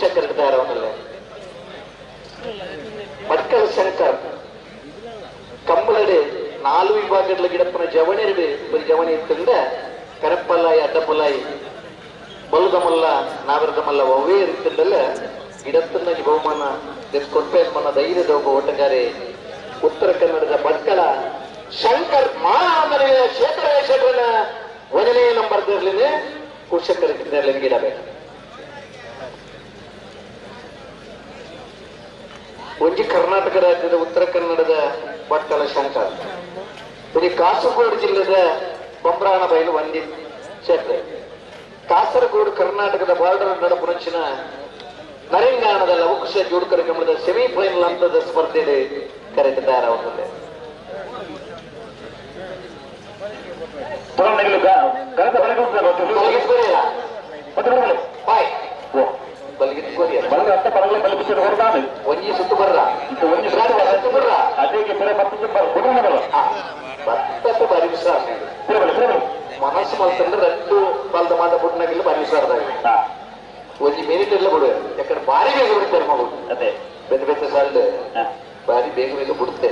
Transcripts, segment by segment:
ಕುಶಕರ್ ತಯಾರವನ್ನಲ್ಲ ಭಟ್ಕಳ ಶಂಕರ್ ಕಂಬಳಡೆ 4 ವಿಭಾಗಗಳ ಗಿಡಪ್ಪನ ಜವಣಿರಡು ಒಂದು ಜವಣಿ ಇತ್ತಂದ ಕರಪ್ಪಲ್ಲಾಯಿ ಅಡ್ಡಪಲ್ಲಾಯಿ ಬಲುದಮಲ್ಲ ನಾವರದಮಲ್ಲ ಒವ್ವೇ ಇರ್ತಂದಲ್ಲ ಗಿಡತ್ತನ್ನ ಬಹುಮಾನ ಕೊಡ್ಪೆ ಮನ್ನ ಧೈರ್ಯದ ಒಬ್ಬ ಓಟಗಾರೆ ಉತ್ತರ ಕನ್ನಡದ ಭಟ್ಕಳ ಶಂಕರ್ ಮಾಮನೆಯ ಶೇಖರೇಶ್ವರನ 1ನೇ ನಂಬರ್ ಇರಲಿದೆ ಕುಶಕರ ಗಿಡಬೇಕು. ಒಂಜಿ ಕರ್ನಾಟಕ ರಾಜ್ಯದ ಉತ್ತರ ಕನ್ನಡದ ಭಟ್ಕಳ ಶಂಕರ್, ಒಂಜಿ ಕಾಸರಗೋಡು ಜಿಲ್ಲೆದ ಬೊಮ್ರಾಣ ಬೈಲು ಒಂದಿ ಕ್ಷೇತ್ರ. ಕಾಸರಗೋಡು ಕರ್ನಾಟಕದ ಬಾರ್ಡರ್ ನಡಪುನಂಚಿನ ನರಿಂಗಾಣದ ಲವಕುಶ ಜೋಡ್ಕರ ಕಮಲದ ಸೆಮಿಫೈನಲ್ ಹಂತದ ಸ್ಪರ್ಧೆ ಕರೆತ ತಯಾರಾಗುತ್ತದೆ. ಒಂಜಿ ಸುತ್ತು ಬರ್ರ ಸುತ್ತು ಬರ್ರ ಬತ್ತಕ್ಕೆ ಬಾರಿ ವಿಶ್ರಾಮ ಮನಸ್ಸು ಮಲ್ತಂದ್ರೆ 2 ಬಾಲ್ದ ಮಾತ ಬುಡ್ನಾಗಿಲ್ಲ ಬಾರಿ ವಿಶ್ರಾಮದಾಗ ಒಂಜಿ ಮಿನಿಟ್ ಎಲ್ಲ ಬಿಡುವೆ. ಯಾಕಂದ್ರೆ ಬಾರಿ ಬೇಗ ಬಿಡುತ್ತಾರೆ ಮಗು. ಅದೇ ಬೇರೆ ಬೇರೆ ಸಾಲ ಬಾರಿ ಬೇಗ ಬೇಗ ಬಿಡುತ್ತೆ.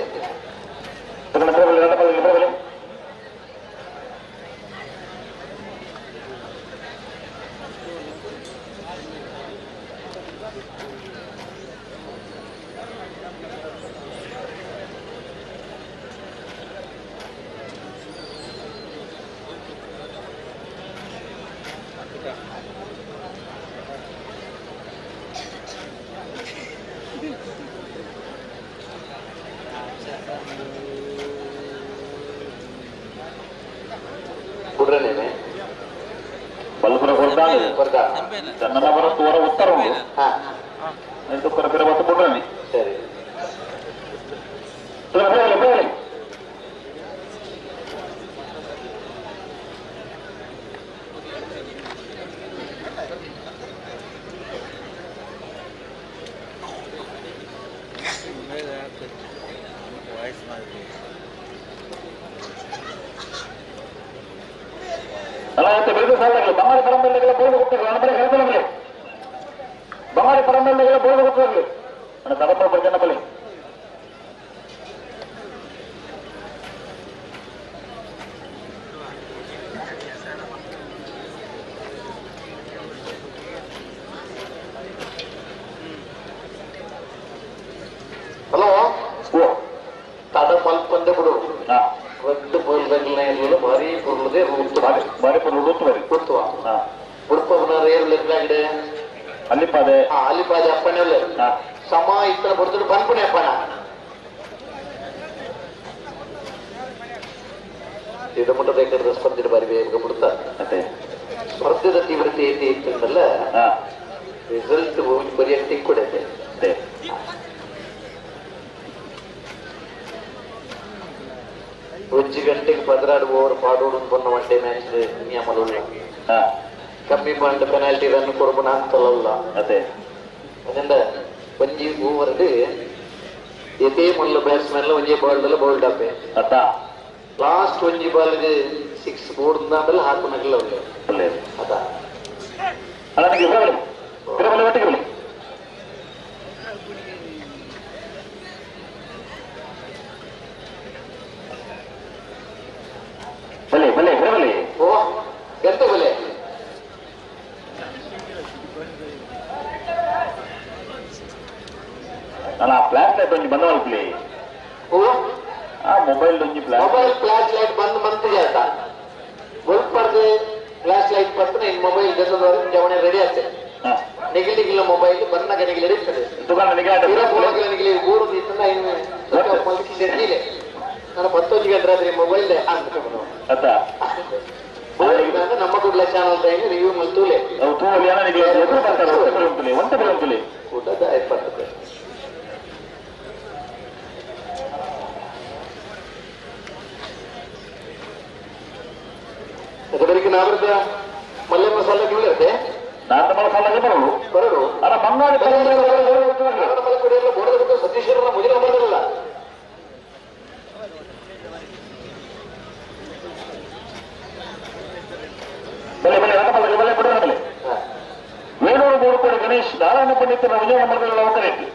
ಉತ್ತರ ಸರಿ ಬಂಗಾರಿ ಪರಂಬೆಲ್ಲ ಬೋರ್ಡ್ ಕೊಟ್ಟರು ನನ್ನ ತಡಪ್ಪ ಬರ್ಜನ ಬಳಿ. ಹಲೋ ತಡ ಮಲ್ಪಂದೆ ಬಿಡು. ರಡ್ಡು ಬೋಲ್ದಂಗಿಲ್ಲ ಭಾರಿ ಪೊರ್ಲದೆ ಭಾರಿ ಪೊರ್ಲು ಗೊತ್ತು ಗೊತ್ತುವ ಉಡುಪನ ರೇಲ್ ಲೆಕ್ಕಲಾಗಿದೆ ಅಲ್ಲಿಪಾದೆ ಅಲ್ಲಿಪಾದೆ ಅಪ್ಪನೇ ಸಮ ಇತ್ತನ ಬರ್ತದೆ ಬಂದ್ಪುಣೆ ಅಪ್ಪಣ ಇದು ಮುಟ್ಟ ಬೇಕಾದ್ರೆ ಸ್ಪರ್ಧೆ ಬಾರಿ ಬೇಗ ಬಿಡ್ತಾ ಸ್ಪರ್ಧೆದ ತೀವ್ರತೆ ಐತಿ ಇತ್ತಂದಲ್ಲ ರಿಸಲ್ಟ್ ಬರೀ ತಿಕ್ಕೊಡೈತೆ. ಒಂಜಿ ಗಂಟೆಗೆ 12 ಓವರ್ ಪಾಡೋಡು ಬನ್ನ ಒನ್ ಡೇ ಮ್ಯಾಚ್ ನಿಯಮలుಲ್ಲ. ಕಮ್ಮಿ ಪಾಯಿಂಟ್ ಪೆನಾಲ್ಟಿ ರನ್ ಕೊರ್ಬನ ಅಂತಲಲ್ಲ. ಅದೇ ಅದರಿಂದ ಒಂಜಿ ಓವರ್ ಎದೇ ಮೊದಲ ಬ್ಯಾಟ್ಸ್ಮನ್ ಒಂಜಿ ಬಾಲ್ ಬೌಲ್ಡ್ ಆಪೆ ಅತ್ತ ಲಾಸ್ಟ್ ಒಂಜಿ ಬಾಲ್ಗೆ 6 ಬೋರ್ಡ್ ಆಮೇಲೆ ಹಾಕುನಗಲ್ಲ ಒಳ್ಳೆ ಅದ ಅಲ್ಲ ಬರಲಿ ಒಟ್ಟಿಗೆ ಬರಲಿ. ಬಲೆ ಬಲೆ ಬರಲಿ ಓ ಎಂತ ಬಲೆ ನಾನು ಆ ಫ್ಲಾಶ್ ಲೈಟ್ ಒಂಜಿ ಬಂದ ಮಲ್ಪಲಿ. ಓ ಆ ಮೊಬೈಲ್ ಒಂಜಿ ಫ್ಲಾಶ್ ಮೊಬೈಲ್ ಫ್ಲಾಶ್ ಲೈಟ್ ಬಂದ್ ಬಂತಿದೆ ಆತ ಒಲ್ಪರ್ದು ಫ್ಲಾಶ್ ಲೈಟ್ ಬಂದ್ರೆ ಇನ್ ಮೊಬೈಲ್ ಜೊತೆ ಜವಣೆ ರೆಡಿ ಆಗ್ತದೆ. ನಿಗಿಲ್ ನಿಗಿಲ್ಲ ಮೊಬೈಲ್ ಬಂದಾಗ ನಿಗಿಲ್ ಹಿಡಿತದೆ ದುಕಾನ ನಿಗಾ ನಿಗಿಲಿ ಊರು ಇತ್ತಂದ್ರೆ ಇನ್ನು ನಾನು 11 ಗಂಟೆ ರಾತ್ರಿ ಮೊಬೈಲ್ ಅತ್ತ ನಮ್ಮ ಕುಡ್ಲ ಚಾನಲ್ ರಿವ್ಯೂ ಮಲ್ತೂಲೆ ಊಟದ ಏರ್ಪಡ್ತದೆ. ಅದಕ್ಕೆ ನಾವರದ ಮಲ್ಲೆ ಮಸಾಲೆ ಇರುತ್ತೆ ಬರಲು ಬರಲು ಅಲ್ಲ ಬಂಗಾಳಿ ಬೋರ್ಡ್ ಸತೀಶ್ವರನ ಮುಗಿದ ಬಂದಿರಲ್ಲ. ಬಲೆ ಬಲೆ ಬಲೆ ಬಲೆ ಬಲೆ ಬಲೆ ವೇಣೂರು ಬೋರ್ಕೋಡಿ ಗಣೇಶ್ ನಾರಾಯಣ ಪಂಡಿತರ ವಿಜಯ ನಂಬರ್ದಲ್ಲಿ ಲವಕರೆಡ್ಡಿ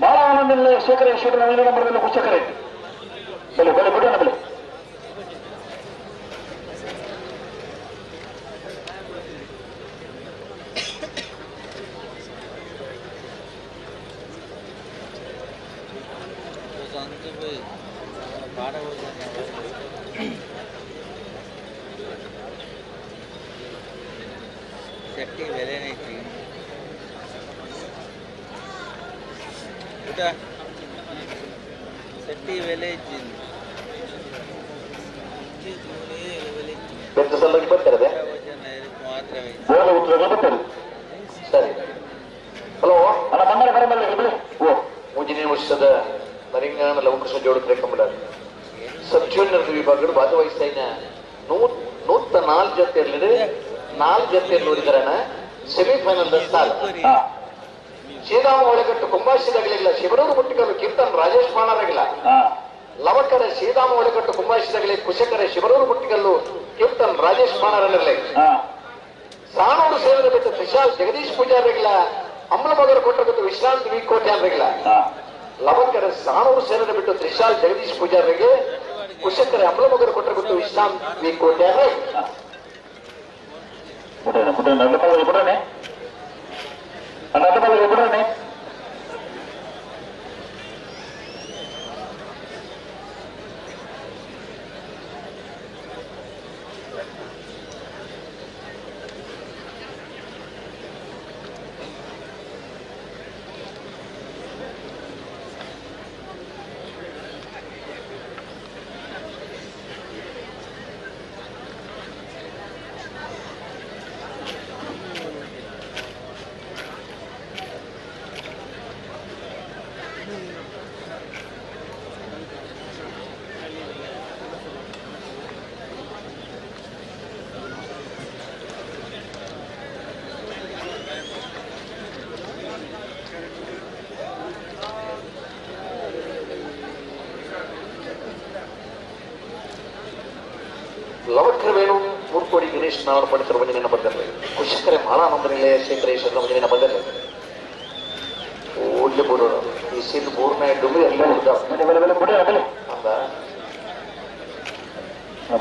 ಬಾಳ ಆನಂದ ಶೇಖರೇಶ್ವರ ವಿಜಯ ನಂಬರ್ದಲ್ಲಿ ಕುಶಕರೆಡ್ಡಿ ಬಲೆ ಬಲೆ ಬಿಡೋಣ ಬಲೆ ಸರಿ ಹಲೋ ಮೂಜಿನೇ ವರ್ಷದ ನರಿಂಗಾನ ಲವಕೃಷ್ಣ ಜೋಡು ಕಾರ್ಯಕ್ರಮ ಸಬ್ ಜೂನಿಯರ್ ವಿಭಾಗಗಳು ಭಾಗವಹಿಸ್ತಾ 104 ಜೊತೆಯಲ್ಲಿ 4 ಜೊತೆಯಲ್ಲಿ ಓದಿದಾರಣ ಸೆಮಿಫೈನಲ್ ಸ್ಥಾನ ಶ್ರೀರಾಮ ಒಳಗಟ್ಟು ಕುಂಬಾಶಿದಾಗಲಿಲ್ಲ ಶಿವರೂರು ಮುಟ್ಟಿಕಲ್ಲು ಕೀರ್ತನ್ ರಾಜೇಶ್ ಮಾಣರಾಗಿಲ್ಲ ಲವಕರ ಶ್ರೀರಾಮ ಒಳಗಟ್ಟು ಕುಂಬಾಶಿದಾಗಲಿ ಕುಶಕರ ಶಿವರೂರು ಮುಟ್ಟಿಕಲ್ಲು ಕೀರ್ತನ್ ರಾಜೇಶ್ ಮಾಣರಲ್ಲಿರಲಿ ಸಾನೂರು ಸೇರಿದ ಬಿಟ್ಟು ತ್ರಿಶಾಲ್ ಜಗದೀಶ್ ಪೂಜಾರಿಗಿಲ್ಲ ಅಮ್ಮಲಮಗರ ಕೊಟ್ಟಗತ್ತು ವಿಶ್ರಾಂತ್ ವಿ ಕೋಟ್ಯಾನ್ರಿಗಿಲ್ಲ ಲವಕರ ಸಾನೂರು ಸೇರಿದ ಬಿಟ್ಟು ತ್ರಿಶಾಲ್ ಜಗದೀಶ್ ಪೂಜಾರಿಗೆ ಕುಶಕರ ಅಮ್ಮಲಮಗರ ಕೊಟ್ಟಗತ್ತು ವಿಶ್ರಾಂತ್ ವಿ ಕೋಟ್ಯಾನ್ರಿ ಲವಕ್ರವೇಣು ಮೂರ್ಕೋಡಿ ಗಣೇಶ್ ನಾವರ ಪಡಿತರ ಮಂಜಿನ ಬಂದಿರಲಿ ಕುಶಕರೆ ಮಾಲಾನಂದ ನಿಲಯ ಶೇಖರೇಶ್ವರ ಮಂಜಿನ ಬಂದಿರಲಿ ಓಡ್ಲಿ ಬರೋಣ ಈ ಸೀಲ್ ಮೂರನೇ ಡುಮ್ಮಿ ಎಲ್ಲ ಅಂದ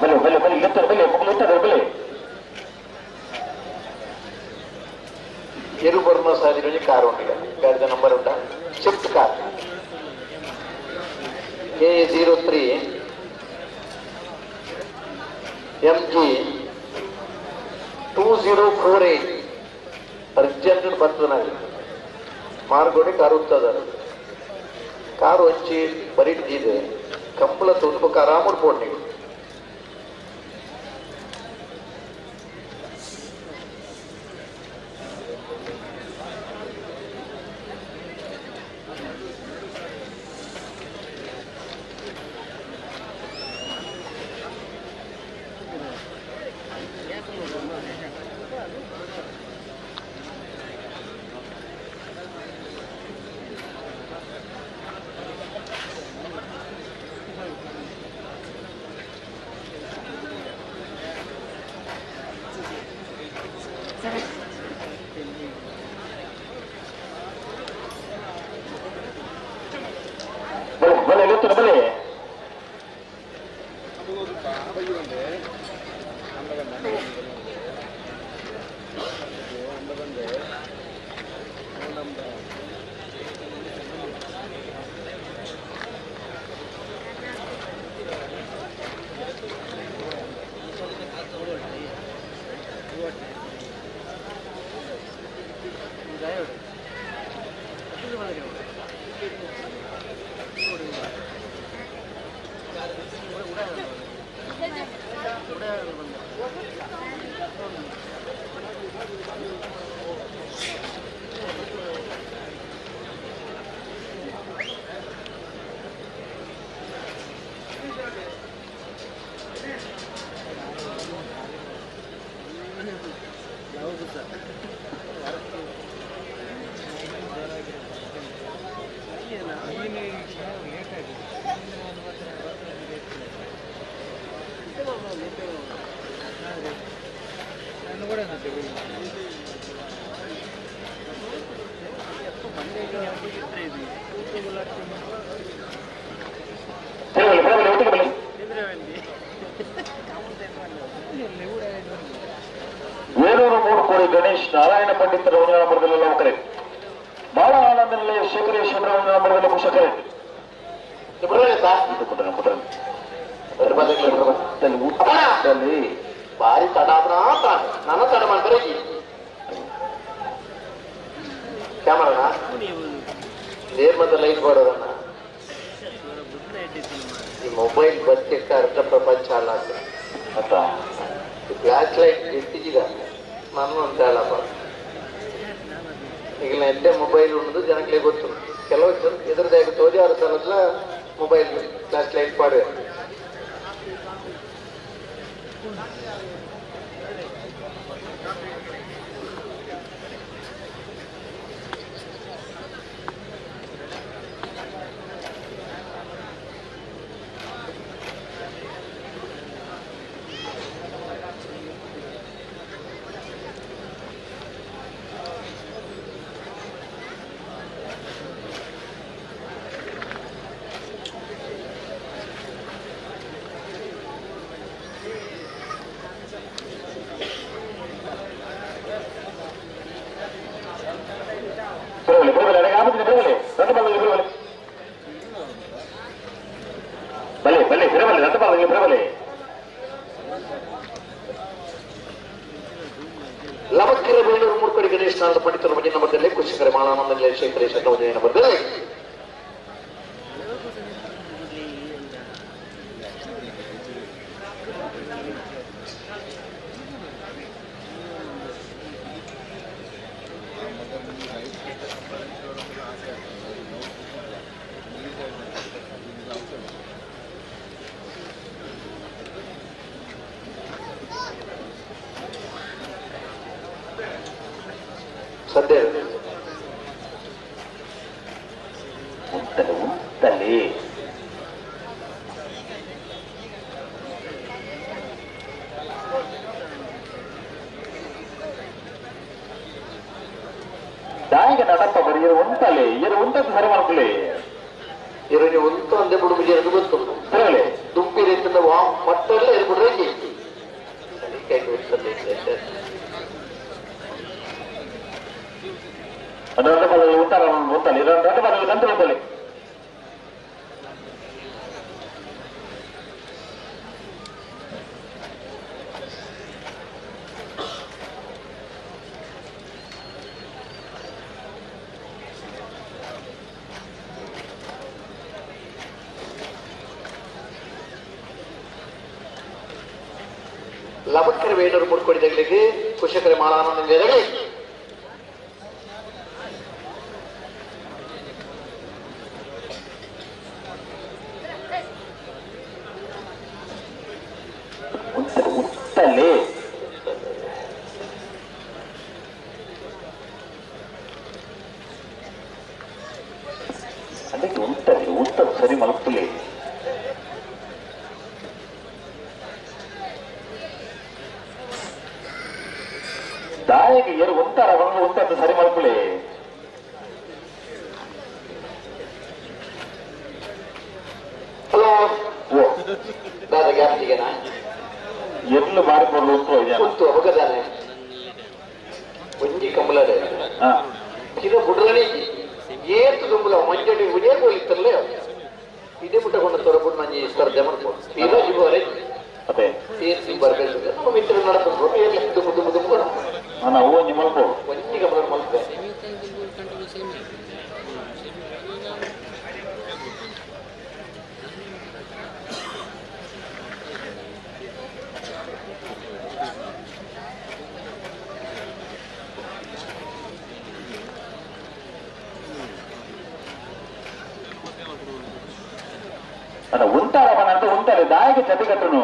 ಬಲೆ ಬಲೆ ಬಲೆ ಇತ್ತಾರೆ ಬಲೆ ಮಕ್ಕಳು ಇತ್ತಾರೆ ಬಲೆ ಎರುಬರ್ನ ಸಾಧಿನ ಕಾರು ಉಂಟು ಗಾಡಿದ ನಂಬರ್ ಉಂಟ Swift car K03 MG 2048 urgent ಬರ್ತದ ಮಾರ್ಗೋಡಿ ಕಾರು ಉತ್ತದ ಕಾರು ಹಂಚಿ ಬರೀಟಿದೆ ಕಂಬಳ ತುದುಪು ಆರಾಮ ಪೋಡ್ನಿ ವೇಲೂರು ಮೂಡುಕೋಡಿ ಗಣೇಶ್ ನಾರಾಯಣ ಪಂಡಿತರ ಒಂದನೇ ನಂಬರ್ದಲ್ಲಿ ಲವಕರೆ ಬಾಳ ಆನಂದ ನಿಲಯ ಶೇಖರೇಶ್ವರ ಒಂದನೇ ನಂಬರ್ದಲ್ಲಿ ಕುಶಕರೆ ಬಾರಿ ತಡ ನನ್ನ ತಡ ಮಾಡ್ತಾರೆ ಕ್ಯಾಮರಾನ ನೇರ್ ಮತ್ತೆ ಲೈಟ್ ಮಾಡೋದನ್ನ ಈ ಮೊಬೈಲ್ ಬಚ್ಚಕ್ಕ ಅರ್ಧ ಪ್ರಪಂಚ ಅಲ್ಲ ಅತ್ತ ಫ್ಲಾಶ್ ಲೈಟ್ ಎತ್ತಿದ ನಾನು ಅಂತ ಹೇಳಪ್ಪ ಈಗ ಎಡ್ಡೆ ಮೊಬೈಲ್ ಉಂಟು ಜನಕ್ಕೆ ಗೊತ್ತು ಕೆಲವು ಎದುರದಾಗ ತೋಜಿ ಆರು ಸಲದ್ಲ ಮೊಬೈಲ್ ಫ್ಲಾಶ್ ಲೈಟ್ ಪಾಡುವೆ ಲವಕ್ಕಿರ ಬೇಲೂರು ಮೂರ್ಕಡಿ ಗಣೇಶ್ ನಾರದ ಪಂಡಿತರ ಮನೆ ನಂಬರ್ದಲ್ಲಿ ಕುಶಕರೆ ಮಾಳಾನಂದ ನಿಲಯ ಶೇಖರೇಶ್ವರ ಮನೆ ನಂಬರ್ದಲ್ಲಿ ಸದ್ಯ ಉಂಟಲೆ ಉಂಟಲೆ ದಾಯಿಗ ನಡಪ್ಪ ಬರೀ ಉಂಟಲೆ ಇರು ಉಂಟದ್ದು ಸರಿ ಮಾಡ್ಕೊಳ್ಳಿ ಇರು ನೀವು ಉಂಟು ಅಂದೆ ಬಿಡು ಬಿಜಿ ಗೊತ್ತು ಸರಿ ದುಂಪಿ ರೀತಿಯಿಂದ ವಾ ಮಟ್ಟೆಲ್ಲ ಇದು ಬಿಡ್ರೆ రెండు పదవి ఉంటారు ఉండాలి రెండు పదవి గంటలు ఉండాలి ಲವಕ್ಕರೆ ವೇಣೂರು ಮೂಡ್ಕೊಡಿದಗಳಿಗೆ ಕುಶಕರೆ ಮಾಳಾನಂದ ಉಂಟಲೆ ಅದಕ್ಕೆ ಉಂಟಲೆ ಉಂಟದು ಸರಿ ಮಲಪುಲೆ ದಾಯಿಗೆ ಏರು ಉಂಟಾರ ಬಂದು ಉಂಟದ್ದು ಸರಿ ಮಲ್ಪುಲೆ ಹಲೋ ಓ ದಾದ ಗ್ಯಾಪ್ತಿಗೆನಾ ಎರ್ಲು ಬಾರಿ ಪೊರ್ಲು ಉಂಟು ಉಂಟು ಅಬಗದಾನೆ ಒಂಜಿ ಕಮಲಡೆ ಕಿರ ಬುಡ್ರನೆ ಏತು ದುಂಬುಲ ಮಂಜಡಿ ಉಜೇ ಗೋಲಿತ್ತಲ್ಲೇ ಇದೇ ಮುಟ್ಟ ಕೊಂಡ ತೊರಬುಡ್ ನಂಜಿ ಸ್ಪರ್ಧೆ ಮಾಡ್ಕೊ ತೀರಾ ಜಿಬೋರೆ ಅದೇ ಏತು ಬರ್ಬೇಕು ನಮ್ಮ ಮಿತ್ರ ನಡಪು ಏರ್ಲಿ ದುಂಬು ದುಂಬು ದುಂಬು ನಾನು ಅವು ಒಂಜಿ ಮಲ್ಪೋ ಒಂಜಿ ಕಮಲ ಮಲ್ಪೆ ಅಲ್ಲ ಉಂಟಾರಪ್ಪ ಅಂತ ಉಂಟಾರೆ ದಾಯಿಗೆ ಚದಿಗಟ್ಟನು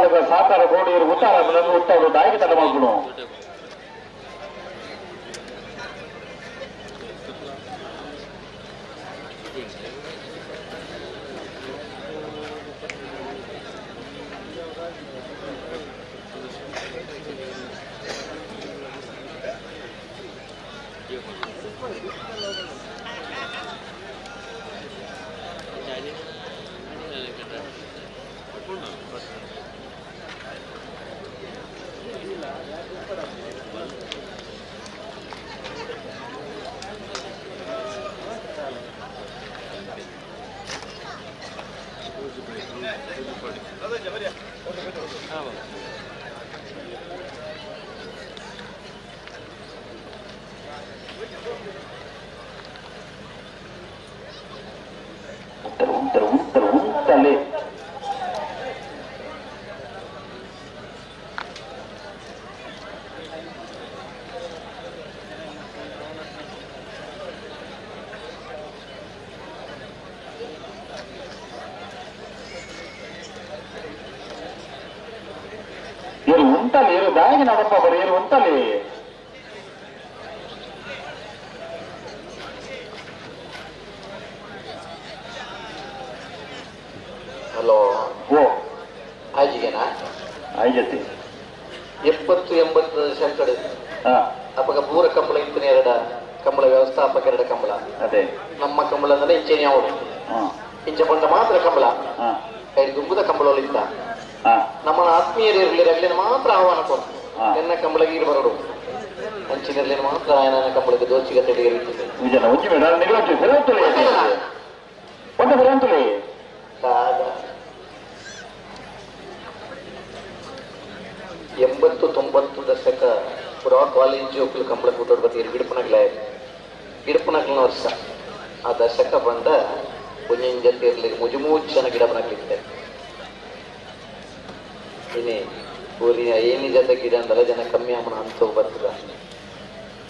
ಪಾಲಕರ ಸಹಕಾರ ಕೋಡಿಯರು ಉತ್ತಾರ ಉತ್ತರ ದಾಯಿಗೆ ತಡ ಮಾಡ್ಕೊಂಡು ಹಲೋ ಓ ಆಜಿಗೆನಾ ಆಯ್ಜತಿ 70-80 ಶಂಕಡೆ ಅಪ್ಪಗ ಪೂರ ಕಂಬಳ ಇತ್ತನೆ ಎರಡ ಕಂಬಳ ವ್ಯವಸ್ಥಾಪಕ ಎರಡ ಕಂಬಳ ಅದೇ ನಮ್ಮ ಕಂಬಳ ಅಂದ್ರೆ ಇಂಚೇನೆ ಅವರು ಇಂಚ ಬಂದ ಮಾತ್ರ ಕಂಬಳ ದುಂಬುದ ಕಂಬಳ ಇತ್ತ ನಮ್ಮ ಆತ್ಮೀಯರು ಇರಲಿ ಮಾತ್ರ ಆಹ್ವಾನ ಕೊಡ್ತು ಎನ್ನ ಕಂಬಳಗೆ ಇರು ಬರಡು ಅಂಚಿನಿರ್ಲಿ ಮಾತ್ರ ನನ್ನ ಕಂಬಳಕ್ಕೆ ದೋಚಿಗೆ ತಿಳಿಯಿರುತ್ತದೆ 80-90 ದಶಕ ಪುರಾ ಕಾಲೇಜ್ ಜೋಕುಲು ಕಂಬಳ ಕೂಟೋಡು ಬತ್ತೀರು ಗಿಡಪನಗ್ಲ ಗಿಡಪನಗ್ಲನ ವರ್ಷ ಆ ದಶಕ ಬಂದ ಒಂಜೊಂಜ ಮುಜುಮೂಜು ಜನ ಗಿಡಪನಗ್ಲಿತ್ತೆ ಇನ್ನೇ ಊರಿನ ಏನಿ ಜೊತೆ ಗಿಡ ಅಂದಲ್ಲ ಜನ ಕಮ್ಮಿ ಅಮ್ಮನ ಅಂತ ಬರ್ತದ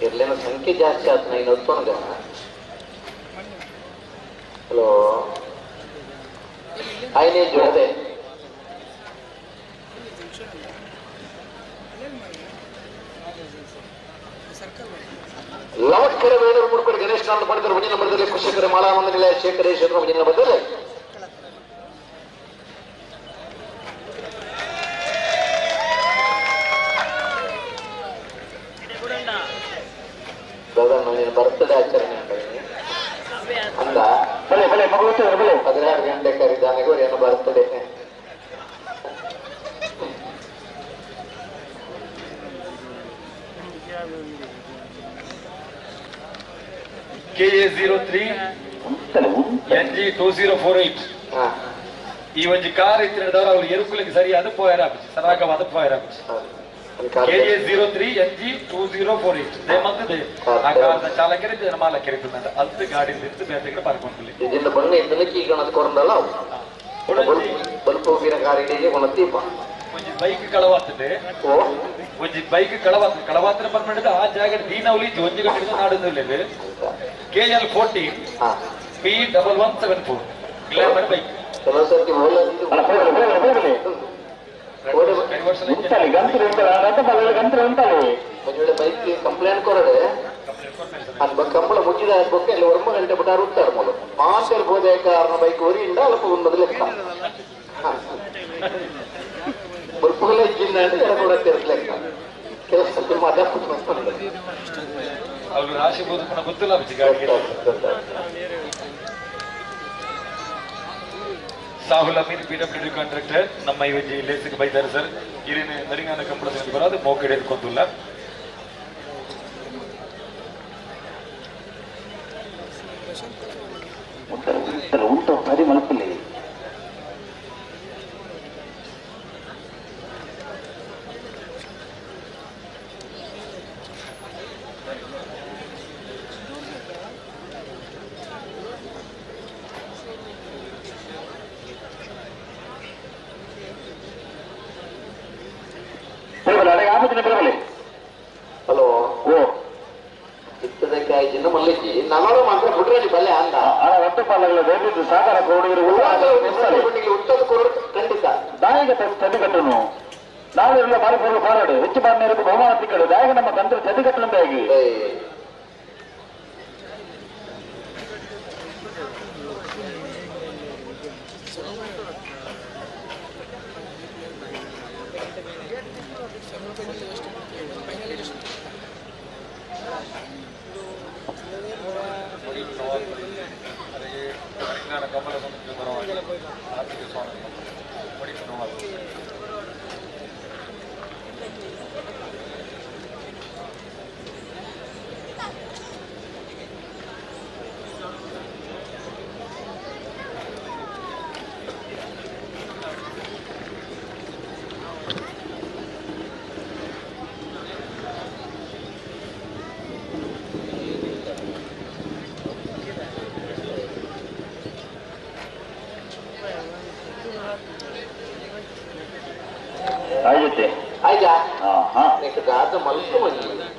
ಇರ್ಲೇನ ಸಂಖ್ಯೆ ಜಾಸ್ತಿ ಆತನ ಇನ್ನು ಹೊತ್ತೊನ್ಗ ಹಲೋ ಐನೇ ಜೋಡದೆ ಲವಟ್ಕೆರೆ ವೇಣೂರು ಮುಡ್ಕೋಡು ಗಣೇಶ್ ನಾರಾಯಣ ಪಡೆದರು ಮುಂದಿನ ನಂಬರದಲ್ಲಿ ಕುಶಕರ ಮಾಲಾನಂದ ನಿಲಯ ಶೇಖರೇಶ್ವರ ಮುಂದಿನ ನಂಬರದಲ್ಲಿ ದಾದಾ ನಾನು ಬರ್ತಡೇ ಆಚರಣೆ ಅಂದ 16 ಗಂಟೆ ಕರಿದಾನೆ ಏನೋ ಬರ್ತಡೇ KA03 NG2048 ಈ ಒಂಜಿ ಕಾರ್ ಇತ್ತಿನದವರು ಅವ್ರು ಎರುಕುಲಿಗೆ ಸರಿಯಾದ ಪೋಯರಾಪಿಸಿ ಸರಾಗವಾದ ಪೋಯರಾಪಿಸಿ KA03 NG2048 ದೇಮಂತದೆ ಆ ಕಾರ್ದ ಚಾಲಕರು ಇದರ ಮಾಲಕರು ಇದ್ದಂತ ಅಲ್ತ ಗಾಡಿ ಇತ್ತು ಬೇರೆ ಪಾರ್ಕ್ ಮಾಡ್ಕೊಳ್ಳಿ ಇದನ್ನ ಬಣ್ಣ ಇದ್ದಕ್ಕೆ ಈಗ ಅದು ಕೊರಂದಲ್ಲ ಬಲ್ಪ್ ಹೋಗಿನ ಕಾರಿಗೆ ಕೊಣತೀಪ ಒಂಜಿ ಬೈಕ್ ಕಳವಾತದೆ ಒಂಜಿ ಬೈಕ್ ಕಳವಾತ ಕಳವಾತ್ರ ಪರ್ಮನೆಂಟ್ ಆ ಜಾಗ ದೀನವಲಿ ಒಂಜಿ ಗಂಟೆ ನಾಡುಂದಿಲ್ಲ KL14 P1174 glamour bike ಕೆಲವು ಸರ್ತಿ ಬೈಕ್ ಕಂಪ್ಲೇಂಟ್ ಕೊರಡೆ ಅದು ಕಂಬಳ ಮುಚ್ಚಿದ ಹಾಕ್ಬೇಕು ಅಲ್ಲಿ ಒರ್ಮ ಗಂಟೆ ಬಿಟ್ಟಾರು ಉತ್ತಾರೆ ಮೊದಲು ಮಾತೇರ್ ಬೋದೆ ಕಾರಣ ಬೈಕ್ ಒರಿಯಿಂದ ಅಲ್ಪ ಒಂದು ಲೆಕ್ಕ ಬಲ್ಪುಗಳ ಇದ್ದಿಂದ ಎಡ ಕೂಡ ಲೆಕ್ಕ ಕೆಲವು ಸರ್ತಿ ಮಾತಾಡ್ಕೊಂಡು ಅವರು ರಾಶಿ ಬೋಧಕನ ಗೊತ್ತಿಲ್ಲ ಗಾಡಿಗೆ ಸಾಹುಲ್ ಅಮೀರ್ ಪಿಡಬ್ಲ್ಯೂಡಿ ಕಾಂಟ್ರಾಕ್ಟರ್ ನಮ್ಮ ಈ ಲೇಸಿಗೆ ಬೈತಾರೆ ಸರ್ ಇರಿನ ನರಿಂಗಾನ ಕಂಬಳ ಬರೋದು ಮೋಕಡೆ ಎದ್ಕೊಂತಿಲ್ಲ ಉಂಟು ಸರಿ ಮನಸ್ಸಲ್ಲಿ ಹಲೋ ಓ ಇತ್ತದಕ್ಕೆ ಆಯ್ತು ಮಲ್ಲಿಗೆ ನನ್ನೋಡು ಮಾತ್ರ ಬಿಡ್ರಿ ಬಲ್ಲೆ ಅಂದ ಒಟ್ಟು ಪಾಲಗಳ ಸಹಕಾರ ಕೊಡುಗರು ಉತ್ತದ ಕೊರಡು ಖಂಡಿತ ದಾಯಿಗ ಚದಿಗಟ್ಟನು ನಾವೆಲ್ಲ ಬಾರಿ ಪೊರ್ಲು ಪಾರಾಡು ಹೆಚ್ಚು ಬಾರಿ ಬಹುಮಾನ ತಿಕ್ಕಡು ದಾಯಿಗ ನಮ್ಮ ತಂತ್ರ ಚದಿಗಟ್ಟನಂತಾಗಿ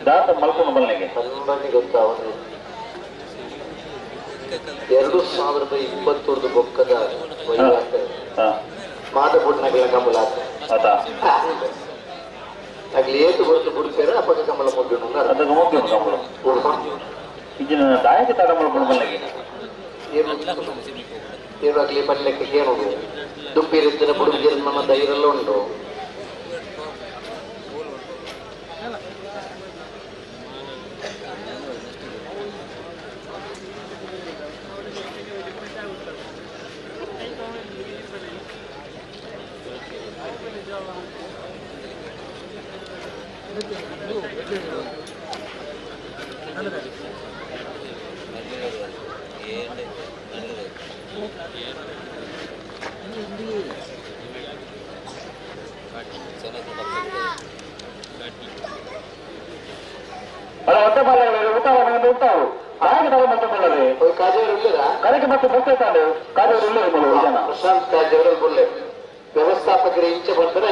ದಾತ ಮಲ್ಕೊಂಡು ಬಲ್ಲೆಗೆ ಗೊತ್ತಾವನು 2021 ಬೊಕ್ಕದ ಮಾದಪುಟ್ನಗಳ ಕಮಲ ಅಗ್ಲಿ ಏತು ಗೊತ್ತು ಬಿಡ್ತಾರೆ ಅಪ್ಪಗ ಕಮಲ ಮುಗ್ಗು ಕಮಲ ಇಜಿನ ದಾಯಕ ತಾಡ ಮಲ್ಕೊಂಡು ಬಲ್ಲೆಗೆ ಏನು ಆಗ್ಲಿ ಬಲ್ಲೆಕ್ಕೆ ಏನು ದುಂಬಿರಿದ್ದರೆ ಬುಡುಗಿರ ನಮ್ಮ ಧೈರ್ಯ ಉಂಟು. ಪ್ರಶಾಂತ್ ಕಾಜೇವರು ಬುಲ್ಲೆ ವ್ಯವಸ್ಥಾಪಕರು ಇಂಚೆ ಬಂದರೆ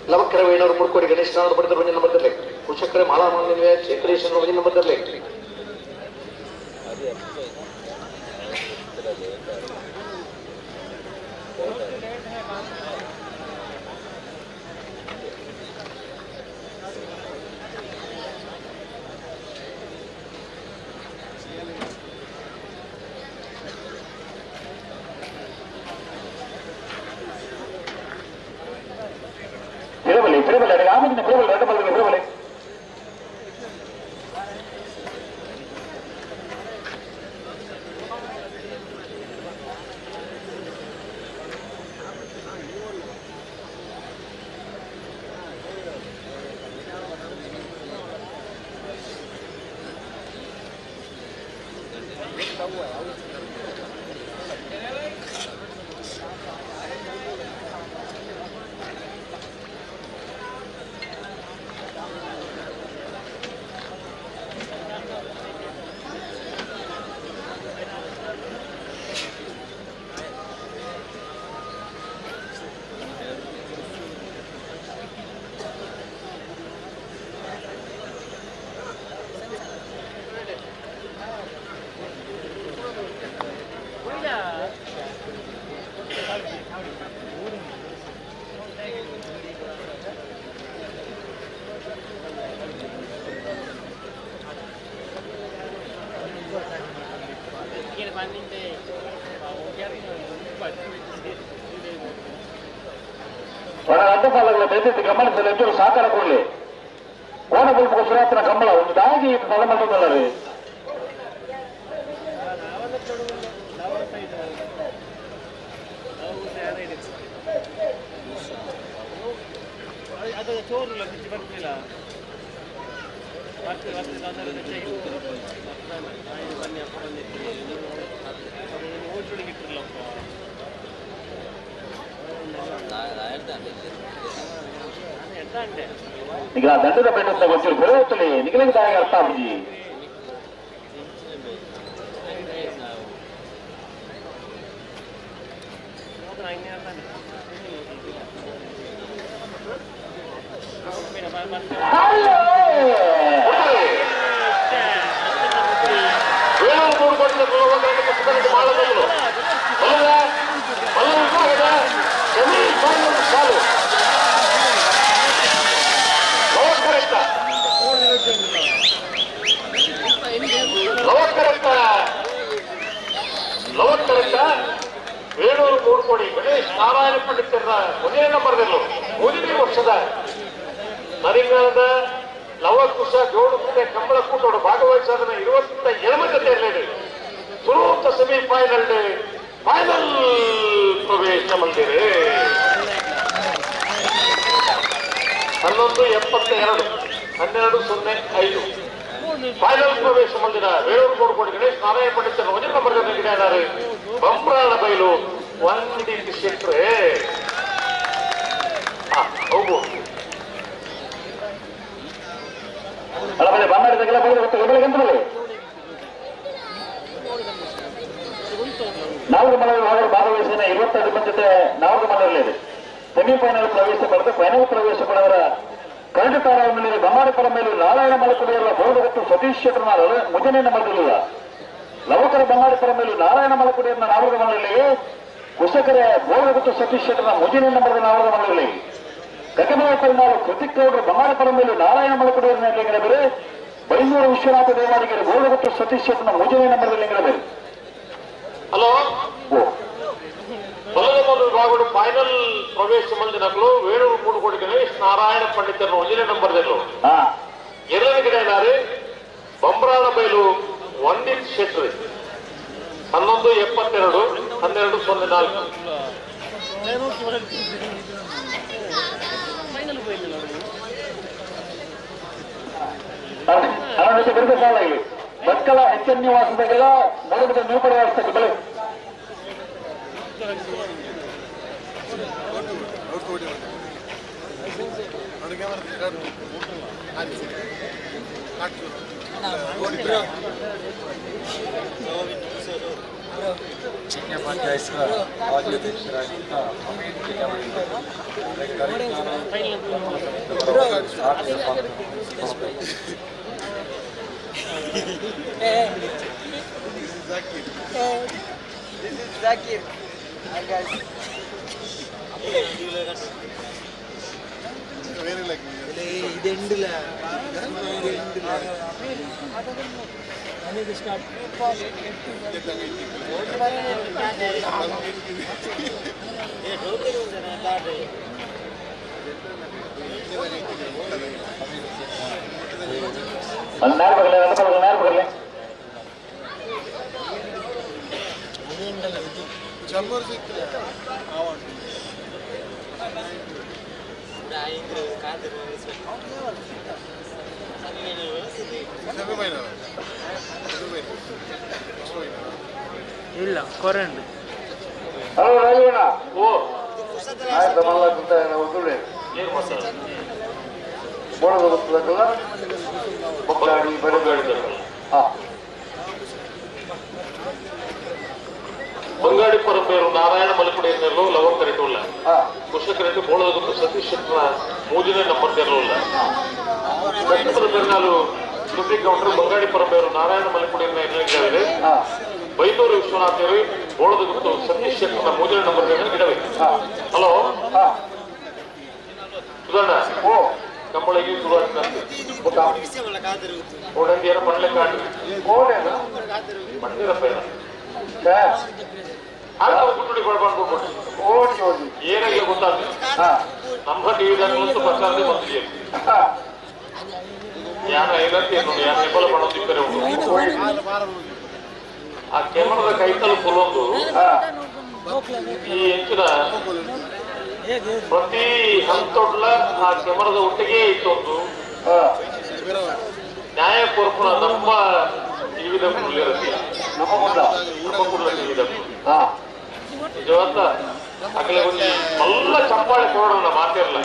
ಲವಕರ ವೇಣವರು ಮುಡ್ಕೋಡಿ ಗಣೇಶನವರು ಬರೆದ ಬಂದಿನ ನಂಬರ್ದಲ್ಲಿ ಕುಶಕರ ಮಾಲಾ ಶೇಖರೇಶ್ವರ ಬಂದಿನ ನಂಬರ್ದಲ್ಲಿ ಗಮನಿಸಲು ಸಹಕಾರ ಕೊಡಲಿ ಕೋಣ ಬಲ್ಪು ಸುರಾತನ ಕಂಬಳ ಒಂದು ದಾಗಿ ಬಲ ನಿಗಲ ದಂಡದ ಬೆಟ್ಟದ ಗೊತ್ತಿರು ಬೆಳೆಯುತ್ತಲೇ ನಿಗಲಿಗೆ ದಾಯ ಅರ್ಥ ಆಗಿ ಬರಬಾಳ ಬಲದ ಬಲ ವಿಭಾಗದ ಸೆಮಿಫೈನಲ್ ಸಾಲು ಲವಕರೆಟ್ಟ ಲವಕರೆಟ್ಟ ಲವಕರೆಟ್ಟ ವೇಣೂರು ಮೂಡ್ಕೋಡಿ ಗಣೇಶ್ ನಾರಾಯಣ ಪಂಡಿತರ ಮೊದಲನೇ ನಂಬರ್ದಲ್ಲೂ ಮೊದಲನೇ ವರ್ಷದ ನರಿಂಗಾನದ ಲವಕುಶ ಜೋಡುಕುಟೆ ಕಂಬಳ ಕೂಟೋಡು ಭಾಗವಹಿಸಾದನ 27 ಜೊತೆಯಲ್ಲಿ ಸುರೂತ ಸೆಮಿಫೈನಲ್ ಫೈನಲ್ ಪ್ರವೇಶ ಮಂದಿರೆ 11:72 12:05 ಫೈನಲ್ ಪ್ರವೇಶ ಮಂದಿರ ವೇಣೂರು ಮೂಡ್ಕೋಡಿ ಗಣೇಶ್ ನಾರಾಯಣ ಪಂಡಿತರ ಮೊದಲ ನಂಬರ್ದಲ್ಲಿ ಗಿಡಾರು ಬಂಬ್ರಾಳ ಬೈಲು 1 ಶೆಟ್ರೆ ಹೋಗು ಅಲ್ಲ ಬಂಗಾರದಾಗೆಲ್ಲ ಬಳಿ ನಾಲ್ಕು ಮನೆ ವಿಭಾಗದ ಭಾಗವಹಿಸಿದ 22 ಮಂದಿ ಜೊತೆ ನಾಲ್ಕು ಮನೆಯಲ್ಲಿದೆ. ಸೆಮಿಫೈನಲ್ ಪ್ರವೇಶ ಪಡೆದು ಫೈನಲ್ ಪ್ರವೇಶ ಪಡೆದವರ ಕರಡು ತಾರಾವಣೆಯಲ್ಲಿ ಬಂಗಾರಪುರ ಮೇಲೆ ನಾರಾಯಣ ಮಲಕುಡಿಯರ ಬೋರ್ಡಗಟ್ಟು ಸತೀಶ್ ಶೆಟ್ಟರ್ನ ಮುಂಜಾನೆ ನಂಬರ್ದಲ್ಲಿಲ್ಲ. ಲವಕರ ಬಂಗಾರಪುರ ಮೇಲೆ ನಾರಾಯಣ ಮಲಕುಡಿಯರನ್ನ ನಾಲ್ಕು ಮನೆಯಲ್ಲಿ, ಕುಶಕರ ಬೋರ್ಡಗಟ್ಟು ಸತೀಶ್ ಶೆಟ್ಟರ್ನ ಮುಂಜಾನೆ ನಂಬರ್ದ ನಾಲ್ಕು ಮನೆಯಲ್ಲಿ, ಕಟಮಲ ಕೃತಿಕ್ ಗೌಡರು ಬಂಗಾರಪುರ ಮೇಲೆ ನಾರಾಯಣ ಮಲಕುಡಿಯರನ್ನ ಲಿಂಗಡಬೇರೆ, ಬೈಂದೂರು ವಿಶ್ವನಾಥ ದೇವಾಡಿಗರ ಬೋರ್ಡಗಟ್ಟು ಸತೀಶ್ ಶೆಟ್ಟರ್ನ ಮುಂಜಾನೆ ನಂಬರ್ದ ಲಿಂಗಡಬೇರೆ. ಹಲೋ ಬಲದ ವಿಭಾಗಗಳು ಫೈನಲ್ ಪ್ರವೇಶ ಮಂದಿನಗಳು ವೇಣೂರು ಮೂಡುಕೋಡಿ ಗಣೇಶ್ ನಾರಾಯಣ ಪಂಡಿತರನ್ನು ಒಂದನೇ ನಂಬರ್ದಲ್ಲೂ ಎರಡನೇ ಗಿಡ ಬಂಬ್ರಾಳ ಬೈಲು ವಂದಿತ್ ಶೆಟ್ರಿ 11:72 12:04. ಭಟ್ಕಳ ಎಚ್ ಎನ್ ನಿವಾಸದಾಗೆಲ್ಲ ಮೊದಲ ನೂಪಡೆ ವಾಸಕ್ಕೆ ಬಳೆ This is Zakir. Hi guys. ಇಲ್ಲ ಕೊರಂಡು. ಹಲೋ ರಾಜಣ್ಣ. ಓ ಆಯ್ತು ಮಲ್ಲ ಬೋಳದ ಬೊಗ್ಗಾಡಿ ಬರಗಾಡಿ. ಬಂಗಾಡಿ ಪರಂಪೆಯರು ನಾರಾಯಣ ಮಲಕುಡಿಯನ್ನೆಲ್ಲೂ ಲವರ್ ಕರೆಟುಲ್ಲ ಕುಶಕರೆಟ್ಟು ಬೋಳದ ಸತೀಶ್ ಶೆಟ್ಟರ ಮೂಜಿನ ನಂಬರ್ ತೆರಲಿಲ್ಲ. ದಕ್ಷಿಣ ಬೆರ್ನಾಲು ಕೃತಿ ಕೌಂಟರ್ ಬಂಗಾಡಿ ಪರಂಪೆಯರು ನಾರಾಯಣ ಮಲಕುಡಿಯನ್ನ ಗಿಡವಿದೆ. ಬೈದೂರು ವಿಶ್ವನಾಥರು ಬೋಳದ ಗುತ್ತು ಸತೀಶ್ ಶೆಟ್ಟರ ಮೂಜಿನ ನಂಬರ್ ಗಿಡವೆ. ಹಲೋ ಸುಧಣ್ಣ. ಓ ಕಂಬಳಿಗೆ ಓಡಂದಿಯರ ಪಣ್ಲೆ ಕಾಡು ಪಣ್ಣಿರಪ್ಪ ಏನಾಗಿದೆ ಗೊತ್ತಾಗ್ತದೆ. ನಮ್ಮ ಟಿವಿ ಪ್ರಚಾರದೇ ಬಂದಿದೆ. ಯಾನ ಯಾನ ಹೆಬ್ಬಲ ಪಣೊಂದು ಇಕ್ಕರೆ ಉಂಟು. ಆ ಕೆಮರದ ಕೈತಲು ಫುಲ್ಲೊಂದು ಈ ಹೆಚ್ಚಿನ ಪ್ರತಿ ಹಂತೊಡ್ಲ ಆ ಕೆಮರದ ಒಟ್ಟಿಗೆ ಇತ್ತೊಂದು ನ್ಯಾಯ ಕೊರಪುನ ನಮ್ಮ ಟಿವಿದ ನಮ್ಮ ಕೂಡ ಟಿವಿದ ನಿಜವಾದ ಅಗಲ ಒಂದು ಮಲ್ಲ ಚಪ್ಪಾಳೆ ಕೊಡೋಣ ಮಾತಿರಲ್ಲ.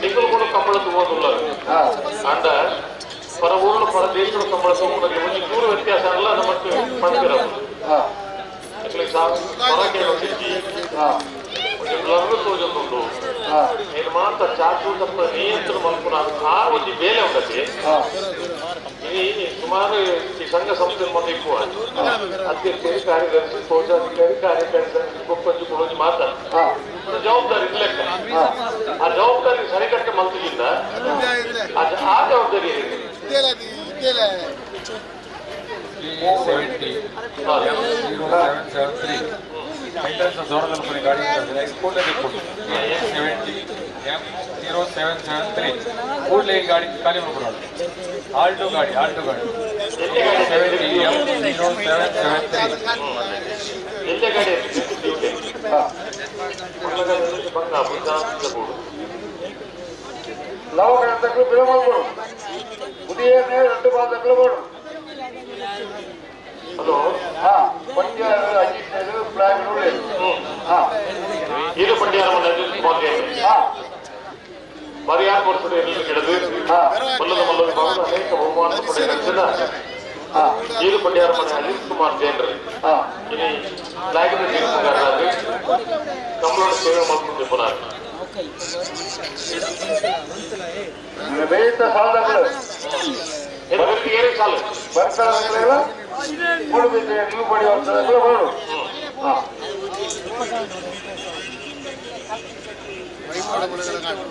ನಿಕ್ಕಲು ಕೂಡ ಕಂಬಳ ತಗೋದಿಲ್ಲ ಅಂಡ ಪರ ಊರು ಪರ ದೇಶದ ಕಂಬಳ ತಗೊಂಡು ಒಂಜಿ ದೂರ ವ್ಯತ್ಯಾಸ ಅಲ್ಲ ನಮ್ಮ ಪಡ್ತಿರೋದು. ಹೊರಗೆ ಒಂಜಿ ಬ್ಲರ್ ತೋಜೊಂದುಂಡು ಏನು ಮಾತ್ರ ಚಾಕು ತಪ್ಪ ನಿಯಂತ್ರಣ ಮಲ್ಪುನ ಆ ಒಂಜಿ ಬೇಲೆ ಉಂಡತಿ. ಈ ಇನಿ ಸುಮಾರು ಈ ಸಂಘ ಸಂಸ್ಥೆ ಮೊನ್ನೆ ಇಪ್ಪುವ ಅಧ್ಯಕ್ಷರು, ಕಾರ್ಯದರ್ಶಿ, ಕೋಶಾಧಿಕಾರಿ, ಕಾರ್ಯಕಾರಿ ಸಮಿತಿ ಕೊಪ್ಪಂಜು ಕೊಡೋದು ಮಾತ್ರ ಜವಾಬ್ದಾರಿ ಲೆಕ್ಕ. ಆ ಜವಾಬ್ದಾರಿ ಸರಿಕಟ್ಟೆ ಮಲ್ತಿಲ್ಲ, ಆ ಜವಾಬ್ದಾರಿ ಗಾಡಿ M0773 ಕೂಡಲೇ ಈ ಗಾಡಿ ಖಾಲಿ ಮಾಡ್ಕೊಡೋದು. ಆಲ್ಟೋ ಗಾಡಿ, ಆಲ್ಟೋ ಗಾಡಿ 70 M0773. ಎಲ್ಲೇ ಗಾಡಿ ಹಲೋ ಇದು ಪಂಡ್ಯಾರ ಮರ್ಯಾದ ಕೊಡಿಸಲು ಮಲ್ಲದ ಮಲ್ಲದ ಭಾಗದ ಅನೇಕ ಬಹುಮಾನ ಪಡೆದ ಈರು ಪಂಡ್ಯಾರ ಮನೆ ಅಜಿತ್ ಕುಮಾರ್ ಜೈನ್ರಿ ಇನಿ ನಾಯಕನ ತೀರ್ಪುಗಾರರಾಗಿ ಕಮಲೋಡ ಸೇವೆ ಮಾಡ್ಕೊಂಡು ಪುನಃ ಸಾಲು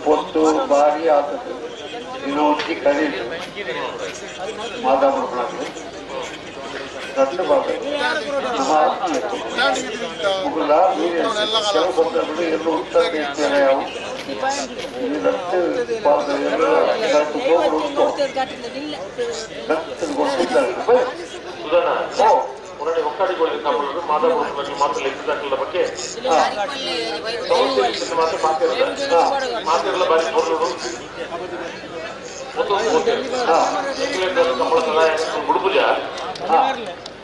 పొత్తు భారీ ఆతదు ఇది ఖరీదు మాదాపుడు రెండు బాగా ಮಾತ್ರ ಬಗ್ಗೆ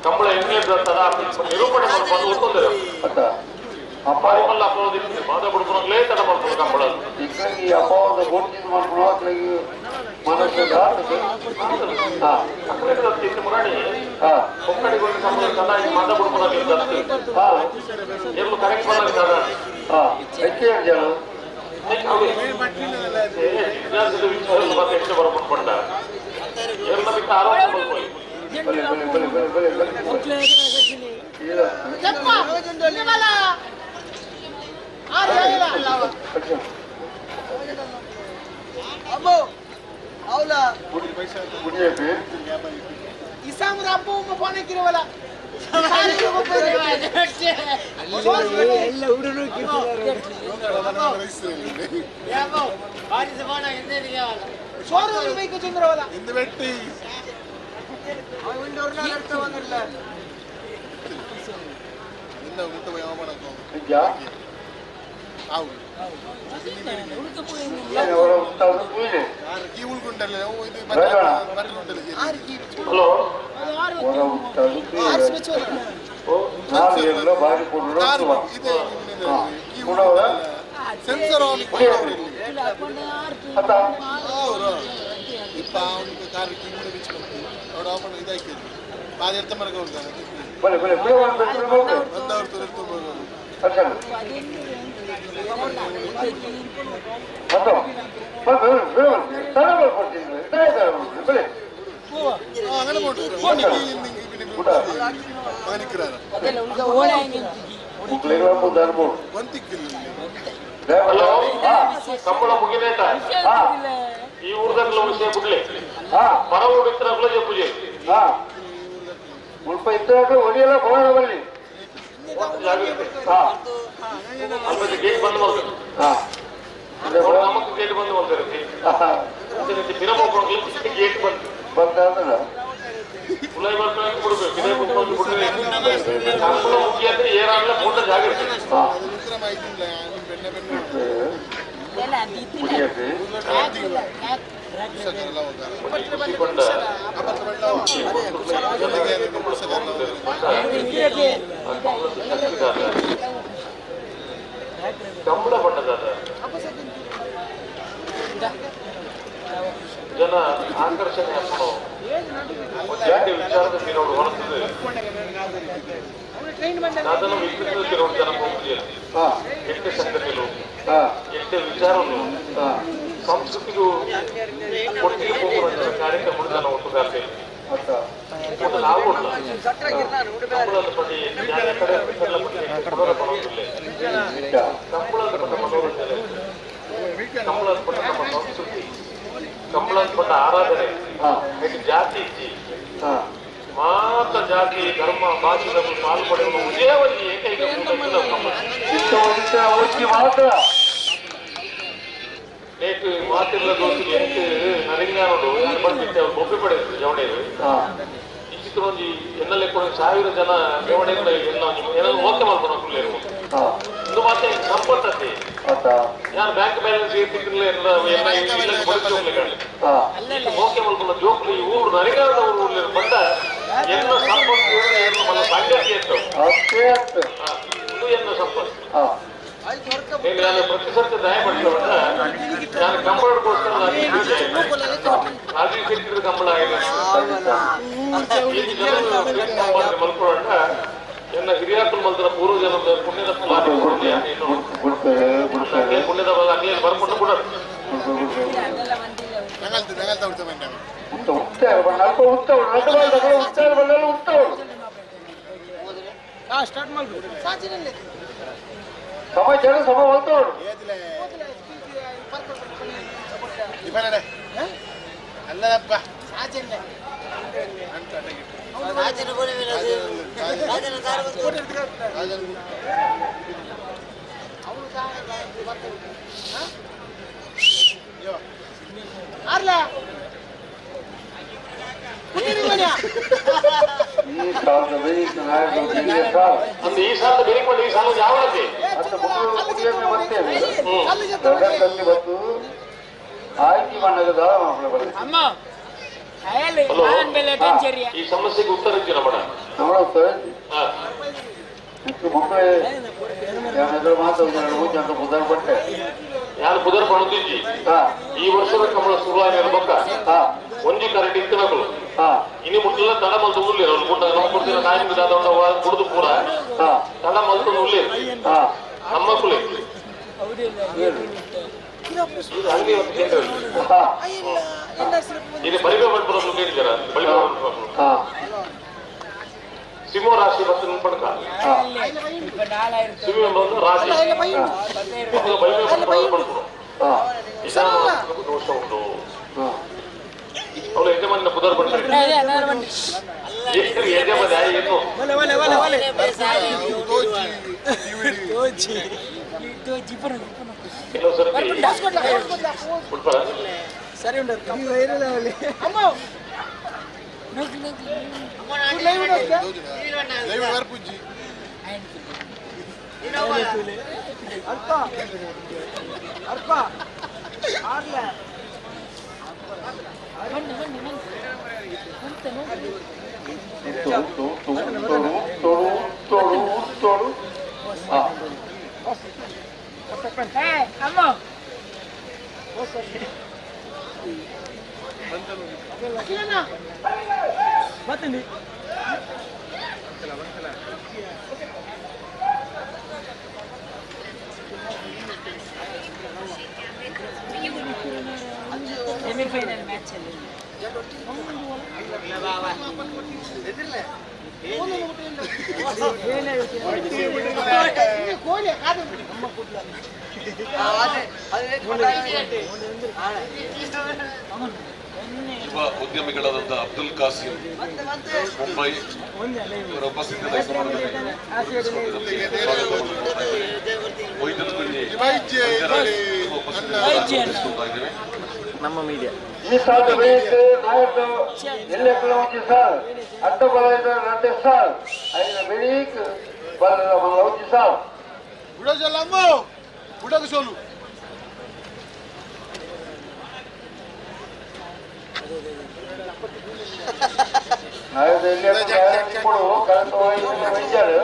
ಕಂಬಳ ನಿರೂಪಣೆ ಮಾದ ತಡ ಮಾಡ್ಕೊಂಡು ಕಂಬಳ ಹಲೋ ಹಲೋ ಕಂಬಳ ಮುಗಿನೇಟ ಈ ಊರ್ದಾಗ್ಲ ವಿಷಯ ಬಿಡ್ಲಿ ಪರ ಊರು ಇತ್ತರಾಗ್ಲ ಪೂಜೆ ಮುಲ್ಪ ಇತ್ತರಾಗ್ಲ ಒಡಿಯಲ್ಲ ಬೋಣ ಬರಲಿ ಗೇಟ್ ಬಂದ್ ಮಾಡ್ತಾರೆ ನಮಕ್ ಗೇಟ್ ಬಂದ್ ಮಾಡ್ತಾರೆ ಗೇಟ್ ಬಂದ್ ಬಂದ ಉಲೈ ಬರ್ತಾರೆ ಬಿಡ್ಬೇಕು ಇದೇ ಬಿಡ್ಬೇಕು ಬಿಡ್ರಿ ಕಂಬಳ ಮುಗಿಯಂದ್ರೆ ಏನಾಗಲ್ಲ ಪೂರ್ಣ ಜಾಗೃತಿ ಕಂಬಳ ಬಣ್ಣದಾದ ಜನ ಆಕರ್ಷಣೆ ಹಾಕೊಂಡು ವಿಚಾರದ ತಿರೋಡು ಹೊರತದೆ ಅದನ್ನು ವಿಕೃತ ತಿರೋಡು ಜನ ಹೋಗುದಿಲ್ಲ. ಎಷ್ಟೇ ಸಂಗತಿಗಳು ಎಷ್ಟೇ ವಿಚಾರಗಳು ಸಂಸ್ಕೃತಿಗೂ ಒಟ್ಟಿಗೆ ಹೋಗುವಂತಹ ಕಾರ್ಯಕ್ರಮ ಜನ ಒಟ್ಟುಗಾರತೆ. ಕಂಬಳದ ಆರಾಧನೆ ಜಾತಿ ಮಾತ ಜಾತಿ ಧರ್ಮ ಭಾಷೆ ಪಾಲ್ಪಡೆಯುವ ಒಂದೇ ಏಕೈಕ ಮಾತ್ರ ನೇಕ್ ಮಾತಿಲ್ಲ ದೋಸ್ತಿ ಎಂಟು ನರಿಂಗಾನೋಡು ಬಂದಿತ್ತೆ ಬೊಬ್ಬೆ ಪಡೆದು ಜವಣೇರು ಇಂಚಿತ್ರ ಒಂಜಿ ಎನ್ನಲೆ ಕೂಡ 1000 ಜನ ಜವಣೇರು ಎಲ್ಲ ಓಕೆ ಮಾಡ್ಕೊಂಡು ಹೋಗ್ಲಿಲ್ಲ ಒಂದು ಮಾತೆ ಸಂಪತ್ತತೆ ಯಾರು ಬ್ಯಾಂಕ್ ಬ್ಯಾಲೆನ್ಸ್ ಇರ್ತಿರ್ಲಿಲ್ಲ ಎಲ್ಲ ಓಕೆ ಮಾಡ್ಕೊಂಡು ಜೋಕ್ಲಿ ಊರು ನರಿಗಾರದ ಊರು ಬಂದ ಎಲ್ಲ ಸಂಪತ್ತು ಎಲ್ಲ ಸಂಗತಿ ಇತ್ತು ಇದು ಎಲ್ಲ ಸಂಪತ್ತು. ನಾನು ಪ್ರತಿ ಸರ್ತಿ ದಯ ಪಡ್ತೇವೆ ನಾನು ಕಂಬಳಕ್ಕೋಸ್ಕರ ರಾಜೀವ್ ಶೆಟ್ಟಿರ ಕಂಬಳ ಆಗಿದೆ ಮಲ್ಕೊಳ್ಳೋಣ ಎನ್ನ ಹಿರಿಯಾಕುಲ್ ಮಲ್ತರ ಪೂರ್ವ ಜನದ ಪುಣ್ಯದ ಪುಣ್ಯದ ಬಲ ಅಗ್ಲಿ ಬರ್ಕೊಂಡು ಕೂಡ ಸಮಾಚಾರ ಸಭಾ ಹೋಗ್ತವ್ರು ಅಲ್ಲಪ್ಪ ಈ ಸಾಲದ ಈ ಸಾಲದ ಬೇರೆ ಈ ಸಾಲ ಯಾವ ಬರ್ತೇವೆ ಬಂದು ಆಯ್ಕೆ ಮಾಡದ ಈ ಸಮಸ್ಯೆಗೆ ಉತ್ತರ ಇದ್ದೀರ ಮೇಡಮ್? ನಮ್ಮ ಉತ್ತರ ಮಕ್ಕಳು ಪಟ್ಟೆ ಯಾರು ಬುಧರ್ ಪಣದಿಜ್ಜಿ ಈ ವರ್ಷದ ಕಮಲ ಸುರುವಾಗಿರ್ಬೇಕ ಒಂಜಿ ಕರೆಂಟ್ ಇತ್ತನಗಳು ಇನ್ನು ಮುಟ್ಟಲ್ಲ ತಡ ಮಲ್ತು ಉಳ್ಳಿರ ನಮ್ಮ ನಾಯಿ ಕುಡಿದು ಪೂರ ತಡ ಮಲ್ತು ಉಳ್ಳಿರು ನಮ್ಮ ಕುಳಿ ಇದು ಬಲಿಬೆ ಬಂದ್ಬಿಡೋದು ಕೇಳಿದಾರ ಬಲಿಬೆ ಸಿಂಹ ರಾಶಿ ಮತ್ತು ಪಡ್ಕ ಸಿಂಹ ಬಂದು ರಾಶಿ ಬಲಿಬೆ ಪಡ್ಕೊಡು ದೋಷ ಉಂಟು. ಅವಳು ಯಜಮಾನ ಪುದರ್ ಬಂದ್ರೆ ಯಜಮಾನ ಏನು ಕೆಲವು ಸರ್ತಿ ಸೆಮಿಫೈನಲ್ ಮ್ಯಾಚ್ ಅಲ್ಲಿ ಯುವ ಉದ್ಯಮಿಗಳಾದಂತಹ ಅಬ್ದುಲ್ ಕಾಸಿಂ ಮುಂಬೈ ಇವರ ಉಪಸ್ಥಿತಿಯಲ್ಲಿ ನಮ್ಮ ಮೀಡಿಯಾ ಈ ಸಾಲ ನಾಯಕ ಎಲ್ಲೆಕ್ಕಲ ಒಂಜಿ ಸಾಲ್ ಅಡ್ಡ ಬಲ ರಡ್ಡೆ ಸಾಲ್ ಐನ ಬೆಳೀಕ್ ಬಲದ ಮಲ್ಲ ಒಂಜಿ ಸಾಲ್ ಬುಡಜಲ್ಲಮ್ಮ ಬುಡಗ ಸೋಲು ನಾಯಕ ಎಲ್ಲೆಕ್ಕಲ ಕೊಡು ಕರೆಂಟ್ ವೈದ್ಯರು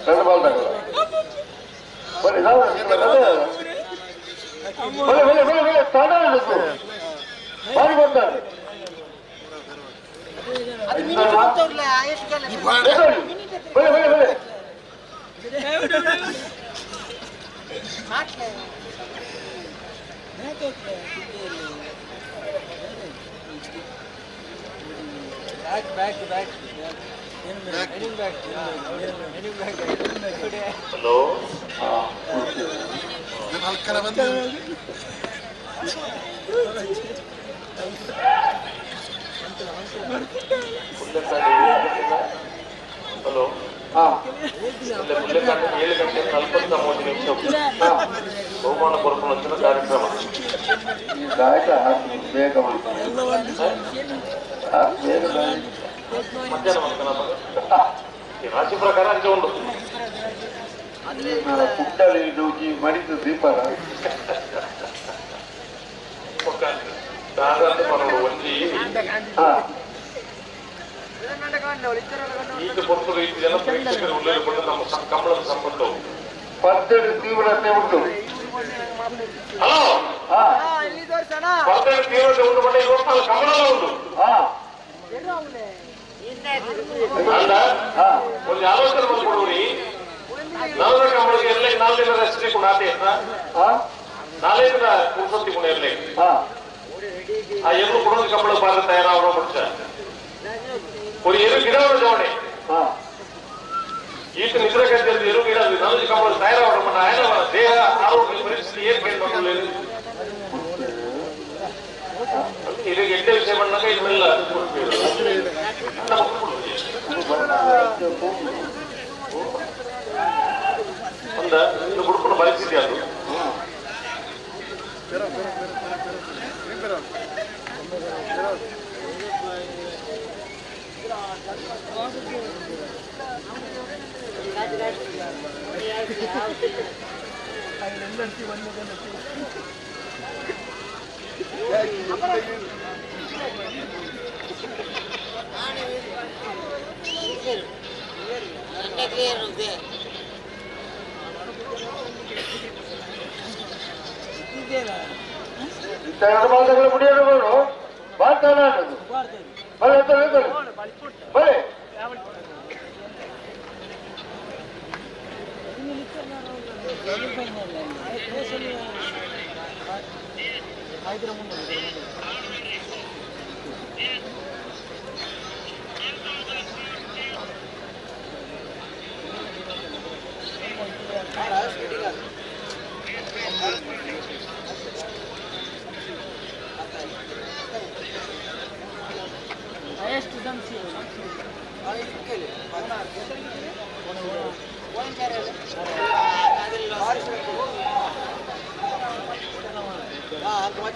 రెండు బాల్ తగ్గల ಬರೀ ಬಲೆ ಬಲೆ ಬಲೆ ಬಲೆ ತಾಡ ಬಾರಿ ಕೊಡ್ತಾರೆ. ಬಲೆ ಬಲೆ ಬಲೆ Back back back heading back heading back. Hello hello 7 ಗಂಟೆ 43 ನಿಮಿಷ ಬಹುಮಾನ ಕೊರಪುನ ಕಾರ್ಯಕ್ರಮ. ಮಧ್ಯಾಹ್ನ ರಾಶಿ ಪ್ರಕಾರ ಅಂಚೆ ಉಂಟು. ಮಡಿತು ದೀಪ ಒಂಜಿ ಈಗ ಪೊರ್ತುಡು ಈ ಜನ ಪ್ರೇಕ್ಷಕರು ಉಲ್ಲೇಖ ನಮ್ಮ ಕಂಬಳದ ಸಂಬಂಧವು ಪದ್ದತಿ ತೀವ್ರತೆ ಉಂಟು. ಹಲೋ ಪದ್ದತಿ ತೀವ್ರತೆ ಉಂಟು ಪಂಡ 24 ಕಂಬಳ ಉಂಟು. ಒಂದು ಆಲೋಚನೆ ಬಂದ್ಕೊಡುವರಿ ನಾಲ್ಕು ಕಂಬಳಿಗೆ ಎಲ್ಲ 4 ದಿನ ರೆಸ್ಟ್ ಕೂಡ ಆತೆ 4 ದಿನ ಪುರ್ಸೊತ್ತಿ ಕೂಡ ಇರಲಿ. ಆ ಎಲ್ಲರೂ ಕೊಡೋದು ಕಂಬಳ ಬಾರ ತಯಾರಾಗೋ ಮುಂಚೆ ஒரு எரு ಗಿಡ ಜವಣೆ ಈತ ನಿದ್ರೆ ಗದ್ದೆಯಲ್ಲಿ ಎರು ಗಿಡ ನಾಲ್ಕು ಕಂಬಳ ತಯಾರಾಗೋ ఆయన ದೇಹ ಆರೋಗ್ಯ ಪರಿಸ್ಥಿತಿ ಏನ್ ಕೇಳ್ಬೇಕು. ಇದು ಎಡ್ಡೆ ವಿಷಯ ಬಂದಾಗ ಇವೆಲ್ಲ ಒಂದ ಬುಡ್ಕೊಂಡು ಪರಿಸ್ಥಿತಿ ಅದು.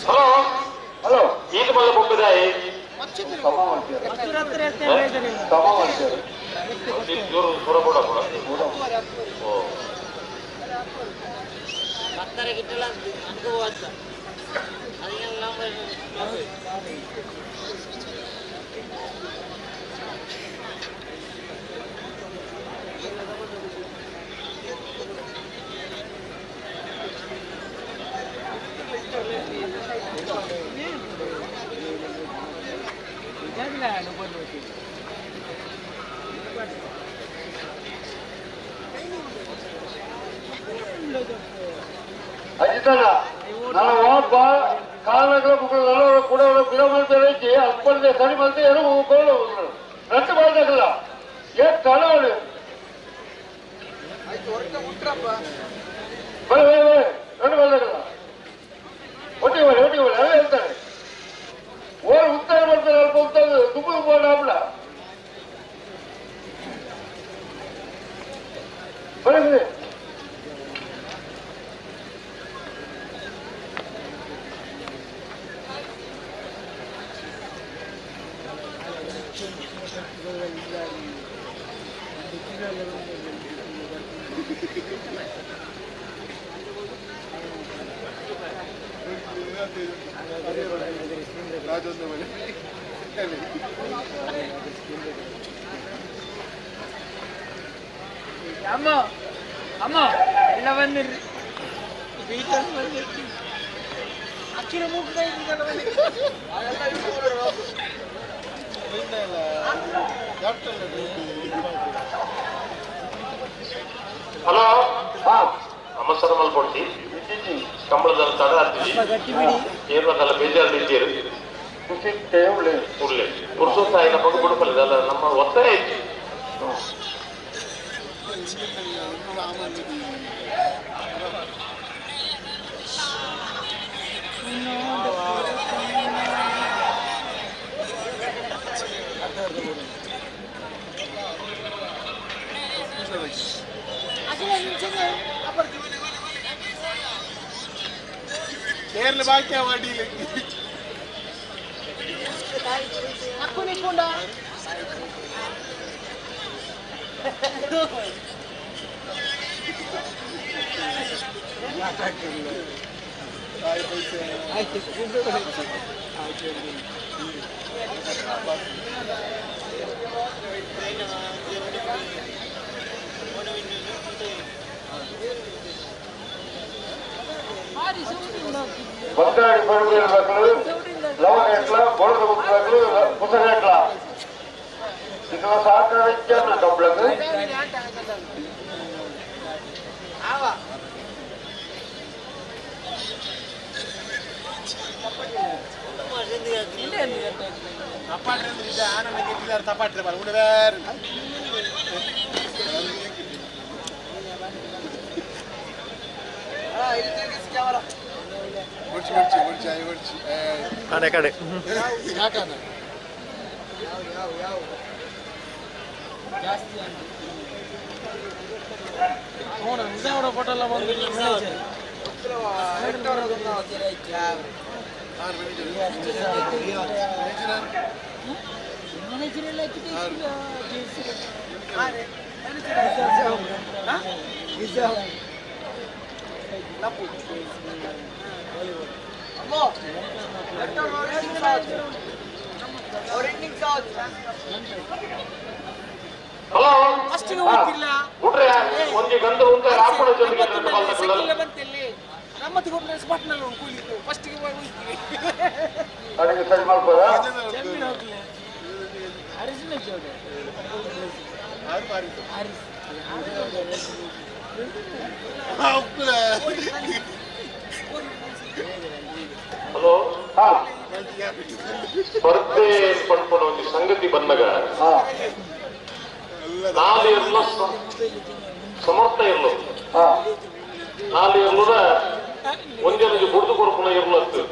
ಹಲೋ ಹಲೋ ಈಗ ಮಲ್ಲ ಬೊಬ್ಬದಾಯಿ ಅಜಿತಣ್ಣ ನಾನು ಕಾಲಗಳ ಕೂಡ ಗಿಡ ಅಲ್ಪಲ್ದೆ ಸರಿ ಮಲ್ತೆ ಏನೋ ರಟ್ಟು ಮಾಡ್ಬೇಕಲ್ಲ ಏನ್ ತಳವಳು ಬಳೆ ಬಳೆ ಬಳೆ ರಟ್ಟು ಮಾಡ್ಬೇಕಲ್ಲ ಒಟ್ಟಿಗೆ ಬಳೆ ಒಟ್ಟಿಗೆ ಬಳೆ ಅದೇ ಹೇಳ್ತಾರೆ. ಓರ್ ಉತ್ತರ ಮಾಡ್ತಾರೆ ಅಲ್ಪ ಉತ್ತರ ದುಬ್ಬು ದುಬ್ಬು ಬಳೆ ಬಳೆ ಅಮ್ಮ ಅಮ್ಮ ಎಲ್ಲ ಬಂದಿರ್ರಿ ಬೀಟಲ್ ಬಂದಿರ್ತಿ ಅಕ್ಕಿನ ಮೂಗ್ತಾ ಹಲೋ ನಮಸ್ಕಾರ ಮಲ್ಪೊಡ್ತಿ ಕಂಬಳದಲ್ಲಿ ತಡ ಆಗ್ತೀವಿ ಏರ್ಬೇಕಲ್ಲ ಬೇಜಾರು ಇದ್ದೀರಿ. ಖುಷಿ ಉಳ್ಳೆ ಉಳ್ಳೆ ಪುರುಷೋತ್ತಾಯಿನ ಮಗು ಬಿಡುಪಲ್ಲ ನಮ್ಮ ಒತ್ತಾಯ ಇತ್ತು. ಕೇರಳ ಬಾಕಿ ವಡಿಲಿ ಬಂಗಾಡಿ ಪರಮೇರು ಲವಣೆಟ್ಲ ಬೊಳದ ಗುತ್ತಲು ಕುಸರೆಟ್ಲ ಇದು ಸಹಕಾರ ಕಂಪ್ಲಕ್ ಕಡೆ ಕಡೆ ಹಲೋ ಒಂಜಿ ಗಂಧ ಉಂಟ ರಾಪುಣ ಜೊತೆಗೆ ಅದಕ್ಕೆ ಸರಿ ಮಾಡ್ಬೋದಾ? ಹಲೋ ಸ್ಪರ್ಧೆ ಪಡ್ಕೊಂಡು ಒಂದು ಸಂಗತಿ ಬಂದಾಗ ನಾಲ್ ಇರ್ಲು ಸಮರ್ಥ ಇರ್ಲು ನಾಲ್ ಇರ್ಲುದ ಒಂದೇ ಬುಡ್ದು ಕೊರ್ಪುನ ಇರ್ಲತ್ತು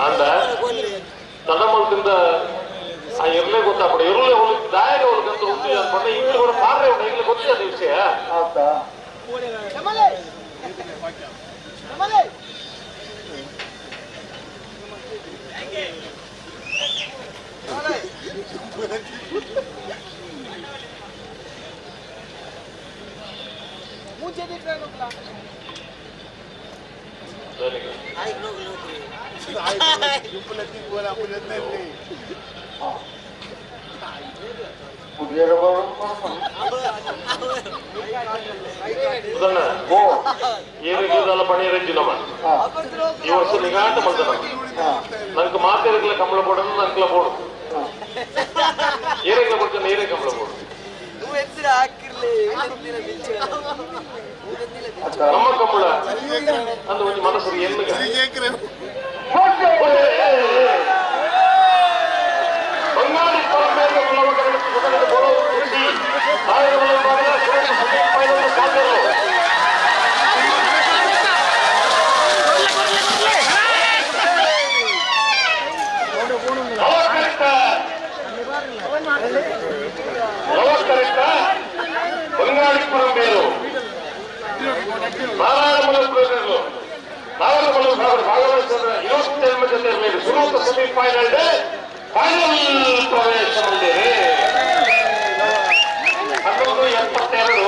ಅಂದ ತಡಮಲ್ದಿಂದ ಆ ಇರ್ಲೇ ಗೊತ್ತಾಗ್ಬಿಡ ಇರ್ಲೇ ಅವ್ಳಿಗೆ ದಾಯಕ ಅವ್ಳಿಗಂತ ಉಂಟು ಅನ್ಕೊಂಡ ಈಗಲೂ ಕೂಡ ಪಾರ್ರೆ ಉಂಟು ಈಗಲೇ ಗೊತ್ತಿಲ್ಲ ಅದು ವಿಷಯ. ಈ ವರ್ಷ ನಿಗಾಟ ಮಾಡ್ತಾರ ನನಗೆ ಮಾತೇರಿಗಳ ಕಂಬಳ ಬೋಡನ್ನು ನಂಕಲ ಬೋಡು ಏರಿಗಳ ಕೊಡ್ತಾನೆ ಏರೇ ಕಂಬಳ ಬೋಡು ನಮ್ಮ ಕಂಬಳ ಅಂದ ಒಂದು ಮನಸ್ಸು ಎನ್ನು ಬಂಗಾಳಿ ಬಂಗಾಳಿಪುರಂ ನಾರಾಯಣ ಸುರೂಪ ಸೆಮಿಫೈನಲ್ ಫೈನಲ್ ಪ್ರವೇಶ ಹೊಂದಿದೆ. 11:72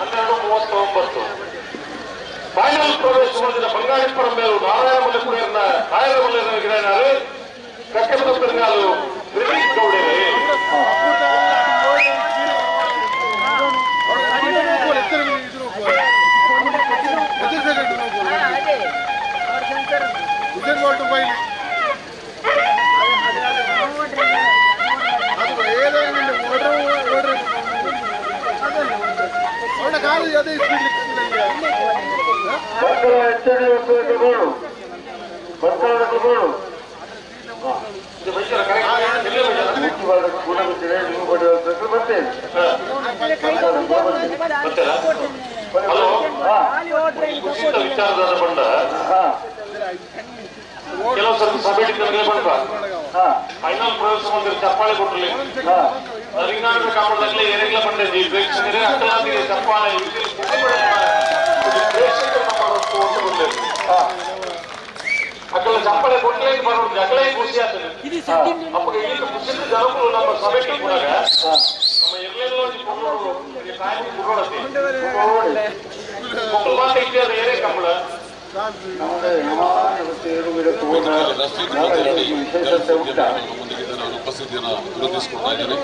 12:39 ಫೈನಲ್ ಪ್ರವೇಶ ಹೊಂದಿದ ಬಂಗಾಳಿಪುರಂ ಮೇಲು ನಾರಾಯಣ ಮಲ್ಲಿಪುರಿಯನ್ನ ನಾರಾಯಣ ಮಲ್ಲಿನಾರು ಕಕ್ಕದ ಪೆರುಗಾಲು ತ್ರಿವಿಕ್ ಗೌಡರೇ. ವಿಚಾರದಾದ ಬಂಡ ಕೆಲವು ಸಲ ಸಭೆ ಬಂದ ಫೈನಲ್ ಪ್ರವೇಶ ಬಂದ್ರೆ ಚಪ್ಪಾಳೆ ಕೊಟ್ಟಲಿ ರಿಂಗಾಣ ಕಾಪಾಡಲಾಗಲಿ ಏರೆಗ್ಲ ಬಂದಿದ್ವಿ ಪ್ರೇಕ್ಷಕರೇ ಅಕ್ಕಲಾದಿಗೆ ಚಪ್ಪಾಳೆ ಅಕ್ಕಲ ಚಪ್ಪಾಳೆ ಕೊಟ್ಟಲೇ ಬರೋದು ಅಕ್ಕಲೇ ಖುಷಿ ಆಗ್ತದೆ. ಅಪ್ಪ ಈಗ ಖುಷಿ ಜನಗಳು ನಮ್ಮ ಸಭೆ ಕೂಡಾಗ ನಮ್ಮ ಎಲ್ಲೆಲ್ಲೋ ಏರೇ ಕಂಬಳ ಉಪಸ್ಥಿತಿಯನ್ನು ಗುರುತಿಸಿಕೊಳ್ತಾ ಇದ್ದೇನೆ.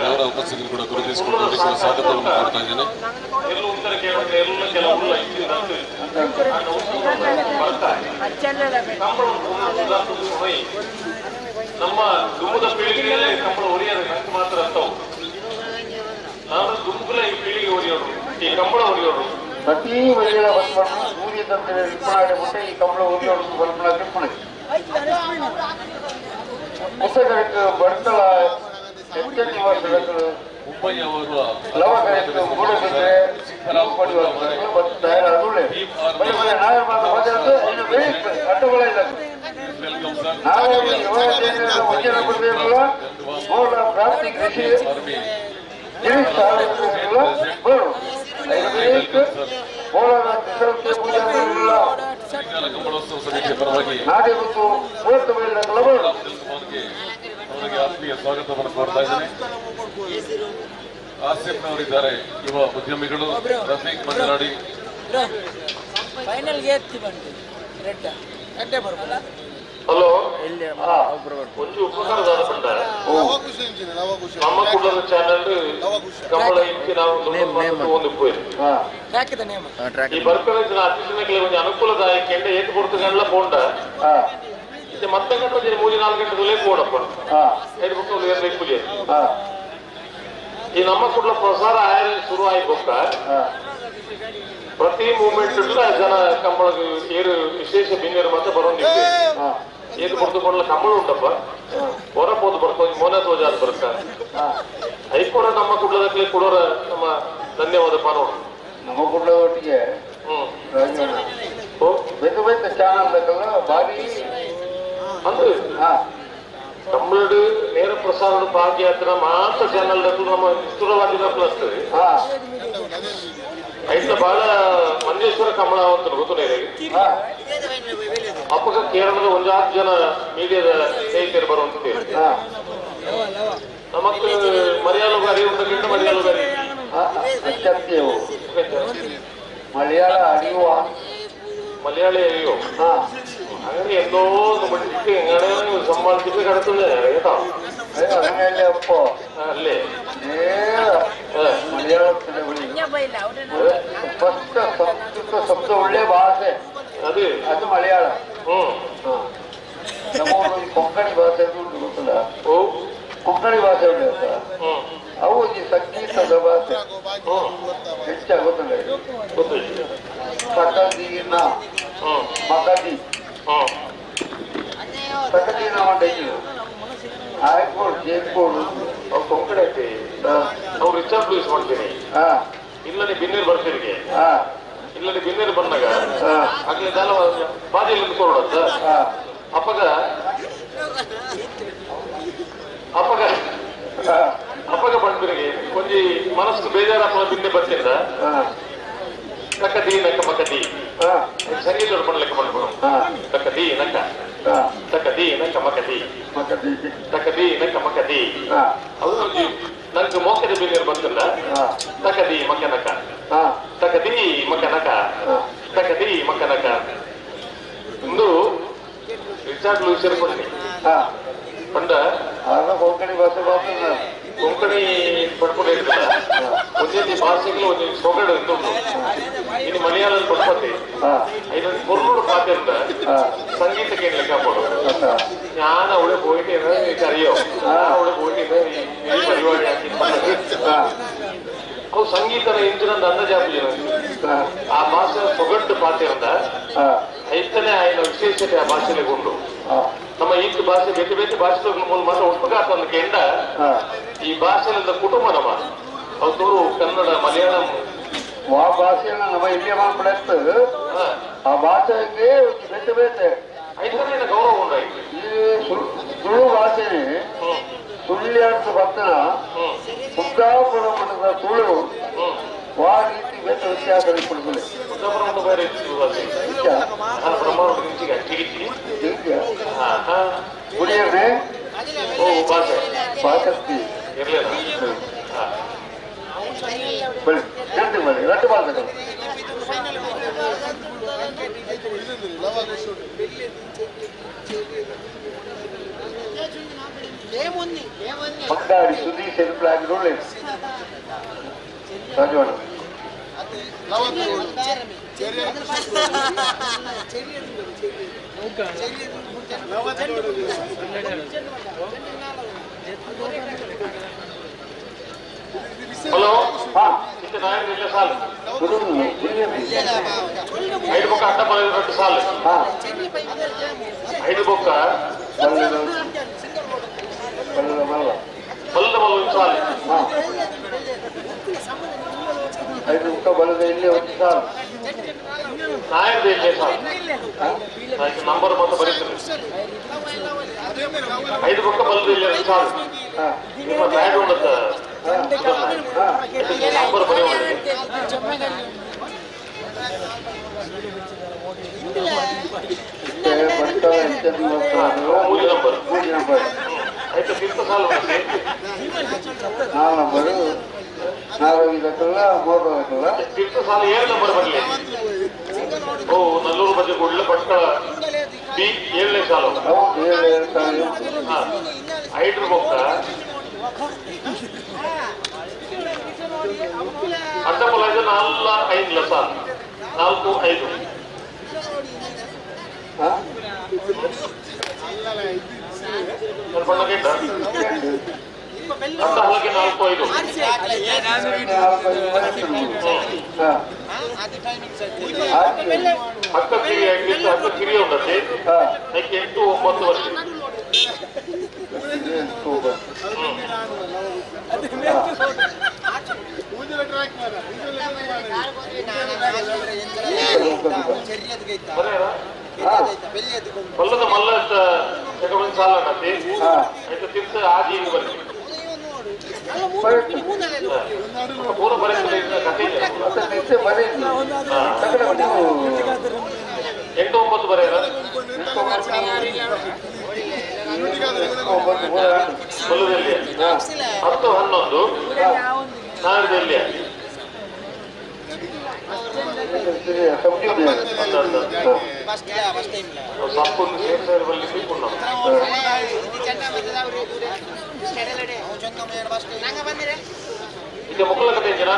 ಅವರ ಉಪಸ್ಥಿತಿಯನ್ನು ಕೂಡ ಗುರುತಿಸಿಕೊಂಡು ಸ್ವಾಗತವನ್ನು ಕೊಡ್ತಾ ಇದ್ದೇನೆ. ನಮ್ಮ ದುಮ್ಮದ ಪೀಳಿಗೆಯಲ್ಲೇ ಕಂಬಳ ಒರಿಯೋದು ನಂಗೆ ಮಾತ್ರ ಅರ್ಥವು. ನಾನು ದುಂಬುಲ ಈ ಪೀಳಿಗೆ ಒರಿಯೋರು, ಈ ಕಂಬಳ ಒರಿಯೋರು. ಪ್ರತಿ ಒರಿಯಲ ಬಂದ್ಕೊಂಡು ಸೂರ್ಯ ತಂದ್ರೆ ಇಪ್ಪನಾಡಿ ಬಿಟ್ಟು ಈ ಕಂಬಳ ಒರಿಯೋರು ಸ್ವಲ್ಪ ಕಿಪ್ಪಣೆ ಪುಸ್ತಕಕ್ಕೆ ಬಡ್ಕಳ ಹೆಚ್ಚು ವರ್ಷಗಳು ಲವಕರಕ್ಕೆ ಗೂಡಬಿದ್ರೆ ಬಂದು ತಯಾರಾದ ಅಡ್ಡಗಳ ಇಲ್ಲ. ನಾವೇ ಪ್ರಾಪ್ತಿ ಕೃಷಿ ಅವರಿಗೆ ಆತ್ಮೀಯ ಸ್ವಾಗತವನ್ನು ಕೋರ್ತಾ ಇದ್ದೇನೆ. ಆಸಿಫ್ನವರಿದ್ದಾರೆ, ಯುವ ಉದ್ಯಮಿಗಳು ರಫೀಕ್ ಮಂಜನಾಡಿ. ಹಲೋ, ಒಂದು ಉಪಕಾರದಾದ ಬಂಡ ನಮ್ಮ ಕುಟುಂಬದ ಚಾನೆಲ್ ಕಂಬಳ ಇಂಚಿ ನಾವು ಒಂದು ಈ ಬರ್ಕಳ ಅತಿಥಿಗಳಿಗೆ ಒಂದು ಅನುಕೂಲದಾಯಕ ಎಂಡ ಏತು ಕೊಡ್ತು ಗಂಡ್ಲ ಪೋಂಡ ಇದು ಮತ್ತೆ ಗಂಟೆ 3-4 ಗಂಟೆ ಪೋಡಪ್ಪ ಹೇಳ್ಬಿಟ್ಟು ಪೂಜೆ ಈ ನಮ್ಮ ಕುಟುಂಬ ಪ್ರಸಾರ ಆಯ ಶುರು ಆಗಿ ಬೊಕ್ಕ ಪ್ರತಿ ಮೂಮೆಂಟ್ ಜನ ಕಂಬಳ ಏರು ವಿಶೇಷ ಬಿನ್ನೇರು ಮತ್ತೆ ಬರೋಂದಿತ್ತು. ಏದು ಕೊಡ್ತು ಕೊಡಲ ಕಂಬಳ ಉಂಟಪ್ಪ ಹೊರ ಪೋದು ಬರ್ಕೊ ಮೋನ ತೋಜಾದ ಬರ್ಕ ಐಕೋರ ನಮ್ಮ ಕುಡ್ಲದಕ್ಕೆ ಕೊಡೋರ ನಮ್ಮ ಧನ್ಯವಾದಪ್ಪ ನೋಡು. ನಮ್ಮ ಕುಡ್ಲದ ಒಟ್ಟಿಗೆ ಬೇಗ ಬೇಗ ಚಾನಲ್ ಬಾರಿ ಅಂದ್ರೆ ಕಂಬಳಡು ನೇರ ಪ್ರಸಾರದ ಭಾಗ್ಯ ಮಾತ್ರ ಚಾನಲ್ ನಮ್ಮ ನಿಷ್ಠುರವಾದಿನ ಪ್ಲಸ್ ಐತ ಬಹಳ ಮಂಜೇಶ್ವರ ಕಮಲ ಅಂತ ಗೊತ್ತು ಅಪ್ಪಗ ಕೇರಳದ ಒಂದಾರು ಜನ ಮೀಡಿಯಾದ ಸ್ನೇಹಿತರು ಬರುವಂತ ನಮಕ್ ಮಲಯಾಳ ಅರಿವು ಮಲಯಾಳ ಮಲಯಾಳ ಅರಿಯುವ ಮಲಯಾಳಿ ಅರಿಯೋ അങ്ങനെ എന്തോ പഠിച്ചിട്ട് എങ്ങനെ സമ്പാദിച്ചിട്ട് കിടത്തുന്നേ കേട്ടോ. അല്ലേ മലയാളത്തിലെ ಸ್ಪಷ್ಟ ಸಂಸ್ಕೃತ ಶಬ್ದ ಒಳ್ಳೆ ಭಾಷೆ ಅದು ಅದು ಮಲಯಾಳ. ನಮ್ಮ ಕೊಂಕಣಿ ಭಾಷೆ ಉಂಟು ಗೊತ್ತಲ್ಲ, ಕೊಂಕಣಿ ಭಾಷೆ ಉಂಟು ಅಂತ ಅವು ಈ ಸಂಗೀತದ ಭಾಷೆ ಹೆಚ್ಚಾಗಿ ಗೊತ್ತಲ್ಲ. ತಕದೀನ ಮಕದಿ ತಕದೀನ ಮಂಡೇಜು ಆಯ್ಕೋಡು ಜೇಕೋಡು ಅವ್ರು ಕೊಂಕಣಿ ಐತಿ ಅವ್ರು ರಿಚಾರ್ಡ್ ಯೂಸ್ ಮಾಡ್ತೀನಿ. ಇಲ್ಲದೆ ಬಿನ್ನೇರು ಬರ್ತೀರಿಗೆ ಇಲ್ಲದೆ ಬಿನ್ನೇರು ಬಂದಾಗ ಆಗ್ಲಿ ದಾಲ ಬಾದಿಯಲ್ಲಿ ಕೊಡೋದ ಅಪ್ಪಗ ಅಪ್ಪಗ ಅಪ್ಪಗ ಬಂದ್ಬಿರಿಗೆ ಕೊಂಜಿ ಮನಸ್ಸು ಬೇಜಾರಪ್ಪ ಬಿನ್ನೆ ಬರ್ತಿದ್ದ ತಕದಿ ನಕ್ಕ ಮಕದಿ ಸಂಗೀತ ಲೆಕ್ಕ ಮಾಡ್ಬಿಡು. ತಕದಿ ನಕ್ಕ ತಕದಿ ನಕ್ಕ ಮಕದಿ ತಕದಿ ನಕ್ಕ ಮಕದಿ ಅದು ನಂಗೆ ಮೋಕದ ಬಿನ್ನೇರು ಬಂತಿಲ್ಲ. ತಕದಿ ಮಕನಕ ತಕದಿ ಮಕನಕ ತಕದಿ ಮಕನಕ ಇಂದು ರಿಚಾರ್ಡ್ ಲೂಸರ್ ಕೊಡ್ತೀನಿ ಪಂಡ ಕೊಂಕಣಿ ಭಾಷೆ ಕೊಂಕಣಿ ಪಡ್ಕೊಂಡು ಒಂದೊಂದು ಭಾಷೆಗಳು ಒಂದೊಂದು ಸೊಗಡು ಉಂಟು. ಇನ್ನು ಮಲಯಾಳ ಪಡ್ಪತಿ ಇದೊಂದು പൊരുളോട് പാട്ടുണ്ട് സംഗീത കേരളക്കാൻ പോടും. ഞാൻ അവിടെ പോയിട്ട് എനിക്കറിയോ, ഞാൻ അവിടെ പോയിട്ട് ഈ പരിപാടി ആക്കി ಸಂಗೀತದ ಇಂಜಿನ ಅಂದಾಜು ಆ ಭಾಷೆ ಸೊಗಟ್ಟು ಪಾತಿರಂದ ಐತನೇ ಆಯ್ನ ವಿಶೇಷತೆ ಆ ಭಾಷೆಗೆ ಉಂಟು. ನಮ್ಮ ಈ ಭಾಷೆ ಬೇತೆ ಬೇತೆ ಭಾಷೆ ಮೂಲ ಮಾತ್ರ ಒಟ್ಟುಗಾತ ಕೇಂದ್ರ ಈ ಭಾಷೆಯಿಂದ ಕುಟುಂಬ ನಮ್ಮ ಅವರು ಕನ್ನಡ ಮಲಯಾಳಂ ಆ ಭಾಷೆಯನ್ನು ನಮ್ಮ ಇಲ್ಲಿ ಮಾತಾಡ್ತು ಆ ಭಾಷೆಗೆ ಬೇತೆ ಬೇತೆ ಐತನೇ ಗೌರವ ಉಂಟಾಯ್ತು. ಈ ತುಳು ಭಾಷೆ ಸುಳ್ಳಿ ಅಂತ ಬರ್ತನ ಕುಂದಾಪುರ ಮಠದ ತುಳು ವಾ ರೀತಿ ಬೇತೆ ವ್ಯತ್ಯಾಸ ಕೊಡ್ತದೆ. ಕುಡಿಯದೆ ಭಾಷೆ ಎರಡು ಭಾಷೆಗಳು. ಮಂಗಾಡಿ ಸುದೀಶ್ ಎಲ್ಪ್ಲಾಗಿ ರಾಜವಾಡ ಹಲೋ ಐದು ಬೊಕ್ಕ ಅಡ್ಡ ಎರಡು ಸಾಲು ಐದು ಬೊಕ್ಕ ಬಲ್ಲದ ಒಂದು ಸಾಲು ಐದು ಬೊಕ್ಕ ಬಲ್ಲದ ಇಲ್ಲಿ ಒಂದು ಸಾಲು ನಾಯಕದ ಇಲ್ಲಿ ಸಾಲು ನಂಬರ್ ಮತ್ತೆ ಬರೀತಾರೆ. ಐದು ಬೊಕ್ಕ ಬಲ್ಲದ ಇಲ್ಲಿ ಒಂದು ಸಾಲು ನಿಮ್ಮ ಬ್ಯಾಗ್ ಉಂಟು ನಂಬರ್ ಬರೆಯುವ ನಂಬರ್ ಆಯ್ತು. ಫಿಫ್ತ್ ಸಾಲು ನಾಲ್ಕು ನಂಬರು ನಾಲ್ಕು ಮೂರು ಫಿಫ್ತ್ ಸಾಲು ಏಳು ನಂಬರ್ ಬರಲಿ. ಓ ನಲ್ಲೂರು ಬಜೆ ಕೂಡಲೇ ಭಟ್ಕಳ ಬಿ ಏಳನೇ ಸಾಲು ಐದು ಬೊಕ್ಕ ಅಡ್ಡ ಪೊಲ ನಾಲ್ಕು ಐದು ಸಾಲು ನಾಲ್ಕು ಐದು ಅಡ್ಡ ಹಲಗೆ ನಾಲ್ಕು ಐದು ಹಕ್ಕ ಕಿರಿಯ ಹಕ್ಕ ಕಿರಿಯ ಉಂಟೆ ಎಂಟು ಒಂಬತ್ತು ವರ್ಷ ಬಲ್ಲದ ಮಲ್ಲ ಸಾಲ ಆಯ್ತು. ಆಜಿ ಬರ್ತದೆ ಪೂರ ಬರೀ ಎಂಟು ಒಂಬತ್ತು ಬರೆಯಲ್ಲ ಬಲ್ಲದಲ್ಲಿ 10 11 ನಾಡದಲ್ಲಿ ಮುಕ್ಕಲ ಕತೆ ಜನ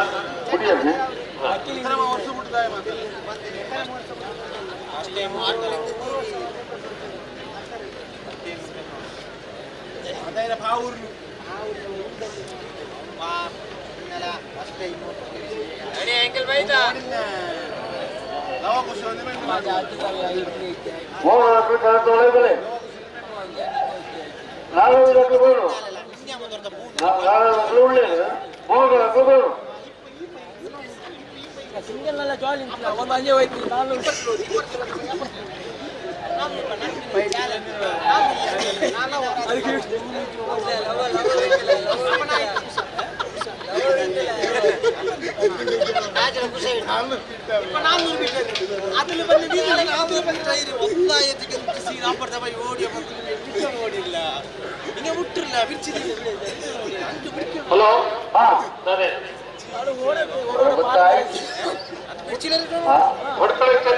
ಹಲೋ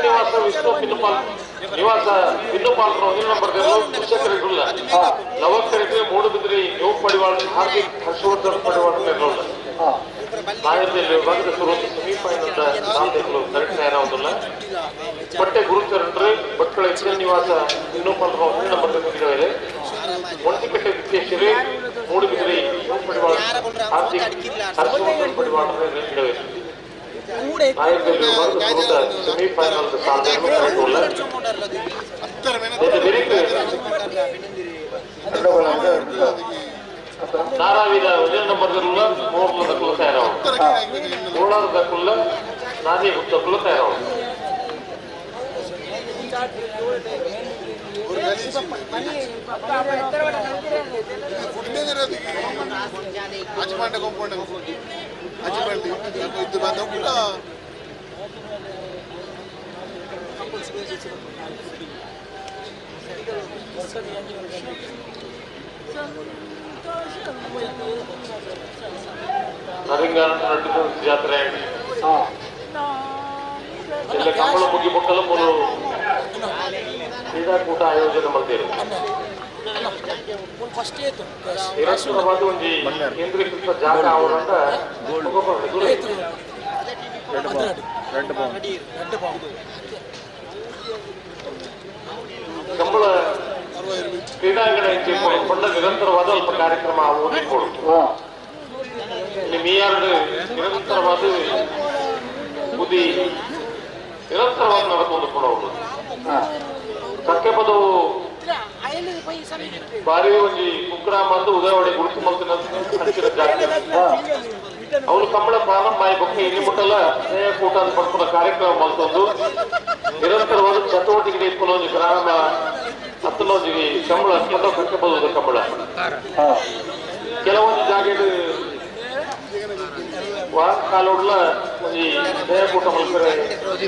ನಿವಾಸ ವಿಷ್ಣು ಪಿನ್ನುಪಾಲ್ ನಿವಾಸ ಪಿನ್ನುಪಾಲ್ ಕೃಷಕರಿಗುಳ್ಳ ಲವಕರಿಗೆ ಮೂಡುಬಿದ್ರಿ ಯುವ ಪಡಿವಾಳ ಹಾರ್ದಿಕ್ ಹರ್ಷವರ್ಧನ್ ಪಡಿವಾಳ ವಿಭಾಗದ ಸಮೀಪ ಕರೆಕ್ಟ್ ಪಟ್ಟೆ ಗುರುಚರಣರು ಭಟ್ಕಳ ಎಚ್ ನಿವಾಸ ಪಿನ್ನುಪಾಲ್ ನಂಬರ್ ಒಂಟಿಕಟ್ಟೆ ವಿದ್ಯೇಶ್ವರಿ ಮೂಡುಬಿದ್ರಿ ಸೆಮಿಫೈನಲ್ ನಾರಾವಿದ ಒಂದೇ ನಂಬರ್ದಲ್ಲ ಮೂರ್ಲದಕ್ಕೂ ತಯಾರಾವು ಮೂಳಾರದಕ್ಕುಲ್ಲ ನಾನೇ ಗುತ್ತಕ್ಕೂ ತಯಾರಾವು. ನರಿಂಗಾನ ಜಾತ್ರೆ ಎಲ್ಲ ಕಂಬಳ ಮುಗಿ ಬೊಕ್ಕಲ ಮೂರು ಕ್ರೀಡಾಕೂಟ ಆಯೋಜನೆ ಮಾಡ್ತೀರಿ. ನಿರಂತರವಾದ ಒಂಜಿ ಕೇಂದ್ರೀಕೃತ ಜಾಗ ಅವರಂತ ಕಂಬಳ ಕ್ರೀಡಾಂಗಣ ಕೊಂಡ ನಿರಂತರವಾದ ಅಲ್ಪ ಕಾರ್ಯಕ್ರಮ ಓದಿಕೊಡು. ಮೀಯಾರ್ಡ್ ನಿರಂತರವಾದ ಬುದ್ಧಿ ನಿರಂತರವಾದ ನಡಕೊಂಡು ಕೊಡೋದು ಕಕ್ಕೆ ಪದವು ಬಾರಿ ಒಂಜಿ ಕುಗ್ರಾಮ ಅಂದು ಉದಯವಾಡಿ ಗುರುತು ಮಲ್ತಿನ ಹಂಚಿನ ಜಾತಿ ಅವನು ಕಂಬಳ ಪ್ರಾರಂಭ ಆಯಿ ಬೊಕ್ಕ ಎಲ್ಲಿ ಮುಟ್ಟಲ್ಲ ಸ್ನೇಹ ಕೂಟ ಅಂತ ಪಡ್ಕೊಂಡ ಕಾರ್ಯಕ್ರಮ ಮಲ್ತೊಂದು ನಿರಂತರವಾದ ಚಟುವಟಿಕೆ ಇಟ್ಕೊಂಡು ಒಂಜಿ ಗ್ರಾಮ ಹತ್ತಲ ಒಂಜಿ ಕಂಬಳ ಕಕ್ಕೆ ಪದವು ಕಂಬಳ ಕೆಲವೊಂದು ಜಾಗೆಡ್ ವಾರ ಕಾಲೋಡ್ಲ ಒಂಜಿ ಸ್ನೇಹ ಕೂಟ ಮಲ್ಪರೆ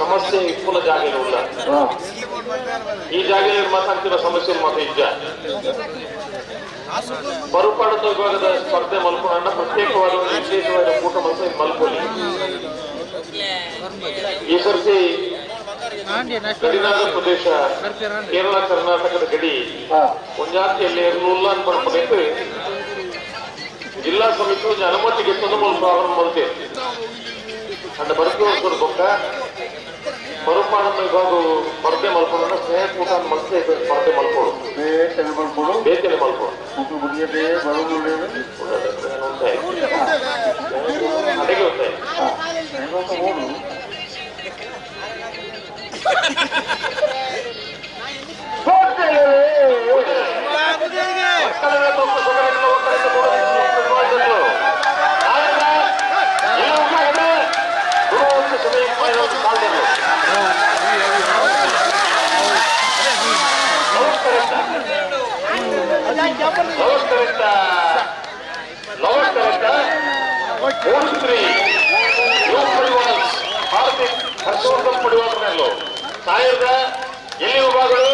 ಸಮಸ್ಯೆ ಇಪ್ಪುನ ಜಾಗೆಲು ಉಲ್ಲ. ಈ ಜಾಗೆಯಲ್ಲಿ ಮಾತಾಡ್ತಿರೋ ಸಮಸ್ಯೆ ಮಾತ್ರ ಇಜ್ಜ ಬರುಪಾಡದ ವಿಭಾಗದ ಸ್ಪರ್ಧೆ ಮಲ್ಪೋಣ ಪ್ರತ್ಯೇಕವಾದ ಒಂದು ವಿಶೇಷವಾದ ಕೂಟ ಮಲ್ಪ ಮಲ್ಪೊಲಿ. ಈ ಸರ್ತಿ ಗಡಿನಾಡ ಪ್ರದೇಶ ಕೇರಳ ಕರ್ನಾಟಕದ ಗಡಿ ಒಂಜಾತಿಯಲ್ಲಿ ಇರಲಿಲ್ಲ ಅಂತ ಪಡ್ಕೊಂಡು ಜಿಲ್ಲಾ ಸಮಿತಿ ಒಂದು ಅನುಮತಿ ಗೆತ್ತೊಂದು ಮೂಲ ಪ್ರಾರಂಭ ಮಾಡ್ತೇವೆ. ಅಂಡ ಬರ್ತೀವಿ ಬೊಕ್ಕ ಬರುಪಾಡದ ವಿಭಾಗ ಸ್ಪರ್ಧೆ ಮಲ್ಪೋಣ ಸ್ನೇಹ ಕೂಟ ಮಲ್ಪೆ ಸ್ಪರ್ಧೆ ಮಲ್ಪೋಡು ಬೇತನೆ ಮಲ್ಪೋಡು ಅಡಿಗೆ ಹರ್ಷವರ್ಧನ್ ಪಡಿವಾಡನಲ್ಲೂ ಸಾವಿರದ ಎಲ್ಲಿ ವಿಭಾಗಗಳು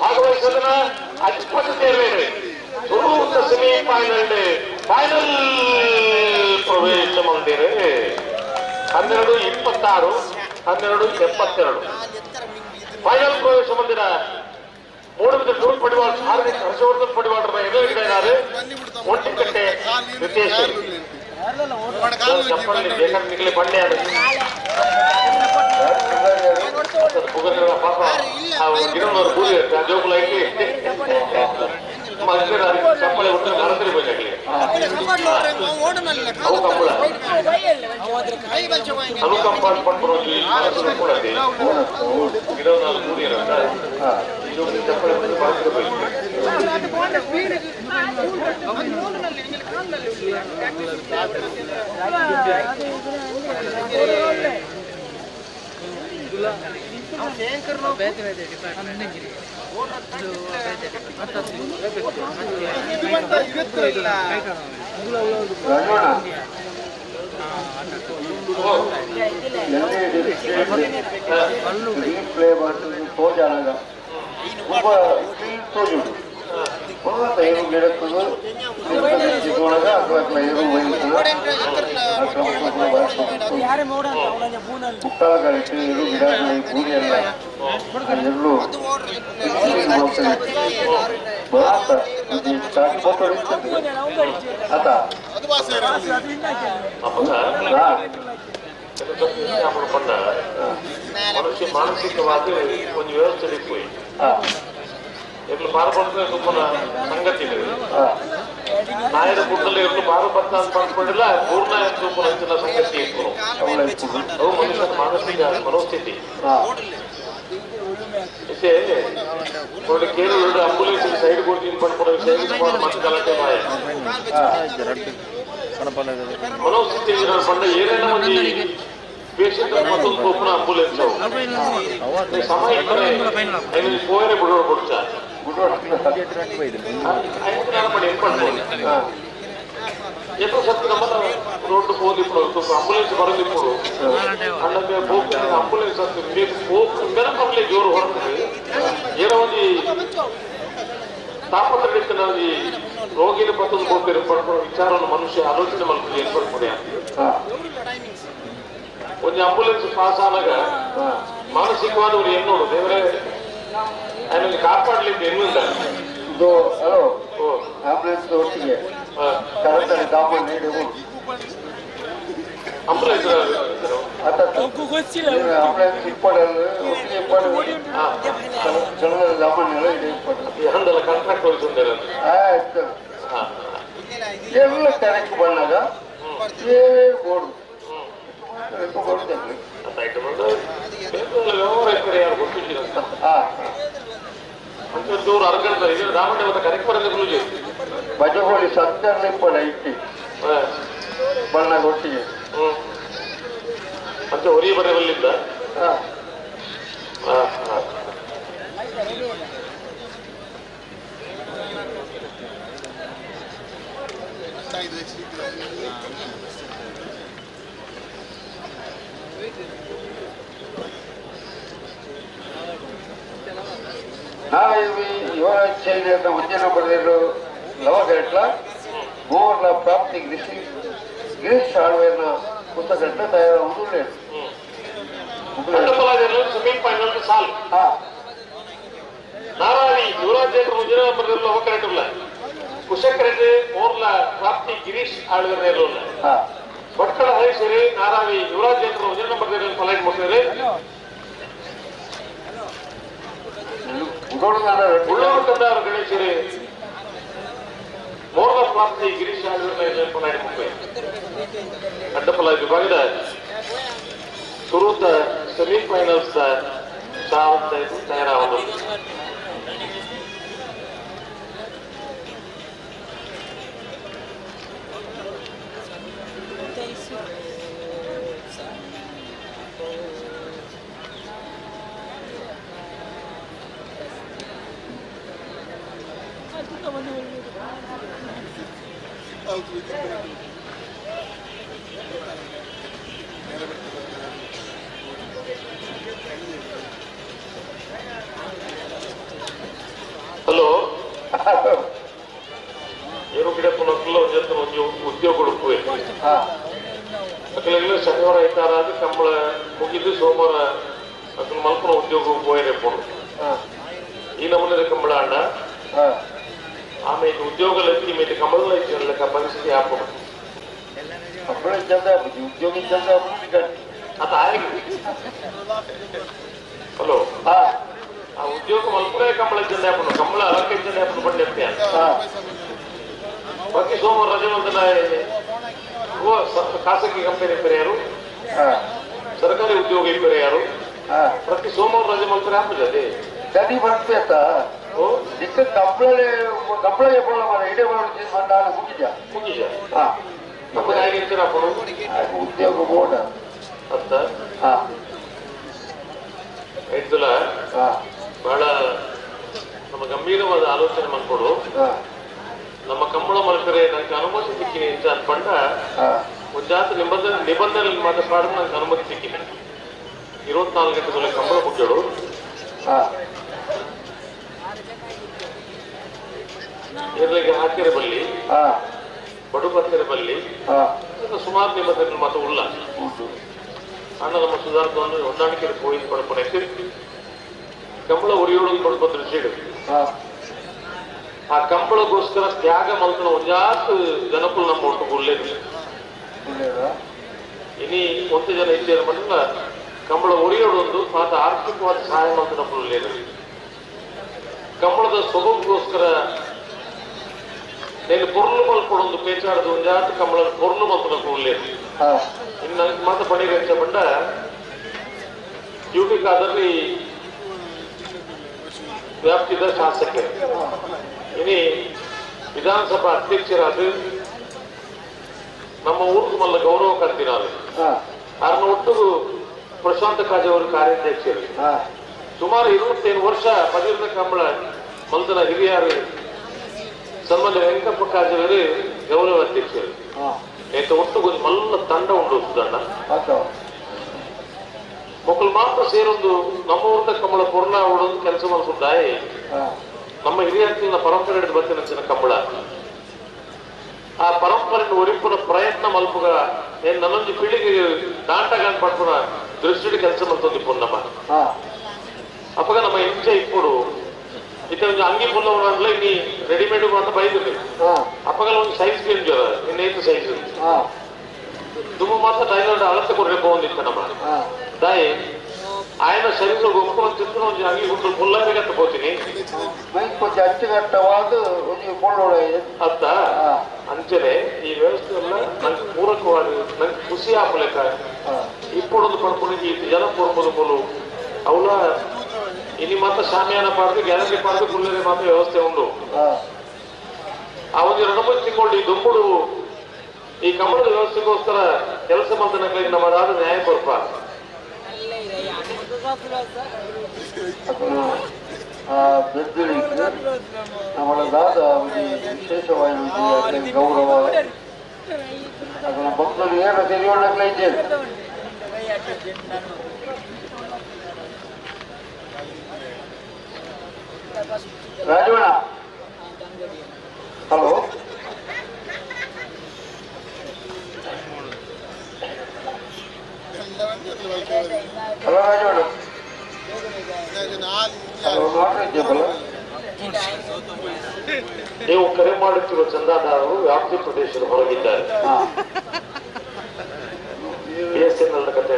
ಭಾಗವಹಿಸೋದನ್ನ ಅಧಿಪತಿ ತೇರ್ವೇರು ಸೆಮಿಫೈನಲ್ ಫೈನಲ್ ಪ್ರವೇಶ ಮಂದಿರ 12:26 12:72 ಫೈನಲ್ ಪ್ರವೇಶ ಮಂದಿರ ಮೂಡುಬಿದಿರೆ ನೂರು ಪಡಿವಾಳ ಹಾರ್ದಿಕ್ ಹರ್ಷವರ್ಧನ್ ಪಡಿವಾಡರ ಎದುರುಗಡೆ ಒಂಟಿಕಟ್ಟೆ ರಿತೇಶ್ ಚಪ್ಪಲಿ ಬಂಡೆ ಪಾಪ ಜೋಕುಲೈತಿ ಚಪ್ಪಲಿ ಬಿಟ್ಟು ಮರತಿರಿ ಹೋಗ್ಲಿ ಅವು ಕಂಬಳ ಅನುಕಂಪ ಪಡ್ಕೊಂಡು ಕೂಡ ಗಿಡ ಕೂಡಿ ಚಪ್ಪಲಿ ಬಿಟ್ಟು ಮರತಿರಿ ಹೋಗಿ. ರೀಪ್ಲೇ ತೋಜಾಗ ತೋಜುಡು ಮಾನಸಿಕವಾಗಿ ಒಂದು ವ್ಯವಸ್ಥೆ ಪೋಯಿ ಎಕ್ಲು ಪಾರ್ಪಡ್ರೆ ಸುಮ್ಮನ ಸಂಗತಿ. ನಾಯರ ಗುಡ್ಡಲ್ಲಿ ಇರಲು ಬಾರು ಬರ್ತಾ ಅಂತ ಪಡ್ಕೊಂಡಿಲ್ಲ ಪೂರ್ಣ ಅಂಚಿನ ಸಂಗತಿ ಇತ್ತು. ಅವು ಮನುಷ್ಯನ ಮಾನಸಿಕ ಮನೋಸ್ಥಿತಿ. ಕೇರಳ ಅಂಬುಲೆನ್ಸ್ ಸೈಡ್ ಕೊಡ್ತೀನಿ ಪಡ್ಕೊಂಡು ಮತ್ತೆ ಗಲಾಟೆ ಮಾಯ ಮನೋಸ್ಥಿತಿ ಪಂಡ ಏನೇನೋ ಒಂದು ಪೇಷಂಟ್ ಮತ್ತೊಂದು ಪೋಪುನ ಅಂಬುಲೆನ್ಸ್ ಸಮಯ ಪೋಯರೆ ಬಿಡೋಡು ಕೊಡ್ತ ಎಷ್ಟೋ ಸತ್ತು ನಮ್ಮ ರೋಡ್ಡು ಪೋದಿಪ್ಪು ಅಂಬುಲೆನ್ಸ್ ಬರೋದಿಪ್ಪು ಅಣ್ಣ ಪೋಪು ಅಂಬುಲೆನ್ಸ್ ಅಂತ ಪೋಪು ಬೆರಪರ್ಲೆ ಜೋರು ಹೊರತು ಏನೋ ಒಂದು ತಾಪತ್ರ ಒಂಜಿ ರೋಗಿನ ಪತ್ತೊಂದು ಪೋಪೇರು ಪಡ್ಕೊಳ್ಳೋ ವಿಚಾರವನ್ನು ಮನುಷ್ಯ ಆಲೋಚನೆ ಮಲ್ಪುಜಿ ಏನ್ ಪಡ್ಕೊಡಿ. ಒಂಜಿ ಅಂಬುಲೆನ್ಸ್ ಪಾಸ್ ಆದಾಗ ಮಾನಸಿಕವಾದ ಅವ್ರು ಏನ್ ನೋಡು ದೇವರೇ ಆಮೇಲೆ ಕಾಪಾಡ್ಲಿಕ್ಕೆ ಎನ್ನುವಂತ ಇದು ಹಲೋ ಆಂಬುಲೆನ್ಸ್ ಒಟ್ಟಿಗೆ ಅಂಬುಲೆನ್ಸ್ ಆಂಬುಲೆನ್ಸ್ ಇಪ್ಪಡಲ್ಲ ಒಟ್ಟಿಗೆ ಇಪ್ಪಡು ಅಂದಲ್ಲ ಕಾಂಟ್ರಾಕ್ಟ್ ಹೊಲಿಸುಂದೇರ ಆಯ್ತು. ಎಲ್ಲ ಕರೆಕ್ಟ್ ಬಂದಾಗ ಏ ಬೋರ್ಡು ಬಜಗೋಳಿ ಸತ್ತರ್ಲ ಇಪ್ಪಡ ಇಟ್ಟಿ ಬಣ್ಣದ ಒಟ್ಟಿಗೆ ಅಂತ ಹೊರಿ ಬರಬಲ್ಲಿದ್ದ. ನಾಳೆ ಯುವರಾಜ್ ಶೈಲಿಯನ್ನು ಉದ್ಯಮ ಬರೆದಿರೋ ಲವಗಟ್ಲ ಗೋವರ್ನ ಪ್ರಾಪ್ತಿ ಗಿರೀಶ್ ಆಳ್ವೆಯನ್ನ ಪುಸ್ತಕಟ್ಲ ತಯಾರಾಗುವುದು ಸಾಲು ನಾರಾವಿ ಯುವರಾಜ್ ಉದ್ಯಮ ಬರೆದಿರೋ ಲವಕರೆಟ್ಲ ಕುಶಕರೆಟ್ ಮೋರ್ಲ ಪ್ರಾಪ್ತಿ ಗಿರೀಶ್ ಆಳ್ವೆಯನ್ನ ಭಟ್ಕಳ ಹರೀಶರಿ ನಾರಾವಿ ಯುವರಾಜ್ ಉದ್ಯಮ ಬರೆದಿರೋ ಫಲೈಟ್ ಮುಟ್ಟಿದರೆ ಉಳ್ಳೂರು ತಂದಾರು ಗಣೇಶರೇ ಮೋರ್ಲ ಪ್ರಾಪ್ತಿ ಗಿರೀಶ್ ಆಳ್ವೆಯನ್ನ ಅಡ್ಡಪಲ ವಿಭಾಗದ ಸುರೂತ ಸೆಮಿಫೈನಲ್ಸ್ ತಯಾರಾಗುವುದು. ಹಲೋ ಏನು ಗಿಡ ಪುನಃ ಒಂಜಿ ಉದ್ಯೋಗ ಕೊಡುತ್ತವೆ ಅಕಲೆಲ್ಲ ಶನಿವಾರ ಐತಾರ ಅದು ಕಂಬಳ ಮುಗಿದು ಸೋಮವಾರ ಅಕಲ್ ಮಲ್ಪನ ಉದ್ಯೋಗ ಪೋಯರೆ ಪೋಡು ಈ ನಮೂನೆ ಕಂಬಳ ಅಣ್ಣ ಆಮೇಲೆ ಉದ್ಯೋಗ ಲೈತಿ ಮೇಲೆ ಕಂಬಳ ಲೈತಿ ಲೆಕ್ಕ ಪರಿಸ್ಥಿತಿ ಆಪುಂಡು ಉದ್ಯೋಗ ಅತ ಆಗಿ ಹಲೋ ಆ ಉದ್ಯೋಗ ಮಲ್ಪುರೇ ಕಂಬಳ ಇದ್ದಂದೆ ಆಪುಂಡು ಕಂಬಳ ಅಲಕ್ಕ ಇದ್ದಂದೆ ಆಪುಂಡು ಬಂಡೆ ಬಾಕಿ ಸೋಮವಾರ ರಜೆ ಬಂದ ಖಾಸಗಿ ಕಂಪನಿ ಯಾರು ಸರ್ಕಾರಿ ಉದ್ಯೋಗ ಯಾರು ಪ್ರತಿ ಸೋಮವಾರ ರಜೆ ಮಲ್ಪರೆ ಆಪುಜದೆ ಗಡಿ ಬರ್ಬೇಕ ದಿಕ್ಕ ಕಂಬಳೇ ಕಂಬಳೇ ಬೋಳ ಮಾರ ಇಡೇ ಬಂದಾನ ಮುಗಿಜ ಮುಗಿಜ ನಮ್ಮ ಹೇಗಿರ್ತೀರ ಉದ್ಯೋಗ ಬೋರ್ಡ್ ಅಂತ ಐತಲ್ಲ ಬಹಳ ನಮ್ಮ ಗಂಭೀರವಾದ ಆಲೋಚನೆ ಮಾಡ್ಕೊಡು. ನಮ್ಮ ಕಂಬಳ ಮಲ್ಪರೆ ನನಗೆ ಅನುಮತಿ ಸಿಕ್ಕಿನಿ ಅಂತ ಅನ್ಕೊಂಡ ಒಂಜಾತ ನಿಬಂಧನೆ ಮಾತ್ರ ಪಾಡ ನನಗೆ ಅನುಮತಿ ಸಿಕ್ಕಿನಿ 24 ಗಂಟೆ ಕಂಬಳ ಮುಗಿಯೋಡು ಏರ್ಲಿಗೆ ಹಾಕಿರ ಬಲ್ಲಿ ಬಡು ಬತ್ತಿರ ಬಲ್ಲಿ ಸುಮಾರು ನಿಬಂಧನೆ ಮಾತ್ರ ಉಲ್ಲ ಅಣ್ಣ ನಮ್ಮ ಸುಧಾರಿತವನ್ನು ಹೊಂದಾಣಿಕೆ ಹೋಗಿ ಪಡ್ಕೊಂಡೈತಿ ಕಂಬಳ ಉರಿಯೋಳು ಪಡ್ಕೊಂತ ಸೀಡು ಆ ಕಂಬಳಗೋಸ್ಕರ ತ್ಯಾಗ ಮಲ್ತನ ಒಂಜಾತ್ ಜನಕುಲು ನಮ್ಮ ಒಟ್ಟು ಉಳ್ಳೇದು ಇನಿ ಒಂದು ಜನ ಇದ್ದೇನು ಮಾಡಿಲ್ಲ ಕಂಬಳ ಉರಿಯೋಡು ಒಂದು ಮಾತ ಆರ್ಥಿಕವಾದ ಸಹಾಯ ಮಲ್ತನ ಉಳ್ಳೇದು ಕಂಬಳದ ಸೊಬಗೋಸ್ಕರ నేను పొర్లు మల్పొడొంದು ಪೇಚಾಡದು ಒಂಜಾತ್ ಕಮಲ ಪೊರ್ಲು ಮಲ್ಪುನ ಕೂಡ್ಲೇರು ಇನ್ನು ನನಗೆ ಮಾತ ಪಣೀರ್ ಪಂಡ ಯುಟಿ ಖಾದರ್ ವ್ಯಾಪ್ತಿದ ಶಾಸಕರು ಇನಿ ವಿಧಾನಸಭಾ ಅಧ್ಯಕ್ಷರಾದ ನಮ್ಮ ಊರಿಗೆ ಮಲ್ಲ ಗೌರವ ಕಂತಿನಾರು ಅರ್ನ ಒಟ್ಟು ಪ್ರಶಾಂತ ಕಾಜೆ ಅವರು ಕಾರ್ಯಾಧ್ಯಕ್ಷರು ಸುಮಾರು 25 ವರ್ಷ ಪದಿರ್ನ ಕಂಬಳ ಮಲ್ದನ ಹಿರಿಯರು ಸನ್ಮಾನ್ಯ ವೆಂಕಪ್ಪ ಕಾಜೆಯವರು ಗೌರವ ಅಧ್ಯಕ್ಷರು ಏತ ಒಟ್ಟು ಕೊಂಚ ಮಲ್ಲ ತಂಡ ಉಂಡು ಸುದಣ್ಣ ಮಕ್ಕಳು ಮಾತ್ರ ಸೇರೊಂದು ನಮ್ಮ ಊರ್ದ ಕಂಬಳ ಪೂರ್ಣ ಒಂದು ಕೆಲಸ ಮಲ್ಪುಂದಾಯಿ ನಮ್ಮ ಹಿರಿಯರ್ನ ಪರಂಪರೆ ಹಿಡಿದು ಬರ್ತಿನ ಕಂಬಳ ಆ ಪರಂಪರೆ ಒರಿಪುನ ಪ್ರಯತ್ನ ಮಲ್ಪುಗ ಏನ್ ನನ್ನೊಂದು ಪೀಳಿಗೆ ದಾಂಟಗಾನ್ ಪಡ್ಪುನ ದೃಷ್ಟಿ ಕೆಲಸ ಮಲ್ತೊಂದು ಪುನ್ನಮ್ಮ ಅಪ್ಪಗ ನಮ್ಮ ಇಂಚ ಇಪ್ಪುಡು ಇತ್ತ ಒಂಜಿ ಅಂಗಿ ಪುಲ್ಲವನಂಡ್ಲ ಇನ್ನಿ ರೆಡಿಮೇಡ್ ಮಾತ್ರ ಬೈದಿದೆ ಅಪ್ಪಗಲ ಒಂದು ಸೈಜ್ ಜ್ವರ ಇನ್ನೇನು ಸೈಜ್ ದುಮ್ಮ ಮಾತ್ರ ಟೈಲರ್ ಅಳತೆ ಕೊಡ್ರೆ ಪೋಂದಿತ್ತ ನಮ್ಮ ದಾಯಿ ఆయన ಶರೀರ ಒಪ್ಪುನ ಚಿತ್ರ ಒಂಜಿ ಅಂಗಿ ಗುಂಡು ಪುಲ್ಲವೇ ಕಟ್ಟ ಪೋತೀನಿ ಕೊಂಚ ಅಚ್ಚುಕಟ್ಟವಾದ ಒಂಜಿ ಪೊಳ್ಳೋಡ ಅತ್ತ ಅಂಚನೆ ಈ ವ್ಯವಸ್ಥೆ ಎಲ್ಲ ನಂಗೆ ಪೂರಕವಾಗಿ ನಂಗೆ ಖುಷಿ ಆಪಲೆಕ್ಕ ಇಪ್ಪೊಡೊಂದು ಪಡ್ಕೊಂಡು ಈ ಜನ ಪೊರ್ಬೋದು ಪೊಲು ಅವಳ ಇನಿ ಮಾತ್ರ ಶಾಮಿಯಾನ ಪಾಡ್ದು ಗ್ಯಾರಂಟಿ ಪಾಡ್ದು ಕುಲ್ಲರೆ ಮಾತ್ರ ವ್ಯವಸ್ಥೆ ಉಂಡು ಆ ಒಂದು 2-3 ತಿಂಗಳು ಈ ದುಂಬುಡು ಈ ಕಮಲದ ವ್ಯವಸ್ಥೆಗೋಸ್ಕರ ಕೆಲಸ ಮಾಡ್ತಾನೆ ನಮ್ಮದಾದ ನ್ಯಾಯ ಕೊರ್ಪ ನಮ್ಮದಾದ ವಿಶೇಷವಾಗಿ ಗೌರವ ಅದನ್ನ ಭಕ್ತರು ಏನು ತಿಳಿಯೋಣ ಇದ್ದೇನೆ. ರಾಜವಣ್ಣ ಹಲೋ ಹಲೋ ರಾಜವಣ್ಣ ನೀವು ಕರೆ ಮಾಡುತ್ತಿರುವ ಚಂದಾದಾರರು ವ್ಯಾಪ್ತಿ ಪ್ರದೇಶದ ಹೊರಗಿದ್ದಾರೆ. ಬಿಎಸ್ಎನ್ಎಲ್ ಕತೆ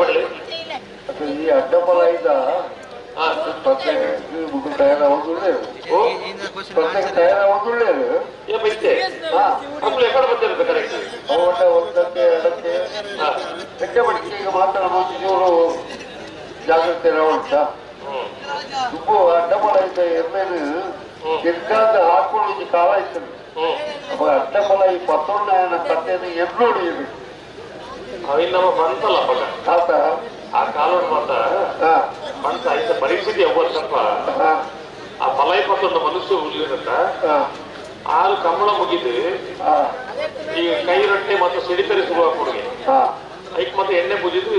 ಬರಲಿ. ಈ ಅಡ್ಡಬಲ ಇದ್ದ ಒಂದಕ್ಕೆ ಎರಡಕ್ಕೆ ಈಗ ಮಾತ್ರ ನಮ್ಮ ಜಾಗ್ರತೆ ಉಂಟಾ ದುಬ್ಬು ಅಡ್ಡಬಲ ಇದ್ದ ಎಮ್ಮೆನು ತಿರ್ಗಾದ ಹಾಕೊಂಡು ಕಾಲ ಇತ್ತು. ಅವಾಗ ಅಡ್ಡಬಲ ಈ ಪತ್ತೊಣ್ಣ ಕಟ್ಟೆಯನ್ನು ಎನ್ನೋಡಿ ನಮ್ಮ ಬಂತಲ್ಲ ತಾತ ಆ ಕಾಲೋಡ್ ಮಾತ ಬಂತ ಆಯ್ತ ಪರಿಸ್ಥಿತಿ ಅವ್ವತ್ತಪ್ಪ ಆ ಬಲೈ ಪತ್ತೊಂದು ಮನಸ್ಸು ಉಳಿದಂತ ಆರು ಕಂಬಳ ಮುಗಿದು ಈ ಕೈ ರೊಟ್ಟೆ ಮತ್ತು ಸಿಡಿತರಿ ಶುರು ಹಾಕೊಡುಗೆ ಐಕ್ ಮತ್ತೆ ಎಣ್ಣೆ ಬುಜಿದು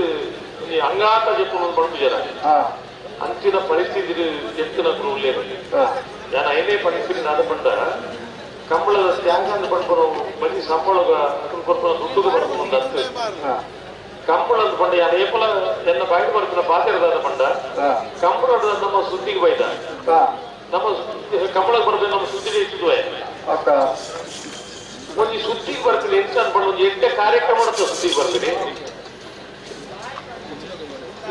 ಅಂಗಾತ ಜೊತೆ ಬಡ್ದು ಜನ ಅಂಚಿನ ಪರಿಸ್ಥಿತಿ ಎತ್ತಿನ ಉಳ್ಳೇರು ನಾನು ಐನೇ ಪರಿಸ್ಥಿತಿ ನಾದ ಬಂದ ಕಂಬಳದ ತ್ಯಾಗ ಅಂತ ಪಡ್ಕೊನು ಬರೀ ಸಂಬಳಗ ಕೊಡ್ಕೊನ ದುಡ್ಡುಗ ಬರ್ಕೊಂಡು ಅಷ್ಟು ಕಂಬಳ ಅಂತ ಪಂಡ ಯಾರು ಏಪಲ ಎನ್ನ ಬಾಯಿಗೆ ಬರ್ತಿನ ಪಾತಿರದಾದ ಪಂಡ ಕಂಬಳ ನಮ್ಮ ಸುದ್ದಿಗೆ ಬೈದ ನಮ್ಮ ಕಂಬಳಕ್ಕೆ ಬರ್ಬೇಕು ನಮ್ಮ ಸುದ್ದಿಗೆ ಇಟ್ಟಿದ್ವೆ ಒಂದು ಸುದ್ದಿಗೆ ಬರ್ತೀನಿ ಎಂತ ಅನ್ಕೊಂಡು ಒಂದು ಎಂಟೇ ಕಾರ್ಯಕ್ರಮ ಸುದ್ದಿಗೆ ಬರ್ತೀನಿ.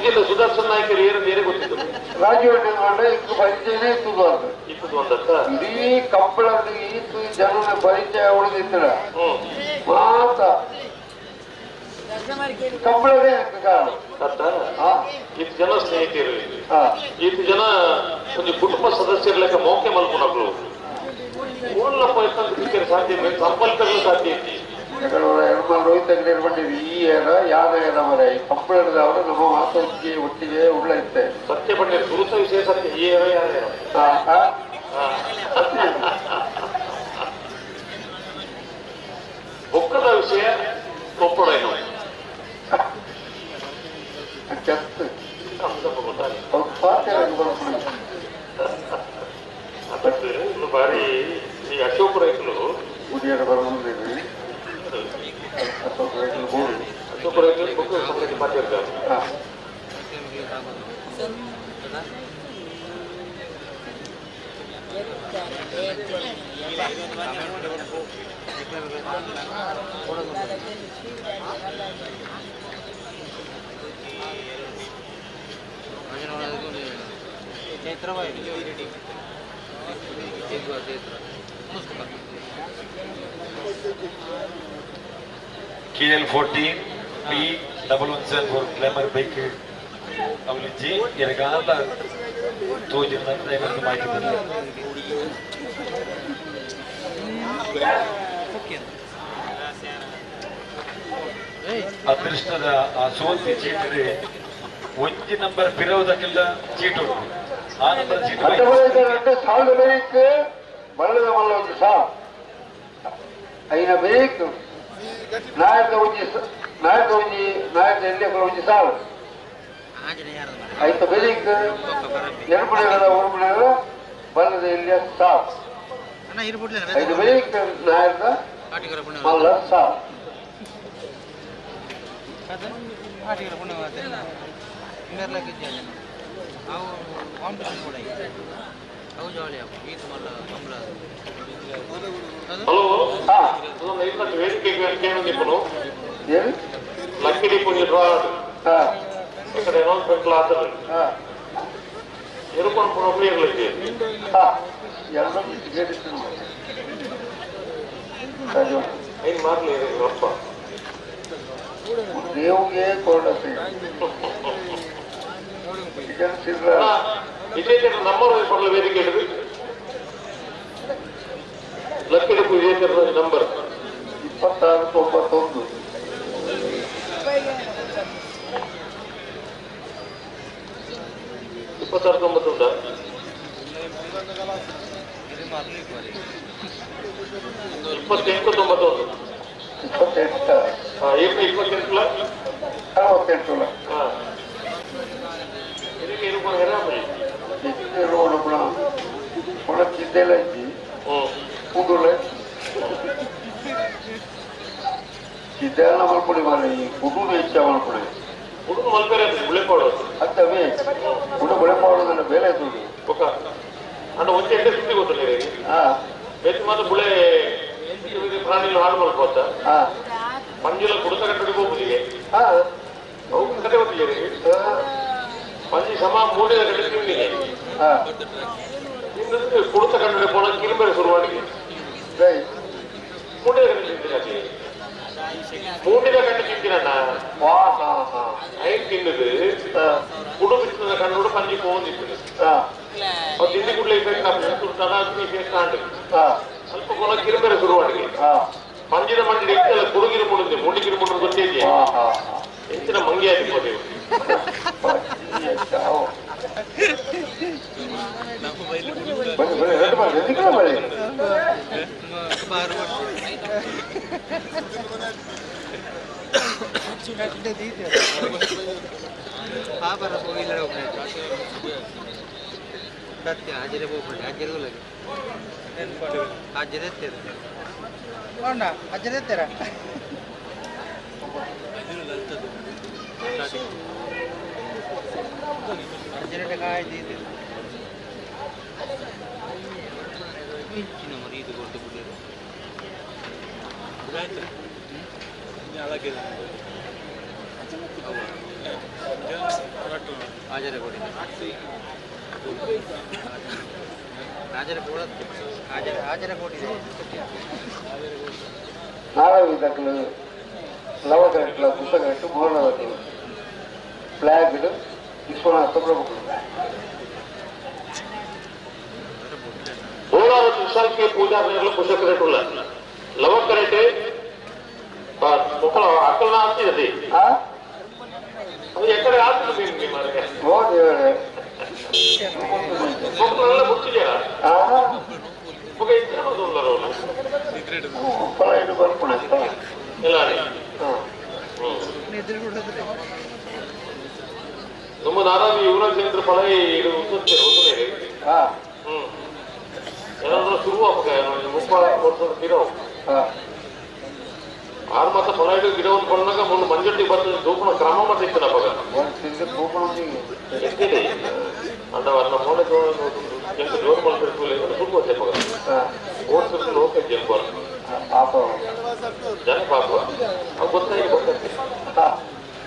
ಇಲ್ಲ ಸುದರ್ಶನ್ ನಾಯಕರು ಏನು ಬೇರೆ ಗೊತ್ತಿತ್ತು ರಾಜೀವ್ ಪರಿಚಯನೇ ಇತ್ತು ಇತ್ತು ಒಂದತ್ತ ಇಡೀ ಕಂಬಳದ ಈತು ಜನರ ಪರಿಚಯ ಉಳಿದಿತ್ತರ ಮಾತ ಕಂಬಳದೇ ಕಾರಣ. ಇತ್ತು ಜನ ಸ್ನೇಹಿತರು ಇತ್ತು ಜನ ಒಂದು ಕುಟುಂಬ ಸದಸ್ಯರ ಲೆಕ್ಕ ಮೋಕೆ ಮಲ್ಪುನಕ್ಲು ಊರ್ಲಪ್ಪ ಸಾಧ್ಯ ಸಂಪರ್ಕಗಳು ಸಾಧ್ಯ ಐತಿ. ರೋಹಿತ್ ಬಂದಿರಿ ಈ ಏನ ಯಾರ ಏನ ಮರ ಈ ಕಂಬಳದವರು ನಮ್ಮ ಮಾತೊಟ್ಟಿಗೆ ಒಟ್ಟಿಗೆ ಉಳ್ಳ ಇತ್ತೆ ಸತ್ಯ ಬಂದಿರಿ ಸುರುತ ವಿಷಯ ಸತ್ಯ ಈ ಏರ ಯಾರ ಬೊಕ್ಕದ ವಿಷಯ ಒಪ್ಪಡೇನು ಅದಕ್ಕೆ ಬಾರಿ ಈ ಅಶೋಕ್ ರೈತರು ಅಶೋಕ್ ರೈತರು ಬೊಕ್ಕ ಸಂಗತಿ ಮಾತಾಡ್ತಾರೆ. KL 14 P 1174 glamour bike ಅವಲಿಜ್ಜಿ ಎರಗಾಲ ತೋಜಿನ ದಯವಿಟ್ಟು ಮಾಹಿತಿ ಅದೃಷ್ಟದ ಆ ಸೋತಿ ಚೀಟಿದೆ ಒಂಜಿ ನಂಬರ್ ಪಿರವುದಕ್ಕೆಲ್ಲ ಚೀಟ್ ಉಂಟು ಆ ನಂಬರ್ ಚೀಟ್ ಐನ ಬೇಕು ನಾಯಕ ಒಂಜಿ ನಾಯಕ ಒಂಜಿ ನಾಯಕ ಎಲ್ಲಿ ಒಂಜಿ ಸಾಲು ಐತ ಬೆಲಿಕ್ ಎರುಪುಣೆಗಳ ಉರುಪುಣೆಗಳ ಬಲ್ಲದ ಎಲ್ಲಿಯ ಸಾಲು ಐದು ಬೆಲಿಕ್ ನಾಯಕ ಮಲ್ಲ ಸಾಲು ಹಲೋ ವೇದಿಕೆ ಲಕ್ಕಿ ಡಿಪ್ಪು ఇక్కడ అనౌన్స్మెంట్ లాతలు ఎరుపణ ప్లేయర్లకి ఐదు మార్కులు గొప్ప దేవుగే విజయ్ నంబర్ పనుల వేదిక లక్కీ డిప్పు విజయ్ నంబర్ 26 91 26 91 28 91 28 28 68 ಪ್ರಾಣಿಗಳು ಹಾಳು ಮಾಡ್ಕೋತ ಮಂಜುಲ ಕುಡಿತ ಕಟ್ಟಡಿ ಹೋಗುದಿಗೆ ಅವು ಕತೆ ಗೊತ್ತಿಲ್ಲ ಮಂಜಿ ಸಮ ಮೂಡಿದ ಕಡೆ ತಿಂದಿಗೆ ತಿಂದ್ರೆ ಕುಡಿತ ಕಟ್ಟಡಿ ಪೋಣ ಕಿರುಬೇರೆ ಶುರುವಾಗಿ ಮೂಡಿದ ಕಡೆ ತಿಂದಿನ ಮೂಡಿದ ಕಣ್ಣು ತಿಂದಿನಣ್ಣ ಐದು ತಿಂದದು ಕುಡು ಬಿತ್ತದ ಕಣ್ಣೋಡು ಪಂಜಿ ಹೋಗಿತ್ತು ಅವ್ರು ತಿಂದಿ ಕೂಡಲೇ ಇಫೆಕ್ಟ್ ಆಗ್ತದೆ ಇಫೆಕ್ಟ್ ಆಂಡ್ ಸ್ವಲ್ಪ ಕೊಲ ಕಿರುಬೇರೆ ಶುರುವಾಗಿ ಮಂಜಿನ ಮಂಡಿ ಎತ್ತಲ್ಲ ಕುಡುಗಿರು ಮುಡುಂದೆ ಮೂಡಿಗಿರು ಮುಡು ಗೊತ್ತಿದೆಯಾ ಹೆಚ್ಚಿನ ಮಂಗಿ ಆಗಿರ್ಬೋದು ನಾರಾಯಣ ಲವಕರೆಟ್ಲ ಪುಸ್ತಕರೆಟ್ಟು ಮೋಹನವತಿ ಫ್ಲಾಗ್ ವಿಶ್ವನಾಥ ಪ್ರಭುಗಳು ವಿಶಾಲ್ಕೆ ಪೂಜಾ ಪುಸ್ತಕರೆಟ್ಟುಲ್ಲ ಲವಕರೆಟ್ ಅಕ್ಕಲ್ನ ಆಗ್ತಿದೆ ಅದು ಎಕ್ಕಡೆ ಆಗ್ತದೆ ಮುಚ್ಚಿದೆಯಾ ನಮ್ಮ ನಾರಾಜಿ ಯುವರಾಜ್ ಚಂದ್ರ ಫಲ ಏನಾದ್ರೂ ಶುರು ಮುಪ್ಪ ವರ್ಷದ ಗಿಡ ಆರು ಮಾಸ ಫಲ ಹಿಡಿದು ಗಿಡ ಒಂದು ಕೊಂಡಾಗ ಮೊನ್ನೆ ಮಂಜುಂಡಿ ಬರ್ತದೆ ದೂಪಣ ಕ್ರಮ ಮಾಡ್ತಿತ್ತು ನಮಗ ಅಂಡ ನಮ್ಮ ಮೋನೆ ಜೋರು ಮಾಡ್ತಿರ್ತೀವಿ ಶುರು ಮಗ ಓಡಿಸಿದ್ರೆ ಲೋಕ ಜನ್ಬಾರ ಜನ ಪಾಪ ಅವ್ ಗೊತ್ತಾಗಿ ಗೊತ್ತಾಗ್ತದೆ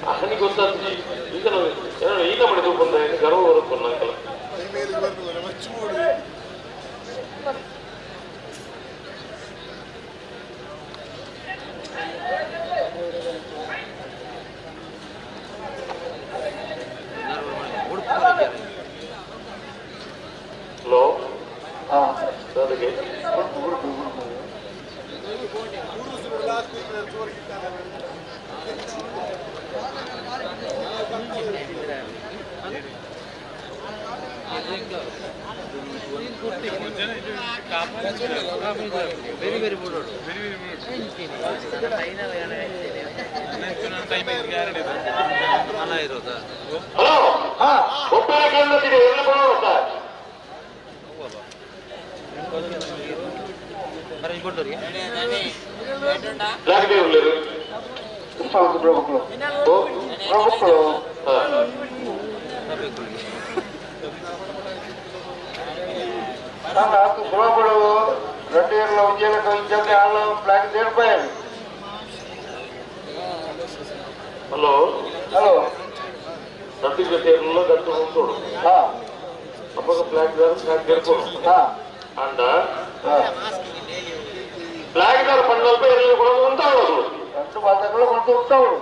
ಅವನಿಗೆ ಗೊತ್ತಾಗ್ತದೆ ಈಗ ನಾವು ಈಗ ಮಾಡಿ ದೂಪ ಗರ್ವ ಬರುತ್ತೆ ನಂಕಲ್ಲ. Very very good. Hello రెండు ఏళ్ళ ఉద్యోగం ఫ్లాగ్ చేరిపోయాడు. హలో హలో గట్టు గట్టు ఉంటాడు అప్పక ఫ్లాగ్ ఫ్లాగ్ చేరుకోడు అండ్ ఫ్లాగ్ గారు పన్నెండు ఇరవై కూడా ఉంటాడు. అసలు రెండు వాళ్ళ దగ్గర కొంత ఉంటాడు.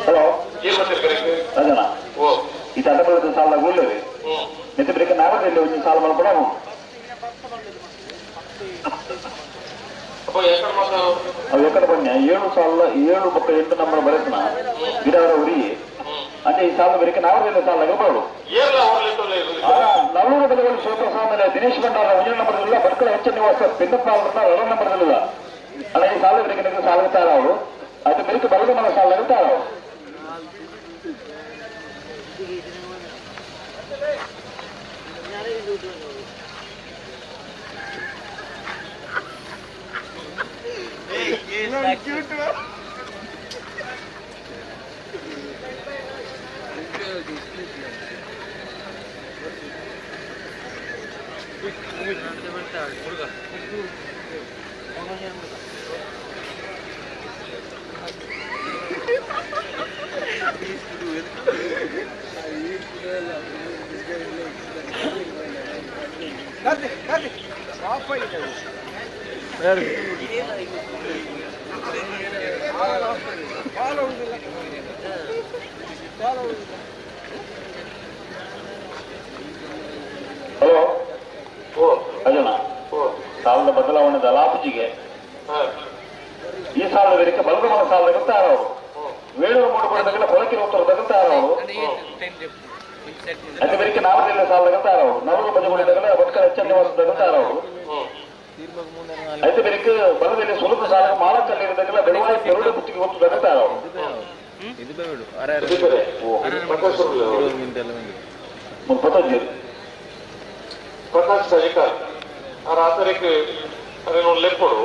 ಹಲೋ ರಜನಾ ಈ ತಂಡ ಸಾಲ ಊರ್ಲೇವೆ ನಿತ್ಯ ಬ್ರೇಕ್ ನಾವಲ್ಲಿ ಒಂದು ಸಾಲ ಮಾಡ್ಕೊಡ. ಅವು ಎಕ್ಕಡ ಬನ್ನಿ 7 ಸಾಲ 7 ಮತ್ತು 8 ನಂಬರ್ ಬರತ್ನ ಗಿಡವರ ಉರಿ అంటే ಈ ಸಾಲ ಬರೀಕ ನಾವಲ್ಲಿ ಸಾಲ ಬರೋದು. ನಲ್ಲೂರು ಬೆಲೆಗಳು ಶಿವಪ್ರಸಾದ ದಿನೇಶ್ ಭಂಡಾರ ಒಂದೇ ನಂಬರ್ ಇಲ್ಲ. ಭಟ್ಕಳ ಹೆಚ್ಚು ನಿವಾಸ ಪಿನ್ನಪ್ಪ ಎರಡು ನಂಬರ್ ಇಲ್ಲ. ಅಲ್ಲ ಈ ಸಾಲ ಬರೀಕ ಸಾಲ ಅವರು ಅದು ಬೆರಿಕ ಬಲದ ಮನ ಸಾಲ ಅವರು. ಹಲೋ ಅಜನ ಸಾಲದ ಬದಲಾವಣೆ ದಲಾಪುಜಿಗೆ ಈ ಸಾಲದ ಬೇರೆ ಬಲದ ಸಾಲದ ತಾರವರು ವೇಣೂರು ಮೂಡುಪಡದಲ್ಲ ಹೊಲಕಿನ ಉತ್ತರದಾಗ ತಾರವರು అయితే ಬೇರೆ ನಾವದಿಲ್ಲ ಸಾಲದಾಗ ತಾರವರು ನವರ ಬಜಗುಳಿದಾಗಲ ಭಟ್ಕಳ ಎಚ್ಚ ನಿವಾಸದಾಗ ತಾರವರು అయితే ಬೇರೆ ಬಲದಲ್ಲಿ ಸುಲಭ ಸಾಲ ಮಾಲಕಲ್ಲಿರದಾಗಲ ಬೆಳವಾಯಿ ಪೆರುಡ ಗುತ್ತಿಗೆ ಹೊತ್ತದಾಗ ತಾರವರು ಪ್ರಕಾಶ್ ಸಜಿಕಾರ್ ಆ ತಾರೀಕು ಅದೇನು ಲೆಪ್ಪಡು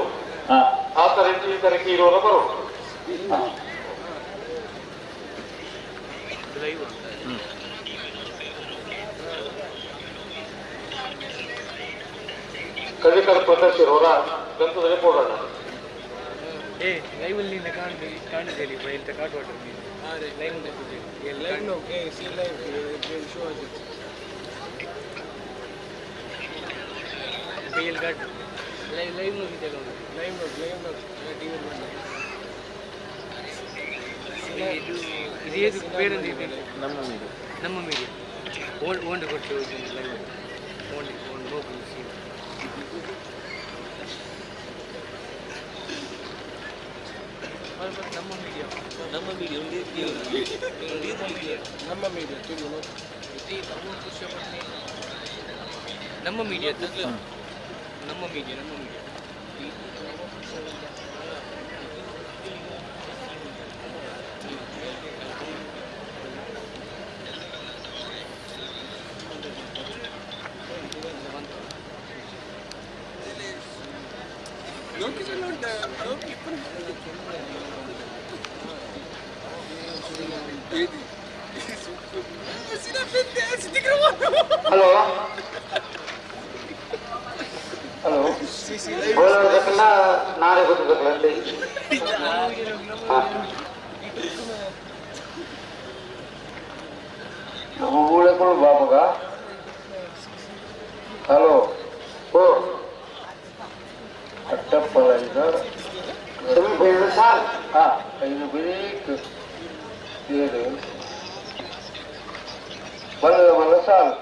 ಆ ತಾರೀಕು ಈ ತಾರೀಕು ಇರೋರ ಬರೋದು ಕಜಿಕಾರ್ ಪ್ರಕಾಶ್ ಇರೋರ ಗಂತದಲ್ಲಿ ಕೊಡೋಣ ನಮ್ಮ ಮೀಡಿಯಾ ಓಂಡು ಕೊಟ್ಟು ಲೈವ್ ಓಂಡು ಓಂಡು ಹೋಗಿ ನಮ್ಮ ಮೀಡಿಯಾ ನಮ್ಮ ಮೀಡಿಯಾ ನಮ್ಮ ಮೀಡಿಯಾ ನಮ್ಮ ಮೀಡಿಯಾ ನಮ್ಮ ಮೀಡಿಯಾ ನಮ್ಮ ಮೀಡಿಯಾ ಹಲೋ ಹಲೋ ಬೋಲೋದಕ್ಕೆಲ್ಲ ನಾಳೆ ಗೊತ್ತಿದ್ದಲ್ಲ ಊಳಗಳು ಬಾಬಗ ಹಲೋ ಓ ಅಟ್ಟಪ್ಪಳ ಸಾರ್ ಹಾಂ ಐದು ಬೇಕು ಏಳು ಬಲ್ಲ ಬಲ್ಲ ಸಾಲು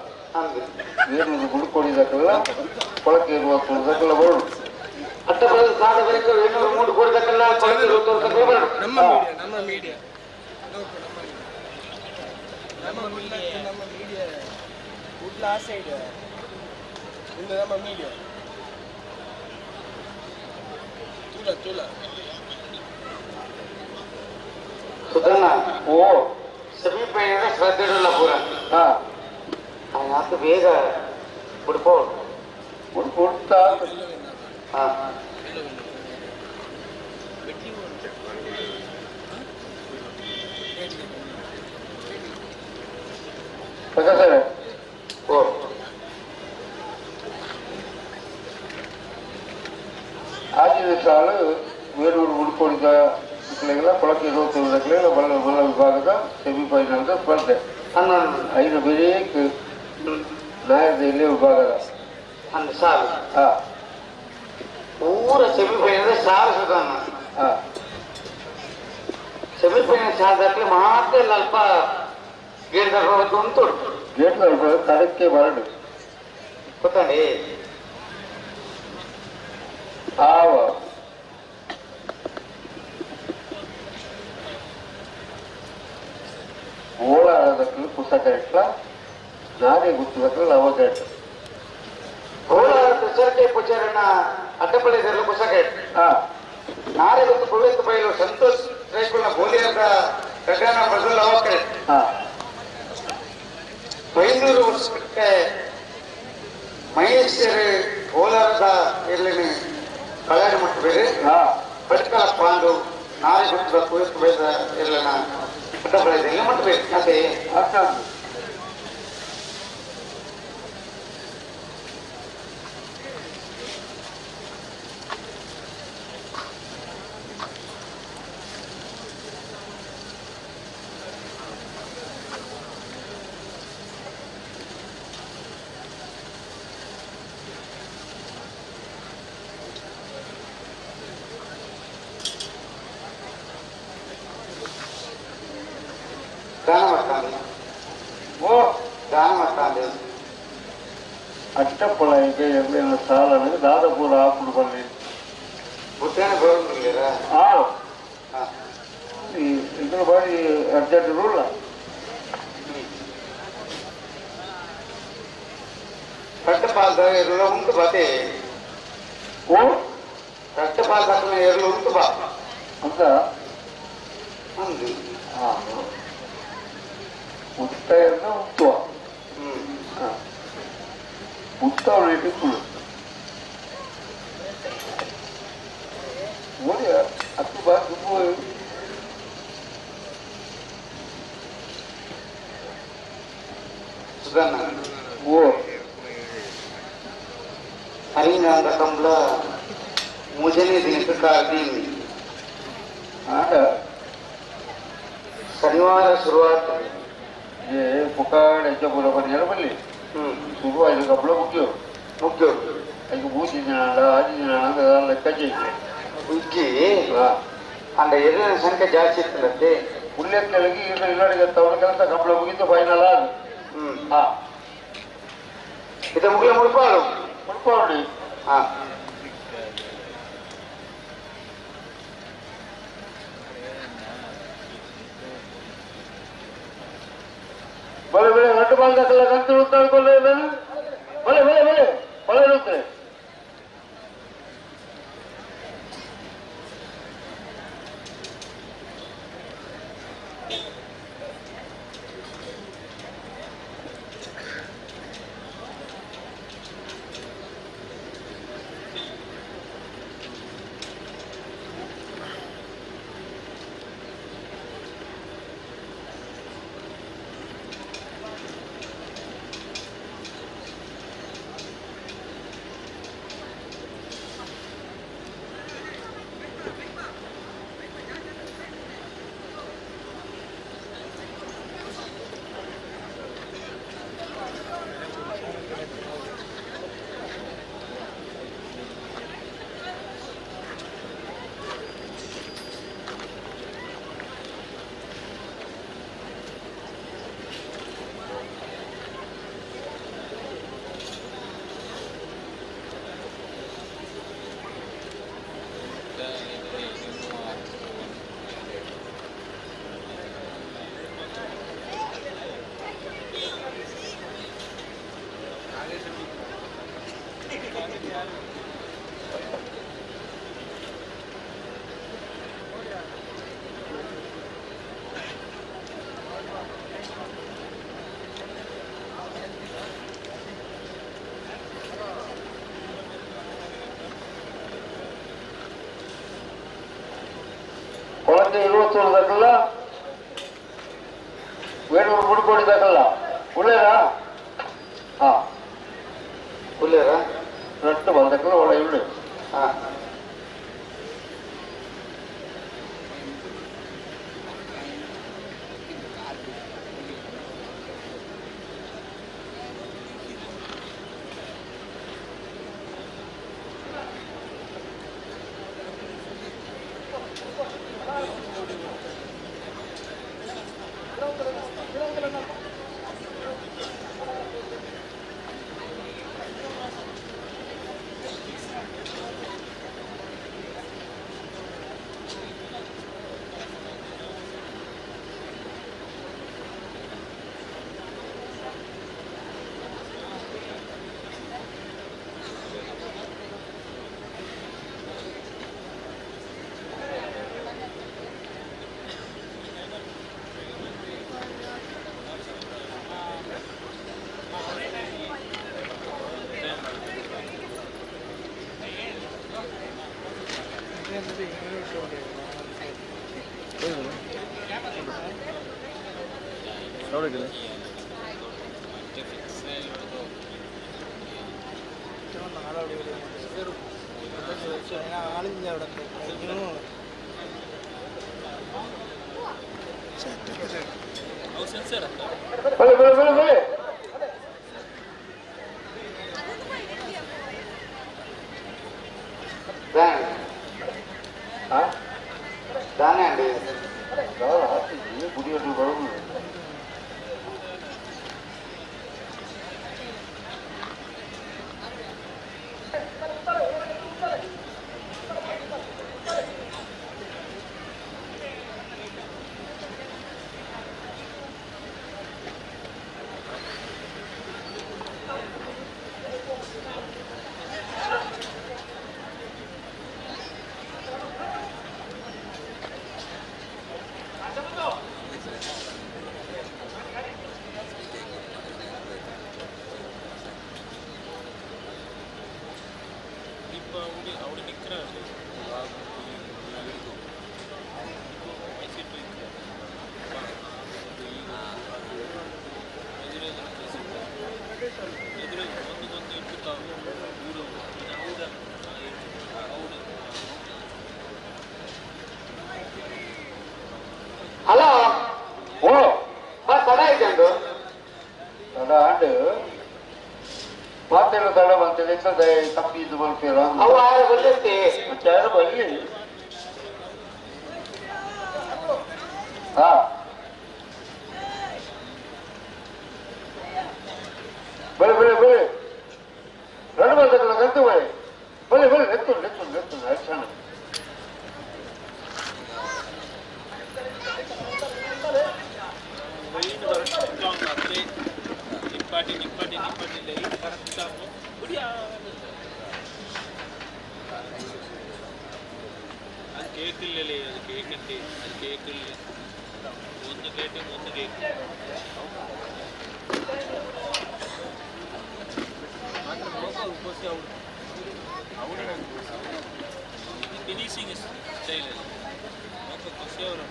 ಏನು ಗುಡ್ಕೊಡಿದಕ್ಕೆಲ್ಲ ಕೊಳಕೆ ಇರುವ ಕೊಡದಕ್ಕೆಲ್ಲ ಬರೋದು ಅಟ್ಟಪ್ಪಳ ಸಾಲ ಬರೀಕ ಏಳ್ನೂರು ಮೂರು ಕೊಡದಕ್ಕೆಲ್ಲ ಕೊಳಕೆ ಇರುವ ಬರೋದು ನಮ್ಮ ಮೀಡಿಯಾ ನಮ್ಮ ಮೀಡಿಯಾ ನಮ್ಮ ಮೀಡಿಯಾ ನಮ್ಮ ಮೀಡಿಯಾ ಕುಡ್ಲ ಆ ಸೈಡ್ ಇಂದ ನಮ್ಮ ಮೀಡಿಯಾ ತುಲ ತುಲ ಸುಧಣ್ಣ ಓ ಸೆಮಿಫೈನಲ್ ಶ್ರದ್ಧೆ ಇಡಲ್ಲ ಪೂರ ಹಾಂ ಆತು ಬೇಗ ಬಿಡ್ಕೋ ಕೊಡ್ತಾ ಹಾಂ ಪ್ರಕಾಶ್ ಓ ಆಜಿದ ಸಾಲು ಬೇರೂರು ಉಳ್ಕೊಂಡಿದ್ದ ಮಕ್ಕಳಿಗೆಲ್ಲ ಕೊಳಕೆ ಇರುವಂಥದ್ದಕ್ಕೆಲ್ಲ ಬಲ್ಲ ಬಲ್ಲ ವಿಭಾಗದ ಸೆಮಿಫೈನಲ್ದ ಸ್ಪರ್ಧೆ ಹನ್ನೊಂದು ಐದು ಬೇರೆ ನಾಯರದ ಇಲ್ಲೇ ವಿಭಾಗದ ಹನ್ನೊಂದು ಸಾಲು ಹಾಂ ಪೂರ ಸೆಮಿಫೈನಲ್ ಸಾಲು ಸುಧಣ್ಣ ಹಾಂ ಸೆಮಿಫೈನಲ್ ಸಾಲದಾಗಲೇ ಮಾತ್ರ ಅಲ್ಪ ಗೇಟ್ ತಗೊಳ್ಳೋದು ಉಂಟು ಗೇಟ್ ತಡಕ್ಕೆ ಬರಡು ಗೊತ್ತಾಡಿ ಆವ ಓಡಾಡೋದಕ್ಕೆ ಪುಸ್ತಕ ಇಟ್ಲ ನಾನೇ ಗೊತ್ತಿದ್ದಕ್ಕೆ ಲವ ಕೇಟ ಕೋಲಾರ ಪ್ರಚಾರಕ್ಕೆ ಪೂಜಾರನ್ನ ಅಡ್ಡಪಳ್ಳಿ ಪುಸ್ತಕ ಇಟ್ಟು ಹಾಂ ನಾಳೆ ಗೊತ್ತು ಪವಿತ್ರ ಬಯಲು ಸಂತೋಷ್ ರೈಕುಲ್ನ ಗೋಲಿಯಾದ ಗಗನ ಬದಲು ಅವಕ್ಕೆ ಹಾಂ ಬೈಂದೂರು ವರ್ಷಕ್ಕೆ ಮಹೇಶ್ವರ ಕೋಲಾರದ ಇರಲಿನಿ ಕಳ್ಯಾಣ ಮಟ್ಟಬೇಡಿ ಹಾಂ ಪಟ್ಕಳ ಪಾಂಡು ನಾಳೆ ಗೊತ್ತಿದ್ದ ಪವಿತ್ರ ಬಯಲ ಇರಲಿನ ಅಡ್ಡಪಳ್ಳಿ ಮಟ್ಟಬೇಕು ಅದೇ ಅರ್ಥ ದಾನ ಮಾಡ್ತಾನೆ ಓ ದಾನ ಮಾಡ್ತಾನೆ ಅಟ್ಟಪ್ಪಳ ಈಗ ಸಾಲ ದಾದಪುರ ಆಪುಡು ಬನ್ನಿ ಬುಟ್ಟನೆ ಬರೋದಿಲ್ಲ ಆ ಇದರ ಬಾರಿ ಅರ್ಜೆಂಟ್ ರೂಲ್ ಕಟ್ಟಪಾಲ್ದ ಎರುಳು ಉಂಟು ಬಾತೆ ಓ ಕಟ್ಟಪಾಲ್ ತಕ್ಕನ ಎರುಳು ಉಂಟು ಬಾ ಅಂತ ಅಂದು ಉತ್ತ ಎರ್ನ ಉತ್ತುವ ಉತ್ತ ಟಿಪ್ಪುಳು ಓಡಿ ಅತ್ತು ಬಾ ದುಬ್ಬು ಸುಧನ್ನ ಓ ಹರಿನಾದ ಕಂಬಳ ಮೂಜನೇ ದಿನಕ್ಕೆ ಕಾರ್ದೀನಿ ಆಡ ಶನಿವಾರ ಶುರುವಾತ ಏ ಪುಕಾಡ್ ಹೆಜ್ಜಪುರ ಬನ್ನಿ ಬಲ್ಲಿ ಶುರುವಾಯ್ತು ಕಂಬಳ ಮುಖ್ಯ ಮುಖ್ಯ ಅದಕ್ಕೆ ಮೂಜಿ ದಿನ ಆಜಿ ದಿನ ಅಂತ ಲೆಕ್ಕ ചെയ്ದು ಉಜ್ಜಿ ಅಂಡ ಎರಡನೇ ಸಂಖ್ಯೆ ಜಾಸ್ತಿ ಇತ್ತಲ್ಲತ್ತೆ ಉಲ್ಲೇಖಗಳಿಗೆ ಈಗ ಇಲ್ಲಡಿಗೆ ತವರ ಕೆಲಸ ಕಂಬಳ ಮುಗಿತು ಫೈನಲ್ ಅದು ಹಾ ಇದು ಮುಗಿಲ ಮುಡ್ಪಾಡು ಮುಡ್ಪಾಡು ಹಾ ಬಲೆ ಬಲೆ ಗಂಟು ಬಾಲ್ದಕ್ಕಲ್ಲ ಗಂಟು ಉತ್ತಾಡ್ಕೊಳ್ಳೆ ಬಲೆ ಬಲೆ ಬಲೆ ಬಲೆ ಇರುತ್ತೆ ಕೊಳತೆ 21 ದಾಖಲ ವೇಣೂರು ಮುಡುಕೋಡಿ ದಾಖಲ ಉಳ್ಳೇರಾ ಹಾ ಉಳ್ಳೇರಾ ರಟ್ಟು ಬಂದಕ್ಕಲ್ಲ ಒಳ್ಳೆ ಉಳ್ಳೆ ಹಾ ಬಲೆ ಬಲೆ ಬಲೆ ಬಲೆ ದಾನೆ ಅಂಡಿ ಗುಡಿಯಲ್ಲಿ ಬರೋದು. ಹಲೋ ಓ ಬಸ್ ತಡ ಆಯ್ತು ತಡ ಆಂಡ್ ಮಾತೆಲ್ಲ ತಡ ಬಂತದೆ ತಪ್ಪಿ ಇದು ಬರ್ತೀರ ಅವು ಆರ ಬಂದಿರ್ತಿ ಮತ್ತೆ ಯಾರು ಬರ್ಲಿ ಹಾ ಬಲೆ ಬಲೆ ಬಲೆ రెండు ಬರ್ತಕ್ಕಲ್ಲ ಕಲ್ತು ಬಲೆ ಬಲೆ ಬಲೆ ಎತ್ತು ಎತ್ತು ಎತ್ತು ರಕ್ಷಣ ನಿಪ್ಪಾಟಿ ನಿಪ್ಪಾಟಿ ನಿಪ್ಪಾಟಿ ಲೈಟ್ ಕರೆಕ್ಟ್ ಅದು ಕೇಕಿಲ್ಲಲೇ ಅದು ಕೇಕಂತೆ ಅದು ಕೇಕಿಲ್ಲ ಒಂದು ಕೇಟು ಒಂದು ಕೇಕ್ ಫಿನಿಶಿಂಗ್ ಸ್ಟೈಲ್ ಅಲ್ಲಿ ಖುಷಿ ಅವರು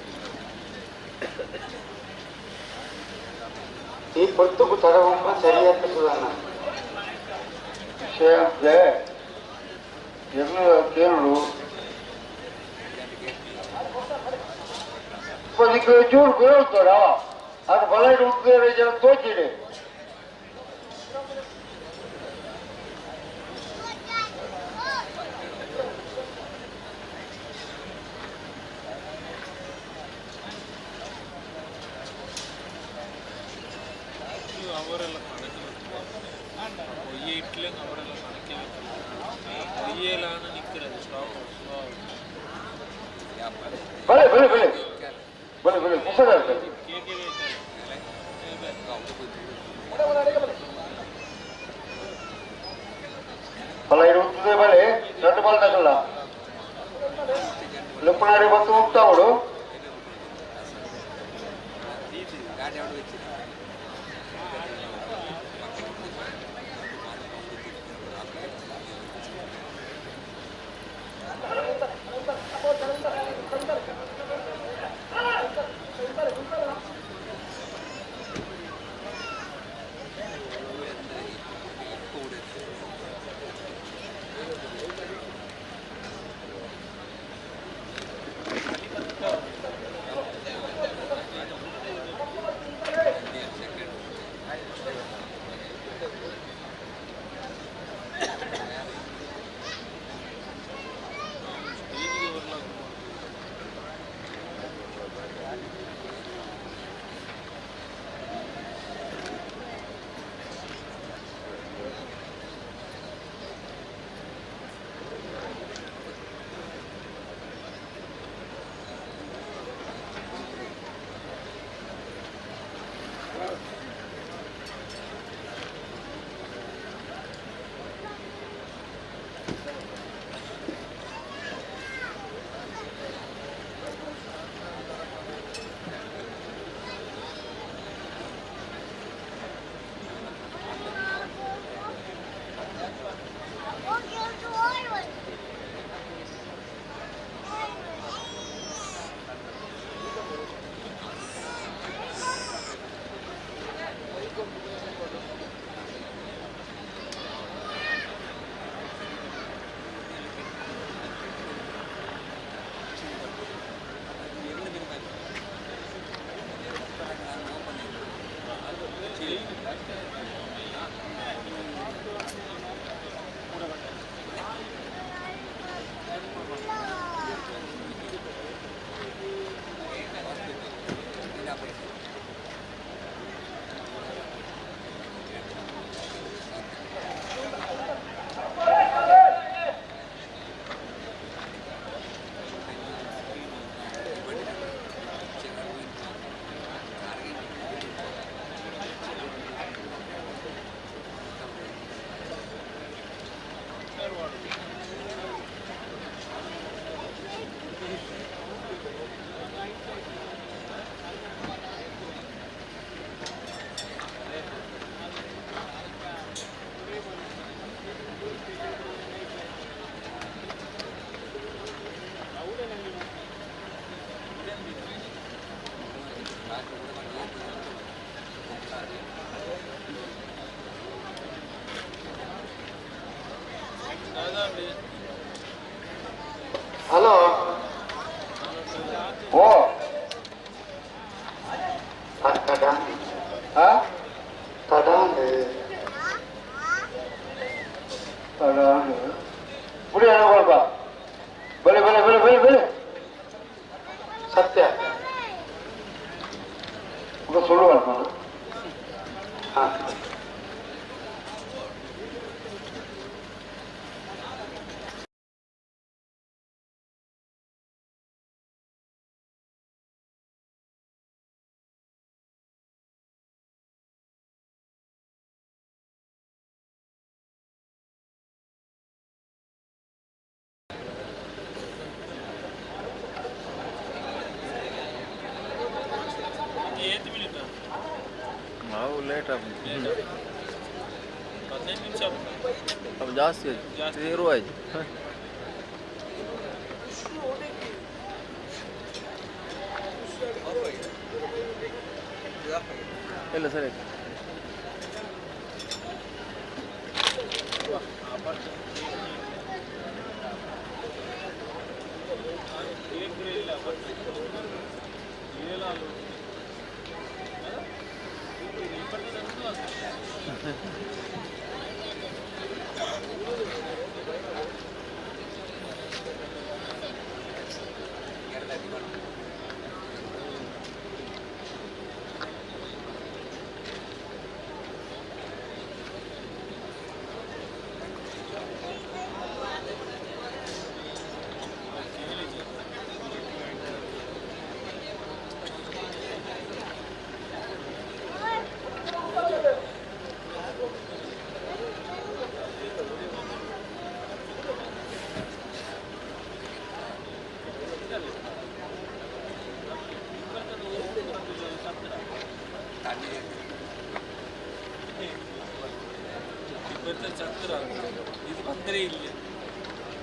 ಈ ಪೊರ್ತುಗು ತಡವಂಬ ಸರಿಯಾದ ಸುಧಾರಣ ವಿಷಯ ಎಲ್ಲ ಕೇಳು ಅದಕ್ಕೆ ಚೂರು ಬೀಳ್ತಾರ ಅದು ಬಲ ಉದ್ಯೋಗ ಜನ ತೋಚಿಡಿ ಅವರೆಲ್ಲ ಕಣಕ್ಕೆ ಒಯ್ಯ ಇಟ್ಲಂಗೆ ಅವರೆಲ್ಲ ಕಣಕ್ಕೆ ಒಯ್ಯಲಾನ ನಿಕ್ಕಿರೋದು ಸ್ಟಾಪ್ ಸ್ಲೋ ಬಲೆ ಬಲೆ ಬಲೆ ಬಲೆ ಬಲೆ ಕುಸರ ಕೇಕೆ ಬಲ ಇರುತ್ತದೆ ಬಲೆ ದೊಡ್ಡ ಬಾಲ್ ತಗಲ್ಲ ಲುಪ್ಪನಾಡಿ ಬಂದು ಹೋಗ್ತಾವಳು ಹಲೋ ಓ ತಡ ತಡ ತಡ ಬಿಡಿ ಅಣ್ಣ ಬಲೆ ಬಲೆ ಬಲೆ ಬಲೆ ಬಲೆ ಸತ್ಯ ಸುಳ್ಳು ಜಾಸ್ತಿ ಆಯ್ತು ಇರುವ ಆಯ್ತು. ಇಲ್ಲ ಸರಿ ಆಯ್ತು.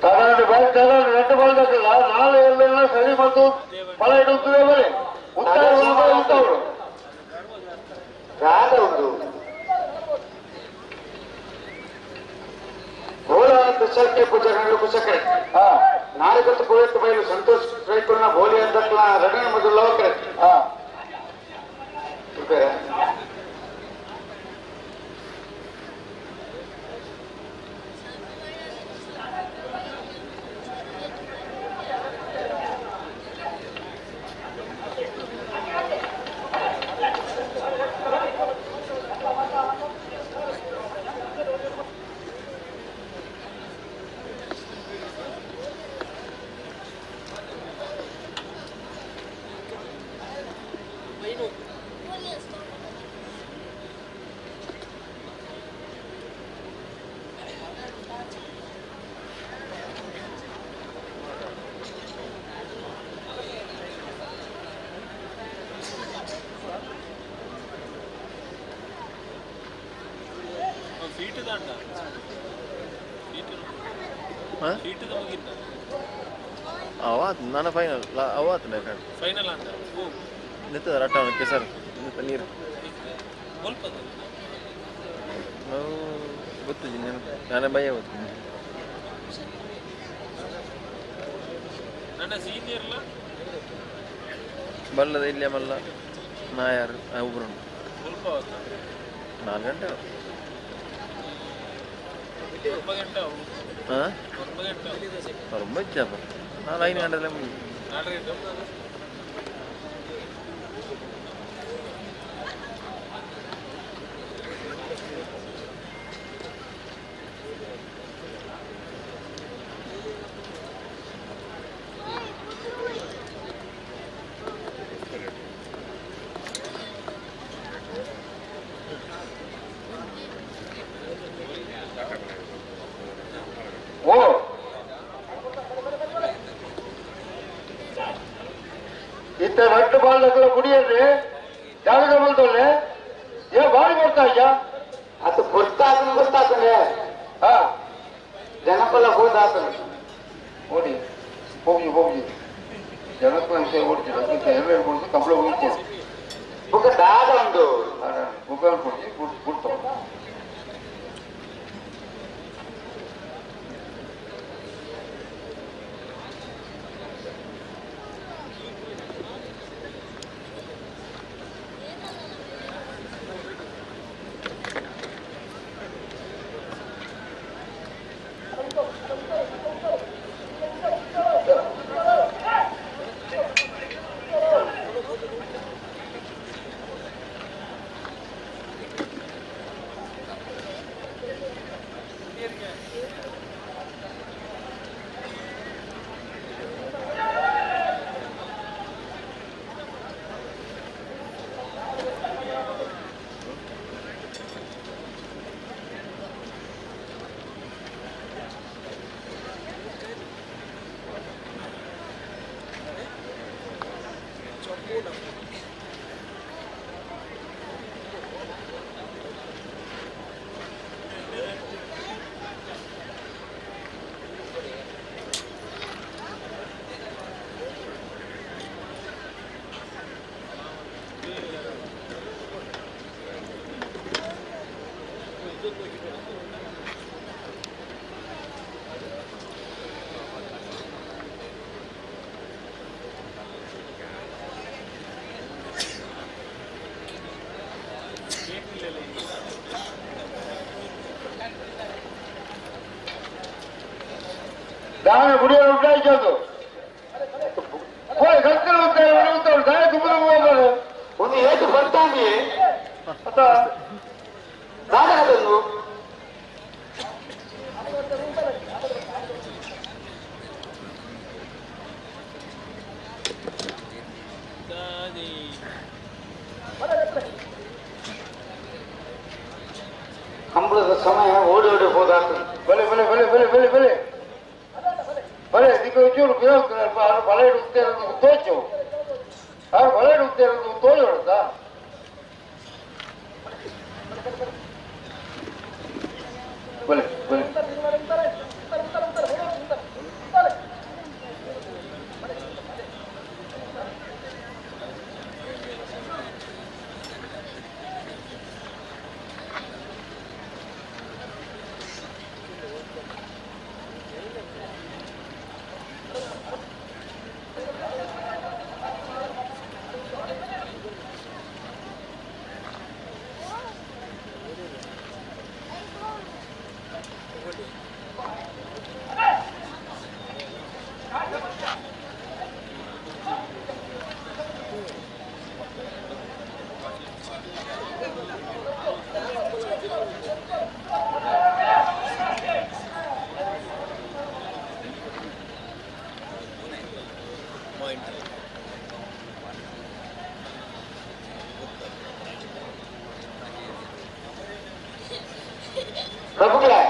ரெண்டு பால் தட்டல நாலு எல்லாம் சரி ಮತ್ತು ಬಲ ಇಡುತ್ತದೆ ಬಲೆ ಉತ್ತರ ಉತ್ತವರು ರಾಧ ಉಂಟು ಬೋಲ ಕುಶಕ್ಕೆ ಕುಶಕರೆ ನಾಲ್ಕು ಕುವೆತ್ತು ಬೈಲು ಸಂತೋಷ್ ರೈತರನ್ನ ಬೋಲಿ ಅಂತ ರಡಣ ಮೊದಲು ಲವಕರೆ ನಾನು ಫೈನಲ್ ಅವತ್ತು ಫೈನಲ್ ಅಂತ ನಿಂತದ ರಟ್ಟ ಕೆಸರು ನಿಂತ ನೀರು ನಾವು ಗೊತ್ತಿದ್ದೀನಿ ನಾನೇ ಭಯ ಗೊತ್ತಿದ್ದೀನಿ. ನನ್ನ ಸೀನಿಯರ್ಲ ಬಲ್ಲದ ಇಲ್ಲಿ ಮಲ್ಲ ನಾ ಯಾರು ಒಬ್ಬರು 4 ಗಂಟೆ ಹಾಂ ரொம்ப ಇಚ್ಛಪ್ಪ. ನಾನು 5 ಗಂಟೆಲ್ಲ ಮುಗಿ ಇತ್ತ ரெண்டு பால் குடியேறு ಜಾಗದ ಬಲ್ದೊಳ್ಳೆ ಏ ಬಾರಿ ಕೊಡ್ತಾ ಅಯ್ಯ ಅದು ಗೊತ್ತಾತನ ಗೊತ್ತಾತನೆ ಹಾ ಜನಪಲ ಹೋದಾತನ ಓಡಿ ಹೋಗಿ ಹೋಗಿ ಜನಕ್ಕೆ ವಿಷಯ ಓಡಿಸಿ ಅದಕ್ಕೆ ಎಲ್ಲ ಕೊಡಿಸಿ ಕಂಪ್ಲ ಹೋಗಿ ಕೊಡು ಬುಕ್ಕ ದಾದ ಒಂದು ಬುಕ್ಕ ಕೊಡಿಸಿ ಬಿಡ್ತಾವ. ದಾನ ಗುಡಿಯನ್ನು ಉಂಟಾಯಿತು ಕತ್ತಲು ಉಂಟಾಯಿ ದಾನ ತುಂಬ ಒಂದು ಏಟು ಬರ್ತಾನೆ ದಾನ ಅದನ್ನು ಕಂಬಳದ ಸಮಯ ಓಡಿ ಓಡಿ ಹೋದಾತ. ಬಲೆ ಬಲೆ ಬಲೆ ಬಲೆ ಬಲೆ ಬಲೆ ಬಲೆ ಇದಕ್ಕೆ ಚೂರು ಬಲ ಇಡುತ್ತೆ ತೋಚು ಬಲ ಇಡುತ್ತೆ ತೋಜೋಡ್ತಾ. ಬಲೆ ಬಲೆ ಪ್ರಭುಗಳೇ,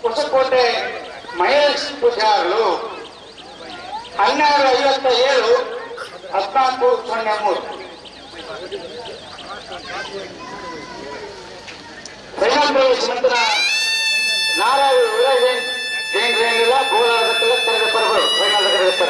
ಹೊಸಕೋಟೆ ಮಹೇಶ್ ಪೂಜಾರ್ಲು 12:57 14:03. ಫೈನಲ್ ಪ್ರವೇಶ ನಂತರ ನಾರಾಯಣ ಏನಿಲ್ಲ ಗೋಲಾಗತ್ತಲ್ಲ ಕರೆದ ಪರಗಳು ಫೈನಲ್ ಕರೆದ ಪರ.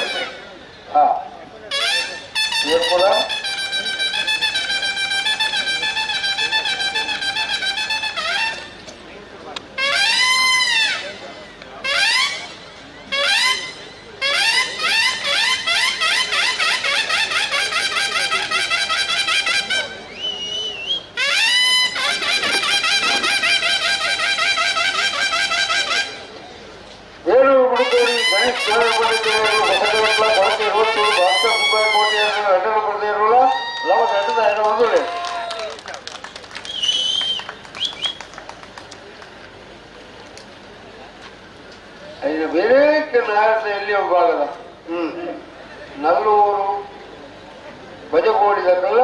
ವಿಭಾಗದ ನಲ್ಲೂರು ಬಜಗೋಡಿದ ಕಲ್ಲ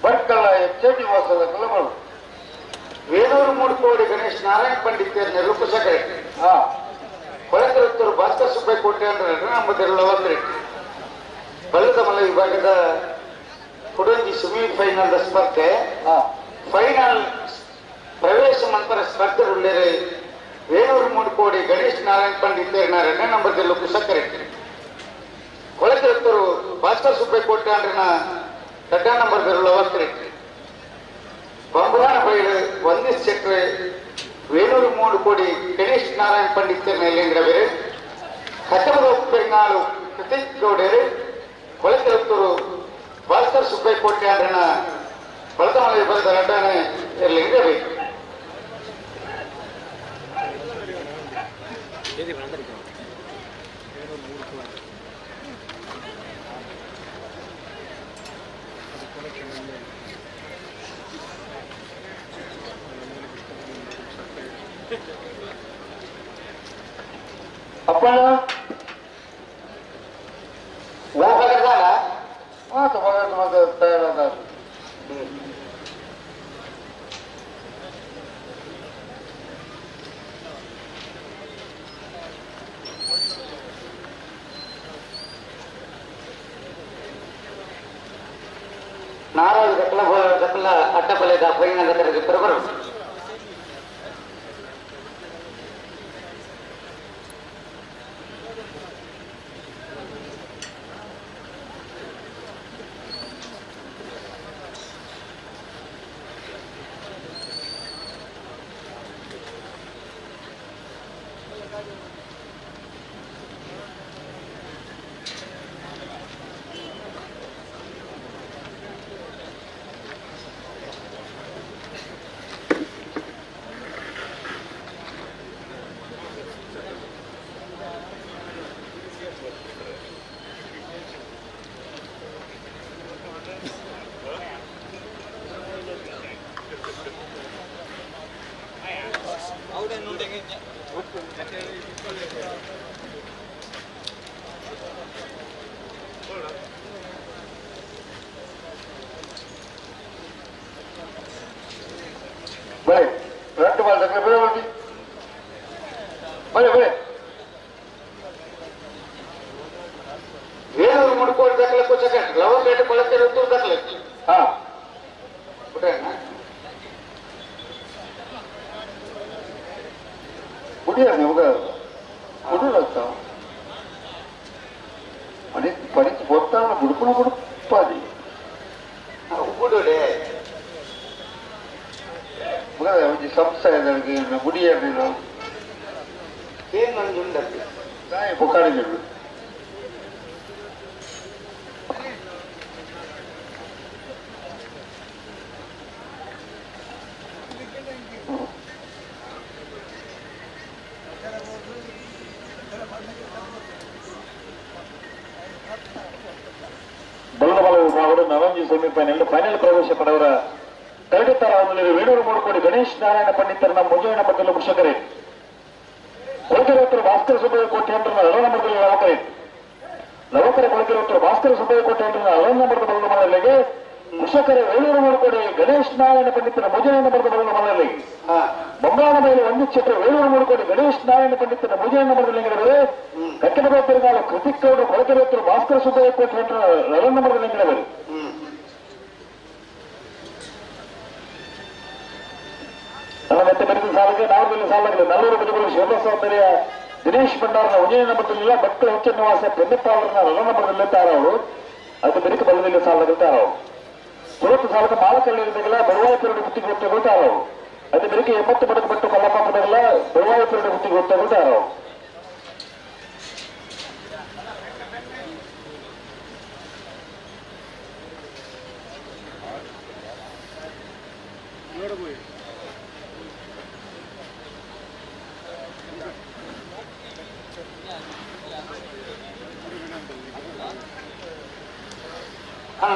ಭಟ್ಕಳ ಎಚ್ ವಾಸದ ಕಲ್ಲ ಬರು ವೇಣೂರು ಮೂಡ್ಕೋಡಿ ಗಣೇಶ್ ನಾರಾಯಣ ಪಂಡಿತ್ ನಿರೂಪಕರೇ ಕೊಳಕರತ್ತೂರು ಭಾಸ್ಕರ್ ಸುಬ್ಬಯ್ಯ ಕೋಟೆ ಅಂದ್ರೆ ನಮ್ಮ ಬಲ್ಲದ ಮಲೆ ವಿಭಾಗದ ಕುಡಂಜಿ ಸೆಮಿಫೈನಲ್ ಸ್ಪರ್ಧೆ ಫೈನಲ್ ಪ್ರವೇಶ ಮಂತ್ರ ಸ್ಪರ್ಧೆ ಉಳ್ಳೇರಿ. ವೇಣೂರು ಮೂಡುಕೋಡಿ ಗಣೇಶ್ ನಾರಾಯಣ ಪಂಡಿತ್ ಎರಡನೇ ನಂಬರ್ ಗೆಲ್ಲು ಕುಶಕರೆ ಕೊಳಕೆತ್ತರು ಭಾಸ್ಕರ್ ಸುಬ್ಬಯ್ಯ ಕೋಟ್ಯಾಂಡ್ರನ ಎರಡನೇ ನಂಬರ್ ಬೆರಳು ಅವಕರೆ ಬಂಬುರಾಣ ಬೈಲು ವಂದಿಸ್ ಶೆಟ್ರೆ ವೇಣೂರು ಮೂಡುಕೋಡಿ ಗಣೇಶ್ ನಾರಾಯಣ ಪಂಡಿತ್ ಬೇರೆ ಕಟ್ಟಬದ ಪೆಂಗಾಳು ಕೃತಿಕ್ ಗೌಡೇರು ಕೊಳಕೆತ್ತರು ಭಾಸ್ಕರ್ ಸುಬ್ಬಯ್ಯ ಕೋಟ್ಯಾಂಡ್ರನ ಬಲತಮಲೆ ಬರೆದ ರಡ್ಡಾನೆ ಬೇಕು. ಅಪ್ಪಣ್ಣ ಹೋಗಲ್ಲ ಮಾತು ಮಗ ತಯಾರಾದ. ನಾರಾಯಣ ದಕ್ಕಲ ದಕ್ಕಲ ಅಡ್ಡಬಲೆದ ಫೈನಲ್ ಬರಬರು ಬಳೆ రెండు ಬಾಲ್ దగ్గర ಬಳೆ ಬಳೆ ಬಳೆ వేలూరు ముడుకోడి దక్కలకు సెకండ్ లవంపేట కొలతెరు దక్కలకు ಹಾ முடியாது முடியாது படிச்சு பொத்தான கொடுக்கணும் கொடுப்பாது ಸಂಸ್ಥೆ முடியாது புக்காடு ನವಂಜಿ ಸೆಮಿಫೈನಲ್ ಫೈನಲ್ ಪ್ರವೇಶ ಪಡೆಯವರ ಕರಡುತ್ತಾರ ವೇಣೂರು ಮೂಡುಕೋಡಿ ಗಣೇಶ್ ನಾರಾಯಣ ಪಂಡಿತರನ್ನ ಮುಂಜಾನೆ ಪಟ್ಟಲು ಮುಷಕರೆ ಕೊಳಕೆರೆ ಭಾಸ್ಕರ ಸುಬ್ಬಯ್ಯ ಕೋಟೆ ಅಂದ್ರೆ ಲವಕರೆ ಲವಕರೆ ಕೊಳಕೆರೆ ಭಾಸ್ಕರ ಸುಬ್ಬಯ್ಯ ಕೋಟೆ ಅಂದ್ರೆ ಅರವತ್ತು ಬರಲು ಮನೆಯಲ್ಲಿಗೆ ಕುಶಕರೆ ವೇಣೂರು ಮೂಡುಕೋಡಿ ಗಣೇಶ್ ನಾರಾಯಣ ಪಂಡಿತರ ಮುಂಜಾನೆ ಬರೆದ ಬರಲು ಮನೆಯಲ್ಲಿಗೆ ಬೊಮ್ಮಾನ ಮೇಲೆ ಒಂದು ಕ್ಷೇತ್ರ ವೇಣೂರು ಮೂಡುಕೋಡಿ ಗಣೇಶ್ ನಾರಾಯಣ ಪಂಡಿತರ ಮುಂಜಾನೆ ಬರೆದ ಕಟ್ಟಡದ ತಿರುಗಾಲ ಕೃತಿಕ್ ಗೌಡರು ಕೊಳಕೆರೆ ಭಾಸ್ಕರ ಸುಬ್ಬಯ್ಯ ಕೋಟೆ ಅಂದ್ರೆ ಅರವತ್ತು ಬರೆದ ಮತ್ತೆ ಬೆರೆದ ಸಾಲಿಗೆ ನಾಲ್ಕು ಸಾಲಾಗಲಿ ನಲ್ಲೂರು ಬದುಕಲು ಶಿವಪ್ರಸಾದ ದಿನೇಶ್ ಭಂಡಾರನ ಉಜ್ಜಯಿನ ನಂಬರ್ದಲ್ಲಿಲ್ಲ ಭಕ್ತ ಹೆಚ್ಚು ನಿವಾಸ ಪೆನ್ನಪ್ಪ ಅವರನ್ನ ರಲ್ಲ ನಂಬರ್ದಲ್ಲಿ ತಾರವರು ಅದು ಬೆರಿಕೆ ಬಲದಲ್ಲಿ ಸಾಲಾಗಲಿ ತಾರವರು ಸುರತ್ ಸಾಲಕ ಮಾಲಕಲ್ಲಿರದಾಗಲ ಬಡವಾಯಪುರದ ಗುತ್ತಿಗೆ ಗೊತ್ತಗಳು ತಾರವರು ಅದು ಬೆರಿಕೆ 80 ಬಡಕು ಬಟ್ಟು ಕಲ್ಲಪ್ಪ ಬಡವಾಯಪುರದ ಗುತ್ತಿಗೆ ಗೊತ್ತಗಳು ತಾರವರು.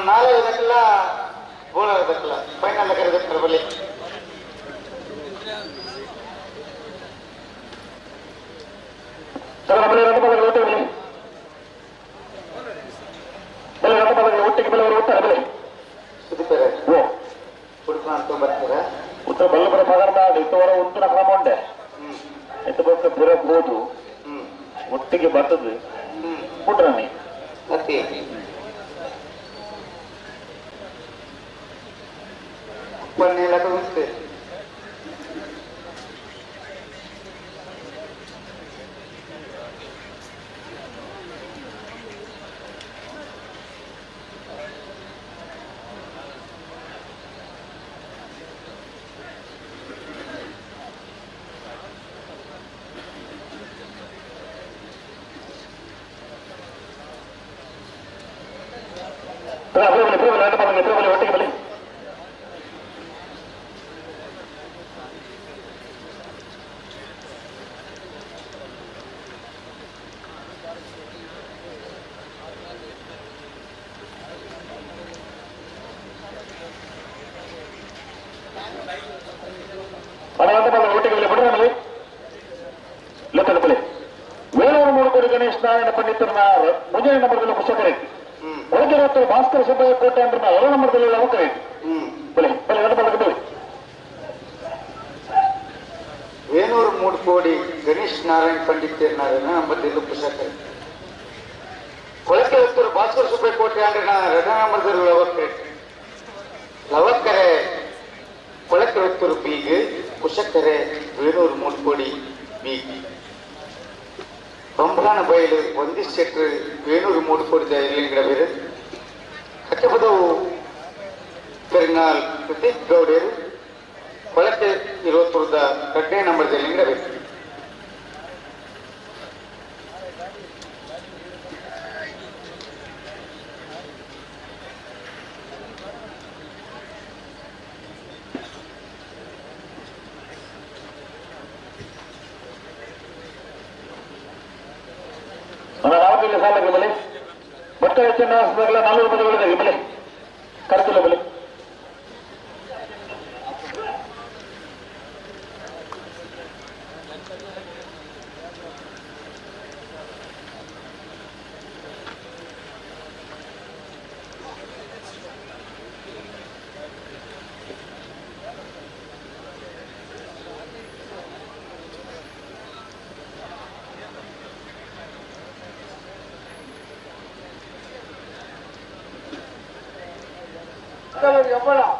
ನಾಳೆ ದಕ್ಕಲ ಬೋಳಾರ ದಕ್ಕಲ ಫೈನಲ್ ಕರೆದ ಬಳಿ ಉತ್ತರ ಬಲ್ಲಪುರ ಪಗರ್ದ ಇತ್ತವರ ಉತ್ತರ ಕ್ರಮ ಉಂಡೆ ಎತ್ತ ಬೊಕ್ಕ ಪಿರ ಹೋದು ಒಟ್ಟಿಗೆ ಬರ್ತದೆ ಪುಟ್ರಾಣಿ ಪನ್ನೇಲಕ ಉಂಟು. ಎದುರು ಒಟ್ಟಿಗೆ ಬಲಿ ಗಣೇಶ್ ನಾರಾಯಣ ಪಂಡಿತರನ್ನ ಮುಂಜಾನೆ ನಂಬರ್ದಲ್ಲಿ ಪುಸ್ತಕ ಒಳಗೆ ಭಾಸ್ಕರ ಸುಬ್ಬಯ್ಯ ಕೋಟೆ ಅಂದ್ರೆ ಎರಡು ನಂಬರ್ದಲ್ಲಿ ಲವಕರೆ ಬಲೆ ಬಲೆ ಎರಡು ಬಲೆ ಬಲೆ ವೇಣೂರು ಮೂಡ್ಕೋಡಿ ಗಣೇಶ್ ನಾರಾಯಣ ಪಂಡಿತರನ್ನ ನಂಬರ್ದಲ್ಲಿ ಪುಸ್ತಕ ಕೊಳಕೆ ಹೊತ್ತೂರು ಭಾಸ್ಕರ ಸುಬ್ಬಯ್ಯ ಕೋಟೆ ಅಂದ್ರೆ ಎರಡು ನಂಬರ್ದಲ್ಲಿ ಲವಕರೆ ಲವಕರೆ ಕೊಳಕೆ ಹೊತ್ತೂರು ಬೀಗ್ ಕುಶಕರೆ ವೇಣೂರು ಮೂಡ್ಕೋಡಿ ಬೀಗ್ ಬಂಬ್ರಾಣ ಬಯಲು ಒಂದಿಷ್ಟು ಶೆಟ್ರು ವೇಣೂರು ಮೂಡುಕೋಡಿದ ಇಲ್ಲಿಂಗಡ ಬೇರೆ ಕಟ್ಟಪದವು ಪೆರ್ನಾಲ್ ಪ್ರತೀಕ್ ಗೌಡರು ಕೊಳಕೆ ಇರುವತ್ತುರದ ಕಡ್ಡೆ ನಂಬರ್ದಲ್ಲಿ ಬೇಕು. ನಾಲ್ವರು ಪದಗಳಿದೆ ಬಲೆ ಕರ್ತಿಲ್ಲ ಬಲೆ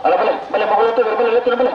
ಅಲ್ಲ ಬಲೆ ಬಲೆ ಮಗಳು ಬಲೆ ಬಲೆ ಬಲೆ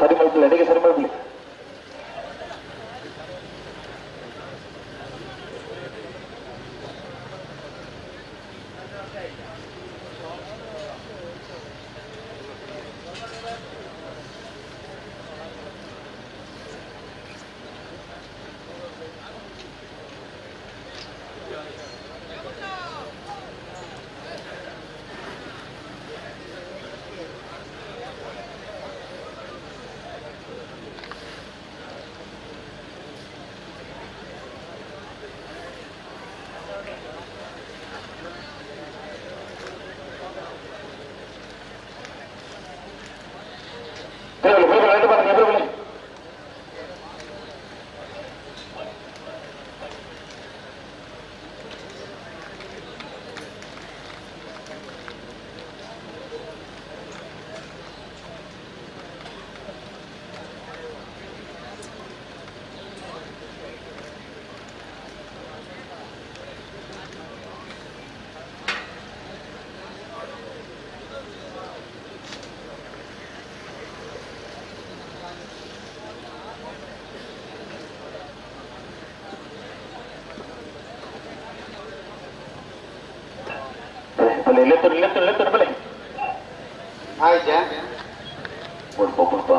ಸರಿ ಮಾಡ್ಬಿಡಿ ಅಡಿಗೆ ಸರಿ ಮಾಡ್ಬಿಡಿ. ಆಯ್ತಾ ಬುಡ್ಪ ಬುಡ್ಪ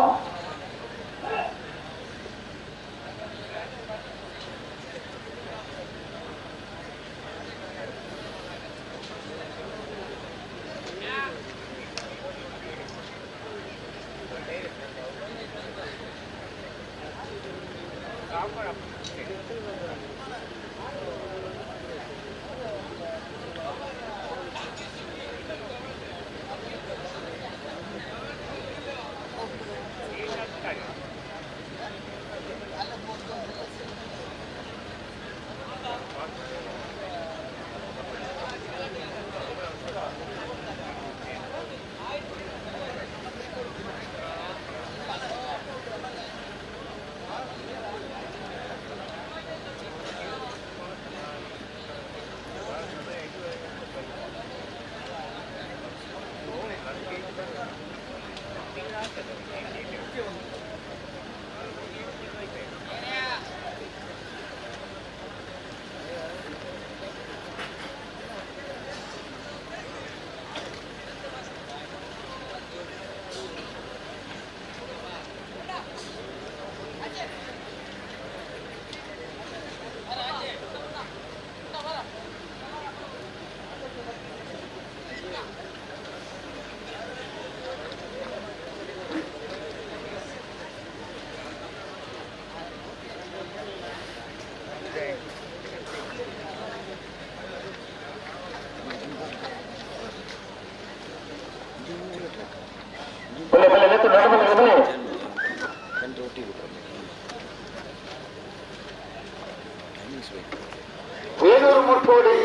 Venur Mudkodi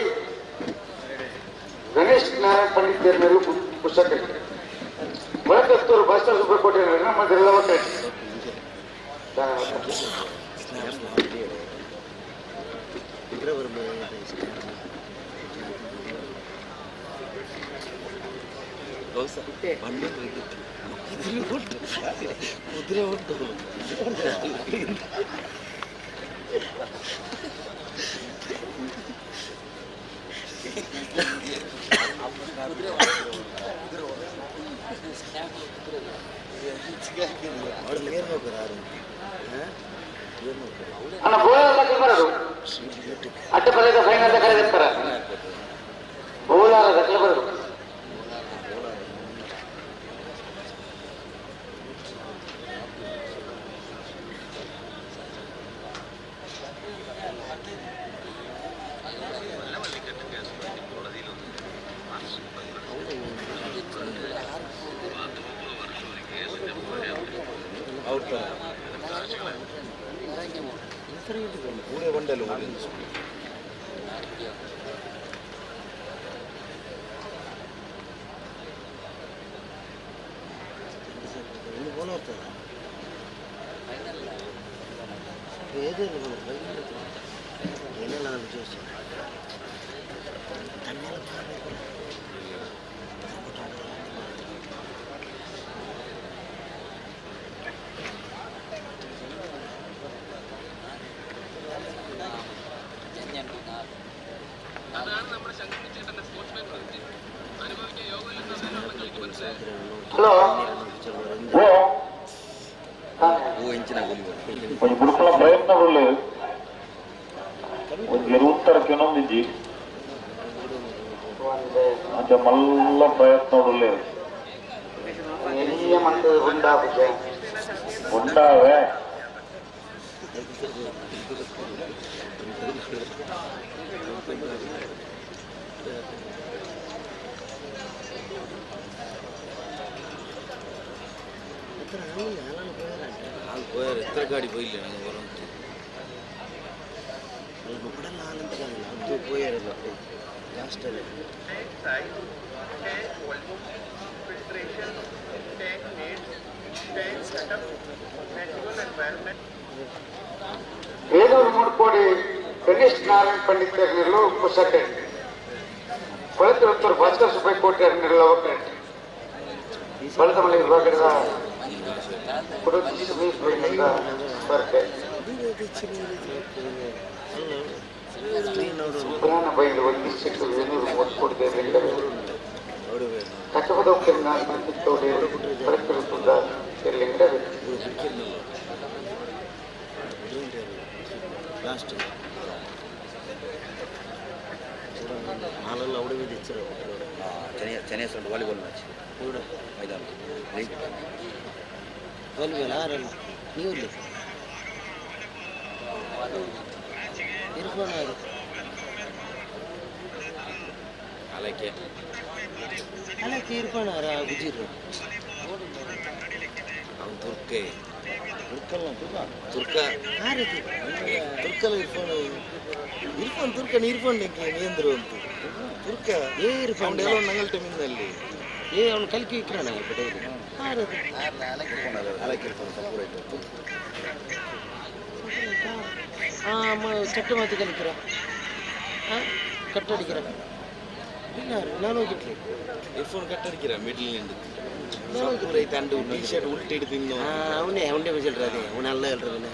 Ganesh Narayana Pandit ಮೇಲೂ ಪುಸ್ತಕ ಕೊಳಕತ್ತೂರು ಭಾಸ್ಕರ ಸುಬ್ಬಕೋಟೆ ನಮ್ಮ ಅಣ್ಣ ಬೋಲಾರ ಬರೋದು ಅಡ್ಡ ಪದಕ ಫೈನಲ್ ಕರೆದಿರ್ತಾರ ಬೋಲಾರ ದಕ್ಕಲ ಬರೋದು. ಹಲೋ ಒಂದು ಗುರುಕುಲ ಪ್ರಯತ್ನಗಳು ಒಂದು ಇರುತ್ತರಕ್ಕೆ ಇನ್ನೊಂದಿಜ್ಜಿ ಅಂಚ ಮಲ್ಲ ಪ್ರಯತ್ನ ಉಂಡಾವೆ. ಎತ್ತರ ಗಾಡಿ போயில்லை நாங்கள் வரோம் போயிடல ಲಾಸ್ಟ್ ಅಲ್ಲಿ ಬೇಲೂರು ಮುಡ್ಕೋಡಿ ಗಣೇಶ್ ನಾರಾಯಣ ಪಂಡಿತ್ ಪುಸ್ತಕ ಕೊಳತಿರುತ್ತೂರು ಭಾಸ್ಕರ ಸುಬ್ಬಯ್ಯ ಕೋಟೆ ಬಲದಮಲೆ ವಿಭಾಗದ ಬೈಲು ಒಂದಿಷ್ಟು ವೇಣೂರು ಮುಡ್ಕೋಡಿ ಲಾಸ್ಟ್ ನಾಲೆಲ್ಲ ಉಡುವಿದ ಚೆನ್ನೈ ಚೆನ್ನೈ ವಾಲಿಬಾಲ್ ಮ್ಯಾಚ್ ಮೈದಾನ ವಾಲಿಬಾಲ್ ಆರಲ್ಲ ನೀವು ಇರ್ಫಾನ್ ಆರು ಅಲಕ್ಕೆ ಅಲಕ್ಕೆ ಇರ್ಫಾನ್ ಆರ ಗುಜಿರು ಅವನು ತುರ್ಕೆ ತುರ್ಕಲ್ಲ ತುರ್ಕ ಆರತಿ ತುರ್ಕಲ್ಲ ಇರ್ಫಾನ್ ಇರ್ಫಾನ್ ತುರ್ಕನ್ ಇರ್ಫಾನ್ ನೀಂದ್ರು ಅಂತ ತುರ್ಕ ಏ ಇರ್ಫಾನ್ ಎಲ್ಲ ನಂಗಲ್ ಟೈಮಿನಲ್ಲಿ ಏ ಅವನು ಕಲ್ಕಿ ಇಕ್ರಾನ ಪಟೇಲ್ ಆರತಿ ಅಲಕ್ಕೆ ಇರ್ಫಾನ್ ಸಪೋರ್ಟ್ ಚಟ್ಟ ಮಾತು ಕಲಿக்கிற கட் அடிக்கிற இல்லை ನಾನು ಹೋಗಿಟ್ಲಿ ಇರ್ಫೋನ್ ಕಟ್ ಅಡಿக்கிற ಮಿಡ್ಲ್ ನಿಂದು ரைட் அண்ட் டீ ஷர்ட் உல்ட்டி எடுத்து அவனே அவனே சொல்றாதே அவன் நல்லா சொல்றதுன்னு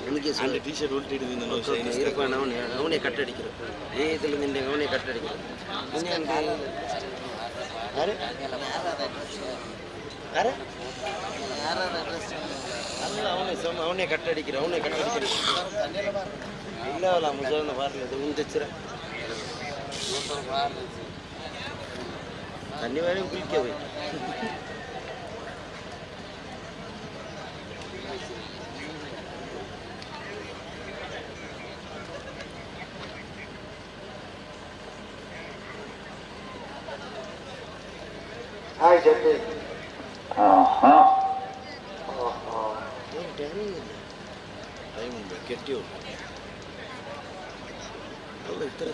உனக்கே அந்த டீ ஷர்ட் உல்ட்டி எடுத்து இருப்பான் அவனே அவனே கட் அடிக்கிறான் ஏ இதில் நின்று அவனே கட் அடிக்கிறான் யாரு யாரு அல்ல அவனே சொன்ன அவனே கட் அடிக்கிறான் அவனே கட் அடிக்கிறான் ಇಲ್ಲ ಅಲ್ಲ ಮುಜಾನ ಬಾರ್ಲಿ ಅದು ಮುಂದೆ తెచ్చిరా தண்ணி குளிக்க போய் ಹಾಯ್ ಜಪ್ಪಿ. ಆಹಾ. ಟ್ಯಾನಿಂಗ್ ಇಲ್ಲ ಟೈಮ್ ಉಂಟು ಕೆಟ್ಟಿ ಅಲ್ಲ ಇತರ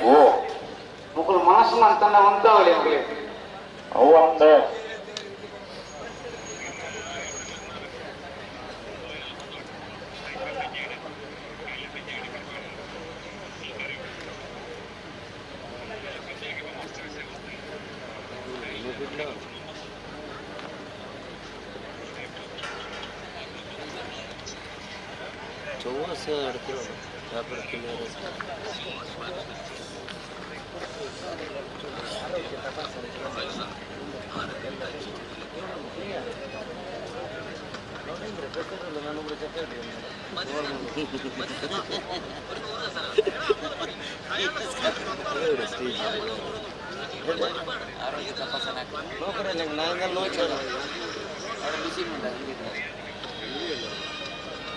ಓ ಮುಕುಲು ಮನಸ್ಸು ಮಂತನ್ನ ಒಂದಾವಳಿ ಮಗಲೇ ಅವು ಅಂದ ಚೌವಾಸ ಅಡ್ತಿರೋ ಪೇಪರ್ ಕಿಲ್ಲರ್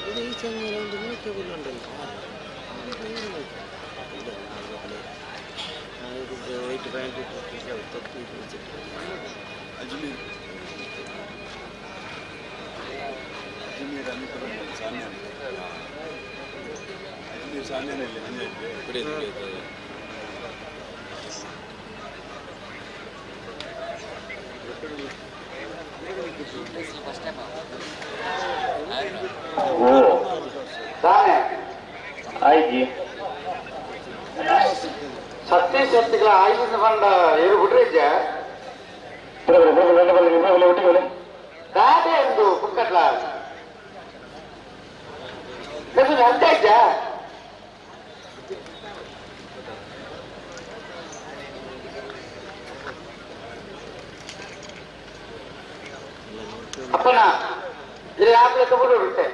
ഇത് ഈ ചെങ്ങനെ കേബിളുണ്ടല്ലോ വൈറ്റ് പാൻറ് ഇട്ടിട്ട് തൊപ്പി വെച്ചിട്ട് ಅಜ್ಮೀರ್ ಅಜ್ಮೀರ್ ಸಾಮ್ಯಾನ ಅಜ್ಮೀರ್ ಸಾಮ್ಯಾನಲ್ಲಿ ಆಯ್ತು ಸತ್ಯ ಸತ್ಯಗಳ ಆಯುಧ ಬಂಡ ಏರು ಬಿಟ್ರೆ ದಾದೆ ಎಂದು ಕುಕ್ಕಟ್ಲ ಅಂತ ಅಪ್ಪನ ಇಲ್ಲಿ ಆಪ್ಲೆ ತಗೊಂಡು ಬಿಟ್ಟೆ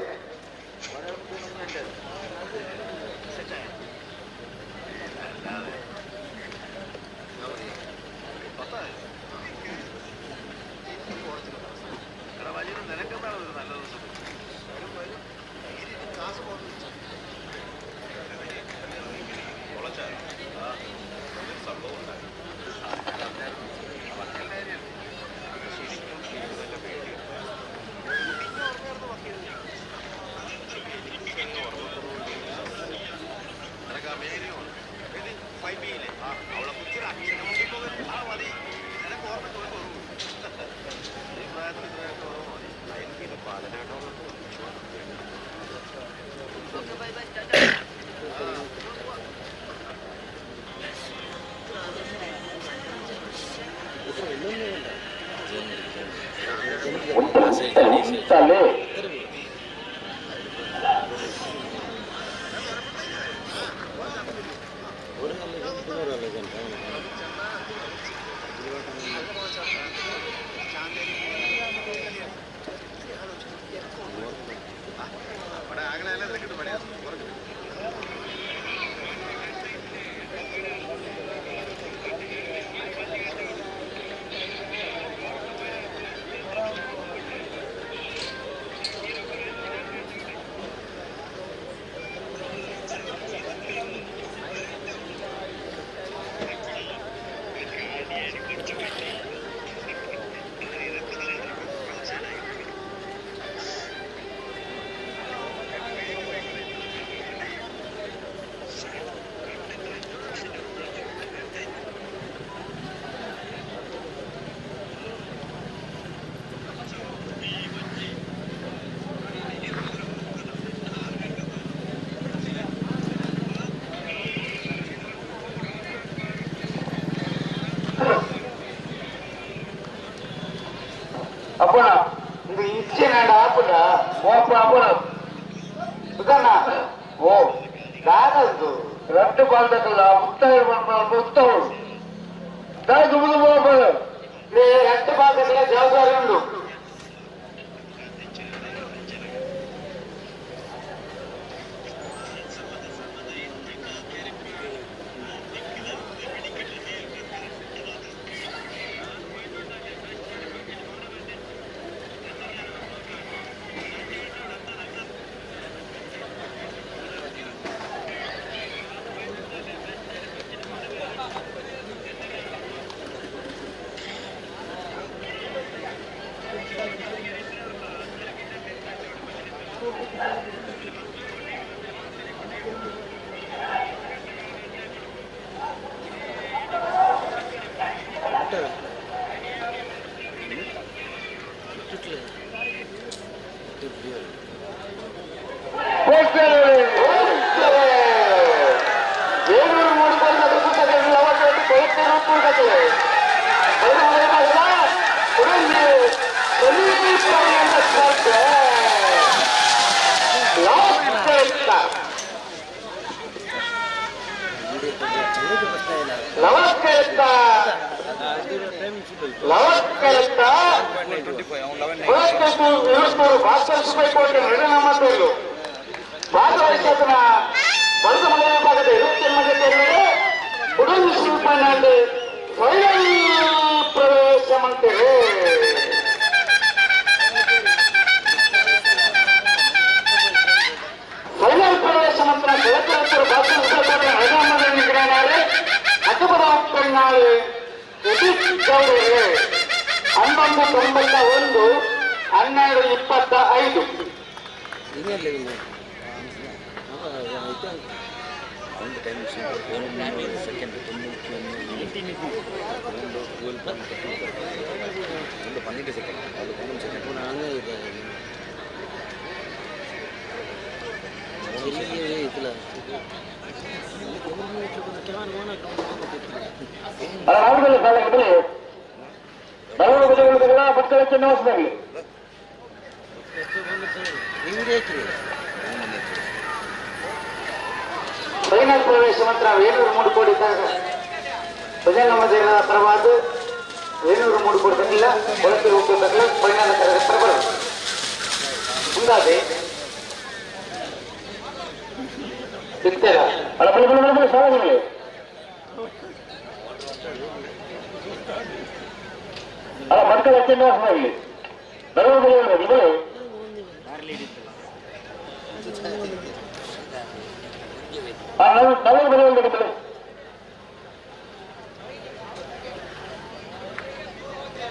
ಅಪ್ಪಣ ಇದು ಇಚ್ಛೆ ನಾಡ ಆಪುಡ ಓ ಅಪ್ಪಣ ಸುಧಣ್ಣ ಓ ದಾದದ್ದು ರಟ್ಟು ಬಾಲ್ದಕ್ಕಲ್ಲ ಉತ್ತಾಯ ಉತ್ತವಳು ದಾಯ ದುಬುದು ಬೋಪಣ ರಟ್ಟು ಬಾಲ್ದಕ್ಕಲ್ಲ ಜವಾಬ್ದಾರಿ ಉಂಟು. ಫೈನಲ್ ಪ್ರವೇಶ ಮಂತ್ರ 703 ಕೋಟಿ ಪರವಾದ 703 ಕೋಟಿ ತಕ್ಕಿಲ್ಲ ಕೊಳತೆ ಹೋಗ್ತಕ್ಕಲ್ಲ ಫೈನಲ್ ಪ್ರಬಲ ಮುಂದಾದೆ ಸಿಗ್ತೀರ ಅಲ್ಲ ಮಕ್ಕಳ ಆಗಲಿ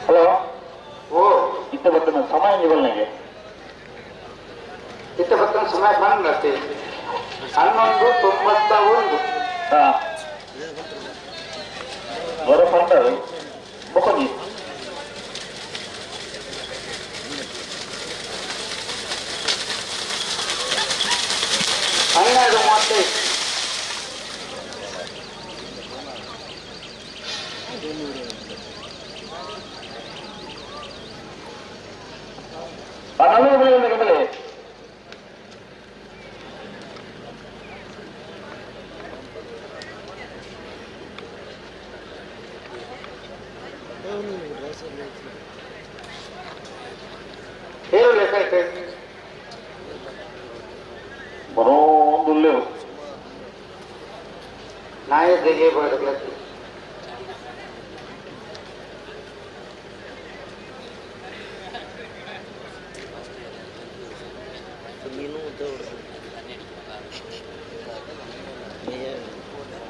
ಹಲೋ ಓ ಇತ್ತ ಬರ್ತನ ಸಮಯ ನಿವಲ್ನಾಗೆ ಇತ್ತ ಬರ್ತನ ಸಮಯ ಬಂದ್ರತಿ 11:91 ಹಾ ಬರೋ ಪಂಡ ಬೊಕೊಂಜಿ 12:35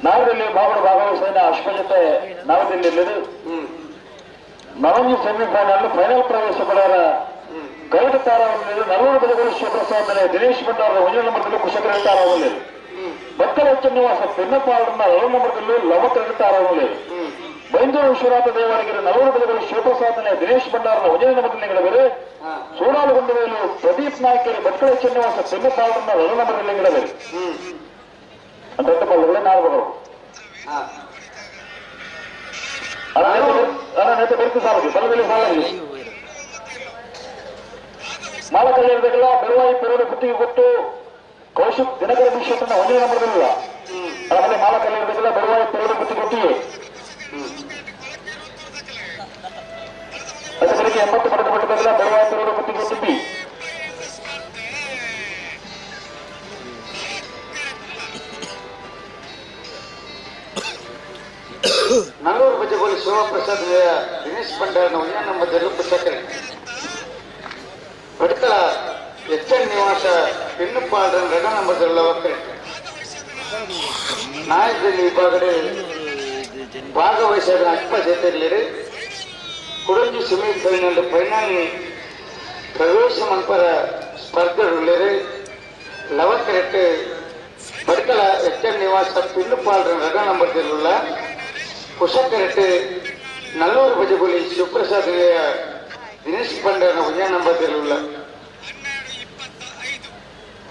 ನಾವದಿಲ್ಲಿ ಬಾಬುಡ ಭಾಗವಹಿಸಿದ ಅಶ್ವ ಜೊತೆ ನಾವದಿಲ್ಲಿ ನವಂಜಿ ಸೆಮಿಫೈನಲ್ ಫೈನಲ್ ಪ್ರವೇಶ ಪಡೆದ ಗರುಡ ತಾರಾವಲ್ಲಿ 40 ಬದಗಳು ಶಿವಪ್ರಸಾದ್ ದಿನೇಶ್ ಭಂಡಾರ 1 ನಂಬರ್ದಲ್ಲಿ ಕುಶಕರ ತಾರಾವಲ್ಲಿ ಭಕ್ತರ ನಿವಾಸ ಪೆನ್ನಪಾಳನ್ನ 2 ನಂಬರ್ದಲ್ಲಿ ಲವಕರ ತಾರಾವಲ್ಲಿ ಬೈಂದೂರು ವಿಶ್ವನಾಥ ದೇವರಿಗೆ 40 ಬದಗಳು ಶಿವಪ್ರಸಾದ್ ದಿನೇಶ್ ಭಂಡಾರನ 1 ನಂಬರ್ದಲ್ಲಿ ಗಿಡಬೇರೆ ಸೋಡಾಲುಗೊಂಡ ಮೇಲೆ ಪ್ರದೀಪ್ ನಾಯ್ಕರು ಭಟ್ಕಳ ಚೆನ್ನಿವಾಸ ಪೆನ್ನಪಾಳನ್ನ 2 ನಂಬರ್ದಲ್ಲಿ ಗಿಡಬೇರೆ ಅಂತ ಪಲ್ಲುಗಳೇ ನಾಲ್ಕು ಬೆರ್ಕು ಸಾಲದು ಬಲದಲ್ಲಿ ಸಾಲಲ್ಲಿ ಮಾಲಕಲ್ಲಿ ಇರಬೇಕಲ್ಲ ಬೆಳವಾಯಿ ಪೆರೋಡು ಗುತ್ತಿಗೆ ಕೊಟ್ಟು ಕೌಶಿಕ್ ದಿನಕರ ವಿಶ್ವತನ 1 ನಂಬರ್ದಲ್ಲ ಆಮೇಲೆ ಮಾಲಕಲ್ಲಿ ಇರಬೇಕಲ್ಲ ಬೆಳವಾಯಿ ಪೆರೋಡು ಗುತ್ತಿಗೆ ಕೊಟ್ಟಿಗೆ ಅದಕ್ಕೆ 80 ಪಡೆದು ಕೊಟ್ಟಬೇಕಲ್ಲ ಬೆಳವಾಯಿ ಪೆರೋಡು ಗುತ್ತಿಗೆ ಕೊಟ್ಟಿದ್ದಿ ನಲ್ಲೂರು ಬಜಗೋಲಿ ಶಿವಪ್ರಸಾದ್ ದಿನೇಶ್ ಭಂಡಾರನ 1 ನಂಬರ್ ಪುಸ್ತಕರೆ ಭಟ್ಕಳ ಎಚ್ ಎನ್ ನಿವಾಸ ಪೆನ್ನುಪಾಳರ 2 ನಂಬರ್ ನಾಯಕರಲ್ಲಿ ವಿಭಾಗದ ಭಾಗವಹಿಸಿದ ಅಲ್ಪ ಜೊತೆಯಲ್ಲಿ ಕುಡಂಜಿ ಸೆಮಿಫೈನಲ್ ಫೈನಲ್ ಪ್ರವೇಶ ಮನ್ಪರ ಸ್ಪರ್ಧೆಡುಳ್ಳೇರು ಲವಕರೆಟ್ಟು ಬಡ್ಕಲ ಎಚ್ ಎನ್ ನಿವಾಸ ಪಿಲ್ಲುಪಾಲ್ ರಡ ನಂಬರ್ ತಿರುಳ್ಳ ಕುಶಕರೆಟ್ಟು ನಲ್ಲೂರು ಬಜಗುಲಿ ಶಿವಪ್ರಸಾದ್ ನಿಲಯ ದಿನೇಶ್ ಪಂಡರನ ಒಂಜೇ ನಂಬರ್ ತಿರುಳ್ಳ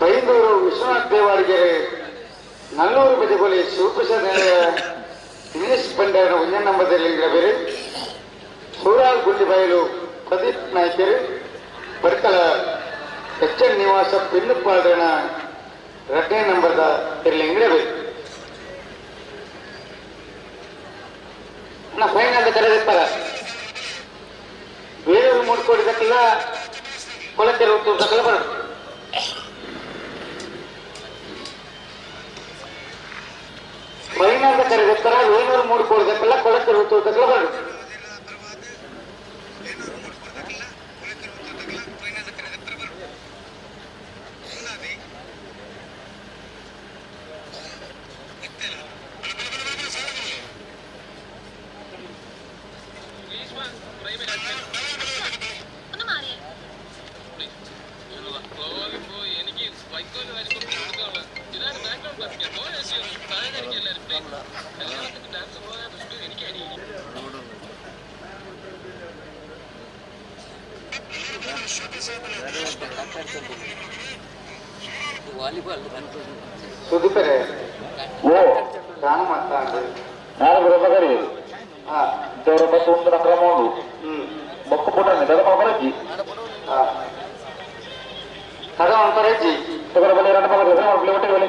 ಬೈಂದೂರು ವಿಶ್ವನಾಥ್ ದೇವಾಡಿಗೆರೆ ನಲ್ಲೂರು ಬಜಗುಲಿ ಶಿವಪ್ರಸಾದ್ ನಿಲಯ ದಿನೇಶ್ ಪಂಡರನ ಒಂಜೇ ನಂಬರ್ ತಿರುಳಿನ ಬೇರೆ ಸೂರಾಲ್ ಗುಂಡಿಬೈಲು ಪ್ರದೀಪ್ ನಾಯ್ಕರು ಬಡ್ಕಲ ಎಚ್ ಎನ್ ನಿವಾಸ ಪಿಲ್ಲುಪಾಲ್ರನ ರಡ್ಡನೇ ನಂಬರ್ದ ತಿರುಳಿಂಗಡ ಬೇರೆ ಫೈನಲ್ ಕರೆದಿರ್ತಾರ ಬೇರೆಯವರು ಮೂಡ್ಕೊಡಿದಕ್ಕೆಲ್ಲ ಕೊಳಕೆರೆ ಉತ್ತರದಕ್ಕೆಲ್ಲ ಬರೋದು. ಫೈನಲ್ ಕರೆದಿರ್ತಾರ ವೇಣೂರು ಮೂಡ್ಕೊಡಿದಕ್ಕೆಲ್ಲ ಕೊಳಕೆರೆ ಉತ್ತರದಕ್ಕೆಲ್ಲ ಬರೋದು. ಸುದೀಪರೇ ಓ ಕಾಣ ಮಾತಾಡ ನಾನು ಬರಬಗರಿ ದೇವರ ಬಸ್ ಒಂದು ಕ್ರಮ ಉಂಟು ಬೊಕ್ಕ ಪುಟನೆ ದಡ ಬರಜ್ಜಿ ತಡ ಅಂತಾರಜ್ಜಿ ತಗರ ಬಲೆ ಎರಡು ಮಗ ಬಲೆ ಒಟ್ಟೆ ಬಲೆ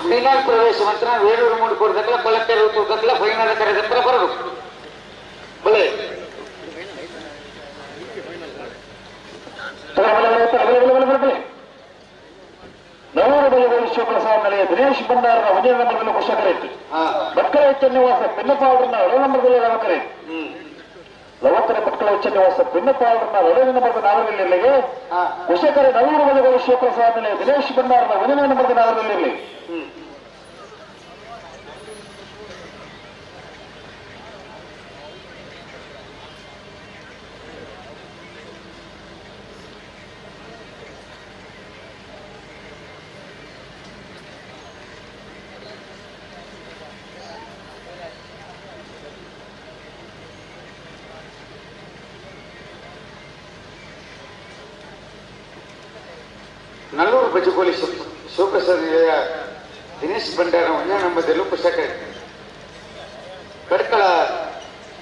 ಫೈನಲ್ ಪ್ರವೇಶ ಮಂತ್ರ ವೇಣೂರು ಮೂಡು ಕೊಡದಕ್ಕಲ್ಲ ಕೊಳಕೆರೆ ತೂಕಕ್ಕಲ್ಲ ಫೈನಲ್ ಕರೆದಕ್ಕಲ್ಲ ಬರಬೇಕು ಬಲೆ ನವೂರು ಬಲೆ ವಿಶ್ವಪ್ರಸಾದ್ ನಿಲಯ ದಿನೇಶ್ ಭಂಡಾರನ ಒಂದೇ ನಂಬರ್ದಲ್ಲಿ ಕುಶಕರೇಟ್ ಭಟ್ಕಳ ಹೆಚ್ಚ ನಿವಾಸ ಪಿನ್ನಪಾಳ್ರನ್ನ ಎರಡನೇ ನಂಬರ್ದಲ್ಲಿ ಲವಕರೇಟ್ ಲವಕರೆ ಭಟ್ಕಳ ಹೆಚ್ಚ ನಿವಾಸ ಪಿನ್ನಪಾಳ್ರನ್ನ ಎರಡನೇ ನಂಬರ್ದ ನಾಗರಲ್ಲಿರಲಿಗೆ ಕುಶಕರೆ ನವೂರು ಬಲೆ ವಿಶ್ವಪ್ರಸಾದ್ ನಿಲಯ ದಿನೇಶ್ ಭಂಡಾರನ ಒಂದನೇ ನಂಬರ್ದ ನಾಗರಲ್ಲಿರಲಿ. ನಲ್ಲೂರು ಬಜಗೋಲಿ ಶಿವಪ್ರಸಾದ್ ನಿಲಯ ದಿನೇಶ್ ಭಂಡಾರ ಒಂದೇ ನಂಬರ್ದಲ್ಲೂ ಕುಶಕರೆ ಕಡ್ಕಳ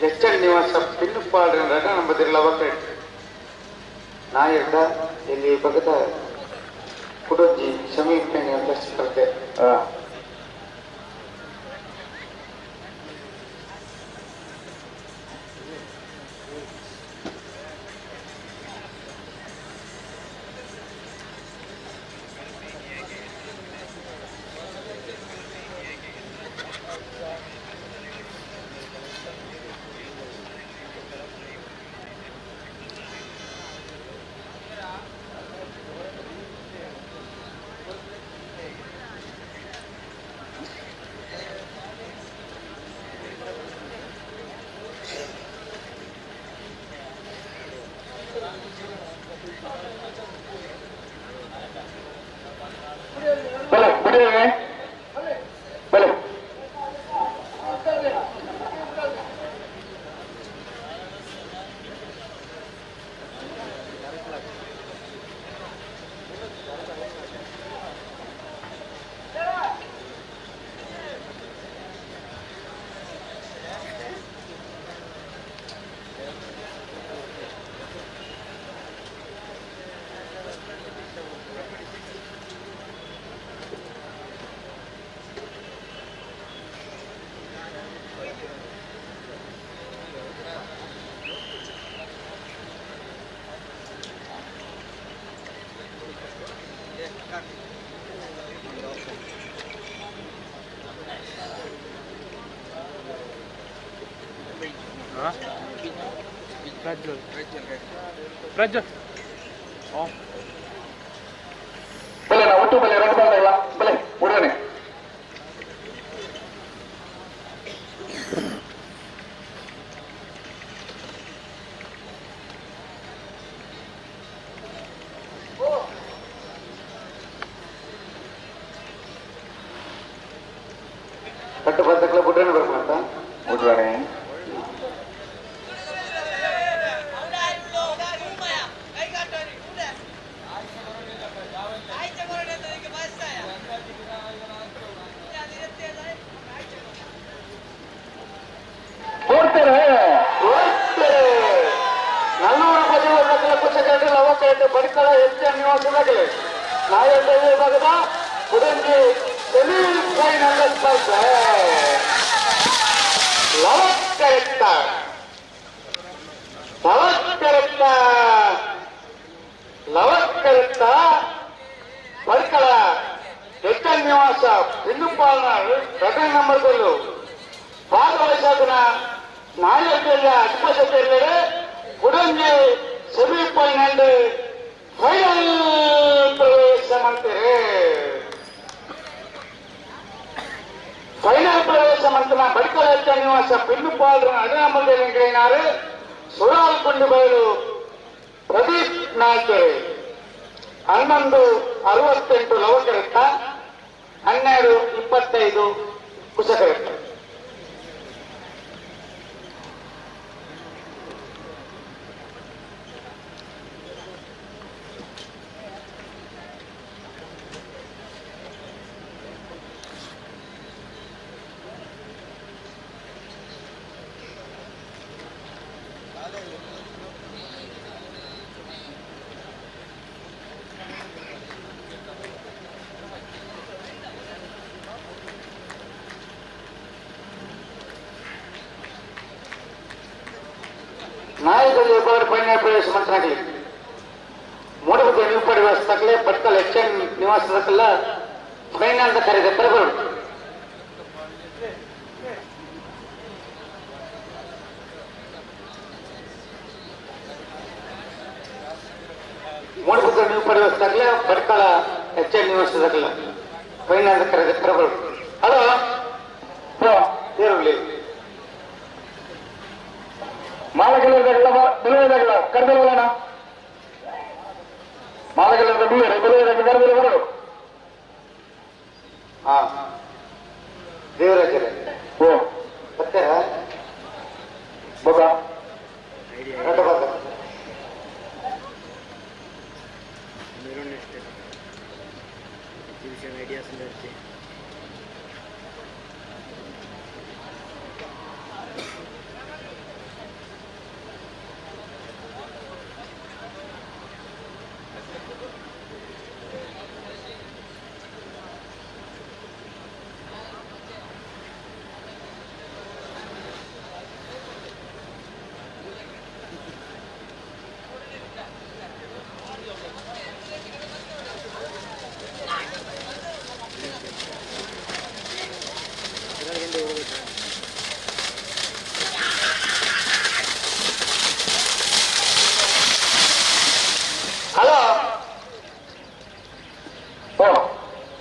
ಎಚ್ ಎನ್ ನಿವಾಸ ಪಿಲ್ಲುಪಾಳ್ರ ರಡ ನಂಬದಿರಲ್ಲ ಅವಕರೆ ನಾಯಕ ಇಲ್ಲಿ ಭಗತ ಕುಡೊಂಜಿ ಸಮೀಪ ಸ್ಪರ್ಧೆ. Prajwal Prajwal ಬಲೆ ನಾ ಒಟ್ಟು ಬಲೆ ಎರಡು ಬಾಲ್ ಬಲೆ ಉಡನೆ ಕಟ್ಟು ಬಂದಕ್ಲ ಬುಡ್ರನೆ ಬರ್ಕೊಂತ ಉಡ್ರನೆ ಬಡಿಕಳ ಎಚ್ ಎನ್ ನಿವಾಸದಾಗಲಿ ನಾಯಕ ವಿಭಾಗದ ಕುಡಂಜಿ ಸೆಮಿಫೈನಲ್ ಸ್ಪರ್ಧೆ ಲವಕರೆಕ್ತ ಲವಕರೆಕ್ತ ಲವಕರೆಕ್ತ ಬಡ್ಕಳ ಎಚ್ ಎನ್ ನಿವಾಸ ಬಿಂದುಪಾಲನ ಪ್ರಥಮ ನಂಬರ್ಗಳು ಭಾಗವಹಿಸಾದನ ನಾಯಕ ಅಧಿಪತಿ ಕುಡಂಜಿ ಸೆಮಿಫೈನಲ್ ಫೈನಲ್ ಪ್ರವೇಶ ಮಾಡ್ತಾರೆ. ಫೈನಲ್ ಪ್ರವೇಶ ಮಂತ್ರನ ಬಡ್ಕಳ ನಿವಾಸ ಪಿಲ್ಲುಪಾಲ್ರ ಅಡಿನಂಬಲ್ದೇನಾರು ಸುಳಾಲ್ಕೊಂಡು ಬಯಲು ಪ್ರದೀಪ್ ನಾಯ್ಕರು 11:68 ಲವಕರತ್ತ 12:25 ಕುಶಕರತ್ತ. ನಾಯಕರು ಫೈನಲ್ ಪ್ರವೇಶ ಮಂತ್ರಾಗಲಿ ಮೂಡಬುದ್ಧ ನಿಂಪಡಿ ವ್ಯವಸ್ಥೆ ಬಟ್ಕಲ್ ಎಚ್ ಎನ್ ನಿವಾಸದಕ್ಕೆಲ್ಲ ಫೈನಲ್ ಅಂತ ಕರೆದ ಬರಬರು. ಮೂಡಬುದ್ಧ ನಿಂಪಡಿ ವ್ಯವಸ್ಥೆ ಬಟ್ಕಳ ಎಚ್ ಎನ್ ನಿವಾಸದಕ್ಕೆಲ್ಲ ಫೈನಲ್ ಅಂತ ಕರೆದ ಬರಬರು. ಹಲೋ ಇರಲಿ ಮಾಲಗಲ್ಲದಾಗಲ್ಲ ಬೆಲೆಯದಾಗಲ್ಲ ಕರ್ದಲ್ಲ ಮಾಲಗಲ್ಲದ ಬೆಲೆ ಬೆಲೆಯದಾಗ ಕರ್ದಲ್ಲ ಬರೋ. ಹಾ ದೇವರಾಜರೇ ಓ ಬರ್ತಾರ ಬಾಬಾ ಹಲೋ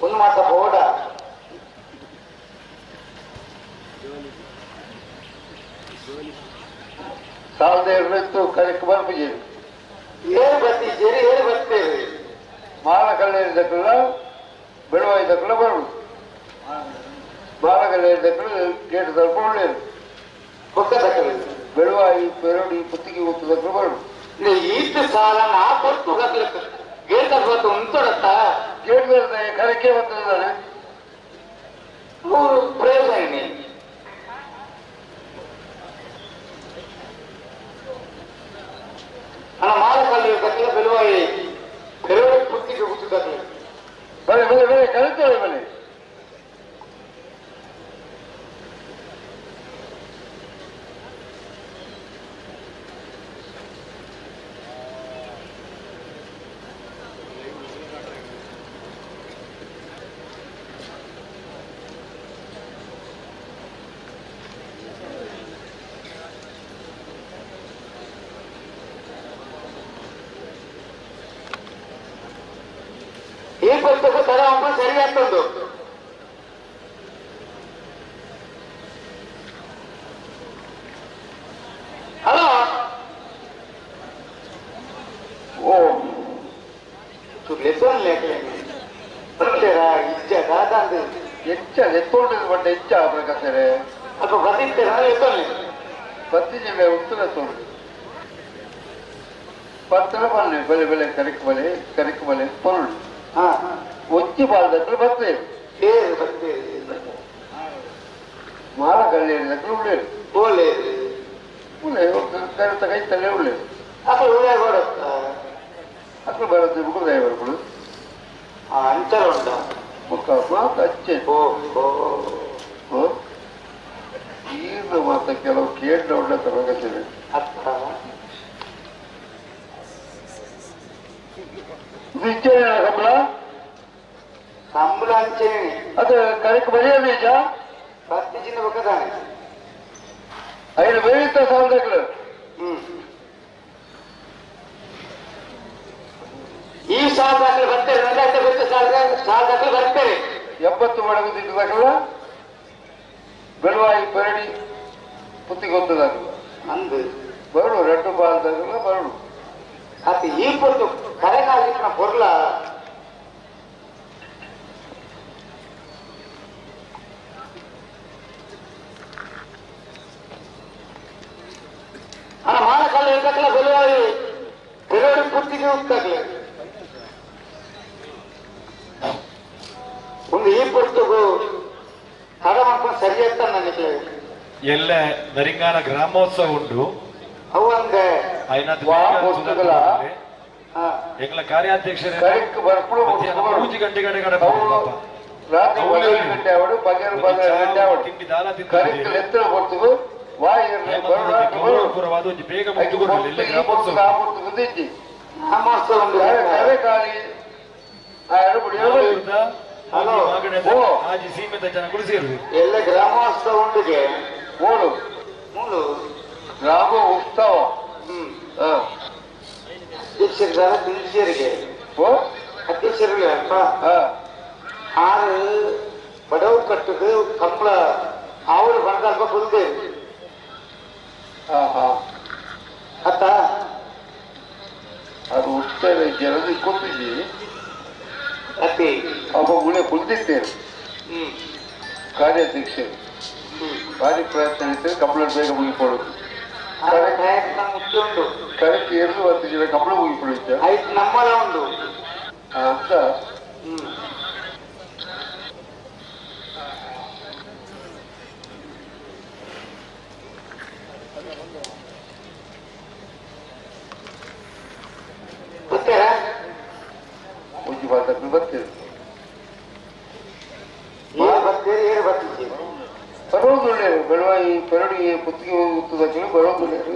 ಒಂದು ಮಾತ ಬೋಡ ಸಾಲದ ಇರಲಿತ್ತು ಕರೆಕ್ಟ್ ಬರ್ಬಿಜಿ ಏರು ಬರ್ತಿದ್ದೀರಿ ಏರು ಬರ್ತೀರಿ ಮಾಲಕಲ್ಲೇರಿದಕ್ಕೆಲ್ಲ ಬೆಳುವಾಯ್ದಕ್ಕೆಲ್ಲ ಬರುದು ಮಾಲಕಲ್ಲೇರಿದಕ್ಕೆಲ್ಲ ಗೇಟ್ ಸ್ವಲ್ಪ ಒಳ್ಳೆಯದು ಬೊಕ್ಕದಕ್ಕಲ್ಲ ಬೆಳುವಾಯಿ ಪೆರಡಿ ಪುತ್ತಿಗೆ ಒತ್ತದಕ್ಕೆ ಬರುದು ಈತ ಸಾಲ ನಾ ಕೊಡ್ತು ಗೇಟ್ ಹೊತ್ತು ಉಂಟೊಡತ್ತ ಗೇಟ್ ಕರೆಕ್ಕೆ ಬರ್ತದಾನೆ ಮೂರು ಪ್ರಯೋಜನ ಅಣ್ಣ ಮಾಲಕಲ್ಲಿ ಬೆಳುವಾಯಿ ಬೆರಳು ಪುತ್ತಿಗೆ ಹುಟ್ಟಿದಕ್ಕೆ ಬಲೆ ಬಲೆ ಬಲೆ ಕಲಿತೇವೆ ಬಲೆ ಮಲ್ಪ ಸರಿ ಆಗ್ತುಂಡು ಹಲೋ ಓ ಲೆಸನ್ ಇಜ್ಜ ದಾದ ಹೆಚ್ಚ ಎತ್ತೊಂಡು ಬಟ್ ಹೆಚ್ಚ ಪ್ರಕಾಶರೇ ಅಲ್ಪ ಬದಿತ್ತೇರ ಎತ್ತೊಂಡು ಪತ್ತಿ ಜಿಲ್ಲೆ ಉತ್ತರ ತೋಡು ಪತ್ತಲ ಬನ್ನಿ ಬೆಲೆ ಬೆಲೆ ಕರೆಕ್ ಬಲೆ ಕರೆಕ್ ಬಲೆ ಪೊರುಳು ಒಚ್ಚಿ ಬಾಲ್ದಕ್ಲು ಬರ್ತೇವೆ ಏರು ಬರ್ತೇವೆ ಮಾಲ ಕಲ್ಲೇರಿದಕ್ಲು ಉಳ್ಳೇರು ಓಲೇರು ಉಳ್ಳೇ ಕರೆತ ಕೈ ತಲೆ ಉಳ್ಳೇರು ಅಕ್ಲು ಉಳ್ಳೇ ಬರುತ್ತ ಅಕ್ಲು ಬರುತ್ತೆ ಮುಗುದಾಯ ಬರ್ಗಳು ಅಂಚರ ಉಂಟ ಮುಖ ಮಾತು ಅಚ್ಚೆ ಓ ಓ ಈರ್ನ ಮಾತ ಕೆಲವು ಕೇಂದ್ರ ಉಂಡ ತರಗತಿದೆ ಅರ್ಥ ಸಂಬಳ ಸಂಬಳ ಅಂಚೇನೆ ಅದು ಕರೆಕ್ಟ್ ಬರೆಯೋದು ನಿಜ ಪತ್ತಿ ಜಿನ್ನ ಬಕ್ಕದಾನೆ ಐದು ಬೆಳೀತ ಸಾವಿರಗಳು ಈ ಸಾವಿರ ಬರ್ತಾರೆ ಗೊತ್ತು ಸಾವಿರ ಸಾವಿರ ಬರ್ತಾರೆ 80 ಮಡಗು ತಿಂದಾಗಲ್ಲ ಬೆಳುವಾಯಿ ಪರಡಿ ಪುತ್ತಿಗೆ ಗೊತ್ತದಾಗಲ್ಲ ಅಂದು ಬರಡು ರೆಡ್ಡು ಬಾಲ್ದಾಗಲ್ಲ ಬರಡು ಅದು ಈ ಪೊತ್ತು ಕರೆಕಾಲಿನ ಪೊರ್ಲ ಅಣ್ಣ ಮಾಲಕಲ್ಲ ಇರ್ತಕ್ಕಲ್ಲ ಬೆಳುವಾಯಿ ಬೆಳುವಡಿ ಪುತ್ತಿಗೆ ಹೋಗ್ತಾಗ್ಲೆ ಒಂದು ಈ ಪೊರ್ತುಗು ತಡ ಮಾಡ್ಕೊಂಡು ಸರಿ ಅಂತ ನನಗೆ ಎಲ್ಲ ನರಿಂಗಾನ ಗ್ರಾಮೋತ್ಸವ ಉಂಟು ಅವಂದೆ ಎಂಗ್ಲ ಕಾರ್ಯಾಧ್ಯಕ್ಷರ ಮೂರು ಗಂಟೆ ಗಂಟೆ ರಾತ್ರಿ 1 ಗಂಟೆ ಅವಡು ಪಗಲು 11 ಗಂಟೆ ಅವಡು ತಿಂಡಿ ದಾಲ ತಿಂದು ಕರೆಕ್ಟ್ ಎತ್ತರ ಪೊರ್ತುಗು ವಾಯ್ ಗೌರವಪೂರ್ವವಾದ ಒಂದು ಬೇಗ ಮುಗಿದುಕೊಳ್ಳಿ ಎಲ್ಲ ಗ್ರಾಮೋತ್ಸವ ಗ್ರಾಮೋತ್ಸವ ಉಂಟು ಕರೆ ಹಲೋ ಆಜಿ ಸೀಮಿತ ಜನಗಳು ಸೇರುದು ಎಲ್ಲ ಗ್ರಾಮೋತ್ಸವ ಉಂಟುಗೆ ಮೂರು ಮೂರು ಗ್ರಾಮ ಉತ್ಸವ ಅಧ್ಯಕ್ಷರಿದ್ದಾರೆ ಅಧ್ಯಕ್ಷರಿಗೆ ಅಧ್ಯಕ್ಷರಿಗೆ ಅಲ್ಪ ಆರು ಬಡವು ಕಟ್ಟುದು ಕಂಬಳ ಆವಳು ಬಣದ ಅಲ್ಪ ಕುಲ್ದೆ ಅತ್ತ ಅದು ಉತ್ಸವ ಜನರು ಕೊಟ್ಟಿದ್ದೀವಿ ಅತಿ ಒಬ್ಬ ಗುಳೆ ಕುಳಿತಿದ್ದೇವೆ ಕಾರ್ಯಾಧ್ಯಕ್ಷರು ಭಾರಿ ಪ್ರಯತ್ನ ಇರ್ತದೆ ಕಂಬಳ ಬೇಗ ಮುಗಿಕೊಳ್ಳೋದು ಪ್ರಯತ್ನ ಮುಖ್ಯ ಉಂಟು ಕರೆಕ್ಟ್ ಎರಡು ಹತ್ತು ಜನ ಕಂಬಳ ಮುಗಿಕೊಳ್ಳುತ್ತೆ ಆಯ್ತು ನಮ್ಮಲ ಉಂಟು ಅಂತ ಗೊತ್ತೇರಾ ಒಂಜಿ ಬಾತಕ್ಕೆ ಬರ್ತೇವೆ ಏರು ಬರ್ತೀರಿ ಏರು ಬರ್ತಿದ್ದೀರಿ ಬರೋದು ಒಳ್ಳೆಯದು ಬೆಳವಾಯಿ ಪೆರಡಿ ಪುತ್ತಿಗೆ ಹೋಗುತ್ತದಕ್ಕೆ ಬರೋದು ಒಳ್ಳೆಯದು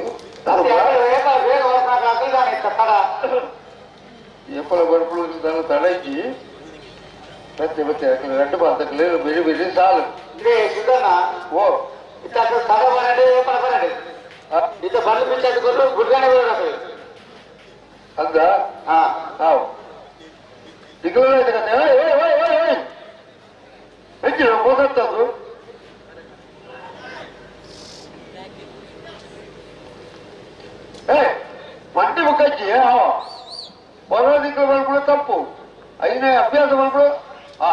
ಎಪ್ಪಲ ಬಡಪುಳು ತಡ ಇಜ್ಜಿ ಮತ್ತೆ ಮತ್ತೆ ಯಾಕಂದ್ರೆ ரெண்டு பாத்தக்கல பெரிய பெரிய சாಲು ಓ ತಡ ಬರಡೆ ಏಪಲ ಬರಡೆ ಇತ್ತ ಬಂದು ಬಿಚ್ಚಾದು ಗುಡ್ಗಾನೆ ಬರೋಣ ಅಂದ ಹಾವು ಹೆಚ್ಚು ಹೋಗತ್ತದು ಮಂಡಿ ಮುಖಜ್ಜಿ ಬರೋದಿಕ್ಕ ಬರ್ಬಿಡು ತಪ್ಪು ಐನೇ ಅಭ್ಯಾಸ ಮಾಡ್ಬಿಡು ಹಾ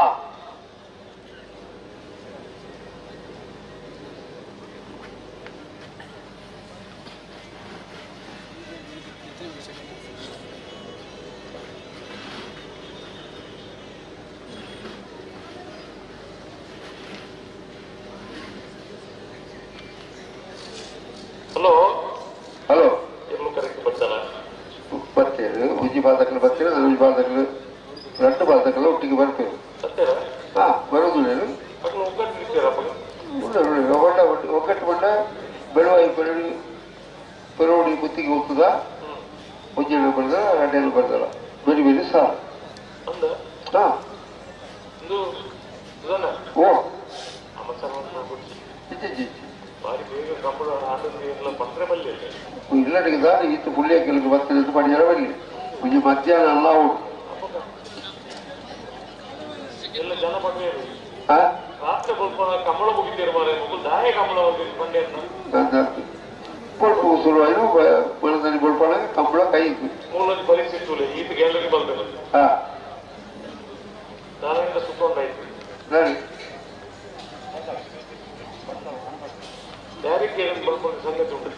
ಹಲೋ ಹಲೋ ಎಲ್ಲೂ ಕರೆಕ್ಟ್ ಬರ್ತಾರ ಬರ್ತೇವೆ ಉಜ್ಜಿ ಬಾತಕಲು ಬರ್ತೇವೆ ಉಜ್ಜಿ ಬಾತಕಲು ரெண்டு ಬಾತಕಲು ಒಟ್ಟಿಗೆ ಬರ್ತೇವೆ ಹಾ ಬರೋದು ಒಗ್ಗಟ್ಟು ಬಂಡ ಬೆಳವಾಯಿ ಪೆರಡಿ ಪೆರೋಡಿ ಬುತ್ತಿಗೆ ಹೋಗ್ತದ ಉಜ್ಜಿ ಬರ್ತದ ರಡ್ಡೆಲು ಬರ್ತದ ಬೇರೆ ಬೇರೆ ಸಾರು ಹಾ ಓ ಇಜ್ಜಿ ಇಲ್ಲಡಿಗೆ ದಾರಿ ಇತ್ತು ಪುಳ್ಳಿಯಕ್ಕಲಿಗೆ ಬರ್ತದೆ ಪಡಿಯರ ಬರಲಿ ಒಂಜಿ ಮಧ್ಯಾಹ್ನ ಅಲ್ಲ ಉಂಟು. ರಾತ್ರಿ ಬಲ್ಪನ ಕಮಲ ಮುಗಿತೀರ ಮಾರೆ ಮುಗುಲ್ ದಾಯ ಕಮಲ ಬಂಡೆ ಬೊಲ್ಪು ಶುರುವಾಯಿನು ಮನದಲ್ಲಿ ಬೊಲ್ಪಣ ಕಂಬಳ ಕೈ ಮೂಲದ ಪರಿಸ್ಥಿತಿ ಈತ ಗ್ಯಾಲರಿ ಬಲ್ತದೆ ನಾರಾಯಣ ಸುತ್ತೊಂಡಾಯ್ತು ಸರಿ ಯಾರಿಗೆ ಬಲ್ಪನ ಸಂಗತಿ ಉಂಟು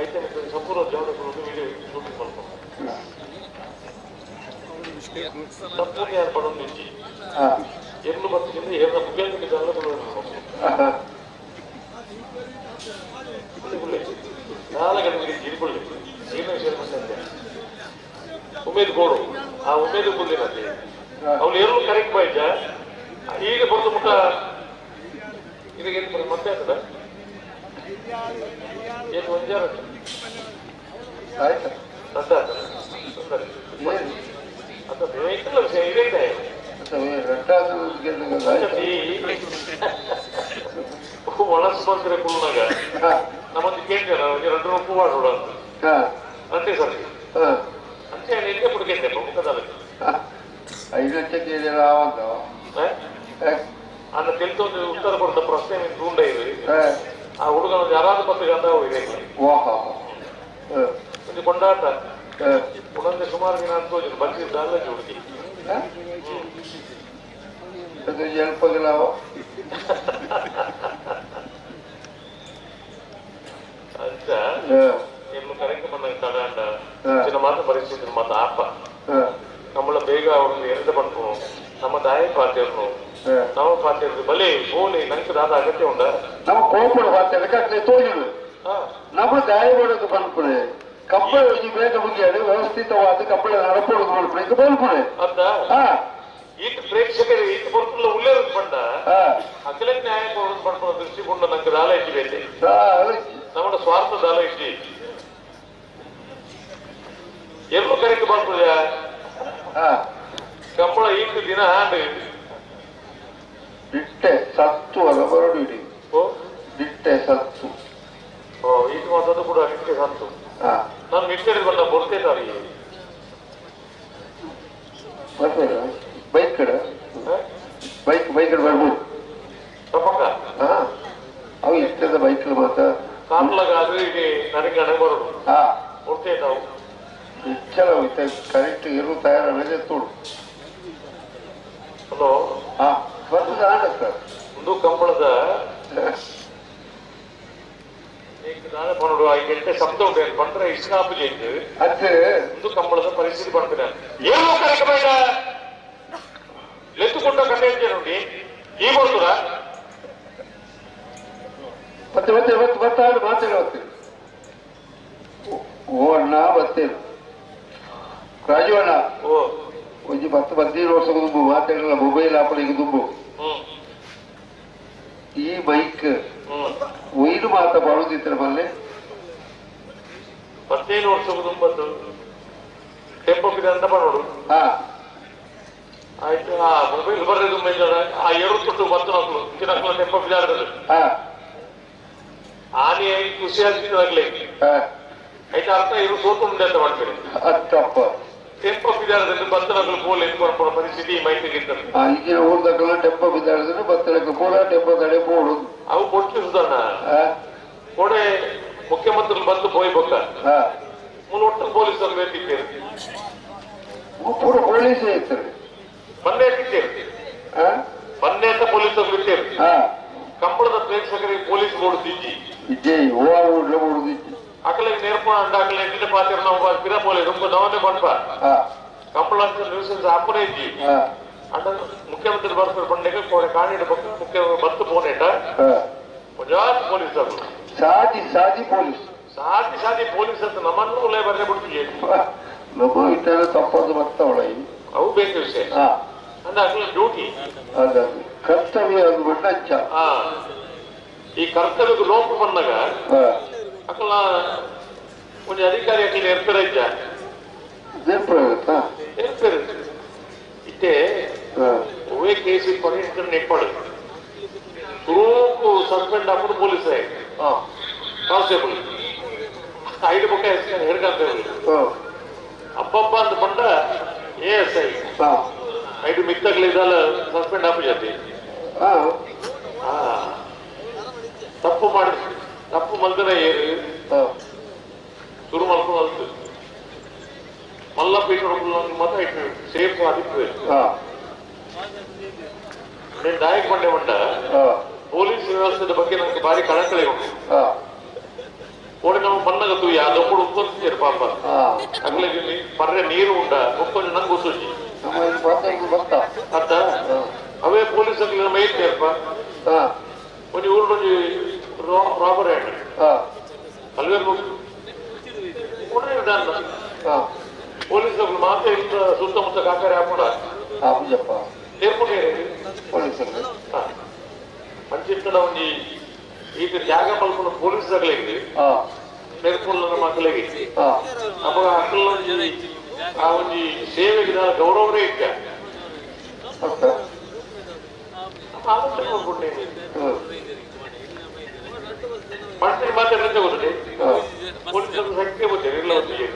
ಐತೆ ಸಂಪೂರ್ಣ ಜಾಗದಲ್ಲಿ ವಿಡಿಯೋ ಶೂಟಿಂಗ್ ಮಲ್ಪಣ ಸಂಪೂರ್ಣ ಯಾರು ಪಡೊಂದು ಇಜ್ಜಿ ಎರ್ಲು ಬತ್ತಿಗೆ ಏರ್ನ ಮುಗಿಯಲಿಕ್ಕೆ ಜಾಲ ನಾಲ್ಕು ಜಿರಿಕೊಳ್ಳಿ ಜೀರ್ಣ ವಿಷಯ ಉಮೇದ್ ಗೋಡು ಆ ಉಮೇದ್ ಬುಲ್ಲಿನಂತೆ ಅವ್ನು ಎಲ್ಲೂ ಕರೆಕ್ಟ್ ಬಾಯ್ಜ ಈಗ ಬಂದು ಮುಖ ಇದಕ್ಕೆ ಮತ್ತೆ ಆಗ್ತದ ಏನು ಒಂಜಾರ ಆಯ್ತು ಅದ ಅದ ಬೇಕಲ್ಲ ವಿಷಯ ಇದೆ ಒಣಸು ಬಂದ್ರೆ ಕುಲ್ನಾಗ ನಮ್ಮೊಂದು ಕೇಂದ್ರ ಎರಡು ರೂಪಾಯಿ ಮಾಡೋಣ ಅಂತೆ ಸರ್ ಅಂತೆ ಎಲ್ಲಿ ಹುಡುಗಂತೆ ಮುಖದಲ್ಲಿ 5 ಲಕ್ಷಕ್ಕೆ ಅನ್ನ ತಿಳಿದು ಉತ್ತರ ಕೊಡ್ತ ಪ್ರಶ್ನೆ ಉಂಡ ಇದೆ ಆ ಹುಡುಗನ ಯಾರಾದ್ರೂ ಪತ್ತು ಗಂಧ ಇದೆ ಒಂದು ಕೊಂಡಾಟ ಉಣಂದೆ ಸುಮಾರು ದಿನ ಅಂತ ಬಂದಿದ್ದ ಅಲ್ಲ ಹುಡುಗಿ ಅಂತ ಎಲ್ಲೂ ಕರೆಕ್ಟ್ ಬಂದಾಗ ತಡ ಚಿನ್ನ ಮಾತ್ರ ಪರಿಸ್ಥಿತಿ ಮಾತ್ರ ಆಪ ನಮ್ಮಳ ಬೇಗ ಅವ್ರನ್ನ ಎರೆದ ಪಡ್ತು ನಮ್ಮ ದಾಯ ಪಾತಿರ್ನು ನಮ್ಮ ಪಾತಿರ್ದು ಬಲೆ ಬೋಲಿ ನಂಗೆ ದಾದ ಅಗತ್ಯ ಉಂಡ ನಮ್ಮ ಕೋಪಡ ಪಾತ್ರ ತೋಜುಡು ನಮ್ಮ ದಾಯ ಮಾಡೋದು ಪನ್ಪುಣೆ ಕಂಬಳ ಬೇಗ ಮುಗಿಯಾಡು ವ್ಯವಸ್ಥಿತವಾದ ಕಂಬಳ ನಡಪೋದು ಮಲ್ಪುಣೆ ಬಲ್ಪುಣೆ ಅಂತ ಈತ ಪ್ರೇಕ್ಷಕರು ಈತ ಬರ್ತಲ್ಲ ಉಳ್ಳೇರದು ಬಂಡ ಅಖಿಲ ನ್ಯಾಯ ಕೊಡೋದು ಪಡ್ಕೊಳ್ಳೋ ದೃಷ್ಟಿಕೊಂಡ ನಂಗೆ ದಾಲ ಇಜ್ಜಿ ಬೇತೆ ನಮ್ಮ ಸ್ವಾರ್ಥ ದಾಲ ಇಜ್ಜಿ ಎಲ್ಲೂ ಕರೆಕ್ಟ್ ಬರ್ತದ ಕಂಬಳ ಈತ ದಿನ ಹಾಂಡ್ ದಿಟ್ಟೆ ಸತ್ತು ಅಲ್ಲ ಬರಡು ಇಡಿ ದಿಟ್ಟೆ ಸತ್ತು ಓ ಈತ ಮಾತಾಡೋದು ಕೂಡ ದಿಟ್ಟೆ ಸತ್ತು ನಾನು ಮಿಟ್ಟೆ ಬಂದ ಬರ್ತೇನೆ ಬರ್ಬೇಡ ಬೈಕ್ ಕಡೆ ಬೈಕ್ ಬೈಕ್ ಬರ್ಬೋದು ತಪ್ಪಕ್ಕ ಅವು ಇಷ್ಟದ ಬೈಕ್ ಮಾತ್ರ ಕಾರ್ಲಾಗಾದ್ರೆ ಇಲ್ಲಿ ನನಗೆ ಹಣ ಬರೋದು ಬರ್ತೇ ನಾವು ಚಲೋ ಕರೆಕ್ಟ್ ಇರು ತಯಾರ ತೋಡು ಹಲೋ ಬರ್ತದ ಆಂಡ ಸರ್ ಒಂದು ಕಂಬಳದ ನಾನೇ ಪನ್ನಡು ಐದು ಶಬ್ದ ಉಂಟು ಪಂಡ್ರೆ ಇಷ್ಟಾಪು ಜೈತು ಅದು ಒಂದು ಕಂಬಳದ ಪರಿಸ್ಥಿತಿ ಪಡ್ತೀನಿ ಏನು ಕರೆಕ್ಟ್ ಬೇಡ ಎತ್ತುಕೊಂಡ ಕಂಡ ನೋಡಿ ಈ ಬರ್ತದ ಮತ್ತೆ ಮತ್ತೆ ಮತ್ತೆ ಮತ್ತೆ ಮಾತಾಡಿ ಓ ಅಣ್ಣ ಬರ್ತೇನೆ ರಾಜು ಅಣ್ಣ ಓ ಒಂಜಿ 10 15 ವರ್ಷ ದುಂಬು ಮಾತಾಡಲ್ಲ ಮೊಬೈಲ್ ಆಪಳಿಗೆ ದುಂಬು ಈ ಬೈಕ್ ಒಯ್ದು ಮಾತ ಬರುದಿತ್ತರ ಬಲ್ಲೆ 15 ವರ್ಷ ದುಂಬತ್ತು ಟೆಂಪೋ ಅಂತ ನೋಡು ಆಯ್ತು ಆ ಮೊಬೈಲ್ ಬರ್ರೆ ದುಂಬ ಆ ಎರಡು ತುಟ್ಟು ಬತ್ತು ನಕ್ಲು ತಿನ್ನಕ್ಲು ಟೆಂಪೋ ಬಿದ್ದಾಡ್ತದೆ ಆನೆ ಖುಷಿ ಆಗ್ತಿದ್ದಾಗ್ಲೇ అయితే ಅರ್ಥ ಇರು ಸೋತು ಅಂತ ಮಾಡ್ತೀರಿ ತಪ್ಪ ಟೆಂಪೋ ಬಿದ್ದಾಡದಲ್ಲಿ ಬತ್ತನಗಳು ಪೋಲ್ ಎತ್ಕೊಂಡು ಪರಿಸ್ಥಿತಿ ಮೈತಿಗೆ ಇರ್ತದೆ ಈಗಿನ ಊರ್ದಾಗಲ್ಲ ಟೆಂಪೋ ಬಿದ್ದಾಡಿದ್ರೆ ಬತ್ತನಗಳು ಪೋಲ ಟೆಂಪೋ ತಡೆ ಪೋಡು ಅವು ಕೊಡ್ತಿರ್ತಾನ ಕೊಡೆ ಮುಖ್ಯಮಂತ್ರಿಗಳು ಬಂದು ಪೋಯ್ ಬೊಕ್ಕ ಮುನ್ ಒಟ್ಟು ಪೊಲೀಸರು ಬೇಕಿತ್ತೇರಿ ಪೂರ ಪೊಲೀಸೇ ಇರ್ತಾರೆ ಬಂದೇ ಇತ್ತೇರಿ ಬಂದೇ ಅಂತ ಪೊಲೀಸರು ಇತ್ತೇರಿ ಕಂಬಳದ ಪ್ರೇಕ್ಷಕರಿಗೆ ಪೊಲೀಸ್ ಓಡುತ್ತಿಜ್ಜಿ ಇಜ್ಜೆ ಓಡುದಿಜ್ಜಿ ಅಕಲೆ ನೇರ್ಪಣ ಅಂಡ ಅಕಲೆ ಎಂಟಿನ ಪಾತ್ರ ನಾವು ಪಿರ ಪೋಲೆ ತುಂಬ ನವನೆ ಪಂಪ ಕಂಬಳ ನ್ಯೂಸೆನ್ಸ್ ಹಾಪುನೇ ಇಜ್ಜಿ ಅಂಡ ಮುಖ್ಯಮಂತ್ರಿ ಬರ್ತಾರೆ ಬಂಡೆಗೆ ಕೋಡೆ ಕಾಣಿಡ ಪಕ್ಕ ಮುಖ್ಯ ಬತ್ತು ಪೋನೇಟ ಪಂಜಾಬ್ ಪೊಲೀಸ್ ಅವರು ಸಾದಿ ಸಾದಿ ಪೊಲೀಸ್ ಸಾದಿ ಸಾದಿ ಪೊಲೀಸ್ ಅಂತ ನಮ್ಮನ್ನು ಉಲೇ ಬರ್ರೆ ಬಿಡ್ತೀವಿ ನಮ್ಮ ಇಟ್ಟರೆ ತಪ್ಪದು ಬರ್ತಾವಳ ಅವು ಬೇಕು ವಿಷಯ ಅಂದ್ರೆ ಅಕಲೆ ಡ್ಯೂಟಿ ಕರ್ತವ್ಯ ಅದು ಬಣ್ಣಂಚ ಈ ಕರ್ತವ್ಯಕ್ಕೆ ಲೋಪ ಬಂದಾಗ ಅಕಲ ಒಂದು ಅಧಿಕಾರಿ ಅಕಲ ಏರ್ಪೇರ ಇದ್ದ ಏರ್ಪೇರು ಇಟ್ಟೆ ಒವೇ ಕೇಸ್ ಪರಿಣಿತರ ನೆಟ್ಪಾಡು ತುರುಕು ಸಸ್ಪೆಂಡ್ ಹಾಕೊಂಡು ಪೊಲೀಸ್ ಕಾನ್ಸ್ಟೇಬಲ್ ಐದು ಬೊಕ್ಕ ಹೆಡ್ ಕಾನ್ಸ್ಟೇಬಲ್ ಅಬ್ಬಬ್ಬ ಅಂತ ಬಂದ ಎ ಎಸ್ I ಐದು ಮಿತ್ತಗಳಿದ್ದಲ್ಲ ಸಸ್ಪೆಂಡ್ ಹಾಪು ಜಾತಿ ತಪ್ಪು ಮಾಡಿ ತಪ್ಪು ಮಲ್ದನ ಏರು ಶುರು ಮಲ್ಕೊಂಡು ಅಲ್ತು ಮಲ್ಲ ಪೀಠ ಮಾತ್ರ ಇಟ್ಟು ಸೇಫ್ ಆದಿಪ್ಪು నేను ದಾಯಕ್ ಬಂಡೆ ಉಂಡ ಪೊಲೀಸ್ ವ್ಯವಸ್ಥೆದ ಬಗ್ಗೆ ನನಗೆ ಭಾರಿ ಕಳಕಳಿ ಉಂಟು. ಓಡಿ ನಮ್ಮ ಬಣ್ಣಗ ತೂಯ ದೊಕ್ಕುಡು ಉಪ್ಪೊಂದು ಪಾಪ ಅಗ್ಲಿಗೆ ಪರ್ರೆ ನೀರು ಉಂಡ ಒಕ್ಕೊಂಜಿ ನಂಗೆ ಗೊತ್ತುಜಿ ಅತ್ತ ಅವೇ ಪೊಲೀಸ್ ಅಗ್ಲಿ ನಮ್ಮ ಏರ್ಪ ಒಂಜಿ ಊರುಡೊಂಜಿ ರಾಬರ್ ಆಂಡ್ ಅಲ್ವೇ ಉಡನೆ ಪೊಲೀಸ್ ಅಗ್ಲು ಮಾತ್ರ ಇಂತ ಸುತ್ತಮುತ್ತ ಕಾಕರೆ ಹಾಕೊಂಡ ಅಂಚಿತ್ತಡ ಒಂಜಿ ಈಗ ತ್ಯಾಗ ಮಲ್ಪುನ ಪೊಲೀಸ್ ಅಗ್ಲಿಗೆ ಮೇಲ್ಪುಲ್ಲ ಮಕ್ಕಳಿಗೆ ಅವಾಗ ಅಕ್ಕಲ ಆ ಒಂಜಿ ಸೇವೆಗೆ ಗೌರವನೇ ಇತ್ತ ಆಲೋಚನೆ ಮಾಡ್ಕೊಂಡೆ ಮನುಷ್ಯನಿಗೆ ಮಾತಾಡಿದ್ರೆ ಗೊತ್ತಿದೆ ಪೊಲೀಸ್ ಸಂಖ್ಯೆ ಗೊತ್ತಿದೆ ಇಲ್ಲ ಗೊತ್ತಿದೆ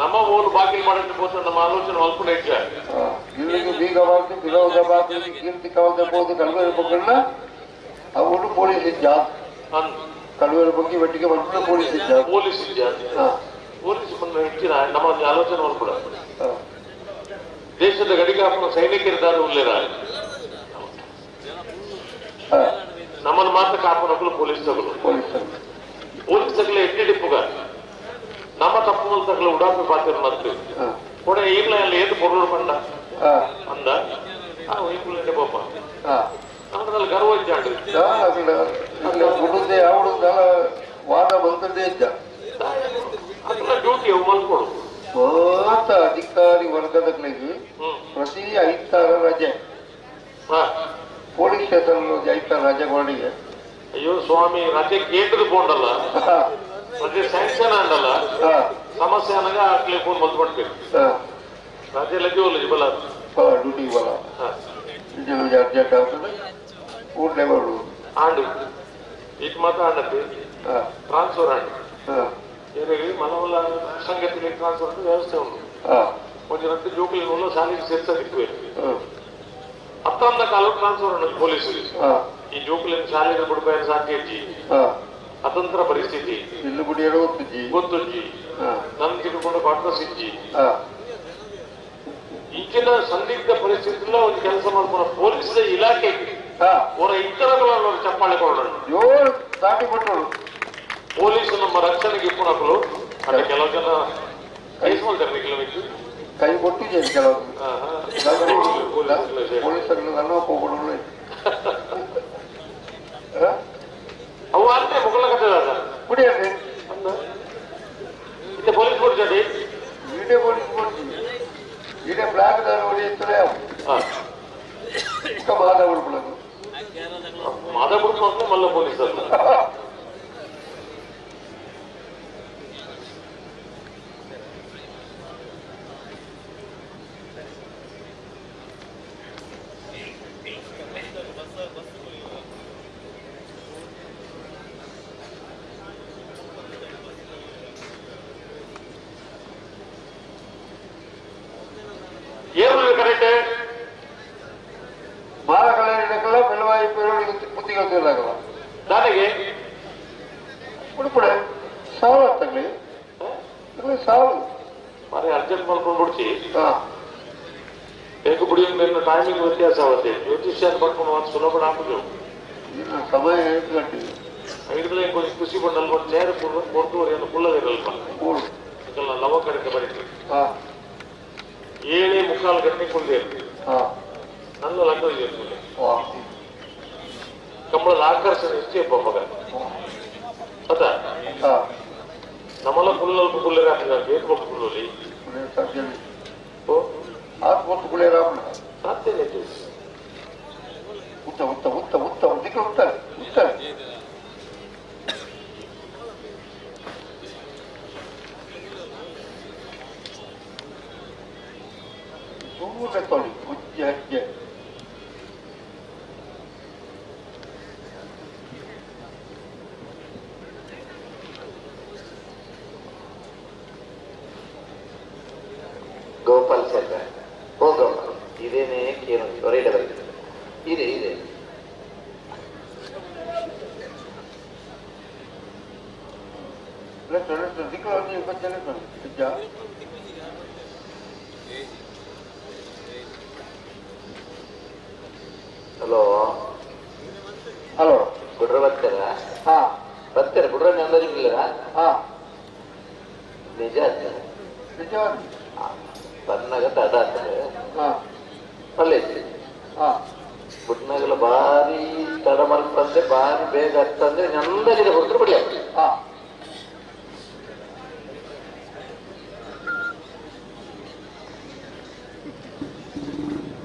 ನಮ್ಮ ಓಲು ಬಾಗಿಲು ಮಾಡಿದ್ರೆ ಬೋತ ನಮ್ಮ ಆಲೋಚನೆ ಮಲ್ಪುನ ಹೆಚ್ಚ ಇಲ್ಲಿಗೆ ಬೀಗ ಬಾರ್ದು ಬಿಲೋದ ಬಾರ್ದು ಕೀರ್ತಿ ಕವಲ್ದ ಬೋದು ಕಲ್ವೇರು ಬಗ್ಗಣ್ಣ ಅವನು ಪೊಲೀಸ್ ಇದ್ದ ಕಲ್ವೇರು ಬಗ್ಗೆ ಒಟ್ಟಿಗೆ ಬಂದ್ರೆ ಪೊಲೀಸ್ ಇದ್ದ ಪೊಲೀಸ್ ಇದ್ದ ಪೊಲೀಸ್ ಬಂದ ಹೆಚ್ಚಿನ ನಮ್ಮ ಒಂದು ಆಲೋಚನೆ ಮಲ್ಪುಡ ದೇಶದ ಗಡಿಗಾಪನ ಸೈನಿಕರಿದ್ದಾರೆ ಉಲ್ಲೇರ ನಮ್ಮನ್ನು ಮಾತ್ರ ಕಾಪನಕ್ಕಲು ಪೊಲೀಸ್ ತಗಲು ಪೊಲೀಸ್ ತಗಲು ಎಡ್ಡಿಡಿಪ್ಪುಗ ನಮ್ಮ ತಪ್ಪು ತಗಲು ಉಡಾಪಿ ಪಾತ್ರ ಮತ್ತು ಕೂಡ ಈಗಲೇ ಅಲ್ಲಿ ಏದು ಪೊರುಳು ಪಂಡ ಅಂದ ಈಗಲೇ ಪಾಪ ನಮ್ಮದಲ್ಲಿ ಗರ್ವ ಇದ್ದಾಡು ವಾದ ಬಂದದ್ದೇ ಇದ್ದ ಅದೆಲ್ಲ ಡ್ಯೂಟಿ ಅವು ಮಲ್ಕೊಡು ಮಾತ ಅಧಿಕಾರಿ ವರ್ಗದಗಳಿಗೆ ಪ್ರತಿ 5 ರಜೆ ಪೊಲೀಸ್ ಸ್ಟೇಷನ್ 5 ರಜೆ ಕೊಡಿಗೆ. ಅಯ್ಯೋ ಸ್ವಾಮಿ ರಜೆ ಕೇಂದ್ರ ಕೊಂಡಲ್ಲ ರಜೆ ಸ್ಯಾಂಕ್ಷನ್ ಆಂಡಲ್ಲ ಸಮಸ್ಯೆ ಅನ್ನಾಗ ಅಟ್ಲೆ ಫೋನ್ ಮಲ್ಕೊಡ್ಬೇಕು ರಜೆ ಲಗ್ಗೆ ಹೋಗಲಿ ಬಲ ಡ್ಯೂಟಿ ಬಲ ಅರ್ಜೆಂಟ್ ಆಗ್ತದೆ ಊಟನೇ ಬರೋದು ಆಂಡು ಇದು ಮಾತ್ರ ಆಂಡತ್ತೆ ಟ್ರಾನ್ಸ್ಫರ್ ಆಂಡು ಏನಾಗಿ ಮನವಲ್ಲ ಸಂಗತಿಗೆ ಟ್ರಾನ್ಸ್ಫರ್ ವ್ಯವಸ್ಥೆ ಉಂಟು ಒಂದು രണ്ട് ಜೋಕುಲಿನ ಶಾಲೆಗೆ ಸೇರ್ಸೋದಿಕ್ಕೆ ಹತ್ತೊಂದ ಕಾಲ ಟ್ರಾನ್ಸ್ಫರ್ ಉಂಟು ಪೊಲೀಸ್ ಈ ಜೋಕುಲಿನ ಶಾಲೆಗೆ ಬಿಡ್ಬಾರ ಸಾಧ್ಯ ಇಜ್ಜಿ ಅತಂತ್ರ ಪರಿಸ್ಥಿತಿ ಗೊತ್ತುಜ್ಜಿ ನನ್ ತಿಳ್ಕೊಂಡು ಕಾಂಗ್ರೆಸ್ ಇಜ್ಜಿ ಈಗಿನ ಸಂದಿಗ್ಧ ಪರಿಸ್ಥಿತಿలో ಒಂದು ಕೆಲಸ ಮಾಡ್ಕೊಂಡು ಪೊಲೀಸ್ ಇಲಾಖೆ ಅವರ ಇತರಗಳನ್ನು ಚಪ್ಪಾಳೆ ಕೊಡೋಣ ಪೊಲೀಸ್ ನಮ್ಮ ರಕ್ಷಣೆಗೆ ಇಪ್ಪುನಕಲು ಅಂದ್ರೆ ಕೆಲವು ಜನ ಕೇಸ್ ಮಾಡ್ತಾರೆ ಕೆಲವೊಂದು ಕೈ ಕೊಟ್ಟಿದ್ದೇನೆ ಕೆಲವು ಪೊಲೀಸರು ನನ್ನ ಹೋಗ್ಬಿಡೋಣ ಅವು ಆದ್ರೆ ಮುಗಲ ಕಟ್ಟದ ಕುಡಿಯಲ್ರಿ ಇದು ಪೊಲೀಸ್ ಕೊಡ್ತಾರೆ ಇಡೇ ಪೊಲೀಸ್ ಕೊಡ್ತೀವಿ ಇಡೇ ಬ್ಲಾಕ್ ದಾರ ಇರ್ತದೆ ಮಾದ ಬಿಡ್ಬಿಡೋದು ಮಾದ ಬಿಡ್ಬೋದು ಮಲ್ಲ ಪೊಲೀಸ್ ಅಲ್ಲ ನನಗೆ ಉಡುಪಡೆ ಸಾವು ತಗಲಿ ಸಾವು ಮರೆ ಅರ್ಜೆಂಟ್ ಮಾಡ್ಕೊಂಡು ಬಿಡ್ತಿ ಬೇಕು ಬಿಡಿ ಟೈಮಿಂಗ್ ವ್ಯತ್ಯಾಸ ಆಗುತ್ತೆ ಜ್ಯೋತಿಷ್ಯ ಪಡ್ಕೊಂಡು ಒಂದು ಸುಲಭ ಹಾಕುದು ಸಮಯ 8 ಗಂಟೆ ಐದು ಕೊಂಚ ಖುಷಿ ಪಂಡಲ್ ಒಂದು ಚೇರ್ ಕೊಡ್ತುವರೆ ಕುಳ್ಳದಿರಲ್ಪ ಲವ ಕಡೆಗೆ ಬರೀತು 7:45 ಗಂಟೆ ಕುಳ್ಳಿ ನನ್ನ ಲಗ್ನ ಇರ್ತದೆ ಕಂಬಳದ ಆಕರ್ಷಣೆ ಇಷ್ಟೇ ಮಗ ಅದ ನಮ್ಮಲ್ಲ ಕುಲ್ಲಲ್ಪ ಕುಳ್ಳೇರ ಹಾಕಿದ ಕೊಟ್ಟು ಕುಳ್ಳಲಿ ಸಾಧ್ಯ ಉತ್ತ ಉತ್ತ ಉತ್ತ ಉತ್ತ ಉದ್ದಿಕ್ಕೆ ಉತ್ತಾರೆ ಉತ್ತಾರೆ ಸುಮ್ಮನೆ ತೊಳಿ ಉಜ್ಜೆ ಹೆಜ್ಜೆ ಗೋಪಾಲ್ ಸರ್ ಓ ಗೋಪಾಲ್. ಇದೇನೇ ಏನು ಹೊರಗಡೆ ಬರ್ತದೆ ಇದೆ ಇದೆ. ಹಲೋ ಹಲೋ ಗುಡ್ರ ಬರ್ತೀರಾ? ಹಾ ಬರ್ತೀರಾ ಗುಡ್ರ ಅಂದಾಜಿಲ್ಲ? ಹಾ ನಿಜ ನಿಜ ಬನ್ನಾಗ ತಡ ಆಗ್ತದೆ. ಹಾ ಅಲ್ಲೇ ಹಾ ಬುಟ್ನಾಗೆಲ್ಲ ಭಾರಿ ತಡ ಮಲ್ಪಂದ್ರೆ ಭಾರಿ ಬೇಗ ಹತ್ತಂದ್ರೆ ಅಂದಾಜಿದೆ ಹೊರತು ಬಿಡ್ಲಿ. ಹಾ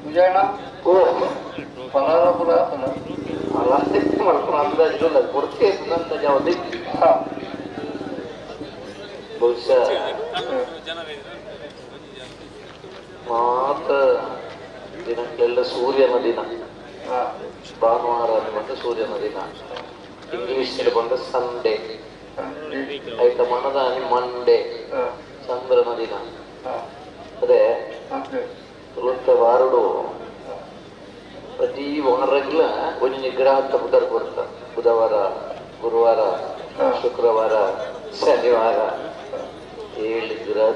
ವಿಜಯಣ್ಣ ಓ ಫಲಾರ ಪುರ ಅಲ್ಲ ಮಲ್ಕೊಂಡು ಅಂದಾಜಿಲ್ಲ ಕೊಡ್ತೇ ಅಂದಾಜು ಯಾವ್ದು. ಹಾ ಬಹುಶಃ ಮಾತ ದಿನಗಳೆಲ್ಲ ಸೂರ್ಯನ ದಿನ, ಭಾನುವಾರ ಬಂದ ಸೂರ್ಯನ ದಿನ, ಇಂಗ್ಲಿಷ್ ಬಂದ ಸಂಡೇ ಆಯ್ತಾ, ಮನದಾನಿ ಮಂಡೇ ಚಂದ್ರನ ದಿನ. ಅದೇ ತುಳುತ್ತ ವಾರಡು ಪ್ರತಿ ವಾರಗ್ಲ ಒಂದು ನಿಗ್ರಹ ಅಂತ ಬುಧವಾರ ಕೊಡ್ತ, ಬುಧವಾರ ಗುರುವಾರ ಶುಕ್ರವಾರ ಶನಿವಾರ 7 ಗ್ರಹ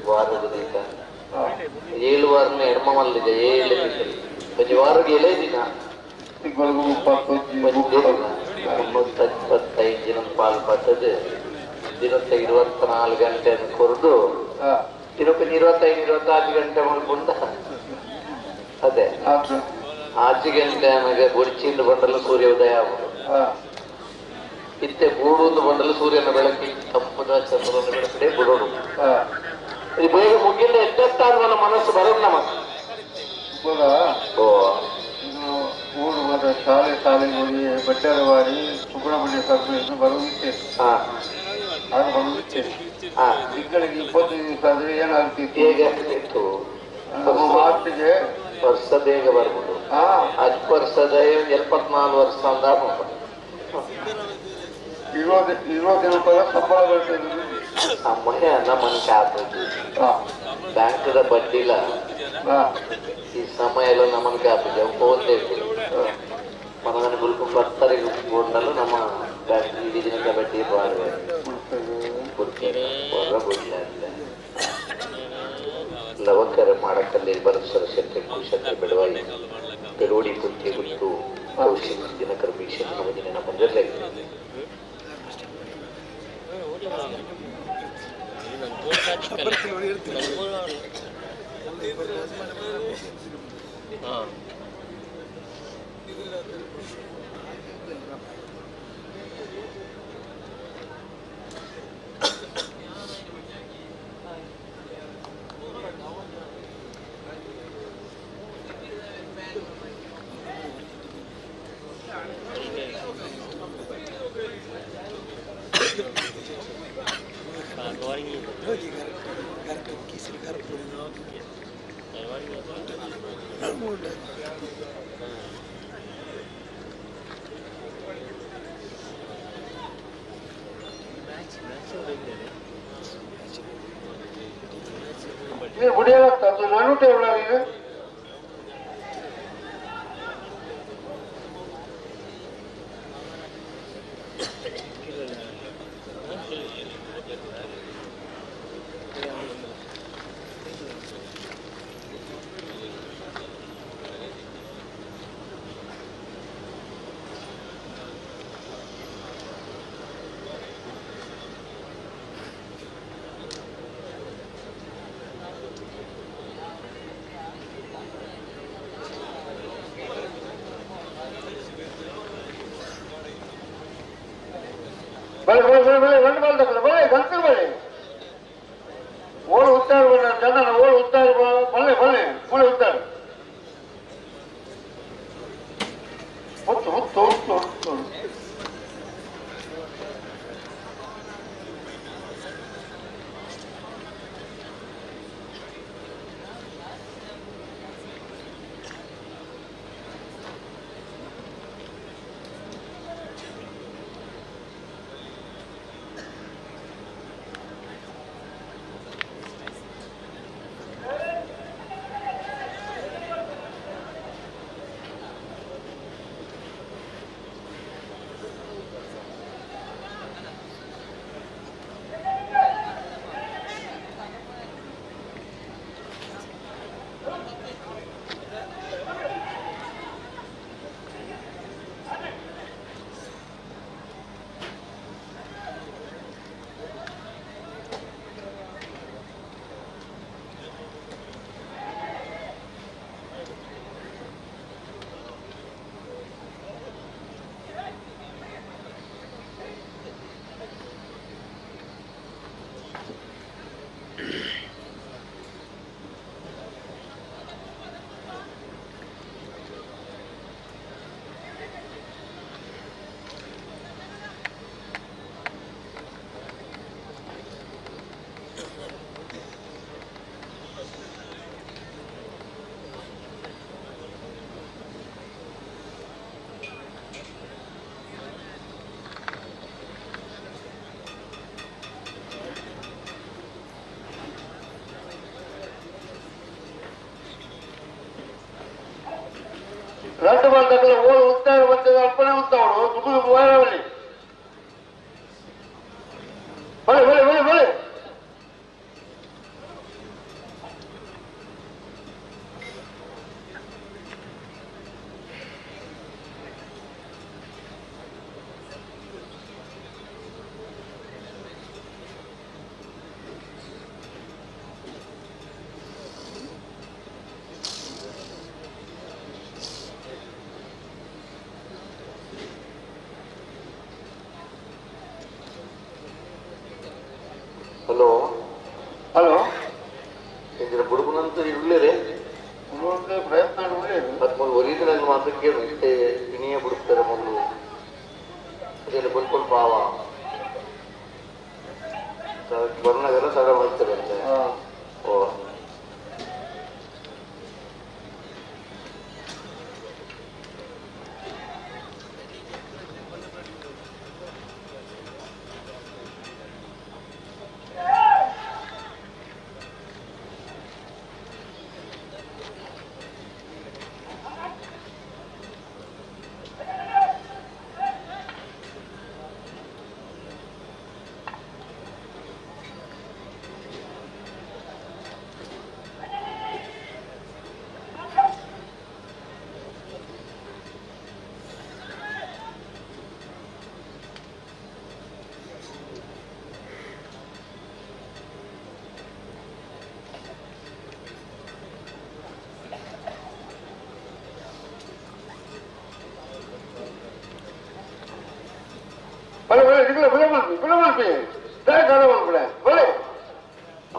ವಾರದ ದಿನ, 7 ವಾರನ ಎಡಮ ಮಲ್ಲಿದೆ 7 ಒಂಜಿ ವಾರಗೆ ಏಳೇ ದಿನ, ಒಂದೇ ದಿನ 325 ದಿನ ಪಾಲ್ ಬರ್ತದೆ. ದಿನಕ್ಕೆ 24 ಗಂಟೆಯನ್ನು ಕೊರದು ದಿನಕ್ಕೆ 25 26 ಗಂಟೆ ಮಲ್ಕೊಂಡ ಅದೇ 6 ಗಂಟೆ ಆಮೇಲೆ ಗುಡಿಚಿಂದ ಬಂಡಲು ಸೂರ್ಯ ಉದಯ ಆಗುದು. ಇತ್ತೆ ಗೂಡು ಬಂಡಲು ಸೂರ್ಯನ ಬೆಳಕಿ ತಂಪದ ಚಂದ್ರನ ಬೆಳಕಡೆ ಬಿಡೋಡು. ಇದು ಬೇಗ ಮುಗಿಲ್ಲ ಎದ್ದತ್ತಾದ ಮನಸ್ಸು ಬರೋದು ನಮ್ಮ ಊರು ಮಾತ್ರ ಶಾಲೆ ಶಾಲೆಗೆ ಹೋಗಿ ಬಟ್ಟೆರವಾಡಿ ಸುಬ್ರಹ್ಮಣ್ಯ ಸರ್ವೇಯನ್ನು ಬರುವುದಿತ್ತೆ. ಅದು ಬರುವುದಿತ್ತೆ. ತಿಂಗಳಿಗೆ 20 ದಿವಸ ಆದ್ರೆ ಏನಾಗ್ತಿತ್ತು? ಹೇಗೆ ಆಗ್ತಿತ್ತು? ನಮ್ಮ ಮಾತಿಗೆ ವರ್ಷ ಬೇಗ ಬರ್ಬೋದು. 10 ವರ್ಷದ 74 ವರ್ಷ ಅಂದ ಇರೋ ದಿನಕ್ಕೆಲ್ಲ ಸಂಬಳ ಬರ್ತದೆ. ಸಮಯ ನಮ್ಮನ್ಗೆ ಆಗ್ಬೋದು. ಬ್ಯಾಂಕ್ದ ಬಡ್ಡಿಲ್ಲ ಈ ಸಮಯ ಎಲ್ಲ ನಮ್ಮನ್ಗೆ ಆಗ್ತದೆ. ಒಂದೇ ಮನಗನ ಗುಲ್ಕು ಬರ್ತಾರೆ ಗೊಂಡಲ್ಲ ನಮ್ಮ ಬ್ಯಾಂಕ್ ಇಡೀ ದಿನದ ಬಡ್ಡಿ ಲವಕರ ಮಾಡಕ್ಕಲ್ಲಿ ಬರಸರ ಶೆಟ್ಟಿ ಕುಶತ್ರಿ ಬೆಳವಾಯಿ ಪೆರೋಡಿ ಪುತ್ತಿ ಗುತ್ತು ಕೌಶಿಕ್ ದಿನಕರ ಭೀಷಣ ನಮದಿನ ಬಂದಿರಲಿ. முடியல. ಬಳೆ ಬಳೆ ಬಳೆ ಬಳೆ రెండు ಬಾಲ್ ತಗೊಳ್ಳಿ ಬಳೆ ಗಂಟು ಬಳೆ ಓಳು ಉತ್ತಾರು ಜನ ಓಳು ಉತ್ತಾರು ಬಳೆ ಬಳೆ ಮೂಳೆ ಉತ್ತಾರು ಹೊತ್ತು ಹೊತ್ತು ಹೊತ್ತು ಹೊತ್ತು రెండు బాల్ దగ్గర ఓ ఉంటారు వచ్చే అల్పనే ఉంటాడు దుబ్బు పోయాలి భలే భలే భలే భలే హలో హలో ఇంದ್ರ ಬುಡುಗುನಂತ ಇರ್ಲೇರೆ ಪ್ರಯತ್ನ ಮತ್ತು ಒರಿಜಿನಲ್ ಮಾತ್ರ ಕೇಳು ಇಷ್ಟೇ ವಿನಿಯ ಬುಡುಕ್ತಾರೆ ಮೊದಲು ಅದೆಲ್ಲ ಬಲ್ಕೊಲ್ ಪಾವ ಬರ್ನಾಗೆಲ್ಲ ಸರ ಮಾಡ್ತಾರೆ ಅಂತೆ. ಓ ಬಲೆ ಬಲೆ ಇಡ್ಲ ಬಲೆ ಮಲ್ಪಿ ಬಲೆ ಮಲ್ಪಿ ದಯ ಮಲ್ಪಡೆ ಬಲೆ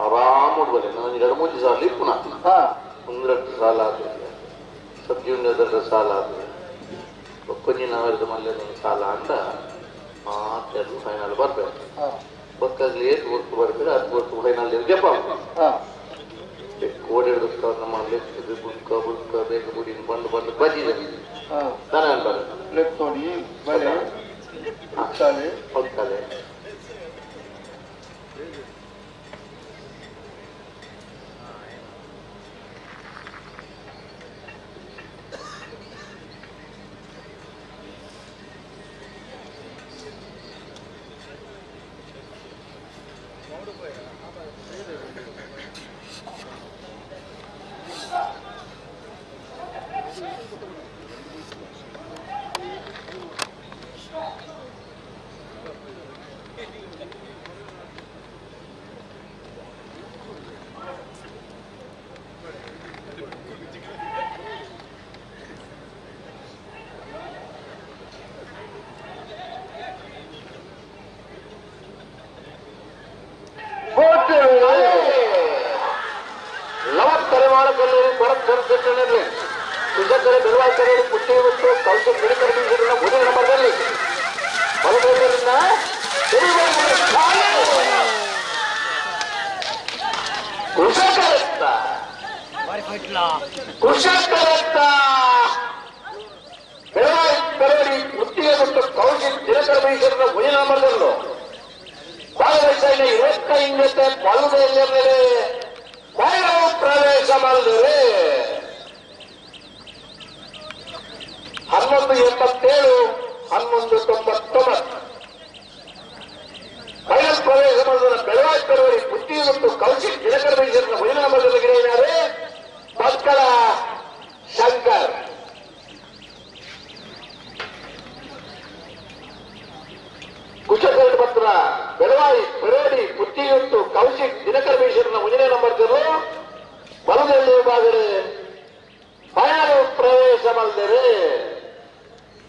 ಆರಾಮ್ ಬಲೆ ನಾನು ಎರಡು ಮೂರು ಸಾಲ ಪುನಃ ಒಂದು ಎರಡು ಸಾಲ ಆದ್ರೆ ಸಬ್ ಜೂನಿಯರ್ ಸಾಲ ಆದ್ರೆ ಕೊಂಚ ನಾವೆರಡು ಮಲ್ಲೆ ಸಾಲ ಅಂತ ಮಾತೆರಡು ಫೈನಲ್ ಬರ್ಬೇಕು ಬಕ್ಕಾಗ್ಲಿ ಏಟ್ ವರ್ಕ್ ಬರ್ಬೇಕು ಅದು ವರ್ಕ್ ಫೈನಲ್ ಗೆಪ್ಪ ಓಡಿಡ್ದು ನಮ್ಮ ಲೆಫ್ಟ್ ಬುಡ್ಕ ಬುಡ್ಕ ಬೇಗ ಬುಡಿ ಬಂದು ಬಂದು ಬಜಿದೆ ತಾನೇ ಅನ್ಬಾರ್ದು ಲೆಫ್ಟ್ ನೋಡಿ ಬಲೆ ಹೋಗ್ತಾರೆ. ಪ್ರವೇಶ ಮಾಡಿದರೆ 11:87 11:99 ಫೈನಲ್ ಪ್ರವೇಶ ಮಾಡಿದ ಬೆಳಗಾವಿ ಪೆರವರಿ ಬುದ್ಧಿ ಮತ್ತು ಕೌಶಿಕ್ ದಿನಕರ ಬೈಸರ್ನ ವೈನಾಮದಲ್ಲಿ ಗಿರಿಯಾರೆ ಭಟ್ಕಳ ಶಂಕರ್. ಕುಶಕರಣ ಪತ್ರ ಬೆಳವಾಯಿ ಪೆರೋಡಿ ಬುದ್ಧಿಯುತ್ತು ಕೌಶಿಕ್ ದಿನಕರ ಬೈಸರ್ನ ಒಂದನೇ ನಂಬರ್ ಬಲದಲ್ಲಿ ವಿಭಾಗದ ಫೈನಲ್ ಪ್ರವೇಶ ಮಾಡಿದರೆ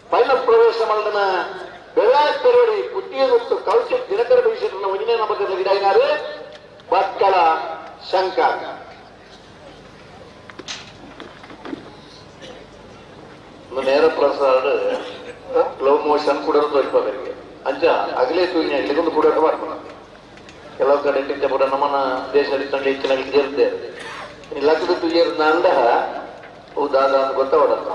ಫೈನಲ್ ಪ್ರವೇಶ ಮಾಡಿದನ ಬೆಳಗಾವಿ ಪೆರೋಡಿ ಬುದ್ಧಿಯುತ್ತು ಕೌಶಿಕ್ ದಿನಕರ ಬೈಸರ್ನ ಒಂದನೇ ನಂಬರ್ ಗಿರಿಯಾರೆ ಭಟ್ಕಳ ಶಂಕರ್. ನೇರ ಪ್ರಸಾರ ಸ್ಲೋ ಮೋಷನ್ ಕೂಡ ತೋರಿಸ್ಬೇಕು ಅಂಚ ಅಗಲೇ ತೂಗಿನ ಇಲ್ಲಿಗೊಂದು ಕೂಡ ಮಾಡ್ಕೊಂಡು ಕೆಲವು ಕಡೆ ಕೂಡ ನಮ್ಮನ್ನ ದೇಶದಲ್ಲಿ ತಂಡ ಹೆಚ್ಚಿನ ಸೇರಿದ್ದೆ ಲಕ್ಕದ ತುಜೇರ್ನ ಅಂದ ಹೌದಾದ ಅಂತ ಗೊತ್ತಾವಡತ್ತ.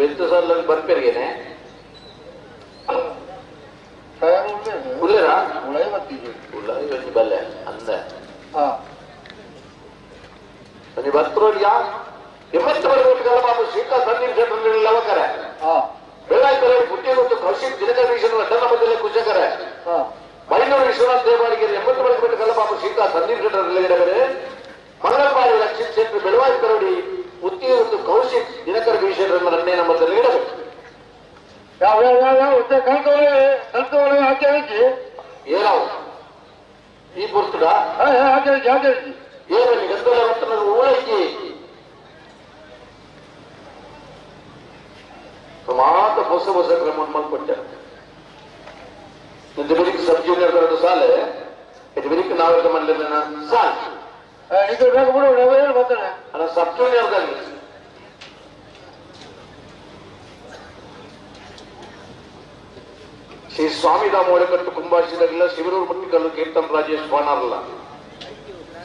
ಬೆತ್ತು ಸಾಲ ಬರ್ಪೇರಿಗೇನೆ ಉಲ್ಲೇರಾ ಉಳ್ಳಾರಿ ಬಲ್ಲೆ ಅಂದ ಬರ್ತರೋಡಿಯಾ 80 ಬರಬೇಕಲ್ಲ ಬಾಬು ಶ್ರೀಕಾಂತ್ ಸಂದೀಪ್ ಶೆಟ್ಟರ್ ಲವಕರೆ ಬೆಳಗಾವಿ ಪುಟ್ಟಿ ಮತ್ತು ಕೌಶಿಕ್ ದಿನಕರ ವಿಶ್ವನಾಥ್ ಡನ್ನ ಕುಶಕರೆ ಬೈನೂರು ವಿಶ್ವನಾಥ್ ದೇವಾಡಿಗೆ 80 ಬರಬೇಕಲ್ಲ ಬಾಬು ಶ್ರೀಕಾಂತ್ ಸಂದೀಪ್ ಶೆಟ್ಟರ್ ಮಂಗಳವಾರ ರಕ್ಷಿತ್ ಶೆಟ್ಟರ್ ಬೆಳವಾಯಿ ಕರಡಿ ಉತ್ತಿ ಮತ್ತು ಕೌಶಿಕ್ ದಿನಕರ ವಿಶ್ವನಾಥ್ ಎರಡನೇ ನಂಬರ್ದಲ್ಲಿ ಇಡಬೇಕು. ಯಾವ ಯಾವ ಯಾವ ಏನಾವು ಈ ಪುರ್ತುಡ ಏನಲ್ಲಿ ಗದ್ದಲ ಮತ್ತು ಊಳಕ್ಕಿ ಮಾತ ಹೊಸ ಹೊಸ ಕ್ರಮ ಮಲ್ಕೊಟ್ಟೆ ಇದು ಬೆಳಿಗ್ಗೆ ಸಬ್ ಜೂನಿಯರ್ ಬರೋದು ಸಾಲೆ ಇದು ಬೆಳಿಗ್ಗೆ ನಾವೆಲ್ಲ ಮಾಡಲಿಲ್ಲ ಸಾಲ್ ಅಲ್ಲ ಸಬ್ ಜೂನಿಯರ್ದಲ್ಲಿ ಶ್ರೀ ಸ್ವಾಮಿ ದಾಮೋಳಕಟ್ಟು ಕುಂಬಾಶಿದಾಗಿಲ್ಲ ಶಿವರೂರು ಮುಟ್ಟಿಕಲ್ಲು ಕೀರ್ತನ್ ರಾಜೇಶ್ ಬಾಣಾರಲ್ಲ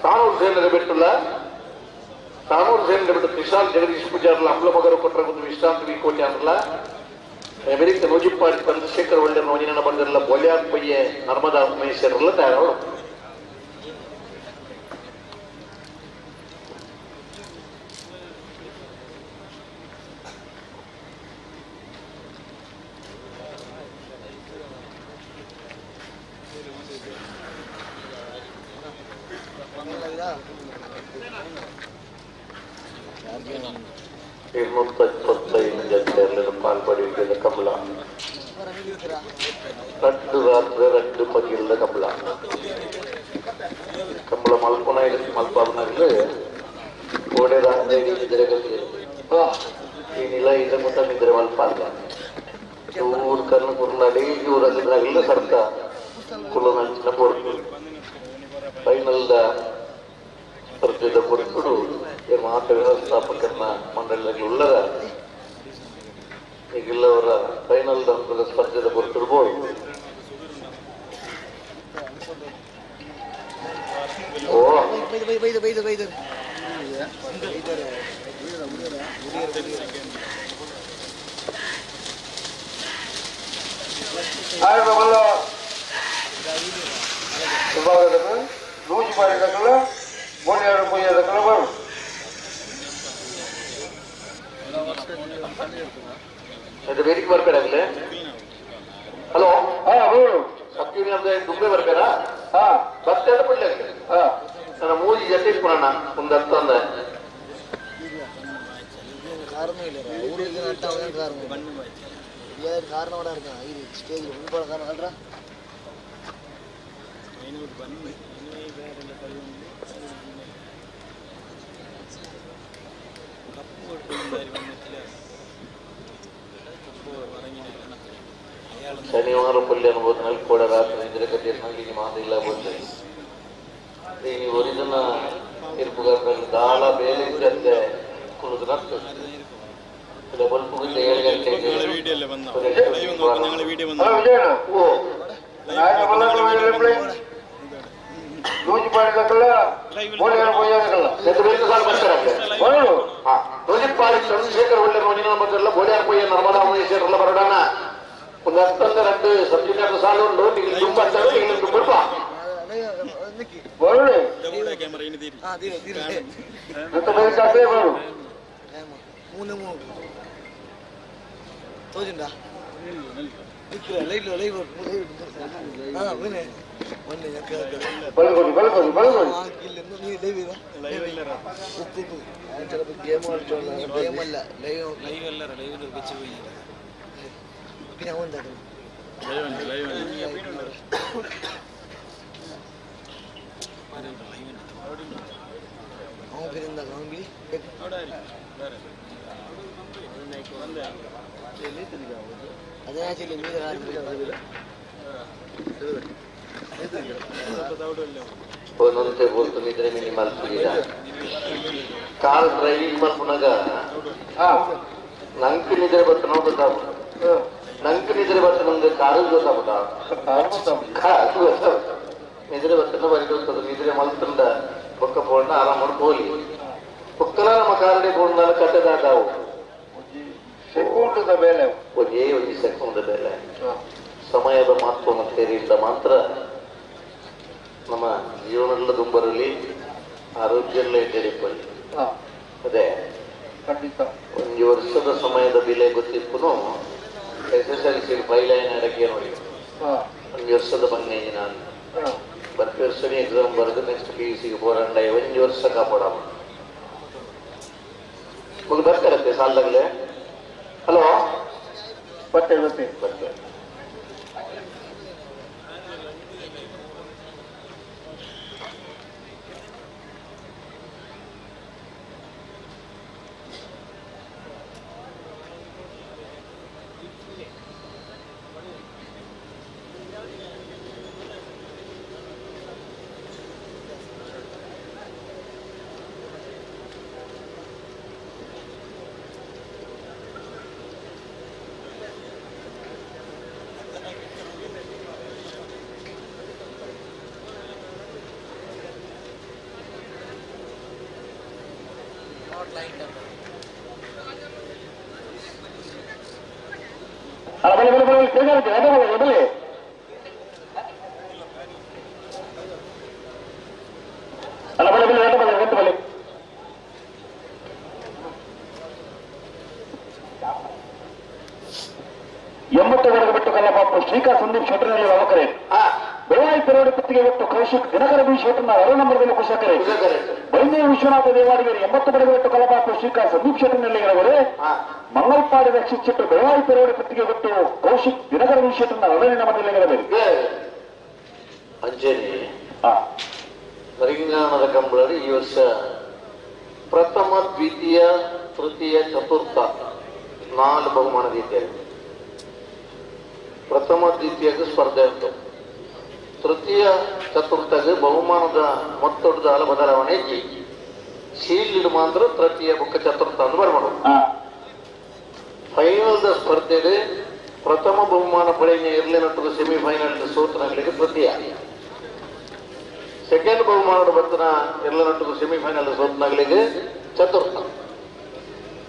ತಾನೂರು ಸೇನದ ಬಿಟ್ಟುಲ್ಲ ತಾನೂರು ಸೇನದ ಬಿಟ್ಟು ತ್ರಿಶಾಲ್ ಜಗದೀಶ್ ಪೂಜಾರ್ಲ ಅಮ್ಲಮಗರು ಕೊಟ್ಟರ ವಿಶ್ರಾಂತಿ ವಿ ಕೋಟೆ ಅಂದ್ರಲ್ಲ ಅಮೆರಿಕ ನೂಜಿಪ್ಪಾಡಿ ಚಂದ್ರಶೇಖರ್ ಒಳ್ಳೆ ನೋಜಿನ ಬಂದಿರಲ್ಲ ಬೊಲ್ಯಾರ್ ಪೊಯ್ಯೆ ನರ್ಮದಾ ಮಹೇಶ್ವರಲ್ಲ ತಯಾರು. ಪಾಲ್ಪಡಿ ಕಂಬಳ ರಡ್ಡು ರಾತ್ರಿ ರಡ್ಡು ಪಗಿಲ್ಲ ಕಂಬಳ ಕಂಬಳ ಮಲ್ಪನ ಮಲ್ಪಾದನಾಗಲಿ ಕೋಡೆ ರಾತ್ರಿ ನಿದ್ರೆ ಈ ನಿಲ ಇದ ಮುಟ್ಟ ನಿದ್ರೆ ಮಲ್ಪ ಅಲ್ಲ ಊರು ಕರ್ನ ಕುರ್ಲಾಡಿ ಇವ್ರು ಅಲ್ಲಿದ್ರಾಗಲ್ಲ ಸರ್ಕ ಕುಲನಂಚಿನ ಪೊರ್ತು ಫೈನಲ್ದ ಸ್ಪರ್ಧೆದ ಪೊರ್ತುಡು ಮಾತ ವ್ಯವಸ್ಥಾಪಕರನ್ನ ಮಂಡಳಿಯಲ್ಲಿ ಉಳ್ಳರ ಈಗಿಲ್ಲವರ ಫೈನಲ್ ಹಂತದ ಸ್ಪರ್ಧೆದ ಪೊರ್ತಿರ್ಬೋದು. ಓ ವೇದಿಕೆ ಬರ್ಬೇಡಾಗಲೇ. ಹಲೋ ಸಬ್ ಜೂನಿಯರ್ ದುಂಬೆ ಬರ್ಬೇರಾ? ಬರ್ತೇಡ ಬಿಡ್ಲಿ ನನ್ನ ಮೂಜಿ ಜೊತೆ ಇಟ್ಕೊಳಣ ಒಂದು ಹತ್ತೊಂದ ಶನಿವಾರ ಪಲ್ಯ ಅನ್ಬೋದು ಕೂಡ ರಾತ್ರಿ ನಿದ್ರೆ ಕಟ್ಟಿರ್ನಲ್ಲಿ ಮಾತಿಲ್ಲ ಬಂದೆ ಈ ಒರಿಜಿನ ತೀರ್ಪುಗಾರರಲ್ಲಿ ದಾಳ ಬೇಲೆ ಇದ್ದಂತೆ ಕುಳಿದು ಬಲ್ಪು 7 ಗಂಟೆಗೆ ನೂಜಿಪಾಡಿ ಚಂದ್ರಶೇಖರ್ ಒಳ್ಳೆ ನೋಜಿನ ಮೊದಲ ಬೋಳ್ಯಾರ್ ಪೊಯ್ಯ ನರ್ಮದಾ ಮಹೇಶ್ವರಲ್ಲ ಬರೋಣ ಒಂದು ಹತ್ತೊಂದು ಎರಡು ಸಬ್ ಜೂನಿಯರ್ ಸಾಲು ಉಂಟು ನೀವು ತುಂಬ ತುಂಬ ಒಂದೊಂದೇ ಬೋಲ್ತು ನಿದ್ರೆ ಮಿನಿ ಮಲ್ಪುಗಿದ ಕಾರ್ ಡ್ರೈವಿಂಗ್ ಮಲ್ಪುನಾಗ ನಂಗೆ ನಿದ್ರೆ ಬರ್ತನೋ ಗೊತ್ತಾಗ್ಬಿಟ್ಟು ನಂಗೆ ನಿದ್ರೆ ಬರ್ತನಂದ್ರೆ ಕಾರು ಗೊತ್ತಾಗ್ಬಿಟ್ಟ ಕಾರು ಗೊತ್ತಾಗ್ಬಿಟ್ಟ ನಿದ್ರೆ ಬರ್ತನ ಬರಿ ಗೊತ್ತದ ನಿದ್ರೆ ಮಲ್ತಂದ ಬೊಕ್ಕ ಪೋಂಡ ಆರಾಮ ಹೋಲಿ ಪೊಕ್ಕಲ ನಮ್ಮ ಕಾರಡೆ ಪೋಂಡ ಕಟ್ಟದಾದಾವು ಸೆಕೆಂಡ್ದ ಮೇಲೆ ಒಂದೇ ಒಂದು ಸೆಕೆಂಡ್ ಮೇಲೆ ಸಮಯದ ಮಹತ್ವವನ್ನು ತೇರಿಯಿಂದ ಮಾತ್ರ ನಮ್ಮ ಜೀವನದಲ್ಲ ದುಂಬರಲಿ ಆರೋಗ್ಯದಲ್ಲೇ ಎಡೆಪಲ್ಲಿ. ಅದೇ ಖಂಡಿತ ಒಂದು ವರ್ಷದ ಸಮಯದ ಬೆಲೆ ಗೊತ್ತಿಪ್ಪು SSLC file ಅಡಕೆ ನೋಡಿ ಒಂದು ವರ್ಷದ ಬಂಗೆ ನಾನು ಬರ್ತಿ ವರ್ಷನೇ ಎಕ್ಸಾಮ್ ಬರೆದು ನೆಕ್ಸ್ಟ್ PUC ಬೋರಂಡ ಒಂದು ವರ್ಷ ಕಾಪಾಡ ಮಗು ಬರ್ತಾರತ್ತೆ ಸಾಲದಾಗಲೇ. ಹಲೋ ಬರ್ತೇವೆ ಬರ್ತೇವೆ ಬರ್ತೇವೆ. ಬಲೆ ಬಲೆ ಬಲೆ ಬಲೆ ಬಲೆ ಅಲ್ಲ ಬಲೆ ಬಲೆ ಬಲೆ ಬಲೆ ಬಲೆ 80 ಬಿಟ್ಟು ಕಲ್ಲಪಾಪು ಶ್ರೀಕಾ ಸಂದೀಪ್ ಶೆಟ್ಟರ್ನಲ್ಲಿ ಅವಕರೆ ಬೆಳಗಾವಿ ಪೆರೋಡಿ ಪತ್ತಿಗೆ ಬಿಟ್ಟು ಕೌಶಿಕ್ ದಿನಕರ ಬಿ ಶೆಟ್ಟರ್ನ 6 ನಂಬರ್ದಲ್ಲಿ ಕುಶಕರೆ ಬೈಂದೂರು ವಿಶ್ವನಾಥ ದೇವಾಡಿಗರು 80 ಬಿಟ್ಟು ಕಲ್ಲಪಾಪು ಶ್ರೀಕಾ ಸಂದೀಪ್ ಶೆಟ್ಟರ್ನಲ್ಲಿ ಇರವರು ಮಂಗಲ್ಪಾಡಿ ರಕ್ಷಿತ್ ಶೆಟ್ಟರ್ ಬೆಳಗಾವಿ ಪೆರೋಡಿ ಪತ್ತಿಗೆ ಬಿಟ್ಟು ಕೌಶಿಕ್ ದಿನಕರ ಬಿ ಶೆಟ್ಟರ್ನ 2ನೇ ನಂಬರ್ದಲ್ಲಿ ಇರಬೇಕು. ಅಂಜನಿ ರಿಂಗಾಣದ ಕಂಬಳಲ್ಲಿ ಈ ವರ್ಷ ಪ್ರಥಮ ದ್ವಿತೀಯ ತೃತೀಯ ಚತುರ್ಥ 4 ಬಹುಮಾನ ಇದ್ದೇವೆ. ಪ್ರಥಮ ದ್ವಿತೀಯಕ್ಕೆ ಸ್ಪರ್ಧೆ ಉಂಟು, ತೃತೀಯ ಚತುರ್ಥಕ್ಕೆ ಬಹುಮಾನದ ಮೊತ್ತದ ಬದಲಾವಣೆ ಇಜ್ಜಿ. ಶೀಲ್ಡ್ ಮಾತ್ರ ತೃತೀಯ ಬುಕ್ಕ ಚತುರ್ಥ ಅಂತ ಬರ್ಬೋದು. ಫೈನಲ್ದ ಸ್ಪರ್ಧೆಗೆ ಪ್ರಥಮ ಬಹುಮಾನ ಪಡೆಯ ಇರ್ಲಿನಟ್ಟು ಸೆಮಿಫೈನಲ್ ಸೋತನಗಳಿಗೆ ತೃತೀಯ, ಸೆಕೆಂಡ್ ಬಹುಮಾನದ ಬರ್ತನ ಇರ್ಲಿನಟ್ಟು ಸೆಮಿಫೈನಲ್ ಸೋತನಗಳಿಗೆ ಚತುರ್ಥ.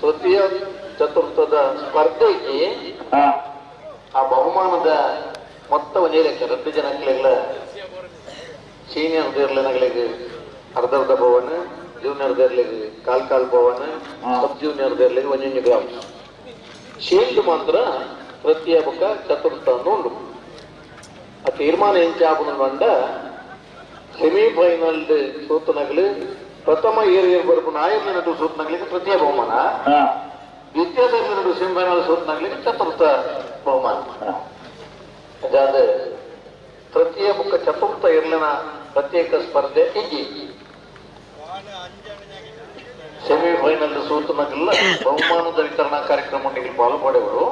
ತೃತೀಯ ಚತುರ್ಥದ ಸ್ಪರ್ಧೆಗೆ ಆ ಬಹುಮಾನದ ಮೊತ್ತ ಒಂದೇ ಲೆಕ್ಕ. 2 ಜನಕ್ಕೆಲ್ಲ ಸೀನಿಯರ್ ದೇರ್ಲೆನಗಳಿಗೆ ಅರ್ಧ ಅರ್ಧ ಪವನ್, ಜೂನಿಯರ್ ದೇರ್ಲಿಗೆ ಕಾಲ್ ಕಾಲ್ ಪವನ್, ಸಬ್ ಜೂನಿಯರ್ ದೇರ್ಲಿಗೆ 1 ಗ್ರಾಮ್. ಶೀಲ್ಡ್ ಮಾತ್ರ ತೃತೀಯ ಬುಕ್ಕ ಚತುರ್ಥ ಉಂಡು. ಆ ತೀರ್ಮಾನ ಎಂಚಾಪುನ ಬಂಡ ಸೆಮಿಫೈನಲ್ ಸೋತನಗಲು ಪ್ರಥಮ ಏರಿಯರ್ ಬರపు ನಾಯರ್ ನಡು ಸೋತನಗಳಿಗೆ ತೃತೀಯ ಬಹುಮಾನ, ದ್ವಿತೀಯ ನಡು ಸೆಮಿಫೈನಲ್ ಸೋತನಗಳಿಗೆ ಚತುರ್ಥ ಬಹುಮಾನ. ಅದಾದ ತೃತೀಯ ಬುಕ್ಕ ಚತುರ್ಥ ಇರ್ಲಿನ ಪ್ರತ್ಯೇಕ ಸ್ಪರ್ಧೆ ಇಜ್ಜಿ. ಸೆಮಿಫೈನಲ್ ಸೋತನಗಲ್ಲ ಬಹುಮಾನದ ವಿತರಣಾ ಕಾರ್ಯಕ್ರಮ ಪಾಲ್ಪಡೆಯವರು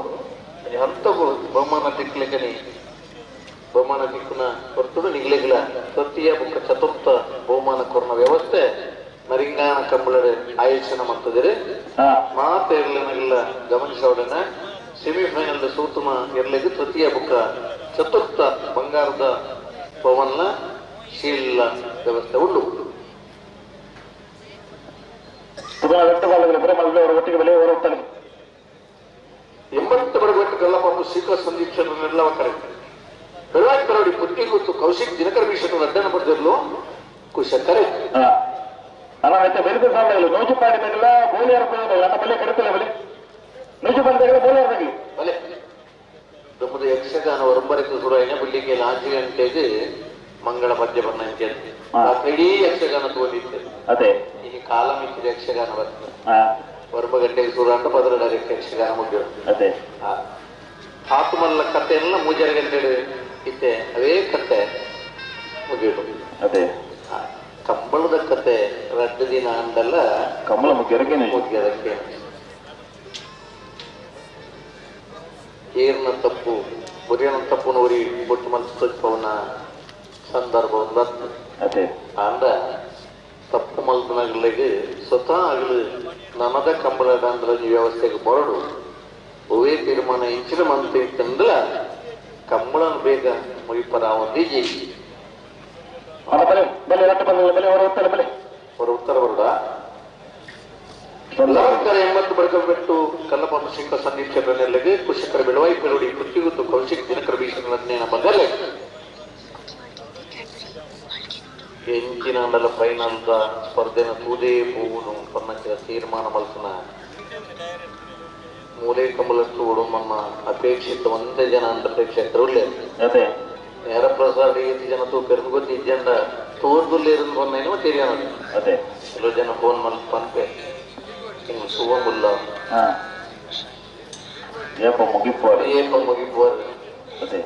ಹಂತಗೂ ಬಹುಮಾನ ತಿಕ್ಕಲಿಕ್ಕೆ ಬಹುಮಾನ ತಿಕ್ಕುನ ಹೊರತುಡು ನಿಗ್ಲಿಗಳ ತೃತೀಯ ಬುಕ್ಕ ಚತುರ್ಥ ಬಹುಮಾನ ಕೊರನ ವ್ಯವಸ್ಥೆ ನರಿಂಗಾಣ ಕಂಬಳದ ಆಯೋಜನೆ ಮಾಡ್ತಿದ್ದೀರಿ. ಮಾತು ಇರ್ಲಿನಗೆಲ್ಲ ಗಮನಿಸೋಡನೆ ಸೆಮಿಫೈನಲ್ ಸೋತುನ ಇರ್ಲಿಕ್ಕೆ ತೃತೀಯ ಬುಕ್ಕ ಚತುರ್ಥ ಬಂಗಾರದ ಪವನ್ನ ಶೀಲ ವ್ಯವಸ್ಥೆ ಉಂಟು. 80 ಬಡಗಟ್ಟು ಕಲ್ಲಪಾಪು ಶ್ರೀಕಾ ಸಂದೀಪ್ ಶೆಟ್ಟರ್ನೆಲ್ಲ ಕರೆ ಬೆಳಗಾವಿ ಪರವಡಿ ಪುಟ್ಟಿ ಗೊತ್ತು ಕೌಶಿಕ್ ದಿನಕರ ಬಿ ಶೆಟ್ಟರ್ ಅಡ್ಡನ ಪಡೆದಿರ್ಲು ಕುಶ ಕರೆ ನೂಜುಪಾಡಿ ತಗಲ ಬೋಲಿಯಾರ ಬಲೆ ಕಡತಲ್ಲ ಬಲೆ ನೂಜುಪಾಡಿ ತಗಲ ಬೋಲಿಯಾರ ತಗಲಿ ಬಲೆ ನಮ್ಮದು ಯಕ್ಷಗಾನ ಒರಂಬರಕ್ಕೆ ಶುರುವಾಯಿನ ಬೆಳಿಗ್ಗೆ 4 ಗಂಟೆಗೆ ಮಂಗಳ ಪದ್ಯ ಬಣ್ಣ ಅಂತ ಇಡೀ ಯಕ್ಷಗಾನ ತೋದಿತ್ತು. ಅದೇ ಈ ಕಾಲ ಮಿಕ್ಕಿದ ಯಕ್ಷಗಾನ ಬರ್ತದೆ. 9 ಗಂಟೆಗೆ ಶುರು ಅಂತ 12 ಯಕ್ಷಗಾನ ಮುಗಿಯೋದು. ಅದೇ ಆತ್ಮಲ್ಲ ಕತೆ ಎಲ್ಲ 3 ಗಂಟೆ ಇತ್ತೆ ಅವೇ ಕತೆ ಮುಗಿಯೋದು. ಅದೇ ಕಂಬಳದ ಕತೆ 2 ದಿನ ಅಂದಲ್ಲ ಕಂಬಳ ಮುಗಿಯೋದಕ್ಕೆ ಮುಗಿಯೋದಕ್ಕೆ ಏರ್ನ ತಪ್ಪು ಬುರಿಯನ ತಪ್ಪು ನೋರಿ ಬೊಟ್ಟು ಮಲ್ಪವನ ಸಂದರ್ಭ ಒಂದು. ಅದೇ ಅಂದ ತಪ್ಪು ಮಲ್ದನಗಳಿಗೆ ಸ್ವತಃ ಆಗಲು ನನ್ನದ ಕಂಬಳದ ಅಂದ್ರೆ ವ್ಯವಸ್ಥೆಗೆ ಬರಡು ಒವೇ ತೀರ್ಮಾನ ಇಂಚಿನ ಮಂತ ಇತ್ತಂದ್ರ ಕಂಬಳನ ಬೇಗ ಮುಗಿಪರ ಒಂದಿಜಿ. ಬಲೆ ಬಲೆ ಬಲೆ ಬಲೆ ಹೊರ ಉತ್ತರ ಬಲೆ ಹೊರ ಉತ್ತರ ಬರುಡ ಲವಕರ 80 ಬಡಗಬೆಟ್ಟು ಕಲ್ಲಪ್ಪ ಶಂಕರ ಸಂದೀಪ್ ಚಂದ್ರನೆಲ್ಲಗೆ ಕುಶಕರ ಬೆಳವಾಯಿ ಪೆರುಡಿ ಪೃಥ್ವಿಗುತ್ತು ಕೌಶಿಕ್ ದಿನಕರ ಭೀಷಣ ಮಗಲೆ ಎಂಚಿನ ಅಂಡಲ ಫೈನಲ್ ಸ್ಪರ್ಧೆನ ತೂದೇ ಪೋವುನು ಪನ್ನಕ್ಕಿನ ತೀರ್ಮಾನ ಮಲ್ಪನ ಮೂಲೆ ಕಂಬಲ ತೂಡು ನಮ್ಮ ಅಪೇಕ್ಷಿತ ಒಂದೇ ಜನ ಅಂತ ಪ್ರೇಕ್ಷಕರು ಅದೇ ನೇರ ಪ್ರಸಾದ ಏತ್ ಜನ ತೂಪೆರ್ ಗೊತ್ತಿಜ್ಜಂಡ ತೋರ್ದುಲ್ಲೇರು ಪನ್ನೇನೋ ತೆರಿಯಣ ಅದೇ ಕೆಲವು ಜನ ಫೋನ್ ಮಲ್ತ್ ಪನ್ಪೆ ಹಿಂಗ್ ಸುವಂಗುಲ್ಲ ಏಪ ಮುಗಿಪೋರು ಏಪ ಮುಗಿಪೋರು ಅದೇ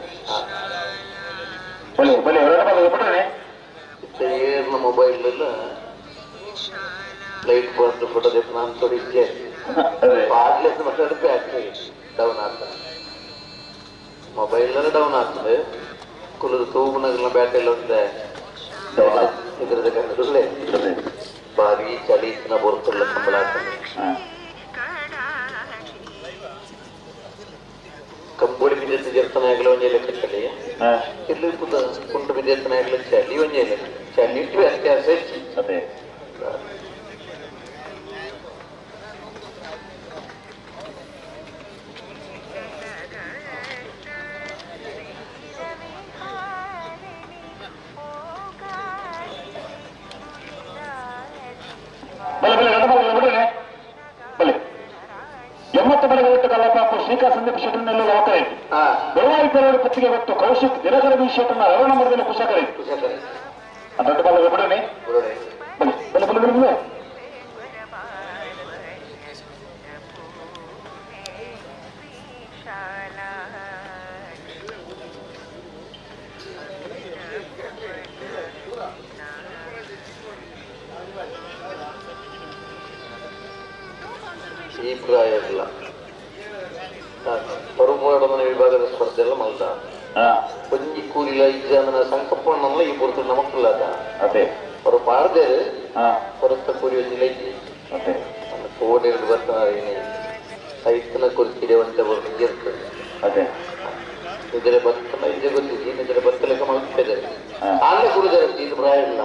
ಬಲೆ ಬಲೆ ಹೊರಗಡೆ ಬಿಟ್ರೆ ಏರ್ನ ಮೊಬೈಲ್ ಎಲ್ಲ ಲೈಟ್ ಬಂದು ಫೋಟೋ ನಾನು ತೊಡಿದ್ದೆ ಪಾಡ್ಲೆ ಮಾತಾಡಿ ಬ್ಯಾಟ್ರಿ ಡೌನ್ ಆಗ್ತದೆ ಮೊಬೈಲ್ ಎಲ್ಲ ಡೌನ್ ಆಗ್ತದೆ ಕುಲದ ತೂಗುನಾಗಲ್ಲ ಬ್ಯಾಟ್ರಿ ಎಲ್ಲ ಒಂದೇ ಇದ್ರದ ಕಂಡುಲೇ ಬಾರಿ ಚಳಿ ಬರುತ್ತಲ್ಲ ಕಂಬಳ ಆಗ್ತದೆ ಕಂಬೋಡಿ ಬಿದ್ದ ಜರ್ತನ ಆಗಲ ಒಂಜಿ ಲೆಕ್ಕ ಚಳಿ ಇಲ್ಲಿ ಕುಂಟು ಬಿದ್ದ ಆಗಲ ಚಳಿ ಒಂಜಿ ಲೆಕ್ಕ ಚಳಿ ವ್ಯತ್ಯಾಸ ಅದೇ ಬಲೆ ಬಲೆ ಗಂಡ ಬಲೆ ಬಲೆ 80 ಬಲೆಗಳು ಕಲ್ಲಪ್ಪ ಶ್ರೀಕಾ ಸಂದೀಪ್ ಶೆಟ್ಟರ್ನಲ್ಲಿ ಲವಕರೈತಿ ಬೆಳವಾಯಿ ಪೆರಡು ಪತ್ತಿಗೆ ಹೊತ್ತು ಕೌಶಿಕ್ ದಿನಕರ ಬಿ ಶೆಟ್ಟರ್ನ ರವಣ ಮರದಲ್ಲಿ ಕುಶಕರೈತಿ ದೊಡ್ಡ ಬಾಲ ಬಿಡೋಣ ಬಲೆ ಬಲೆ ಬಲೆ ಬಲೆ ಈ ಪ್ರಾಯ ಇಲ್ಲ ಪರುಮೋಡನ ವಿಭಾಗದ ಸ್ಪರ್ಧೆ ಎಲ್ಲ ಮಲ್ದ ಒಂಜಿ ಕೂಲಿಲ ಇಜ್ಜಾಂದನ ಸಂಕಪ್ಪಣ್ಣಲ್ಲ ಈ ಪೊರ್ತು ನಮಕ್ಕಲ್ಲ ಅದೇ ಹೊರ ಪಾಡ್ದೇರು ಹೊರತ ಕೂಲಿ ಒಂಜಿ ಲೈಜಿ ಅದೇ ನಮ್ಮ ಕೋಡೆಗಳು ಬರ್ತಾನೆ ಐತನ ಕುರಿತಿದೆ ಒಂತೆ ಇರ್ತದೆ ಅದೇ ನಿದ್ರೆ ಬತ್ತನ ಇದೇ ಗೊತ್ತಿದ್ದಿ ನಿದ್ರೆ ಬತ್ತಲೆಕ್ಕ ಮಲ್ತಿದ್ದಾರೆ ಆಗ ಕುಡಿದಾರೆ ಇದು ಪ್ರಾಯ ಇಲ್ಲ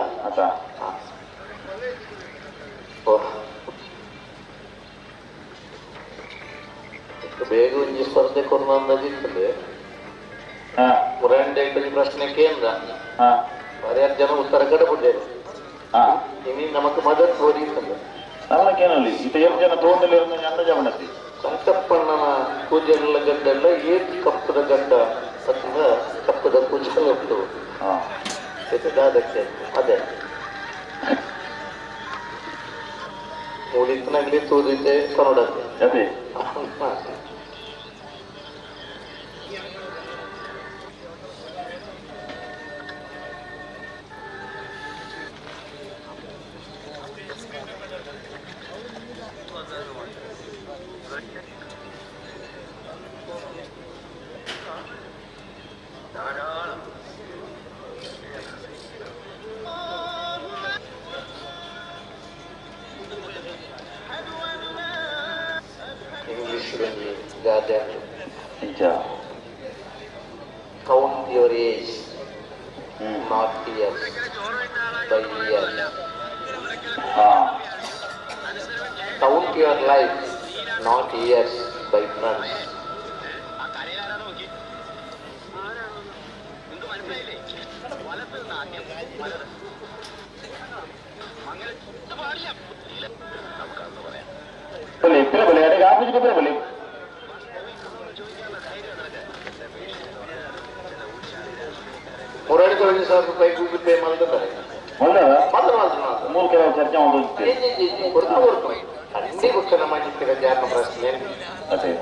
ಬೇಗ ಒಂಜಿ ಸ್ಪರ್ಧೆ ಕೊರ್ನ ಅಂದಾಜಿರ್ತದೆ ಮುರಾಂಡೆ ಪ್ರಶ್ನೆ ಕೇಂದ್ರ ಬಾರಿ ಜನ ಉತ್ತರ ಕಡಬಿಡ್ಡೇರು ಇನಿ ನಮಕ್ ಮದತ್ ಹೋರಿರ್ತದೆ ನಮ್ಮಕ್ಕೇನಲ್ಲಿ ಇತ್ತ ಏಳು ಜನ ತೋಂದಲ್ಲಿ ಅಂದಾಜ ಮಾಡತ್ತಿ ಸಂಕಪ್ಪಣ್ಣನ ಕೂಜೆಲ್ಲ ಗಡ್ಡೆಲ್ಲ ಏತ್ ಕಪ್ಪದ ಗಡ್ಡ ಅಥವಾ ಕಪ್ಪದ ಕೂಜಲ್ ಉಂಟು ದಾದಕ್ಕೆ ಅದೇ ಮೂಲಿತ್ತನಾಗ್ಲಿ ತೂದಿದ್ದೆ ಕನ್ನಡಕ್ಕೆ ಅದೇ Count your age, not years, by years. Count your life, not years, by friends. ಬಲೆ ಬಲೆ ಅಡಿಗೆ ಆಫೀಸ್ಗೆ ಬಲೆ ಮುರಾಡಿ 1000 ರೂಪಾಯಿ ಗೂಗಲ್ ಪೇ ಮಾಡಿದ್ರೆ ಮೂರು ಕೆಲವು ಚರ್ಚೆ ಮಾಡೋದು ಕೊಡ್ತಾ ಕೊಡ್ತು ಅన్నీ ಗೊತ್ತಿಲ್ಲ ಮಾಡಿರ್ತೀರ ಯಾರನ್ನ ಪ್ರಶ್ನೆ ಅದೇ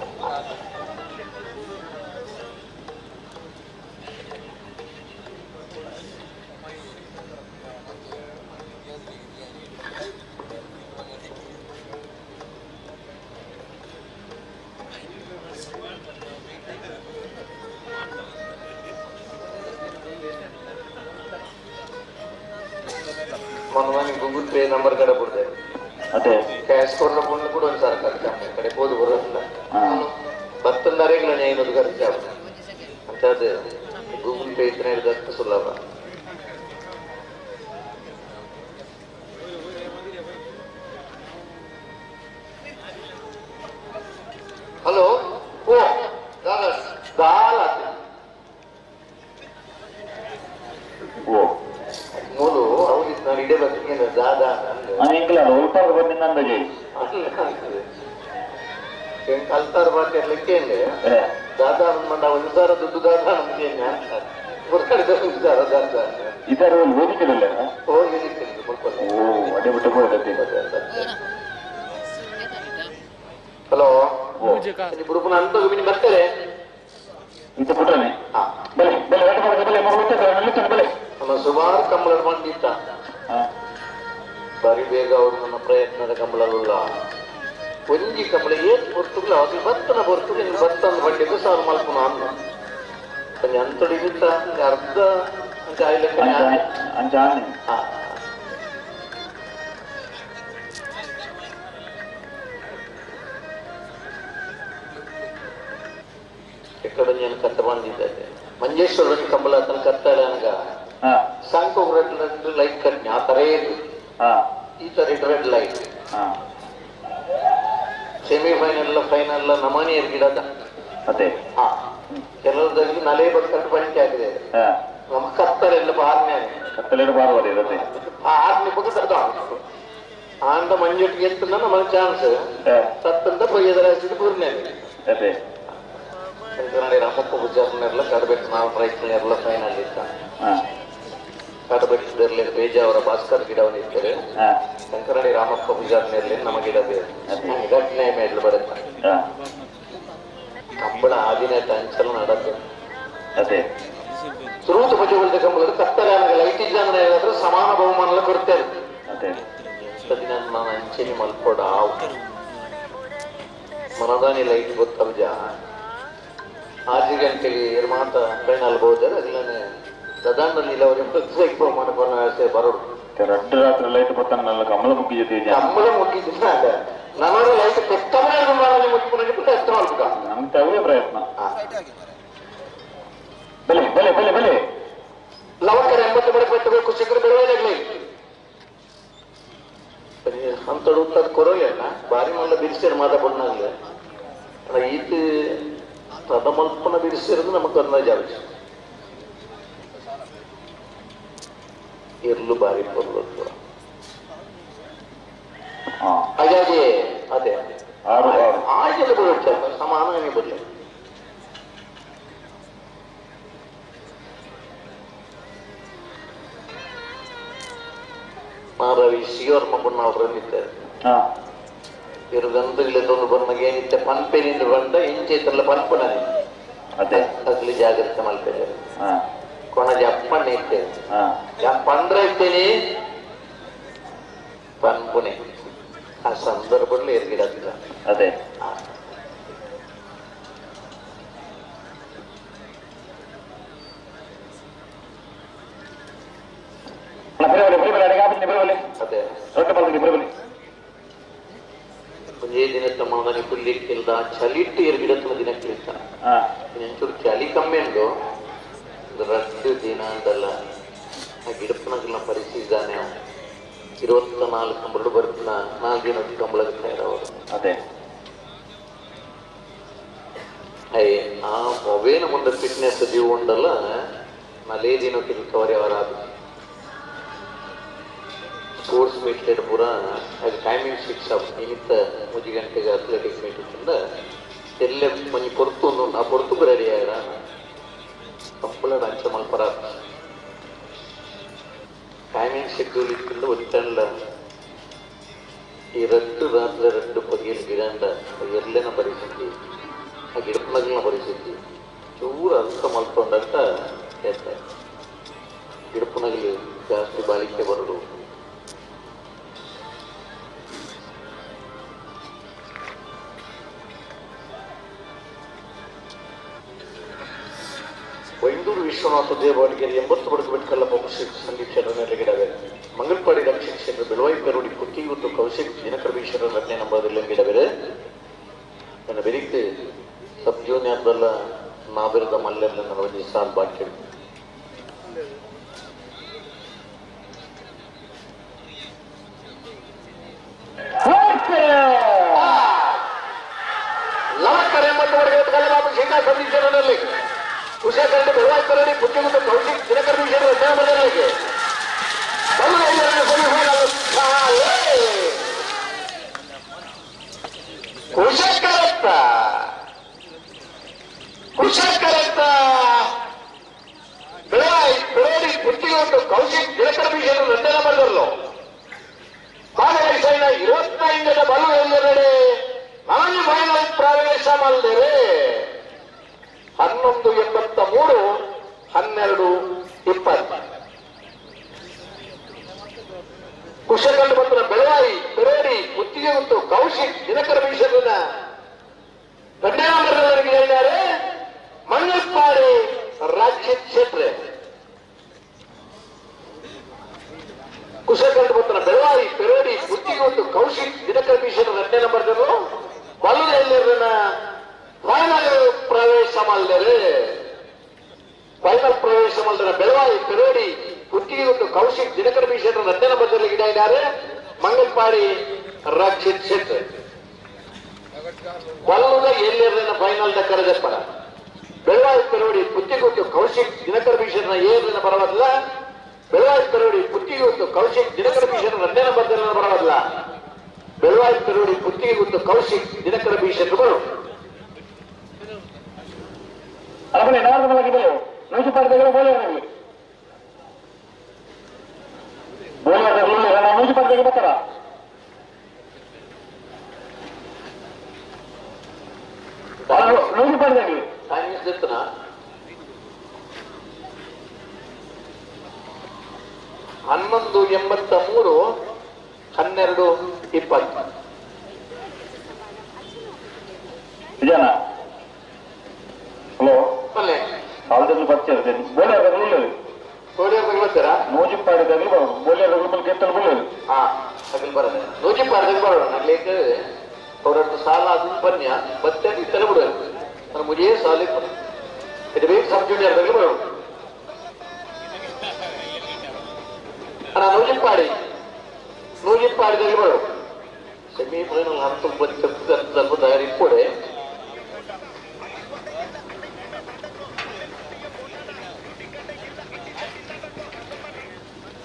ಗೂಗಲ್ ಪೇ ನಂಬರ್ ಕಡೆ ಬಿಡ್ತೇವೆ ಅದೇ ಕ್ಯಾಶ್ ಕೊಡ್ರ ಪುಣ್ಯ ಕೂಡ ಒಂದು ಸಾರ ಖರ್ಚು ಕಡೆ ಹೋದು ಬರೋದಿಲ್ಲ ಬತ್ತಂದಾರೆಗಳ ನ್ಯಾಯ ಖರ್ಚು ಅಂತ ಅದೇ ಗೂಗಲ್ ಪೇ ಇದ್ರೆ ಹಿಡಿದಷ್ಟು ಸುಲಭ. ಇಡೇ ಬತ್ತಿಗೆ ದಾದಾ ಎಂಕಲ ಉಲ್ಪಾಗ ಬಂದಿನ ಅಂದಾಜೆ ಕಲ್ತಾರ ಬಾತಿರ್ಲಿಕ್ಕೆ ದಾದಾ ಮಂಡ ಒಂದು ಸಾವಿರ ದುಡ್ಡು ದಾದಾ ನಮ್ಗೆ ದಾದಾ ಇದರ ವೇದಿಕೆದಲ್ಲ ಹೋಗಿ ಓ ಅದೇ ಬಿಟ್ಟು ಹೋಗುತ್ತೆ. ಹಲೋ ಬುಡುಪನ ಅಂತ ಬರ್ತಾರೆ ಇದು ಬಿಟ್ರೆ ಬಲೆ ಬಲೆ ಬಲೆ ಬಲೆ ಬಲೆ ನಮ್ಮ ಸುಮಾರು ಕಂಬಳ ಬಂದಿತ್ತ ಬಾರಿ ಬೇಗ ಅವರು ನನ್ನ ಪ್ರಯತ್ನದ ಕಂಬಳಲ್ಲ ಒಂಜಿ ಕಂಬಳ ಏತ್ ಪೊರ್ತುಗ್ಲ ಅದು ಬತ್ತನ ಪೊರ್ತುಗು ನೀನು ಬತ್ತಂದು ಬಂಡಿದ್ದು ಸಾರು ಮಲ್ಪುನ ಅನ್ನ ಒಂಜಿ ಅಂತೊಡಿ ಇತ್ತ ಅರ್ಧ ಅಂಚ ಆಯ್ಲಕ್ಕ ಅಂಚ ಎಕ್ಕಡ నేను ಕತ್ತ ಬಂದಿದ್ದೆ ಮಂಜೇಶ್ವರ ಕಂಬಳ ತನ ಕತ್ತಾಳೆ ಅನಗ ಸಂಕ ರೆಡ್ ಲೈಟ್ ಕಟ್ನಿ ಆ ತರ ಇದು ಈ ತರ red light semifinal final ನಮನಿ ಗಿಡದ ಅದೇ ಕೆಲವರದಲ್ಲಿ ನಲೆ ಬಕ್ಕಂಡು ಬಂಟಿ ಆಗಿದೆ ನಮ್ಮ ಕತ್ತಲೆಲ್ಲ ಬಾರ್ನೆ ಕತ್ತಲೆಲ್ಲ ಬಾರವಾದ ಇರುತ್ತೆ ಆರ್ನೆ ಪಕ್ಕ ಆಂಡ ಮಂಜುಟ್ಟಿಗೆ ಎತ್ತಂದ ನಮ್ಮ ಚಾನ್ಸ್ ಸತ್ತಂದ ಪೊಯ್ಯದರಾಸಿದ ಪೂರ್ಣೆ ಅದೇ ಶಂಕರನಾಡಿ ರಾಮಪ್ಪ ಪೂಜಾರನ್ನೆಲ್ಲ ಕಡಬೇಕು ನಾವು ಪ್ರಯತ್ನ ಫೈನಲ್ ಇತ್ತ ಕಡಬೆಟ್ಟದಲ್ಲಿ ಬೇಜಾವರ ಭಾಸ್ಕರ್ ಗಿಡವನ್ನು ಇರ್ತಾರೆ ಶಂಕರನಾಡಿ ರಾಮಪ್ಪ ಪೂಜಾರನಲ್ಲಿ ನಮ್ಮ ಗಿಡ ಬೇರೆ ಘಟನೆ ಮೇಲೆ ಬರುತ್ತೆ ಕಂಬಳ ಆದಿನ ಅಂಚಲ ನಡತ್ತೆ ಅದೇ ಸುರೂತ ಪೂಜೆಗಳ ಕಂಬಳ ಕತ್ತಲೆ ಲೈಟ್ ಇದ್ದಂದ್ರೆ ಹೇಳಿದ್ರೆ ಸಮಾನ ಬಹುಮಾನ ಕೊಡ್ತಾರೆ ದಿನ ನಾನು ಅಂಚೆನಿ ಮಲ್ಪೋಡ ಮನದಾನಿ ಲೈಟ್ ಗೊತ್ತಬ್ಜ 6 ಗಂಟೆಗೆ ಮಾತ ಫೈನಲ್ ಹೋದರೆ ಅದನ್ನೇ ಸದಾನಲ್ಲಿ ಅವರಿಗೆ ಬಹುಮಾನ ಬರೋಡು ರಡ್ಡು ರಾತ್ರಿ ಲೈಟ್ ಬರ್ತಾನಲ್ಲ ಕಮಲ ಮುಗ್ಗಿ ಜೊತೆ ಕಮಲ ಮುಗ್ಗಿದ್ದ ನನ್ನೋರ ಲೈಟ್ ನಮ್ಗೆ ಅವೇ ಪ್ರಯತ್ನ ಬಲೆ ಬಲೆ ಬಲೆ ಬಲೆ ಲವಕರ 80 ಬಡ ಪಟ್ಟಬೇಕು ಶೀಘ್ರ ಬೆಳವಣಿಗೆ ಅಂತಡು ಕೊರೋಲ್ಲ ಬಾರಿ ಮಲ್ಲ ಬಿರಿಸಿರ್ ಮಾತ ಬಣ್ಣಾಗ್ಲೆ ಈತ ತದಮಲ್ಪನ ಬಿರಿಸಿರೋದು ನಮಗೆ ಅಂದಾಜು ಇರ್ಲು ಬಾರಿ ಪೊರ್ಲು ಹಾಗಾಗಿ ಅದೇ ಆಯ್ತು ಬರುತ್ತೆ ಸಮಾನ ಬರಲಿ ರವಿ ಶಿವರ್ಮ ಬಣ್ಣ ಅವರನ್ನಿದ್ದಾರೆ ಇರುಗಂತುಗಳು ಬಂದಾಗ ಏನಿತ್ತೆ ಪನ್ಪೇನಿಂದ ಬಂದ ಇಂಚೈತಲ್ಲ ಪನ್ಪುನ ಅದೇ ಅಗ್ಲಿ ಜಾಗ್ರತೆ ಮಲ್ಪೇನೆ ಕೊಣ ಜಪ್ಪಣ್ಣ ಇತ್ತೇನೆ ಪಂದ್ರ ಇತ್ತೇನೆ ಪನ್ಪುನೆ ಆ ಸಂದರ್ಭದಲ್ಲಿ ಎರ್ಗಿಡತ್ತಿಲ್ಲ ಅದೇ ಅದೇ ಒಂದೇ ದಿನ ತಮ್ಮ ಪುಲ್ಲಿಕ್ಕಿಲ್ದ ಚಲಿಟ್ಟು ಎರ್ಗಿಡತ್ತನ ದಿನಕ್ಕಿಲ್ತ ಒಂಚೂರು ಚಳಿ ಕಮ್ಮಿ ಉಂಟು ರಡ್ಡು ದಿನ ಅಂತಲ್ಲ ಆ ಗಿಡಪ್ಪನಗಲ್ನ ಪರಿಸ್ಥಿತಿ 24 ಕಂಬಳು ಬರ್ತಿನ 4 ದಿನ ಕಂಬಳ ತಯಾರವರು ಅದೇ ಆ ಮೊಬೈಲ್ ಮುಂದೆ ಫಿಟ್ನೆಸ್ ಜೀವ ಉಂಡಲ್ಲ ನಲೇ ದಿನಕ್ಕೆ ರಿಕವರಿ ಅವರಾದ ಸ್ಪೋರ್ಟ್ಸ್ ಮೀಟ್ ಪೂರ ಅದು ಟೈಮಿಂಗ್ ಫಿಕ್ಸ್ ಆಗ ನಿಮಿತ್ತ 3 ಗಂಟೆಗೆ ಅಥ್ಲೆಟಿಕ್ಸ್ ಮೀಟ್ ಇತ್ತಂದ ಎಲ್ಲ ಒಂಜಿ ಪೊರ್ತು ಒಂದು ಆ ಪೊರ್ತುಗು ರೆಡಿ ಆಗ ಕಂಬಳ ಅಂಚ ಮಲ್ಪರ ಟೈಮಿಂಗ್ ಶೆಡ್ಯೂಲ್ ಇತ್ತಿಂದ ಒತ್ತಂಡ ಈ ರಡ್ಡು ರಾತ್ರಿ ರಡ್ಡು ಪಗಿಲ್ ಗಿಡಂಡ ಎಲ್ಲನ ಪರಿಸ್ಥಿತಿ ಆ ಗಿಡಪನಗಲ್ನ ಪರಿಸ್ಥಿತಿ ಚೂರು ಅರ್ಥ ಮಲ್ಕೊಂಡಂತ ಹೇಳ್ತಾರೆ ಗಿಡಪನಗಲು ಜಾಸ್ತಿ ಬಾಳಿಕೆ ಬರಡು ಬೈಂದೂರು ವಿಶ್ವನಾಥ ದೇವಾಡಿಗೆ 80 ಬಡಕು ಬೆಟ್ಕಲ್ಲಪ್ಪ ಸಂದೀಪ್ ಶೆಟ್ಟರ್ ಗಿಡವೆ ಮಂಗಲ್ಪಾಡಿ ರಕ್ಷಿತ್ ಶೆಟ್ಟರ್ ಬೆಳವಾಯಿ ಪೆರುಡಿ ಕುತ್ತಿಗುತ್ತು ಕೌಶಿಕ್ ದಿನಕರ ಬಿ ಶೆಟ್ಟರ್ 2ನೇ ನಂಬರದಲ್ಲಿ ಗಿಡವೆರೆ ನನ್ನ ಬೆರಿಕ್ ಸಬ್ ಜೂನಿಯರ್ದಲ್ಲ ನಾಬಿರದ ಮಲ್ಲೆಲ್ಲ ನನ್ನ ಸಾಲ್ ಬಾಕಿ ಲವಕ್ಕರ 80 ಬಡಕು ಬೆಟ್ಕಲ್ಲಪ್ಪ ಸಂದೀಪ್ ಶೆಟ್ಟರ್ನಲ್ಲಿ ಉಷಾ ಕರಡಿ ಬೆಳವಾಯಿ ಕರಡಿ ಪುತ್ತಿಗುತ್ತು ಕೌಶಿಕ್ ದಿನಕರ ಬಿ ಶೆಟ್ಟರ್ 2ನೇ ನಂಬರದಲ್ಲಿ ಮಲ್ದರೆ 11:83 12:20 ಕುಶಕಂಡು ಬಂದ ಬೆಳವಾಯಿ ಪೆರೇಡಿ ಕುತ್ತಿಗೆ ಮತ್ತು ಕೌಶಿಕ್ ದಿನಕರ ಭೀಷಣನ ಗಂಡಾಮರದವರಿಗೆ ಹೇಳಿದ್ದಾರೆ ಮಂಗಲ್ಪಾಡಿ ರಾಜ್ಯ ಕ್ಷೇತ್ರ ಕುಶಕಂಡು ಬಂದ ಬೆಳವಾಯಿ ಪೆರೇಡಿ ಕುತ್ತಿಗೆ ಮತ್ತು ಕೌಶಿಕ್ ದಿನಕರ ಭೀಷಣ 2ನೇ ನಂಬರ್ದರು ಬಲ್ಲದಲ್ಲಿನ ಫೈನಲ್ ಪ್ರವೇಶ ಮಾಡಿದರೆ ಫೈನಲ್ ಪ್ರವೇಶ ಮಾಡಿದ ಬೆಳವಾಯಿ ಪೆರೇಡಿ ಕುತ್ತಿಗೆ ಮತ್ತು ಕೌಶಿಕ್ ದಿನಕರ ಭೀಷಣ 2ನೇ ನಂಬರ್ದಲ್ಲಿ ಗಿಡ ಇದ್ದಾರೆ ಮಂಗಲ್ಪಾಡಿ ರಕ್ಷಿತ್ ಶೆಟ್ಟಿ ಬಲ್ಲದ ಎಲ್ಲಿರಲಿನ ಫೈನಲ್ the ಕರೆದಪ್ಪರ ಬೆಳವಾಯಿ ಪೆರೋಡಿ ಕುತ್ತಿಗೆ ಕೌಶಿಕ್ ದಿನಕರ ಭೀಷಣ ಏರಿನ ಪರವಾಗಿಲ್ಲ ಬೆಳವಾಯಿ ಪೆರೋಡಿ ಕುತ್ತಿಗೆ ಕೌಶಿಕ್ ದಿನಕರ ಭೀಷಣ 2ನೇ ನಂಬರ್ದಲ್ಲಿ ಪರವಾಗಿಲ್ಲ ಬೆಳವಾಯಿ ಪೆರೋಡಿ ಕುತ್ತಿಗೆ ಕೌಶಿಕ್ ದಿನಕರ ಭೀಷಣಗಳು ಹನ್ನೊಂದು 83 12:20 ಹಲೋ ಸಾಲದಲ್ಲಿ ಬರ್ತೀರ ಬರ್ತೀರಾ ನೂಜಿಪಾಡಿದಾಗಲಿ ಬೋಲಿಯಾಗಲಿ ಗೆತ್ತಲು ಬೋಲಿಯರು ಹಾ ಅಗಲ್ ಬರೋದು ನೂಜಿಪಾಡಿದಾಗ ಬರೋಣ ನಗ್ಲಿ ಅವರದ್ದು ಸಾಲ ಅದು ಬನ್ಯ ಬತ್ತೆ ತಲೆ ಬಿಡೋದು ನಾನು ಮುಗಿಯೇ ಸಾಲ ಇದು ಬೇಕು ಸಬ್ ಜೂನಿಯರ್ದಾಗಲಿ ಬರೋಣ ಅಣ್ಣ ನೂಜಿಪಾಡಿ ನೂಜಿಪಾಡಿದಾಗಲಿ ಬರೋಣ ಸೆಮಿಫೈನಲ್ ಹತ್ತು ಸ್ವಲ್ಪ ತಯಾರಿ ಕೊಡೆ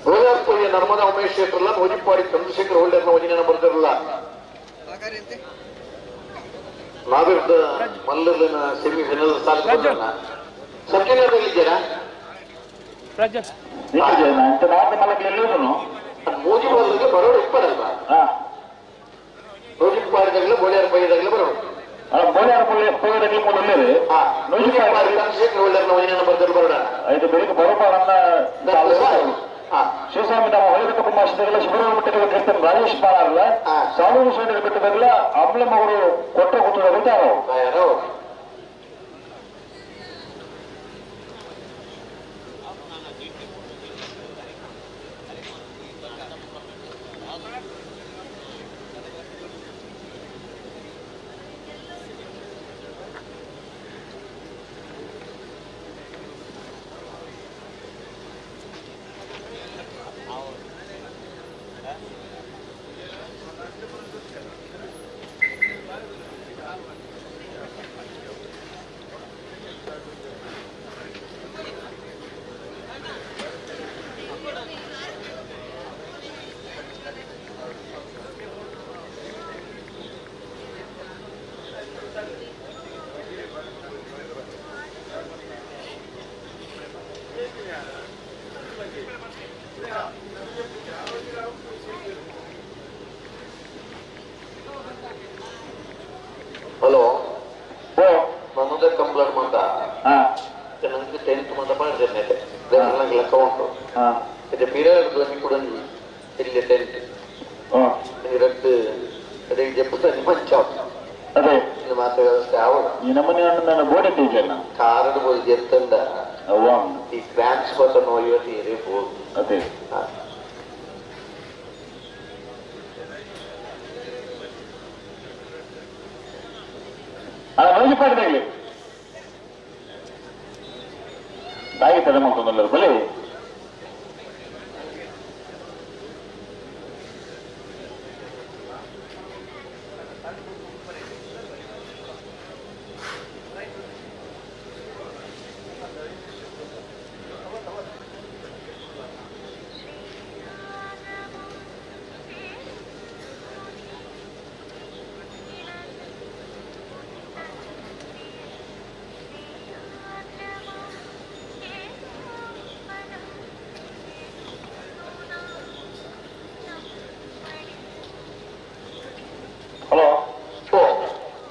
ಗೋದಾಪುರಿಯ ನರ್ಮದಾ ಉಮೇಶ್ ಶೆಟ್ಟರ್ಲ ನೂಜಿಪಾಡಿ ಚಂದ್ರಶೇಖರ್ ಹೋಲ್ಡರ್ನ ಒಂದಿನ ಬರ್ತಿರಲ್ಲ ನಾವಿರ್ದ ಮಲ್ಲರ್ನ ಸೆಮಿಫೈನಲ್ ಸಾಲ ಸಬ್ ಜೂನಿಯರ್ದಲ್ಲಿ ಇದ್ದೀರಾ ಮೂಜಿ ಬಾಲ್ಗೆ ಬರೋರು ಇಪ್ಪರಲ್ವಾ ನೂಜಿಪಾಡಿದಾಗಲೇ ಬೋಳಿಯಾರ ಪೈದಾಗಲೇ ಬರೋರು ಬೋಳಿಯಾರ ಪೈದಾಗಲೇ ನೂಜಿಪಾಡಿ ಚಂದ್ರಶೇಖರ್ ಹೋಲ್ಡರ್ನ ಒಂದಿನ ಬರ್ತಿರ ಬರೋಣ ಐದು ಬೆಳಿಗ್ಗೆ ಬರೋಬಾರನ್ನ ಶಿವಸ್ವಾಮಿ ನಮ್ಮ ಹೊಳೆಗಟ್ಟ ಕುಮಾರಲ್ಲ ಶಿವರಾಮ ಬಿಟ್ಟಿರುವ ಕ್ರಿಸ್ತನ್ ರಾಜೇಶ್ ಬಾಳಾರಲ್ಲ ಸಾಲೂರು ಸೈಡ್ ಬಿಟ್ಟಿದಾಗಲ ಅಮ್ಲಮ್ಮವರು ಕೊಟ್ಟ ಗೊತ್ತಾರ ಹಲೋ ನನ್ನದೇ ಕಂಪ್ಲೇಂಟ್ ಮಾಡ್ದ ನನಗೆ ಟೆಂತ್ ಮಂದ ಮಾಡಿದ್ದೇನೆ ಲೆಕ್ಕ ಉಂಟು ಇದು ಪೀರಿಯಡ್ ಕೂಡ ಇಲ್ಲಿ ಟೆಂತ್ ರದ್ದು ಅದೇ ಜಪ್ಪುತ್ತ ಮಂಚ ಅದೇ ಮಾತ್ರ ವ್ಯವಸ್ಥೆ ಆವಡ ಈ ನಮ್ಮನೆ ನನ್ನ ಬೋರ್ಡ್ ಇದ್ದೀಜಣ್ಣ ಕಾರಡ್ ಬೋಲ್ ಜೆತ್ತಂದ ಈ ಕ್ರ್ಯಾಂಪ್ಸ್ ಬತ್ತ ನೋಯುವತಿ ಇರಬಹುದು ಅದೇ ನೂಜಿಪಾಡಿದಾಗಲಿ ತಾಯಿ ತಡೆ ಮಾಡ್ಕೊಂಡಲ್ಲ ಬಲಿ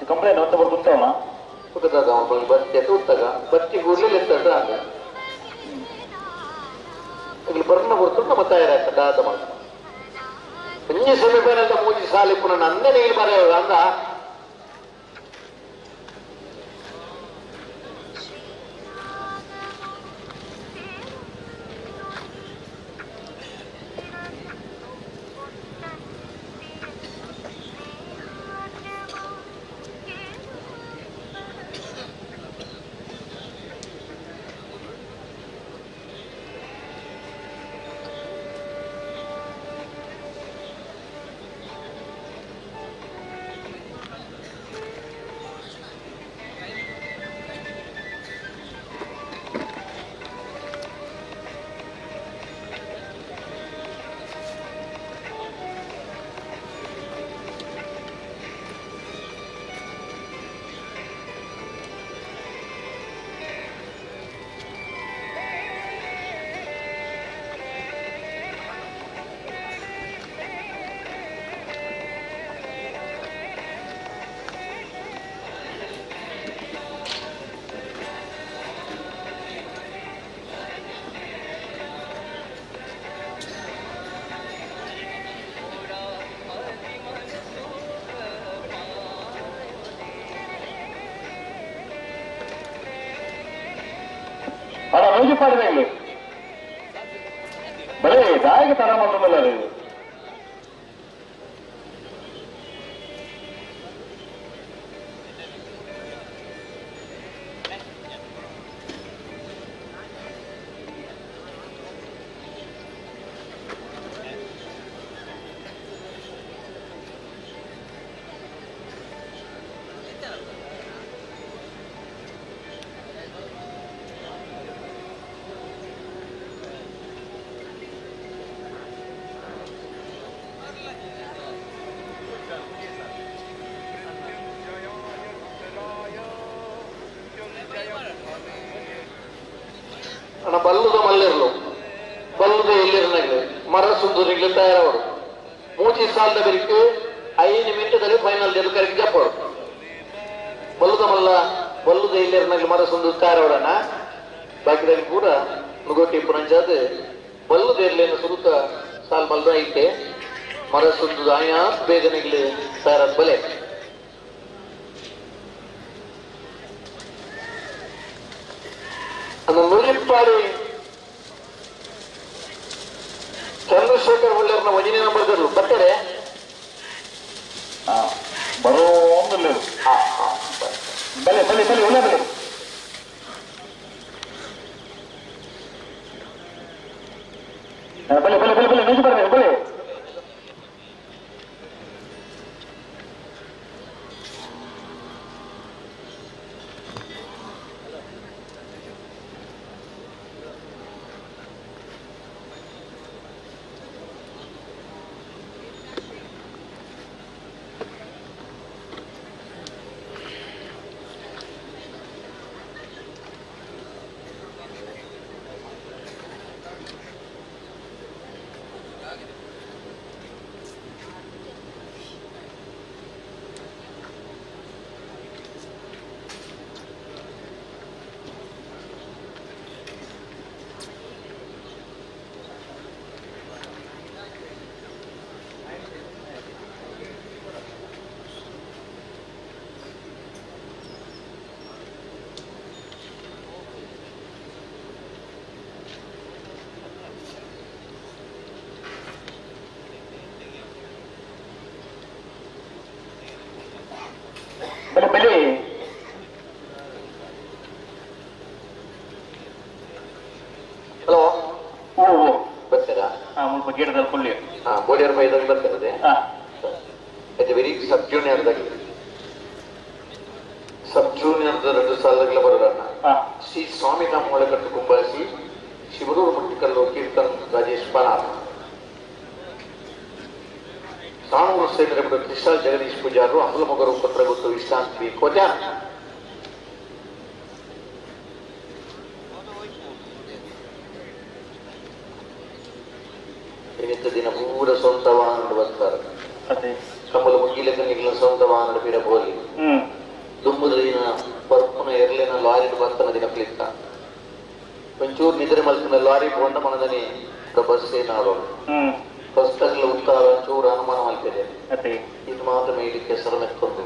ಕಂಪ್ಲೇಂಟ್ ಅಂತ ಬರ್ತದೆ. ಉತ್ತಮ ಉತ್ತದ ಬತ್ತಿ ಉತ್ತಾಗ ಬತ್ತಿ ಕೂಡಲೇ ಎತ್ತದ ಅಂದ ಇಲ್ಲಿ ಬರ್ನ ಕೊಡ್ತು ನಮ್ಮ ತಯಾರಾಯ್ತ ದಾದ ಮಾಡ ಒಂಜಿ ಸೆಮಿಫೈನಲ್ ಮೂಜಿ ಸಾಲಿ ಪುನಃ ನಂದೇ ನೀರು ಬರೆಯ ಅಂದ ನೂಜಿಪಾಡಿದೆ ಬರೇ ದಾಯಿಗೆ ತರ ಮಾಡ್ರಲ್ಲ ಇದು. ಬಲ್ಲುದ ಮಲ್ಲಿರಲು ಬಲ್ಲುದ ಎಲ್ಲಿರನಾಗಲಿ ಮರ ಸುಂದರಿಗಳು ತಯಾರವರು ಮೂಜಿ ಸಾಲದ ಬೆರಿಕೆ 5 ಮಿನಿಟದಲ್ಲಿ ಫೈನಲ್ ಕರೆಗೆ ಜಪ್ಪರು ಬಲ್ಲುದ ಮಲ್ಲ ಬಲ್ಲುದ ಎಲ್ಲಿರನಾಗಲಿ ಮರ ಸುಂದರ ತಯಾರವರನ್ನ ಬಾಕಿದಲ್ಲಿ ಕೂಡ ನುಗೋಟಿ ಪುರಂಜಾದ ಬಲ್ಲುದ ಎರ್ಲೇನು ಸುರುತ ಸಾಲ್ ಮಲ್ದ ಐತೆ ಮರ ಸುಂದದ ಆಯಾ ಬೇಗನೆಗ್ಲಿ ತಯಾರಾದ ಬಲೆ ನುಲಿಪ್ಪಾಡಿ ಚಂದ್ರಶೇಖರ್ ಒಳ್ಳೆಯವ್ರನ್ನ ಒಂದನೇ ನಂಬರ್ ಬರ್ತಾರೆ ಬರೋ ಬಲೆ ಬಲೆ ಬಲೆ ಒಳ್ಳೆ ಬಲೆ ಬಲೆ ಬಲೆ ಬಲೆ ಬಲೆ ನಿಜ ಬರ್ಬೇಕು ಬಲೆ ಬಲೆ ಬಲೆ ಹಲೋ ಓ ಬರ್ತೀರಾ? ಮುಲ್ಪ ಗೇಟದಲ್ಲಿ ಕೊಲ್ಲಿ ಹಾ ಬೋಡಿಯರ್ ಮೈದಾನ ಬರ್ತಾರೆ. ಅದು very sub junior sub junior 2 ಸಾಲಗಳ ಬರೋಣ. ಶ್ರೀ ಸ್ವಾಮಿ ಒಳಗಟ್ಟು ಕುಂಬಾಸಿ ಶಿವರೂರು ಮುಟ್ಟಿಕಲ್ಲು ಕೀರ್ತನ್ ರಾಜೇಶ್ ಪನಾರ್ ಸಾಣೂರು ಸೇರಿದ ಕೃಷ್ಣ ಜಗದೀಶ್ ಪೂಜಾರರು ಅಮಲಮೊಗರು ಕೊತ್ರಗುತ್ತು ವಿಶ್ರಾಂತಿ ಬಿ ಕೋಟ್ಯಾನ್. ಇನ್ನಿತ್ತ ದಿನ ಪೂರ ಸ್ವಂತ ವಾಹನ ಬರ್ತಾರೆ. ಕಮ್ಮಲ ಮುಗಿಲಕ ನಿಗಲ ಸ್ವಂತ ವಾಹನ ಬೀರ ಬೋಲಿ. ದುಮ್ಮುದ ಪರ್ಪುನ ಎರ್ಲೆನ ಲಾರಿ ಬರ್ತನ ದಿನಕ್ಲಿತ್ತ ಒಂಚೂರು ನಿದ್ರೆ ಮಲ್ತಿನ ಲಾರಿ ಪೋಂಡ ಮನದನಿ ಬಸ್ ಏನಾಡೋದು ಫಸ್ಟ್ ಆಗಲ ಉತ್ತರ ಚೂರು ಅನುಮಾನ ಮಲ್ತಿದೆ ಇದು ಮಾತ್ರ ಇದಕ್ಕೆ ಹೆಸರು ಮೆತ್ಕೊಂಡು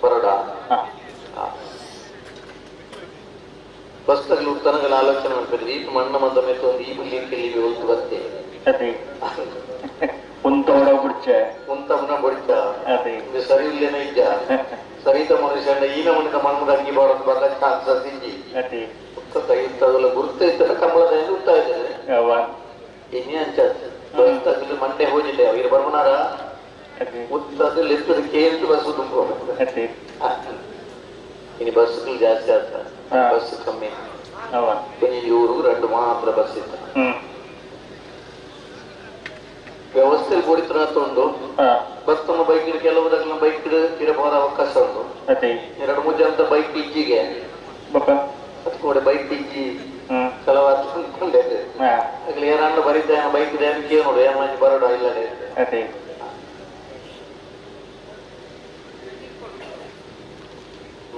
ಬರೋಡ ಫಸ್ಟ್ ಆಗಲಿ ಉತ್ತರಗಳ ಆಲೋಚನೆ ಮಾಡ್ತಿದ್ವಿ ಈ ಮಣ್ಣ ಮಂದ ಮೆತ್ತೊಂದು ಈ ಬುಲ್ಲಿ ಕೆಲ್ಲಿ ಹೊಲ್ತು ಬರ್ತೆ ಉಂತವನ ಬುಡ್ಚ ಸರಿ ಇಲ್ಲೇನ ಇದ್ದ ಸರಿತ ಮನುಷ್ಯನ ಈನ ಮಣಿದ ಮಣ್ಣದ ಅಂಗಿ ಬಾಡೋದು ಬರ ಚಾನ್ಸ್ ಸಿಂಜಿ ಉತ್ತ ಗುರುತ ಇತ್ತಲ್ಲ ಕಮಲದ ಉತ್ತಾ ಇದ್ದಾರೆ ಎಣ್ಣೆ ಅಂಚ ಬಸ್ ತಗಲು ಮಂಡೆ ಹೋಗಿಲ್ಲ ಇವರು ಬರ್ಮನಾರ ಉತ್ತದ ಲೆತ್ತದ ಕೇಂದ್ರ ಬಸ್ ತುಂಬ ಇನ್ನು ಬಸ್ಗಳು ಜಾಸ್ತಿ ಆಗ್ತ ಬಸ್ ಕಮ್ಮಿ ಇವರು రెండు ಮಾತ್ರ ಬಸ್ ಇತ್ತ ವ್ಯವಸ್ಥೆ ಕೂಡಿತ್ರ ಉಂಟು ಬಸ್ ತಮ್ಮ ಬೈಕ್ ಕೆಲವು ಬೈಕ್ ಇರಬಹುದ ಅವಕಾಶ ಉಂಟು ಎರಡು ಮೂರು ಜನ ಬೈಕ್ ಇಜ್ಜಿಗೆ ಕೂಡ ಬೈಕ್ ಇಜ್ಜಿ ಕೆಲವು ಏನಾದ್ರು ಬರೀತಾ ಬೈಕ್ ಇದೆ ಅಂತ ಕೇಳಿ ನೋಡು ಏನ ಬರೋಡ ಇಲ್ಲ.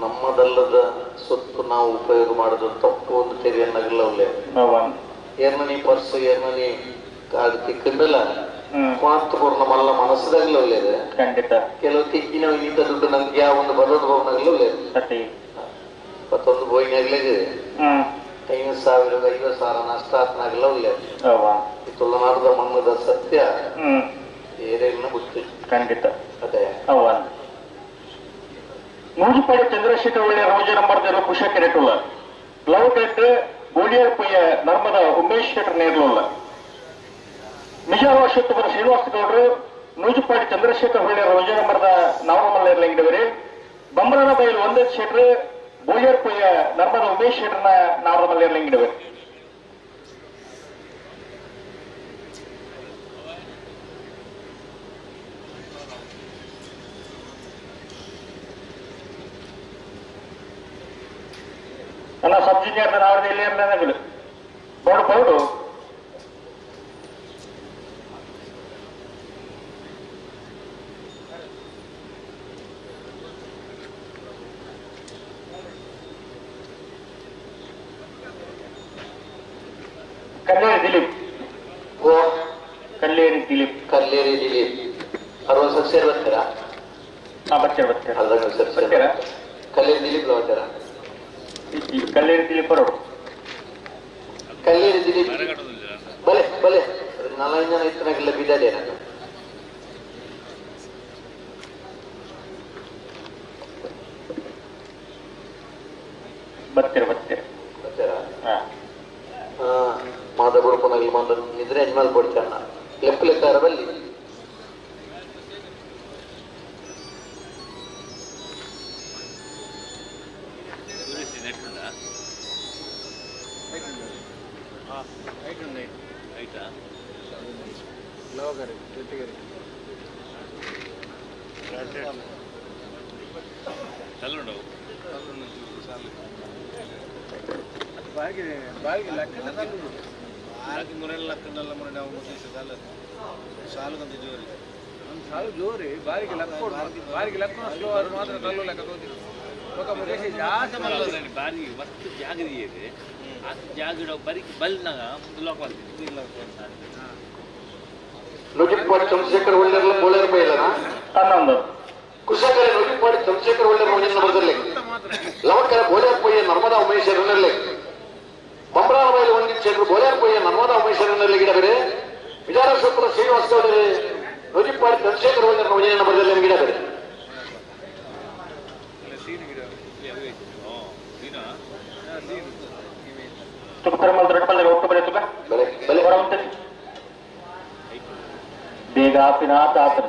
ನಮ್ಮದಲ್ಲದ ಸೊತ್ತು ನಾವು ಉಪಯೋಗ ಮಾಡೋದು ತಪ್ಪು ಒಂದು ತೆರೆಯನ್ನಾಗಲ್ಲ. ಏರ್ನನಿ ಪರ್ಸು ಏರ್ನನಿ ಅದು ತಿಕ್ಕಂಡಲ್ಲ ಮಾತುಪೂರ್ಣ ಮಲ್ಲ ಮನಸ್ಸದಾಗಲೂ ಒಳ್ಳೇದು. ಖಂಡಿತ ಕೆಲವು ತಿಕ್ಕಿನ ಇಂಥ ದುಡ್ಡು ನಮ್ಗೆ ಯಾವ ಒಂದು ಬರೋದು ಭವನಾಗಲೂ ಒಳ್ಳೇದು. ಮತ್ತೊಂದು ಬೋಯಿನಾಗ್ಲೇ 5,000 50,000 ನಷ್ಟ ಆತನಾಗಲ್ಲ ಒಳ್ಳೇದು. ತುಳುನಾಡದ ಮಣ್ಣದ ಸತ್ಯ ಏರೇನ ಗೊತ್ತು. ಖಂಡಿತ ಅದೇ ನೂಜುಪಾಡಿ ಚಂದ್ರಶೇಖರ್ ಒಳ್ಳೆಯ ರೋಜ ನಂಬರ್ ಕುಶ ಕೆರೆಟುಲ್ಲ ಲವ್ ಕೆರೆಟ್ ಗೋಳಿಯರ್ ಪಯ್ಯ ನರ್ಮದ ಉಮೇಶ್ ಶೆಟ್ಟರ್ ನೇರ್ಲುಲ್ಲ ಮಿಜಾರ ಶೆಟ್ಟುಬರ ಶ್ರೀನಿವಾಸ ಗೌಡರು ನೂಜುಪಾಡಿ ಚಂದ್ರಶೇಖರ್ ಹೊಳ್ಳೆಯ ರೋಜ ನಂಬರ್ದ ನಾವಮಲ್ಲೇರ್ಲಂಗಿಡವರು ಬಂಬ್ರನ ಬೈಲ್ ಒಂದೇ ಶೆಟ್ರು ಬೋಳಿಯರ್ ಪಯ್ಯ ನರ್ಮದ ಉಮೇಶ್ ಶೆಟ್ಟರ್ನ ನಾವಮಲ್ಲೇರ್ಲಂಗಿಡವರು. ಅಲ್ಲ ಸಬ್ ಜೂನಿಯರ್ ನಾವಲ್ಲಿ ಬೋರ್ಡ್ ಬೋರ್ಡು ಕಲ್ಲೇರಿ ದಿಲೀಪ್. ಓ ಕಲ್ಲೇರಿ ದಿಲೀಪ್. ಕಲ್ಲೇರಿ ದಿಲೀಪ್ 60 ಸರ್ ಬರ್ತೀರಾ? ಹಾ ಬರ್ತೀರಾ ಬರ್ತೀರಾ. ಅರ್ಧ ಸರ್ ಬರ್ತೀರಾ? ಕಲ್ಲೇರಿ ದಿಲೀಪ್ ಬರ್ತೀರಾ? ಕಲ್ಲೇರಿ ದಿಲೀಪ್ ಬರೋಡು. ಕಲ್ಲೇರಿ ದಿಲೀಪ್ ಬಲೆ ಬಲೆ 4 ಜನ ಇತ್ತನಾಗೆಲ್ಲ ಬಿದ್ದಾದೆ ನಾನು. ಬರ್ತೀರಾ ಬರ್ತೀರಾ ಬರ್ತೀರಾ? ಹಾ ಮಾದ ಬುಡ್ಕೊನಾಗಲಿ ಮಾದ ನಿದ್ರೆ ಅಜ್ಮಾಲ್ ಕೊಡ್ತಾನ ಲೆಕ್ಕ ಲೆಕ್ಕಾರ ಬಲ್ಲಿ ನುಜಿಪ್ಪಾಡಿ ಚಂದ್ರಶೇಖರ್ ಒಳ್ಳೆಯಲ್ಲ ಬೋಳೇರ್ ಬೈಲನ ಕುಶಕರ ನುಜಿಪ್ಪಾಡಿ ಚಂದ್ರಶೇಖರ್ ಒಳ್ಳೆಯ ರೋಜನ ಬರದಲ್ಲಿ ಲವಕರ ಬೋಳೇರ್ ಪೊಯ್ಯ ನರ್ಮದಾ ಉಮೇಶ್ವರನಲ್ಲಿ ಬಂಬ್ರಾನ ಬೈಲು ಒಂದಿನ ಶೆಟ್ರು ಬೋಳೇರ್ ಪೊಯ್ಯ ನರ್ಮದಾ ಉಮೇಶ್ವರನಲ್ಲಿ ಗಿಡಬೇರೆ ವಿಚಾರಸೂತ್ರ ಶ್ರೀನಿವಾಸ ಗೌಡರೇ ನುಜಿಪ್ಪಾಡಿ ಚಂದ್ರಶೇಖರ್ ಒಳ್ಳೆಯ ರೋಜನ ಬರದಲ್ಲಿ ಗಿಡಬೇರೆ ಬೇಗ ಆಪಿನ ಆತ ಆತನ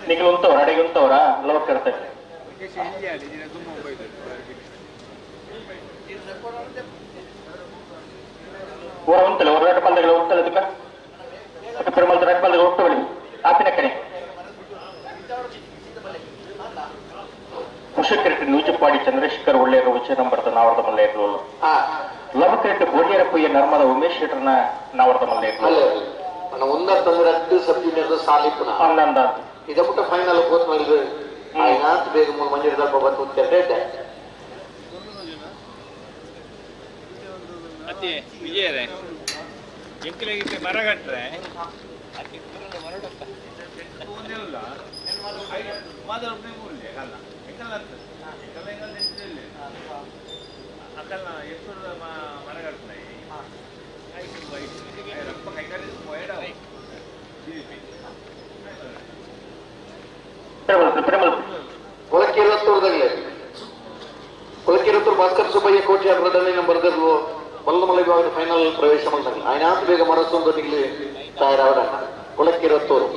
ನಿಖಿಲ್ ಉಂತವ್ರ ಅಡಿಗೆ ಉಂತವ್ರ ಲವಕ್ ಕರ್ತಾರೆ. ಊರ ಉಂತಲ್ಲ ಹೊರನಾಟ ಪಂದ್ಯಗಳು ಉಂತಲ್ಲ ತುಕ ಪೆರುಮಲ್ ರಡ್ ಪಂದ್ಯಗಳು ಒಟ್ಟು ಬಳಿ ಆಪಿನ ಕಡೆ. ಕುಶಕರೆಟ್ ನೂಜಪಾಡಿ ಚಂದ್ರಶೇಖರ್ ಒಳ್ಳೆಯ ಉಚ್ಚ ನಂಬರ್ದ ನಾವರ್ದ ಮಲ್ಲೇರ್ಲು ಲವಕರೆಟ್ ಬೋಳಿಯರಪ್ಪಯ್ಯ ನರ್ಮದ ಉಮೇಶ್ ಶೆಟ್ಟರ್ನ ನಾವರ್ದ ಮಲ್ಲೇರ್ಲು ಒಂದತ್ತಂದ್ರೆ ಸಬ್ ಜೂನಿಯರ್ ಸಾಲಿಪುನ ಅಂದಂದ ಇದಪುಟ್ಟ ಫೈನಲ್ ಹೋತ್ ಮಾಡಿದ್ರು ಆಯ್ನಾತ್ ಬೇಗ ಮೂರು ಮಂಜೂರು ದಲ್ಪ ಬಂತು ರೇಟ್ ಅತ್ತೆ ವಿಜಯರೇ ಎಂಕಲಿಗೆ ಮರಗಟ್ರೆ ಕೊಳಕಿರತ್ತೂರು ಭಾಸ್ಕರ್ ಸುಬ್ಬಯ್ಯ ಕೋಚ್ ಎರಡನೇ ನಂಬರ್ದಲ್ಲೂ ಬಲ್ಲಮಲೆ ವಿಭಾಗದ ಫೈನಲ್ ಪ್ರವೇಶ ಮಾಡಿದಾಗ ಆಯ್ನಾತ್ ಬೇಗ ಮರಸೊಂದೊಂದಿಗೆ ತಯಾರಾದ ಕೊಳಕಿರತ್ತೂರು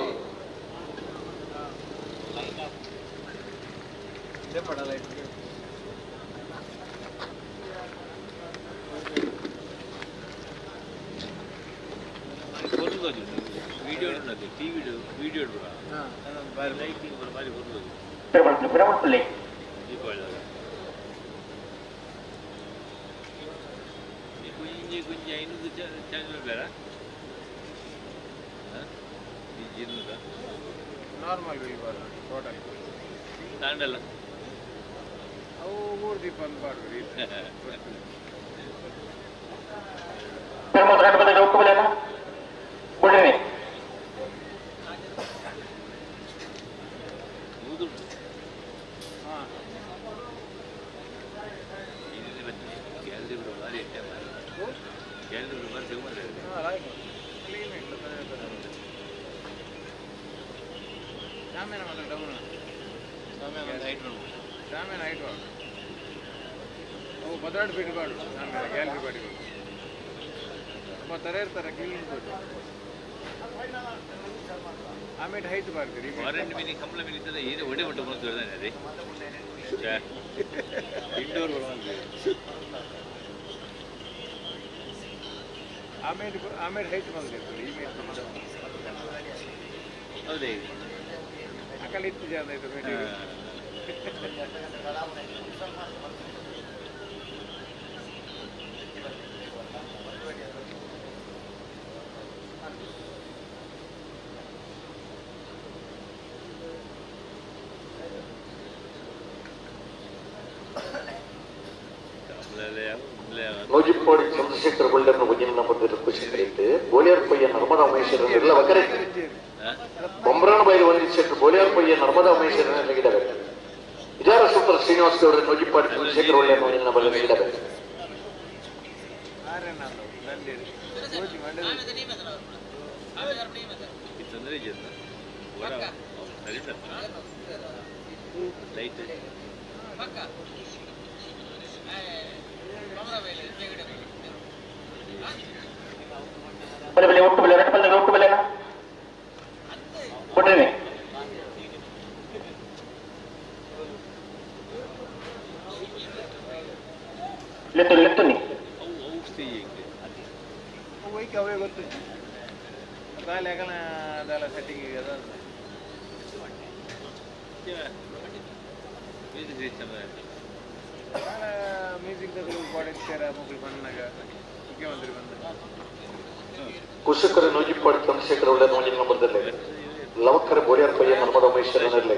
ನಾರ್ಮಲ್ ಟೋಟಲ್ ತಾಂಡಲ್ಲ ಅವು ಮೂರು ದೀಪ ಅಂತ ಪಾಡ್ರಿ ಆಮೇಲೆ ಹೈಟ್ ಬಂದಿರ್ತದೆ ಈ ಮೇಟ್ ಹೌದೇ ಅಕಲ್ ಇತ್ತು ಜನ ಆಯ್ತು ನೂಜಿಪ್ಪಾಡಿ ಚಂದ್ರಶೇಖರ್ ಒಳ್ಳೆಯನ್ನು ಭಜನೆ ಬಂದಿರೋ ಖುಷಿ ಕರೆಯುತ್ತೆ ಬೋಲಿಯಾರ್ ಪಯ್ಯ ನರ್ಮದಾ ಮಹೇಶ್ವರನ್ ಎಲ್ಲ ಒಕ್ಕರೆ ಬೊಮ್ರಾಣ ಬೈಲು ಒಂದಿಷ್ಟು ಶೆಟ್ಟರು ಬೋಲಿಯಾರ್ ಪಯ್ಯ ನರ್ಮದಾ ಮಹೇಶ್ವರನ್ ಗಿಡಬೇಕು ವಿಚಾರ ಸೂತ್ರ ಶ್ರೀನಿವಾಸ ಗೌಡರ ನೂಜಿಪ್ಪಾಡಿ ಚಂದ್ರಶೇಖರ್ ಒಳ್ಳೆಯನ್ನು ಭಜನೆ ಬಂದಿರೋ ಗಿಡಬೇಕು ಲೈಟ್ ಬಲೆ ಬಲೆ ಒಟ್ಟು ಬಲೆ ಎರಡು ಪಲ್ಲೆ ಒಟ್ಟು ಬಲೆನಾ ಕೊಡ್ರಿ ಲೆತ್ತು ಲೆತ್ತುನಿ ಅವೈಕೆ ಅವೇ ಗೊತ್ತು ದಾಲ ಯಾಕನ ದಾಲ ಸೆಟ್ಟಿಂಗ್ ಅದ ಮ್ಯೂಸಿಕ್ ತಗೊಳ್ಳಿ ಮಕ್ಕಳು ಬಂದಾಗ ಮುಖ್ಯಮಂತ್ರಿ ಬಂದ ಕುಶಕರ ನೂಜಿಪ್ಪಾಡಿ ಚಂದ್ರಶೇಖರ್ ಒಳ್ಳೆ ನೋಜಿನ ನಂಬರ್ದಲ್ಲಿ ಲವಕ್ಕರ ಬೋಳಿಯಾರ್ ಪಯ್ಯ ನರ್ಮದಾ ಮಹೇಶ್ವರನಲ್ಲಿ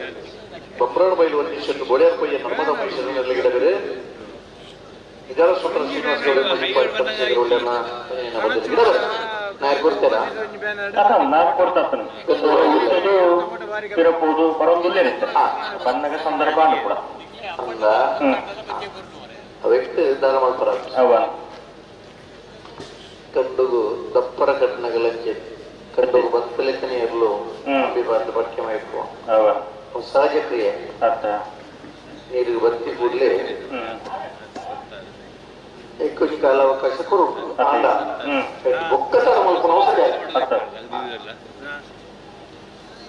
ಬೊಮ್ರಾಣ ಬೈಲು ಒಂದಿಷ್ಟು ಬೋಳಿಯಾರ್ ಪಯ್ಯ ನರ್ಮದಾ ಮಹೇಶ್ವರನಲ್ಲಿ ಗಿಡಬೇರೆ ಇದರ ಸೂತ್ರ ಶ್ರೀನಿವಾಸ ಗೌಡ ನೂಜಿಪ್ಪಾಡಿ ಚಂದ್ರಶೇಖರ್ ಒಳ್ಳೆಯನ್ನ ನಂಬರ್ದಲ್ಲಿ ಗಿಡಬೇರೆ ನಾಯಕ್ ಕೊಡ್ತೀರಾ ನಾನು ಕೊಡ್ತಾನೆ ತಿರಪುದು ಬರೋದಿಲ್ಲ ಬನ್ನಗ ಸಂದರ್ಭ ಕೂಡ ಅಂದ ವ್ಯಕ್ತಿ ದಾನ ಮಾಡ್ತಾರ ಅವ ಕಂಡುಗು ದಪ್ಪರ ಕಟ್ಟಣಗಳಂಚೆ ಕಂಡುಗು ಬತ್ತಲೆಕ್ಕನೆ ಇರಲು ಅಂಬಿಬಾರ್ದು ಪಠ್ಯ ಮಾಡಬೇಕು ಅವ ಸಹಜ ಕ್ರಿಯೆ ಅರ್ಥ ನೀರಿಗೆ ಬತ್ತಿ ಕೂಡಲೇ ಹೆಚ್ಚು ಕಾಲಾವಕಾಶ ಕೊಡು ಆಂಡ ಒಕ್ಕತರ ಮಲ್ಪನ ಅವಸರ ಅರ್ಥ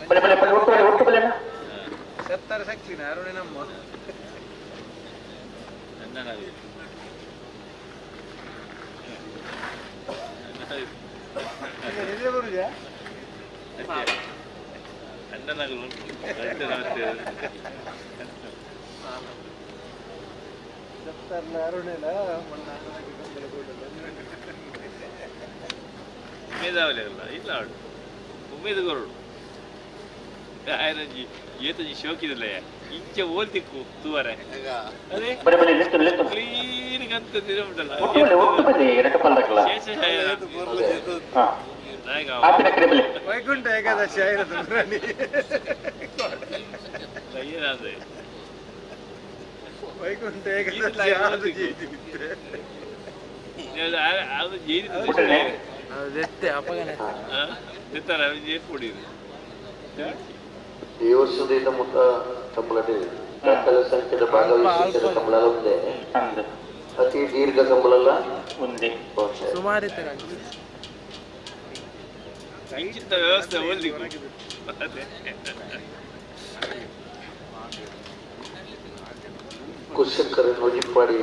ಬಲೆ ಬಲೆ ಬಲೆ ಒಟ್ಟು ಬಲೆ ಒಟ್ಟು ಬಲೆನಾ ಸತ್ತರ ಸಕ್ಲಿನ ಅರುಣೆ ನಮ್ಮ ನಿದ್ರೆ ಬರುಜಾ ಇಲ್ಲ ಉಮೇದ ಕೊರಡು ಆಯನಂಜಿ ಏತಂಜಿ ಶೋಕಿದಲ್ಲ ಇಂಚೆ ಓಲ್ ತಿಕ್ಕು ತೂವರೆ ಅದೇ ಕ್ಲೀನ್ ಅಂತ ಉಂಟಲ್ಲ ವೈಕುಂಠ ಏಕಾದಶಿ ಆಯಿರದು ವೈಕುಂಠ ಏಕಾದಶಿ ಅದು ಈ ವರ್ಷದ ಮುಟ್ಟ ಕಂಬಳಡಿ ದಾಖಲೆ ಸಂಖ್ಯೆದ ಭಾಗವಹಿಸಿದ ಕಂಬಳ ಒಂದೇ ಅತಿ ದೀರ್ಘ ಕಂಬಳಲ್ಲ ಒಂದೇ ಸುಮಾರು ವ್ಯವಸ್ಥೆ ಕುಶಂಕರ್ ನೊಜಿಪ್ಪಾಡಿ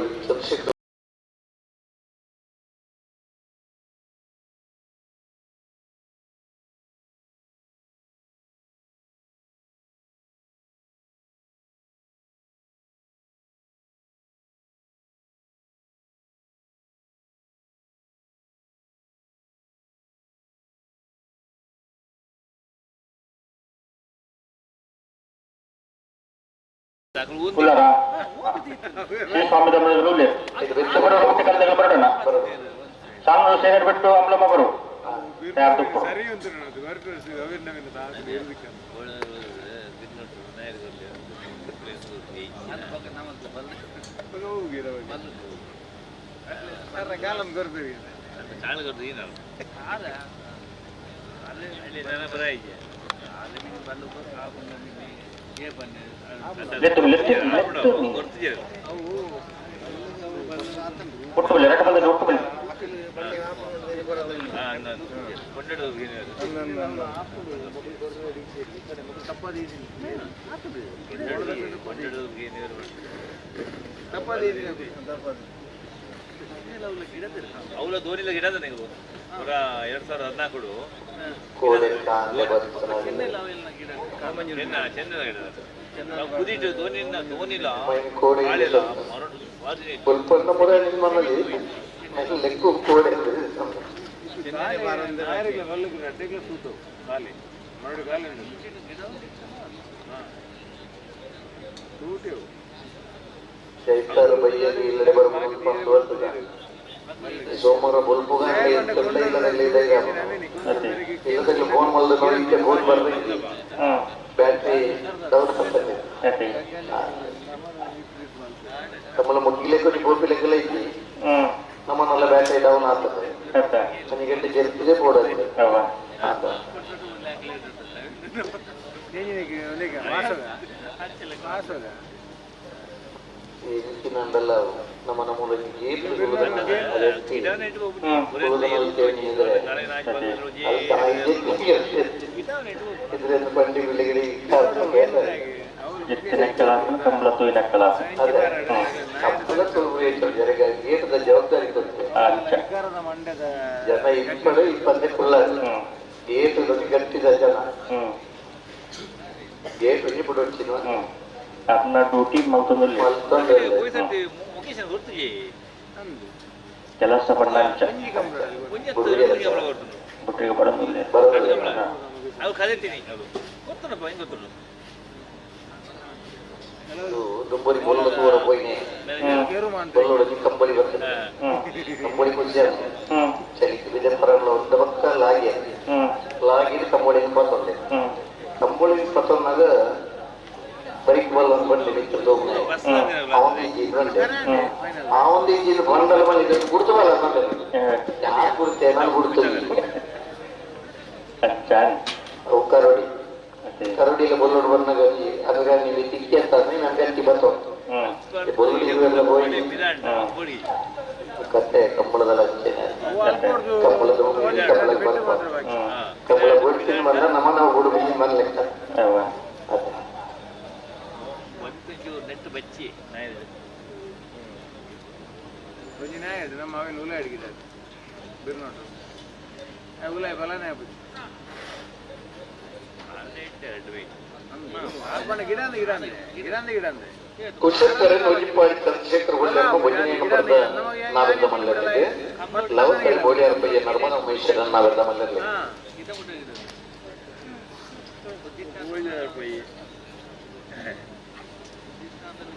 ಚಂದ್ರಶೇಖರ್ ಬಿಟ್ಟು ಅಮ್ಲಮ್ಮ ಬರು ಸರಿ ಉಂಟು ಅವಳ ದೋನಿಲ ಗಿಡ ನೀವು 2014 ಕುದಿಟ್ಟು ದೋನಿನ ದೋನಿಲ ಸೋಮವಾರ ಬೊಲ್ಪುಗ ಫೋನ್ ಮಲ್ದ ಫೋನ್ ಬರ್ರಿ ಬ್ಯಾಟ್ರಿ ಡೌನ್ ಆಗ್ತದೆ ತಮ್ಮಲ್ಲ ಮುಗಿಲೆ ಗೋಪಿ ಲೆಕ್ಕಲ ಇದ್ದಿ ನಮ್ಮನ್ನೆಲ್ಲ ಬ್ಯಾಟ್ರಿ ಡೌನ್ ಆಗ್ತದೆ 2 ಗಂಟೆ ಜಲ್ದಿದೆ ಬೋಡದು ಇಂಚಿನಂದಲ್ಲ ನಮ್ಮ ನಮ್ಮ ಗೇಟ್ ಇದರಿಂದ ಬಂಡಿ ಬಿಳಿಗಡಿ ಗೇಟದ ಜವಾಬ್ದಾರಿ ಕೊಡ್ತೇವೆ ಜನ ಇಪ್ಪಳು ಇಪ್ಪತ್ತೇ ಕುಳ್ಳ ಗೇಟ್ ಗಟ್ಟಿದ ಜನ ಗೇಟ್ ಬಿಡು ಅಪ್ನ ಡ್ಯೂಟಿ ಮಲ್ತೊಂದು ಕೆಲಸ ಪಡ್ನ ಬುಟ್ಟಿಗೆ ಬಡಂದಿಲ್ಲ ದುಂಬರಿ ಬೊಲ್ಲ ತೂರ ಪೋಯಿನೆ ಬೊಲ್ಲೊಡಗಿ ಕಂಬಳಿ ಬರ್ತದೆ ಕಂಬಳಿ ಖುಷಿ ಚಳಿக்கு ವಿಜಯಪುರ ಒಂದು ಪಕ್ಕ ಲಾಗಿ ಲಾಗಿ ಕಂಬಳಿ ಪತ್ತೊಂದೆ ಕಂಬಳಿ ಪತ್ತೊಂದಾಗ ಬರೀಕ್ ಬಲ್ಲ ಒಂದು ಬಂಡೆ ಮಿತ್ರ ಹೋಗ್ನೆ ಅವನ ಇಂಜಿನ್ ಬಂಡೆ ಆ ಒಂದು ಇಂಜಿನ್ ಬಂಡಲ ಮನೆ ಗುರ್ತು ಬಲ್ಲ ಬಂಡೆ ಯಾರು ಗುರ್ತೆ ನಾನು ಗುರ್ತು ಅವು ಕರಡಿ ಕರಡಿಲ ಬೊಲ್ಲೋಡು ಬಂದಾಗ ಅದಾಗ ನೀವು ತಿಕ್ಕಿ ಅಂತ ಅಂದ್ರೆ ನಾನು ಗಟ್ಟಿ ಬರ್ತೋ ಬೊಲ್ಲು ಇವೆಲ್ಲ ಹೋಗಿ ಕತ್ತೆ ಕಂಬಳದಲ್ಲ ಕಂಬಳದ ಕಂಬಳ ಬರ್ತ ಕಂಬಳ ಬಿಡ್ತೀನಿ ಬಂದ ನಮ್ಮ ನಾವು ಗುಡು ಬಿಸಿ ಮನ್ಲೆಕ್ಕ ಅದೇ ನೆಟ್ ಬಚ್ಚಿ ಒಂಜಿ ನಾಯಿ ಅದು ನಮ್ಮ ಅವೇನು ಉಲ ಅಡಿಗಿದ್ದಾರೆ ಬಿರ್ನೋಟು ಉಲಾಯ್ ಬಲನೇ ಆಪುಜಿ ಕುಶಕ್ಕರೆ ನೊಜಿಪ್ಪಾಡಿ ಚಂದ್ರಶೇಖರ್ ಒಳ್ಳೆಯಮ್ಮ ಭಜನೆಯನ್ನು ಬರೆದ ನಾವೆಲ್ಲ ಮಲ್ಲರಿಗೆ ಲವಕರಿ ಬೋಳಿಯಾರ ಪಯ್ಯ ನರ್ಮದ ಉಮೇಶ್ವರನ್ ನಾವೆಲ್ಲ ಮಲ್ಲರಲ್ಲಿ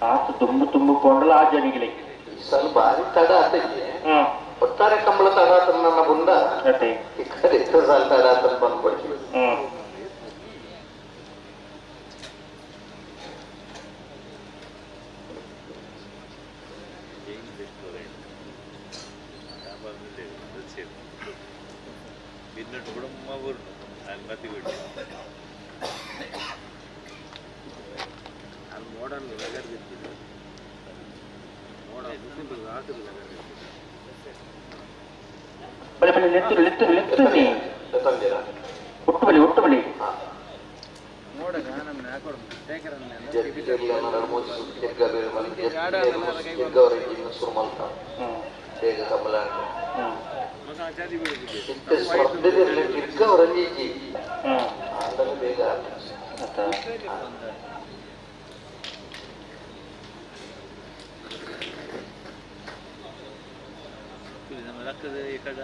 ಆತ ತುಂಬು ತುಂಬು ಪೋಂಡಲ ಆ ಜನಿಗಳಿಗೆ ಸಲ ಬಾರಿ ತಡ ಆತೈತಿ ಒಟ್ಟಾರೆ ಕಂಬಳ ತಡ ಆತನ ನನ್ನ ಬುಂದ ಈ ಕಡೆ ಸಾಲ ತಡ ಆತನ ಬಂದ್ಬಿಡ್ತೀವಿ. ಬಳಿ ಬಳಿ ಲೆತ್ತು ಲೆತ್ತು ಲೆತ್ತು ನೀ ಒಟ್ಟು ಬಳಿ ಒಟ್ಟು ಬಳಿ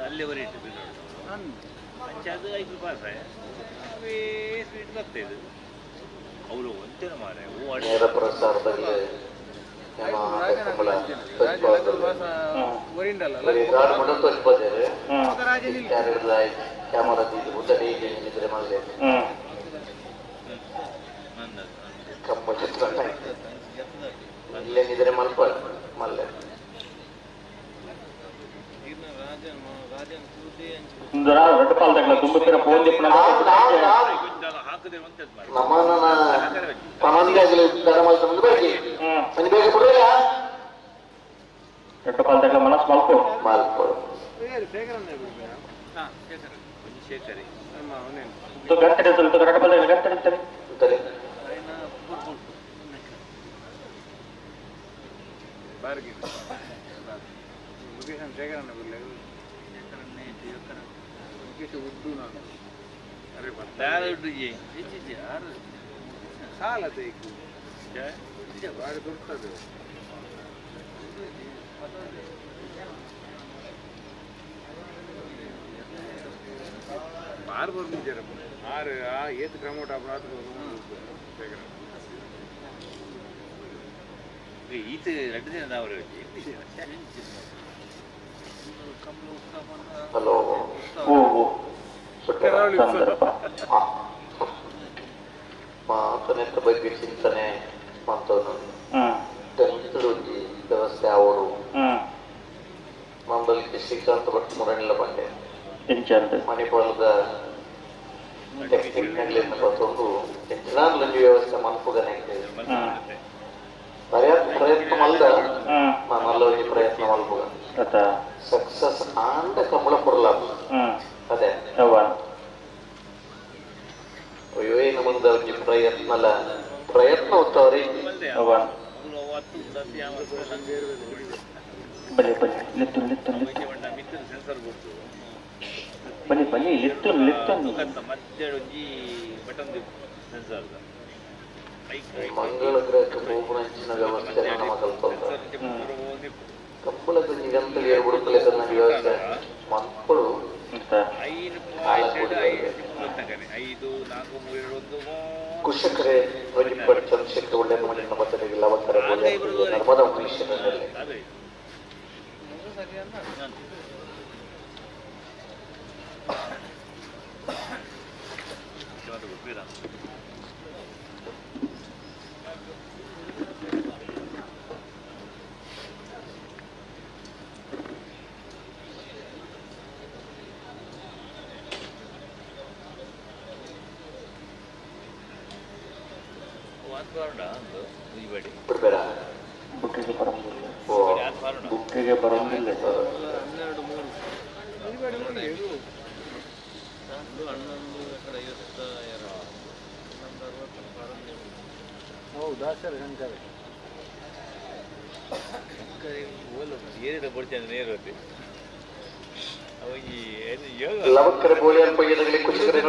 ಅಲ್ಲೇ ಬರೀ ಇಟ್ಟು ಅದು ಐದು ಪಾಸ್ ಅವೇ ಸ್ವೀಟ್ ಬರ್ತದೆ ಅವರು ಒಂತೇನ ಮಾರೆ ನೇರ ಪ್ರಸಾರದಲ್ಲಿ ಇಲ್ಲೇನಿದ್ರೆ ಮಲ್ಪ ಮಲ್ಲೆ ಹಲೋ ಮಾತನೆತ್ತ ಬಗ್ಗೆ ಚಿಂತನೆ ಮಂತವನು ಒಂಜಿ ವ್ಯವಸ್ಥೆ ಆವಡು ಮಂಬಲ್ಕೆ ಶ್ರೀಕಾಂತ ಭಟ್ ಮುರಣಿಲ ಬಂಡೆ ಮಣಿಪಾಲದ ಟೆಕ್ನಿಕ್ ನಗಲಿಂದ ಬತ್ತೊಂದು ಎಂಚಿನಾನ್ಲೊಂಜಿ ವ್ಯವಸ್ಥೆ ಮನ್ಪುಗನೆ ಪ್ರಯತ್ನ ಮಲ್ದ ಮಲ್ಲ ಒಂಜಿ ಪ್ರಯತ್ನ ಮಲ್ಪುಗ ಸಕ್ಸಸ್ ಆಂಡ ಕಮಲ ಪೊರ್ಲ ಅದೇ ಅಯ್ಯೋ ಏನು ಮುಂದೆ ಒಂಜಿ ಪ್ರಯತ್ನಲ ಪ್ರಯತ್ನ ಉತ್ತವರಿ ಬಲಿ ಬಲಿ ಲೆತ್ತು ಲೆತ್ತು ಲೆತ್ತು ಬಲಿ ಬಲಿ ಲೆತ್ತು ಲೆತ್ತು ಮಂಗಳ ಗ್ರಹಕ್ಕೆ ಹೋಗುವಂಚಿನ ವ್ಯವಸ್ಥೆ ನಮ್ಮ ಕಲ್ಪಂತ ಕಂಬಳದ ನಿಗಂತ ಏರ್ಬಿಡುತ್ತಲೇ ತನ್ನ ವ್ಯವಸ್ಥೆ ಮಕ್ಕಳು ಕುಶಕರೆ ರೋಜಿಪ್ಪಡ್ ಚಂದ್ರಶೇಖರ್ ಒಳ್ಳೆ ಮಣ್ಣಿನ ಬತ್ತರಿಗೆ ಲವಕರ ನರ್ಮದಾ ಮನುಷ್ಯನಲ್ಲಿ ಬುಕ್ಕಿಗೆ ಬರೋದಿಲ್ಲ ಲವಕ್ಕರೆ ಬೋಳಿಯರ್ ಪಯ್ಯದಗಲಿ ಕುಶಕರೆ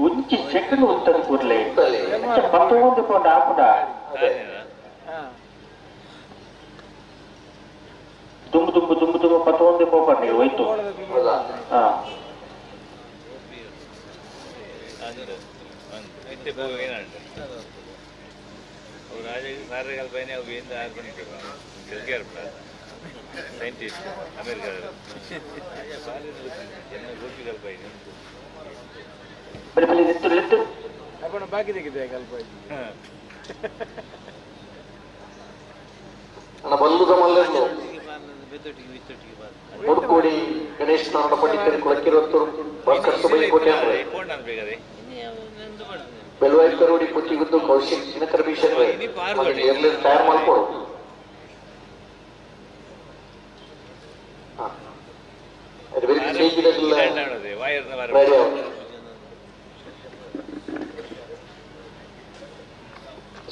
ಒಂಜಿ ಸೆಕೆಂಡ್ ಉತ್ತರ ಕೂಡಲೇ ಪತ್ತೊಂದು ಪೌಂಡ್ ಆಪುಡ ತುಂಬು ತುಂಬು ತುಂಬು ತುಂಬು ಪತ್ತೊಂದು ಪೋಪರ್ ನೀವು ಹೋಯ್ತು. ಹಾ ಸೈಂಟಿಸ್ಟ್ ಅಮೆರಿಕದ ಮುಡ್ಕೋಡಿ ಗಣೇಶ್ ಪಂಡಿತರು ಕುಳಕಿರತ್ತೂರು ಭಾಸ್ಕರ್ ಸುಬೈ ಕೋಟೆ ಬೆಲ್ವಾಯಿ ಕರೋಡಿ ಪುತ್ತಿಗುದ್ದು ಕೌಶಿಕ್ ದಿನಕರ ಭೀಷಣ್ ತಯಾರು ಮಾಡ್ಕೊಡು.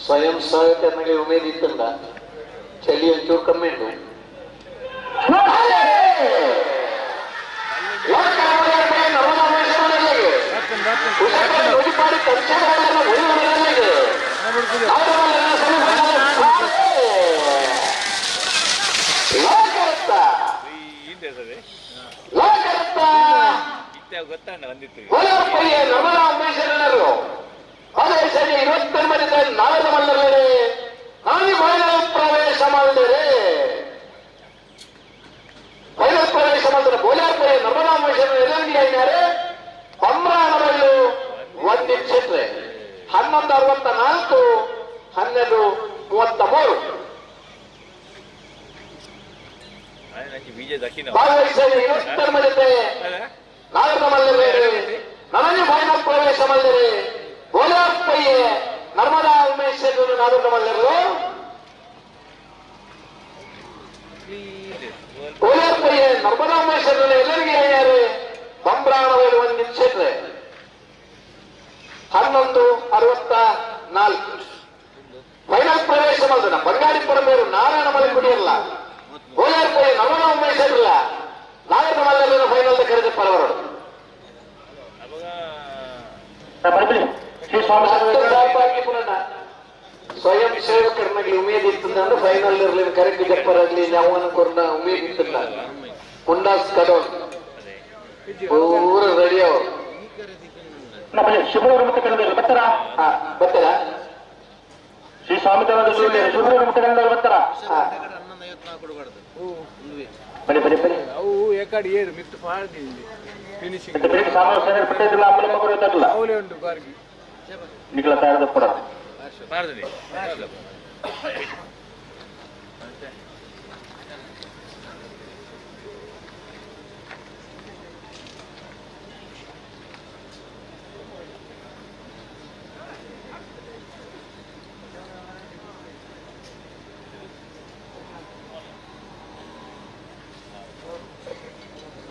ಸ್ವಯಂ ಸಹಾಯಕನಿಗೆ ಉಮೇದ್ ಇತ್ತಲ್ಲ ಚಳಿ ಒಂಚೂರು ಕಮ್ಮಿ ಉಂಟು. ಪ್ರವೇಶ ಮಾಡಿದರೆ ಫೈನಲ್ ಪ್ರವೇಶ ಮಾಡಿದರೆ ಬೋಲಾರ್ಪುರ ನರ್ಮದಾ ಅಂಬೇಶ್ವರ ಬಮ್ರಾಣಬಳ್ಳು ಒಂದು ಕ್ಷೇತ್ರ 11:64 12:33 ನನಗೆ ಫೈನಲ್ ಪ್ರವೇಶ ಮಾಡಿದರೆ ಬೋಲಾರ್ಪಯ್ಯ ನರ್ಮದಾ ಉಮೇಶ್ವರ ನಾದರ ಮಲ್ಲರು ಬೋಲಾರ್ಪಯ್ಯ ನರ್ಮದಾ ಉಮೇಶ್ವರ ಎಲ್ಲರಿಗೆ ಯಾರು ಬಂಬ್ರಾಣವೇಲು ಒಂದು ಕ್ಷೇತ್ರ 11:64 ಫೈನಲ್ ಪ್ರವೇಶ ಮಾಡಿದ ಬಂಗಾಡಿಪುರ ಮೇರು ನಾರಾಯಣ ಮಲಕುಡಿಯಲ್ಲ ಬೋಲಾರ್ಪಯ್ಯ ನರ್ಮದಾ ಉಮೇಶ್ವರ ನಾಗರ ಮಲ್ಲರ ಫೈನಲ್ ಕರೆದ ಪರವರು ಸ್ವಯಂ ಸೇವಕರನ್ನಾಗಲಿ ಉಮೇದ್ ಇತ್ತಂದ್ರೆ ಫೈನಲ್ ಇರಲಿ ಕರೆಕ್ಟ್ ಜಪ್ಪರಾಗ್ಲಿ ಯಾವನ ಕೊರ್ನ ಉಮೇದ್ ಇತ್ತಲ್ಲ ಹುಂಡಾಸ್ ಕಡೋನ್ ಪೂರ ರೆಡಿ ಅವರು ಬರ್ತಾರಾ? ಶ್ರೀ ಸ್ವಾಮಿ ಬರ್ತಾರಾ?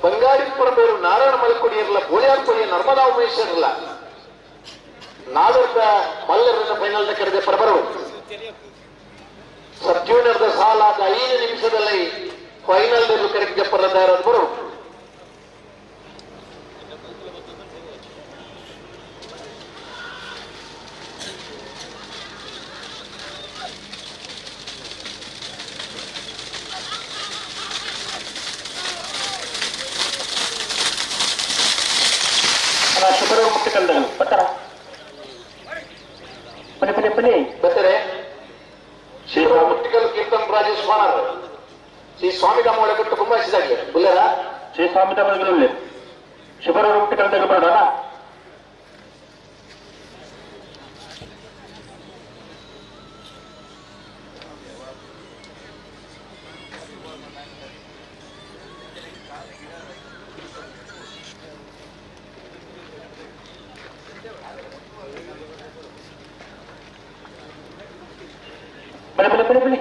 ಬಂಗಾಡಿಪುರ ಬೇರು ನಾರಾಯಣ ಮಲಕುಡಿಯರ್ಲ ಬೋಳಿಯಾರ್ಪುರಿಯ ನರ್ಮದಾ ಉಮೇಶ್ವರಲ್ಲ ನಾದರ್ದ ಮಲ್ಲರನ್ನ ಫೈನಲ್ ಕರೆದ ಪರಬರು ಸಬ್ ಜೂನಿಯರ್ದ ಸಾಲಾದ 5 ನಿಮಿಷದಲ್ಲಿ ಫೈನಲ್ ಕರೆದ ಪರದಾರರು ಕೀರ್ತನ್ ರಾಜೇಶ್ ಶ್ರೀ ಸ್ವಾಮಿ ಒಳಗಟ್ಟು ಕುಂಬಾಯಿಸಿದಾಗಲಿ ಬುಲ್ಲರ ಶ್ರೀ ಸ್ವಾಮಿ ಶುಭರ ಬೇಡ. ಬಲೆ ಬಲೆ ಬಲೆ ಬಲೆ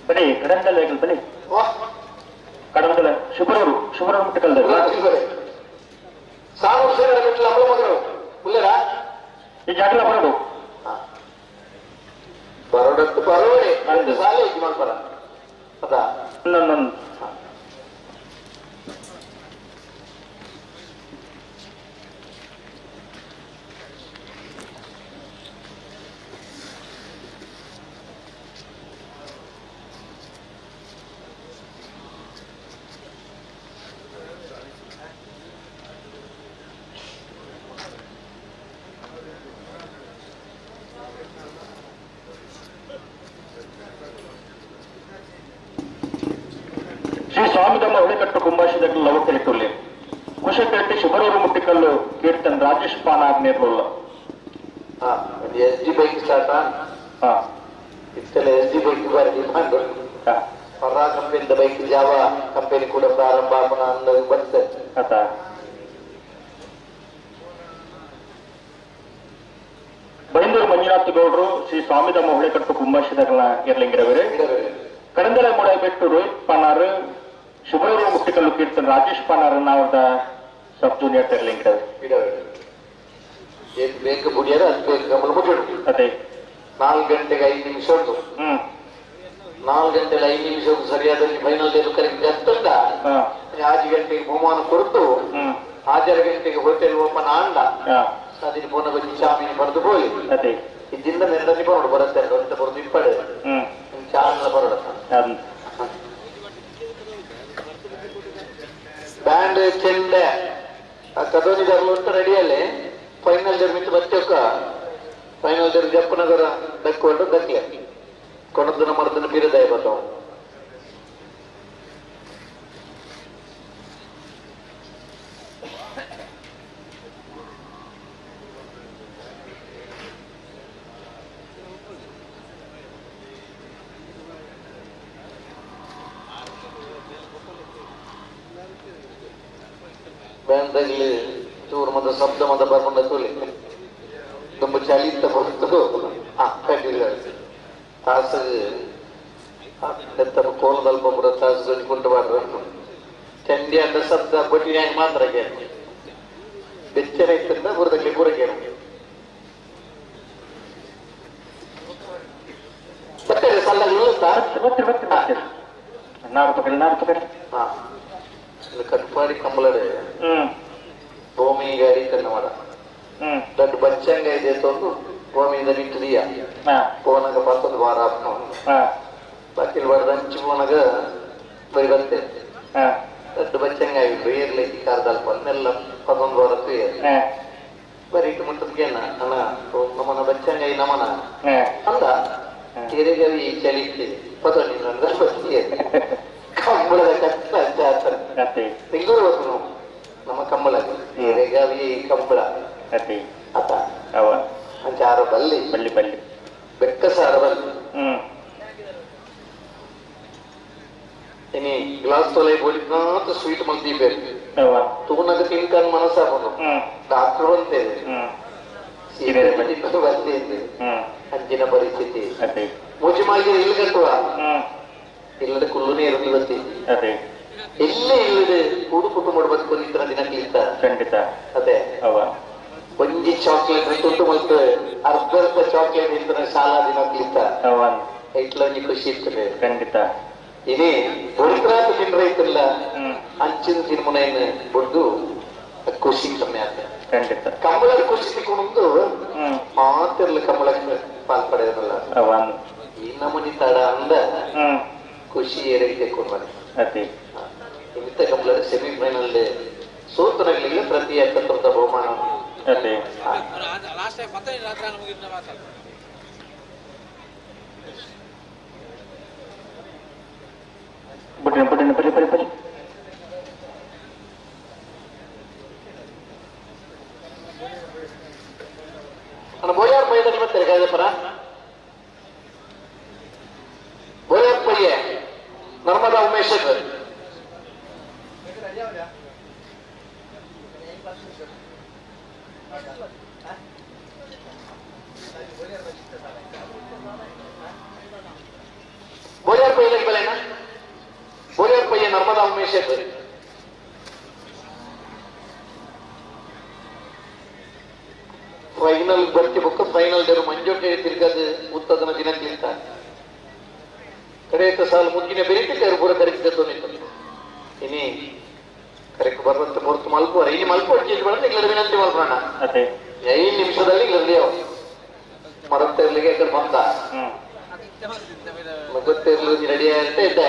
ಬಲೆ ಕಡಂದಲ್ ಬಲೆ. ವಾಹ್. ಶುಭ್ರ ಮುಟ್ಟಕಲ್ದ ಸಾರು ಸೇರ ಬಿಟ್ಲ ಅಮಲ ಮಗರು ಉಲ್ಲೇರಾ ಈ ಜಾಗಲ ಬರೋಡು ಬರೋಡತ್ತು ಬರೋಡೆ ಎರಡು ಸಾಲೆ ಇಜ್ಜಿ ಮಲ್ಪರ ಅದ ನನ್ನ ಶ್ರೀ ಸ್ವಾಮಿದಮ್ಮ ಹೊಳೆಕಟ್ಟು ಕುಂಬಾಶಿದಕ್ಕೆ ಲವಕಲಿಟ್ಟುಲ್ಲೆ ಕುಶಕಟ್ಟಿ ಶುಭರೂರು ಮುಟ್ಟಿಕಲ್ಲು ಕೀರ್ತನ್ ರಾಜೇಶ್ ಪಾನಾಗ್ನೇರ್ಲುಲ್ಲ ಎಸ್ ಡಿ ಬೈಕ್ ಸ್ಟಾರ್ಟ್ ಇತ್ತೆಲ್ಲ ಎಸ್ ಡಿ ಬೈಕ್ ಬಾರಿ ಡಿಮಾಂಡ್ ಹೊರ ಕಂಪನಿದ ಬೈಕ್ ಜಾವ ಕಂಪನಿ ಕೂಡ ಪ್ರಾರಂಭ ಆಪನ ಅಂದಾಗ ಬರ್ತದೆ ಬೈಂದೂರು ಮಂಜುನಾಥ್ ಗೌಡರು ಶ್ರೀ ಸ್ವಾಮಿದಮ್ಮ ಹೊಳೆಕಟ್ಟು ಕುಂಬಾಶಿದಗಳ ಎರ್ಲಿಂಗಿರವರು ಕಡಂದಲ ಮೂಡಬೆಟ್ಟು ರೋಹಿತ್ ಪಾನಾರ್ ಶುಭ್ರೂರು ಮುಟ್ಟಿಕಲ್ಲು ಕೀರ್ತನ್ ರಾಜೇಶ್ ಪಾನಾರ್ ಅವರ ಸಬ್ ಜೂನಿಯರ್ ತೆರಲಿಂಗಿರವರು ಏನ್ ಬೇಕು ಬುಡಿಯಾರ ಅದು ಬೇಕು ಗಮನ ಮುಗಿಡು ಅದೇ 4 ಗಂಟೆಗೆ 5 ನಿಮಿಷ ಉಂಟು 4 ಗಂಟೆಗೆ 5 ನಿಮಿಷ ಸರಿಯಾದ ಫೈನಲ್ ಕರೆಕ್ಟ್ ಅತ್ತಂದ 5 ಗಂಟೆಗೆ ಬಹುಮಾನ ಕೊರತು 6 ಗಂಟೆಗೆ ಹೋಟೆಲ್ ಓಪನ್ ಆಂಡ ಅದಿನ ಪೋನ ಬಜ್ಜಿ ಚಾಮೀನು ಬರೆದು ಹೋಗಿ ಅದೇ ಇದ್ದಿಂದ ನೆಂದಲ್ಲಿ ಬರೋಡು ಬರುತ್ತೆ ಅಂತ ಬರೋದು ಇಪ್ಪಡೆ ಚಾನಲ್ ಬರೋಡ ಬ್ಯಾಂಡ್ ಚೆಂಡೆ ಆ ಕದೋನಿದಾರಲು ಅಂತ ರೆಡಿಯಲ್ಲಿ ಫೈನಲ್ ಜರ್ ಮಿತ್ತು ಬಚ್ಚಕ್ಕ ಫೈನಲ್ ಜರ್ ಜಪ್ಪನಗರ ದಕ್ಕೊಂಡು ದಕ್ಲೆ ಕೊಣದನ ಮರದನ ಬೀರದಾಯ ಬರ್ತಾವ ಬ್ಯಾಂಡಲ್ಲಿ ಚೂರು ಮದ ಶಬ್ದ ಮದ ಬರ್ಕೊಂಡ ತುಳಿ ತುಂಬ ಚಳಿತ ಬರ್ತದೆ ಕಡ್ಡಿಲ್ಲ ತಾಸು ಎತ್ತ ಕೋಲದಲ್ಪ ಪೂರ ತಾಸು ಕುಂಟು ಬಾಡ್ರ ಚಂಡಿ ಅಂತ ಶಬ್ದ ಬಟ್ಟಿನ್ಯಾಗ ಮಾತ್ರ ಕೇಳ ಬೆಚ್ಚನ ಇತ್ತಂದ ಬುರದಕ್ಕೆ ಪೂರ ಕೇಳ ಬರ್ತಾರೆ ಸಲ್ಲ ಬರ್ತೀರಿ ನಾರು ಪಕಡಿ ನಾರು ಪಕಡಿ ಹಾ ಕಟ್ಪಾಡಿ ಕಂಬಳಡೆ ಭೂಮಿಗೆ ಅಡಿತನ್ನ ಮಾಡ ದೊಡ್ಡ ಬಚ್ಚಂಗ ಇದೆ ತಂದು ಭೂಮಿಯಿಂದ ನಿಂತಿದೀಯ ಪೋನಾಗ ಪತ್ತೊಂದು ವಾರ ಬಾಕಿಲ್ ವಾರದ ಹಂಚು ಪೋನಾಗ ಬರಿ ಬತ್ತೆ ದೊಡ್ಡ ಬಚ್ಚಂಗ ಆಗಿದ್ರು ಏರ್ಲೈತಿ ಕಾರ್ದಲ್ಪ ನೆಲ್ಲ ಪತ್ತೊಂದು ವಾರ ಬರೀ ಇಟ್ಟು ಮುಟ್ಟದ್ಕೇನ ಅಣ್ಣ ನಮ್ಮನ ಬಚ್ಚಂಗ ನಮನ ಅಂದ ಏರಿಗವಿ ಚಳಿ ಪತ್ತೊಂದು ಬಸ್ತಿಗೆ ಕಂಬಳದ ಕತ್ತ ಅಂತ ಬೆಂಗಳೂರು ಹೋದ್ರು ನಮ್ಮ ಕಂಬಳ ಏರಿಗವಿ ಕಂಬಳ ಅತ್ತ ಅಂಚಾರ ಬಲ್ಲಿ ಬಲ್ಲಿ ಬಲ್ಲಿ ಬೆಕ್ಕ ಸಾರ ಬಲ್ಲಿ ಇನಿ ಗ್ಲಾಸ್ ತೊಲೆ ಬೋಲಿನಾಥ ಸ್ವೀಟ್ ಮಲ್ದೀಪೇರು ತೂನಗ ತಿನ್ಕನ್ ಮನಸ್ಸಾಪನು ಡಾಕ್ಟರ್ ಬಂತೇವೆ ಬಂತೇವೆ ಅಂಚಿನ ಪರಿಸ್ಥಿತಿ ಮೂಜಿ ಮಾಲ್ಗೆ ಇಲ್ಲಿ ಕಟ್ಟುವ ಇಲ್ಲದ ಕುಲ್ಲುನೇ ಇರೋದು ಬತ್ತಿ ಎಲ್ಲೇ ಇಲ್ಲದೆ ಕೂಡು ಕುಟುಂಬ ಬದುಕೊಂಡಿತ್ತರ ದಿನಕ್ಲಿತ್ತ ಖಂಡಿತ ಅದೇ ಒಂಜಿ ಚಾಕ್ಲೇಟ್ ತುಂಡು ಮತ್ತು ಅರ್ಧ ಅರ್ಧ ಚಾಕ್ಲೇಟ್ ಇರ್ತಾನೆ ಶಾಲಾ ದಿನಕ್ಲಿತ್ತ ಇಟ್ಲ ಒಂಜಿ ಖುಷಿ ಇರ್ತದೆ ಖಂಡಿತ ಇನಿ ಬುಡ್ರಾತ ತಿಂದ್ರೆ ಐತಿಲ್ಲ ಅಂಚಿನ ತಿನ್ಮುನೆಯನ್ನು ಬುಡ್ದು ಖುಷಿ ಕಮ್ಮಿ ಆಗ್ತದೆ ಖಂಡಿತ ಕಂಬಳದ ಖುಷಿ ಸಿಕ್ಕೊಂಡು ಮಾತಿರ್ಲಿ ಕಂಬಳಕ್ಕೆ ಪಾಲ್ ಪಡೆಯೋದಲ್ಲ ಈ ನಮೂನಿ ತಡ ಅಂದ ಖುಷಿ ಏರಿಕೆ ಕೊಡ್ಬಾರ್ದು ನಿಮಿತ್ತ ಕಂಬಳ ಸೆಮಿಫೈನಲ್ ಸೋತನಗಳಿಗೆ ಪ್ರತಿ ಎಕ್ಕತ್ತೊಂದ ಬಹುಮಾನ ಬುಟ್ಟಿನ ಬುಟ್ಟಿನ ಬಲಿ ಬಲಿ ಬಲಿ ಅಣ್ಣ ಬೋಯಾರ್ ಪಯ್ಯದಲ್ಲಿ ಬರ್ತಾರೆ ಕಾಯ್ದಪ್ಪರ ಬೋಯಾರ್ ಪಯ್ಯ ನರ್ಮದಾ ಉಮೇಶ್ ಬೋಯಾರ್ ಪಯ್ಯದಲ್ಲಿ ಬಲೇನಾ ಬೋಯಾರ್ ಪಯ್ಯ ನರ್ಮದಾ ಉಮೇಶ್ ಫೈನಲ್ ಬರ್ತಿ ಬೊಕ್ಕ ಫೈನಲ್ ದೇರು ಮಂಜೋಟೆ ತಿರ್ಗದು ಉತ್ತದನ ದಿನಕ್ಕಿಂತ ಕಡೆಯ ಸಾಲ ಮುಗಿನ ಬೇರೆ ಕರು ಪೂರ ಕರೆಕ್ಟ್ ಇನಿ ಕರೆಕ್ಟ್ ಬರುವಂತ ಪೊರ್ತು ಮಲ್ಪುವರ ಇನಿ ಮಲ್ಪು ಇಗ್ಲದ ವಿನಂತಿ ಮಲ್ಪೋಣ 5 ನಿಮಿಷದಲ್ಲಿ ಇಗ್ಲದ ಮರತ್ತಿರ್ಲಿಕ್ಕೆ ಎಕಡೆ ಬಂದ ಗೊತ್ತಿರ್ಲಿ ರೆಡಿ ಅಂತ ಇದ್ದೆ.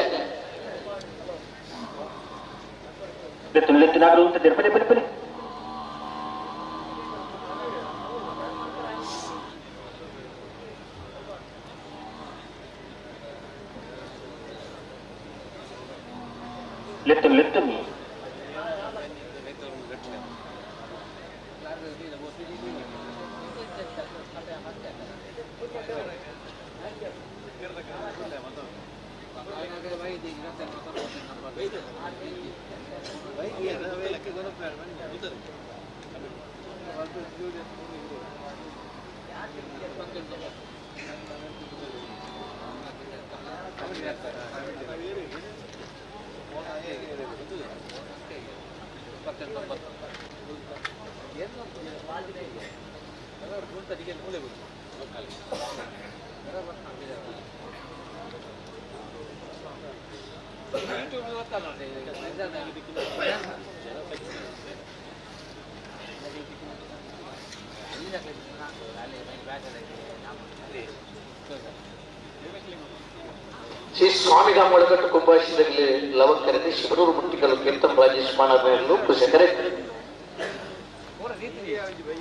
ಶ್ರೀ ಸ್ವಾಮಿ ಒಳಗಟ್ಟು ಕುಂಭಾಷಿದಲ್ಲಿ ಲವಕರೆದಿ ಶಿವರೂರು ಮುಟ್ಟಿಗಲು ಕೀರ್ತನ್ ರಾಜೇಶ್ ಮಾನವರು ಕುಶಕರೆ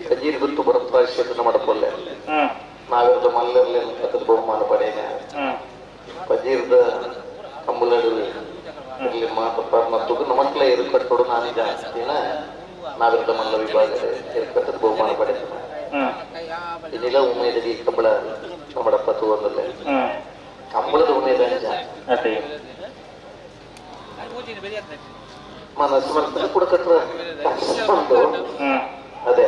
ಕಜೀರ್ ಗುತ್ತು ಬರಪ್ರಾಶ್ಯತನ ಮಾಡಪೊಲ್ಲೆ ನಾವೆರದ ಮಲ್ಲರ್ಲೆ ಕಥದ ಬಹುಮಾನ ಪಡೆಯ ಪಜೀರ್ದ ಕಂಬುಲಡು ಇಲ್ಲಿ ಮಾತಪ್ಪ ಮತ್ತು ನಮಕ್ಲ ಎರುಕಟ್ಟೋಡು ನಾನೀಗ ನಾವೆರದ ಮಲ್ಲ ವಿಭಾಗ ಎರುಕಟ್ಟದ ಬಹುಮಾನ ಪಡೆದ ಇನ್ನಿಲ್ಲ ಉಮೇದಗಿ ಕಂಬಳ ಕಮಡಪ್ಪ ತೂವಲ್ಲೇ ಕಂಬಳದ ಉಮೇದ ಮನಸ್ಸು ಮನಸ್ಸು ಕೂಡ ಕಟ್ಟರ ಉಂಟು. ಅದೇ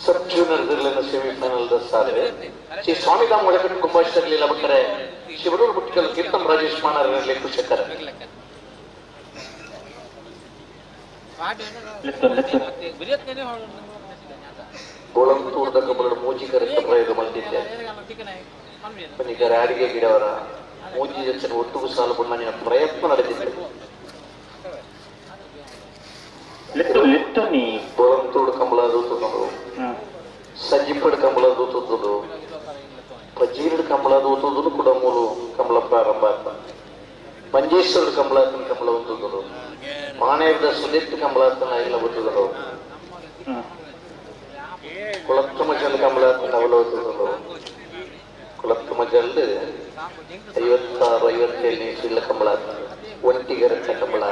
ಸಬ್ ಜೂನಿಯರ್ ಸೆಮಿಫೈನಲ್ ಸಾಧನೆ ಶ್ರೀ ಸ್ವಾಮಿಧಾಮ ಒಳಗಡೆ ಕುಂಭಾಷಿಸಲಿ ಲಭಕರೆ ಶಿವರೂರು ಮುಟ್ಟಿಗಲ್ ಕೀರ್ತನ್ ರಾಜೇಶ್ ಮಾನರಲ್ಲಿ ಕುಶಕರ ಗೋಳಂತೂರ್ದ ಕಬಲಡು ಮೂಜಿಕರ ಪ್ರಯೋಗ ಮಂದಿದ್ದೆ ಪನಿಕರ ಅಡಿಗೆ ಗಿಡವರ ಮೂಜಿ ಜನ ಒಟ್ಟುಗು ಸಾಲು ಬಣ್ಣ ಪ್ರಯತ್ನ ನಡೆದಿದ್ದೆ. ಗೋಳಂತೂಡು ಕಂಬಳ ದೂತುಂಡು, ಸಂಜಿಪ್ಪಡು ಕಂಬಳ ದೂತುಂಡು, ಪಜೀರುಡು ಕಂಬಳ ದೂತುಂಡು, ಕುಡಮೂಲು ಕಂಬಳ ಪ್ರಾರಂಭ ಆತ, ಮಂಜೇಶ್ವರದ ಕಂಬಳಾತನ ಕಂಬಳ ಉಂಟುಂಡು, ಮಾನೇರದ ಸುದೆತ್ತು ಕಂಬಳಾತನ ಇಲ್ಲ ಬತ್ತುಂಡು, ಕುಳತ್ತ ಮಜಲ್ ಕಂಬಳಾತನ ಅವಲ ಹೊತ್ತುಂಡು. ಕುಳತ್ತ ಮಜಲ್ 56 57 ಇಲ್ಲ ಕಂಬಳ, ಒಂಟಿಗರತ್ತ ಕಂಬಳ.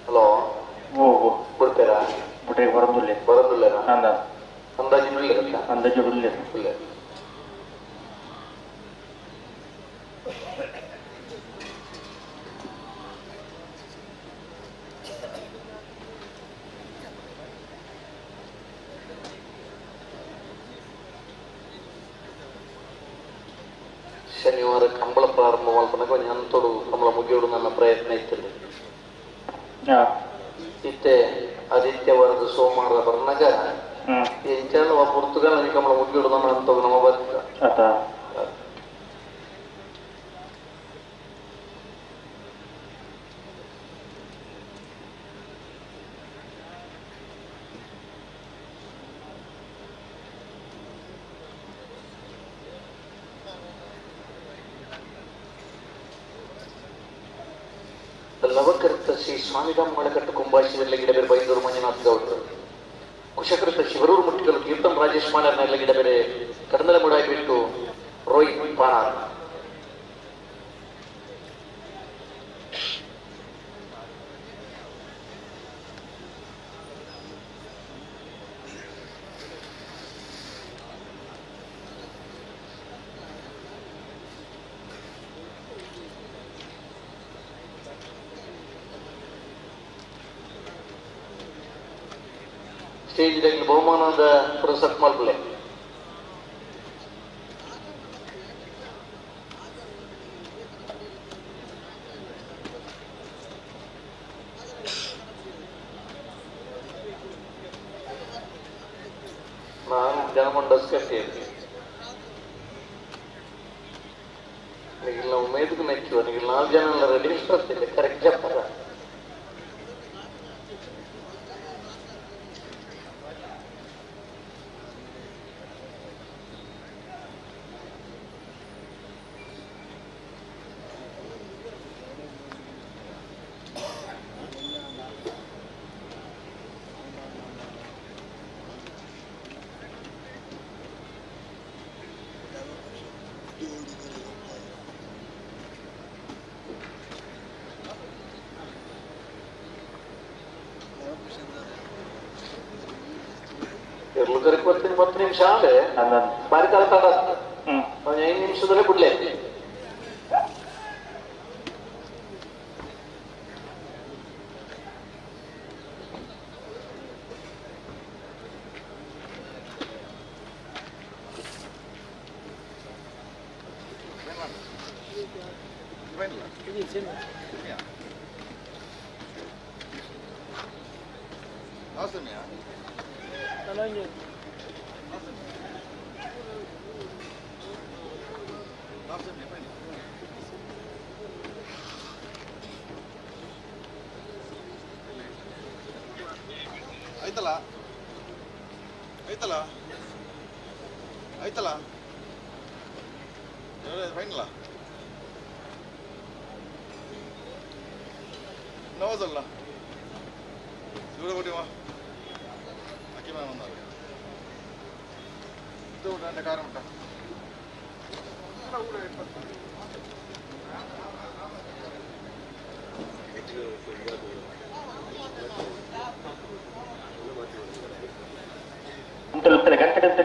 ಹಲೋ ಕೊಡ್ತೀರಾ? ಬರೋದಿಲ್ಲ. ಅಂದಾಜು ಅಂದಾಜು ಇಲ್ಲ. ಶನಿವಾರ ಕಂಬಳ ಪ್ರಾರಂಭ ಮಲ್ಪನಗ ಒಂಜಿ ಅಂತೋಡು ಕಂಬಳ ಮುಗಿಯೋಡು ನನ್ನ ಪ್ರಯತ್ನ ಇತ್ತಲ್ಲಿ. ಇತ್ತೆ ಆದಿತ್ಯವಾರದ ಸೋಮವಾರದ ಬರ್ನಾಗ ಎಂಚ ಪುರ್ತುಗಾಲ ಕಂಬಳ ಮುಗಿಯೋಡು ನನ್ನ ಅಂತೋಡು ನಮ್ಮ ಬರ್ತ. ಲವಕೃತ ಶ್ರೀ ಸ್ವಾಮಿರಾಮ್ ಮಳಕಟ್ಟು ಕುಂಬಾಶಿದಲ್ಲಿ ಗಿಡಬೇರೆ ಬೈಂದೂರು ಮಂಜುನಾಥ್ ಗೌಡರು, ಕುಶಕೃತ ಶಿವರೂರು ಮುಟ್ಟಿಗಲು ಕೀರ್ತನ್ ರಾಜೇಶ್ ಮಾನರ್ನೆಲ್ಲ ಗಿಡಬೇರೆ ಕಡಂದಲ ಮುಡಾಯಿ ಬಿಟ್ಟು ರೋಹಿತ್ ಪಾನಾರ್. ಸ್ಟೇಜ್ ಬಹುಮಾನದ ಪುರಸತ್ ಮಲ್ಪಲೆ. ನಾನು ಜನಮಂಡಸ್ ಕಟ್ಟಿ ಉಮೇದ್ಗೂ ಮೆಚ್ಚುವ ನೀವು 4 ಜನ ರೆಡಿ ಬರ್ತಿಲ್ಲ ಕರೆಕ್ಟ್ ಜಪ್ಪರ. 10 ನಿಮಿಷ ಆದ್ರೆ ಬಾರಿ ತಡ ತಡ 5 ನಿಮಿಷದಲ್ಲೇ ಬಿಡ್ಲೆ. ಆಯ್ತಲ್ಲ ಆಯ್ತಲ್ಲ ಆಯ್ತಲ್ಲ ಫೈನಲ್ಲ ನವಾಜಲ್ಲ ದೂರ ಕೊಟ್ಟಿವಾ ಅಕ್ಕಿ ಮೇಲೆ ಇದು ನನ್ನ ಕಾರ ಮಟ್ಟ. ಗಂಟೆ ಬಿಡ್ತಾರ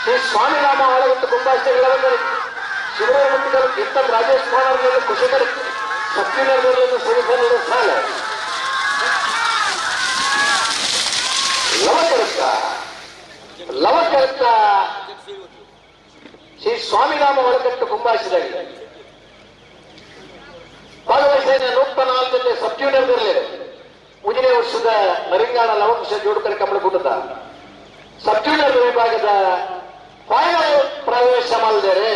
ಶ್ರೀ ಸ್ವಾಮಿರಾಮ ಆಳಗಟ್ಟು ಕುಂಬಾಷ್ಟೆಗಳ ಶಿವರಾಮುಟ್ಟಿಗರು ಕೀರ್ತನ್ ರಾಜೇಶ್ ಕುಮಾರ್ ಕುಶಕರು ಸತ್ಯನಗರನ್ನು ಸೆಮಿಫೈನಲ್ ಸಾಲ ಲವಕರತ್ತ ಲವಕರತ್ತ ಶ್ರೀ ಸ್ವಾಮಿರಾಮ ಒಳಗಟ್ಟು ಕುಂಬಾಶಿದಾಗಿದೆ. ಭಾಗವಹಿಸಿದ 104 ಸಬ್ ಜೂನಿಯರ್ ಮುಂದಿನ ವರ್ಷದ ನರಿಂಗಾಣ ಲವಕುಶ ಜೋಡುಕರ ಕಮಲಕೂಟದ ಸಬ್ ಜೂನಿಯರ್ ವಿಭಾಗದ ಫೈನಲ್ ಪ್ರವೇಶ ಮಾಡಿದರೆ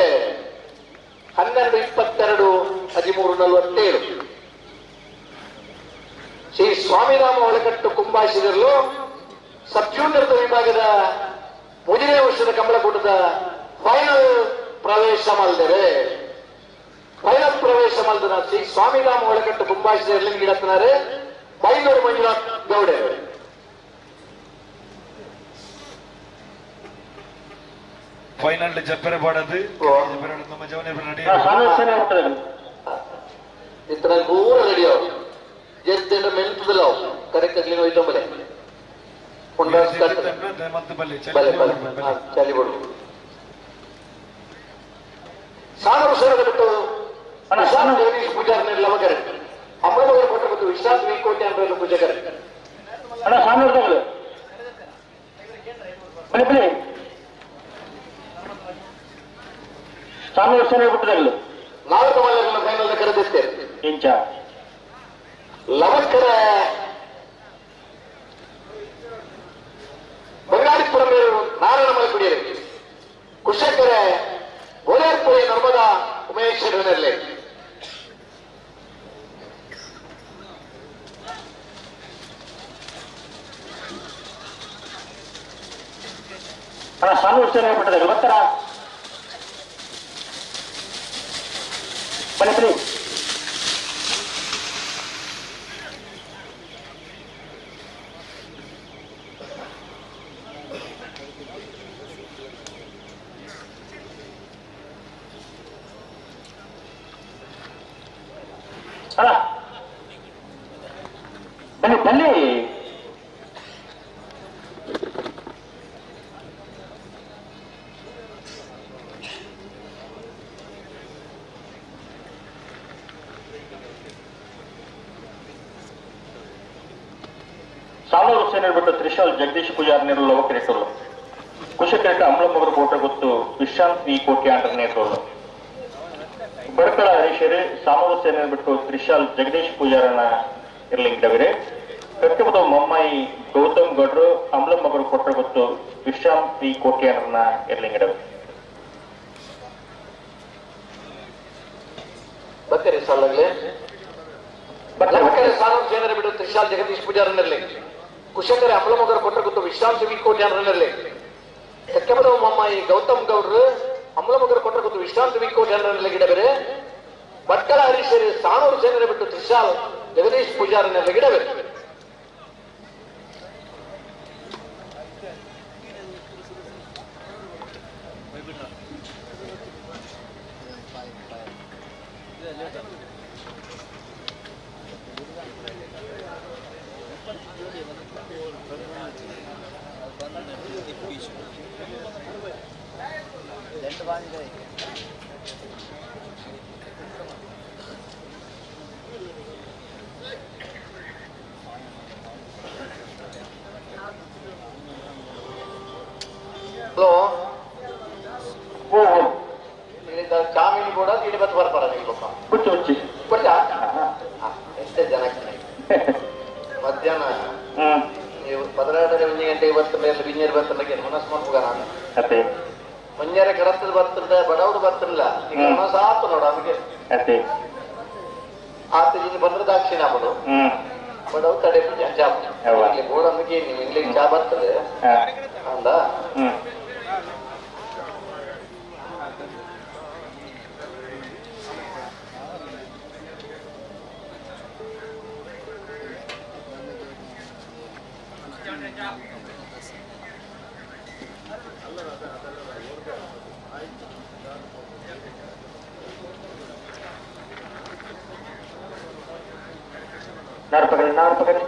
12 22 13 47 ಶ್ರೀ ಸ್ವಾಮಿರಾಮ ಒಳಗಟ್ಟು ಕುಂಬಾಯಿಸಿದರಲು ಸಬ್ ಜೂನಿಯರ್ ವಿಭಾಗದ ಮುಂದಿನ ವರ್ಷದ ಕಮಲಕೂಟದ ಫೈನಲ್ ಪ್ರವೇಶ ಮಾಡಿದರೆ ಫೈನಲ್ ಪ್ರವೇಶ ಮಾಡಿದ ಶ್ರೀ ಸ್ವಾಮಿರಾಮ ಒಳಗಟ್ಟು ಕುಂಬಾಯಿಸಿದರಲ್ಲಿ ಗಿಡತ್ತಾರೆ ಬೈಂದೂರು ಮಂಜುನಾಥ್ ಗೌಡೆ. ಫೈನಲ್ ಜಪ್ಪರೆ ಬಾಡದು ನಮ್ಮ ಜವನೆ ರೆಡಿ ಇತರ ಪೂರ ರೆಡಿ ಅವು ಜೆತ್ತಂಡ ಮೆಲ್ತದಲ್ಲ ಕರೆಕ್ಟ್ ಕ್ಲೀನ್ ಹೋಯ್ತಂಬಲೆ ಬಲೆ ಬಲೆ ಚಲಿ ಬಿಡು ಸಾಗರ ಸೇರದ ಬಿಟ್ಟು ವಿಶ್ರಾಂತ್ ಜಗದೀಶ್ ಪೂಜಾರ್ ಲವಕರೆ ಅಮೃತವರು ಕೊಟ್ಟ ಮತ್ತು ವಿಶ್ರಾಂತ್ ವಿ ಕೋಟೆ ಅಂದ್ರೆ ಪೂಜಾಕರೆ ಅಣ್ಣ ಸಾಮೂರ್ತಿಗಳು ಬಲೆ ಬಲೆ ಸಾಮೂರ್ತಿ ಬಿಟ್ಟದಾಗಲು ನಾಲ್ಕು ಮಲ್ಲರನ್ನು ಫೈನಲ್ ಕರೆದಿರ್ತೇವೆ ಇಂಚ ಲವಕರ ಬಂಗಾರಿಪುರ ಮೇರು ನಾರಾಯಣ ಮಲಕುಡಿಯರು ಕುಶಕರ ಗೋಳಾರ್ಪುರ ನರ್ಮದಾ ಉಮೇಶ್ವರನಲ್ಲಿ ಅಣ್ಣ ಸಾಮೂರ್ತಿ ಬಿಟ್ಟದಾಗಲು ಬರ್ತಾರ ಬಲೆ ಬಲೆ ಅಣ್ಣ ಬನ್ನಿ ಬನ್ನಿ ಸಾಲೂರು ಸೇನೆ ಬಿಟ್ಟು ತ್ರಿಶಾಲ್ ಜಗದೀಶ್ ಪೂಜಾರ್ ನೀರು ಲವಕರೇಟರು ಕುಶಕರೇಟ ಅಮ್ಲಮಗರು ಕೋಟೆ ಗೊತ್ತು ವಿಶ್ರಾಂತ್ ವಿ ಕೋಟೆ ಆಂಡ್ರ ನೇಟರು ಬಡಕಳ ಹರೀಶರು ಸಾಮೂರು ಸೇನೆ ಬಿಟ್ಟು ತ್ರಿಶಾಲ್ ಜಗದೀಶ್ ಪೂಜಾರನ ಇರ್ಲಿಂಗಿಡವಿರೆ ಕಟ್ಟಬದ ಮಮ್ಮಾಯಿ ಗೌತಮ್ ಗೌಡ್ರು ಅಮ್ಲಮಗರು ಕೋಟೆ ಗೊತ್ತು ವಿಶ್ರಾಂತ್ ವಿ ಕೋಟೆ ಆಂಡ್ರನ ಇರ್ಲಿಂಗಿಡವೆ ಬಕ್ಕರೆ ಸಾಲಾಗ್ಲೆ ಲವಕರೆ ಸಾಲೂರು ಸೇನರ ಬಿಟ್ಟು ತ್ರಿಶಾಲ್ ಜಗದೀಶ್ ಪೂಜಾರನಲ್ಲಿ ಕುಶಕರೆ ಅಮಲಮಗರ ಕೊಟ್ಟ ಗೊತ್ತು ವಿಶ್ರಾಂತಿ ವಿ ಕೋಟೆ ಆಂಡ್ರನಲ್ಲಿ ಕಕ್ಕೆಬದ ಮಮ್ಮಾಯಿ ಗೌತಮ್ ಗೌಡ್ರು ಅಮಲಮಗರ ಕೊಟ್ಟ ಗೊತ್ತು ವಿಶ್ರಾಂತಿ ವಿ ಕೋಟೆ ಆಂಡ್ರನಲ್ಲಿ ಗಿಡಬೇರೆ ಭಟ್ಕಳ ಹರೀಶರು ಸಾನೂರು ಸೇನರ ಬಿಟ್ಟು ತ್ರಿಶಾಲ್ ಜಗದೀಶ್ ಪೂಜಾರನಲ್ಲಿ ಗಿಡಬೇರೆ ಹಲೋ ಇಲ್ಲಿಂದ ಚಾಮೀನು ಕೂಡ ಇಲ್ಲಿ ಬತ್ತು ಬರ್ತಾರ ನೀವು ಹುಚ್ಚು ಹುಚ್ಚಿ ಕೊಡ್ತಾ ಎಷ್ಟೇ ಜನ ಮಧ್ಯಾಹ್ನ ನೀವು ಪದರಾಡರೆ 1 ಗಂಟೆಗೆ ಬರ್ತದೆ ಅಲ್ಲಿ ಬಿಂಜರ್ ಬರ್ತದೆ ಮನಸ್ಸು ಮಾಡ್ಬೋಗ ನಾನು ಅತ್ತೆ ಮುಂಜಾನೆ ಕಡತ್ತದ ಬರ್ತದೆ ಬಡವರು ಬರ್ತಿರ್ಲಿಲ್ಲ ಈಗ ಮನಸ್ಸು ಆತು ನೋಡ ಅದಕ್ಕೆ ಅತ್ತೆ ಆತ ಇಲ್ಲಿ ಬಂದ್ರೆ ದಾಕ್ಷಿಣ ಆಪಡು ಬಡವು ಕಡೆ ಚಾ ಇಲ್ಲಿ ಬೋರ್ಡ್ ನೀವು ಇಲ್ಲಿ ಚಾ ಬರ್ತದೆ ಅಂದ ನಾರು ಪಕಡಿ ನಾರು ಪಕಡಿ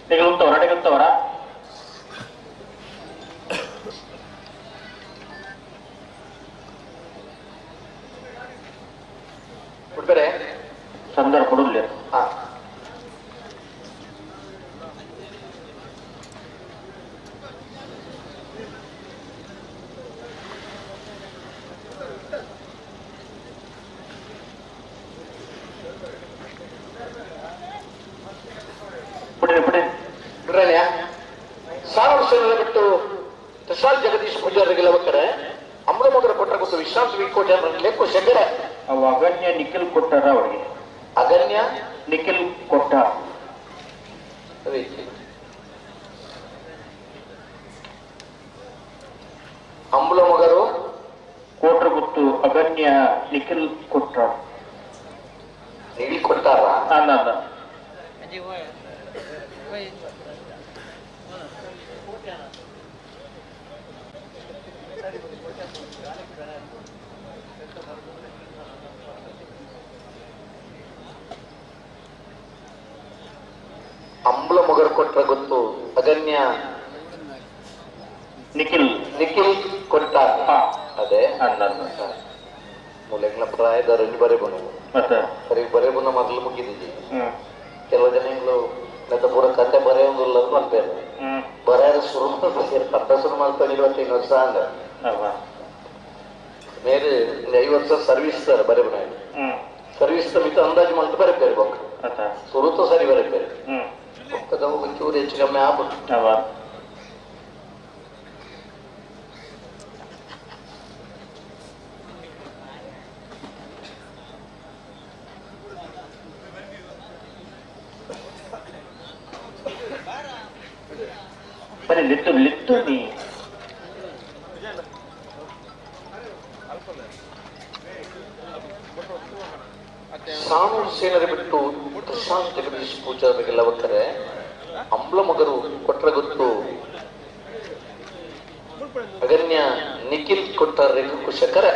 ನಿಗಳುತ್ತವರ ಸಂದರ್ಭ ಕೊಡಲಿ. ಬಿಟ್ಟು ತ್ರಿಶಾಲ್ ಜಗದೀಶ್ ಪೂಜಾರಿಗೆಲ್ಲ ಹೋಗ್ತಾರೆ. ಅಮೃತಮಗರ ಕೊಟ್ಟರೆ ಗೊತ್ತು ವಿಶ್ರಾಂತ್ ವಿಕೋಟೆ ಲೇಖು ಶಂಕರ ಅವು ಅಗಣ್ಯ ನಿಖಿಲ್ ಕೊಟ್ಟಾರ ಅವರಿಗೆ. ಅಗಣ್ಯ ನಿಖಿಲ್ ಕೊಟ್ಟ ಅಂಬುಲ ಮಗರು ಕೋಟ್ರ ಗೊತ್ತು ಅಗಣ್ಯ ನಿಖಿಲ್ ಕೊಟ್ಟ ನಿಖಿಲ್ ಕೊಟ್ಟಾರ. ಅಂಬುಲ ಮೊಗರ್ ಕೊಟ್ರ ಗೊತ್ತು ಅಗಣ್ಯ ನಿಖಿಲ್ ನಿಖಿಲ್ ಕೊಟ್ಟಾರ. ಅದೇ ಮೂಲೆಗಳ ಪ್ರಾಯದ ಬರೆ ಬಂದು ಸರಿ ಬರೆ ಬಂದ ಮೊದಲು ಮುಗಿದಿದ್ದಿ. ಕೆಲವು ಜನಗಳು ಮತ್ತೆ ಪೂರ ಕತೆ ಬರೆಯೋದಿಲ್ಲ ಅಂತ ಅನ್ಪೇರು. ಬರೆಯೋದು ಶುರು ಮಾಡ್ತಾರೆ, ಕತೆ ಶುರು ಮಾಡ್ತಾರೆ 25 ವರ್ಷ ಅಂದ್ರೆ ಮೇರೆ 5 ವರ್ಷ ಸರ್ವಿಸ್ ಸರ್ ಬರೆ ಬನ ಸರ್ವಿಸ್ ಮಿತ ಅಂದಾಜು ಮಾಡ್ತು ಬರೆಪೇರು ಬೊಕ್ಕ ಸುರುತ ಸರಿ ಬರೆಪೇರು ಬೊಕ್ಕದ ಒಂಚೂರು ಹೆಚ್ಚು ಕಮ್ಮಿ ಆಗ್ಬಿಟ್ಟು. ಲಿತ್ತು ಲಿತ್ತು ನೀ ಸಾಮೂಲ್ ಸೇನರೆ ಬಿಟ್ಟು ಪ್ರಶಾಂತ್ ಜಗದೀಶ್ ಪೂಜಾರಿಗೆಲ್ಲ ಹೋಗ್ತಾರೆ. ಅಂಬ್ಲ ಮಗರು ಕೊಟ್ರ ಗೊತ್ತು ಅಗಣ್ಯ ನಿಖಿಲ್ ಕೊಟ್ಟಾರೆ ಕುಶಕರ.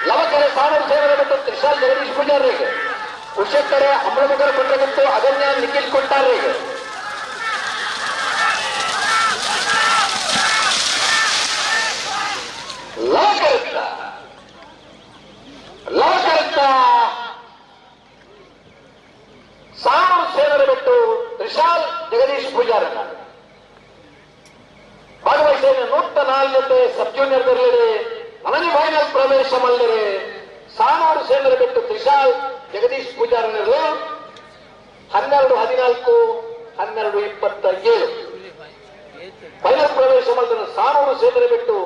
ಲವಕರೆ ಸಾಮೂಲ್ ಸೇನರೆ ಬಿಟ್ಟು ತ್ರಿಶಾಲ್ ಜಗದೀಶ್ ಪೂಜಾರಿಗೆ ಕುಶಕರೆ ಅಂಬ್ಲ ಮಗರು ಕೊಟ್ರ ಗೊತ್ತು ಅಗಣ್ಯ ನಿಖಿಲ್ ಕೊಟ್ಟಾರಿಗೆ. ಲವಕರತ್ತ ಲವಕರತ್ತ ಸಾಮೂಲ್ ಸೇನರ ಬಿಟ್ಟು ತ್ರಿಶಾಲ್ ಜಗದೀಶ್ ಪೂಜಾರನ್ನ ಭಾಗವಹಿಸಿದ 104 ಸಬ್ ಜೂನಿಯರ್ ಬರಲಿದೆ. ನನಗೆ ಫೈನಲ್ ಪ್ರವೇಶ ಮಲ್ಲರೆ ಸಾಮಾರು ಸೇನರ ಬಿಟ್ಟು ತ್ರಿಶಾಲ್ ಜಗದೀಶ್ ಪೂಜಾರನರು 12 14 12 27 ಫೈನಲ್ ಪ್ರವೇಶ ಮಲ್ಲರು ಸಾನೂರು ಸೇನರ ಬಿಟ್ಟು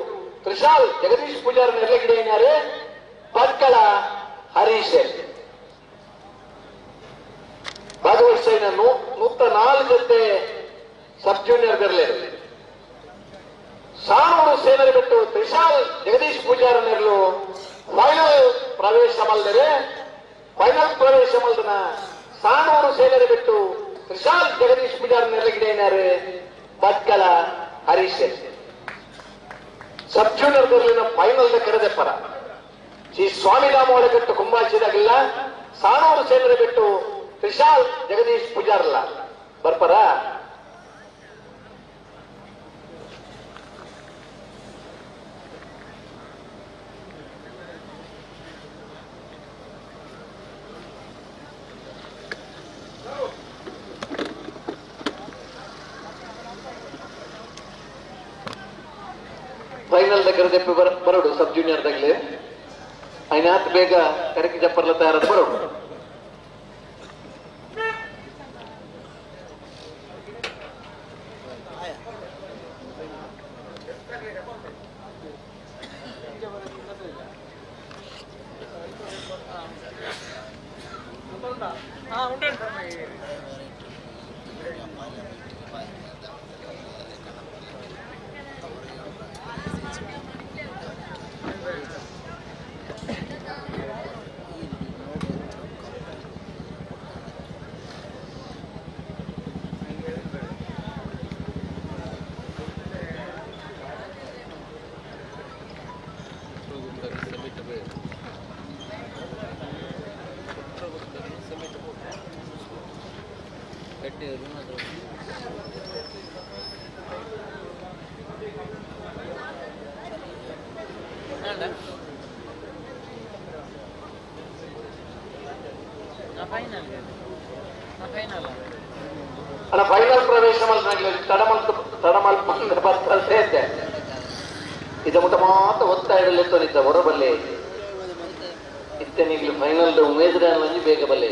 ತ್ರಿಶಾಲ್ ಜಗದೀಶ್ ಪೂಜಾರನ ನೆಲೆಗಿಡೆಯಾರೆ ಭಟ್ಕಳ ಹರೀಶ್ ಭಾಗವಹಿಸಿದ 104 ಜೊತೆ ಸಬ್ ಜೂನಿಯರ್ ಬೆರ್ಲೆ ಸಾಣೂರು ಸೇನರಿ ಬಿಟ್ಟು ತ್ರಿಶಾಲ್ ಜಗದೀಶ್ ಪೂಜಾರನಿರಲು ಫೈನಲ್ ಪ್ರವೇಶ ಮಲ್ದರೆ ಫೈನಲ್ ಪ್ರವೇಶ ಮಲ್ದನ ಸಾಣೂರು ಸೇನರಿ ಬಿಟ್ಟು ತ್ರಿಶಾಲ್ ಜಗದೀಶ್ ಪೂಜಾರನಿರಲಿಗಿಡೇನಾರು ಭಟ್ಕಳ ಹರೀಶ್ ಸಬ್ ಜೂನಿಯರ್ ಬೆರ್ಲಿನ ಫೈನಲ್ ಕರೆದೆಪ್ಪರ ಶ್ರೀ ಸ್ವಾಮಿ ದಾಮೋಳಗಟ್ಟು ಕುಂಬಾಚಿದಾಗಿಲ್ಲ ಸಾಣೂರು ಸೇನರಿ ಬಿಟ್ಟು ತ್ರಿಶಾಲ್ ಜಗದೀಶ್ ಪೂಜಾರಲ್ಲ ಬರ್ಪರ ಫೈನಲ್ దగ్గర ಬರೋಡು ಸಬ್ ಜೂನಿಯರ್ ತಗಲಿ ಐನಾತ್ ಬೇಗ ಕರಕಿ ಜಪ್ಪರ್ಲ ತಯಾರಾದ ಬರೋಡು ಅಲ್ಲ ಫೈನಲ್ ಪ್ರವೇಶ ತಡಮಲ್ ಬರ್ತಾ ಇದ ಮುಟ ಮಾತ್ರ ಒತ್ತಾಯದಲ್ಲಿ ಹೊರಬಲ್ಲೆ ಇತ್ತನಿಗ್ಲು ಫೈನಲ್ ಉಮೇದ್ರಲ್ಲಿ ಬೇಗ ಬಲ್ಲೆ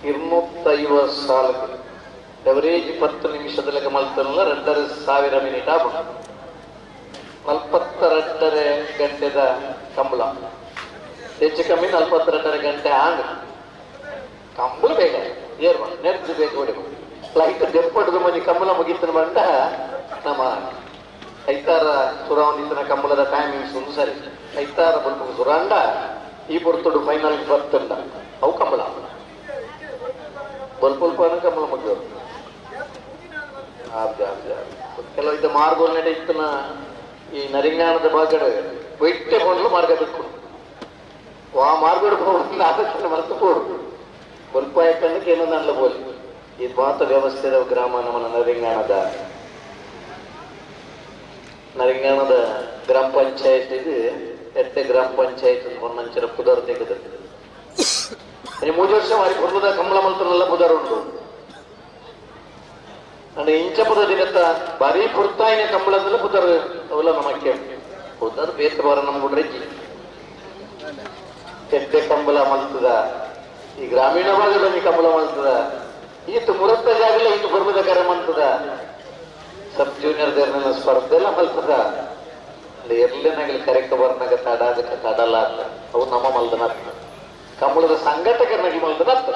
250 ಸಾಲ ಎವರೇಜ್ 10 ನಿಮಿಷದಲ್ಲಿ ಮಲ್ತನಲ್ಲ 2,500 ಮಿನಿಟ್ ಆಗ 42.5 ಗಂಟೆದ ಕಂಬಳ ಹೆಚ್ಚು ಕಮ್ಮಿ 42.5 ಗಂಟೆ ಆಂಗ್ ಕಂಬಳ ಬೇಗ ಏರ್ಮ ನೆರ್ದು ಬೇಗ ಹೊಡಿ ಫ್ಲೈಟ್ ದೆಪ್ಪಡ್ದು ಮನೆ ಕಂಬಳ ಮುಗಿತನ ಬಂಡ ನಮ್ಮ ಐತಾರ ಸುರಾವಂದಿತನ ಕಂಬಳದ ಟೈಮಿಂಗ್ಸ್ ಒಂದು ಸರಿ ಐತಾರ ಬಲ್ಪು ಸುರಾಂಡ ಈ ಪೊರ್ತುಡು ಫೈನಲ್ ಬರ್ತಂಡ ಅವು ಕಂಬಳ ಬಲ್ಪಲ್ಪಾನ ಕಂಬಳ ಮುಗಿಯೋರು ಕೆಲವು ಇದ್ದ ಮಾರ್ಗೋಲ್ನೆಡೆ ಇತ್ತನ ಈ ನರಿಂಗಾಣದ ಭಾಗಡೆ ವೈಟ್ಯ ಕೊಂಡ್ಲು ಮಾರ್ಗ ಬಿಟ್ಕೊಂಡು ಆ ಮಾರ್ಗೋಡು ಹೋಗಿ ಆಲೋಚನೆ ಮರೆತು ಪೋಡು ಬಲ್ಪಾಯ ಕಣ್ಣಕ್ಕೆ ಏನೊಂದು ಅನ್ಲ ಬೋಲಿ ಈ ಮಾತ ವ್ಯವಸ್ಥೆದ ಗ್ರಾಮ ನಮ್ಮ ನರಿಂಗಾಣದ ನರಿಂಗಾಣದ ಗ್ರಾಮ ಪಂಚಾಯತ್ ಇದು ಎಟ್ಟೆ ಗ್ರಾಮ ಪಂಚಾಯತ್ ಒಂದಂಚರ ಪುದರ್ ತೆಗೆದು 3 ವರ್ಷ ಮಾರಿ ಕೊಡ್ಲದ ಕಂಬಳ ಮಲ್ತನೆಲ್ಲ ಪುದರ್ ಉಂಟು ಅಂದ್ರೆ ಇಂಚಪದ ದಿನತ್ತ ಬಾರಿ ಪುರ್ತಾಯಿನ ಕಂಬಳದಲ್ಲ ಪುದರ್ ಅವಲ್ಲ ನಮಕ್ಕೆ ಪುದರ್ ಬೇತ ಬಾರ ನಮ್ಮ ಗುಡ್ರಜ್ಜಿ ಎಟ್ಟೆ ಕಂಬಳ ಮಲ್ತದ ಈ ಗ್ರಾಮೀಣ ಭಾಗದಲ್ಲಿ ಕಂಬಳ ಮಲ್ತದ ಈತ ಮುರತ್ತ ಜಾಗಲ್ಲ ಈತ ಬರ್ಬದ ಕರೆ ಮಂತದ ಸಬ್ ಜೂನಿಯರ್ ದೇರ್ನ ಸ್ಪರ್ಧೆ ಎಲ್ಲ ಮಲ್ತದ ಎರ್ಲೆನಾಗಲಿ ಕರೆಕ್ಕ ಬರ್ನಾಗ ತಡಾದಕ್ಕ ತಡಲ ಅಂತ ಅವು ನಮ್ಮ ಮಲ್ದನ ಕಂಬಳದ ಸಂಘಟಕರನಾಗಿ ಮಲ್ದನ ಅಂತ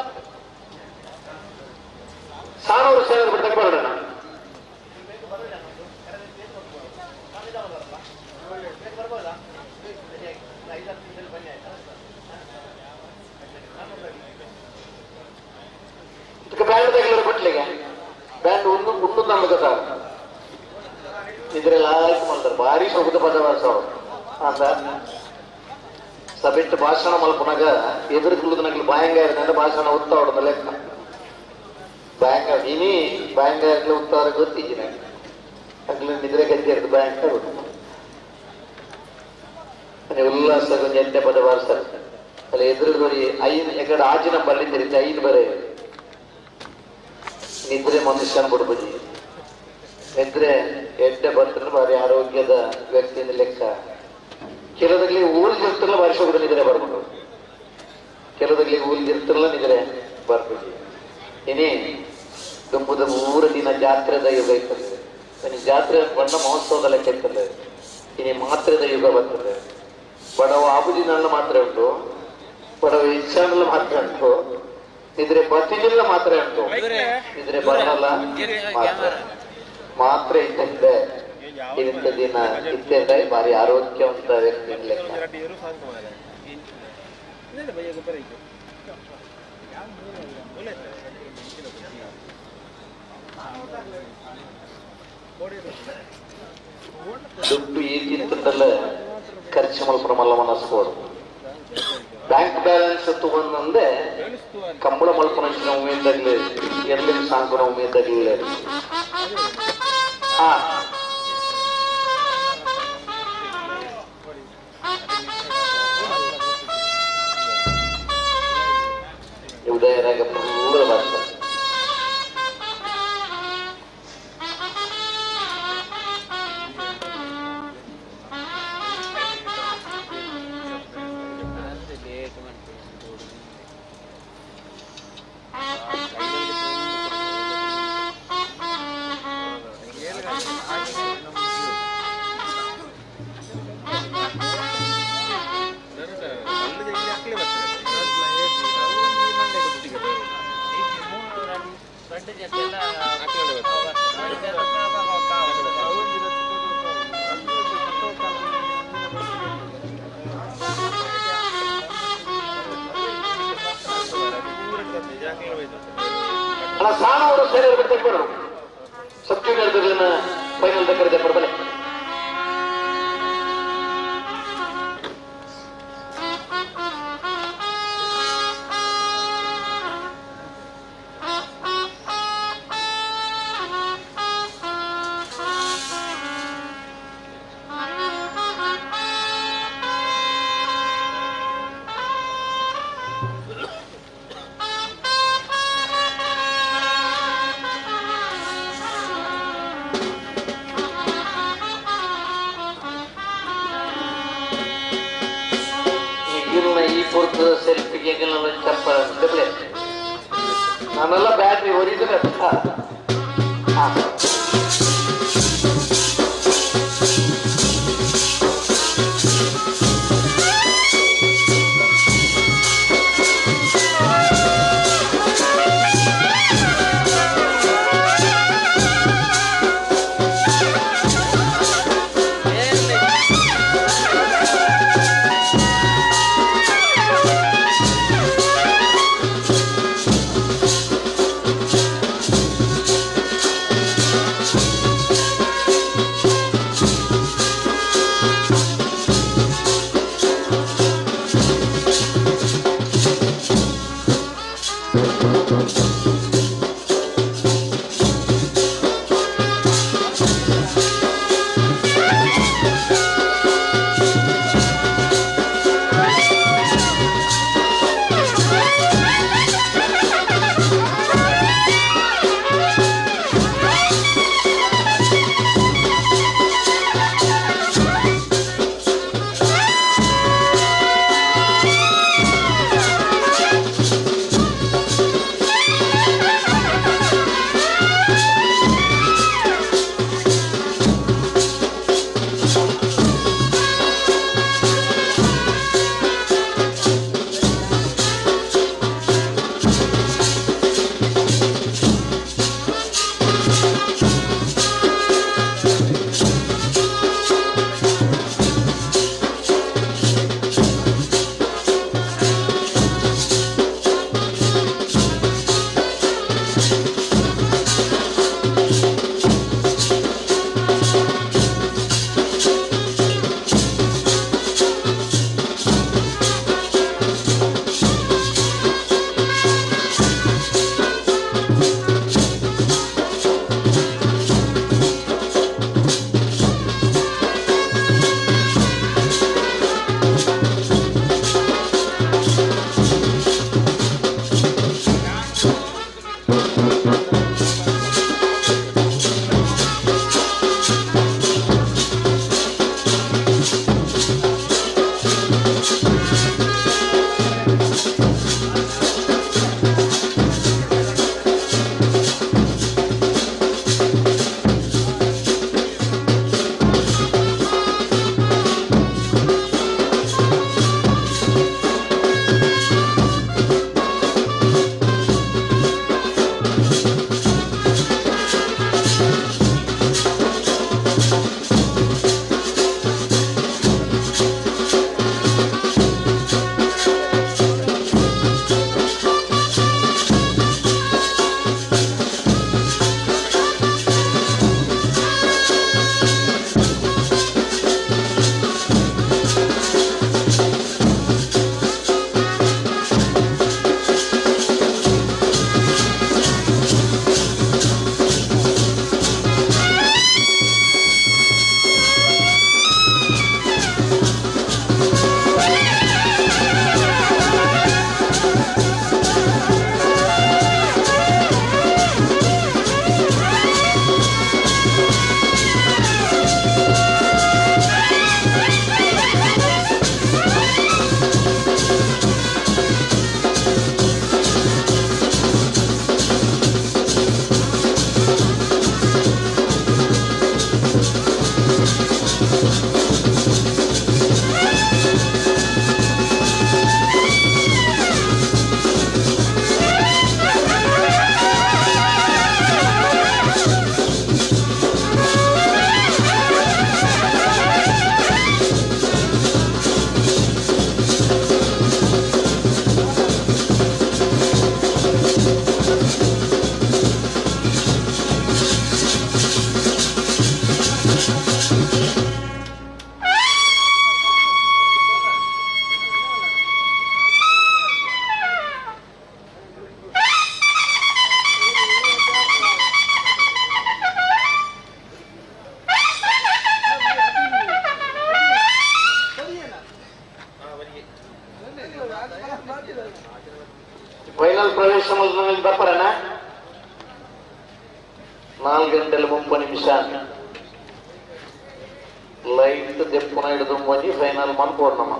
ಸಾನೂರು ಸೇನರು ಬಿಟ್ಟಕ್ಕೆ ಬರೋಣ ಇದಕ್ಕೆ ಬ್ಯಾಂಡ್ ತಗಲಿರ ಬಿಟ್ಲಿಗೆ ಬ್ಯಾಂಡ್ ಒಂದು ಉಂಡು ನಮ್ಗೆ ಸರ್ ಇದ್ರೆಲ್ಲ ಆಯ್ತು ಮಾಡ್ತಾರೆ ಭಾರಿ ಸೊಗದ ಪದವಾಸ ಅಂತ ಸಬಿಟ್ಟು ಭಾಷಣ ಮಲ್ಪನಾಗ ಎದುರು ಬಾಯಂಗ ಇರ್ತಂದ್ರೆ ಭಾಷಣ ಉತ್ತಾ ಹೊಡೆದ ಲೆಕ್ಕ ಬ್ಯಾಂಕ್ ಇನಿ ಬ್ಯಾಂಕ್ ಉತ್ತಾರ ಗೊತ್ತಿದ್ದೀನಿ ಅಗ್ಲ ನಿದ್ರೆ ಗಜ್ಜೆ ಇರ್ತದೆ ಬ್ಯಾಂಕ್ ಉಲ್ಲಾಸ ಕೊಂಚ ಎಡ್ಡೆ ಪದ ಬಾರಿಸ್ತಾರೆ ಅಲ್ಲಿ ಎದುರು ಐದು ಎಕಡೆ ಆಜಿನ ಬಲ್ಲಿದ್ದಿರುತ್ತೆ 5 ಬರೆ ನಿದ್ರೆ ಮನುಷ್ಯನ ಬಿಡ್ಬುಜಿ ನಿದ್ರೆ ಎಡ್ಡೆ ಬಂದ್ರೆ ಭಾರಿ ಆರೋಗ್ಯದ ವ್ಯಕ್ತಿಯಿಂದ ಲೆಕ್ಕ. ಕೆಲವದಲ್ಲಿ ಊಲ್ದಿರ್ತಲ್ಲ ಬಾರಿ ಶೋಭದ ನಿದ್ರೆ ಬರ್ಬೋದು, ಕೆಲವದಲ್ಲಿ ಊಲ್ದಿರ್ತಲ್ಲ ನಿದ್ರೆ ಬರ್ಬೋದು. ಏನೇ ದುಂಬುದ 3 ದಿನ ಜಾತ್ರೆದ ಯುಗ ಇರ್ತದೆ, ಜಾತ್ರೆ ಬಣ್ಣ ಮಹೋತ್ಸವದ ಲೆಕ್ಕ ಇರ್ತದೆ. ಇನಿ ಮಾತ್ರದ ಯುಗ ಬರ್ತದೆ. ಬಡವ ಆಬುಜಿನಲ್ಲ ಮಾತ್ರ ಉಂಟು, ಬಡವ ಇಚ್ಛಾನಲ್ಲ ಮಾತ್ರ ಉಂಟು, ಇದ್ರೆ ಬತ್ತಿಜಿಲ್ಲ ಮಾತ್ರ ಉಂಟು ಇದ್ರೆ ಬರಲ್ಲ ಮಾತ್ರ ಮಾತ್ರ ಇದ್ದಂತೆ ಇಂಥ ದಿನ ಇತ್ತೆಂದ್ರೆ ಭಾರಿ ಆರೋಗ್ಯವಂತ ವ್ಯಕ್ತಿ ಲೆಕ್ಕ. ದುಡ್ಡು ಈಗಿತ್ತಂದಲ್ಲ ಖರ್ಚು ಮಲ್ಪನ ಮಲ್ಲ ಮನಸ್ಸು ಬ್ಯಾಂಕ್ ಬ್ಯಾಲೆನ್ಸ್ ತಗೊಂಡಂದೆ ಕಂಬಳ ಮಲ್ಪನ ಉಮೇದಾಗ್ಲಿ ಎರ್ಲಿನ ಸಾಂಕುನ ಉಮೇದಾಗ್ಲಿ. ಹಾ ಉದಯರಾಗ ಪೂರ ಭಾಷೆ ಸಾಣವರು ಸೇರಿ ಬರು ಸಬ್ ಜೂನಿಯರ್ ಫೈನಲ್ ಕರೆದ ಬರಬಲೆ. ನಾನೆಲ್ಲ ಬ್ಯಾಟ್ರಿ ಹೊರಿದ್ರೆ ಫೈನಲ್ ಪ್ರವೇಶ ಬರ್ಪರಣ 4 ಗಂಟೆల 30 ನಿಮಿಷ ಲೈಟ್ ದೆಪ್ಪುನ ಹಿಡಿದು ಒಂಜಿ ಫೈನಲ್ ಮನ್ಪೋರ್ನಮ್ಮ.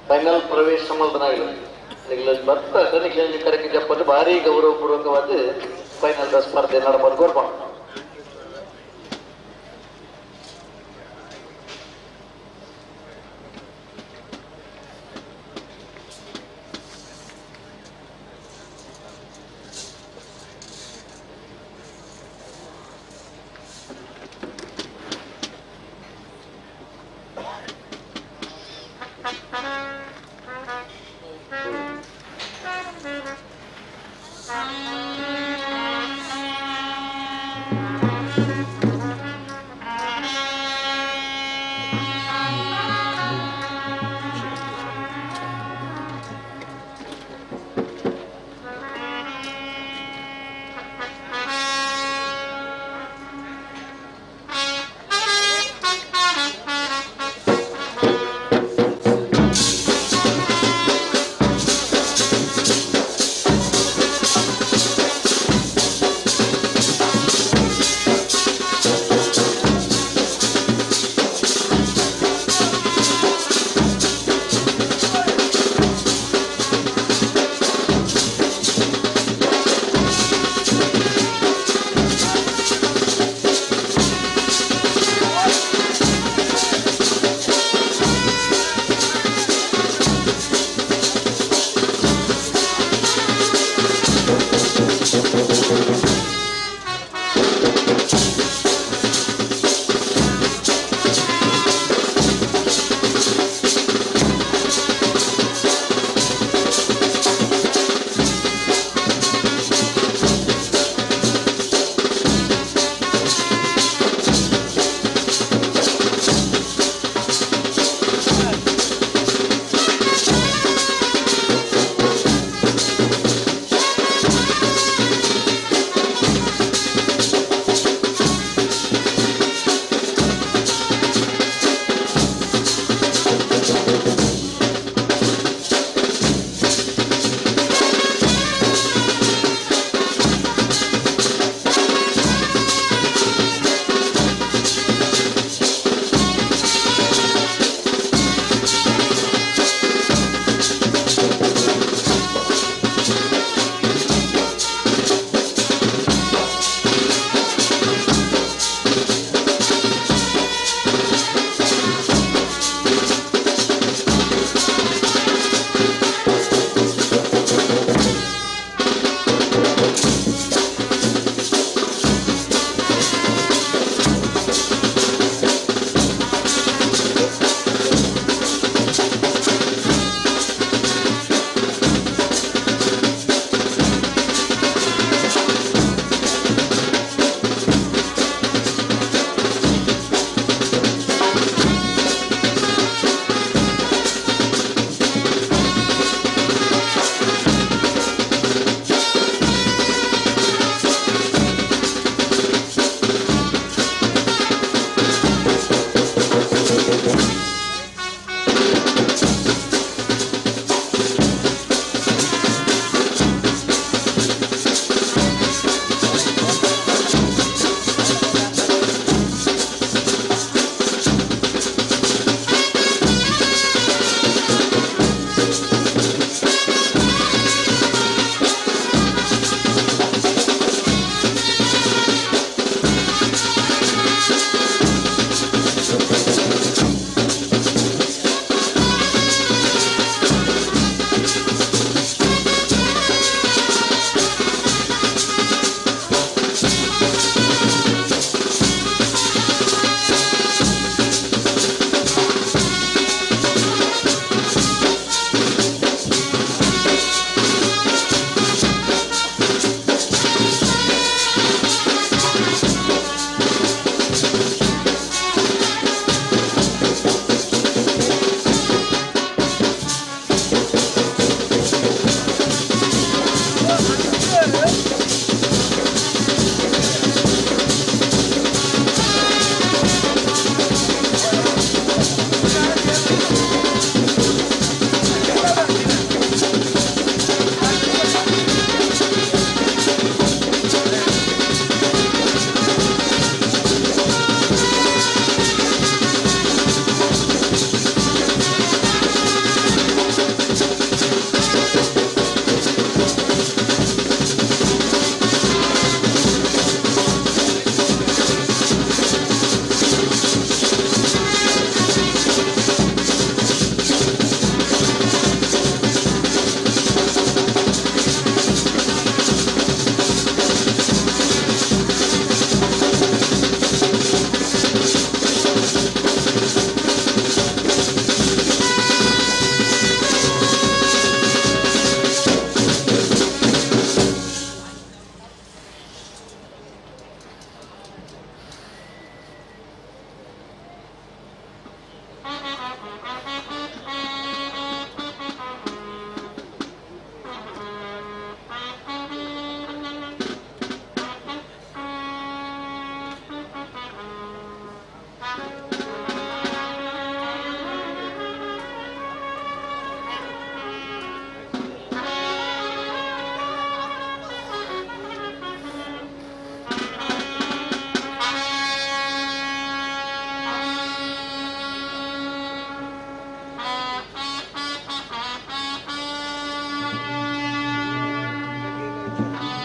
ಫೈನಲ್ ಪ್ರವೇಶ ಬರ್ತಾ ಜಪ್ಪನ್ನು ಭಾರಿ ಗೌರವಪೂರ್ವಕವಾದ ಫೈನಲ್ ಸ್ಪರ್ಧೆ ನಡಬಂದು. Thank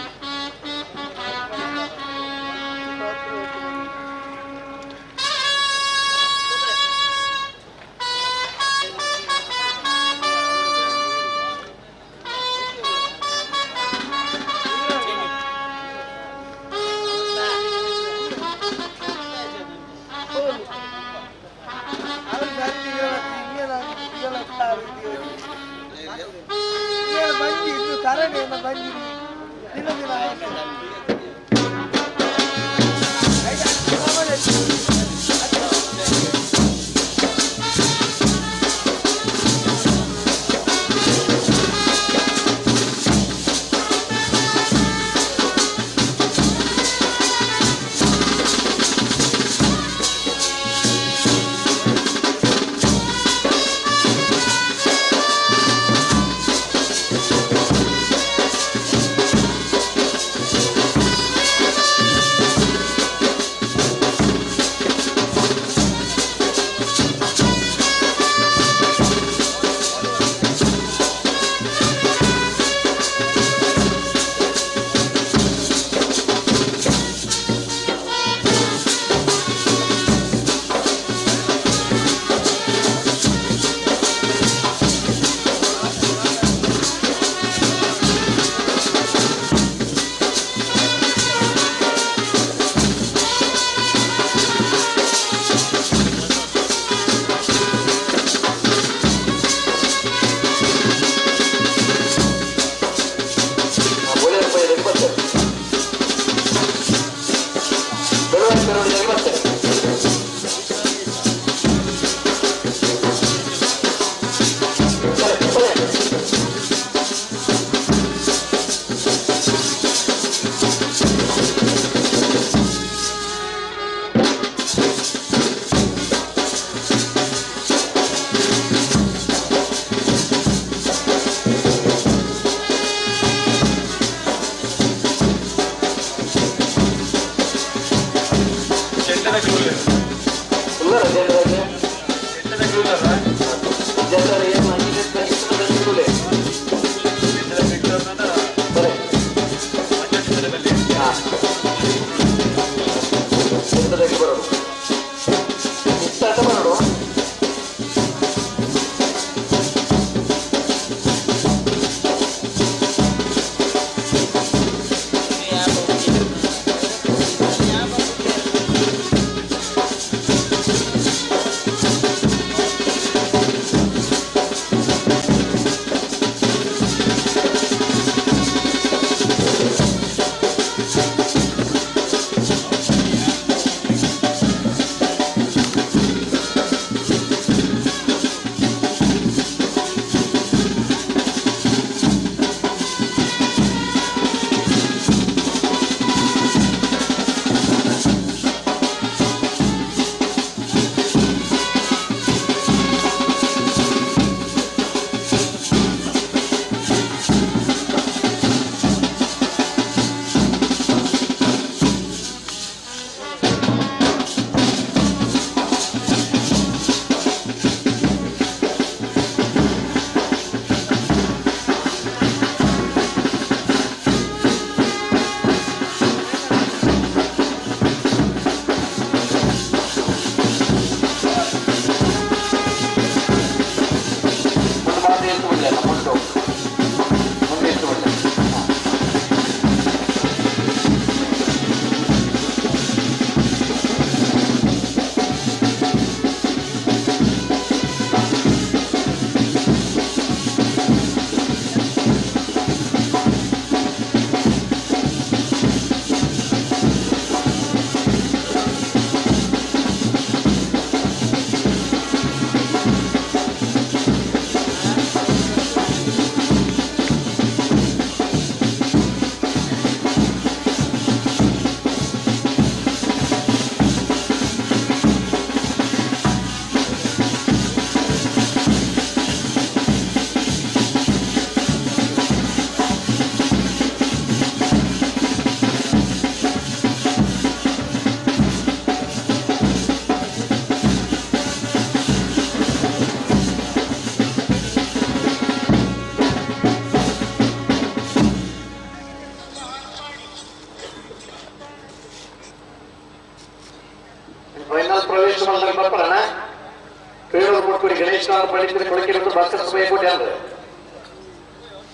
ಪಡೆದ ಕೊಳಕೆ ಭಾಸ್ಕರ ಸುಬ್ಬಯ್ಯ ಕೋಟ್ಯಾನ್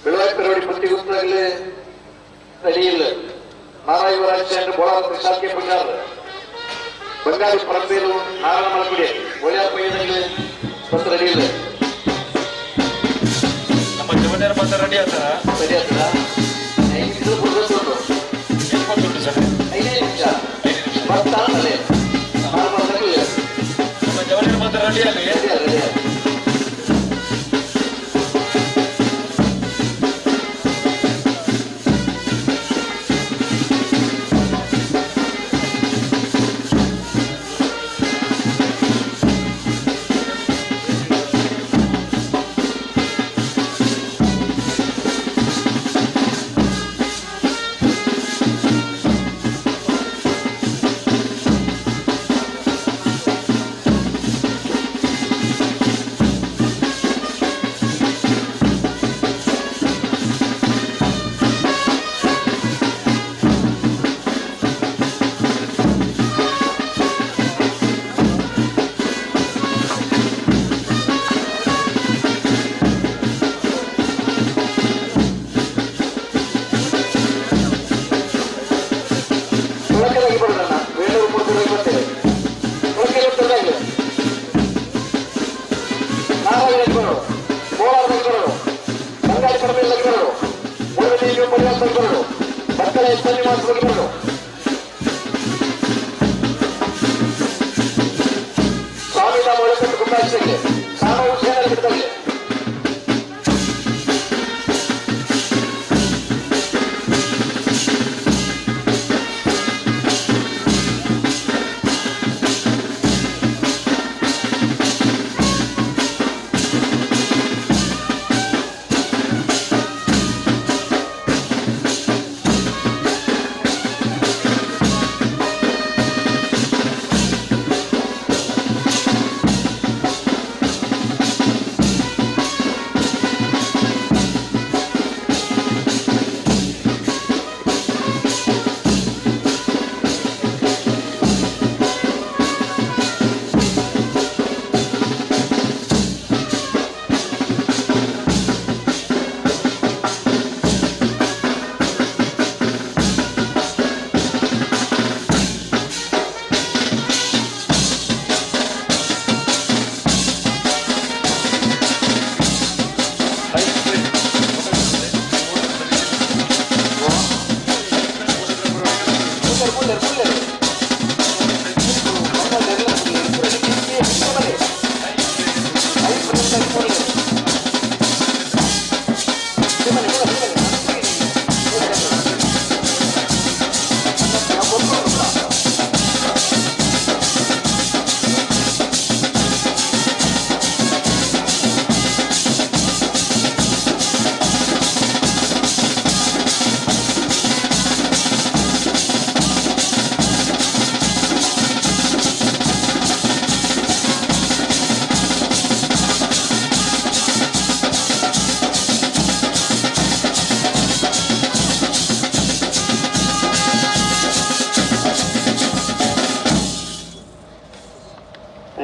ಬೆಳವಾಯಿ ಪೆರವಡಿ ಪುಟ್ಟಿ ಗುತ್ತಗಲು ರೆಡಿಯಿಲ್ಲ ನಾರಾಯಣ ಯುವರಾಜ್ ಬೋಳಾರ ಪ್ರಸಾದ್ ಕೆ ಪುಜಾರ್ ಬಂಗಾರಿ ಪರಂಬೇಲು ನಾರಾಯಣ ಮಲಕುಡಿ ಒಳ್ಳೆಯ ಪೈಯದಲ್ಲಿ ಬಂದು ರೆಡಿ ಇಲ್ಲ. ನಮ್ಮ ಜವನೇರ ಮಾತ್ರ ರೆಡಿ ಆಗ್ತಾರ? ರೆಡಿ ಆಗ್ತದ. 5 ನಿಮಿಷ ಎಪ್ಪತ್ತುಂಟು ಸರ್. 5 ನಿಮಿಷ ಬರ್ತಾನಲ್ಲೇ ನಮ್ಮ ಜವನೇರ ಮಾತ್ರ ರೆಡಿ ಆಗಲಿ. Ready ready.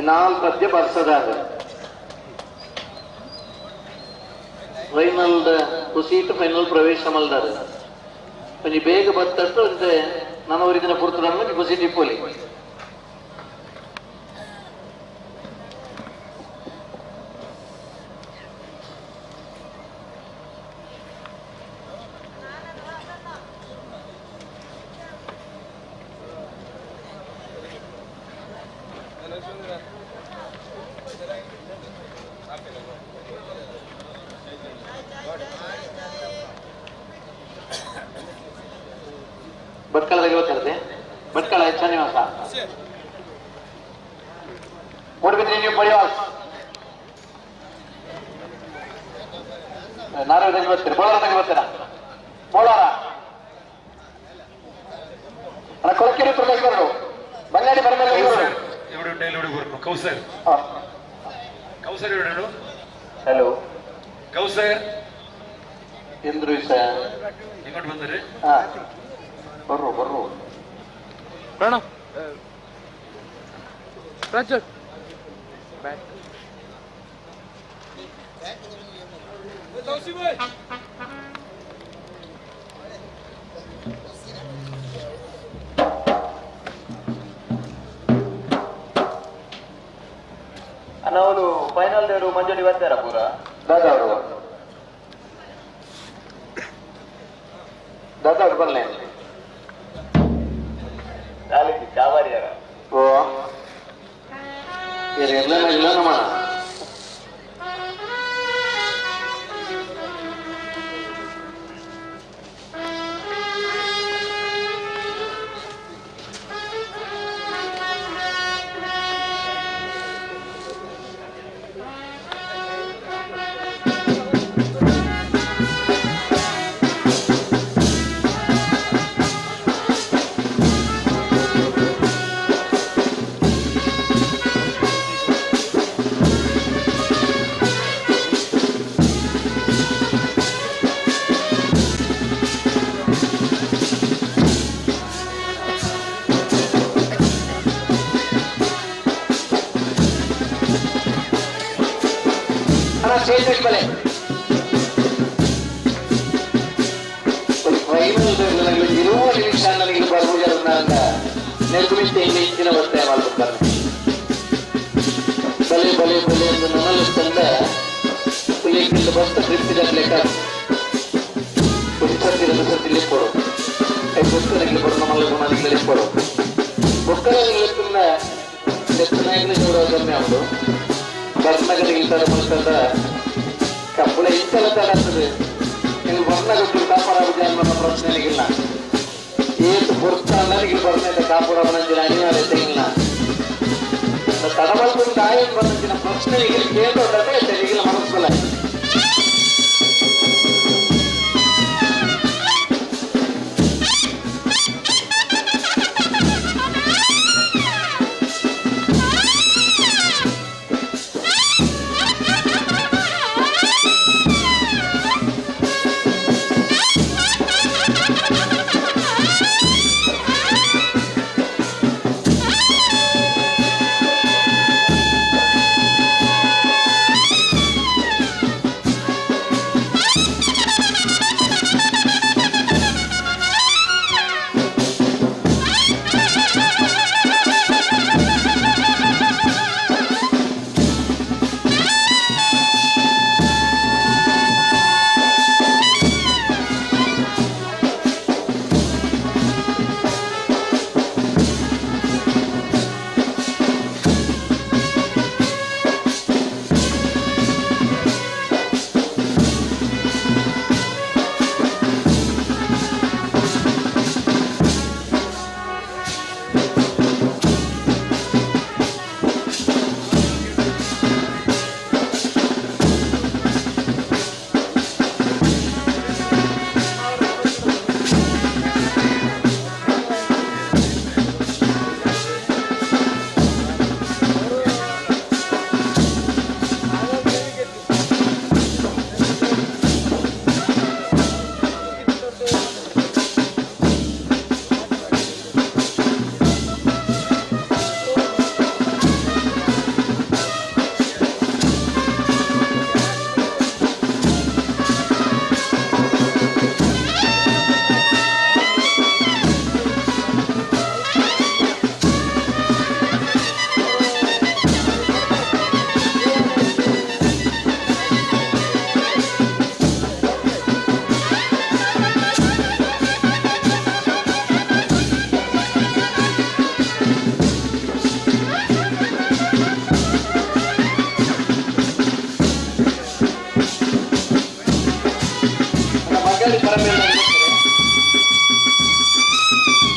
ನಾಲ್ಕು ಪದ್ಯ ಬರ್ಸದಾಗ ಫೈನಲ್ ಕುಸೀಟ್ ಫೈನಲ್ ಪ್ರವೇಶ ಮಲ್ದಾರ ಒಂಜಿ ಬೇಗ ಬತ್ತಷ್ಟು ಅಂತೆ ನಾನು ಅವರಿಗಿನ ಪುರ್ತುಡನ್ನು ಕುಸೀಟ್ ಇಪ್ಪೊಲಿ. ಭಟ್ಕಳದಾಗೆ ಗೊತ್ತಿರುತ್ತೆ, ಭಟ್ಕಳ ಹೆಚ್ಚ ನಿವಾಸ ಮೂಡಬಿದ್ರಿ ನೀವು ಪರಿವಾಸ ನಾರಾಯಣದಾಗೆ ಬರ್ತೀರಿ, ಬೋಳಾರದಾಗೆ ಬರ್ತೀರಾ? ಬೋಳಾರ ಅಣ್ಣ, ಕೊಳಕೆರೆ ಪ್ರದೇಶ ಬರೋದು, ಬಂಗಾಡಿ ಬರಮೇಲೆ ಕೌಸರ್ ಕೌಸರ್ ಎವಡೆ ಹಲೋ ಕೌಸರ್ ಎಂದ್ರು ಸರ್ ಇങ്ങോട്ട് ಬಂದ್ರಿ. ಹಾ ಬರ್ರು ಬರ್ರು ಪ್ರಣವ್ ಪ್ರಜ್ವಲ್ ಬ್ಯಾಕ್. ನಾವು ಫೈನಲ್ ದೇವರು ಮಂಜೋಡಿ ಬರ್ತಾರ ಪೂರ ದಾದಾ ಅವರು ದಾದಾ ಅವರು ಬಲ್ಲೆ ನಾಳೆಗೆ ಕಾವಾರಿಯಾರ. ಓ ಎಲ್ಲ ಇಲ್ಲ ನಮ್ಮ ನಿರ್ಮಿಸಿ ಒತ್ತಾಯ ಮಾಡ್ತಾರೆ. ಬಲೆ ಬಲೆ ಬಲೆ ಎಂದು ನನ್ನಲ್ಲಿಸ್ತಂದ ಹುಲಿಗಿಂತ ಬಸ್ತ ಲೆಕ್ಕ ಒಂದು ಎರಡು ಸರ್ತಿ ಲೆಕ್ಕೊಡು ಪುಸ್ತಕಗಳಿಗೆ ಬರೋ ನಮ್ಮಲ್ಲಿ ಗುಣಗಳಿಗೆ ಲೆಕ್ಕೊಡು ಪುಸ್ತಕಗಳಿಗೆ ಲೆಕ್ಕನಾಯಕನ ಗೌರವ ಅವಳು ಬರ್ಣಗಳಿಗೆ ತಡ ಕಬ್ಬಳ ಇಂತೆಲ್ಲ ತಡ ಆಗ್ತದೆ. ನೀವು ಬರ್ಣಗಳು ಕಾಪಾಡೋದು ಅನ್ನೋ ಪ್ರಶ್ನೆಗಿಲ್ಲ. ಏತು ಪೊರ್ತ ನನಗೆ ಬರ್ಣ ಕಾಪಾಡೋಣ ಅನಿವಾರ್ಯತೆ ಇಲ್ಲ. ತಡಬಲ್ಕೊಂಡು ದಾಯ ಬಂದಿನ ಪ್ರಶ್ನೆಗೆ ಕೇಳೋದಾದ್ರೆ ತೆರಿಗಿಲ್ಲ ಮನಸ್ಸಲ್ಲ.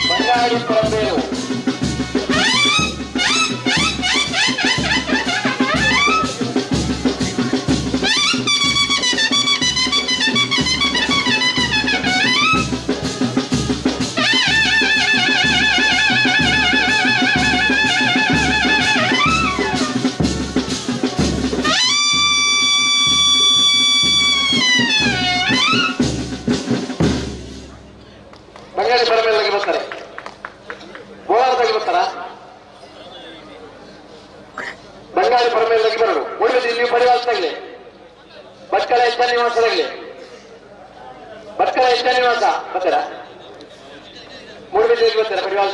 ಬಂಗಾಳಿ ಪರಮೇಲು ಪಕ್ಕದ ನಿವಾಸ ಬರ್ತಾರ ಮೂಡುಬಿದ್ರೆಗೆ ಬರ್ತಾರ ಪಡಿವಾಳ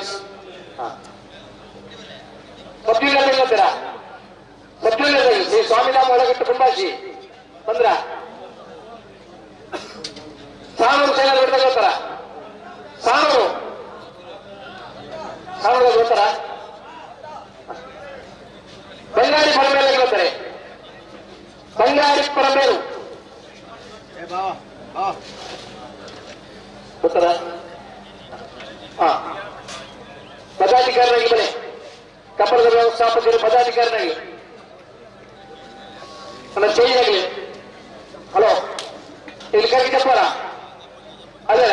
ಸಬ್ಜಿಲ್ಲ ಬರ್ತಾರ ಸಬ್ಜಿಲ್ಲ ಶ್ರೀ ಸ್ವಾಮಿಧಾಮ ಒಳಗಟ್ಟು ಕುಂಬಾಶಿ ಬಂದ್ರ ಸಾನೂರು ಸೈನರ್ ಬಿಡ್ದಾಗ ಬರ್ತಾರ ಸಾನೂರು ಸಾನೂರು ಬರ್ತಾರ ಬಂಗಾರಿ ಪರಮೇಲೆ ಬರ್ತಾರೆ ಬಂಗಾರಿ ಪರಮೇಲು ಬರ್ತಾರ ಹಾ ಪದಾಧಿಕಾರನಾಗಿ ಬನ್ನಿ ಕಪ್ಪಳದ ವ್ಯವಸ್ಥಾಪಕರು ಪದಾಧಿಕಾರನಾಗಿ ಅಲ್ಲ ಚೇಂಜ್ ಆಗಲಿ ಹಲೋ ಇಲ್ಲಿ ಕರ್ಗಿ ತಪ್ಪಾರ ಅದೇ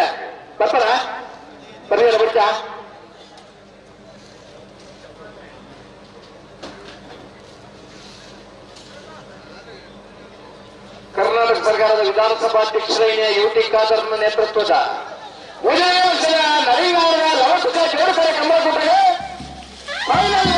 ಬರ್ತಾರ ಬರ್ತೀರ ಬರ್ತಾ ಕರ್ನಾಟಕ ಸರ್ಕಾರದ ವಿಧಾನಸಭಾಧ್ಯಕ್ಷರೈನ ಯು ಟಿ ಖಾದರ್ನ ನೇತೃತ್ವದ ವಿಜಯೋತ್ಸವ ನರಿಗಾರರ ಲವಕುಶ ಜೋಡುಕರ ಕಂಬಳಕೂಟಗೆ ಫೈನಲ್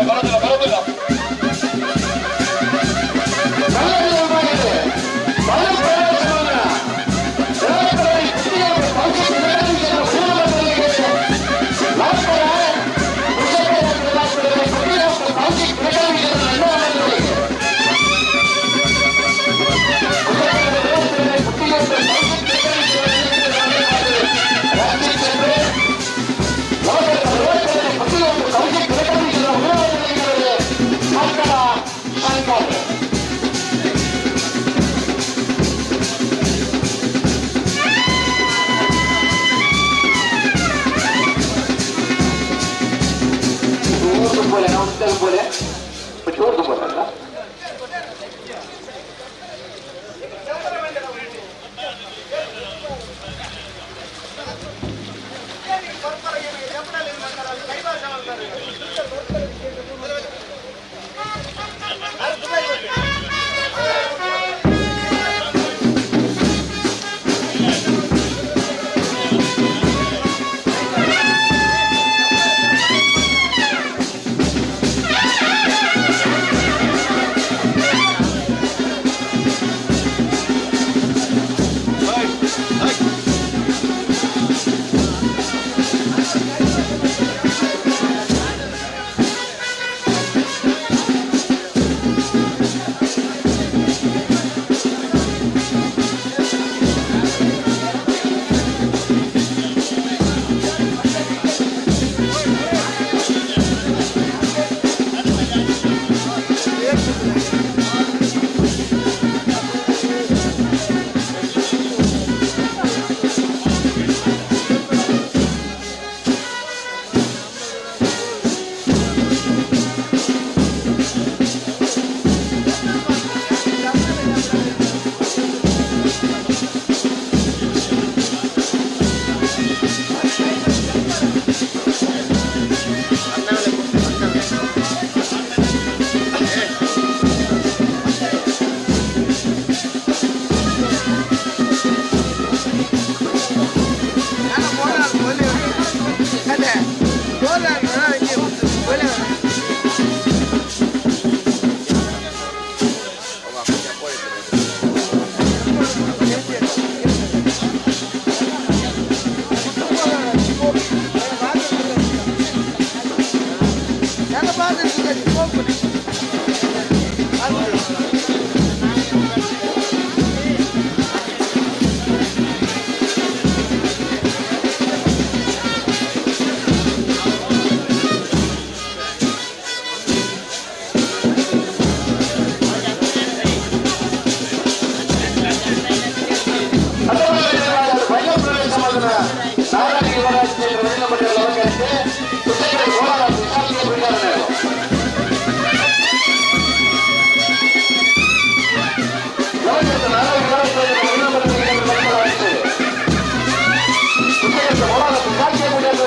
ಬರೋದಿಲ್ಲ ಬರೋದಿಲ್ಲ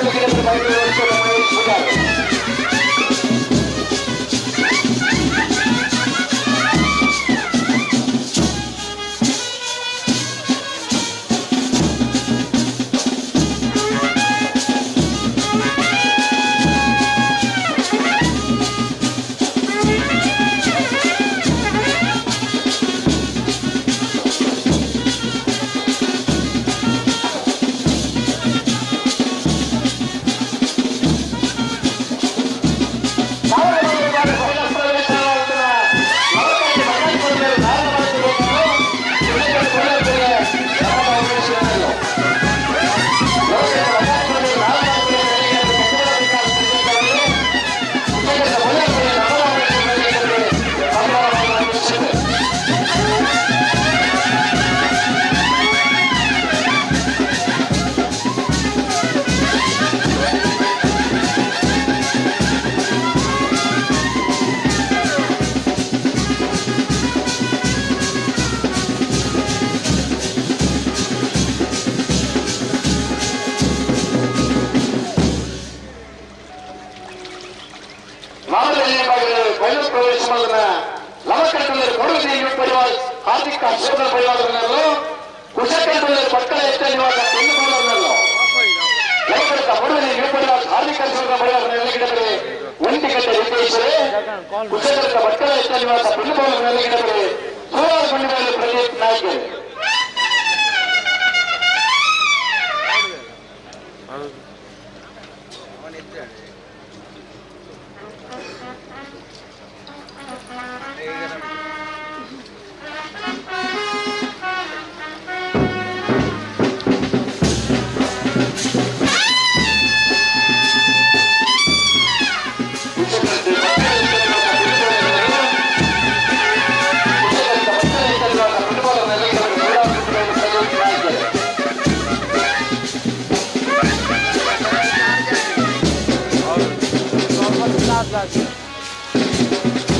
ಬರೋದಿಲ್ಲ. ಬೈಲು ಮಹೇಶ್ ಪೂಜಾರಿ.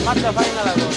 ಮತ್ತೆ ಫೈನಲ್ ಆಗೋದು.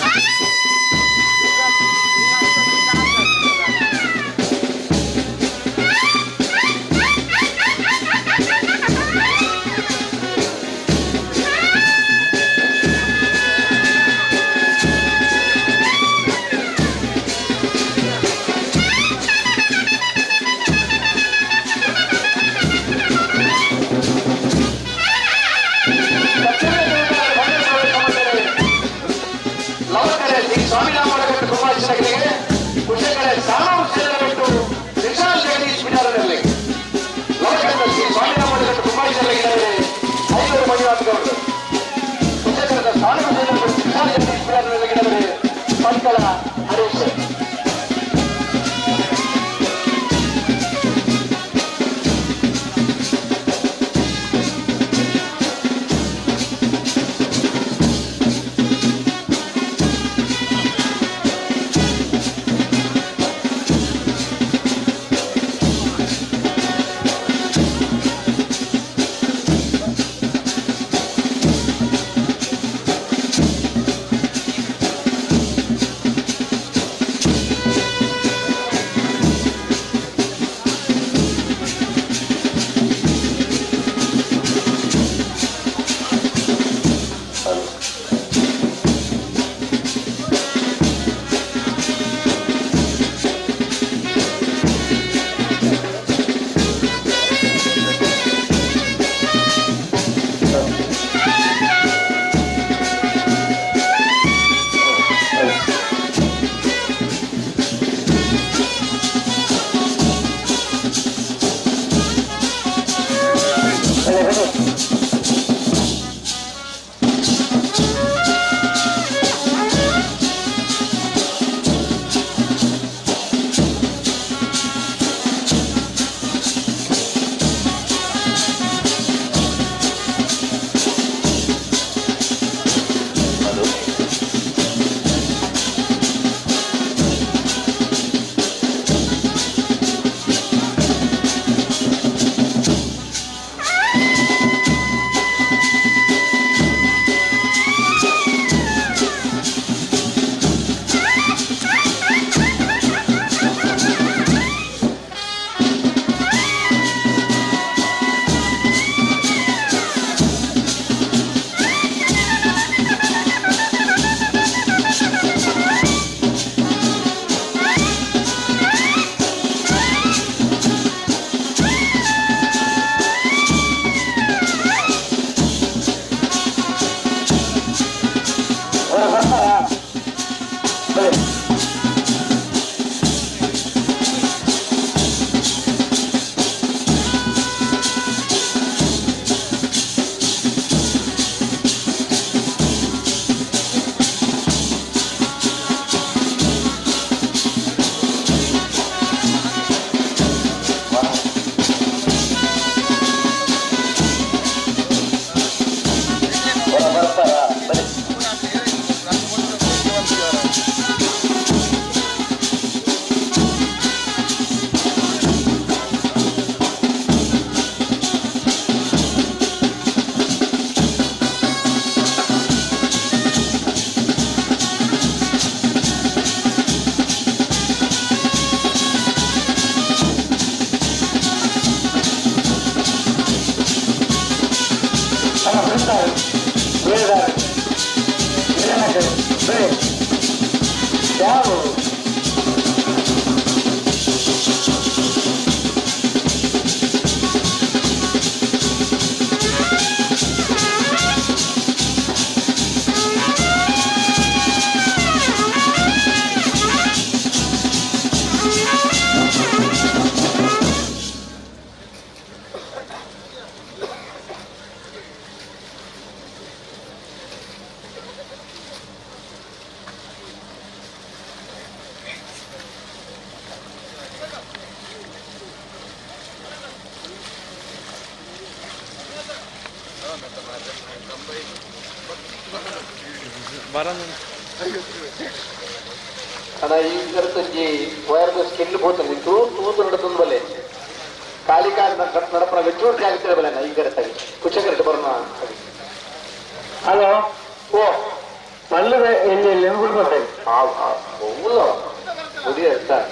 ಫೋಟೋದಾರ ಬೇದಾರ ಬೇ ಯಾವ ಅಣ್ಣ ಈ ಕರ್ತಂಜಿ ವೈರ್ದ ಸ್ಕಿನ್ పోతుంది ತೂತು ನಡತಂದು ಬಲೆ ಖಾಲಿ ಕಾಲು ನಡಪನ ಚೂರು ಜಾಗತಿರ ಬಲೆ ಈ ಕರೆತಾಗಿ ಕುಚ್ಚ ಕರೆಕ್ಟ್ ಬರೋಣ. ಹಲೋ ಓ ಪಲ್ಲದ ಎಲ್ಲಿ ಎಲ್ಲಿ ಬಿಡ್ಬಾರ್ದು. ಸರ್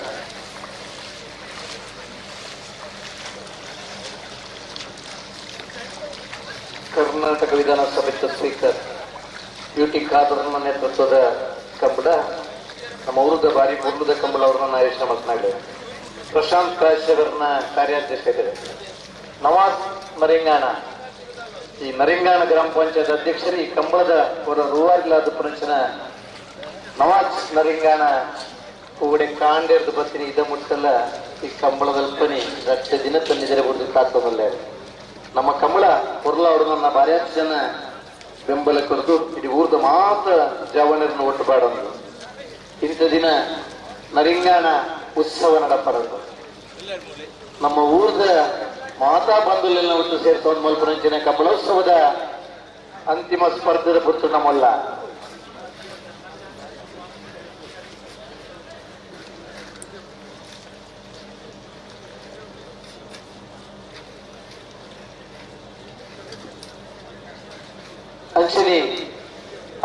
ಕರ್ನಾಟಕ ವಿಧಾನಸಭೆ ಸ್ಪೀಕರ್ ಯು ಟಿ ಖಾದರ್ನ ನೇತೃತ್ವದ ಕಂಬಳ ನಮ್ಮ ಊರದ ಬಾರಿ ಮುರ್ಲದ ಕಂಬಳ ಅವರನ್ನ ಆಯೋಜನೆ ಮಾತನಾಡಿದೆ. ಪ್ರಶಾಂತ್ ಕಾಶ್ಯವರ್ನ ಕಾರ್ಯಾಧ್ಯಕ್ಷ ಇದ್ದಾರೆ. ನವಾಜ್ ನರಿಂಗಾಣ, ಈ ನರಿಂಗಾಣ ಗ್ರಾಮ ಪಂಚಾಯತ್ ಅಧ್ಯಕ್ಷರು ಈ ಕಂಬಳದ ಅವರ ರೂವಾರಿಲಾದ ಪುರಂಚನ ನವಾಜ್ ನರಿಂಗಾಣ ಕೂಡೆ ಕಾಂಡೇರ್ದು ಬತ್ತೀನಿ ಇದ ಮುಟ್ಟಲ್ಲ ಈ ಕಂಬಳದಲ್ಪನಿ ರಕ್ಷ ದಿನ ತಂದಿದ್ದಾರೆ ಬುಡ್ದು ಕಾತೋದಲ್ಲ. ನಮ್ಮ ಕಂಬಳ ಹೊರ್ಲ ಅವ್ರನ್ನ ಭಾರಿ ಜನ ಬೆಂಬಲ ಕೊರದು ಇಡೀ ಊರ್ದ ಮಾತ್ರ ಜವನರನ್ನು ಒಟ್ಟು ಬಾಡೋದು. ಇಂಥ ದಿನ ನರಿಂಗಾಣ ಉತ್ಸವ ನಡಪಡೋದು. ನಮ್ಮ ಊರ್ದ ಮಾತಾ ಬಂಧುಲೆಲ್ಲ ಒಟ್ಟು ಸೇರಿಸೋದು ಮಲ್ಪನಂಚಿನ ಕಂಬಳೋತ್ಸವದ ಅಂತಿಮ ಸ್ಪರ್ಧೆದ ಪುತ್ತು ನಮ್ಮಲ್ಲ. ಅಂಚನೆ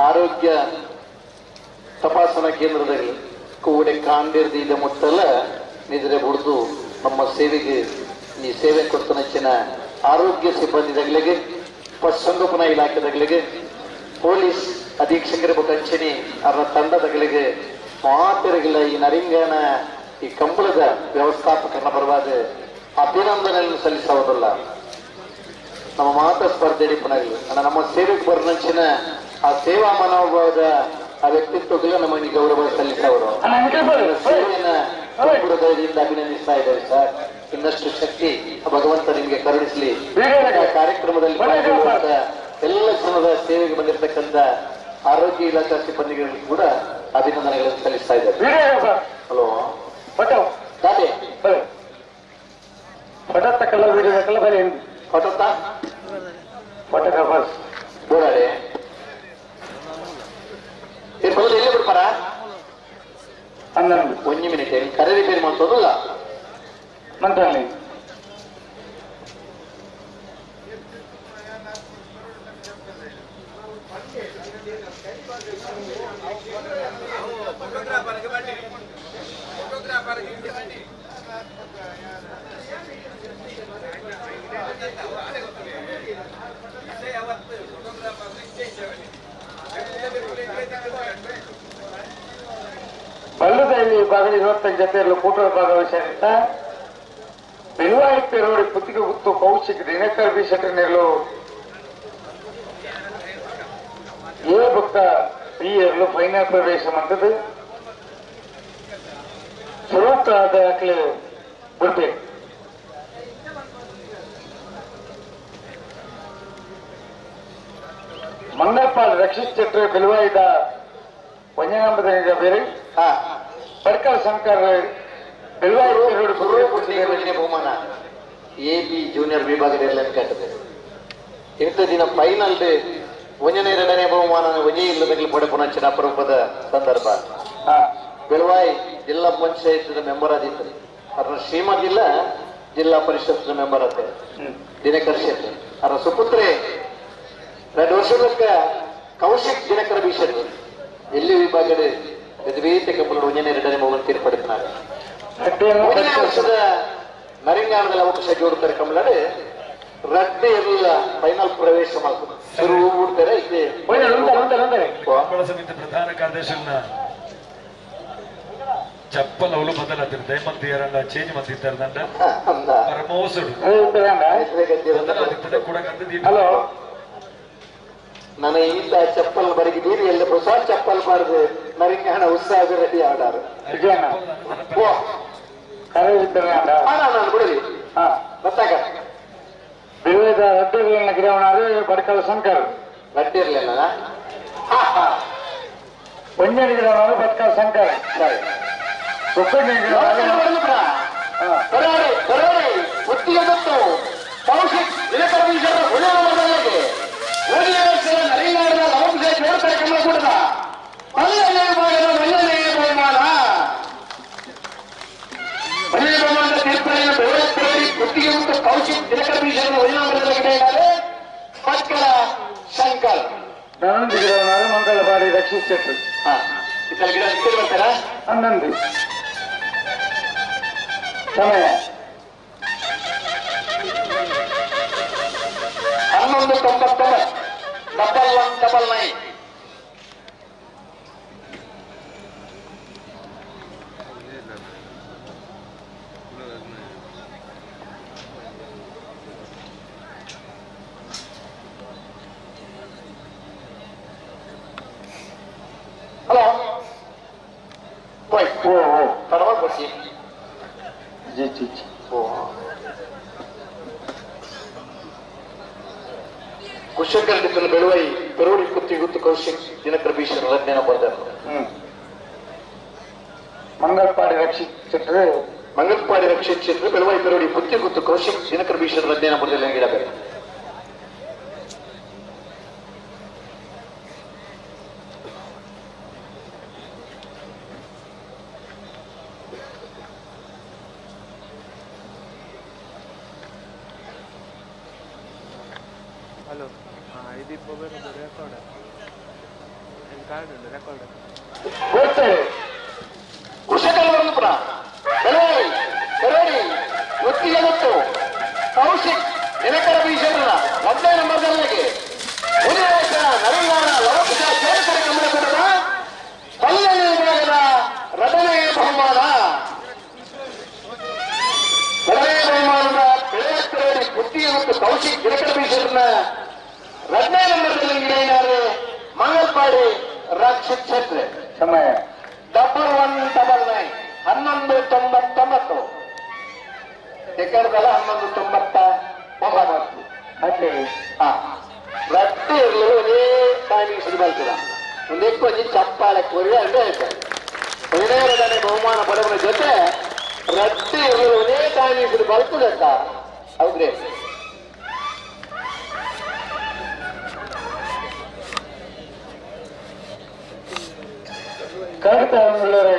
ಆರೋಗ್ಯ ತಪಾಸಣಾ ಕೇಂದ್ರದಲ್ಲಿ ಕೂಡೆ ಕಾಂಡಿರ್ದು ಇದೆ ಮುಟ್ಟಲ್ಲ ನಿದ್ರೆ ಬುಡ್ದು ನಮ್ಮ ಸೇವೆಗೆ ಈ ಸೇವೆ ಕೊಡ್ತನಚ್ಚಿನ ಆರೋಗ್ಯ ಸಿಬ್ಬಂದಿದಾಗಲಿಗೆ, ಪಶುಸಂಗೋಪನಾ ಇಲಾಖೆದಾಗಲಿಗೆ, ಪೊಲೀಸ್ ಅಧೀಕ್ಷಕರ ಅಂಚನೆ ಅವರ ತಂಡದಾಗಲಿಗೆ ಮಾತಿರಗಿಲ್ಲ ಈ ನರಿಂಗಾನ ಈ ಕಂಬಳದ ವ್ಯವಸ್ಥಾಪಕರನ್ನ ಬರವಾದ ಅಭಿನಂದನೆಯನ್ನು ಸಲ್ಲಿಸುವುದಲ್ಲ. ನಮ್ಮ ಮಾತಾ ಸ್ಪರ್ಧೆ ಪುನಃ ನಮ್ಮ ಸೇವೆಗೆ ಬರೋನಂಚಿನ ಆ ಸೇವಾ ಮನೋಭಾವದ ಆ ವ್ಯಕ್ತಿತ್ವಗಳ ನಮಗೆ ಗೌರವ ಸಲ್ಲಿಸವರು ಸೇವೆಯನ್ನ ಹೃದಯದಿಂದ ಅಭಿನಂದಿಸ್ತಾ ಇದ್ದಾರೆ ಸರ್. ಇನ್ನಷ್ಟು ಶಕ್ತಿ ಭಗವಂತ ನಿಮಗೆ ಕರುಣಿಸಲಿ. ಕಾರ್ಯಕ್ರಮದಲ್ಲಿ ಎಲ್ಲ ಜನರ ಸೇವೆಗೆ ಬಂದಿರತಕ್ಕಂತ ಆರೋಗ್ಯ ಇಲಾಖಾ ಸಿಬ್ಬಂದಿಗಳಿಗೂ ಕೂಡ ಅಭಿನಂದನೆಗಳನ್ನು ಸಲ್ಲಿಸ್ತಾ ಇದ್ದಾರೆ. ಹಲೋ ದಾದೆ ಬೋಡಾರೆ ಎಲ್ಲಿ ಬಿಡ್ಪಾರ ಒಂಜಿ ಮಿನಿಟ್ ಕರೆ ರಿಪೇರಿ ಮಾಡ್ತೋದಲ್ಲ ಮಂತ್ರಾಲಯ ಬಲ್ಲದಲ್ಲಿ ವಿಭಾಗದ 25 ಜತೆಯಲ್ಲೂ ಕೂಟದ ಭಾಗವಹಿಸಿದ ಬೆಳುವಾಯಿಪೇರೋಡಿ ಪುತ್ತಿಗೆ ಗುತ್ತು ಕೌಶಿಕ್ ದಿನಕರ್ ಬಿ ಶೆಟ್ಟರ್ನೆರಳು ಎ ಬೊಕ್ಕ ಬಿ ಎರಲು ಫೈನಲ್ ಪ್ರವೇಶ ಮಂತದ್ದು ಸುರೂಪಾದ ದಾಖಲೆ ಬಿಡ್ಬೇಕು. ಮಂಗಪಾಲ್ ರಕ್ಷಿತ್ ಶೆಟ್ಟರ್ ಬೆಳುವಾಯಿದ ಒಂಜನಾಂಬದ ಬೇರೆ ಪಡ್ಕಲ್ ಶಂಕರ್ ಬಹುಮಾನ ಎ ಬಿ ಜೂನಿಯರ್ ವಿಭಾಗದಲ್ಲಿ ಕಟ್ಟದೆ. ಇಂಥ ದಿನ ಫೈನಲ್ ಒಂದನೇ ಎರಡನೇ ಬಹುಮಾನ ಒಂದೇ ಇಲ್ಲದಾಗಲಿ ಪಡೆಪುನಂಚಿನ ಅಪರೂಪದ ಸಂದರ್ಭ. ಬೆಳವಾಯಿ ಜಿಲ್ಲಾ ಪಂಚಾಯತ್ ಮೆಂಬರ್ ಆದಿತ್ತು, ಅದರ ಶ್ರೀಮತಿ ಜಿಲ್ಲಾ ಜಿಲ್ಲಾ ಪರಿಷತ್ ಮೆಂಬರ್ ಆತ ದಿನಕರ್ ಶೆಟ್ಟಿ. ಅದರ ಸುಪುತ್ರೆ 2 ವರ್ಷದ ಕೌಶಿಕ್ ದಿನಕರ ಬಿ ಶೆಟ್ಟಿ ಎಲ್ಲಿ ವಿಭಾಗದ ಕಪ್ಪಲು ಒಂದನೇ ಎರಡನೇ ಬಹುಮಾನ ತೀರ್ಪಡಿಸಿದ್ದಾರೆ. ವರ್ಷದ ನರಿಂಗಾಣದಲ್ಲಿ ಅವಕಾಶ ಜೋಡುತ್ತಾರೆ ಕಮಲಾಡು ರಡ್ಡೆ ಎಲ್ಲ ಫೈನಲ್ ಪ್ರವೇಶ ಮಾಡ್ತಾರೆ. ಶುರು ಬಿಡ್ತಾರೆ ಇದೆ ಸಮಿತಿ ಪ್ರಧಾನ ಕಾರ್ಯದರ್ಶಿನ ಚಪ್ಪಲ್ ಅವಳು ಬದಲಾತಿರು ದಯಮಂತಿಯರನ್ನ ಚೇಂಜ್ ಮಂತಿದ್ದಾರೆ ದಂಡ ಪರಮೋಸುಡು ಕೂಡ ಹಲೋ ನನ್ನ ಈತ ಚಪ್ಪಲ್ ಬರಗಿದ್ದೀರಿ ಎಲ್ಲ ಹೊಸ ಚಪ್ಪಲ್ ಬಾರದು ನರಿಂಗಣ ಉತ್ಸಾಹ ರೆಡಿ ಆಡಾರು ನಾನು ಬಿಡಲಿ ಗೊತ್ತಾಗ ವಿವಿಧ ರಡ್ಡಿಗಳನ್ನ ಗಿಡವನಾರು ಬಡಕಲ್ ಶಂಕರ್ ರಡ್ಡಿ ಇರಲಿಲ್ಲ ಒಂಜನಿ ಗಿಡವನಾರು ಬಟ್ಕಲ್ ಶಂಕರ್ ಸರಿ ಒತ್ತಿಗೆ ಗೊತ್ತು ಕೌಶಿಕ್ ನರೀನಾಡದ ಲವಂಶ ಜೋಡ್ತಾರೆ ಕಮಲಕೂಟದ ಮಲ್ಲನೇ ವಿಭಾಗದ ಮಲ್ಲನೇ ಬಹುಮಾನ ಮಲ್ಲನೇ ಬಹುಮಾನದ ತೀರ್ಪನ್ನು ಬೆಳವಣಿಗೆ ಒತ್ತಿಗೆ ಮತ್ತು ಕೌಶಿಕ್ ದಿನಕರ ಬೀಸರ ಒಳ್ಳೆಯ ಗಿಡ ಪಕ್ಕಳ ಶಂಕರ್ ನನ್ನೊಂದು ಗಿಡವನಾರು ಮಂಗಳವಾಡಿ ರಕ್ಷಿತ್ ಶೆಟ್ಟಿ ಹಾ ಈ ಗಿಡ ಬರ್ತಾರಾ 11 ಸಮಯ 11:99 1199. ಹಲೋ ಓ ಓ ಪರವಾಗಿ G G G ಓ ಕುಶಂಕರ್ ದಿಕ್ಕನ್ನು ಬೆಳುವೈ ಪೆರೋಡಿ ಕುತ್ತಿ ಗುತ್ತು ಕೌಶಿಕ್ ದಿನಕರ ಭೀಷಣ ರತ್ನ ಬರ್ದಾರ. ಮಂಗಲ್ಪಾಡಿ ರಕ್ಷಿತ್ ಶೆಟ್ಟರು ಮಂಗಲ್ಪಾಡಿ ರಕ್ಷಿತ್ ಶೆಟ್ಟರು ಬೆಳುವೈ ಪೆರೋಡಿ ಕುತ್ತಿ ಗುತ್ತು ಕೌಶಿಕ್ ದಿನಕರ ಭೀಷಣ ರತ್ನ ಬರ್ದಿಲ್ಲ ಗಿಡ ಬೇರೆ. ಹಲೋ ಹಾಂ ಇದು ರೆಕಾರ್ಡ್ ಕಾರ್ಡ್ ಉಂಟು ರೆಕಾರ್ಡ್ ಕುಶಕಲ್ವರ್ಣಪುರ ಬೆಳವಡಿ ಬೆಳವಡಿ ಒತ್ತಿಗೆ ಗೊತ್ತು ಕೌಶಿಕ್ ದಿನಕರ ಭೀಷಣರ 1ನೇ ನಂಬರ್ದಲ್ಲಿಗೆ ನರಿಂಗಾಣ ಲವಕುಶ ಸೇವಕರ ಕಮಲಕೂಟದ ಪಲ್ಲನೆ ವಿಭಾಗದ ರಡನೇ ಬಹುಮಾನ ರಡನೇ ಬಹುಮಾನದ ಬೆಳವಡಿ ಕುತ್ತಿಗೆ ಮತ್ತು ಕೌಶಿಕ್ ದಿನಕರ ಭೀಷಣರ 2ನೇ ನಂಬರ್ದಲ್ಲಿ ಗಿಡ ಮಂಗಲ್ಪಾಡಿ ರಕ್ಷಿತ್ ಛತ್ರೆ. ಸಮಯ 1199 1199 ಎಕಡದಲ್ಲ 1199. ಓಕೆ ರಟ್ಟಿ ಇರಲಿ ಒಂದೇ ಟೈಮಿಂಗ್ ಶುರು ಬರ್ತದ ಒಂದಕ್ಕೆ ಒಂಜಿ ಚಪ್ಪಾಳೆ ಕೊರಿ ಅಂದ್ರೆ ಆಯ್ತು. 17ನೇ ಬಹುಮಾನ ಪಡೆದ ಜೊತೆ ರಟ್ಟಿ ಇರಲಿ ಒಂದೇ ಟೈಮಿಂಗ್ ಶುರು ಬರ್ತದೆ ಅಂತ ಹೌದ್ರಿ. ಕರ್ತಾರೇ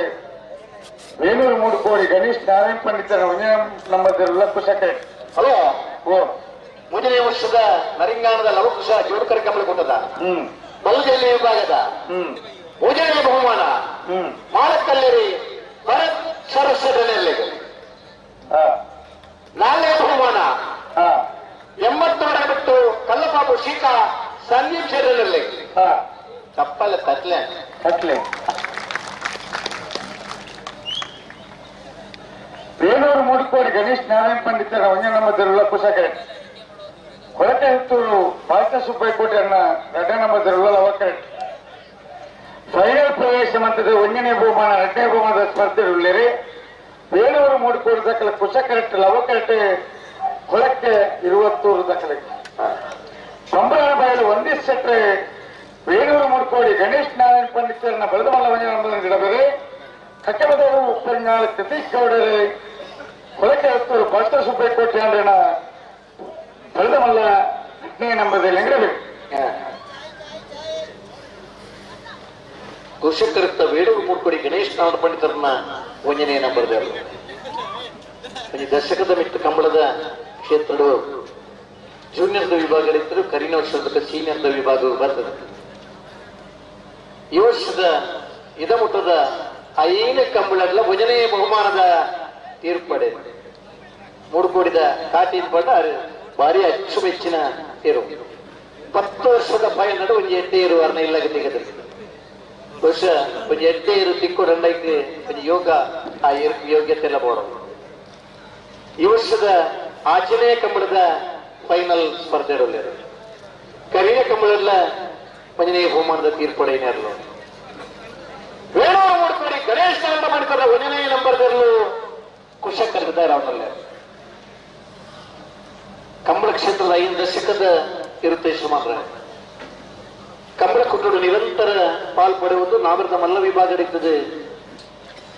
ವೇಲೂರು ಮೂಡುಕೋಡಿ ಗಣೇಶ್ ನಾರಾಯಣ ಪಂಡಿತರ ನಮ್ಮ ಕುಶಕರೆ. ಹಲೋ ಓ ಮುಂದಿನ ವರ್ಷದ ನರಿಂಗಾಣದ ಲವಕುಶ ಜೋಡುಕರ ಕಮಲಕೂಟದ ಬಲ್ಜಲ್ಲಿ ವಿಭಾಗದ ಮೂರನೇ ಬಹುಮಾನ ಮಾಳಕಲ್ಲೇರಿ ಭರತ್ ಸರಸ್ವತನೆಲ್ಲಿಗೆ. 4ನೇ ಬಹುಮಾನ 80 ಬಿಟ್ಟು ಕಲ್ಲಪಾಪು ಶೀಕಾ ಸಂದೀಪ್ ಶೆಟ್ಟರ್ನಲ್ಲಿ. ಚಪ್ಪಲ ತಟ್ಲೆ ತಟ್ಲೆ. ಬೇಲೂರು ಮೂಡುಕೋಡಿ ಗಣೇಶ್ ನಾರಾಯಣ ಪಂಡಿತರ ಒಂಜನಮ್ಮದಿರುಳ್ಳ ಕುಶಕರೆ. ಕೊಳಕೆ ಹಿತ್ತೂರು ಬಾಲ್ಕ ಸುಬ್ಬಯ್ಯ ಅಣ್ಣ ಎರಡನೇ ಲವಕರೆ. ಫೈನಲ್ ಪ್ರವೇಶ ಮಂತದ ಒಂದನೇ ಬಹುಮಾನ ಎರಡನೇ ಬಹುಮಾನದ ಸ್ಪರ್ಧೆ ಉಳ್ಳೇರಿ. ಬೇಲೂರು ಮೂಡುಕೋಡಿ ದಾಖಲೆ ಕುಶಕರೆಟ್ ಲವಕರೆಟ್ ಕೊಳಕ್ಕೆ 21 ದಾಖಲೆ. ಕಂಬಳನ ಬಾಯಲು ಒಂದೇ ಸೆಟ್ರೆ ಬೇಲೂರು ಮೂಡುಕೋಡಿ ಗಣೇಶ್ ನಾರಾಯಣ ಪಂಡಿತರನ್ನ ಬೆಳೆದಮಲ್ಲ ಒಂಜನ ಗಿಡಬೇರೆ. ಕಕ್ಕಬದವರು ಉಪ್ಪರಿನಾಳ ಸತೀಶ್ ಗೌಡರೇ ಕೊಳಕೆ ಹತ್ತೂರು ಭಕ್ತ ಸುಬ್ಬಯ್ಯ ಕೋಟೆ ಅಂದ್ರಣ ಬೆಳೆದಮಲ್ಲ 8ನೇ ನಂಬರ್ದಲ್ಲಿ ಅಂಗಡಬೇಕು. ಕೃಷಿಕರತ್ತ ವೇಣೂರು ಮೂಡ್ಕೊಡಿ ಗಣೇಶ್ ನಾರಾಯಣ ಪಂಡಿತರನ್ನ 1ನೇ ನಂಬರ್ದವರು. ಈ ದಶಕದ ಮಿಟ್ಟು ಕಂಬಳದ ಕ್ಷೇತ್ರಗಳು ಜೂನಿಯರ್ದ ವಿಭಾಗಗಳಿದ್ದರು ಕರಿನ ವರ್ಷದ ಸೀನಿಯರ್ದ ವಿಭಾಗವು ಬರ್ತದೆ. ಈ ವರ್ಷದ ಇದಮುಟ್ಟದ ಐನ ಕಂಬಳಲ್ಲ 1ನೇ ಬಹುಮಾನದ ತೀರ್ಪಡೆ ಮೂಡುಕೋಡಿದ ಕಾಟಿನ ಪಡ ಭಾರಿ ಅಚ್ಚುಮೆಚ್ಚಿನ ತೀರು. 10 ವರ್ಷದ ಪಯಣದ ಒಂದು ಎಡ್ಡೆ ಇರುವಾರನ ಇಲ್ಲಗೆ ತೆಗೆದು ವರ್ಷ ಒಂದು ಎಡ್ಡೆ ಇರು ತಿಕ್ಕು ರಂಡೈಕ್ ಒಂದು ಯೋಗ ಆ ಯೋಗ್ಯತೆ ಎಲ್ಲ ಬೋಡ. ಈ ವರ್ಷದ ಆಚರಣೆಯ ಕಂಬಳದ ಫೈನಲ್ ಸ್ಪರ್ಧೆ ಕರಿಯ ಕಂಬಳೆಲ್ಲ ಒಂದನೇ ಬಹುಮಾನದ ತೀರ್ಪಡೆಯರು ವೇಣೂರು ಮೂಡ್ಕೋಡಿ ಗಣೇಶ್ ನಾರಾಯಣ ಮಾಡಿಕೊಂಡ ಒಂದನೇ ನಂಬರ್ದಲ್ಲೂ ಕುಶ ಕರೆದಿದ್ದಾರೆ. ಅವನಲ್ಲೇ ಕಂಬಳ ಕ್ಷೇತ್ರದ 5 ದಶಕದ ಇರುತ್ತೆ ಸುಮಾರು ಕಂಬಳ ಕುಟ್ಟುಡು ನಿರಂತರ ಪಾಲ್ ಪಡೆಯುವುದು ನಾವಿರದ ಮಲ್ಲ ವಿಭಾಗ ಇರ್ತದೆ.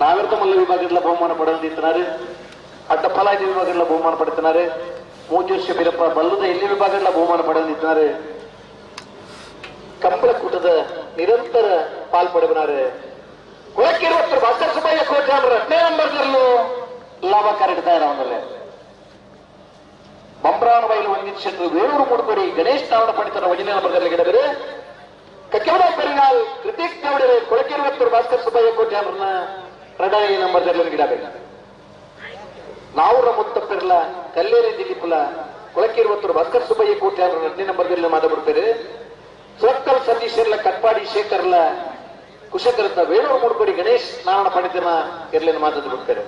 ನಾವಿರದ ಮಲ್ಲ ವಿಭಾಗದ ಬಹುಮಾನ ಪಡೆದಿದ್ದಾರೆ. ಅಡ್ಡಫಲಾಯ ವಿಭಾಗಗಳ ಬಹುಮಾನ ಪಡೆಯುತ್ತಾರೆ. ಮೂಜೋಶ ಬೀರಪ್ಪ ಬಲ್ಲದ ಎಲ್ಲಿ ವಿಭಾಗಗಳ ಬಹುಮಾನ ಪಡೆದಿದ್ದಾರೆ. ಕಂಬಳ ಕೂಟದ ನಿರಂತರ ಪಾಲ್ ಪಡೆಯುತ್ತಾರೆ. ಕೊಳಕಿರುವತ್ತು ಭಾಸ್ಕರ್ ಸುಬ್ಬಯ್ಯ ಕೋಟ್ಯಾನರ 2ನೇ ನಂಬರ್ದಲ್ಲೂ ಲಾಭ ಕರೆಡ್ತಾರೆ. ಅವನಲ್ಲೇ ಬಂಬ್ರಾನ ಬೈಲು ವಂದಿತ ಶೆಟ್ಟರು ವೇಣೂರು ಮೂಡ್ಕೋಡಿ ಗಣೇಶ್ ನಾರಾಯಣ ಪಂಡಿತರ ಒಂದನೇ ನಂಬರ್ದಲ್ಲಿ ಗಿಡಬೇರೆ ಕಕ್ಕೆವಡ ಪೆರಿನಾಲ್ ಕೃತಿಕ್ ಗೌಡರೆ ಕೊಳಕಿರುವತ್ತರು ಭಾಸ್ಕರ್ ಸುಬ್ಬಯ್ಯ ಕೋಟ್ಯಾನರನ್ನ 2ನೇ ನಂಬರ್ದಲ್ಲಿ ಗಿಡಬೇಕು. ನಾವುರ ಮುತ್ತಪ್ಪಿರ್ಲ ಕಲ್ಲೇರಿ ದಿಲೀಪುಲ ಕೊಳಕಿರುವತ್ತರು ಭಾಸ್ಕರ್ ಸುಬ್ಬಯ್ಯ ಕೋಟ್ಯಾನರ 2ನೇ ನಂಬರ್ದಲ್ಲಿ ಮಾತಾಡ್ಬಿಡ್ತಾರೆ. ಸೋಕ್ಕಲ್ ಸತೀಶರ್ಲ ಕಟ್ಪಾಡಿ ಶೇಖರ್ಲ ಕುಶಕರತ ವೇಣೂರು ಮೂಡ್ಕೋಡಿ ಗಣೇಶ್ ನಾರಾಯಣ ಪಂಡಿತನ ಇರ್ಲಿನ ಮಾತಾಡ್ಬಿಡ್ತಾರೆ.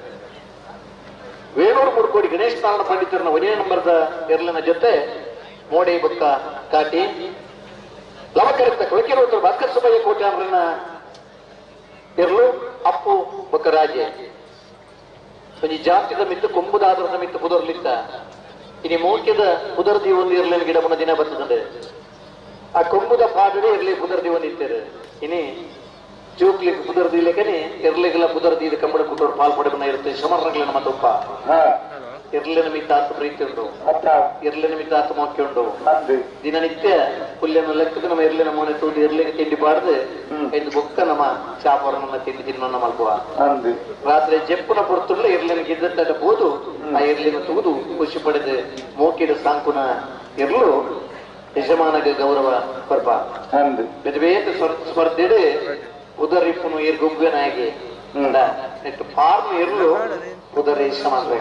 ವೇಣೂರು ಮೂಡ್ಕೋಡಿ ಗಣೇಶ್ ನಾರಾಯಣ ಪಂಡಿತರನ್ನ 1ನೇ ನಂಬರ್ದ ಎರ್ಲಿನ ಜೊತೆ ಮೋಡೆ ಬೊಕ್ಕ ಕಾಟಿ ಲವಕರಿತ ಕೊಳಕಿರುವತ್ತರು ಭಾಸ್ಕರ್ ಸುಬ್ಬಯ್ಯ ಕೋಟ್ಯಾನರನ್ನ ಇರ್ಲು ಅಪ್ಪು ಬೊಕ್ಕ ರಾಜೆ. ಒಂಜಿ ಜಾತಿದ ಮಿತ್ತು ಕೊಂಬುದಾದರದ ಮಿತ್ತು ಪುದರ್ಲಿತ್ತ ಇನಿ ಮೋಕ್ಯದ ಪುದರ್ದಿ ಒಂದು ಇರ್ಲಿನ ಗಿಡಮನ ದಿನ ಬರ್ತದೆ. ಆ ಕೊಂಬುದ ಪಾದಡೆ ಇರ್ಲಿ ಪುದರ್ದಿ ಒಂದು ಇತ್ತಾರೆ. ಇನಿ ಜೋಕ್ಲಿಗೆ ಪುದರ್ದಿ ಲೇಖನಿ ಇರ್ಲಿಗೆಲ್ಲ ಪುದರ್ದಿ ಇದು ಕಂಬಳ ಕುಟ್ಟೋರು ಪಾಲ್ ಪಡೆಬನ ಇರುತ್ತೆ. ಶಮರ್ರಗಳ ಮತ್ತೊಪ್ಪ ಇರ್ಲಿನ ಮಿತ್ತ ಆತ ಪ್ರೀತಿ ಉಂಟು, ಇರ್ಲಿನ ಮಿತ್ತ ಆತ ಮೋಕ್ಯ ಉಂಟು. ದಿನನಿತ್ಯ ಹುಲ್ಲಿನ ಲೆಕ್ಕದ ನಮ್ಮ ಇರ್ಲಿನ ಮೋನೆ ತೂದು ಇರ್ಲಿಗೆ ತಿಂಡಿ ಬಾಡ್ದು ಐದು ಬೊಕ್ಕ ನಮ್ಮ ಚಾಪರನ್ನ ತಿಂಡಿ ತಿನ್ನ ಮಲ್ಪುವ. ರಾತ್ರಿ ಜೆಪ್ಪುನ ಪೊರ್ತುಳ್ಳ ಇರ್ಲಿನ ಗಿದ್ದಟ್ಟ ಬೋದು ಆ ಇರ್ಲಿನ ತೂದು ಖುಷಿ ಪಡೆದು ಮೋಕಿದ ಸಾಂಕುನ ಇರ್ಲು ಯಜಮಾನಗ ಗೌರವ ಪರ್ಪ. ಬೇರೆ ಬೇರೆ ಸ್ಪರ್ಧೆ ಉದರಿಪ್ಪುನು ಏರ್ ಗುಗ್ಗನಾಗಿ ನೆಟ್ಟು ಫಾರ್ಮ್ ಇರ್ಲು ಉದರ ಯಜಮಾನ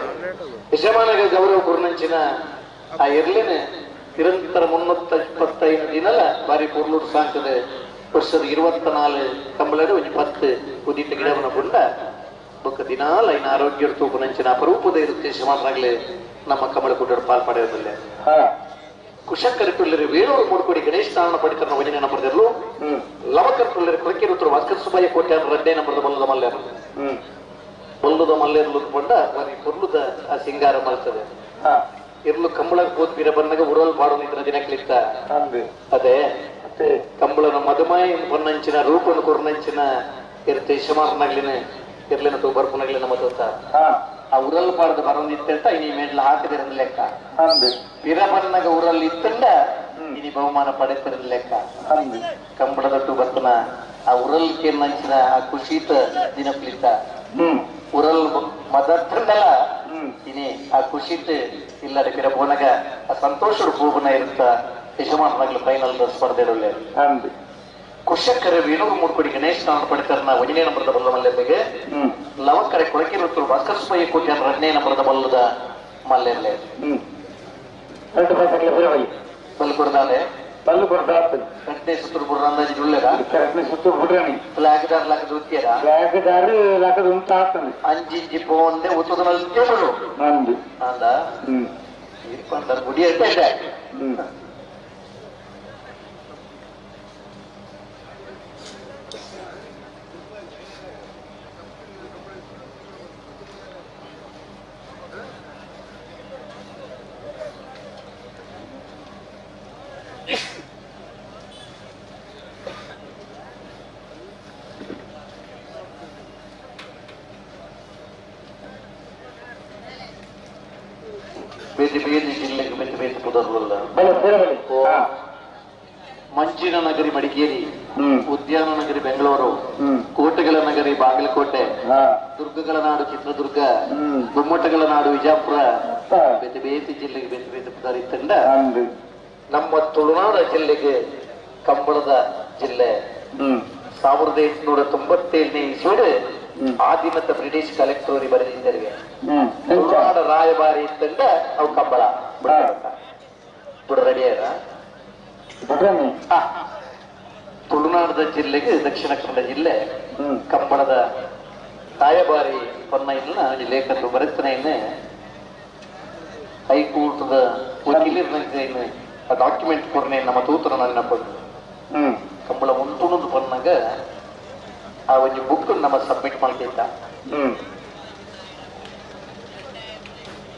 ಯಜಮಾನಗ ಗೌರವ ಗುರುನಂಚಿನ ಆ ಇರ್ಲಿನ ನಿರಂತರ 325 ದಿನಲ ಬಾರಿ ಪೊರ್ಲೂರು ಸಾಂಕದ ವರ್ಷದ 24 ಕಂಬಳಡು ಒಂಜಿ 10 ಉದಿತ ಗಿಡವನ ಪುಂಡ ಬೊಕ್ಕ ದಿನಾಲ ಇನ್ನ ಆರೋಗ್ಯ ತೂಪುನಂಚಿನ ಅಪರೂಪದ ಇರುತ್ತೆ ಯಜಮಾನರಾಗ್ಲೇ ನಮ್ಮ ಕಮಲ ಕುಟ್ಟರು ಪಾಲ್ ಪಡೆಯೋದಿಲ್ಲ. ಕುಶಕರಿಟುಲ್ಲರಿ ವೇಣೂರು ಮೂಡ್ಕೋಡಿ ಗಣೇಶ್ ನಾರಾಯಣ ಪಡಿತರನ 1ನೇ ನಂಬರ್ದಲ್ಲೂ ಲವಕರ್ಟುಲ್ಲರಿ ಕೊಳಕಿರುತ್ತರು ಭಾಸ್ಕರ್ ಸುಬ್ಬಯ್ಯ ಕೋಟ್ಯಾನ 2ನೇ ನಂಬರ್ದ ಬಲ್ಲದ ಮಲ್ಲೇರು ಬಲ್ಲದ ಮಲ್ಲೇರ್ಲು ಪಂಡ ಬಾರಿ ಪೊರ್ಲುದ ಆ ಸಿಂಗಾರ ಮಲ್ತದೆ. ಇರ್ಲು ಕಂಬಳ ಕೋತ್ ಬೀರ ಬನ್ನಗ ಉರಲ್ ಬಾಡು ನಿಂತಿನ ದಿನಕ್ಲಿತ್ತ ಅದೇ ಕಂಬಳನ ಮಧುಮಯ ಪೊನ್ನಂಚಿನ ರೂಪನು ಕೊರ್ನಂಚಿನ ಇರುತ್ತೆ ಯಜಮಾನನಾಗ್ಲಿನ ಇರ್ಲಿನ ತೂ ಬರ್ಪುನಾಗ್ಲಿನ ಮತ್ತೊತ್ತ ಆ ಉರಲ್ ಪಾಡದ ಬರೋದಿತ್ತಂತ ಇನಿ ಮೇಡ್ಲ ಹಾಕದಿರಂದ ಲೆಕ್ಕ. ವೀರಬನ್ನಗ ಉರಲ್ ಇತ್ತಂಡ ಇನಿ ಬಹುಮಾನ ಪಡೆತಿರಂದ ಲೆಕ್ಕ. ಕಂಬಳದಟ್ಟು ಬರ್ತನ ಆ ಉರಲ್ ಕೇರ್ನಂಚಿನ ಆ ಖುಷಿತ ದಿನಪ್ಲಿತ್ತ ಉರಲ್ ಮದತ್ತಂಡಲ ಇನಿ ಆ ಖುಷಿತ ಇಲ್ಲದ ಪಿರ ಬೋನಗ ಆ ಸಂತೋಷದ ಪೂಬನ ಇರುತ್ತ ಯಜಮಾನನಾಗ್ಲು ಫೈನಲ್ ಸ್ಪರ್ಧೆ. ಕುಶಕರ ವೇಣೂರು ಮೂಡ್ಕೋಡಿ ಗಣೇಶ್ ನಾರಾಯಣ ಪಡಿತರನ 1ನೇ ನಂಬರದ ಬಲ್ಲ ಮಲ್ಲೆರ್ಲಿಗೆ ಲವಕರೆ ಕೊಳಕಿರುತ್ತರು ಭಾಸ್ಕರ್ ಸುಬ್ಬಯ್ಯ ಕೋಟ್ಯಾನ 2ನೇ ನಂಬರದ ಬಲ್ಲದ ಮಲ್ಲೆರ್ಲೆ ಬಲ್ಲು ಕೊಡ್ದಾಲೆ ಬಲ್ಲು ಕೊಡ್ದಾತು 2ನೇ ಸುತ್ತೂರು ಬುಡ್ರ ಅಂದಾಜು ಉಳ್ಳೇರ 2ನೇ ಸುತ್ತೂರು ಬುಡ್ರಾಣಿ ಫ್ಲಾಗ್ದಾರ್ ಲಾಕದ ಉತ್ತಿಯರ ಫ್ಲಾಗ್ದಾರ್ ಲಾಕದ ಉಂಟಾತನೆ ಅಂಜಿಂಜಿ ಪೋಂದೆ ಉತ್ತದನಲ್ಲಿ ತೇಬಳು ನಂದು ಅಂದ ಇರ್ಪಂದರ್ ಗುಡಿ ಅಂತ ಇದೆ. ಬೇರೆ ಬೇರೆ ಜಿಲ್ಲೆಗೆ ಬೇರೆ ಬೇರೆ ಪುದರ್ವಲ್ಲ ಮಂಜಿನ ನಗರಿ ಮಡಿಕೇರಿ, ಉದ್ಯಾನ ನಗರಿ ಬೆಂಗಳೂರು, ಕೋಟೆಗಳ ನಗರಿ ಬಾಗಲಕೋಟೆ, ದುರ್ಗಗಳ ನಾಡು ಚಿತ್ರದುರ್ಗ, ಗುಮ್ಮಟಗಳ ನಾಡು ವಿಜಾಪುರ, ಬೇರೆ ಬೇರೆ ಜಿಲ್ಲೆಗೆ ಬೇರೆ ಬೇರೆ ಪುದರ್ ಇತ್ತಂಡ ನಮ್ಮ ತುಳುನಾಡ ಜಿಲ್ಲೆಗೆ ಕಂಬಳದ ಜಿಲ್ಲೆ. 1897ನೇ ಇಸ್ವಿಡ್ ಆದಿಮತ ಬ್ರಿಟಿಷ್ ಕಲೆಕ್ಟರ್ ಬರೆದಿದ್ದಾರೆ. ತುಳುನಾಡ ರಾಯಭಾರಿ ಇತ್ತಂಡ ಅವು ಕಂಬಳ ಬಿಡ ರೆಡಿಯಾರ. ತುಳುನಾಡದ ಜಿಲ್ಲೆಗೆ ದಕ್ಷಿಣ ಕನ್ನಡ ಜಿಲ್ಲೆ ಕಂಬಳದ ತಾಯಬಾರಿ ಪೊನ್ನೈನ ಲೇಖಕರು ಬರೆತನ ಹೈಕೋರ್ಟ್ದ ವಕೀಲರ ಆ ಡಾಕ್ಯುಮೆಂಟ್ ಕೊಡನೆ ನಮ್ಮ ತೂತರ ನೆನಪು ಕಂಬಳ ಉಂಟುಣದು ಬಂದಾಗ ಆ ಒಂದು ಬುಕ್ ನಮ್ಮ ಸಬ್ಮಿಟ್ ಮಾಡ್ತಿದ್ದ.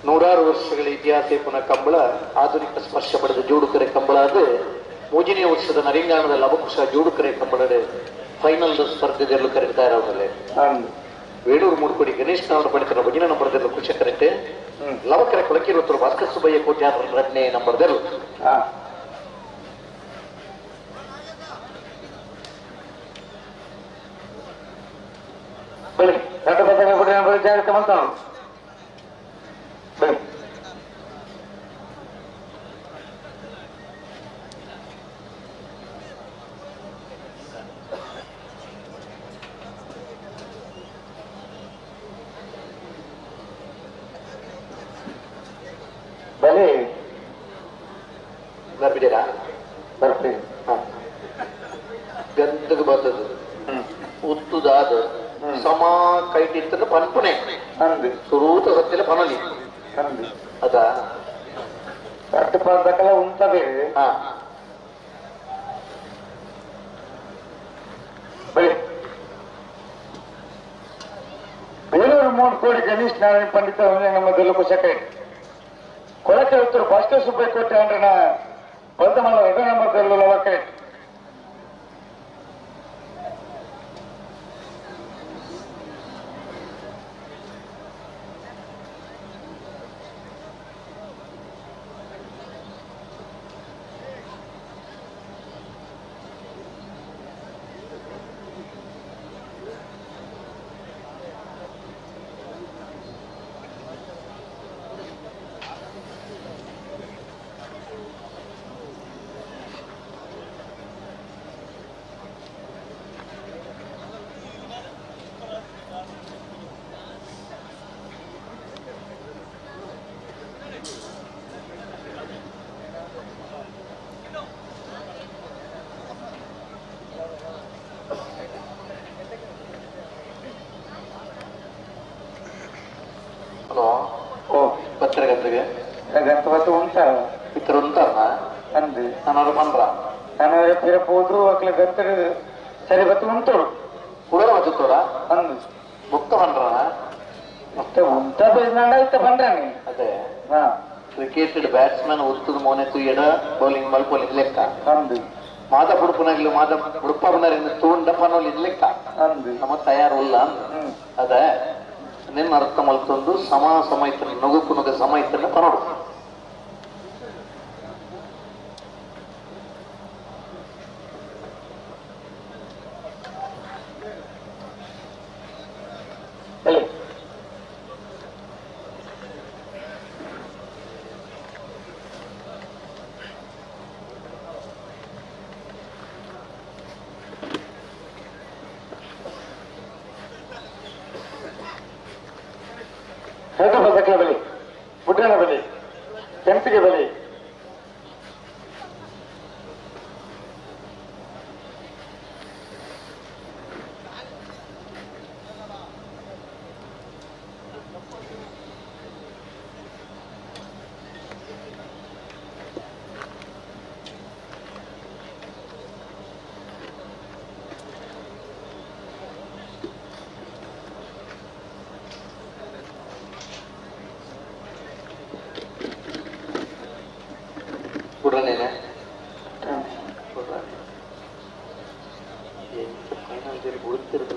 ನೂರಾರು ವರ್ಷಗಳ ಇತಿಹಾಸ ಪುನಃ ಕಂಬಳ ಆಧುನಿಕ ಸ್ಪರ್ಶ ಪಡೆದ ಜೋಡುಕರೆ ಕಂಬಳ ಅದು ಮೂಜನೇ ವರ್ಷದ ನರಿಂಗಾಣದ ಲವಕುಶ ಜೋಡುಕರೆ ಕಂಬಳದ ಫೈನಲ್ ಸ್ಪರ್ಧೆಯಲ್ಲಿ ಕರೀತಾರೆ. ಅವರಲ್ಲಿ ವೇಣೂರು ಮೂಡ್ಕೋಡಿ ಗಣೇಶ್ ನಾರಾಯಣ ಪಂಡಿತರ ಭಜನೆ ನಂಬರ್ದಲ್ಲೂ ಕುಶ ಕರೆಕ್ಟ್ ಲವಕರ ಕೊಳಕಿರುತ್ತರು ಭಾಸ್ಕರ್ ಸುಬ್ಬಯ್ಯ ಕೋಟ್ಯಾರ ಎರಡನೇ ನಂಬರ್ದಲ್ಲೂ. ಜಾಗ್ರತೆ ಮಾಡ್ತಾವ. ಬಲೆ ಬರ್ಬಿದ್ದೀರಾ? ಬರ್ತೀವಿ. ಗಂಧಕ್ಕೆ ಬರ್ತದೆ ಉತ್ತುದಾದ ಸಮ ಕೈಟಿತ್ತ ಪನ್ಪುನೆ ಸುರೂತ ಸತ್ಯಲ ಪನಲಿ ಅದ ಕಟ್ಟಪಾದಕಲ ಉಂಟ ಬೇರೆ. ಬಲೆ ಬೇಲೂರು 3 ಕೋಡಿ ಗಣೇಶ್ ನಾರಾಯಣ ಪಂಡಿತ ನಮ್ಮ ಕುಶಕೈ ಕೊಳಕೆ ಉತ್ತರ ಭಾಸ್ಕರ್ ಸುಬ್ಬಯ್ಯ ಕೋಟೆ ಅಂಡ್ರನ ಬಂದಮಲ್ಲ ಎರಡನೇ ನಂಬರ್ ಲವಕರೆ. ಸರಿ ಬತ್ತು ಉಂಟು ಕುಡರ ಬತ್ತೋಡ ಅಂದು ಬೊಕ್ಕ ಬಂದ್ರ ಮತ್ತೆ ಉಂಟ ಇತ್ತ ಬಂದ್ರಾನೆ. ಅದೇ ಕ್ರಿಕೆಟ್ ಬ್ಯಾಟ್ಸ್ಮನ್ ಒತ್ತದ ಮೋನೆ ತುಯ್ಯಡ ಬೌಲಿಂಗ್ ಮಲ್ಪೊಲಿ ಲೆಕ್ಕ ಅಂದು ಮಾದ ಬುಡುಪನಾಗ್ಲಿ ಮಾದ ಬುಡುಪ ಬಂದ್ರೆ ತೂಂಡ ಪನೋಲಿ ಲೆಕ್ಕ ಅಂದು ನಮ್ಮ ತಯಾರುಲ್ಲ ಅದೇ ನಿನ್ನ ಅರ್ಥ ಮಲ್ತೊಂದು ಸಮ ಸಮಯತನ ನುಗುಕು ನುಗ ಸಮಯತನ ಪನೋಡು. ಬಲಿ ಬುಡ್ಡನ ಬಲಿ ಕೆಂಪಿಗೆ ಬಲಿ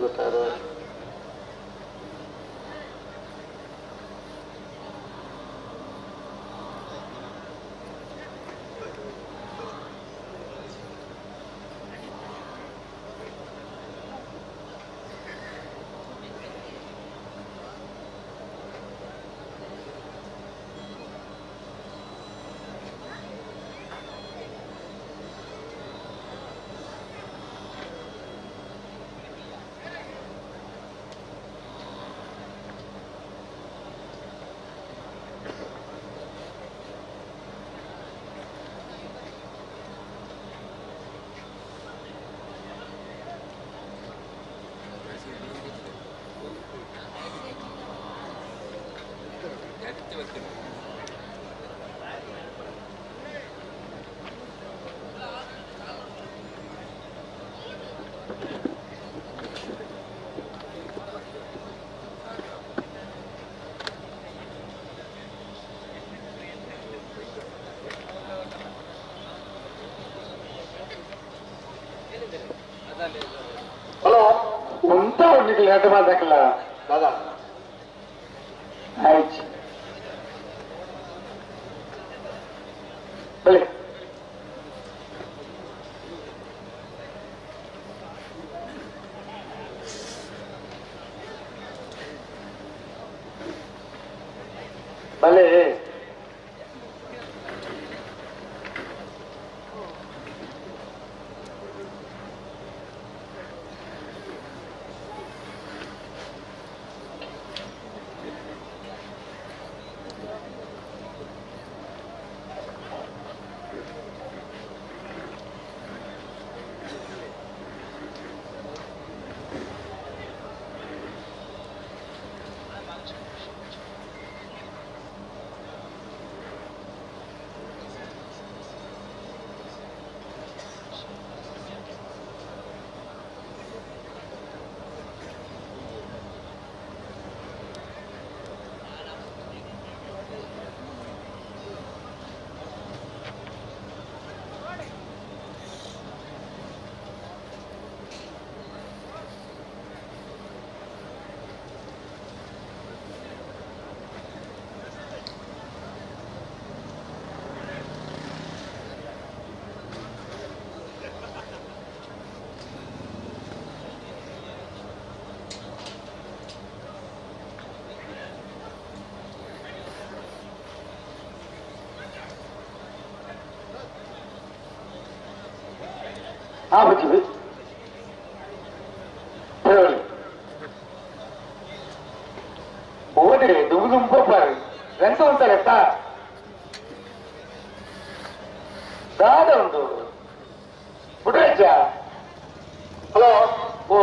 ಗೊತ್ತಾದ ಹಲೋ ಉಂತ ಉಂಡಿಗೆ ಲೇಟ್ ಮಾಡ್ಬೇಕಲ್ಲ ದಾದಾ ಆಯ್ತು ಬಲೆ ಬಲೆ ಬಚ್ಚಿವಿ ಓದಿರಿ ದುಂಬು ದುಂಬಪ್ಪಾರು ಎಂತ ಉಂಟಲ್ಲ ದಾದ ಉಂಟು ಬಿಡ್ರಜ್ಜ ಹಲೋ ಓ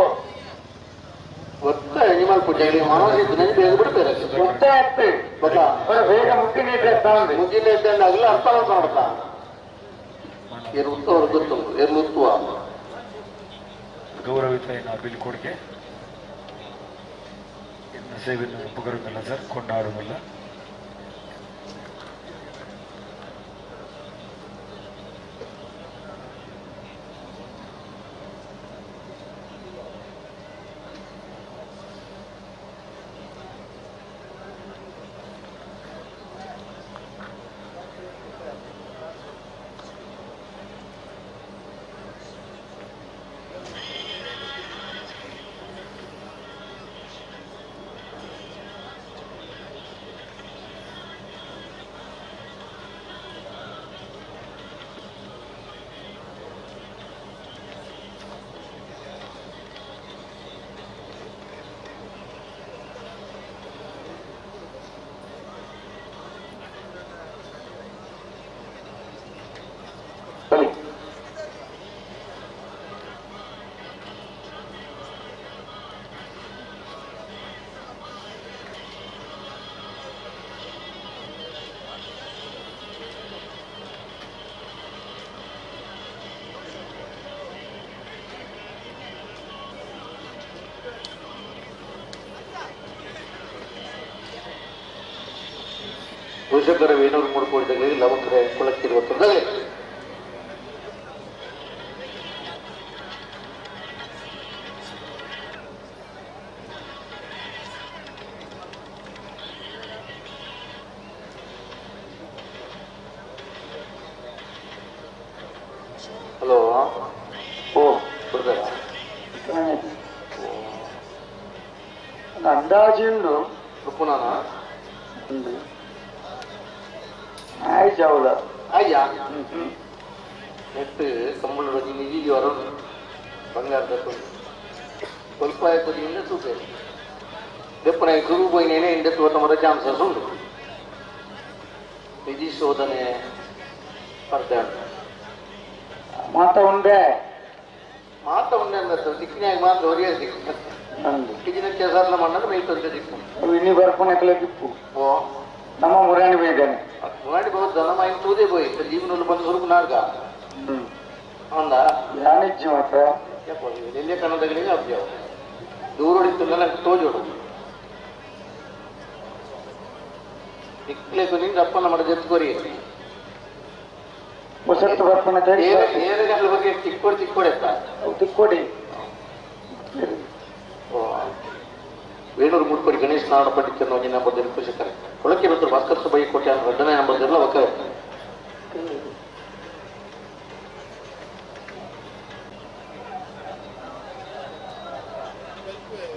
ಗೊತ್ತಾ ನಿಮ್ಮಲ್ಲಿ ಪೂಜೆ ಮನೋಜ್ ಬೇಗ ಬಿಡ್ತಾರೆ ಗೊತ್ತೇ ಆಗ್ತದೆ ಗೊತ್ತಾ ಬೇಗ ಮುಗ್ಗಿನ ಇದ್ರೆ ಮುಗ್ಗಿನ ಇದ್ದೆ ಆಗಲ್ಲ ಅರ್ಥ ಮಾಡ್ತಾ ಎರು ಗೊತ್ತು ಎರ್ಲುತ್ತುವ ಗೌರವಿತ ಬಿಲ್ಕೊಡ್ಗೆ ಇನ್ನು ಸೇವೆಯನ್ನು ಒಪ್ಪುಗರುಗಲ್ಲ ಸರ್ ಕೊಂಡಾಡುವಲ್ಲ. ಪೂಜಕರ ವೇಣೂರು ಮೂಡ್ಕೊಂಡಿದ್ದಾಗಲಿ ಲವಂಗರೆ ಕುಳಕ್ಕಿರುವ ತೊಂದರೆ. ಹಲೋ ಓ ಬಿಡ್ತಾರ ಅಂದಾಜು ಪುನಃ ಆಯ್ತು ಅಯ್ಯ ನೆಟ್ಟು ಕಂಬಳ ನಿಧಿ ವರ ಬಂಗಾರದ ಸ್ವಲ್ಪ ಕೊದಿಯಿಂದ ತೂಪೆ ದೆಪ್ಪನ ಗುರು ಬೋಯಿನೇನೆ ಇಂದ ತೋಟ ಮರ ಚಾನ್ಸಸ್ ಉಂಟು. ನಿಧಿ ಶೋಧನೆ ಪರ್ದ ಮಾತ ಉಂಡೆ ಮಾತ ಉಂಡೆ ಅಂದ್ರೆ ದಿಕ್ಕಿನಾಗ ಮಾತ್ರ ಒರಿಯ ದಿಕ್ಕು ಕಿಜಿನ ಕೆಸರ್ಲ ಮಣ್ಣನ್ನು ಮೇಯ್ತಂತೆ ದಿಕ್ಕು ಇನ್ನಿ ಬರ್ಪಣೆ ದಿಕ್ಕು ಓ ನಮ್ಮ ಮುರಾಣಿ ಬೈದಾನೆ ಮುರಾಣಿ ಬಹುದು ನಮ್ಮ ಇನ್ ತೂದೇ ಬೋಯ್ ಜೀವನದಲ್ಲಿ ಬಂದು ಸ್ವಲ್ಪ ನಾರ್ಗ ಅಂದ ಯಾನಿಜ್ಜಿ ಮಾತ್ರ ಎಲ್ಲಿಯ ಕನ್ನಡಗಳಿಗೆ ಅಭ್ಯಾವ ದೂರೊಡಿತ್ತು ನನಗೆ ತೋಜೋಡು ದಿಕ್ಲೇಕು ನಿಂಗೆ ಅಪ್ಪನ ಮಾಡ ಜೊತೆಗೋರಿ ಹೊಸತ್ತು ಬರ್ಪಣ ಏರು ಗಂಟೆ ಬಗ್ಗೆ ತಿಕ್ಕೊಡಿ ತಿಕ್ಕೊಡಿ ಅಂತ ತಿಕ್ಕೊಡಿ ವೇಣೂರು ಮೂಡ್ಕೋಡಿ ಗಣೇಶ್ ನಾರಾಯಣ ಪಂಡಿತರನ್ನು ಒಂಜಿ ನಂಬರ್ ಕೃಷಿಕರೆ ಕೊಳಕೆ ಬಂದರು ಭಾಸ್ಕರ್ ಸುಬ್ಬಯ್ಯ ಕೋಟೆ ಎರಡನೇ ನಂಬರ್ ಒಕ್ಕ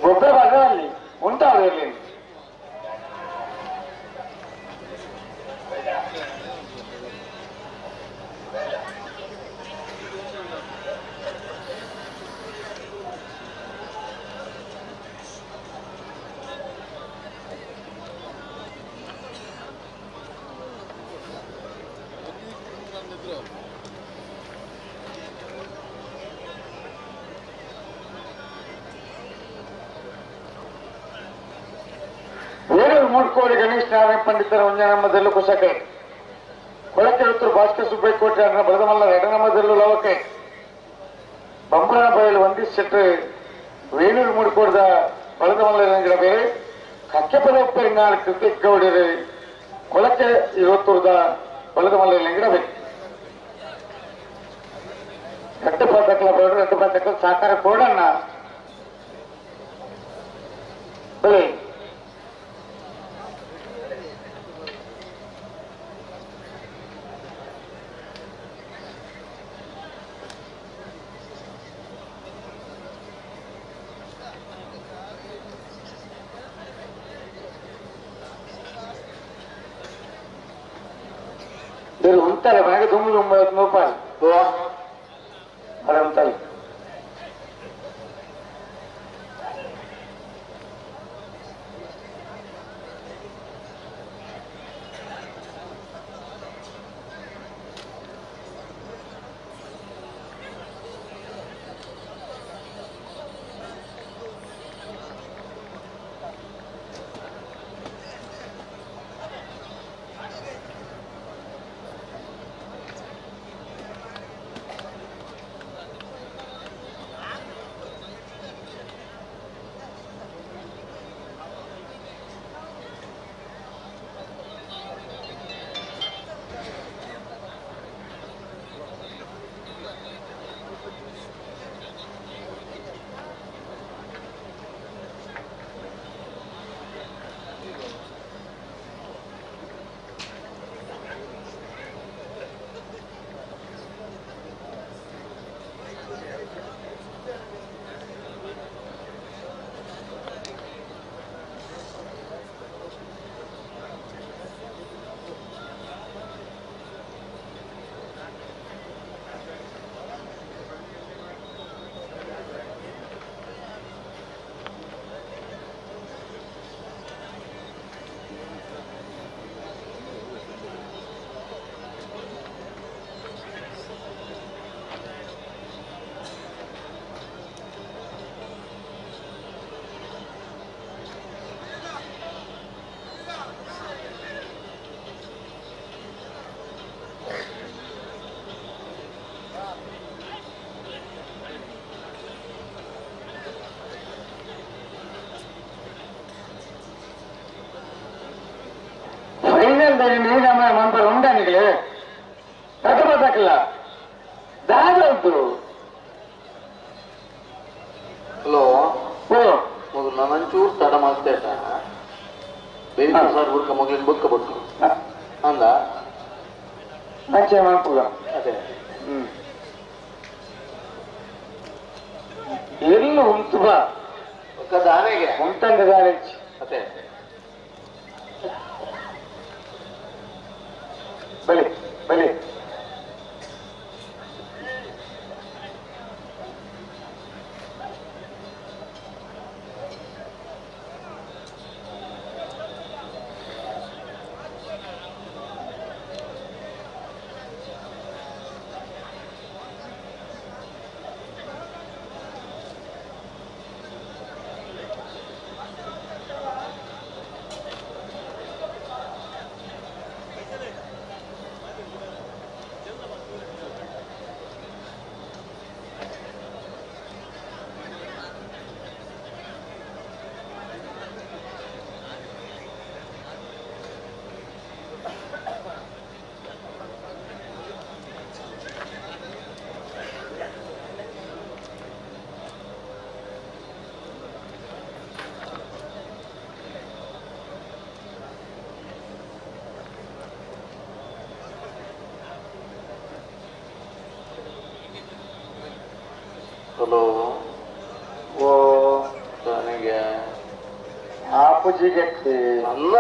ಗೊಬ್ಬರ ಅಲ್ಲಿ ಉಂಟಾಗಲಿ. ಮೂಡ್ಕೋಡಿ ಗಣೇಶ್ ನಾರಾಯಣ ಪಂಡಿತರ ಒಂಜನಮ್ಮದಲ್ಲೂ ಕುಶಕೈ ಕೊಳಕೆ ಉತ್ತರ ಭಾಸ್ಕರ್ ಸುಬ್ಬಯ್ಯ ಕೋಟೆ ಬಲದಮಲ್ಲ ಎರಡನಮ್ಮದಲ್ಲೂ ಲವಕೈ ಬಂಬರನ ಬಯಲು ಒಂದಿ ಸೆಟ್ ವೇಣೂರು ಮೂಡ್ಕೋಡ್ದ ಬಲದಮಲ್ಲ ಬೇರೆ ಕಕ್ಕೆ ಪದ ಕೃತಿಕ್ ಗೌಡರು ಕೊಳಕೆ ಇವತ್ತೂರ್ದ ಬಲದಮಲ್ಲ ಬೇರೆ ரெண்டு பக்கத்துல போடு ரெண்டு பக்கத்துல சாக்கர போடண்ணா ఉంటారు మనకి దుమ్ములు రూపాయలు అలా ఉంటాయి. ಉಂಟಾನಿಗೆ ಕಟ್ಟಬಾಕಲ್ಲ ದಾದದ್ದು. ಹಲೋ ಮೊದಲು ನಾನು ತಡ ಮಾಡ್ತೇಟ ಬೇರೆ ಸರ್ ಬುಡ್ಕ ಮಗ್ಲಿನ ಬುಕ್ಕ ಬುಡ್ಕ ಅಂದ ಮಂಚೆ ಮಾಡ್ಕುಗ ಅದೇ. ಎಲ್ಲೂ ಉಂಟು ಬಾ ದಾನೆಗೆ ಉಂಟಂದ ದಾನೆ ಅದೇ ಬಲಿ ಬಲಿ ಹಲೋ ಓ ನನಗೆ ಆಪುಜಿಗೆ ಅಲ್ಲ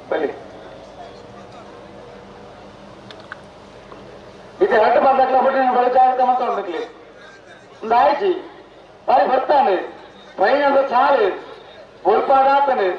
ಬಲಿ ಇದು ಹಟ್ಟು ಬಂದಾಗಲ ಬಿಟ್ಟು ಬಳಿ ಜಾಗ್ರತೆ ಮಾತಾಡ್ಲಿಕ್ಕೆ ಒಂದು ಆಯ್ತು ಬಾರಿ ಬರ್ತಾನೆ ಫೈನಲ್ ಚಾಲು ಬೋಲ್ಪಾಡ ಆತನೆ.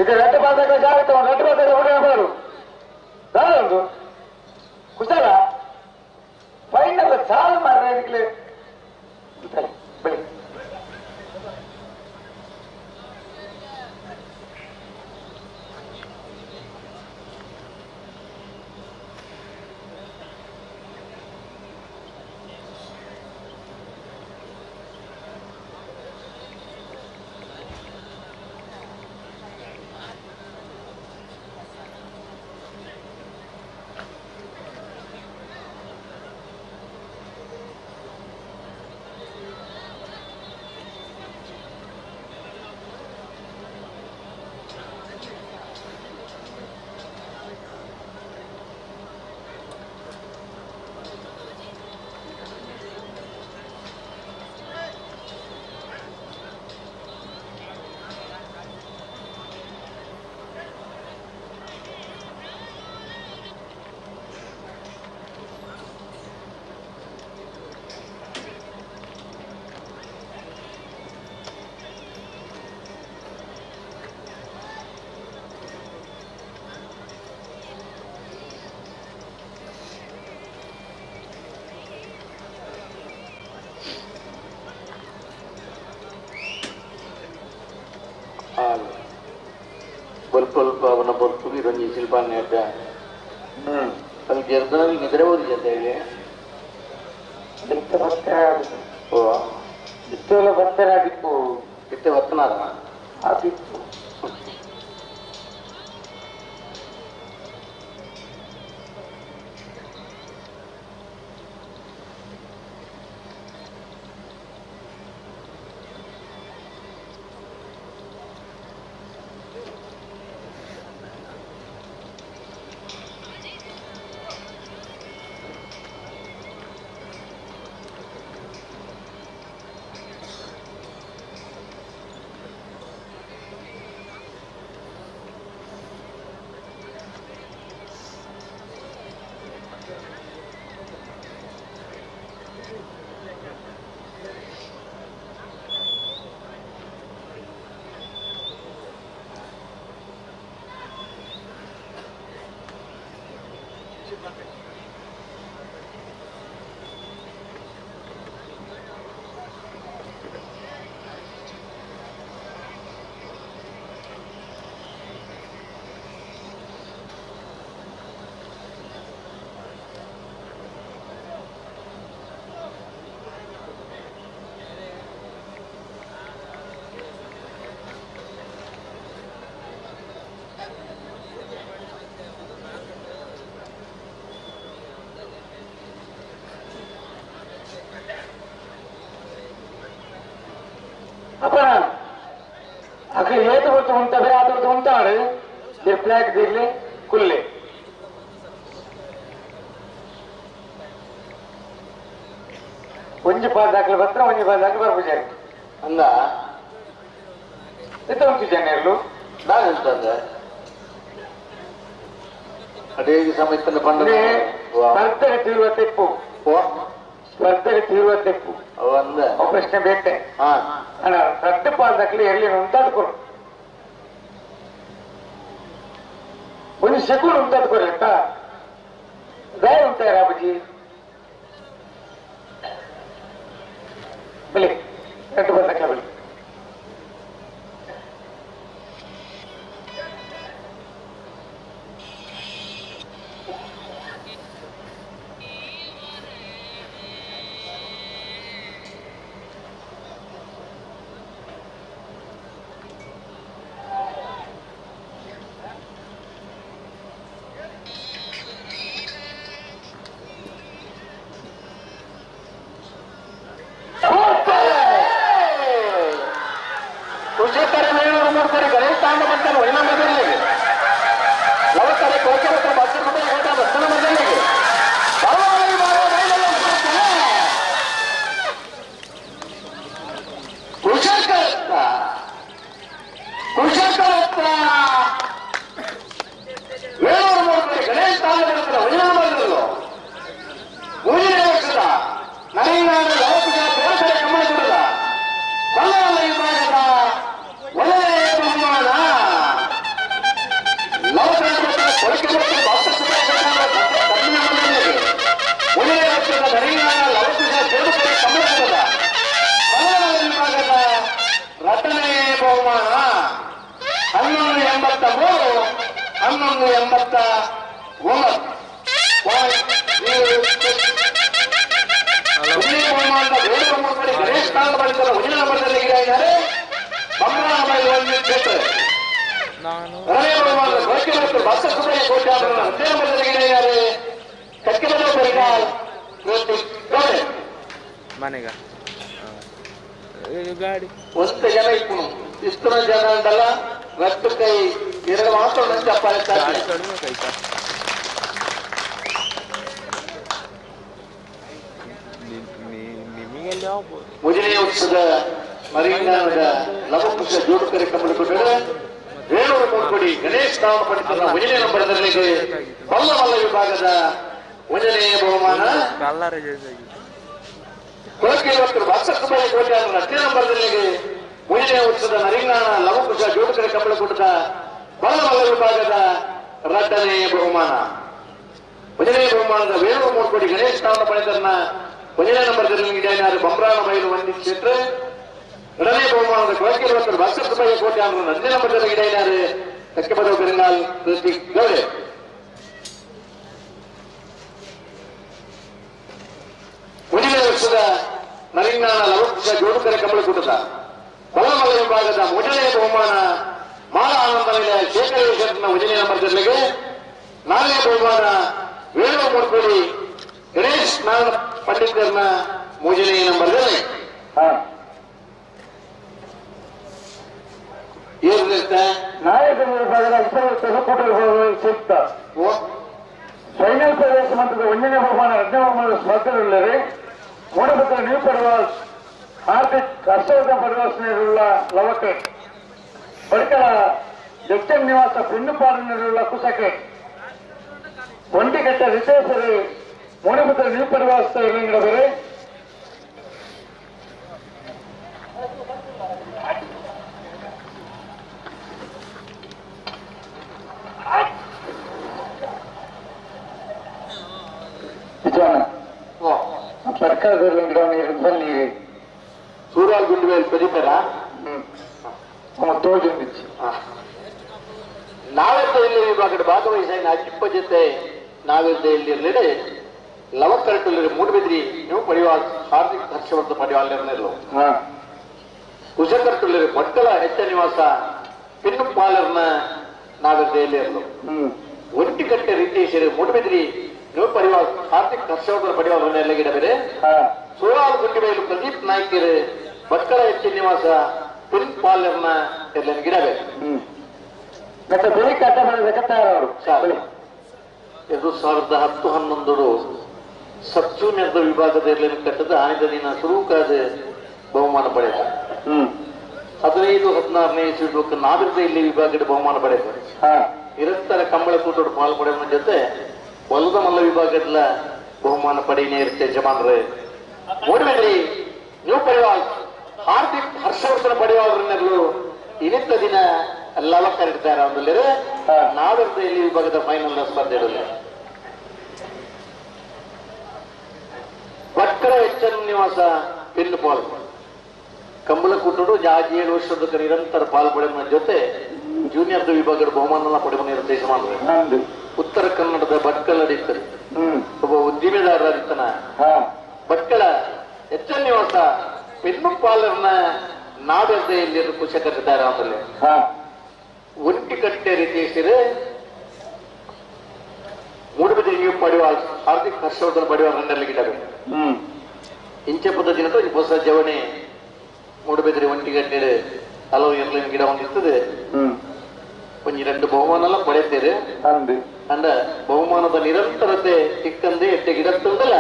ಇದು ರೆಡ್ ಬಾದಾಗ ಜಾಗ್ರತೆ, ರೆಡ್ ಬಾದಾಗ ಹೊಡೆಯಬಾರದು. ದಾದೊಂದು ಕುಶಲ ಫೈನಲ್ ಚಾಲು ಮಾರ್ರೆ ಬಳಿ. ಬೊಲ್ಪ ಬೊಲ್ಪುಗಿ ರಂಜಿ ಶಿಲ್ಪಾನ್ ಹೇಳ್ತೆ ಅಲ್ಲಿ ಗೆರ್ದನಲ್ಲಿ ನಿದ್ರೆ ಹೋದಿ ಜೊತೆಗೆ ಓ ಇಷ್ಟೆಲ್ಲ ಬರ್ತಾರೆ ಅದಕ್ಕೂ ಇತ್ತೆ ಬರ್ತನಾರ ಅದಕ್ಕೂ. ಅಪ್ಪಣ ಅಕ್ಕ ಏತು ಗೊತ್ತು ಉಂಟ ಬೇರೆ ಆತ ಗೊತ್ತು ಉಂಟಾಡು ಫ್ಲಾಗ್ ದಿರ್ಲಿ. ಕುಲ್ಲೆ ಒಂಜಿ ಪಾದ ದಾಖಲೆ ಬರ್ತಾರೆ ಒಂಜಿ ಪಾದ ದಾಖಲೆ ಬರ್ಪುಜಾರಿ ಅಂದ ಇತ್ತ ಉಂಟು ಜನ ನಾನು ಹೇಳ್ತಂದೆ ಅದೇ ಸಮಯದಲ್ಲಿ ಪಂಡ ಸ್ಪರ್ಧೆಗೆ ತೀರುವ ತೆಪ್ಪು ಸ್ಪರ್ಧೆಗೆ ತೀರುವ ತೆಪ್ಪು ಅಂದ ಪ್ರಶ್ನೆ ಬೇಕೆ ಅಣ್ಣ ರಡ್ಡು ಪಾದ ದಾಖಲೆ ಎಲ್ಲಿ ಉಂಟಾದ್ಕೊರು ಒಂದು ಸೆಕೆಂಡ್ ಉಂಟಾದ್ಕೊರಿ ಅಂತ ದಾಯ ಉಂಟಾರ ಅಬ್ಬಜಿ ಬಲಿ ಎರಡು ಪಾದ ದಾಖಲೆ ಬಲಿ ಮನೆಗ ಗಾಡಿ ಒಂದು ಜನ ಇಪ್ಪು ಇಷ್ಟು ಜನ ಅಂತಲ್ಲ ರಟ್ಟು ಕೈ ಎರಡು ಮಾತ್ರ ಗಾಡಿ ಕಡಿಮೆ ಕೈತಾ ನಿಮಗೆಲ್ಲ ಆಗ್ಬೋದು ಮೊದಲನೇ ವರ್ಷದ ಮರಿಜ್ಞಾನದ ಲವಕುಶ ಜೋಡುಕರೆ ಕಮಲಕೊಂಡರೆ ವೇಣೂರು ಮೂಡ್ಕೊಡಿ ಗಣೇಶ್ ತಾವು ಪಡೆದ ಮೊದಲನೇ ನಂಬರದಲ್ಲಿ ಬಲ್ಲ ಮಲ್ಲ ವಿಭಾಗದ ಒಂದನೇ ಬಹುಮಾನ ಕಲ್ಲರ ಜೊತೆಗೆ ಕೊಳಕೆ ಭಾಸ್ಕರ ಕೋಟೆ ಹತ್ತನೇ ನಂಬರದಲ್ಲಿ ಮೊದಲನೇ ವರ್ಷದ ನರಿಂಗಾಣ ಲವಕುಶ ಜೋಡುಕರೆ ಕಮಲಕೂಟದ ಬಲ್ಲ ಮಲ್ಲ ವಿಭಾಗದ ರಡ್ಡನೇ ಬಹುಮಾನ. ಮೊದಲನೇ ಬಹುಮಾನದ ವೇಣೂರು ಮೂಡ್ಕೊಡಿ ಗಣೇಶ್ ತಾವು ಪಡೆದನ್ನ ಮೊದಲನೇ ನಂಬರದಲ್ಲಿ ಬೊಮ್ರಾಣ ಮೈಲು ವಂದಿ ಕ್ಷೇತ್ರ. ಎರಡನೇ ಬಹುಮಾನದ ಕೊಳಕೆ ಭಾಸ್ಕರ ಕೋಟೆ ಹತ್ತನೇ ನಂಬರದಲ್ಲಿ ಗಿಡ ತಕ್ಕಪದ ಪೆರುಂಗಾಲ್ ಋತಿಕ್ ಗೌಡೆ. ಮೊದಲನೇ ವರ್ಷದ ನರಿಂಗಾಣ ಲವಕುಶ ಜೋಡುಕರೆ ಕಮಲಕೂಟದ ಬಲ್ಲಮಲ್ಲ ವಿಭಾಗದ ಮೊದಲನೇ ಬಹುಮಾನ ಮಾಲ ಆನಂದ ಮೇಲೆ ಶೇಖರೇಶ್ವರನ ಮೊದಲನೇ ನಂಬರದಲ್ಲಿಗೆ. ನಾಲ್ಕನೇ ಬಹುಮಾನ ವೇಣು ಮೂಡ್ಕೊಡಿ ಗಣೇಶ್ ನಾರಾಯಣ ಪಂಡಿತರನ್ನ ಮೊದಲನೇ ನಂಬರ್ದಲ್ಲಿ. ನಾಯಕ ವಿಭಾಗದ ಸೂಕ್ತ ಫೈನಲ್ ಪ್ರವೇಶ ಮಂತ್ರದ ಒಂದನೇ ಬಹುಮಾನ ಎರಡನೇ ಬಹುಮಾನದ ಸ್ಪರ್ಧೆಗಳಲ್ಲಿ ಮೂಡಬತ್ರ ನ್ಯೂ ಪಡವಾಸ್ ಹಾರ್ದಿಕ್ ಹರ್ಷವರ್ಧನ್ ಪಡವಾಸ್ನಲ್ಲಿರುವ ಲವಕೆ ಬಡ್ಕಳ ಜಕ್ಷನ್ ನಿವಾಸ ಪೆನ್ನುಪಾಡಿನಲ್ಲಿರುವ ಕುಸಕೆ ಒಂಟಿಕಟ್ಟ ರಿತೇಶರು ಮೂಡಬತ್ರ ನ್ಯೂ ಪಡವಾಸ್ ಬೇರೆ ಸೂರಾಲ್ ಗುಂಡುವೇಲ್ ಪೆರಿಪೆರ ನಾವೆಲ್ಲ ಇಲ್ಲಿ ವಿಭಾಗದ ಭಾಗವಹಿಸಿ ಅಜ್ಜಿಪ್ಪ ಜೊತೆ ನಾವೆಲ್ಲ ಇಲ್ಲಿ ಲವಕರಟಲ್ಲಿ ಮೂಡಬಿದ್ರಿ ನೀವು ಪರಿವಾರ ಹಾರ್ದಿಕ್ ಹರ್ಷವರ್ಧ ಪರಿವಾರ ಕುಶಕರ್ತಲ್ಲಿ ಭಟ್ಕಳ ಹೆಚ್ಚ ನಿವಾಸ ಪಿನ್ನು ಪಾಲರ್ನ ನಾವೆಲ್ಲ ಇರಲು ಒಂಟಿಕಟ್ಟೆ ರೀತಿಯ ಮೂಡಬಿದ್ರಿ ನೀವು ಪರಿವಾರ ಹಾರ್ದಿಕ್ ಹರ್ಷವರ್ಧನ ಪರಿವಾರ ಎಲ್ಲ ಬೇರೆ ಸೂರಾಲ್ ಗುಂಡಿಬೇಲು ಪ್ರದೀಪ್ ನಾಯ್ಕರ್ ಭಟ್ಕಳ ಹೆಚ್ಚ ನಿವಾಸ ಪಿನ್ ಪಾಲರ್ನ ಎಲ್ಲ ಗಿಡಬೇಕು. ಮತ್ತೆ ಬೆಳಿಗ್ಗೆ ಅಡ್ಡ ಬರಬೇಕಂತ ಅವರು 2010-11 ಸಬ್ ಜೂನಿಯರ್ ವಿಭಾಗದ ಕಟ್ಟದ ಆಯ್ದ ದಿನ ಸುರುಕಾದ ಬಹುಮಾನ ಪಡೆದ 15-16ನೇ ಇಸ್ವಿ ನಾಗರಿಕ ಇಲ್ಲಿ ವಿಭಾಗದ ಬಹುಮಾನ ಪಡೆದ ನಿರಂತರ ಕಂಬಳ ಕೂಟೋಡು ಪಾಲು ಪಡೆಯುವ ಜೊತೆ ಬಲದ ಮಲ್ಲ ವಿಭಾಗದ ಬಹುಮಾನ ಪಡೆಯನೇ ಇರುತ್ತೆ ಯಜಮಾನರೇ. ಮೂಡಬಿದ್ರಿ ನ್ಯೂ ಪಡಿವಾಲ್ ಹಾರ್ದಿಕ್ ಹರ್ಷವರ್ಧನ ಪಡಿವಾಲ್ರನ್ನೆಲ್ಲರೂ ಇನ್ನಿತ್ತ ದಿನ ಲವಕರಿರ್ತಾರೆ ಅವನಲ್ಲಿ ನಾವಿರ್ದ ಇಲ್ಲಿ ವಿಭಾಗದ ಫೈನಲ್ ಸ್ಪರ್ಧೆ ಇಡಲಿ. ಭಟ್ಕಳ ಎಚ್ ಎನ್ ನಿವಾಸ ಪಿನ್ ಪಾಲ್ ಕಂಬಳ ಕೂಟೋಡು ಜಾಜಿ 7 ವರ್ಷದ ನಿರಂತರ ಪಾಲ್ ಪಡೆಯುವ ಜೊತೆ ಜೂನಿಯರ್ ವಿಭಾಗದ ಬಹುಮಾನ ಪಡೆಯುವ ಯಜಮಾನರು. ಉತ್ತರ ಕನ್ನಡದ ಭಟ್ಕಳ ಇರ್ತಾರೆ ಒಬ್ಬ ಉದ್ದಿಮೆದಾರರಿರ್ತನ ಭಟ್ಕಳ ಎಚ್ ಎನ್ ನಿವಾಸ ಪೆನ್ನು ಪಾಲರ್ನ ನಾವೆಲ್ಲಿ ಕುಶಕರಿದ್ದಾರೆ ಅವರಲ್ಲಿ ಒಂಟಿಕಟ್ಟೆ ರೀತಿಯ ಮೂಡುಬಿದಿರೆ ನ್ಯೂ ಪಡಿವಾಲ್ ಹಾರ್ದಿಕ್ ಹರ್ಷವರ್ಧನ್ ಪಡಿವಾಲ್ ರನ್ನಲ್ಲಿ ಗಿಡಬೇಕು ಇಂಚೆ ಪದ್ಧತಿನ ಹೊಸ ಜವಣಿ ಮೂಡುಬಿದಿರೆ ಒಂಟಿಗಟ್ಟೆ ಹಲವು ಎರ್ಲಿನ ಗಿಡ ಹೊಂದಿರ್ತದೆ. ಒಂಜಿ 2 ಬಹುಮಾನ ಪಡೆಯುತ್ತೀರಿ ಅಂಡ ಬಹುಮಾನದ ನಿರಂತರತೆ ತಿಕ್ಕಂದೆ ಎಟ್ಟೆ ಗಿಡ ತಂದಲ್ಲ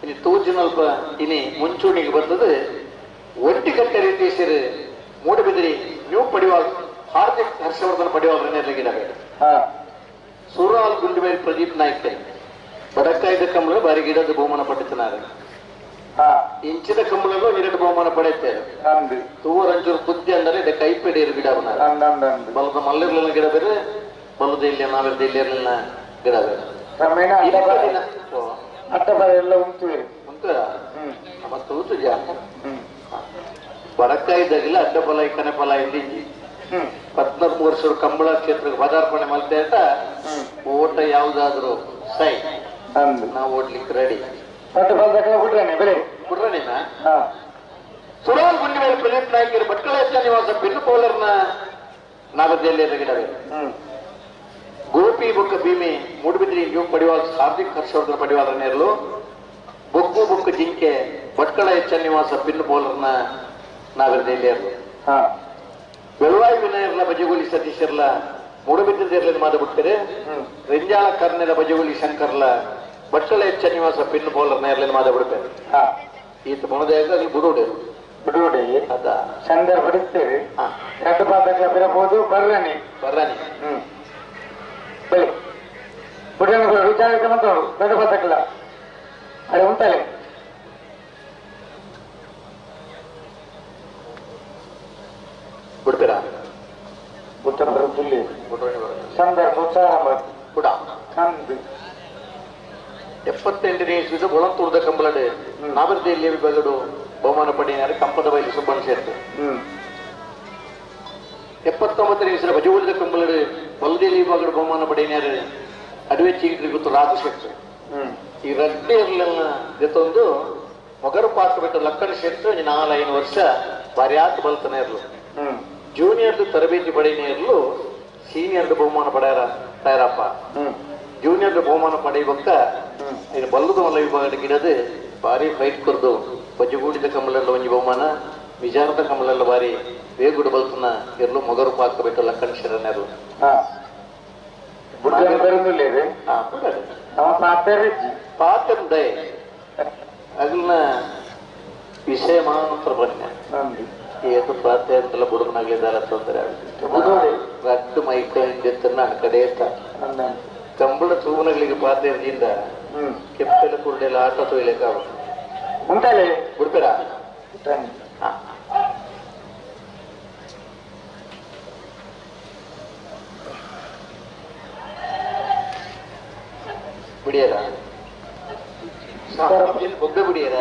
ಇನ್ನು ತೂಜಿನಲ್ಪ ಇನಿ ಮುಂಚೂಣಿಗೆ ಬರ್ತದೆ. ಒಂಟಿಕಟ್ಟೆ ರೀತಿ ಸೇರಿ ಮೂಡುಬಿದಿರಿ ನ್ಯೂ ಪಡಿವಾಲ್ ಹಾರ್ದಿಕ್ ಹರ್ಷವರ್ಧನ್ ಪಡಿವಾಲ್ ರನ್ನಲ್ಲಿ ಗಿಡಬೇಕು. ಸೂರಾಲ್ ಗುಂಡುಬೇರಿ ಪ್ರದೀಪ್ ನಾಯ್ಕ ಬಡಕಾಯ್ದ ಕಂಬಳ ಬಾರಿ ಗಿಡದ ಬಹುಮಾನ ಪಡೆಯುತ್ತಾರೆ. ಇಂಚಿನ ಕಂಬಳಲ್ಲೂ 2 ಬಹುಮಾನ ಪಡೆಯುತ್ತಾರೆ. ತೂವರಂಚೂರು ಬುದ್ಧಿ ಅಂದರೆ ಇದೆ ಕೈಪಿಡಿ ಗಿಡ ಬಲದ ಮಲ್ಲಿರ್ಲಿಲ್ಲ ಗಿಡ ಬೇರೆ ಬಲದ ಇಲ್ಲಿ ನಾವೆಲ್ಲ ಇಲ್ಲಿ ಇರಲಿಲ್ಲ ಗಿಡ ಬೇರೆ. ಉಂಟು ಮತ್ತೆ ಊತು ಬಡಕಾಯ್ದಾಗಿಲ್ಲ ಅಡ್ಡ ಫಲ ಕನೆ ಫಲ ಇದ್ದೀವಿ. 14 ವರ್ಷ ಕಂಬಳ ಕ್ಷೇತ್ರಕ್ಕೆ ಪದಾರ್ಪಣೆ ಮಾಡ್ತಾ ಅಂತ ಓಟ ಯಾವ್ದಾದ್ರು ಸೈ ನಾವು ಓಡ್ಲಿಕ್ಕೆ ರೆಡಿ. ಸುರಾಲ್ ಗುಂಡಿ ಮೇಲೆ ಪ್ರದೀಪ್ ನಾಯ್ಕರು ಭಟ್ಕಳ ನಿವಾಸ ಬೆನ್ನು ಪೌಲರ್ನ ನಾಗದಲ್ಲಿ ಗಿಡವೆ. ಗೋಪಿ ಬೊಕ್ಕ ಭೀಮೆ ಮೂಡುಬಿದ್ರಿ ನ್ಯೂ ಪಡಿವಾಲ್ ಹಾರ್ದಿಕ್ ಹರ್ಷವರ್ಧನ್ ಪಡಿವಾಲ್ ನೇರಲು ಬೊಕ್ಕು ಬೊಕ್ಕ ಜಿಂಕೆ ಭಟ್ಕಳ ಎಚ್ ನಿವಾಸ ಪಿನ್ನು ಪೌಲರ್ನ ನಾಗರದಲ್ಲಿ ಬೆಳವಾಯಿ ವಿನಯರ್ಲ ಬಜಗುಲಿ ಸತೀಶರ್ಲ ಮೂಡುಬಿದ್ರಿರ್ಲಿಂದ ಮಾದ ಬಿಡ್ತಾರೆ. ರೆಂಜಾಳ ಕರ್ನೆರ ಬಜಗುಲಿ ಶಂಕರ್ಲ ಭಟ್ಕಳ ಎಚ್ ನಿವಾಸ ಪಿನ್ನು ಪೌಲರ್ನ ಇರ್ಲಿಂದ ಮಾದ ಬಿಡ್ತಾರೆ. ಈತ ಮೊಣದಾಗ ಅಲ್ಲಿ ಬುಡುಡೆ ಬಿಡುಗಡೆ ಅದ ಸಂದರ್ಭ ಬಿಡುತ್ತೇವೆ. ಎರಡು ಪಾದಕ್ಕೆ ಬಿರಬಹುದು ಬರ್ರಾನಿ ಬರ್ರಾನಿ ಬಳಿ ಬುಡನ ವಿಚಾರಕ್ಕೆ ಬಂದವರು ಎರಡು ಪಾದಕ್ಕಿಲ್ಲ ಅದೇ ಉಂಟಲೆ ಬಿಡ್ತೀರಾ ಉತ್ತರ ಬರುತ್ತಿಲ್ಲ ಸಂದರ್ಭ ಉತ್ಸಾಹ ಕೂಡ ಅಂದು 78ನೇ ಇಸ್ವಿದ ಗೊಳಂತೂರ್ದ ಕಂಬಳಡೆ ನಾಗರದೇಲಿ ವಿಭಾಗಡು ಬಹುಮಾನ ಪಡೆಯಿನಾರು ಕಂಪದ ಬೈಲು ಸುಬ್ಬಣ್ಣ ಸೇರ್ತು. 79ನೇ ಇಸ್ವಿದ ಬಜುಗುಳಿದ ಕಂಬಳಡೆ ಬಲ್ದೇಲಿ ವಿಭಾಗಡು ಬಹುಮಾನ ಪಡೆಯಿನಾರು ಅಡುವೆ ಚೀಟಿ ಗೊತ್ತು ರಾಜು ಶೆಟ್ರು. ಈ ರಡ್ಡೆ ಇರಲಿಲ್ಲ ಜೊತೊಂದು ಮೊಗರು ಪಾತ್ರ ಬಿಟ್ಟು ಲಕ್ಕಣ ಶೆಟ್ರು 4-5 ವರ್ಷ ಬಾರ್ಯಾತ್ ಬಲ್ತನೇ ಇರಲು. ಜೂನಿಯರ್ದು ತರಬೇತಿ ಪಡೆಯನೇ ಇರಲು ಸೀನಿಯರ್ದು ಬಹುಮಾನ ಪಡೆಯರ ತಯಾರಪ್ಪ. ಜೂನಿಯರ್ ಬಹುಮಾನ ಪಡೆಯುವಕ್ಕ ಇನ್ನು ಬಲ್ಲದ ಮಲ್ಲ ವಿಭಾಗ ಗಿಡದು ಭಾರಿ ಫೈಟ್ ಕೊರ್ದು ಬಜ್ಜುಗೂಡಿದ ಕಂಬಳೆಲ್ಲ ಒಂಜಿ ಬಹುಮಾನ ವಿಜಾರದ ಕಂಬಳೆಲ್ಲ ಬಾರಿ ವೇಗುಡು ಬಲ್ತನ ಇರಲು ಮೊಗರು ಪಾಕ ಬಿಟ್ಟು ಲಕ್ಕಣ ಶರಣರು. ಪಾತ್ರ ದಯೆ ಅಗಲ್ನ ವಿಷಯ ಮಾತ್ರ ಬನ್ನಿ ಏತು ಪಾತ್ರೆ ಅಂತೆಲ್ಲ ಬುಡುಗನಾಗ್ಲಿದ್ದಾರ ತೊಂದರೆ ಆಗುತ್ತೆ. ರಟ್ಟು ಮೈಕ ಹಿಂದೆತ್ತನ್ನ ಆ ಕಡೆ ಕಂಬಳ ತೂವನಗಳಿಗೆ ಪಾತ್ರೆ ಇರ್ದಿಂದ ಕೆಪ್ಪೆಲ್ಲ ಕುರುಡೆಲ್ಲ ಆಟ ತೊಯ್ಲಿಕ್ಕೆ ಉಂಟಲೆ ಬಿಡ್ಬೇಡ. ಬಿಡಿಯರ ಬೊಬ್ಬೆ ಬಿಡಿಯರ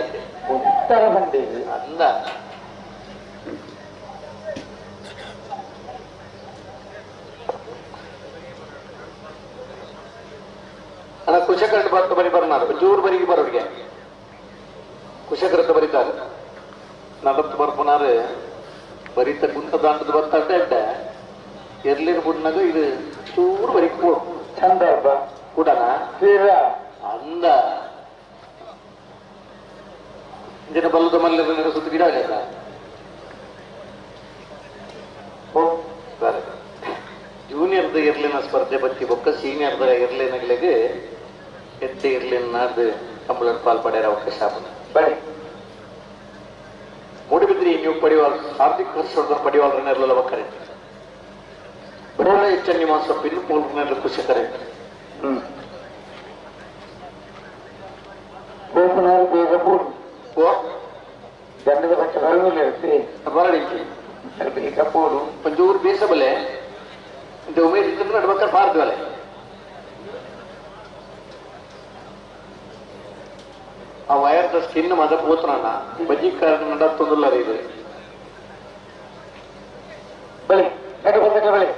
ಉತ್ತರ ಬಂಡಿ ಅಲ್ಲ ಅಲ್ಲ ಕುಶಕರಟ್ಟು ಬರ್ತ ಬರಿ ಬರ್ನಾರು ಜೂರು ಬರಿಗೆ ಬರೋರಿಗೆ ಕುಶಕರಟ್ಟು ಬರೀತಾರೆ ನಡತ್ತು ಬರ್ಪನಾರು ಬರೀತ ಗುಂಟ ದಾಂಡದ ಬರ್ತಾ ಇದ್ದ ಎರ್ಲಿರ್ ಬುಡ್ನಾಗ ಇದು ಚೂರು ಬರಿ ಸಂದರ್ಭ ಕೂಡನ ಅಂದ ದಿನ ಬಲ್ಲದ ಮಲ್ಲ ಸುತ್ತ ಗಿಡ ಆಗಲ್ಲ ಜೂನಿಯರ್ ಜೂನಿಯರ್ದ ಇರ್ಲಿನ ಸ್ಪರ್ಧೆ ಬತ್ತಿ ಬೊಕ್ಕ ಸೀನಿಯರ್ದ ಇರ್ಲಿನಗಳಿಗೆ ಎತ್ತೆ ಇರ್ಲಿನ ನಾಡ್ದು ಕಂಬಳಡ್ ಪಾಲ್ ಪಡೆಯರ ಅವಕಾಶ ಆಪುಂಡು. ಬಲೆ ಮೂಡುಬಿದ್ರಿ ನ್ಯೂ ಪಡಿವಾಲ್ ಹಾರ್ದಿಕ್ ಹರ್ಷವರ್ಧನ್ ಪಡಿವಾಲ್ ನೆರ್ಲ ಒಕ್ಕರೆ ಬೋಲ ಎಚ್ಚ ನಿವಾಸ ಪಿನ್ ಪೋಲ್ ನೆರ್ಲ ಕುಶಕರೆ ಪೋಪನಾರ್ ಬೇಗ ಬೋಡು ಓ ದಂಡದ ಪಕ್ಕ ಬರುವುದಿಲ್ಲ ಬರಡಿಕ್ಕಿ ಬೇಗ ಬೋಡು ಒಂಚೂರು ಬೇಸಬಲೆ ಇಂತ ಉಮೇಶ್ ಇದ್ರೆ ನಡ್ಬೇಕಾದ್ರೆ ಬಾರ್ದವಲೆ ಆ ವೈರ್ the skin ಮದ ಪೋತನ ಬಜ್ಜಿ ಕಾರಣ ನಡ ತೊಂದಲ್ಲ ಇದು ಬಲೆ ನಡು ಬಂದಕ್ಕೆ ಬಲೆ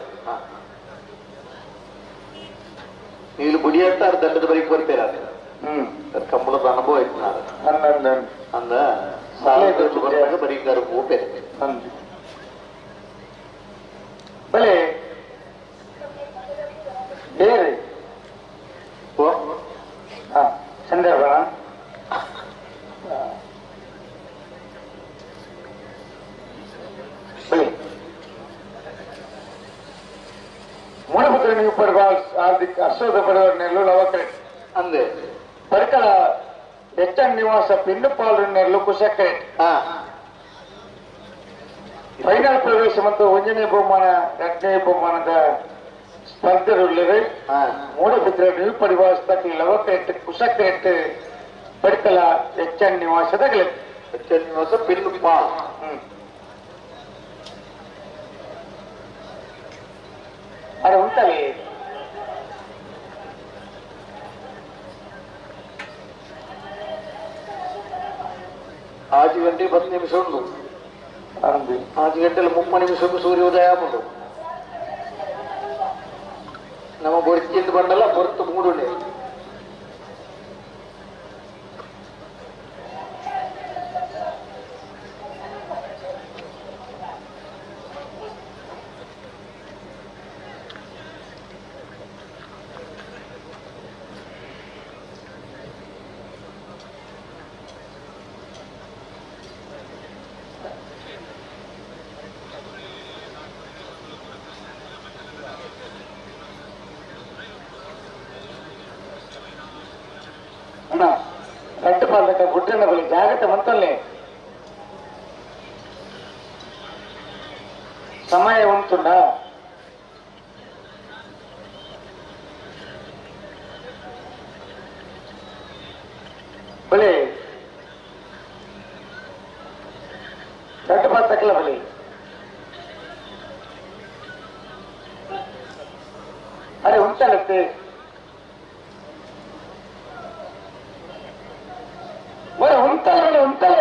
ನೀವು ಬುಡಿಯತ್ತ ದಂಡದ ಬರಿಗೆ ಬರ್ತೀರ ಕಂಬಳದ ಅನುಭವ ಐತಿ ನಾನು ಅಂದ ಸಾಲ ಬರೀಗಾರ ಹೋಪೆ ಬಲೆ ಬೇರೆ ಓ ಸಂದರ್ಭ ಬಲೆ ಮೂಡಪತ್ರ ನೀವು ಪಡಬಾಲ್ ಹಾರ್ದಿಕ್ ಹರ್ಷದ ಪಡೆಯವರನ್ನೆಲ್ಲೂ ಲವಕರೆ ಅಂದೆ ಪರ್ಕಳ ಎಚ್ ಎನ್ ನಿವಾಸ ಪಿಂಡುಪಾಲರನ್ನೆಲ್ಲೂ ಕುಶಕರೆ ಫೈನಲ್ ಪ್ರವೇಶ ಮತ್ತು ಒಂದನೇ ಬಹುಮಾನ ಎರಡನೇ ಬಹುಮಾನದ ಸ್ಪರ್ಧೆರುಳ್ಳರು ಮೂಡಬಿದ್ರೆ ನ್ಯೂ ಪಡಿವಾಸ್ತಕ್ಕೆ ಲವಕರೆಟ್ ಕುಶಕರೆಟ್ ಪರ್ಕಳ ಎಚ್ ಎನ್ ನಿವಾಸದ ಎಚ್ ಎನ್ ನಿವಾಸ ಪಿಂಡುಪಾಲ್ ಅರೆ ಉಂಟಲ್ಲಿ ಆಜು ಗಂಟೆ 10 ನಿಮಿಷ ಉಂಟು. 5 ಗಂಟೆಲಿ 30 ನಿಮಿಷಕ್ಕೂ ಸೂರ್ಯೋದಯ ಆಪುಂಡು. ನಮ್ಮ ಬೊರ್ಚಿಂದ ಬಂಡಲ್ಲ ಬೊರ್ತು ಮೂಡುಂಡೆ ಗುಡ್ಡನ ಬಳಿ ಜಾಗ್ರತೆ ಮಂತಲ್ಲೇ ಸಮಯ ಉಂಟುಂಡ ಬಳಿ ದೊಡ್ಡ ಪಾತ್ರಕ್ಕಲ್ಲ ಬಳಿ ಅರೆ ಉಂಟಲ್ಲತ್ತೆ ಉಂಟಲ್ಲ ಉಂಟಲ್ಲ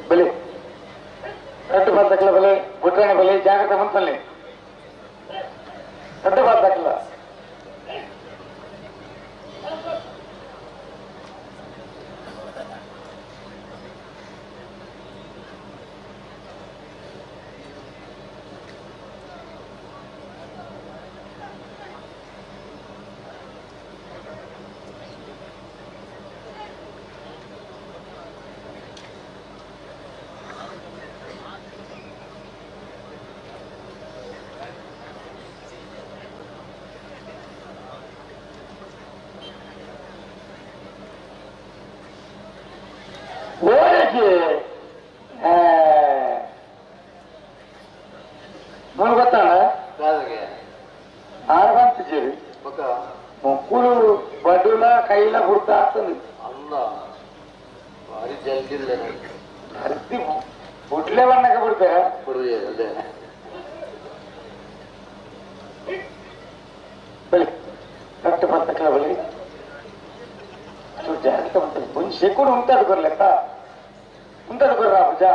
ಬಲೆ ರಡ್ಡು ಬಾತಕ್ಕಲ್ಲ ಬಲೆ ಗುಡ್ರಣ ಬಲೆ ಜಾಗ್ರತೆ ಮಂತಲ್ಲಿ ರಡ್ಡು ಬಾತಕ್ಕಲ್ಲ ಮೊಕ್ಕುಳು ಬಡುಲ ಕೈಲ ಹುಡ್ತಾ ಅಲ್ಲ ಭಾರಿ ಜಲ್ದಿ ಅರ್ತಿ ಬುಡ್ಲೆ ಬಣ್ಣಕ್ಕೆ ಬಿಡ್ತಾರೆ ಬಿಡುದೇ ಬಳಿ ಕಟ್ಟು ಬರ್ತಕ್ಕಲ್ಲ ಬಳಿ ಜಾಗ್ರತೆ ಮಾಡ್ತಾರೆ ಒಂದು ಸೆಕೆಂಡ್ ಉಂಟಾದ ಕೊರ್ಲೆಕ್ಕ ಉಂಟಾದ ಕೊರ್ರ ಆಪುಜಾ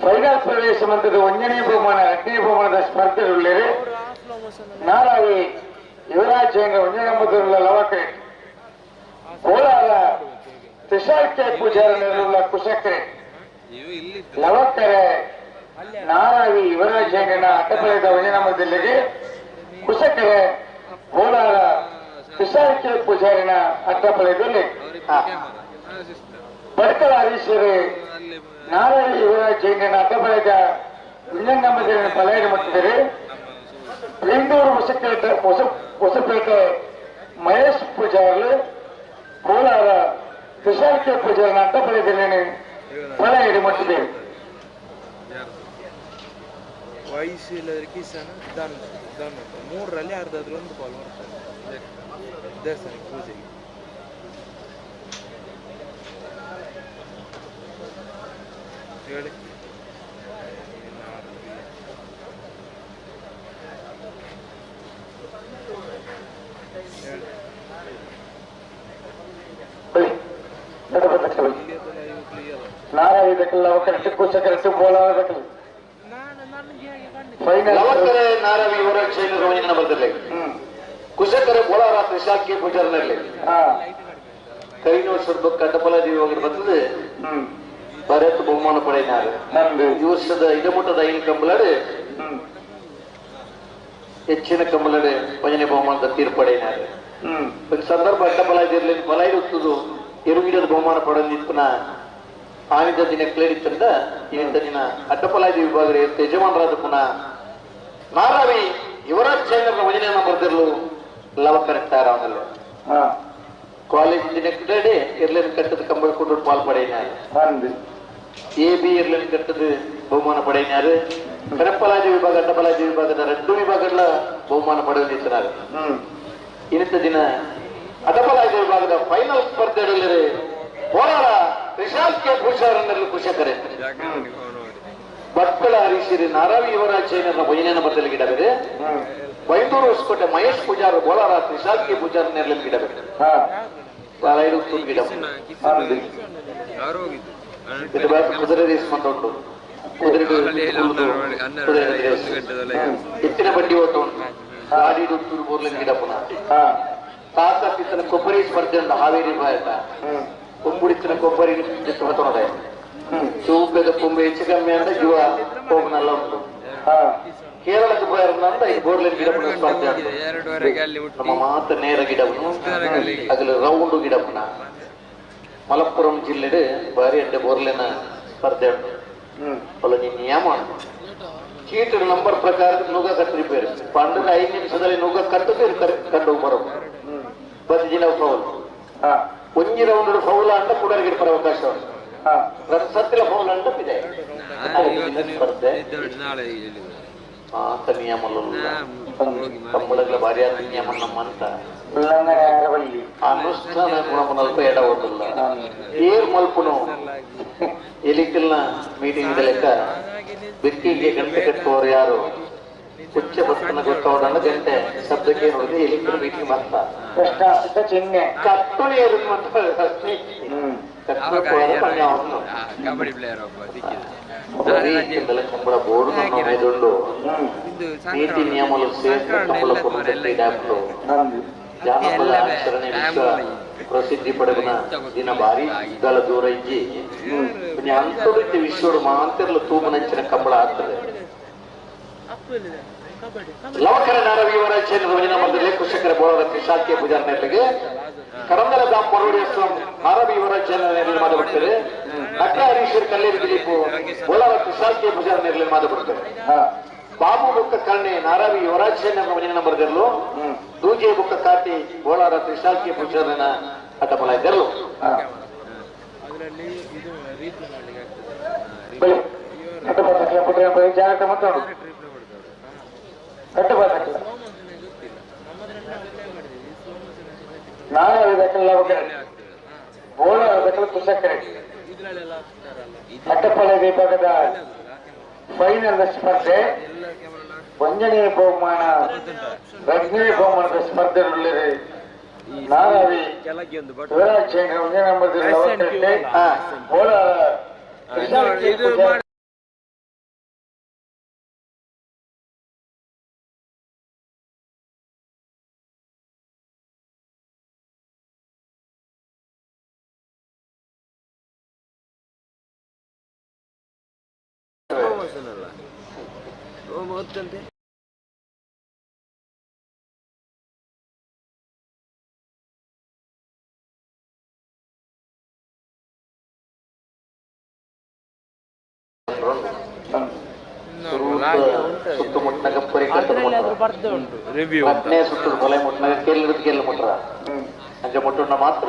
ಫೈನಲ್ ಪ್ರವೇಶ ಮಂತ್ರದ ಒಂದನೇ ಬಹುಮಾನ ಎರಡನೇ ಬಹುಮಾನದ ಸ್ಪರ್ಧೆಯುಳ್ಳೇರು ನಾರಾವಿ ಯುವರಾಜ್ ಒಂದನೇ ನಂಬರ್ದ ಲವಕ್ರೆ ಕೋಲಾರ ತುಷಾರ್ ಕೆ ಪೂಜಾರನರುಳ್ಳ ಕುಶಕ್ರೆ ಲವಕ್ಕರೆ ನಾರಾವಿ ಯುವರಾಜ್ ಅಟ್ಟಪಳೆದ ಒಂದನೇ ನಂಬರ್ದಲ್ಲಿಗೆ ಕುಶಕರೆ ಕೋಲಾರ ತುಷಾರ್ ಕೆ ಪೂಜಾರಿನ ಅಟ್ಟಪಳೆದಲ್ಲಿ ಪಡ್ಕಲ ಹರೀಶರು ನಾರಾಯಣ ಯುವರಾಜ್ ಜೈನನ ಅಡ್ಡಬಳಗ ವಿಜಯನಗರ ಪಲಾಯನ ಮಾಡ್ತಿದ್ದಾರೆ. ಬೆಂಗಳೂರು ಹೊಸಪೇಟೆ ಮಹೇಶ್ ಪೂಜಾರ್ಲು ಕೋಲಾರ ತುಷಾರ್ ಕೆ ಪೂಜಾರನ ಅಡ್ಡಬಳಗದಲ್ಲಿ ಪಲಾಯನ ಮಾಡ್ತಿದ್ದೇವೆ. ವಯಸ್ಸು ಇಲ್ಲದ್ರೆ ಕಿಸನ್ ಧನ್ ಧನ್ ಮೂರರಲ್ಲಿ ಯಾರ್ದಾದ್ರೂ ಒಂದು ಕಾಲ್ ಮಾಡ್ತಾರೆ ದೇವಸ್ಥಾನಕ್ಕೆ ಪೂಜೆಗೆ. ಹೇಳಿ ನಾರವಿ ಯುವರಾಜ್ ಬರ್ತಿರ್ಲಿ ಕುಶಕರೆ ಬೋಲಾರ ತ್ರಿಶಾಕಿ ಪೂಜಾರ್ನಲ್ಲಿ ಕೈನ ವರ್ಷದ ಕಡ್ಡಪಲ ಜೀವ ಬರ್ತದೆ ಭರತ್ ಬಹುಮಾನ ಪಡೆಯಿನಾರು. ಈ ವರ್ಷದ ಇಡಮುಟ್ಟದ ಐದು ಕಂಬಳಡು ಹೆಚ್ಚಿನ ಕಂಬಳಡು ಭಜನೆ ಬಹುಮಾನದ ತೀರ್ಪಡೆಯಿನಾರು. ಸಂದರ್ಭ ಅಡ್ಡಬಲ ಇರಲಿ ಬಲ ಇರುತ್ತದೆ ಎರುಗಿಡದ ಬಹುಮಾನ ಪಡೆದಿಪ್ಪನ ಆನಿದ ದಿನ ಕ್ಲೇಡಿತ್ತಂದ ಇಂಥ ದಿನ ಅಡ್ಡಪಲಾದಿ ವಿಭಾಗದ ಯಜಮಾನರಾದ ಪುನಃ ನಾರಾವಿ ಯುವರಾಜ್ ಚೈನರ್ನ ಭಜನೆಯನ್ನು ಬರ್ತಿರ್ಲು ಲವ ಕರೆಕ್ಟಾರ ಅವನಲ್ಲಿ ಕಾಲೇಜ್ ದಿನ ಕ್ಲೇಡಿ ಇರ್ಲಿನ ಕಟ್ಟದ ಕಂಬಳ ಕೊಟ್ಟು ಪಾಲ್ ಪಡೆಯಿನಾರು. ಎ ಬಿ ಇರ್ಲಿನ ಕಟ್ಟದ ಬಹುಮಾನ ಪಡೆಯಿನಾರು. ಕರಪ್ಪಲಾಜಿ ವಿಭಾಗ ಅಡ್ಡಪಲಾಜಿ ವಿಭಾಗದ రెండు ವಿಭಾಗಗಳ ಬಹುಮಾನ ಪಡೆಯಲಿದ್ದಾರೆ. ಇನ್ನಿತ ದಿನ ಅಡ್ಡಪಲಾಜಿ ವಿಭಾಗದ ಫೈನಲ್ ಸ್ಪರ್ಧೆಯಲ್ಲಿ ಹೋರಾಡ ವಿಶಾಲ್ ಕೆ ಭೂಷಾರನ್ನಲ್ಲಿ ಕುಶಕರೆ ಭಟ್ಕಳ ಹರೀಶಿರಿ ನಾರಾವಿ ಯುವರಾಜ್ ಜೈನರ ಭಜನೆಯನ್ನು ಬದಲು ಗಿಡಬೇರೆ. ಬೈಂದೂರು ಹೊಸಕೋಟೆ ಮಹೇಶ್ ಪೂಜಾರ್ ಬೋಲಾರ ವಿಶಾಲ್ ಕೆ ಪೂಜಾರ್ ನೇರಲಿ ಗಿಡಬೇರೆ. ಗಿಡ ಕುದುರೆ ರೇಸ್ ಉಂಟು. ಕುದುರೆ ಎತ್ತಿನ ಬಂಡಿ ಓಟ ಉಂಟು. ಗಾಡಿ ಬೋರ್ಲಿನ ಗಿಡ ಪುನಃ ತಾತ ಪಿತ್ತನ ಕೊಬ್ಬರಿ ಸ್ಪರ್ಧೆ ಉಂಟು. ಹಾವೇರಿ ಬಾಯತ ಕೊಂಬುಡಿತ್ತಿನ ಕೊಬ್ಬರಿ ತೊಗೊಂಡೆ ಚೂಪದ ಕೊಂಬು ಹೆಚ್ಚು ಕಮ್ಮಿ ಅಂದ್ರೆ ಜೀವ ಹೋಗ್ನಲ್ಲ ಉಂಟು. ಕೇರಳಕ್ಕೆ ಬೋರ್ನ ಈ ಬೋರ್ಲಿನ ಗಿಡ ಪುನಃ ಸ್ಪರ್ಧೆ ಉಂಟು. ನಮ್ಮ ಮಾತ ನೇರ ಗಿಡವನ್ನು ಅಗಲ ರೌಂಡು ಗಿಡ ಪುನಃ ಮಲಪ್ಪುರಂ ಜಿಲ್ಲೆ ಬಾರಿ ಅಂಡೆ ಬೋರ್ಲಿನ ಸ್ಪರ್ಧೆ ಉಂಟು. ಅಲ್ಲ ನಿಯಮ ಉಂಟು. ಚೀಟಿನ ನಂಬರ್ ಪ್ರಕಾರ ನೂಗ ಕಟ್ಟರಿ ಬೇರೆ ಪಂಡದ 5 ನಿಮಿಷದಲ್ಲಿ ನೂಗ ಕಟ್ಟು ಕಂಡು ಬರೋ ಬಸ್ ಜಿನ ಫೌಲ್ ಒಂಜಿ ರೌಂಡ್ ಫೌಲ್ ಅಂಡ ಕೂಡ ಗಿಡಪರ ಅವಕಾಶ ಉಂಟು. ಸತ್ತಿಲ ಫೌಲ್ ಅಂಡ ಇದೆ ಸ್ಪರ್ಧೆ ಆತ ನಿಯಮ ಕಂಬಳಗಳ ಭಾರಿ ಆದ ನಿಯಮ ನಮ್ಮಂತ ಅನುಷ್ಠಾನ ಗುಣಮನಲ್ಪ ಎಡ ಹೋದಲ್ಲ ಏರ್ ಮಲ್ಪುನು ಎಲಿಕಲ್ನ ಮೀಟಿಂಗ್ ಲೆಕ್ಕ ಬೆಕ್ಕಿಗೆ ಗಂಟೆ ಕಟ್ಟುವವರು ಯಾರು ಹುಚ್ಚ ಬಸ್ತನ ಗೊತ್ತವರನ್ನ ಗಂಟೆ ಶಬ್ದಕ್ಕೆ ನೋಡಿದ್ರೆ ಎಲಿಕಲ್ ಮೀಟಿಂಗ್ ಬರ್ತಾ ಚಿಹ್ನೆ ಕಟ್ಟು ಏರು ಕಂಬಳ ಬೋರ್ಡು ನೀತಿ ನಿಯಮలు ಸೇರಿದ ಕಂಬಳ ಜಾನಪದ ಆಚರಣೆ ವಿಶ್ವ ಪ್ರಸಿದ್ಧಿ ಪಡೆದ ದಿನ ಭಾರಿ ಗಳ ದೂರ ಇಜ್ಜಿ ಅಂತರಿದ್ದ ವಿಶ್ವಡು ಮಾಂತಿರ್ಲು ತೂಮನಂಚಿನ ಕಂಬಳ ಆಗ್ತದೆ. ಲವಕರ ನಾರವಿ ಯುವರಾಜ್ ಮಧ್ಯದಲ್ಲಿ ಕೃಷಿಕರ ಬೋಳದ ಶಾಖೆ ಪೂಜಾರ ನೆರಳಿಗೆ ಕರಂದಲ ದಾಮ್ ಮರವಡಿ ಅಸ್ಲಾಂ ನಾರವಿ ಯುವರಾಜ್ ನೆರಳಿ ಮಾತಾಡ್ತಾರೆ. ಅಕ್ಕ ಹರೀಶ್ವರ್ ಕಲ್ಲೇರಿ ದಿಲೀಪು ಬೋಳರ ಶಾಖೆ ಪೂಜಾರ ನೆರಳಿ ಮಾತಾಡ್ತಾರೆ. ಬಾಬು ಬುಕ್ಕ ಕರ್ಣೆ ನಾರಾವಿ ಯುವರಾಜ್ ನಂಬರ್ದಲ್ಲೂ ದೂಜೆ ಬುಕ್ಕ ಕಾಟಿ ಬೋಳಾರ ತ್ರಿಶಾಲ್ಕಿ ಪೂಜಾರನ ಅಟಮಲ ಇದ್ದರು. ಅಡ್ಡಪಳ ವಿಭಾಗದ ಫೈನಲ್ ಸ್ಪರ್ಧೆ ಒಂದನೇ ಬಹುಮಾನ ರಜನಿ ಬಹುಮಾನದ ಸ್ಪರ್ಧೆಗಳಲ್ಲಿ ನಾರಾವಿ ಯುವರಾಜ್ ಜೈನ್ ಒಂದನೇ ನಂಬರ್ ಸುತ್ತಮುಟ್ಟನಾಗ ಸುತ್ತ ಕೊಲೆ ಮುಟ್ಟನಾಗ ಕೇಳಿದ ಕೇಳಿ ಮುಟ್ರ ಅಂಚ ಮುಟ್ಟುಂಡ ಮಾತ್ರ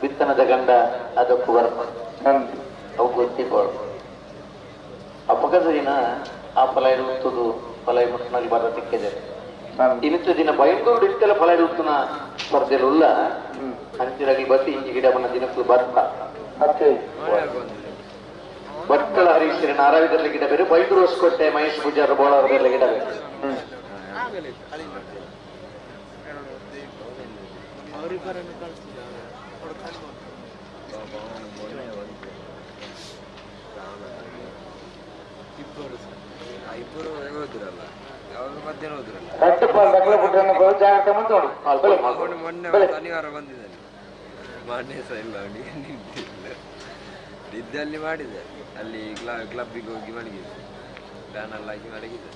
ಬಿತ್ತನದ ಗಂಡ ಅದಕ್ಕೂ ಬರ್ಪ ಅವು ಗೊತ್ತಿಬೋದು. ಅಪಗದ ದಿನ ಆ ಫಲ ಇರುತ್ತದು ಫಲ ಮುಟ್ಟನಾಗ ಬರ ತಿಕ್ಕಿದೆ. ಇನ್ನಿತ್ತ ದಿನ ಬೈಂದೂರು ಇತ್ತೆಲ್ಲ ಫಲ ಇರುತ್ತನ ಸ್ಪರ್ಧೆಲುಲ್ಲ ಅಂಚಿರಾಗಿ ಬತ್ತಿ ಇಂಚಿ ಗಿಡ ಬನ್ನ ದಿನಕ್ಕೂ ಬರ್ತ. ಭಟ್ಕಳ ಹರೀಶ್ವರಿ ನಾರಾವಿದಲ್ಲಿ ಗಿಡ ಬೇರೆ ಬೈಂದೂರು ಹೊಸಕೋಟೆ ಮಹೇಶ್ ಪೂಜಾರ ಬೋಳಾರದಲ್ಲಿ ಗಿಡ ಬೇರೆ. ಶನಿವಾರ ಬಂದಿದ್ದಾನೆ, ಮಾನ್ಯ ಸಹ ಇಲ್ಲ ಅವನಿಗೆ. ನಿದ್ದೆ ಅಲ್ಲಿ ಮಾಡಿದೆ, ಅಲ್ಲಿ ಕ್ಲಬ್ಬಿಗೆ ಹೋಗಿ ಮಲಗಿದೆ, ಫ್ಯಾನ್ ಎಲ್ಲ ಹಾಕಿ ಮಲಗಿದೆ,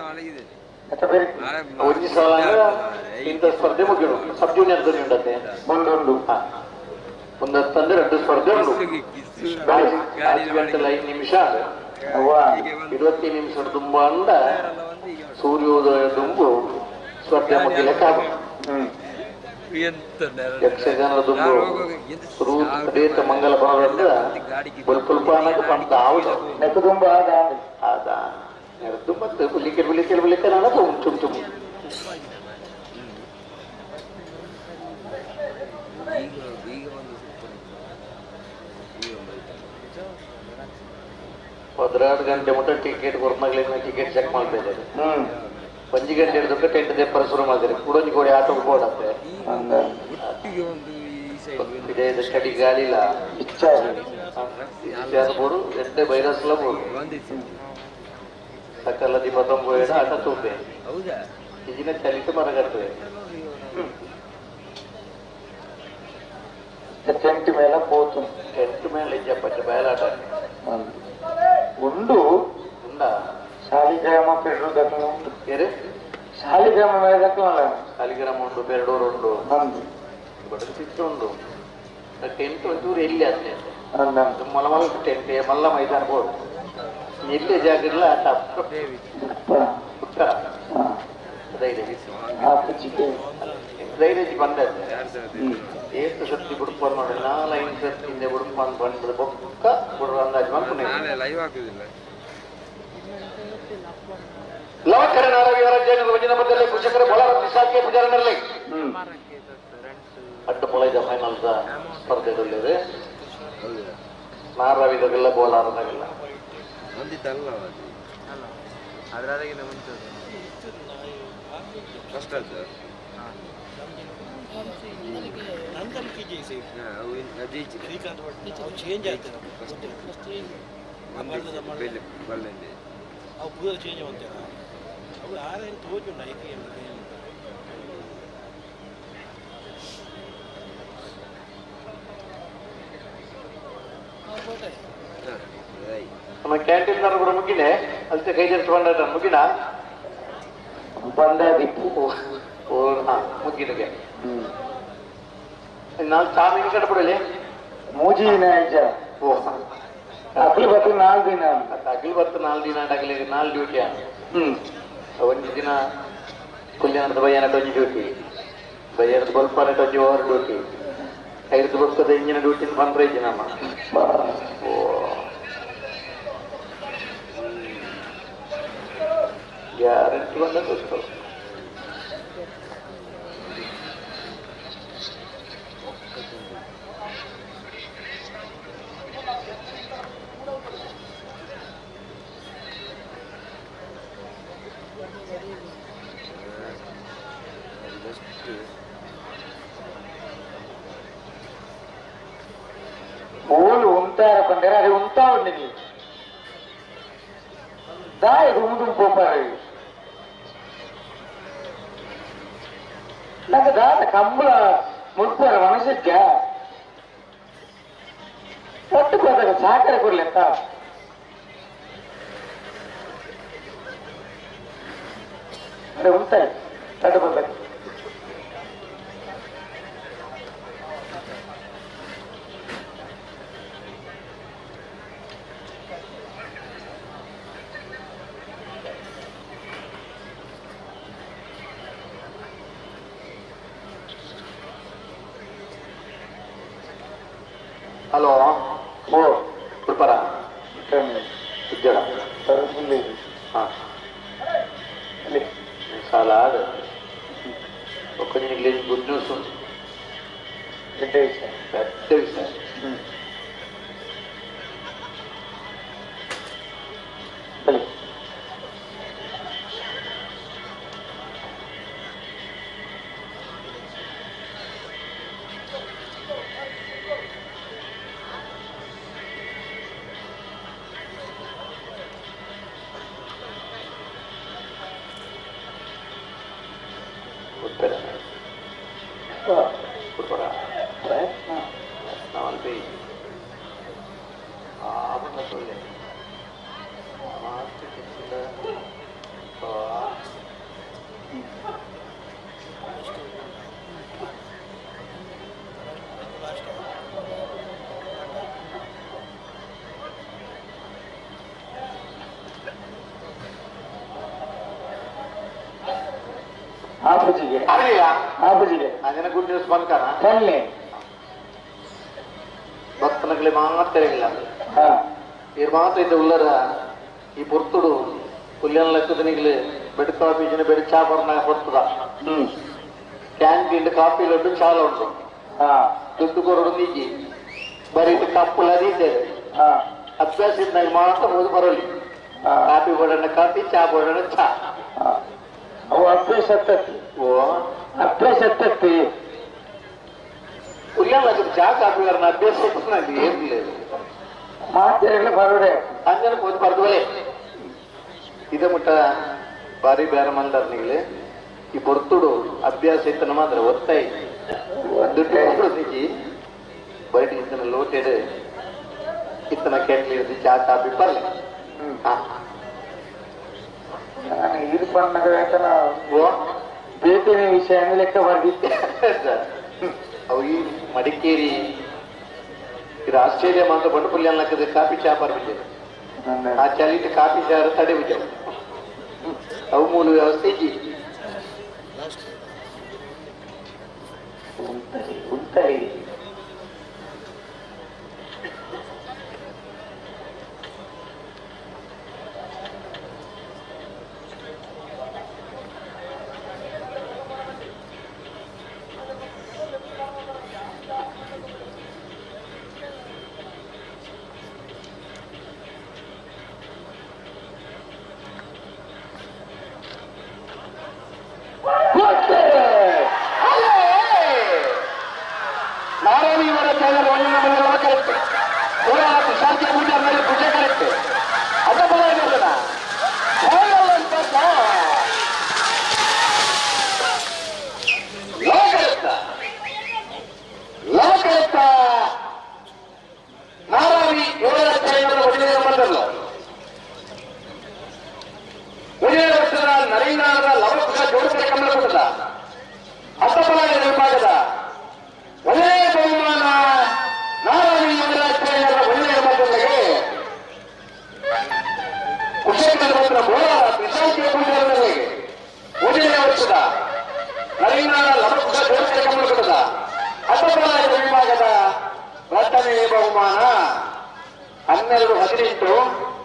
ಮಲಗಿದೆ. ಇಂಥ ಸ್ಪರ್ಧೆ ಮುಗಿಡು ಸಬ್ ಜೂನಿಯರ್ ಉಂಟಂತೆ ಒಂದೊಂದು ಒಂದು ಹತ್ತಂದ್ರೆ ಎರಡು ಸ್ಪರ್ಧೆ ಉಂಟು. 5 ಗಂಟೆ 5 ನಿಮಿಷ 20 ನಿಮಿಷ ತುಂಬ ಅಂದ ಸೂರ್ಯೋದಯ ದುಂಬು ಸ್ಪರ್ಧೆ ಮುಗಿಲಕ್ಕೆ ಆಗ. ಯಕ್ಷಗಾನದ ದುಂಬು ಮಂಗಲ ಬರೋದ್ರಿಂದ ಪುಲ್ಪುಲ್ಪಾನಕ್ಕೆ ಪಂಡ ಆವುದು ನೆಕ್ಕದುಂಬ ಆದ ನೆರೆದು ಮತ್ತು ಬುಲಿಕೆ ಬುಲಿಕೆ ಬುಲಿಕೆ ನಾನು ಚುಮ್ ಚುಮ್ 12 ಗಂಟೆ ಮುಟ್ಟ ಟಿಕೆಟ್ ಕೊರ್ಮಗ್ಲಿನ ಟಿಕೆಟ್ ಚೆಕ್ ಮಾಡ್ತಾ ಇದ್ದಾರೆ. 5 ಗಂಟೆ ಹಿಡಿದಕ್ಕೆ ಟೆಂಟ್ ದೆಪ್ಪರ ಶುರು ಮಾಡಿದ್ದಾರೆ. ಕುಡೊಂಜಿ ಕೋಡಿ ಆಟೋ ಬೋಡತ್ತೆ ಚಡಿ ಗಾಳಿಲ್ಲ ಬೋಡು ಎಡ್ಡೆ ಬೈರಸ್ಲ ಬೋಡು ಸಕಲ ದಿಪತ್ತೊಂಬ ಆಟ ತೂಪೆ ಇಜಿನ ಚಲಿತ ಮರಗಟ್ಟುವೆ ಟೆಂಟ್ ಮೇಲೆ ಪೋತು ಟೆಂಟ್ ಮೇಲೆ ಇಜ್ಜಪ್ಪ ಬಯಲಾಟ ಉಂಡು ಉಂಡ ಶಾಲಿಗ್ರಾಮ ಪೆಡ್ರು ದಕ್ಕಲ ಉಂಡು ಏರು ಶಾಲಿಗ್ರಾಮ ಮೇಲೆ ದಕ್ಕಲ ಶಾಲಿಗ್ರಾಮ ಉಂಡು ಪೆರಡೂರು ಉಂಡು ಬಡದು ಚಿತ್ರ ಉಂಡು ಟೆಂಟ್ ಒಂಚೂರು ಎಲ್ಲಿ ಅಷ್ಟೇ ಮೊಲ ಮೊಲ ಟೆಂಟ್ ಮಲ್ಲ ಮೈದಾನ ಬೋರ್ಡ್ ಎಲ್ಲಿ ಜಾಗಲ್ಲ ಆಟ ಪುಟ್ಟ ಧೈರ್ಯ ಧೈರ್ಯ ಬಂದದ್ದು ಏಷ್ಟು ಸರ್ತಿ ಬುಡುಪನ್ ನೋಡಿ 4-5 ಸರ್ತಿ ಹಿಂದೆ ಬುಡುಪನ್ ಬಂದ ಬೊಕ್ಕ ಬುಡುವ ಅಂದಾಜು ಮಾಡ್ಕೊಂಡು ಲವಕರ ನಾರವಿಯವರ ಕೃಷಕರ ಬೊಳರ ಪಿಸಾಕೆ ಪೂಜಾರನಲ್ಲಿ ಅಡ್ಡ ಪೊಲೈದ ಫೈನಲ್ ಸ್ಪರ್ಧೆದಲ್ಲಿದೆ ನಾರವಿದಾಗೆಲ್ಲ ಬೋಲಾರದಾಗೆಲ್ಲ ನಮ್ಮ ಕ್ಯಾಂಟೀನ್ ಕೂಡ ಮುಗಿನೆ ಅಲ್ತೆ ಕೈ ಜರಿಸ್ಕೊಂಡ ಮುಗಿನ ಬಂದ ಮುಗಿನಿಗೆ ನಾಲ್ ಚಾಮೀನ್ ಕಟ್ಬಿಡಲಿ ಮೂಜಿ ದಿನ ಓ ಅಗಲು ಬತ್ತು 4 ದಿನ ಅಗಲು ಬತ್ತು 4 ದಿನ ಅಗಲಿ 4 ಡ್ಯೂಟಿ ಒಂದು ದಿನ ಕುಲ್ಯಾಣದ ಬಯ್ಯನಟ ಒಂಜಿ ಡ್ಯೂಟಿ ಬಯ್ಯನದ ಬೊಲ್ಪನಟ ಒಂಜಿ ಓವರ್ ಡ್ಯೂಟಿ ಐದು ಬೊಕ್ಕದ ಇಂಜಿನ ಡ್ಯೂಟಿ ಬಂದ್ರೆ ಇಜ್ಜಿ ನಮ್ಮ ಓ ಗ್ಯಾರಂಟಿ ಬಂದ ಗೊತ್ತು. ಓಲು ಉಂತಾರ ಬಂದರೆ ಅದು ಉಂತಾ ಉಂಡು ನೀವು ದಾಯ ಉಂದು ಪೋಪಾರು నాకు దాత కంబుల ముడుపుర ಮನಸ್ಸಿದ್ಯ ಪట్టుಕೋದಾಗ ಸಾಕರೆ ಕೊಡ್ಲೆತ್ತ ಅರೆ ಉಂತಾಯ ತಡ್ಡು ಬರ್ಬೇಕು. ಹಲೋ ಓ ಉಡ್ಪರ ಉಜ್ಜಡ ಹಾಂ ಸಾಲ ಒಕ್ಕನಿಗೆ ಗುಡ್ ನ್ಯೂಸ್ ಉಂಟು పెద్ద విషయం. ಆಪುಜಿಗೆ ಆಪುಜಿಗೆ ಅಂಜನ ಗುಡ್ ನ್ಯೂಸ್ ಬಂದ್ಕಾನ ಕಣ್ಣೆ ಭಕ್ತನಗಳಿ ಮಾತ್ರ ಇರ್ ಮಾತ್ರ ಇದ್ದ ಉಲ್ಲರ ಈ ಪೊರ್ತುಡು ಪುಲ್ಯನ ಲೆಕ್ಕದನಿಗ್ಲಿ ಬೆಡ್ ಕಾಫಿ ಜಿನ ಬೆಡ್ ಚಾ ಬರ್ನ ಹೊರ್ತದ ಕ್ಯಾಂಟೀನ್ ಕಾಫಿ ಲಡ್ಡು ಚಾಲ ಉಂಟು ದುಡ್ಡು ಕೊರಡು ನೀಗಿ ಬರೀ ಕಪ್ಪುಲ ದೀತೇವೆ ಅಭ್ಯಾಸ ಇದ್ದಾಗ ಮಾತ್ರ ಹೋಗಿ ಬರೋಲಿ ಕಾಫಿ ಬೋಡಣ್ಣ ಕಾಫಿ ಚಾ ಬೋಡಣ್ಣ ಚಾ ಅವು ಅಭ್ಯಾಸ ಹತ್ತತ್ತಿ ಓ ಅಭ್ಯಾಸ ಹತ್ತತ್ತಿ ಪುಲ್ಯನ ಲೆಕ್ಕದ ಚಾ ಕಾಫಿ ಬರ್ನ ಅಭ್ಯಾಸ ಇತ್ತು ಏನಿಲ್ಲ ಮಾತೆಲ್ಲ ಬರೋಡೆ ಅಂಜನ ಹೋಗಿ ಬರ್ದುವಲೆ ಇದ ಮುಟ್ಟ ಬಾರಿ ಬೇರೆ ಮಂದರ್ನಿಗ್ಲಿ ಈ ಬರ್ತುಡು ಅಭ್ಯಾಸ ಇತ್ತನ ಮಾತ್ರ ಒತ್ತಾಯಿ ದುಡ್ಡು ಕೊಡೋದಿಕ್ಕಿ ಬರೀ ಇತ್ತನ ಲೋಟೆಡ್ ಇತ್ತನ ಕೆಟ್ಲಿ ಇರ್ತಿ ಚಾ ಕಾಫಿ ಬರ್ಲಿ ನಾನು ಇದು ಪನ್ನಗ ಬೇತನೆ ವಿಷಯ ಲೆಕ್ಕ ಬರ್ದಿತ್ತೆ. ಅವು ಈ ಮಡಿಕೇರಿ ಇದು ಆಸ್ಟ್ರೇಲಿಯಾ ಮಾತ್ರ ಬಂಡುಪುಲ್ಯ ಹಾಕಿದ್ರೆ ಕಾಫಿ ಚಾ ಬರ್ಬಿಟ್ಟಿದೆ. ಆ ಚಲಿಟ್ ಕಾಫಿ ಚಾ ತಡೆ ಬಿಟ್ಟೆವು ಅವು ಮೂಲ ವ್ಯವಸ್ಥೆ ಇಜ್ಜಿ. ಉಂಟರಿ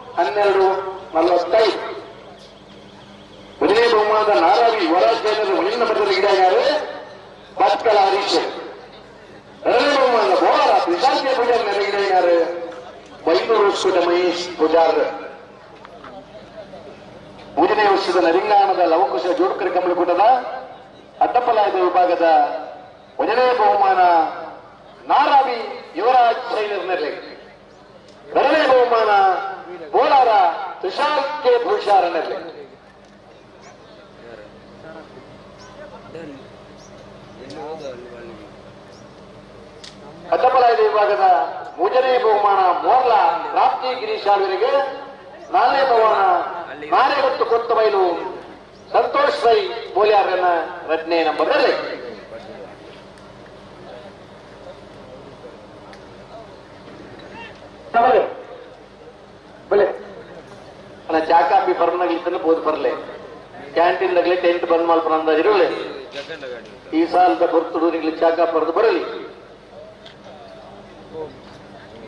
12:18 12:45 ಮೊದಲನೇ ಬಹುಮಾನದ ನಾರಾವಿ ಯುವರಾಜ್ ಒಳ್ಳಿನ ಪದದಲ್ಲಿ ಗಿಡಾರು ಭಟ್ಕಳ ಹರೀಶ್. ಎರಡನೇ ಬಹುಮಾನದ ಬೋಳಾರ ತ್ರಿಶಾಂತಿಯ ಪೂಜಾರ್ ನೆಲೆಗಿಡಾರು ಬೈನೂರು ಸುಟ ಮಹೇಶ್ ಪೂಜಾರ್. ಮೂರನೇ ವರ್ಷದ ನರಿಂಗಾಣದ ಲವಕುಶ ಜೋಡ್ಕರ್ ಕಮಲಕೂಟದ ಅಡ್ಡಪಲಾಯದ ವಿಭಾಗದ ಮೊದಲನೇ ಬಹುಮಾನ ನಾರಾವಿ ಯುವರಾಜ್ ಶೈಲರ್ ನೆಲೆ. ಎರಡನೇ ಬಹುಮಾನ ಬೋಳಾರ ತುಷಾರ್ ಕೆ ಭೂಷಾರ್ ನೆಲೆ. ಅಡ್ಡಪಲಾಯದ ವಿಭಾಗದ ಮೂರನೇ ಬಹುಮಾನ ಮೋರ್ಲಾ ಪ್ರಾಪ್ತಿ ಗಿರೀಶ್ ಅವರಿಗೆ. ನಾಲ್ಕನೇ ಬಹುಮಾನ ನಾರೆಗೊತ್ತು ಕೊತ್ತಬೈಲು ಸಂತೋಷ್ ರೈ ಬೋಲ್ಯಾರನ ಎರಡನೇ ನಂಬರ್ನಲ್ಲಿ. ಅಲ್ಲ ಚಾ ಕಾಫಿ ಬರ್ನಾಗ್ಲಿತ್ತಂದ್ರೆ ಬೋದು ಬರ್ಲೆ ಕ್ಯಾಂಟೀನ್ ದಾಗಲಿ ಟೆಂಟ್ ಬಂದ್ ಮಲ್ಪ ಅಂದಾಜಿರಲಿ ಈ ಸಾಲದ ಬರ್ತಡು ನಿಗ್ಲಿ ಚಾ ಕಾಫಿ ಬರೆದು ಬರಲಿ.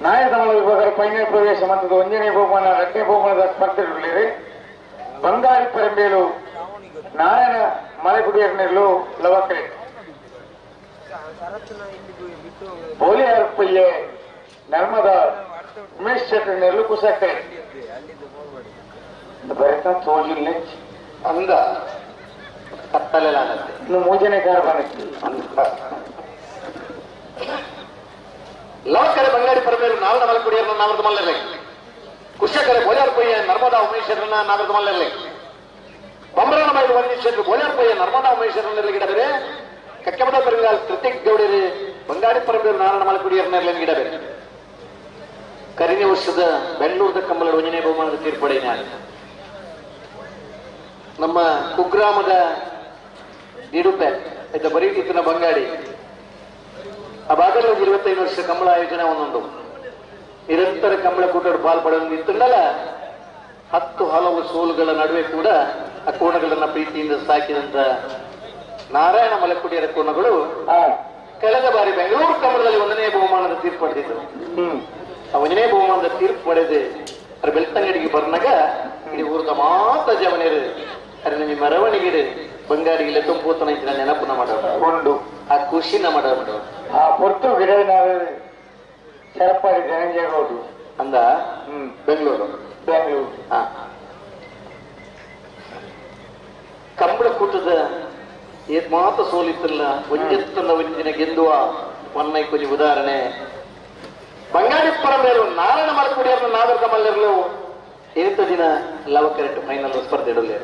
ನಾಯಕನ ವಿಭಾಗದ ಫೈನಲ್ ಪ್ರವೇಶ ಮತ್ತು ಒಂದನೇ ಬಹುಮಾನ ಎರಡನೇ ಬಹುಮಾನದ ಸ್ಪರ್ಧೆಗಳಲ್ಲಿ ಬಂಗಾರಿ ಪರಂಬೇಲು ನಾರಾಯಣ ಮಲೆಗುಡಿಯರ್ನೆಲ್ಲು ಲವಕರೆ ಬೋಲಿಯಾರ್ಪಯ್ಯ ನರ್ಮದಾ ಉಮೇಶ್ ಶೆಟ್ಟರ್ನೆಲ್ಲು ಕುಸಕರೆ ಬರೆತ ತೋಜಿಲ್ಲ ಅಂದ ಕತ್ತಲೆಲ್ಲ ಇನ್ನು ಮೂಜನೇ ಕಾರ ಬಂದಿತ್ತು. ಲವಕರೆ ಬಂಗಾಡಿ ಪರಮೇರು ನಾಲ್ನ ಮಲಕುಡಿಯರ್ನ ನಾವರದ ಮಲ್ಲಲೆ ಕುಶಕರೆ ಬೋಲ್ಯಾರ್ಪಯ್ಯ ನರ್ಮದಾ ಉಮೇಶ್ವರನ ನಾವರದ ಮಲ್ಲಲೆ ಬೊಂಬರನ ಬೈಲು ವಂದಿಸಲು ಬೋಲ್ಯಾರ್ಪಯ್ಯ ನರ್ಮದಾ ಉಮೇಶ್ವರನ ಗಿಡಬೇರೆ ಕಕ್ಕೆಮದ ಪರಿಂಗಾಲ್ ಕೃತಿಕ್ ಗೌಡರಿ ಬಂಗಾಡಿ ಪರಮೇರು ನಾರಾಯಣ ಮಲಕುಡಿಯರ್ನ ಗಿಡಬೇರೆ. ಕರಿನೇ ವರ್ಷದ ಬೆಳ್ಳೂರದ ಕಂಬಳ ಒಂಜನೇ ಬಹುಮಾನದ ತೀರ್ಪಡೆಯ ನಮ್ಮ ಕುಗ್ರಾಮದ ನಿಡುಪೆ ಆಯ್ತಾ ಬರೀ ಇತ್ತಿನ ಬಂಗಾಡಿ ಆ ಭಾಗದಲ್ಲಿ 25 ವರ್ಷ ಕಂಬಳ ಆಯೋಜನೆ ಒಂದೊಂದು ನಿರಂತರ ಕಂಬಳ ಕೂಟರು ಪಾಲ್ಪಡಲು ನಿಂತಲ್ಲ 10 ಹಲವು ಸೋಲುಗಳ ನಡುವೆ ಕೂಡ ಆ ಕೋಣಗಳನ್ನ ಪ್ರೀತಿಯಿಂದ ಸಾಕಿದಂತ ನಾರಾಯಣ ಮಲಕುಡಿಯರ ಕೋಣಗಳು ಕಳೆದ ಬಾರಿ ಬೆಂಗಳೂರು ಕಮಲದಲ್ಲಿ ಒಂದನೇ ಬಹುಮಾನದ ತೀರ್ಪು ಪಡೆದಿದ್ರು. ಆ ಒಂದನೇ ಬಹುಮಾನದ ತೀರ್ಪು ಪಡೆದು ಅದ್ರ ಬೆಳ್ತಂಗಡಿಗೆ ಬರ್ನಾಗ ಇಡೀ ಊರದ ಮಾತ ಜವನೇರು ಅರೆ ನಿಮ್ಮ ಮೆರವಣಿಗೆ ಬಂಗಾರಿಗಿಲ್ಲ ತುಂಬೂತನ ಇದ್ರ ನೆನಪುನ ಮಾಡೋದು, ಆ ಖುಷಿನ ಮಾಡೋದು. ಆ ಪೊರ್ತು ಚರಪಾಡಿ ಧನಂಜಯಗೌಡರು ಅಂದ ಬೆಂಗಳೂರು ಬೆಂಗಳೂರು ಕಂಬಳ ಕೂಟದ ಏತ್ ಮಾತ ಸೋಲಿತ್ತಲ್ಲ ಒಂಜೆತ್ತನ ಒಂಜಿನ ಗೆಂದುವ ಒನ್ನೈ ಕೊಂಚ ಉದಾಹರಣೆ ಬಂಗಾಡಿಪ್ಪರ ಮೇಲೂ ನಾರಾಯಣ ಮಲಕುಡಿಯರನ್ನು ನಾಗರಿಕ ಮಲ್ಲರಲು ಏತ ದಿನ ಲವ ಕರೆಕ್ಟ್ ಫೈನಲ್ ಸ್ಪರ್ಧೆ ಇಡಲಿ.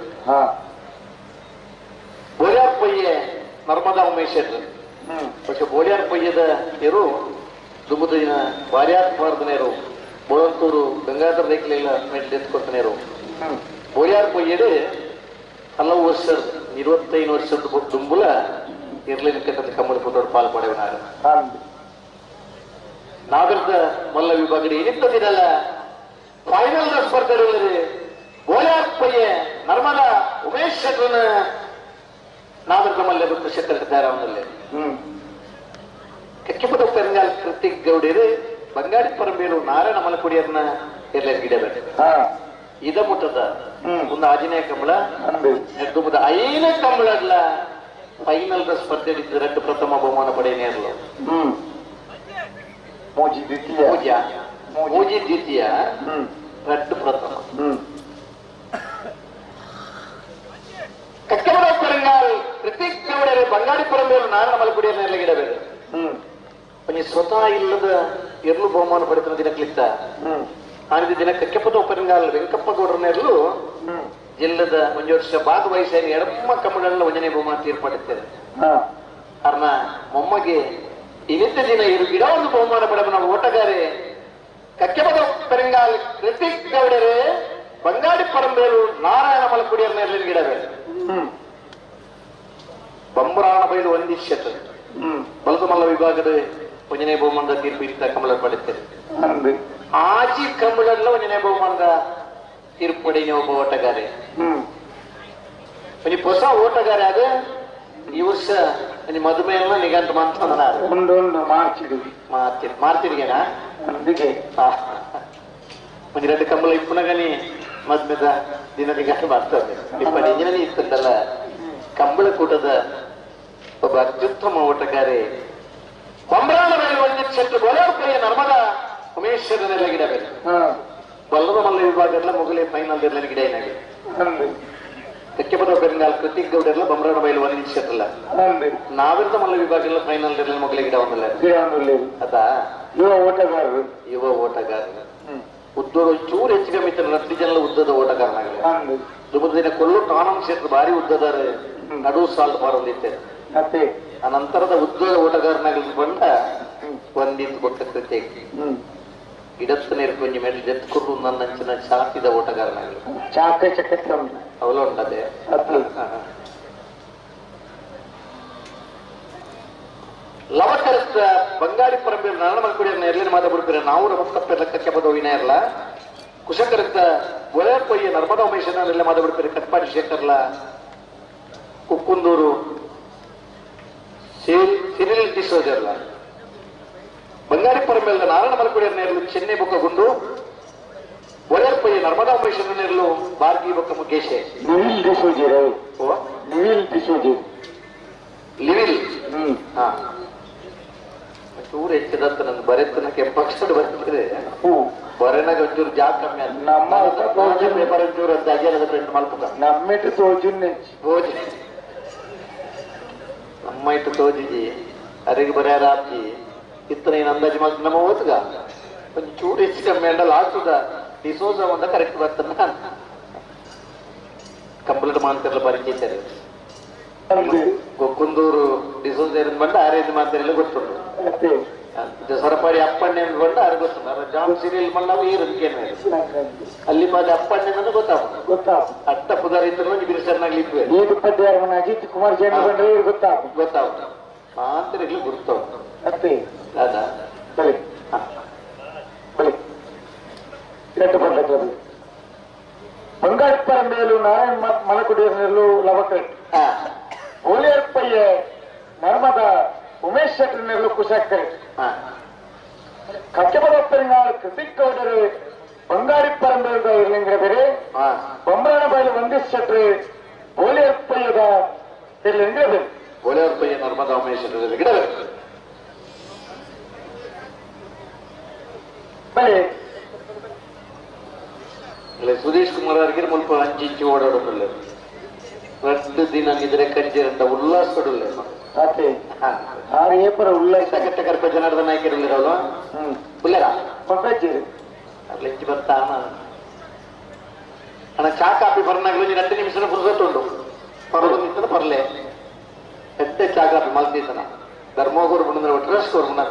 ಬೋಳ್ಯಾರ್ ಪೊಯ್ಯೆ ನರ್ಮದಾ ಉಮೇಶ್ പക്ഷെ ಬೋಳ್ಯಾರ್ ಪೊಯ್ಯದ ಎರು ದುಂಬುದ ದಿನ ಬಾರ್ಯಾತ್ ಭಾರತನೇರು ಬೋಳಂತೂರು ಗಂಗಾಧರ ರೇಖಲೆಲ್ಲ ಮೆಟ್ಲು ಎತ್ಕೊಡ್ತಾನೇರು. ಬೋಳ್ಯಾರ್ ಪೊಯ್ಯಡು ಹಲವು ವರ್ಷ 25 ವರ್ಷದ ದುಂಬುಲ ಇರ್ಲಿನ ಕಮ್ಮಳ ಪುಟ್ಟೋಡು ಪಾಲ್ ಪಡೆವನಾರು. ನಾಗರದ ಮಲ್ಲ ವಿಭಾಗ ಏನಿತ್ತದಿರಲ್ಲ ಫೈನಲ್ ಸ್ಪರ್ಧೆ ಬೋಳ್ಯಾರ್ ಪೊಯ್ಯೆ ನರ್ಮದಾ ಉಮೇಶ್ ಶೆಟ್ಟರ್ನ ನಾಗರದ ಮಲ್ಲ ಕೃಷಿ ತಯಾರಾವನಲ್ಲಿ. ಕಕ್ಕಿಪದ ಪೆರಂಗಾಲ್ ಕೃತಿಕ್ ಗೌಡರು ಬಂಗಾಡಿ ಪರಂಬೇಲು ನಾರಾಯಣ ಮಲಕುಡಿಯರ್ನ ಎಲ್ಲ ಗಿಡಬೇಕು ಇದ ಮುಟ್ಟದ ಒಂದು ಆಜನೇ ಕಂಬಳ ದುಂಬದ ಐನ ಕಂಬಳಲ್ಲ ಫೈನಲ್ ಸ್ಪರ್ಧೆ ಎರಡು ಪ್ರಥಮ ಬಹುಮಾನ ಪಡೆಯನೇರ್ಲು. ಮೂಜಿ ದ್ವಿತೀಯ ರಡ್ಡು ಪ್ರಥಮ. ಕಕ್ಕಮದ ಪೆರಂಗಾಲ್ ಕೃತಿಕ್ ಗೌಡರು ಬಂಗಾಡಿ ಪರಂಬೇಲು ನಾರಾಯಣ ಮಲಕುಡಿಯರ್ನ ಎಲ್ಲ ಗಿಡಬೇಕು. ಒಂಜಿ ಸ್ವತಃ ಇಲ್ಲದ ಎರ್ಲು ಬಹುಮಾನ ಪಡೆತನ ದಿನಕ್ಲಿತ್ತ ಆನಿದ ದಿನ ಕಕ್ಕೆಪದ ಉಪರಿಂಗಾಲ್ ವೆಂಕಪ್ಪ ಗೌಡರನೆರ್ಲು ಜಿಲ್ಲದ ಒಂಜಿ ವರ್ಷ ಭಾಗವಹಿಸಿ ಎಡಮ್ಮ ಕಮ್ಮಡಲ್ಲ ಒಂಜನೇ ಬಹುಮಾನ ತೀರ್ಪಡುತ್ತೇವೆ. ಅರ್ನ ಮೊಮ್ಮಗೆ ಇನ್ನಿದ್ದ ದಿನ ಇರು ಗಿಡ ಒಂದು ಬಹುಮಾನ ಪಡೆದ ನಾವು ಓಟಗಾರೆ ಕಕ್ಕೆಪದ ಪೆರಂಗಾಲ್ ಕೃತಿಕ್ ಗೌಡರೇ ಬಂಗಾಡಿ ಪರಂಬೇಲು ನಾರಾಯಣ ಮಲಕುಡಿಯರ್ನ ಎರ್ಲಿನ ಗಿಡಬೇಡ. ಬಂಬರಾಣ ಬೈಲು ಒಂದಿಷ್ಯತ ಬಲದ ಮಲ್ಲ ವಿಭಾಗದ ಒಂಜನೇ ಬಹುಮಾನದ ತೀರ್ಪು ಇತ್ತ ಕಮಲ ಪಡೆಯುತ್ತೇವೆ. ಆಚಿ ಕಂಬಳಲ್ಲ ಒಂಜನೇ ಬಹುಮಾನದ ತೀರ್ಪು ಪಡೆಯ ಒಬ್ಬ ಓಟಗಾರೆ ಒಂಜಿ ಹೊಸ ಓಟಗಾರೆ ಅದ ಈ ವರ್ಷ ಒಂಜಿ ಮಧುಮೇಹ ನಿಘಂಟು ಮಾಡ್ತಾನ ಮಾರ್ಚಿಡಿಗೆನಾ ಒಂಜಿ ಎರಡು ಕಂಬಳ ಇಪ್ಪುನಗನಿ ಮದ್ಮೆದ ದಿನ ನಿಘಂಟು ಮಾಡ್ತದೆ. ಇಪ್ಪ ನಿಜನೇ ಇತ್ತಲ್ಲ ಕಂಬಳ ಕೂಟದ ಒಬ್ಬ ಅತ್ಯುತ್ತಮ ಓಟಗಾರೆ ಬಂಬ್ರಾಣ ಮೇಲೆ ಒಂದು ಕ್ಷೇತ್ರ ಗೋಲಾರ್ಪುರಿಯ ನರ್ಮದಾ ಉಮೇಶ್ವರನೆಲ್ಲ ಗಿಡ ಬೇರೆ ಬಲ್ಲದ ಮಲ್ಲ ವಿಭಾಗ ಎಲ್ಲ ಮೊಗಲೇ ಫೈನಲ್ ಇರಲಿಲ್ಲ ಗಿಡ ಏನಾಗಿ ಕಕ್ಕೆಪದ ಬೆಂಗಾಲ್ ಕೃತಿಕ್ ಗೌಡರ್ಲ ಬಂಬ್ರಾಣ ಬೈಲು ಒಂದು ಕ್ಷೇತ್ರ ನಾವಿರದ ಮಲ್ಲ ವಿಭಾಗ ಎಲ್ಲ ಫೈನಲ್ ಇರಲಿಲ್ಲ ಮೊಗಲೇ ಗಿಡ ಒಂದಲ್ಲ ಅದಾ ಯುವ ಓಟಗಾರರು ಯುವ ಓಟಗಾರರು ಉದ್ದದ ಚೂರು ಹೆಚ್ಚು ಕಮ್ಮಿ ರಡ್ಡಿ ಜನ ಉದ್ದದ ಓಟಗಾರನಾಗಲಿ. ದುಬದ ದಿನ ಕೊಲ್ಲು ಟಾನಂ ಕ್ಷೇತ್ರ ಭಾರಿ ಉದ್ದದಾರ ನಡುವು ಸಾಲು ಬಾರೊಂದಿತ್ತೆ. ಆ ನಂತರದ ಉದ್ದದ ಓಟಗಾರನಾಗಲಿ ಬಂದ ಒಂದಿತ್ತು ಕೊಟ್ಟ ಕೃತಿ ಗಿಡತ್ತ ನೀರು ಕೊಂಚ ಮೇಲೆ ಜತ್ಕುರ್ರು ನನ್ನ ಅಂಚಿನ ಚಾತಿದ ಓಟಗಾರನಾಗಲಿ ಚಾಕ ಚಕತ್ತ ಅವಲ ಉಂಟದೆ. ಲವಕರಸ್ತ ಬಂಗಾಡಿ ಪರಂಬೇರು ನಾರಾಯಣ ಮಲ್ಕುಡಿಯರ್ನ ಎರ್ಲಿನ ಮಾತಾಡ್ಬಿಡ್ತೀರ ನಾವು ರಮಕ್ಕಪ್ಪೆಲ್ಲ ಕಕ್ಕೆಪದ ವಿನಯ ಇರಲ್ಲ. ಕುಶಕರಸ್ತ ಗೊಳೆಯಪ್ಪಯ್ಯ ನರ್ಮದಾ ಉಮೇಶನ ಎಲ್ಲ ಮಾತಾಡ್ಬಿಡ್ತೀರಿ ಕಟ್ಪಾಡಿ ಶೇಖರ್ಲ ಕುಕ್ಕುಂದೂರು ಸಿರಿಲ್ ಡಿಸೋಜರ್ಲ ಬಂಗಾರಿ ಪರಂಬೇಲ್ದ ನಾರಾಯಣ ಮಲ್ಕುಡಿಯರ್ನ ಎರ್ಲು ಚೆನ್ನೈ ಬೊಕ್ಕ ಗುಂಡು ಒಳೆಯಪ್ಪಯ್ಯ ನರ್ಮದಾ ಉಮೇಶನ ಎರ್ಲು ಬಾರ್ಗಿ ಬೊಕ್ಕ ಮುಖೇಶೆ ಲಿವಿಲ್ ಡಿಸೋಜರ್ ಲಿವಿಲ್ ಡಿಸೋಜರ್ ಲಿವಿಲ್ ಹಾ ಚೂರು ಹೆಚ್ಚಿದಂತ ನನ್ನ ಬರೆತನ ಕೆಂಪಕ್ಷರ ಬರ್ತದೆ ಬರೆನಾಗ ಒಂಚೂರು ಜಾಗ ಕಮ್ಮಿ ಆಯ್ತು. ನಮ್ಮ ಪೇಪರ್ ಒಂಚೂರು ಅಂತ ಅಜಾರದ ಪ್ರಿಂಟ್ ಮಲ್ಪುಗ ನಮ್ಮಿಟ್ಟು ತೋಜುನ್ನೆ ತೋಜಿ ನಮ್ಮ ಇಟ್ಟು ತೋಜಿಜಿ ಅರಿಗೆ ಬರೆಯಾರ ಆಪ್ಜಿ ಇತ್ತನ ಏನು ಅಂದಾಜು ಮಾತ್ರ ನಮ್ಮ ಓದ್ಗ ಒಂಚೂರು ಹೆಚ್ಚು ಕಮ್ಮಿ ಅಂಡ ಲಾಸ್ಟದ ಡಿಸೋಜ ಒಂದ ಕರೆಕ್ಟ್ ಬರ್ತದ ಕಂಪ್ಲೀಟ್ ಮಾಡ್ತಿರಲ್ಲ ಪರಿಚಯಿತಾರೆ ಕೊಕ್ಕುಂದೂರು ಡಿಸೋಜ ಬಂಡ ಆರೇಜ್ ಮಾಡ್ತಾರೆಲ್ಲ ಗೊತ್ತುಂಟು. ಸರಪಾಡಿ ಅಪ್ಪಣ್ಣೆ ಬಂಡ ಆರು ಗೊತ್ತುಂಟು. ಜಾಮ್ ಸೀರಿಯಲ್ ಮಲ್ಲ ಈ ಅಲ್ಲಿ ಬಾದ ಅಪ್ಪಣ್ಣೆ ಗೊತ್ತಾಗ ಗೊತ್ತಾಗ ಅಟ್ಟ ಪುದಾರ ಇದ್ರು ಬಿರುಸರ್ನಾಗ್ಲಿ ಇದ್ವಿ ಅಜಿತ್ ಕುಮಾರ್ ಜೈನ್ ಬಂದ್ರೆ ಗೊತ್ತಾಗ ಗೊತ್ತಾಗ ಮಾತ್ರ ಗುರ್ತಾವ ಅದ ಬಲಿ ಬಲಿ ಬಂಗಾರಪ್ಪರ ಮೇಲೂ ನಾರಾಯಣ ಮಲಕುಡಿಯರ್ನಲ್ಲೂ ಲವಕರೆಟ್. ಬೋಲಿಯರ್ಪಯ್ಯ ನರ್ಮದ ಉಮೇಶ್ ಶೆಟ್ಟರ್ನೆಲ್ಲ ಕುಶಾಕರೆ ಕಚ್ಚಬದ ಪೆರಿಂಗಾಳು ಕೃತಿಕ್ ಗೌಡರು ಬಂಗಾರಿ ಪರಂಬೆದ ಇರ್ಲಿಂಗ್ರ ಬೇರೆ ಬೊಮ್ಮರನ ಬಯಲು ವಂದಿಸ್ ಶೆಟ್ರು ಬೋಲಿಯರ್ಪಯ್ಯದ ಇರ್ಲಿಂಗ್ರ ಬೇರೆ ಬೋಲಿಯರ್ಪಯ್ಯ ನರ್ಮದ ಉಮೇಶ್ ಶೆಟ್ಟರ್ ಗಿಡ ಬಲೆ ಸುದೇಶ್ ಕುಮಾರ್ ಅವರಿಗೆ ಮುಲ್ಪ ಅಂಚಿಂಚಿ ಓಡಾಡೋದಿಲ್ಲ ರಟ್ಟು ದಿನ ನಿದ್ರೆ ಕಂಜಿರಂತ ಉಲ್ಲಾಸಡುಲ್ಲ ಆರು ಏಪರ ಉಲ್ಲಾಸ ಕಟ್ಟ ಕರ್ಪ ಜನಾರ್ದನ ನಾಯಕರಿಲ್ಲರಲ್ಲ ಉಲ್ಲೇರ ಅದ್ಲ ಇಂಚಿ ಬರ್ತಾನ ಅಣ್ಣ ಚಾ ಕಾಪಿ ಬರ್ನಾಗಲು ನೀನು 2 ನಿಮಿಷ ಪುರುಸತ್ತುಂಡು ಪರಲು ಪರ್ಲೆ ಎತ್ತೆ ಚಾ ಕಾಪಿ ಮಲ್ತೀತನ ಧರ್ಮೋಗೂರು ಬಂದ್ರೆ ಟ್ರಸ್ಟ್ ಕೊರ್ಮುನ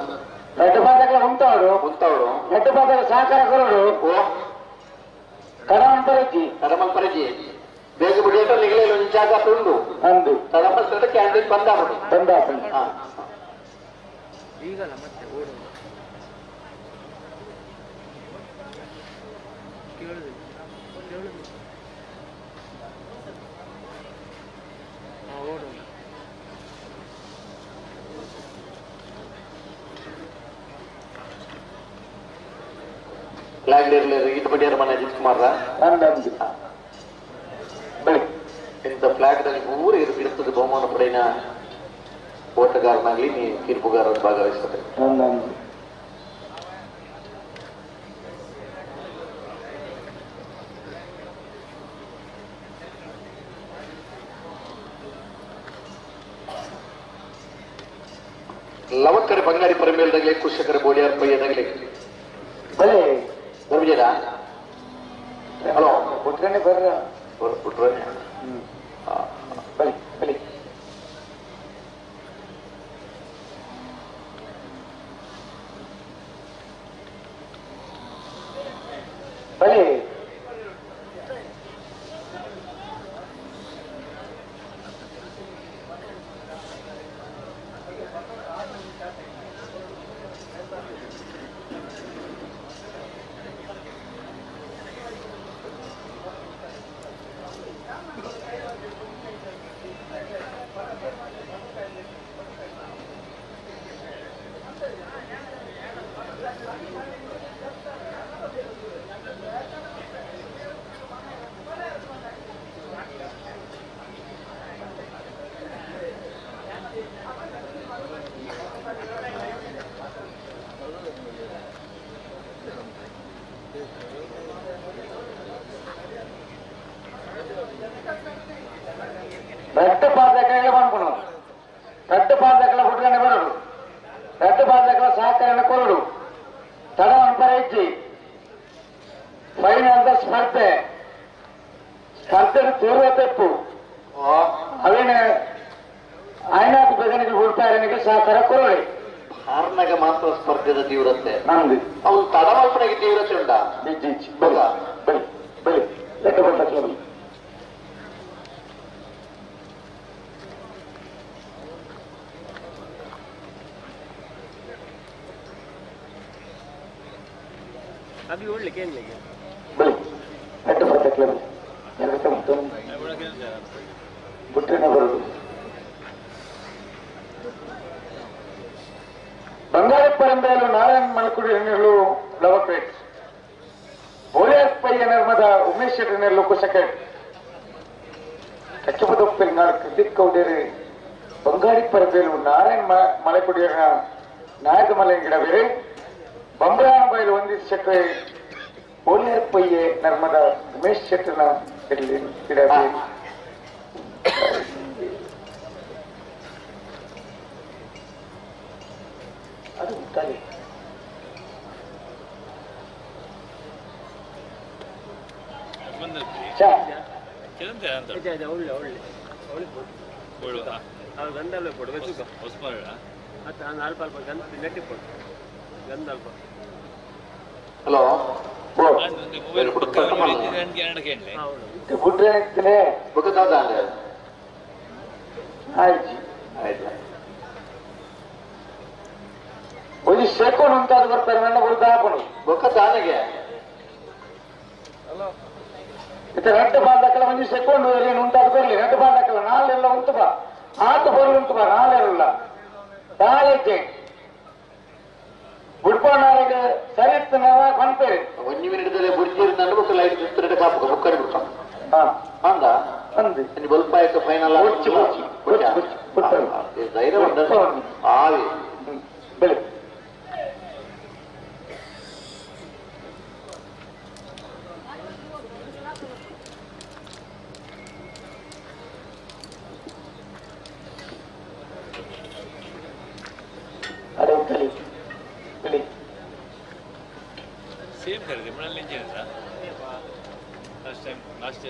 ಎಡ್ಡು ಪಾದಗಳ ಉಂತಾವಡು ಉಂತಾವಡು ಎಡ್ಡು ಪಾದಗಳ ಸಹಕಾರ ಕೊರಡು ಕಡಮಲ್ಪರಜಿ ಕಡಮಲ್ಪರಜಿ ಬೇಗ ಬಿಡಿಯಟ ನಿಗಲೇನು ಒಂದು ಚಾ ಕಾಪಿ ಉಂಡು ಅಂದು ಕಡಮಲ್ಪರ ಕ್ಯಾಂಟೀನ್ ಬಂದಾಪಡು ಬಂದಾಪಡು ಈಗಲ್ಲ ಮತ್ತೆ ಓಡೋದು ಕೇಳುದಿಲ್ಲ ಕೇಳುದಿಲ್ಲ ಓಡೋದು ಫ್ಲಾಗ್ ಇಟ್ಟು ಬಡಿಯಾರ ಮನೆ ಅಜಿತ್ ಕುಮಾರ ಇಂಥ ಫ್ಲಾಗ್ದಲ್ಲಿ ಪೂರ ಇರ್ತದೆ ಬಹುಮಾನ ಪಡೆಯ ಓಟಗಾರನಾಗ್ಲಿ ನೀ ತೀರ್ಪುಗಾರರು ಭಾಗವಹಿಸ್ತದೆ. ಲವಕ್ಕರೆ ಬಂಗಾರಿ ಪರಮೇಲ್ದಾಗಲಿ ಕುಶಕರ ಬೋಳಿಯಾರ್ ಪಯ್ಯದಾಗಲಿ ಬಲೆ ಬರ್ಬಿದ್ದೀರಾ? ಹಲೋ ಬಿಟ್ರೆ ಬರ್ರ ಬಿಟ್ರೆ ಬಲಿ ಬಲಿ ಬಲಿ రెడ్ పాదకల అనుకున్నాం. రెడ్ పాదకల పుట్టుకనే బరుడు, రెడ్ పాదకల సహకరణ కొరడు ತಡ ಅಂಪರೈಚಿ ಫೈನಲ್ ಸ್ಪರ್ಧೆ ಸ್ಪರ್ಧೆ ತೀವ್ರ ತೆಪ್ಪು ಅವೇನ ಐನಾಥ ಬೇಗನಿಗೆ ಹುಡ್ತಾರನಿಗೆ ಸಹಕಾರ ಕೊರಳಿ ಆರ್ನಾಗ ಮಾತ್ರ ಸ್ಪರ್ಧೆದ ತೀವ್ರತೆ ನಂದು ಅವ್ನು ತಡಮಲ್ಪನೆಗೆ ತೀವ್ರತೆ ಉಂಟಾ? ಬಲಿ ಬಲಿ ಬಲಿ ಲೆಕ್ಕ ಬಂದ ಬಲಿ ಅಭಿ ಒಳ್ಳೆ ಕೇಳಲಿಕ್ಕೆ ಬಲಿ ಎಟ್ಟು ಬರ್ತಕ್ಲೆ ಬಲಿ ಎರಡು ಮತ್ತು ಬಿಟ್ಟರೆ ಬರೋದು. ಬಂಗಾರ ಪರಂಬೆಯಲು ನಾರಾಯಣ ಮಲಕುಡಿ ಎಣ್ಣೆಲು ಲವಪೇಟ್ ಬೋಲಿಯಾರ್ ಪಯ್ಯ ನರ್ಮದ ಉಮೇಶ್ ಶೆಟ್ಟರ್ನೆಲ್ಲು ಕುಶಕೇಟ್ ಕಚ್ಚಪದೊಪ್ಪೆಲ್ನಾಡು ಕೃತಿಕ್ ಕೌಡೇರಿ ಬಂಗಾರಿ ಪರಂಬೆಯಲು ನಾರಾಯಣ ಮಲಕುಡಿಯರ ನಾಯಕ ಮಲಂಗಿಡ ಬೇರೆ ಬಂಬರಾನ ಬಯಲು ಒಂದಿಸ್ ಶೆಟ್ಟೆ ಬೋಲಿಯಾರ್ ಪಯ್ಯೆ ನರ್ಮದ ಉಮೇಶ್ ಶೆಟ್ಟರ್ನ ಗಿಡ ಬೇರೆ. ಅದು ತಲೆ ಒಳ್ಳೆ ಒಳ್ಳೆ ಒಳ್ಳೆ ಗಂಧ ಕೊಡು ಮತ್ತೆ ಅಲ್ಪ ಅಲ್ಪ ಗಂಧ ನೆಟ್ಟಿ ಕೊಡು ಗಂಧ ಅಲ್ಪ. ಹಲೋ ಆಯ್ತು ಆಯ್ತು ಒಂಜಿ ಸೆಕೊಂಡ್ ಉಂತಾದ ಬರ್ತಾರೆ ನನ್ನ ಗುರುತು ಹಾಕೊಂಡು ಬೊಕ್ಕ ತಾನೆಗೆ ಇತ್ತೆ ರಡ್ಡು ಬಾಲ್ ದಾಕಲ ಒಂಜಿ ಸೆಕೊಂಡ್ ಏನು ಉಂಟಾದ ಬರ್ಲಿ ರಡ್ಡು ಬಾಲ್ ದಾಕಲ ನಾಲೆಲ್ಲ ಉಂಟು ಬಾ ಆತ ಬರುವಂತ ನಾಳೆಲ್ಲ ಕಾಲೇಜ್ ಗುಡ್ಪಣ್ಣಾರಿಗೆ ಸರಿತ್ತನವ ಬಂತೇರಿ ಒಂಜಿ ಮಿನಿಟ್ ಬುಡ್ಜಿರ್ನಂಡು ಬೊಕ್ಕ ಲೈಟ್ ತಿರ್ತರೆ ಕಾಪುಗ ಬೊಕ್ಕಡಿ ಬಿಡ್ತ ಅಂದ ಅಂದೆ ಒಂಜಿ ಬೊಲ್ಪಾಯಕ ಫೈನಲ್ ಬೊಚ್ಚಿ ಬೊಚ್ಚಿ ಬೊಚ್ಚಿ ಧೈರ್ಯ ಉಂಟು ಆವಿ ಬೆಳೆ ಅರೆ ಕಲಿ ಕಲಿ same ಕರೆದೆ ಮನಲ್ಲಿ engineer last time last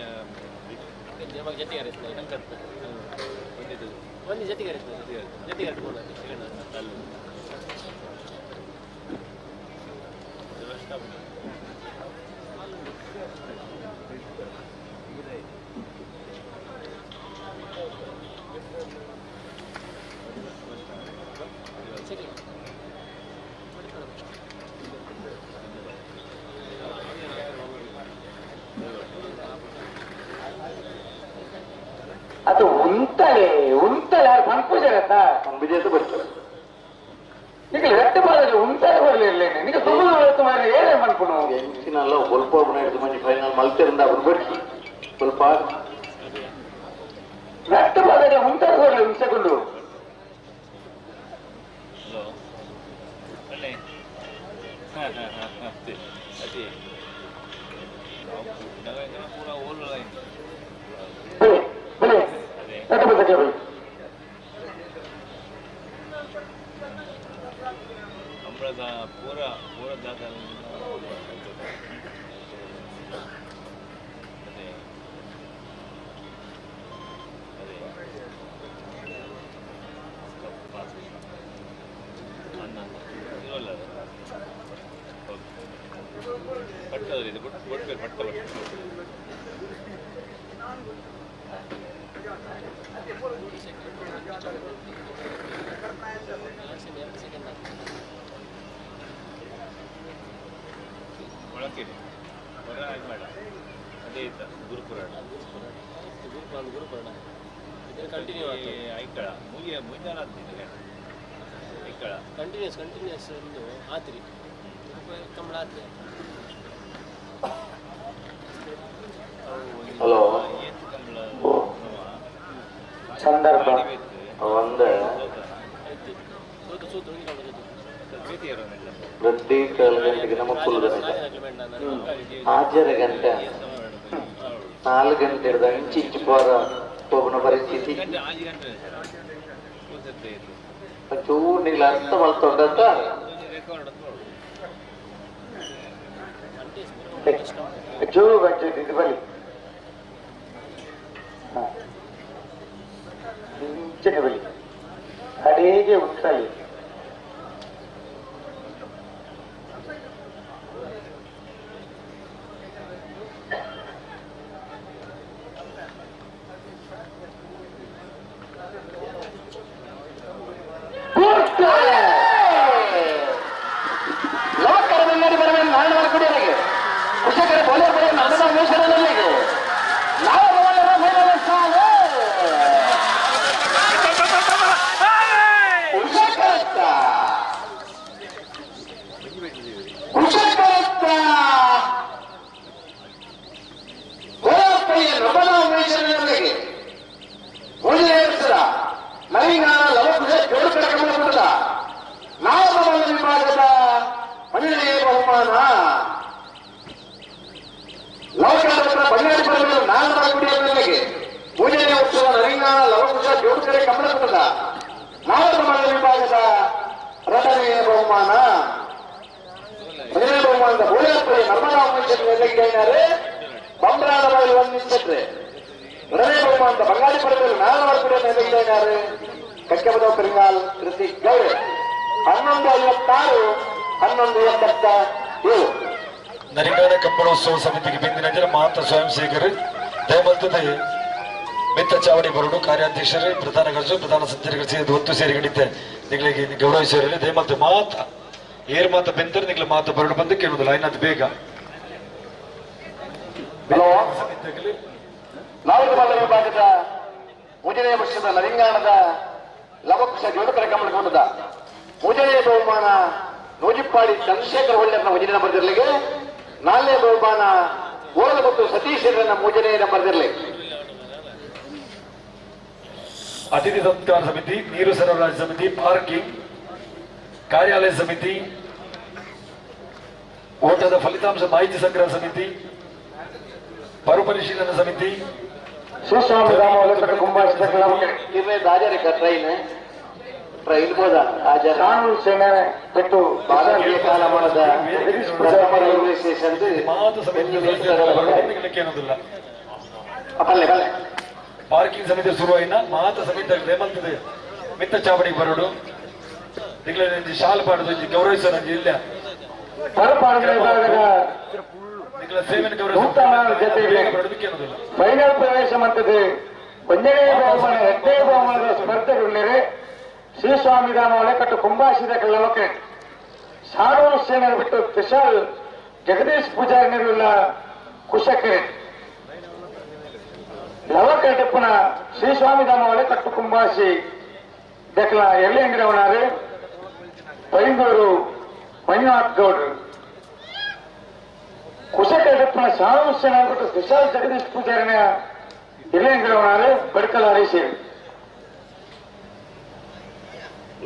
ನಮಗೆ ಜೊತೆಗಾರ ಒಂದು ಜೊತೆಗಾರ ಜೊತೆಗಾರ ಅದು ಉಂತಲೆ ಉಂತಲೆ ಯಾರು ಪಂಪುಜರತ್ತ ವಿಜೇತ ಬರ್ತಾರೆ ಈಗ ರೆಟ್ಟ ಬಾರದು ಉಂತಲೆ ಬರಲಿಲ್ಲ ನಿನಗೆ ತುಂಬ ಮಾರ್ರೆ ಏನೇ ಮನ್ಪುನು ಎಂಚಿನಲ್ಲ ಒಲ್ಪ ಹಿಡಿದು ಮಂಜಿ ಫೈನಲ್ ಮಲ್ತಿರಿಂದ ಅವ್ರು ಬಿಡ್ಸಿ ಸ್ವಲ್ಪ ರೆಟ್ಟ ಬಾರದೆ ಉಂತಲೆ ಬರಲಿ ಒಂದು ಸೆಕೆಂಡು ಹಲೋ ಅಲ್ಲೇ ಹಾಂ ಹಾಂ ಹಾಂ ಅದೇ ಅದೇ ಪೂರ ಓಲ್ ಬಲೆ ಬಲೆ ರೆಟ್ಟ ಬಾರದೆ ಬಲೆ ಕಂಬಳದ ಪೂರ ಪೂರ ದಾದ ಅದೇ ಅದೇ ಇರೋಲ್ಲ ಪಟ್ಟದಲ್ಲಿ ಇದೆ ಬೊಟ್ಟು ಪಟ್ಟ ಒಳಕ್ಕಿದೆ ಹೊರ ಇದು ಬೇಡ ಅದೇ ಇತ್ತ ಗುರುಪುರಾಣ ಗುರುಪುರಾಣ ಕಂಟಿನ್ಯೂ ಐಕಳ ಮುಗಿಯ ಮುಂಜಾನೆ ಆಗ್ತಿದೆ ಐಕಳ ಕಂಟಿನ್ಯೂಸ್ ಕಂಟಿನ್ಯೂಸ್ ಒಂದು ಆತ್ರಿ ಕಂಬಳ ಆತ್ರಿ ಹಲೋ ಸಂದರ್ಭ ಒಂದು ಪ್ರತಿ ಕಾಲು ಗಂಟೆಗೆ ನಮ್ಮ ಕುಲ್ದ ಆಜರ ಗಂಟೆ 4 ಗಂಟೆ ಹಿಡ್ದು ಇಂಚು ಇಂಚು ಪೋರ ಹೋಗುವ ಪರಿಸ್ಥಿತಿ ಚೂರು ನೀವು ಅರ್ಥ ಮಾಡ್ಕೊಂಡಂತ ಜೋರು ಬಜ್ಜೆ ಇದು ಬಲಿ ಇಂಚಿನ ಬಲಿ ಅಡೇಗೆ ಉಂಟಲಿ ನರಿಗಾನ ಕಂಬಳೋತ್ಸವ ಸಮಿತಿಗೆ ಬೆಂದಿನ ಮಾತ ಸ್ವಯಂ ಸೇವಕರು ದಯಮಲ್ತದೆ ಮಿತ್ತ ಚಾವಡಿ ಬರೋಡು ಕಾರ್ಯಾಧ್ಯಕ್ಷರು ಪ್ರಧಾನ ಖರ್ಚು ಪ್ರಧಾನ ಸಂಚಾರಕರು ಸೇರಿದ ಒತ್ತು ಸೇರಿಕೊಂಡಿದ್ದೆ ನಿಗಳಿಗೆ ಗೌರವಿಸಿರಲಿ ದಯಮಲ್ತ ಮಾತ ಏರ್ ಮಾತ ಬೆಂದರೆ ನಿಗಳ ಮಾತ ಬರೋಡು ಬಂದು ಕೇಳುವುದಿಲ್ಲ ಐನಾದ್ ಬೇಗ ವಿಭಾಗದ ಮೂಜನೇ ವರ್ಷದ ನರಿಂಗಾಣದ ಲವಕುಶ ಜೋಡಕರ ಕಮಲಗೊಂಡದ ಮೂಜನೇ ಬಹುಮಾನ ನೂಜಿಪ್ಪಾಡಿ ಚಂದ್ರಶೇಖರ ಹೊಳ್ಳೆಯನ್ನ ಒಂಜನೇ ನಂಬರ್ ಇರಲಿಗೆ, ನಾಲ್ನೇ ಬಹುಮಾನ ಓಲದ ಮತ್ತು ಸತೀಶ್ ಮೂಜನೇ ನಂಬರ್ ಇರಲಿ. ಅತಿಥಿ ಸತ್ಕಾರ ಸಮಿತಿ, ನೀರು ಸರಬರಾಜು ಸಮಿತಿ, ಪಾರ್ಕಿಂಗ್, ಕಾರ್ಯಾಲಯ ಸಮಿತಿ, ಓಟದ ಫಲಿತಾಂಶ ಮಾಹಿತಿ ಸಂಗ್ರಹ ಸಮಿತಿ, ಮರುಪರಿಶೀಲನಾ ಸಮಿತಿ, ಟ್ರೈನ್ ಟ್ರೈನ್ ಹೋದ ರೈಲ್ವೆ ಸ್ಟೇಷನ್ ಪಾರ್ಕಿಂಗ್ ಸಮಿತಿ ಶುರುವಾಯಿನ ಮಾತ ಸಮಿತಿ ರೇಮಲ್ತದೆ ಮಿತ್ತ ಚಾವಡಿಗೆ ಬರೋಡು ಶಾಲ್ ಪಾಡೋದು ಗೌರವಿಸೋಣ ಇಲ್ಲ ಫೈನಲ್ ಪ್ರವೇಶ ಮಂತದೆ ಒಂದನೇ ಬಹುಮಾನ ಎರಡನೇ ಬಹುಮಾನದ ಸ್ಪರ್ಧೆಗಳಿವೆ. ಶ್ರೀ ಸ್ವಾಮಿ ಧಾಮ ಒಳಕಟ್ಟು ಕುಂಬಾಸಿದ ಕಳ್ಳವಕ್ಕೆ ಸಾರೂರು ಸೇನರ ಬಿಟ್ಟು ತ್ರಿಶಾಲ್ ಜಗದೀಶ್ ಪೂಜಾರಿ ನೆರವಿಲ್ಲ ಕುಶಕೆರೆ ಲವಕರೆಟಪ್ಪನ ಶ್ರೀ ಸ್ವಾಮಿ ಧಾಮ ಒಳಕಟ್ಟು ಕುಂಬಾಸಿ ದಕ್ಕಲ ಎಳ್ಳೆಂಗಿರವನಾರು ಪೈಂಗೂರು ಮಂಜುನಾಥ್ ಗೌಡ್ರು ಕುಶಕರೆಟಪ್ಪನ ಸಾರೂರು ಸೇನರ ಬಿಟ್ಟು ತ್ರಿಶಾಲ್ ಜಗದೀಶ್ ಪೂಜಾರಿನ ಎಳ್ಳೆಂಗಿರವನಾರು ಬಡ್ಕಲ್ ಹರೀಶ್.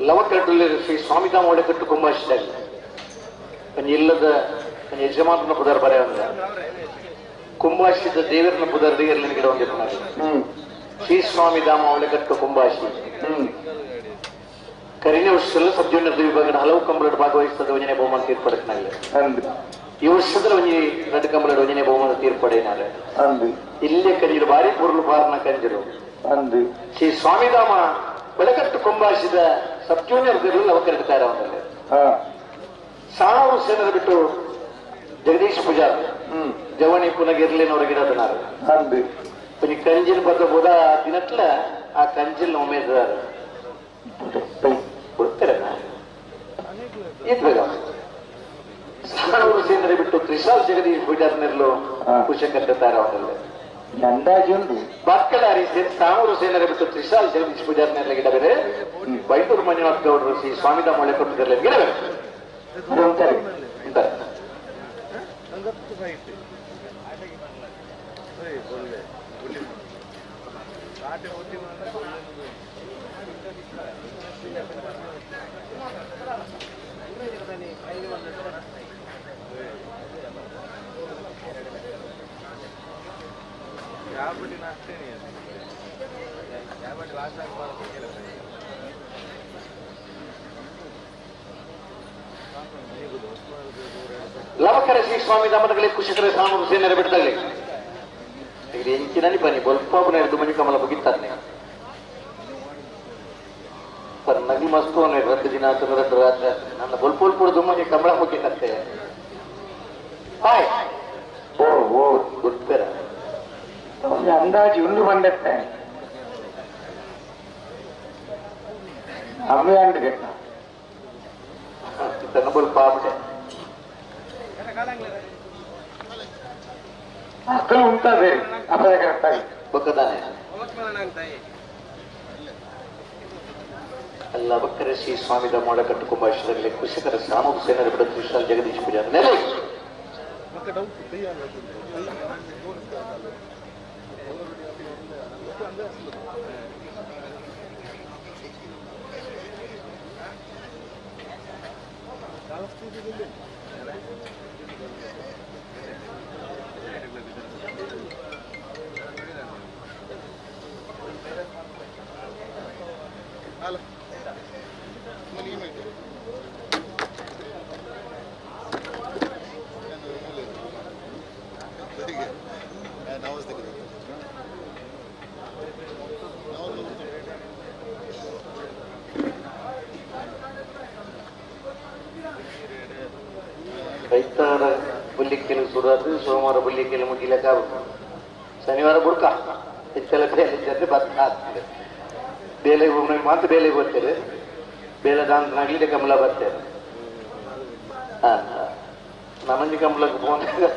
ಲವಕರೆಟ್ಟಲ್ಲಿ ಶ್ರೀ ಸ್ವಾಮಿಧಾಮ ಒಳಕಟ್ಟು ಕುಂಬಾಸಿದಾಗ ಒಂಜಿ ಇಲ್ಲದ ಒಂಜಿ ಯಜಮಾನನ ಪುದರ್ ಬರೆ ಅಂದ ಕುಂಬಾಸಿದ ದೇವರನ ಪುದರ್ ದೇವರಲ್ಲಿ ಗಿಡ ಒಂದಿಪ್ಪನಾರು ಶ್ರೀ ಸ್ವಾಮಿಧಾಮ ಒಳಕಟ್ಟು ಕುಂಬಾಸಿ ಕರಿನ ವರ್ಷದಲ್ಲಿ ಸಬ್ ಜೂನಿಯರ್ ವಿಭಾಗದ ಹಲವು ಕಂಬಳಡ್ ಭಾಗವಹಿಸ್ತದೆ ಒಂಜನೇ ಬಹುಮಾನ ತೀರ್ಪಡಕ್ನಾಗಲಿ. ಈ ವರ್ಷದಲ್ಲಿ ಒಂಜಿ ಎರಡು ಕಂಬಳಡ್ ಒಂಜನೇ ಬಹುಮಾನ ತೀರ್ಪಡೇನಾರೆ ಇಲ್ಲೇ ಕರಿಯರು ಬಾರಿ ಪುರುಳು ಬಾರನ ಕಂಜರು ಶ್ರೀ ಸ್ವಾಮಿಧಾಮ ಬೆಳಕಟ್ಟು ಕೊಂಬಾಸಿದ ಸಬ್ ಜೂನಿಯರ್ ಲವಕರಿಡ್ತಾರೆ ಅವನಲ್ಲಿ ಸಾಣೂರು ಸೇನರ ಬಿಟ್ಟು ಜಗದೀಶ್ ಪೂಜಾರ್ ಜವಣಿ ಪುನಗಿರ್ಲಿನವ್ರ ಗಿಡದನಾರು ಒಂಜಿ ಕಂಜಿಲ್ ಬದ್ದ ಬೋದ ದಿನಟ್ಲ ಆ ಕಂಜಿಲ್ ಉಮೇದಾರ ಕೊಡ್ತಾರೆ ಸಾಣೂರು ಸೇನರ ಬಿಟ್ಟು ತ್ರಿಶಾಲ್ ಜಗದೀಶ್ ಪೂಜಾರ್ ನೆರಳು ಕುಶಕರ್ತಾರೆ ಅವನಲ್ಲಿ ಬಾತ್ಕಲಾರಿ ಸಾಣೂರು ಸೇನರ ಬಿಟ್ಟು ತ್ರಿಶಾಲ್ ಜಗದೀಶ್ ಪೂಜಾರ್ ನೆರಳ ಗಿಡ ಬೇರೆ ಬೈಟೂರು ಮಂಜುನಾಥ್ ಗೌಡರು ಶ್ರೀ ಸ್ವಾಮಿಧಾಮ ಒಳ್ಳೆ ಕೊಟ್ಟಿದ್ದಾರೆ ಗಿಡ ಬೇರೆ. ಲವಕರ ಶ್ರೀ ಸ್ವಾಮಿ ದಾಮದಗಲಿ ಕುಶಕರ ಸಾಮೂರು ಸೇನರ ಬಿಡ್ತಾಗಲಿ ಎಂಚಿನಲ್ಲಿ ಬನ್ನಿ ಬೊಲ್ಪಾಪು ನಡೆದು ಮಂಜು ಕಮಲ ಮುಗಿತಾನೆ ಪರ್ ನಗಿ ಮಸ್ತು ರದ್ದು ದಿನ ರದ್ದು ರಾತ್ರಿ ನನ್ನ ಬೊಲ್ಪೋಲ್ ದುಮ್ಮಂಜಿ ಕಮಲ ಮುಗಿತಂತೆ ಹಾಯ್ ಓ ಓ ಗೊತ್ತಿರ ಅಂದಾಜು ಉಂಡು ಬಂದತ್ತೆ ಅವೇ ಅಂಡ್ ಗೆಟ್ಟ ತನ್ನ ಬೊಲ್ಪಾಪುಟೆ ಅಕ್ಕಲು ಉಂಟಾದೆ ಅಪದ ಕರೆಕ್ಟಾಗಿ ಬೊಕ್ಕದಾನೆ ಅಲ್ಲ ಬಕ್ಕರೆ ಶ್ರೀ ಸ್ವಾಮಿದ ಮೋಡ ಕಟ್ಟು ಕುಂಭಾಷದಲ್ಲಿ ಕುಶಕರ ಸಾಮೂಹ ಸೇನರ ಬಿಡ ತ್ರಿಶಾಲ್ ಜಗದೀಶ್ ಪೂಜಾರಿ ನೆಲೆ ರೈತರ ಬುಲ್ಲಿಕ್ಕೆಲು ಸುರಾದು ಸೋಮವಾರ ಬುಲ್ಲಿಕ್ಕೆಲು ಮುಗಿಲಕ್ಕ ಶನಿವಾರ ಬುಡ್ಕ ಹೆಚ್ಚೆಲ್ಲ ಬೇಲೆ ಜೊತೆ ಭತ್ತ ಆಗ್ತದೆ. ಬೇಲೆ ಮಾತ್ರ ಬೇಲೆ ಬರ್ತಾರೆ, ಬೇಲೆ ದಾಂತನಾಗ್ಲಿ ಕಮಲ ಬರ್ತಾರೆ. ನಮ್ಮಂಜಿ ಕಂಬಳಕ್ಕೆ ಪೋನಾಗ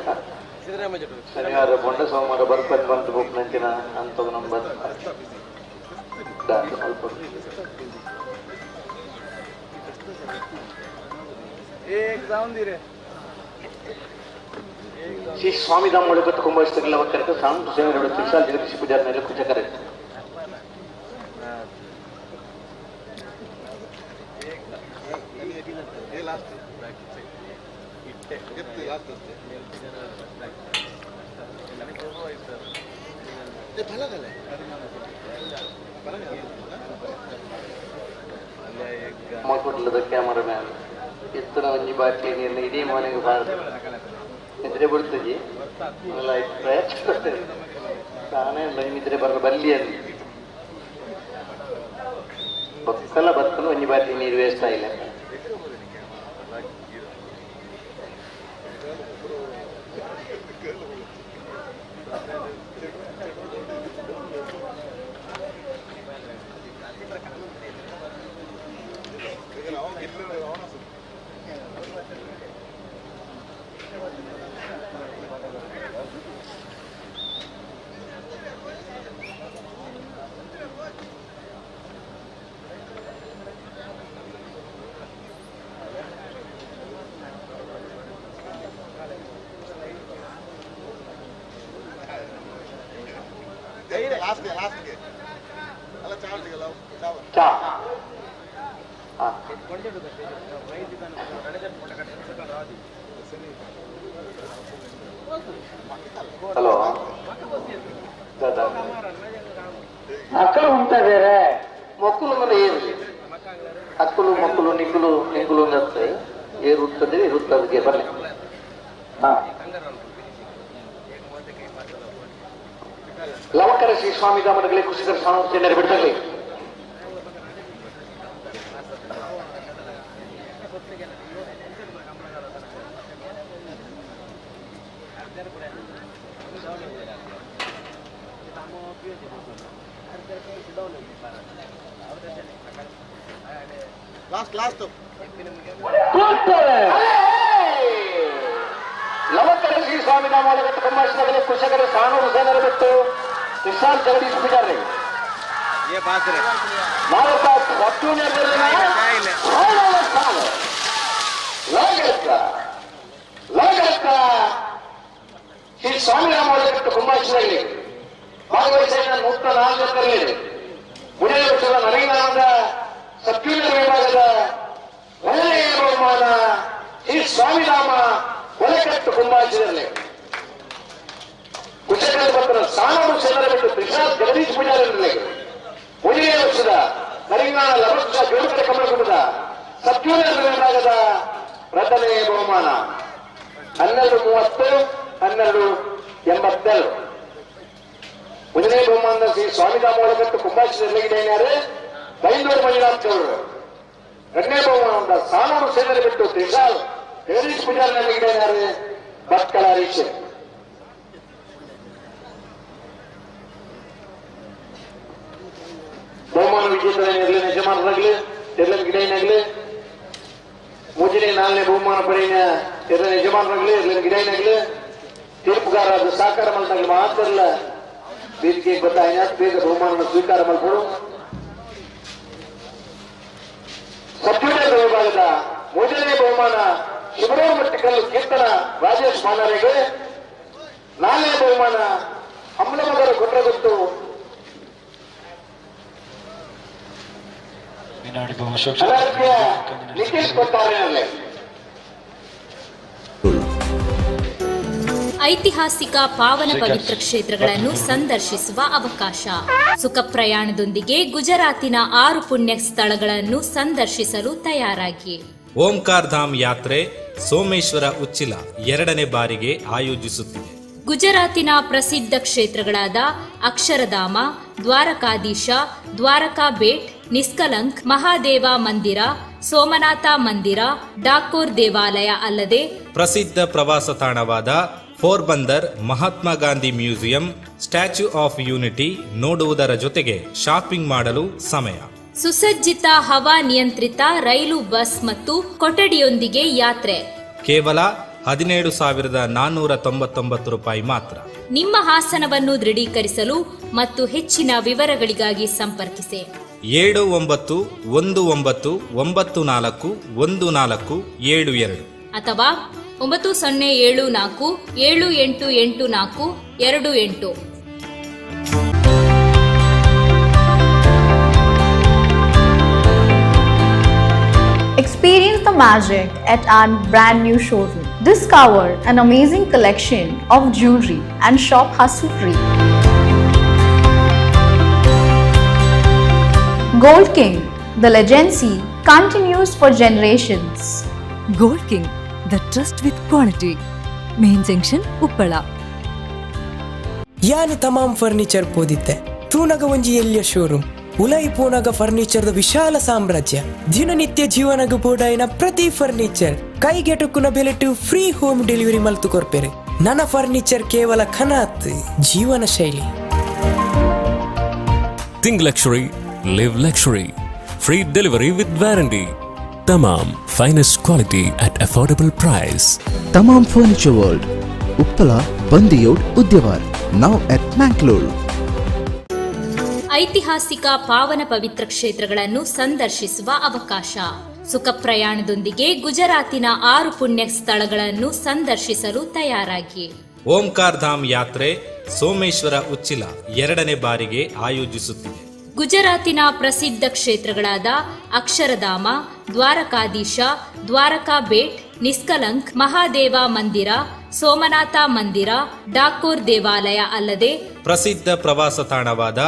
ಶನಿವಾರ ಪೊಂಡ ಸೋಮವಾರ ಬರ್ಪನ್ ಬಂತು ಬುಕ್ ನಂಚಿನ ಅಂತ ನಮ್ಮ ಬರ್ತ. Shri Swami Dham ಒಳಗಟ್ಟು ಕುಂಭಸ್ತಗಳ ಕರೆದು ಸಾಂತು ಸೇವೆ ವಿಶಾಲ್ ಜಗದೀಶ್ ಪೂಜಾರಿ ಮೇಲೆ ಪೂಜೆ ಕರೆದು ಮಕ್ಕಳದ ಕ್ಯಾಮರಾಮ್ಯಾನ್ ಎತ್ತನ ಒಂಜಿ ಬಾಟ್ಲಿ ನೀರಿನ ಇಡೀ ಮನೆಗೆ ಬಾರದು ನಿದ್ರೆ ಬರ್ತದೆ ಪ್ರಯತ್ನ ನಾನೇ ನಿದ್ರೆ ಬರ ಬಲ್ಲಿ ಅಲ್ಲಿ ಬಕ್ಕಲ್ಲ ಬತ್ತನು ಒಂಜಿ ಬಾಟ್ಲಿ ನೀರು ವೇಸ್ಟ್ ಆಗಿಲ್ಲ. ಹಲೋ ಮಕ್ಕಳು ಉಂಟಾದರೆ ಮಕ್ಕಳು ಮನೆ ಏರ್ಲಿ ಅಕ್ಕಲು ಮಕ್ಕಳು ನಿಕ್ಕಲು ನಿಕ್ಕಲು ಅನ್ನತ್ತೆ ಏರುತ್ತದೆ ಇರುತ್ತದಕ್ಕೆ ಬರಲಿ. ಲವಕರ ಶ್ರೀ ಸ್ವಾಮಿ ದಾಮನಗಳೇ ಕುಶಿಕರ ಸ್ವಾಮಿ ನೆರವೇರ್ತಲಿ. ಲವಕರ ಶ್ರೀ ಸ್ವಾಮಿ ದಾಮನಗಳ ಕುಂಭಾಷಣಗಳೇ ಕುಶಕರ ಸಾನೂರು ಸೇನರ ಬಿಟ್ಟು ವಿಶಾಲ್ ಜಗದೀಶ್ ಪೂಜಾರಿ ಭಾರತ ಶ್ರೀ ಸ್ವಾಮಿ ರಾಮ ಕುಂಭಾಷಣೆಯಲ್ಲಿ ಭಾಗವಹಿಸಿದ 104ರಲ್ಲಿ ಮುಂದಿನ ವರ್ಷದ ನವೀನಾದ ಸಬ್ಜೂನಿಯರ್ ವಿಭಾಗದ ಒಳ್ಳೆಯ ಬಹುಮಾನ ಶ್ರೀ ಸ್ವಾಮಿರಾಮ ಒಳಕಟ್ಟು ಕುಂಭಾಷಣೆಯಲ್ಲಿ ಕುಶಕರ ಭಕ್ತರ ಸಾನೂರು ಸೇನರ ಬಿಟ್ಟು ವಿಶಾಲ್ ಜಗದೀಶ್ ಪೂಜಾರಿ ಮುಂದಿನ ವರ್ಷದ ನವೀನಾದ ಲವಕ್ಷ ಜೋಡುಕಡೆ ಕಮಲಕುಟದ ಸಬ್ಜೂನಿಯರ್ ವಿಭಾಗದ ರಥನೇ ಬಹುಮಾನ 12:30 12:82. ಮೊದಲನೇ ಬಹುಮಾನದ ಶ್ರೀ ಸ್ವಾಮಿಧಾಮ ಒಳಗಟ್ಟು ಕುಂಭಾಷಣೆಯಲ್ಲಿ ಬೈಂದೂರು ಮಂಜುನಾಥ್ ಗೌಡರು. ಎರಡನೇ ಬಹುಮಾನದ ಸಾನೂರು ಸೇನರೆ ಬಿಟ್ಟು ತ್ರಿಶಾಲ್ ಜಗದೀಶ್ ಪೂಜಾರಿ ಭಟ್ಕಳ ಹರೀಶ್. ಬಹುಮಾನ ವಿಜೇತರೇನಿರಲಿ ಯಜಮಾನರಾಗಲಿ ಎಲ್ಲ ಗಿಡೈನಾಗಲಿ ಮೂರನೇ ನಾಲ್ಕನೇ ಬಹುಮಾನ ಪಡೆಯ ಎಲ್ಲ ಯಜಮಾನರಾಗಲಿ ಎಲ್ಲ ಗಿಡೈನಾಗಲಿ ತೀರ್ಪುಗಾರ ಅದು ಸಹಕಾರ ಮಲ್ತಾಗಲಿ ಮಾತ್ರ ವೇದಿಕೆ ಗೊತ್ತಾಯ ಬೇಗ ಬಹುಮಾನ ಸ್ವೀಕಾರ ಮಾಡಿಕೊಡು. ಸಬ್ಜೂನಿಯರ್ ವಿಭಾಗದ ಮೊದಲನೇ ಬಹುಮಾನ ಶಿವರಾಮ ಮಟ್ಟಿಕಲ್ಲು ಕೀರ್ತನ ರಾಜೇಶ್ ಮಾನರಿಗೆ, ನಾಲ್ಕನೇ ಬಹುಮಾನ ಅಮ್ಲಮಗರ ಕೊಟ್ರಗುತ್ತು ನಿಖಿಲ್ ಕೊಟ್ಟಾರೆ. ಐತಿಹಾಸಿಕ ಪಾವನ ಪವಿತ್ರ ಕ್ಷೇತ್ರಗಳನ್ನು ಸಂದರ್ಶಿಸುವ ಅವಕಾಶ. ಸುಖ ಪ್ರಯಾಣದೊಂದಿಗೆ ಗುಜರಾತಿನ 6 ಪುಣ್ಯ ಸ್ಥಳಗಳನ್ನು ಸಂದರ್ಶಿಸಲು ತಯಾರಾಗಿ. ಓಂಕಾರ್ ಧಾಮ್ ಯಾತ್ರೆ ಸೋಮೇಶ್ವರ ಉಚ್ಚಿಲ 2ನೇ ಬಾರಿಗೆ ಆಯೋಜಿಸುತ್ತಿದೆ. ಗುಜರಾತಿನ ಪ್ರಸಿದ್ಧ ಕ್ಷೇತ್ರಗಳಾದ ಅಕ್ಷರಧಾಮ, ದ್ವಾರಕಾಧೀಶ, ದ್ವಾರಕಾ ಬೇಟ್, ನಿಷ್ಕಲಂಕ್ ಮಹಾದೇವ ಮಂದಿರ, ಸೋಮನಾಥ ಮಂದಿರ, ಡಾಕೋರ್ ದೇವಾಲಯ ಅಲ್ಲದೆ ಪ್ರಸಿದ್ಧ ಪ್ರವಾಸ ತಾಣವಾದ Porbandar, Mahatma Gandhi museum, statue of unity ನೋಡುವುದರ ಜೊತೆಗೆ ಶಾಪಿಂಗ್ ಮಾಡಲು ಸಮಯ. ಸುಸಜ್ಜಿತ ಹವಾ ನಿಯಂತ್ರಿತ ರೈಲು, ಬಸ್ ಮತ್ತು ಕೊಠಡಿಯೊಂದಿಗೆ ಯಾತ್ರೆ ಕೇವಲ 17,499 ರೂಪಾಯಿ ಮಾತ್ರ. ನಿಮ್ಮ ಹಾಸನವನ್ನು ದೃಢೀಕರಿಸಲು ಮತ್ತು ಹೆಚ್ಚಿನ ವಿವರಗಳಿಗಾಗಿ ಸಂಪರ್ಕಿಸಿ 79 19 94 14 72 ಅಥವಾ 9074 7884 28. Experience the magic at our brand new showroom. Discover an amazing collection of jewelry and shop hustle-free. Gold King, the legacy continues for generations. Gold King, the trust with quality. Main Junction, Uppala. ಯಾನ್ ತಮಾಮ್ furniture ಪೋದಿತ್ತೆ ತೂನಗ ಒಂಜಿ ಎಲ್ಯ showroom ಉಲೈ ಪೂನಗ ಫರ್ನಿಚರ್ದ ವಿಶಾಲ ಸಾಮ್ರಾಜ್ಯ. ದಿನನಿತ್ಯ ಜೀವನಗ ಬೋಡಾಯಿನ ಪ್ರತಿ furniture ಕೈಗೆಟುಕುನ ಬೆಲೆಟು free home delivery ಮಲ್ತು ಕೊರ್ಪೆರೆ. ನನ್ನ furniture ಕೇವಲ ಕನಾತ್ ಜೀವನ ಶೈಲಿ. Think luxury, live luxury. Free delivery with warranty. Tamam, finest quality at affordable price. Tamam Furniture World, Uppala, Bandiyod, Udyavar, now at Mangalore. ಐತಿಹಾಸಿಕ ಪಾವನ ಪವಿತ್ರ ಕ್ಷೇತ್ರಗಳನ್ನು ಸಂದರ್ಶಿಸುವ ಅವಕಾಶ. ಸುಖ ಪ್ರಯಾಣದೊಂದಿಗೆ ಗುಜರಾತಿನ 6 ಪುಣ್ಯ ಸ್ಥಳಗಳನ್ನು ಸಂದರ್ಶಿಸಲು ತಯಾರಾಗಿ. ಓಂಕಾರ್ ಧಾಮ್ ಯಾತ್ರೆ ಸೋಮೇಶ್ವರ ಉಚ್ಚಿಲ 2ನೇ ಬಾರಿಗೆ ಆಯೋಜಿಸುತ್ತಿದೆ. ಗುಜರಾತಿನ ಪ್ರಸಿದ್ಧ ಕ್ಷೇತ್ರಗಳಾದ ಅಕ್ಷರಧಾಮ, ದ್ವಾರಕಾಧೀಶ, ದ್ವಾರಕಾ ಬೇಟ್, ನಿಷ್ಕಲಂಕ್ ಮಹಾದೇವ ಮಂದಿರ, ಸೋಮನಾಥ ಮಂದಿರ, ಡಾಕೋರ್ ದೇವಾಲಯ ಅಲ್ಲದೆ ಪ್ರಸಿದ್ಧ ಪ್ರವಾಸ ತಾಣವಾದ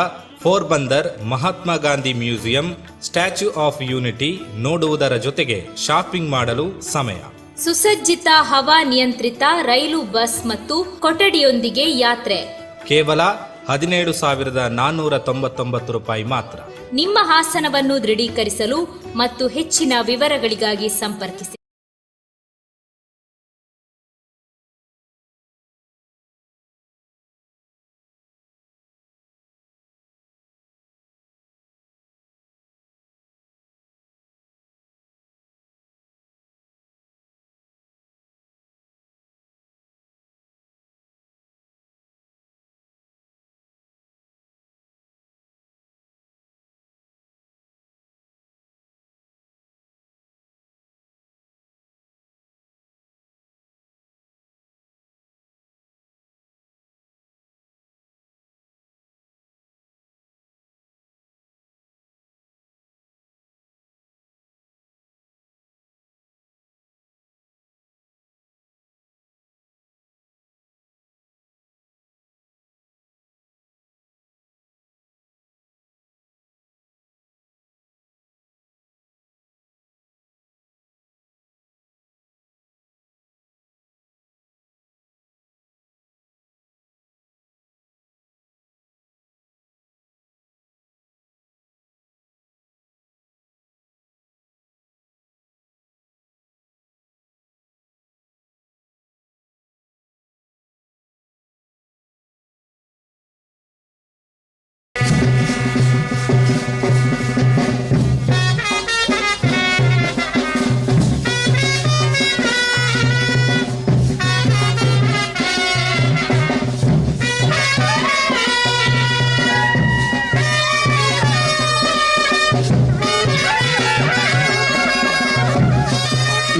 Porbandar Mahatma Gandhi museum, statue of unity ನೋಡುವುದರ ಜೊತೆಗೆ ಶಾಪಿಂಗ್ ಮಾಡಲು ಸಮಯ. ಸುಸಜ್ಜಿತ ಹವಾ ನಿಯಂತ್ರಿತ ರೈಲು, ಬಸ್ ಮತ್ತು ಕೊಠಡಿಯೊಂದಿಗೆ ಯಾತ್ರೆ ಕೇವಲ 17,499 ರೂಪಾಯಿ ಮಾತ್ರ. ನಿಮ್ಮ ಹಾಸನವನ್ನು ದೃಢೀಕರಿಸಲು ಮತ್ತು ಹೆಚ್ಚಿನ ವಿವರಗಳಿಗಾಗಿ ಸಂಪರ್ಕಿಸಿ.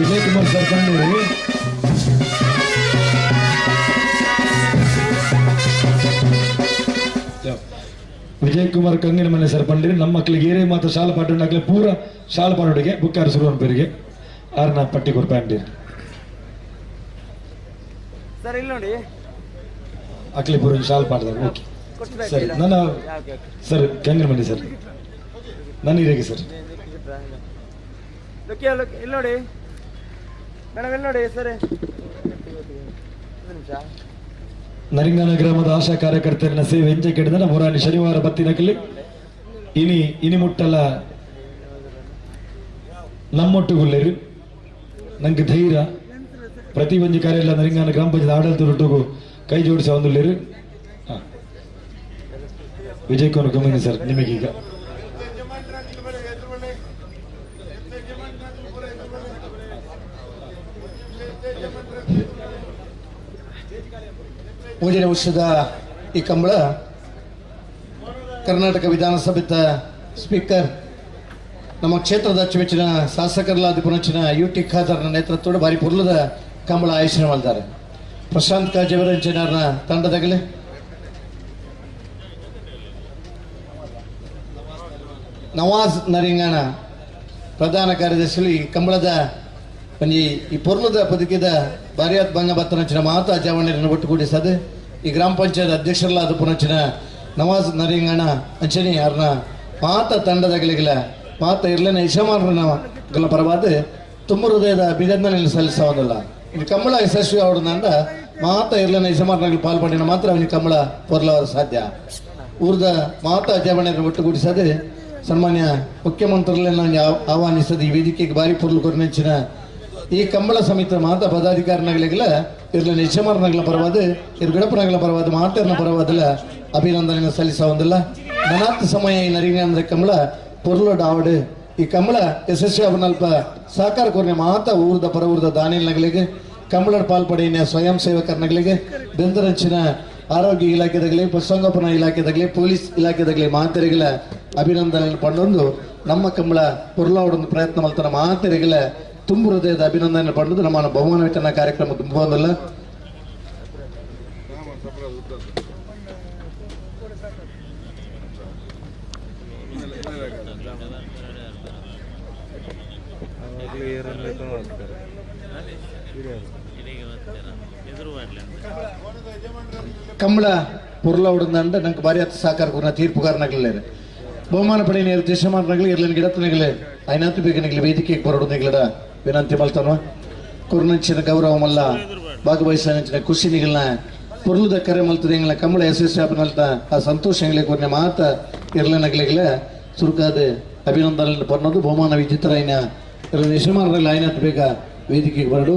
ವಿಜಯ್ ಕುಮಾರ್ ಸರ್ ಬಂದಿರಿ. ವಿಜಯ್ ಕುಮಾರ್ ಕಂಗಿನ ಮನೆ ಸರ್ ಬಂದಿರಿ. ನಮ್ಮ ಮಕ್ಕಳಿಗೆ ಏರೇ ಮಾತ್ರ ಶಾಲಾ ಪಾಠ ಉಂಡಾಗ್ಲೆ ಪೂರ ಶಾಲಾ ಪಾಠ ಬುಕ್ಕಾರು ಶುರು ಅನ್ಪೇರಿಗೆ ಆರ್ನ ಪಟ್ಟಿ ಕೊಡ್ತಾ ಅಂಡಿರಿ. ಸರ್ ಇಲ್ಲಿ ನೋಡಿ ಅಕ್ಲಿ ಪೂರ ಶಾಲಾ ಪಾಠದಾಗ. ಓಕೆ ಸರಿ, ನನ್ನ ಸರ್ ಕಂಗಿನ ಮನೆ ಸರ್ ನನ್ನ ಹಿರಿಯಗೆ ಸರ್. ಇಲ್ಲಿ ನೋಡಿ ಮೇಡಮ್, ಇಲ್ಲಿ ನೋಡಿ ಸರ್. ನಿಮಿಷ. ನರಿಂಗಾನ ಗ್ರಾಮದ ಆಶಾ ಕಾರ್ಯಕರ್ತರನ್ನ ಸೇವೆ ಎಂಜೆ ಕೆಡದನ ಮೊರಾನಿ ಶನಿವಾರ ಬತ್ತಿನಕಲಿ ಇನಿ ಇನಿ ಮುಟ್ಟಲ ನಮ್ಮೊಟ್ಟುಗುಲ್ಲೇರು ನಂಗೆ ಧೈರ್ಯ ಪ್ರತಿ ಒಂಜಿ ಕಾರ್ಯ ಎಲ್ಲ ನರಿಂಗಾನ ಗ್ರಾಮ ಪಂಚಾಯತ್ ಆಡಳಿತ ಕೈ ಜೋಡಿಸ ಒಂದುಲ್ಲೇರು. ವಿಜಯ್ ಕುಮಾರ್ ಗಮನಿ ಸರ್ ನಿಮಗೀಗ ಮೂರನೇ ವರ್ಷದ ಈ ಕಂಬಳ ಕರ್ನಾಟಕ ವಿಧಾನಸಭೆತ ಸ್ಪೀಕರ್ ನಮ್ಮ ಕ್ಷೇತ್ರದ ಅಚ್ಚುಮೆಚ್ಚಿನ ಶಾಸಕರಲಾದ ಪುನಚಿನ ಯು ಟಿ ಖಾದರ್ನ ನೇತೃತ್ವದ ಭಾರಿ ಪುರ್ಲದ ಕಂಬಳ ಆಯೋಜನೆ ಮಾಡಿದ್ದಾರೆ. ಪ್ರಶಾಂತ್ ಕಾಜೇವರಂಚನಾರ್ನ ತಂಡದಾಗಲೇ ನವಾಜ್ ನರಿಂಗಣ ಪ್ರಧಾನ ಕಾರ್ಯದರ್ಶಿಗಳು ಈ ಕಂಬಳದ ಒಂಜಿ ಈ ಪೊರ್ಲದ ಬದುಕಿದ ಬಾರಿಯಾತ್ ಬಂಗ ಬತ್ತನಂಚಿನ ಮಾತಾ ಜವಣರನ್ನು ಒಟ್ಟುಗೂಡಿಸದೆ ಈ ಗ್ರಾಮ ಪಂಚಾಯತ್ ಅಧ್ಯಕ್ಷರಲಾದ ಪುನಚಿನ ನವಾಜ್ ನರಿಂಗಣ ಅಂಚನಿ ಅವ್ರನ್ನ ಮಾತ ತಂಡದಗಲಿಗಲ ಮಾತ ಇರ್ಲೇನ ಯಜಮಾನರನ್ನ ಪರವಾದ ತುಂಬ ಹೃದಯದ ಅಭಿನಂದನೆ ಸಲ್ಲಿಸೋದಲ್ಲ. ಇದು ಕಂಬಳ ಯಶಸ್ವಿ ಅವಡಂದ ಮಾತ ಇರ್ಲೇನ ಯಜಮಾನರಲ್ಲಿ ಪಾಲ್ಪಡಿನ ಮಾತ್ರ ಅವನಿಗೆ ಕಂಬಳ ಪೊರ್ಲ ಸಾಧ್ಯ. ಊರ್ದ ಮಾತಾ ಜವಣರನ್ನು ಒಟ್ಟುಗೂಡಿಸದೆ ಸನ್ಮಾನ್ಯ ಮುಖ್ಯಮಂತ್ರಿಗಳನ್ನ ಆಹ್ವಾನಿಸದೆ ಈ ವೇದಿಕೆಗೆ ಭಾರಿ ಪೊರ್ಲು ಕೊರನೆಂಚಿನ ಈ ಕಂಬಳ ಸಮಿತಿ ಮಾತಾ ಪದಾಧಿಕಾರಿನಗಳಿಗೆಲ್ಲ ಇರ್ಲಿನ ಯಜಮಾನಗಳ ಪರವಾದ ಇರ್ ಗಡಪನಗಳ ಪರವಾದ ಮಾತರ್ನ ಪರವಾದಲ್ಲ ಅಭಿನಂದನೆ ಸಲ್ಲಿಸೋದಿಲ್ಲ. ನನಾತ್ ಸಮಯ ಈ ನರಿಂಗಂದ್ರೆ ಕಂಬಳ ಪೊರ್ಲು ಡಾವಡು ಈ ಕಂಬಳ ಯಶಸ್ವಿ ಅವನಲ್ಪ ಸಹಕಾರ ಕೊರನೆ ಮಾತಾ ಊರ್ದ ಪರ ಊರ್ದ ದಾನಿಲ್ನಗಳಿಗೆ ಕಂಬಳದ ಪಾಲ್ಪಡೆಯ ಸ್ವಯಂ ಸೇವಕರ್ನಗಳಿಗೆ ಬೆಂದರಂಚಿನ ಆರೋಗ್ಯ ಇಲಾಖೆದಾಗಲಿ ಪಶುಸಂಗೋಪನಾ ಇಲಾಖೆದಾಗಲಿ ಪೊಲೀಸ್ ಇಲಾಖೆದಾಗಲಿ ಮಾತೆರಿಗಳ ಅಭಿನಂದನೆ ಪಂಡೊಂದು ನಮ್ಮ ಕಂಬಳ ಪೊರ್ಲಾವಡೊಂದು ಪ್ರಯತ್ನ ಮಲ್ತನ ಮಾತೆರಿಗಳ ತುಂಬ ಹೃದಯದ ಅಭಿನಂದನೆ ಪಂಡದು ನಮ್ಮ ಬಹುಮಾನ ವಿತರಣಾ ಕಾರ್ಯಕ್ರಮ ತುಂಬುವುದಿಲ್ಲ. ಕಂಬಳ ಪೊರ್ಲಾವಡಂದ ನಂಗೆ ಭಾರಿ ಹತ್ತು ಸಹಕಾರ ಕೊರ್ನ ತೀರ್ಪುಗಾರನಾಗಲಿಲ್ಲ ಬಹುಮಾನ ಪಡೆಯ ದೇಶಮಾನಗಳು ಇರ್ಲಿನ ಗಿಡತನಗಳೇ ಐನಾತು ಬೇಗನಿಗಲಿ ವೇದಿಕೆಗೆ ಬರೋಡನಿಗಳಡ ವಿನಂತಿ ಮಲ್ತಾನ ಕುರ್ನಂಚಿನ ಗೌರವ ಮಲ್ಲ ಭಾಗವಹಿಸಿನ ಖುಷಿ ನಿಗಳನ್ನ ಪೊರ್ಲುದ ಕರೆ ಮಲ್ತದ ಎಂಗ್ಲ ಕಂಬಳ ಯಶಸ್ವಿ ಆಪನಲ್ತ ಆ ಸಂತೋಷ ಎಂಗ್ಲೆ ಕೊರ್ನೆ ಮಾತ ಇರ್ಲನಗಳಿಗಳ ಸುರುಕಾದ ಅಭಿನಂದನೆ ಪರ್ನದು ಬಹುಮಾನ ವಿಜಿತರಾಯಿನ ಇರ್ಲಿನ ಯಜಮಾನರಲ್ಲಿ ಐನಾತು ಬೇಗ ವೇದಿಕೆಗೆ ಬರಡು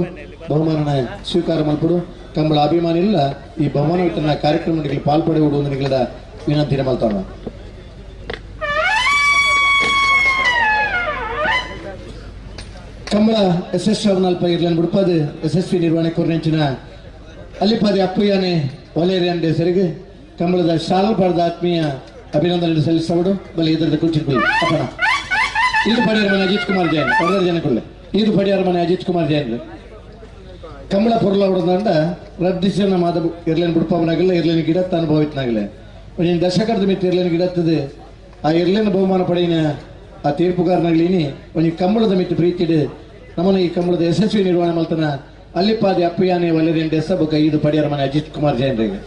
ಬಹುಮಾನನ ಸ್ವೀಕಾರ ಮಲ್ಪಡು ಕಂಬಳ ಅಭಿಮಾನಿ ಇಲ್ಲ ಈ ಬಹುಮಾನ ವಿತರಣಾ ಕಾರ್ಯಕ್ರಮಗಳಿಗೆ ಪಾಲ್ಪಡೆಯುವುದು ನಿಗಳ ವಿನಂತಿ ಮಲ್ತಾನ. ಕಂಬಳ ಯಶಸ್ವಿ ಅವನಲ್ಪ ಇರ್ಲನ್ ಬಿಡ್ಪದು ಯಶಸ್ವಿ ನಿರ್ವಹಣೆ ಕೊರ್ನೆಂಚಿನ ಅಲ್ಲಿಪದಿ ಅಪ್ಪಯ್ಯನೆ ವಲೇರಿಯನ್ ದೇಸರಿಗೆ ಕಂಬಳದ ಶಾಲ್ ಪಡೆದ ಆತ್ಮೀಯ ಅಭಿನಂದನೆ ಸಲ್ಲಿಸೋಡು ಬಲಿ ಇದರದ ಕುಚಿಕೊಳ್ಳಿ ಅಪ್ಪಣ. ಇದು ಪಡಿಯಾರ ಮನೆ ಅಜಿತ್ ಕುಮಾರ್ ಜೈನ್ ಪಡೆದ ಜನಕೊಳ್ಳೆ ಇದು ಪಡಿಯಾರ ಮನೆ ಅಜಿತ್ ಕುಮಾರ್ ಜೈನ್ ಕಂಬಳ ಪೊರ್ಲ ಹೊಡೆದಂಡ ರದ್ದಿಸಿನ ಮಾದ ಇರ್ಲೇನು ಬಿಡ್ಪವನಾಗಲ್ಲ ಇರ್ಲೇನು ಗಿಡತ್ತ ಅನುಭವಿತನಾಗಲೇ ನೀನು ದಶಕದ ಮಿತ್ತ ಇರ್ಲೇನು ಗಿಡತ್ತದೆ ಆ ಇರ್ಲೇನು ಬಹುಮಾನ ಪಡೆಯಿನ ಆ ತೀರ್ಪುಗಾರನಾಗ್ಲಿನಿ ಒಂಜಿ ಕಂಬಳದ ಮಿತ್ತು ಪ್ರೀತಿಡು ನಮ್ಮನ್ನು ಈ ಕಂಬಳದ ಯಶಸ್ವಿ ನಿರ್ವಹಣೆ ಮಲ್ತನ ಅಲ್ಲಿಪಾದಿ ಅಪ್ಪಯ್ಯಾನೆ ವಲೇರಿಯನ್ ಡೆಸ ಬೊಕ್ಕ ಇದು ಪಡಿಯಾರ ಮನೆ ಅಜಿತ್ ಕುಮಾರ್ ಜೈನ್ರಿಗೆ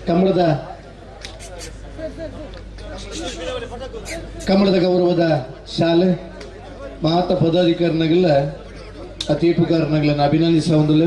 ಕಂಬಳದ ಕಂಬಳದ ಗೌರವದ ಶಾಲೆ ಮಾತ ಪದಾಧಿಕಾರಿನಾಗಲ್ಲ ಆ ತೀರ್ಪುಗಾರನಾಗಲ್ಲ ಅಭಿನಂದಿಸ ಒಂದಿಲ್ಲ.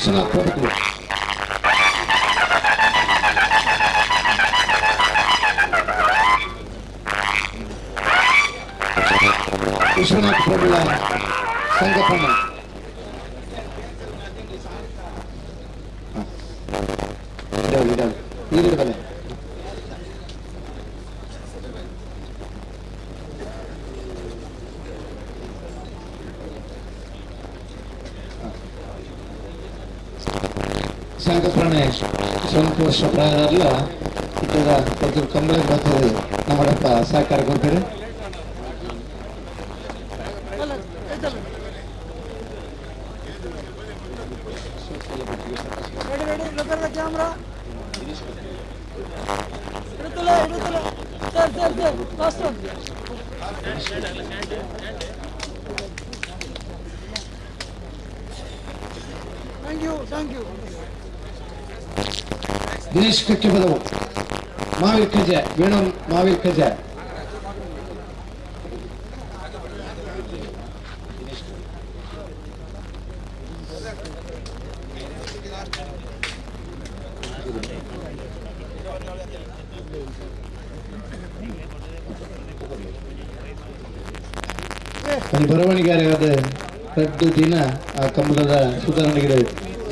ವಿಶ್ವನಾಥ್ ಪ್ರಭು ವಿಶ್ವನಾಥ್ ಪ್ರಭುಳ ಸಂಗಪ್ಪಣ್ಣ ಇಡಲಿ ಸಂಗಪ್ಪಣ್ಣೆ ಸಂತೋಷ ಪ್ರಾಯದಲ್ಲ ಇಟ್ಟದ ಒಂದು ಕಂಬಳ ಬರ್ತದೆ ನಮ್ಮಡಪ್ಪ ಸಹಕಾರ ಕೊಡ್ತಾರೆ. ದಿನೇಶ್ ಕಟ್ಟಿಬದವು ಮಾವಿಲ್ ಕಜೆ ವೇಣು ಮಾವಿಲ್ ಕಜೆ ಬರವಣಿಗೆಯಾದ ರಡ್ಡು ದಿನ ಆ ಕಂಬಳದ ಸುಧಾರಣೆಗೆ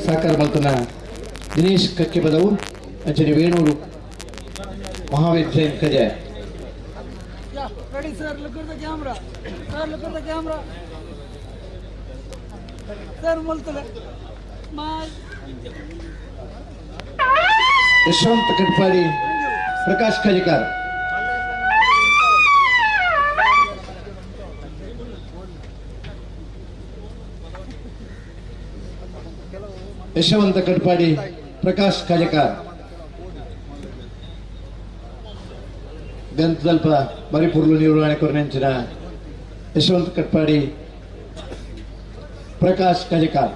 ಸಾಕಾರ ಮಲ್ತನ ದಿನೇಶ್ ಕಕ್ಕೆಬದವು ಅಂಚನೆ ವೇಣೂರು ಮಹಾವೀರ್ ಜೈನ್ ಕಜೆ. Ready sir, look at the camera. Sir, look at the camera. Sir, multale. Smile. Yashwant Katpadi Prakash Khajekar Yashwant Katpadi Prakash Khajekar ಗಂತದಲ್ಪ ಮರಿಪುರ್ಲು ನಿರ್ವಹಣೆ ಕೊರನೆಂಚಿನ ಯಶವಂತ ಕಟ್ಪಾಡಿ ಪ್ರಕಾಶ್ ಖಜೇಕಾರ್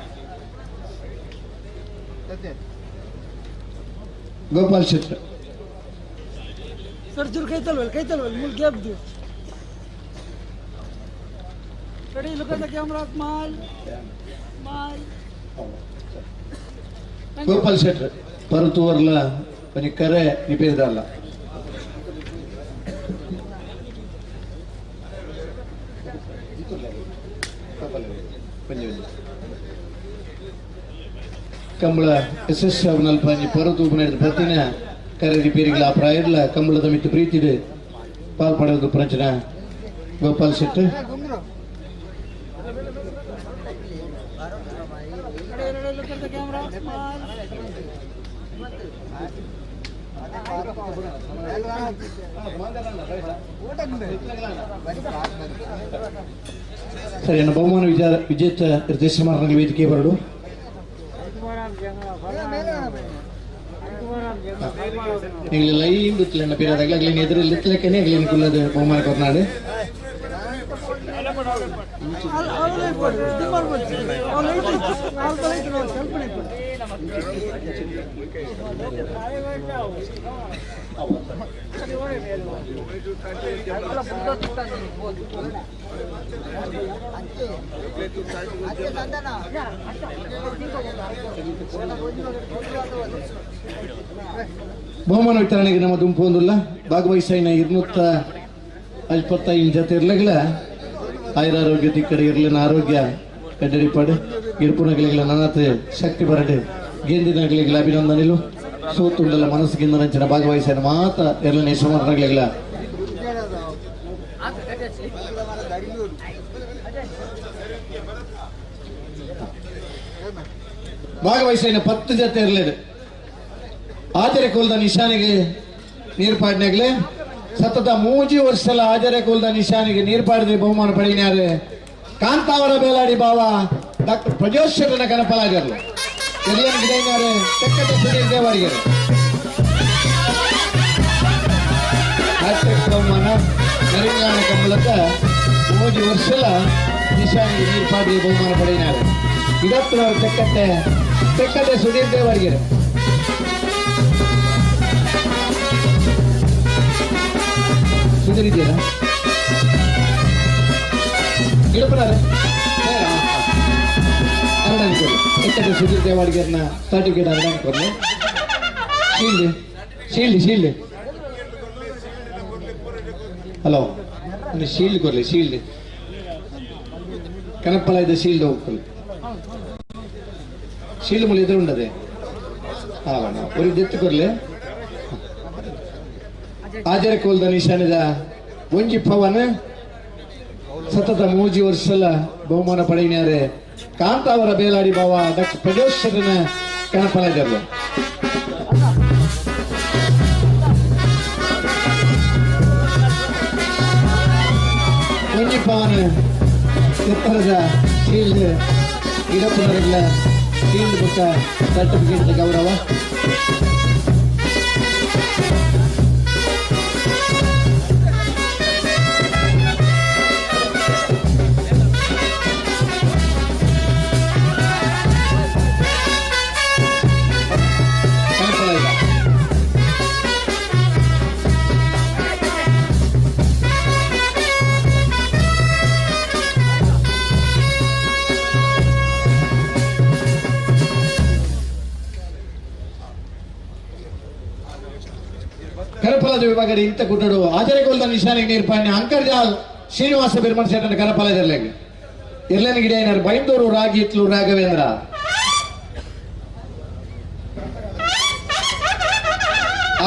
ಗೋಪಾಲ್ ಶೆಟ್ಟಿ ಸರ್ ಚೂರು ಕೈ ತಲ್ವಲ್ ಮೂಲ ಗ್ಯಾಪ್ ದಿಯೋ. Ready, look at the camera, smile smile. Gopal Shetty ಪರತುವರ್ಲ ಒಂಜಿ ಕರೆ ನಿಪೇದಲ್ಲ. ಕಂಬಳ ಎಸ್ ಎಸ್ ನಲ್ಪ ಪರತು ಪ್ರತಿನ ಕರೆ ರಿಪೇರಿಗಳ ಪ್ರಾಯಡ್ಲ ಕಂಬಳದ ಮಿತ್ತು ಪ್ರೀತಿಡು ಪಾಲ್ ಪಡೆದು ಪ್ರಂಚನ ಗೋಪಾಲ್ ಶೆಟ್ಟಿ. ಸರಿ, ನನ್ನ ಬಹುಮಾನ ವಿಚಾರ ವಿಜೇತ ನಿರ್ದೇಶನ ವೇದಿಕೆ ಬರಡು. ಲೈನ್ ಬಿತ್ತಲೆ ಬೇರೆ ಎದುರು ಲಿತ್ತಲೆಕ್ಕನೆ ಕುಲ್ಲದ ಬಹುಮಾನ ಕೊರ್ನಾಡು. ಬಹುಮಾನ ವಿತರಣೆಗೆ ನಮ್ಮ ದುಂಪು ಒಂದುಲ್ಲ ಭಾಗವಹಿಸೈನ 225 ಜೊತೆ ಇರ್ಲಗಲ ಆಯುರಾರೋಗ್ಯ ತಿಕ್ಕಡೆ ಇರ್ಲಿನ ಆರೋಗ್ಯ ಕಡ್ಡಡಿಪಾಡು ಇರ್ಪುನಗಳಿಗಳ ನನ್ನತೆ ಶಕ್ತಿ ಬರಡೆ ಗೆಂದಿನಗಳಿಗಳ ಅಭಿನಂದನೆಲು ಸೋತುಂಡಲ ಮನಸ್ಸಿಗಿಂದ ನಂಚಿನ ಭಾಗವಹಿಸೈನ ಮಾತ ಎರಡನೇ ಸಮರ್ನಗಳಿಗಳ ಭಾಗವಹಿಸೈನ 10 ಜೊತೆ ಇರಲಿದೆ. ಆಚರೆ ಕೋಲ್ದ ನಿಶಾನಿಗೆ ನೀರ್ಪಾಡಿನಾಗಲೇ ಸತತ 3 ವರ್ಷಲ ಆಜರೆ ಕೋಲ್ದ ನಿಶಾನಿಗೆ ನೀರ್ಪಾಡಿದ ಬಹುಮಾನ ಪಡೆಯಿನಾರೆ ಕಾಂತಾವರ ಬೇಲಾಡಿ ಬಾವ ಡಾಕ್ಟರ್ ಪ್ರಜೋಶ್ವರನ ಕನಪಲಾಜರ್ಲು ಎಲ್ಲನ ಗಿಡೈನಾರೆ ತೆಕ್ಕಟ ಸುನೀಲ್ ದೇವರಿಗೆರೆ ಹ್ಯಾಟ್ರಿಕ್ ಬಹುಮಾನ ನರಿಂಗಾಣ ಕಂಬಳದ 3 ವರ್ಷಲ ನಿಶಾನಿಗೆ ನೀರ್ಪಾಡಿದ ಬಹುಮಾನ ಪಡೆಯಿನಾರೆ ಇದತ್ತು ತೆಕ್ಕಟ್ಟೆ ಸುನೀಲ್ ದೇವರಿಗೆರೆ. ಸುಂದರಿದ್ದೀರಾ ಗಿಡಪನಾರೆ ಎಕ್ಕಡೆ ಸುಧೀರ್ ದೇವಾಡಿಗರ್ನ ಸರ್ಟಿಫಿಕೇಟ್ ಅರ್ಡಾನ್ ಕೊರ್ಲೆ ಶೀಲ್ಡ್ ಶೀಲ್ಡ್ ಶೀಲ್ಡ್ ಹಲೋ ಒಂದು ಶೀಲ್ಡ್ ಕೊರ್ಲೆ ಶೀಲ್ಡ್ ಕನಪ್ಪಲ ಇದೆ ಶೀಲ್ಡ್ ಹೋಗ್ಕೊಲ್ಲಿ ಶೀಲ್ಡ್ ಮೂಲ ಎದುರು ಉಂಡದೆ ஒரு ದೆತ್ತು ಕೊರ್ಲೆ ಆಜರ ಕೋಲ್ದ ನಿಶಾನದ ಒಂಜಿ ಪವನ್ ಸತತ ಮೂಜಿ ವರ್ಷಲ ಬಹುಮಾನ ಪಡೆಯಿನಾರೆ ಕಾಂತಾವರ ಬೇಲಾಡಿ ಬಾವ ಡಾಕ್ಟರ್ ಪ್ರಜೋಶ್ವರನ ಕಣಪಲ ಇದ್ದಾರೆ. ಒಂಜಿ ಪವನ್ ಎತ್ತರದ ಶೀಲ್ಡ್ ಗಿಡಪುನರಿಲ್ಲ ಶೀಲ್ಡ್ ಬುಕ್ಕ ಸರ್ಟಿಫಿಕೇಟ್ ಗೌರವ. ಕರಪಲದ ವಿಭಾಗದ ಇಂತ ಕುಟ್ಟಡು ಆಚರೆಗೋಲ್ದ ನಿಶಾನಿಗೆ ನೀರ್ಪಾಣಿ ಅಂಕರ್ಜಾಲ್ ಶ್ರೀನಿವಾಸ ಬಿರ್ಮನ್ ಸೇಟನ ಕರಪಲದರ್ಲೆಗ್ ಇರ್ಲೇನ ಗಿಡ ಬೈಂದೂರು ರಾಗಿ ಇತ್ಲು ರಾಘವೇಂದ್ರ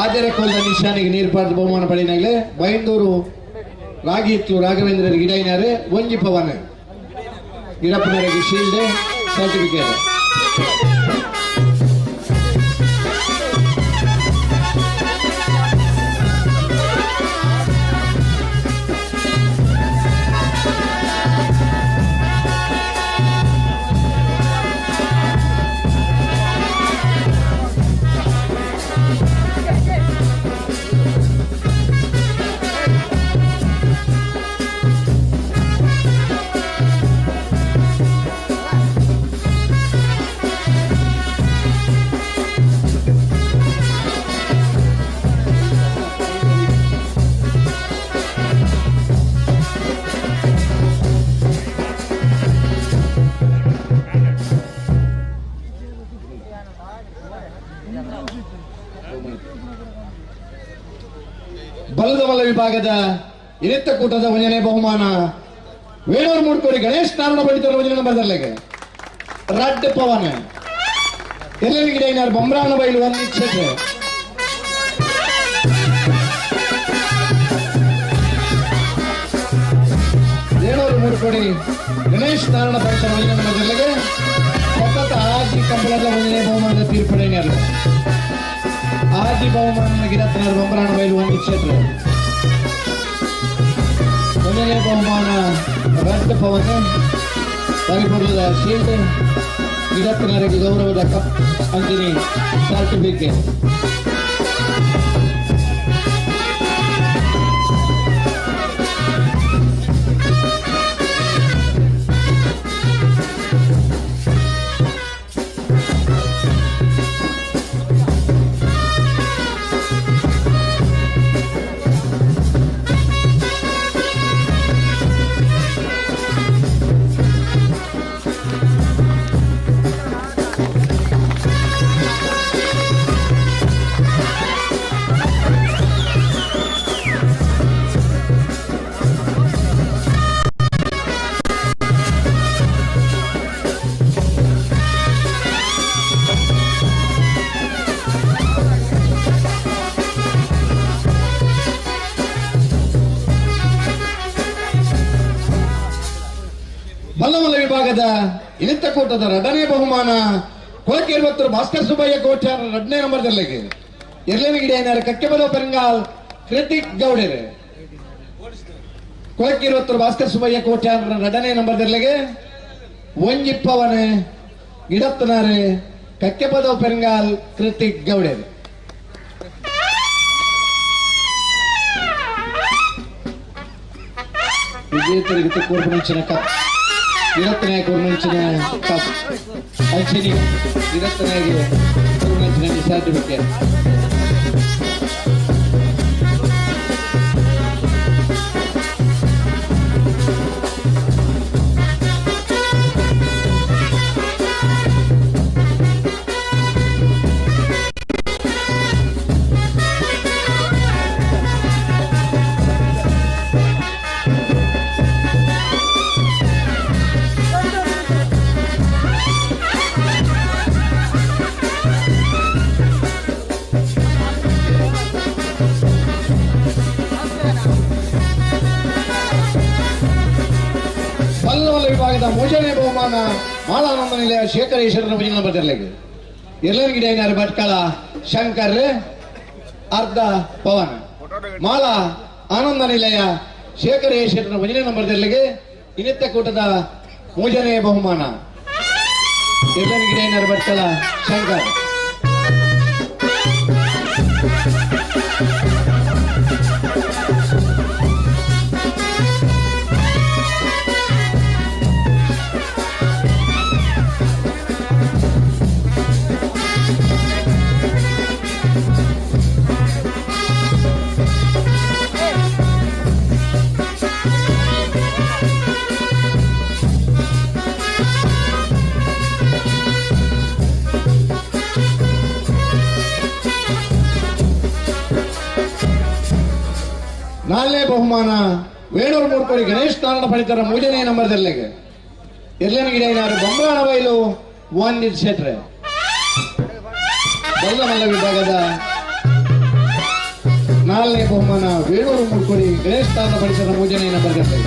ಆಜರೆಕೋಲ್ದ ನಿಶಾನಿಗೆ ನೀರ್ಪಾಡ್ದು ಬಹುಮಾನ ಪಡೆಯಿನಾಗಲೇ ಬೈಂದೂರು ರಾಗಿ ಇತ್ಲು ರಾಘವೇಂದ್ರ ಗಿಡೈನಾರೆ ಒಂಜಿ ಪವನ್ ಗಿಡಪ್ಪನವರಿಗೆ ಶೀಲ್ಡ್ ಸರ್ಟಿಫಿಕೇಟ್. ಬಲದಬಲ ವಿಭಾಗದ ಇರಿತ್ತ ಕೂಟದ ಒಂದನೇ ಬಹುಮಾನ ವೇಣೂರು ಮೂಡ್ಕೋಡಿ ಗಣೇಶ್ ನಾರಾಯಣ ಪಂಡಿತರ ಒಂದನೇ ನಂಬರ್ದಲ್ಲಿಗೆ ರಡ್ಡ್ ಪವನ್ ಎಲ್ಲರಿಗೆ ಗಿಡ ಬೊಮ್ರಾನ ಬೈಲು ಒಂದು ಕ್ಷೇತ್ರ ವೇಣೂರು ಮೂಡ್ಕೋಡಿ ಗಣೇಶ್ ನಾರಾಯಣ ಪಂಡಿತರ ಒಂದನೇ ನಂಬರ್ದಲ್ಲಿಗೆ ಸತತ ಆಜಿ ಕಂಬಳದ ಒಂದನೇ ಬಹುಮಾನದ ತೀರ್ಪಡೆಯಲ್ಲ ಆಜಿ ಬಹುಮಾನ ಗಿಡತ್ನಾರು ಬೊಮ್ರಾನ ಬೈಲು ಒಂದು ಕ್ಷೇತ್ರ ಒಂದನೇ ಬಹುಮಾನ ರಡ್ಡ್ ಪವನ್ ಪರಿಪೂರ್ಣದ ಶೀಲ್ಡ್ ಗಿಡಪ್ಪನವರಿಗೆ ಗೌರವದ ಕಪ್ ಅಂತಿನಿ ಸರ್ಟಿಫಿಕೇಟ್. ಬಲ್ಲಮಲ್ಲ ವಿಭಾಗದ ಇಳಿತಕೂಟದ ಎರಡನೇ ಬಹುಮಾನ ಕೊಳಕೆ ಭಾಸ್ಕರ್ ಸುಬ್ಬಯ್ಯ ಕೋಟ್ಯಾರ ಎರಡನೇ ನಂಬರ್ದಲ್ಲಿಗೆ ಎರಡನೇ ಗಿಡ ಕಕ್ಕೆಬಲ ಪೆರಂಗಾಲ್ ಕೃತಿಕ್ ಗೌಡರು ಕೊಳಕೆ ಭಾಸ್ಕರ್ ಸುಬ್ಬಯ್ಯ ಕೋಟ್ಯಾರ ಎರಡನೇ ನಂಬರ್ದಲ್ಲಿಗೆ ಒಂಜಿಪ್ಪವನ ಗಿಡತ್ತನಾರೆ ಕಕ್ಕೆಪದವ ಪೆರಂಗಾಲ್ ಕೃತಿಕ್ ಗೌಡರು. ವಿಜೇತರಿಗೆ ಕೋರ್ಪುನಂಚಿನ ಕಪ್ ಗಿಡತ್ತನಾಯ ಕೋರ್ಪುನಂಚಿನ ಕಪ್ ಅಂಚಿನಿ ಗಿಡತ್ತನಾಯಿಗೆ ಕೋರ್ಪುನಂಚಿನ ಸರ್ಟಿಫಿಕೇಟ್. ಬಲ್ಲವಲ್ಲ ವಿಭಾಗದ ಮೂರನೇ ಬಹುಮಾನ ಮಾಳಾನಂದ ನಿಲಯ ಶೇಖರೇಶ್ವರನ ಭಜನೆ ನಂಬರ್ ತೆರಲಿಗೆ ಎಲ್ಲರಿಗಿಡ ಭಟ್ಕಳ ಶಂಕರ್ ಅರ್ಧ ಪವನ್ ಮಾಳಾ ಆನಂದ ನಿಲಯ ಶೇಖರೇಶ್ವರನ ಭಜನೆ ನಂಬರ್ ತೆರಲಿಗೆ ಇನ್ನಿತ್ತ ಕೂಟದ ಮೂರನೇ ಬಹುಮಾನ ಎಲ್ಲರಿಗಿಡ ಭಟ್ಕಳ ಶಂಕರ್. ನಾಲ್ನೇ ಬಹುಮಾನ ವೇಣೂರು ಮೂರ್ಕೋಡಿ ಗಣೇಶ್ ನಾರಾಯಣ ಪಡಿತರ ಮೂರನೇ ನಂಬರ್ದಲ್ಲಿಗೆ ಎಲ್ಲನಿಗಿಡ ಬೊಂಬಾಣ ಬೈಲು ವಾಂದಿತ್ ಶೆಟ್ರೆ ಬಲ್ಲಮಲ್ಲ ವಿಭಾಗದ ನಾಲ್ನೇ ಬಹುಮಾನ ವೇಣೂರು ಮೂರ್ಕೋಡಿ ಗಣೇಶ್ ನಾರಾಯಣ ಪಡಿತರ ಮೂರನೇ ನಂಬರ್ದಲ್ಲಿ.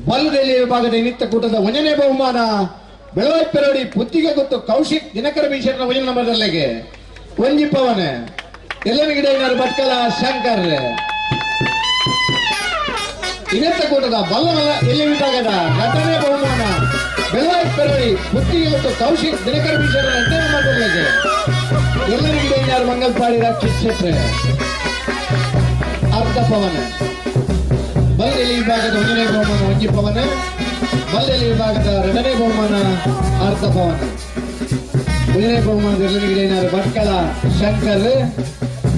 ಬಲ್ದೆಲೆ ವಿಭಾಗದ ನಿತ್ಯ ಕೂಟದ ಒಂದನೇ ಬಹುಮಾನ ಬೆಳವಾಯಿ ಪೆರೋಡಿ ಪುತ್ತಿಗೆ ಗೊತ್ತು ಕೌಶಿಕ್ ದಿನಕರ ಭೀಷಣ ಒಂದನೇ ನಂಬರ್ದಲ್ಲಿಗೆ ಒಂಜಿ ಪವನ್ ಎಲ್ಲನಿಗಿಡ ಭಟ್ಕಳ ಶಂಕರ್. ಇನ್ನತ್ತ ಕೂಟದ ಬಲ್ಲಮಲ್ಲ ಎಲ್ಲಿ ವಿಭಾಗದ ಎರಡನೇ ಬಹುಮಾನ ಬೆಳವಾಯಿ ಪೆರೋಡಿ ಪುತ್ತಿಗೆ ಗೊತ್ತು ಕೌಶಿಕ್ ದಿನಕರ ಭೀಷಣ ಎರಡನೇ ನಂಬರ್ದಲ್ಲಿಗೆ ಎಲ್ಲನಿಗಿಡ ಮಂಗಲ್ಪಾಡಿ ರಕ್ಷಿತ್ ಶೆಟ್ರೆ ಅರ್ಧ ಪವನ್. ಬಲ್ಲೆಲಿ ವಿಭಾಗದ ಒಂದನೇ ಬಹುಮಾನ ಒಂಜಿ ಪವನ, ಬಲ್ಲೆಲಿ ವಿಭಾಗದ ಎರಡನೇ ಬಹುಮಾನ ಅರ್ಧ ಪವನ. ಒಂದನೇ ಬಹುಮಾನದ ಎಲ್ಲನಿಗಿಡ ಭಟ್ಕಳ ಶಂಕರ್,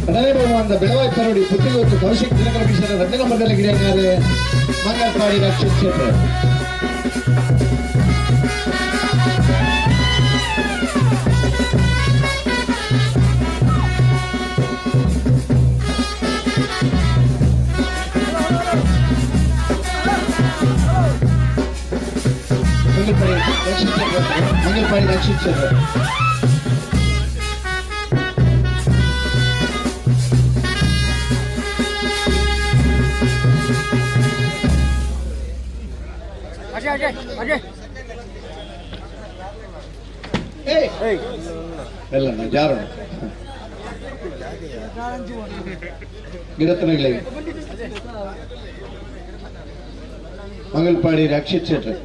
ಎರಡನೇ ಬಹುಮಾನದ ಬೆಳವಾಯಿ ಪರೋಡಿ ಪುತ್ತಿಗೊತ್ತು ಕೌಶಿಕ್ ದಿನಕರ ಮಿಶ್ರ ಎರಡನೇ ನಂಬರ್ದಲ್ಲಿ ಗಿಡ ಮಂಗಲ್ಪಾಡಿ ರಕ್ಷಿತ್ ಶೆಟ್ರೆ. ಮಂಗಲ್ಪಾಡಿ ರಕ್ಷಿತ್ ಶೆಟ್ರೆ. ಎಲ್ಲ ಜಾರೋಣ ಗಿಡತನಗಳಿಗೆ ಮಂಗಲ್ಪಾಡಿ ರಕ್ಷಿತ್ ಶೆಟ್ರೆ.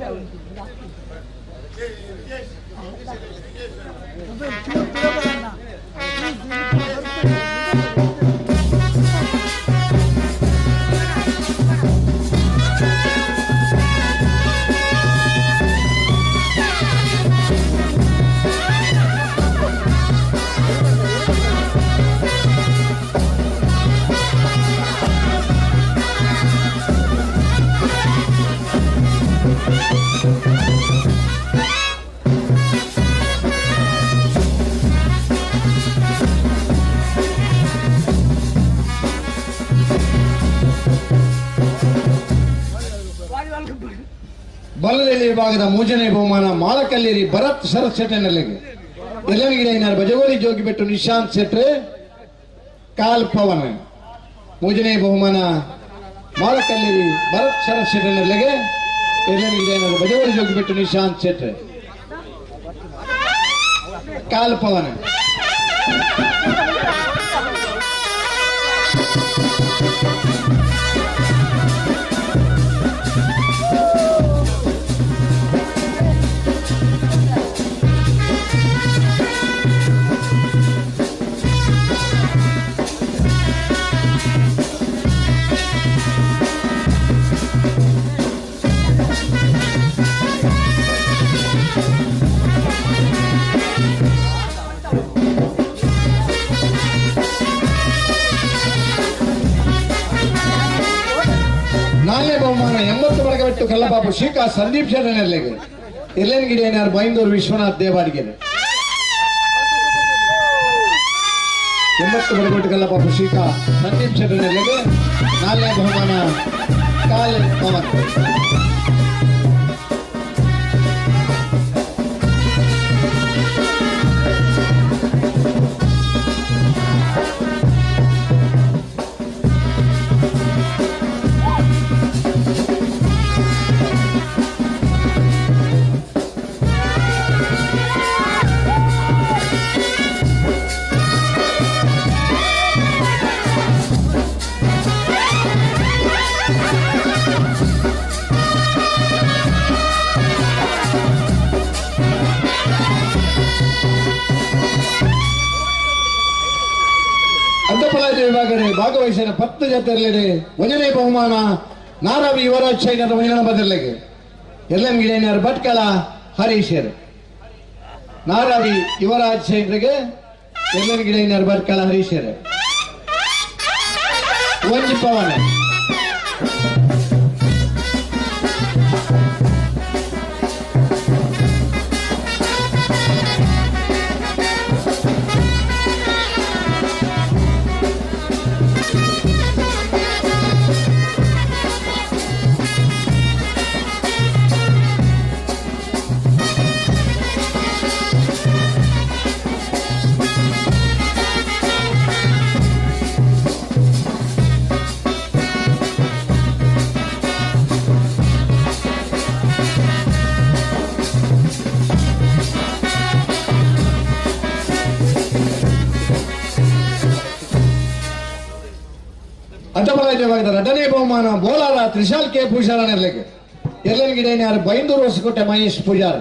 ಬಲ್ಲದೆಲೆ ವಿಭಾಗದ ಮೂರನೇ ಬಹುಮಾನ ಮಾಳಕಲ್ಲೇರಿ ಭರತ್ ಶರತ್ ಶೆಟ್ಟನಲ್ಲಿಗೆ ಎಲ್ಲನಿಗಿಡ ಬಜಗೋಲಿ ಜೋಗಿಬೆಟ್ಟು ನಿಶಾಂತ್ ಶೆಟ್ರೆ ಕಾಲ್ ಪವನ್. ಮೂರನೇ ಬಹುಮಾನ ಮಾಳಕಲ್ಲೇರಿ ಭರತ್ ಶರತ್ ಶೆಟ್ಟನಲ್ಲಿಗೆ ಎಲ್ಲನಿಗಿಡ ಬಜಗೋಲಿ ಜೋಗಿಬೆಟ್ಟು ನಿಶಾಂತ್ ಶೆಟ್ರೆ ಕಾಲ್ ಪವನ್. ಕಲ್ಲಬಾಬು ಶ್ರೀಕಾ ಸಂದೀಪ್ ಶರಣರ್ಲೆಗೆ ಇರ್ಲೇನ್ ಬೈಂದೂರು ವಿಶ್ವನಾಥ್ ದೇವಾಡಿಗೆ 80 ಬಡಗೋಟು ಕಲ್ಲಬಾಬು ಶ್ರೀಕಾ ಸಂದೀಪ್ ಶರಣರ್ಲೆಗೆ ನಾಲ್ನೇ ಬಹುಮಾನ ಕಾಲ್ ಪವನ್. ಭಾಗವಹಿಸಿದ 10 ಜೊತೆಯಲ್ಲಿ ಒಂದನೇ ಬಹುಮಾನ ನಾರಾವಿ ಯುವರಾಜ್ ಶೈನರ ಮಹಿಳಾ ಬದಲಿಗೆ ಎಲ್ಲಂಗಿಡೇನರ್ ಭಟ್ಕಳ ಹರೀಶರ್. ನಾರಾವಿ ಯುವರಾಜ್ ಶೈನರಿಗೆ ಎಲ್ಲಂಗಿಡೇನರ್ ಭಟ್ಕಳ ಹರೀಶರ್. ಒಂಜಿ ಪವನ. ಎರಡನೇ ಬಹುಮಾನ ಬೋಲಾರ ತ್ರಿಶಾಲ್ ಕೆ ಪೂಜಾರನೆರ್ಲೆಗೆ ಎಲ್ಲನ್ಗಿಡೇನ್ಯಾರು ಬೈಂದೂರು ಹೊಸಕೋಟೆ ಮಹೇಶ್ ಪೂಜಾರ.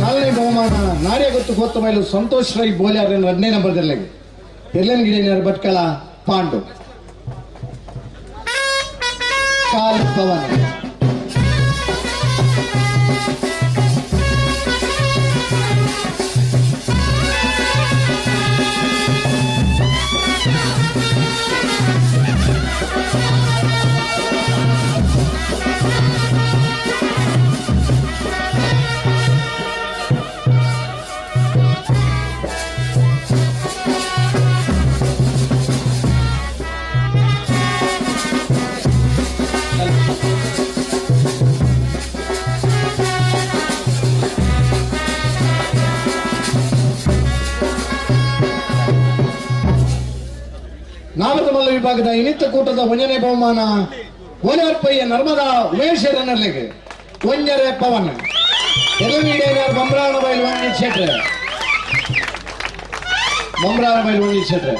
ನಾಲ್ನೇ ಬಹುಮಾನ ನಾರ್ಯ ಗೊತ್ತು ಗೊತ್ತ ಮೈಲು ಸಂತೋಷ್ ರೈ ಬೋಲ್ಯಾರ್ ಎರಡನೇ ನಂಬರ್ದಲ್ಲಿ ಎಲ್ಲನ್ಗಿಡೇನರ್ ಭಟ್ಕಳ ಪಾಂಡು. ಕಾಲ್ ಪವನ್. ನಾಮತಮಲ್ಲ ವಿಭಾಗದ ಇನ್ನಿತ ಕೂಟದ ಒಂಜನೇ ಬಹುಮಾನ ಓನಾರ್ಪಯ್ಯ ನರ್ಮದಾ ಉಮೇಶ್ ಒಂಜರೆ ಪವನ್. ಬೊಮ್ರಾನ ಬೈಲ್ ಒಂಜಿ ಶೆಟ್ರೆ. ಬೊಮ್ರಾನ ಬೈಲ್ ಒಂಜಿ ಶೆಟ್ರೆ.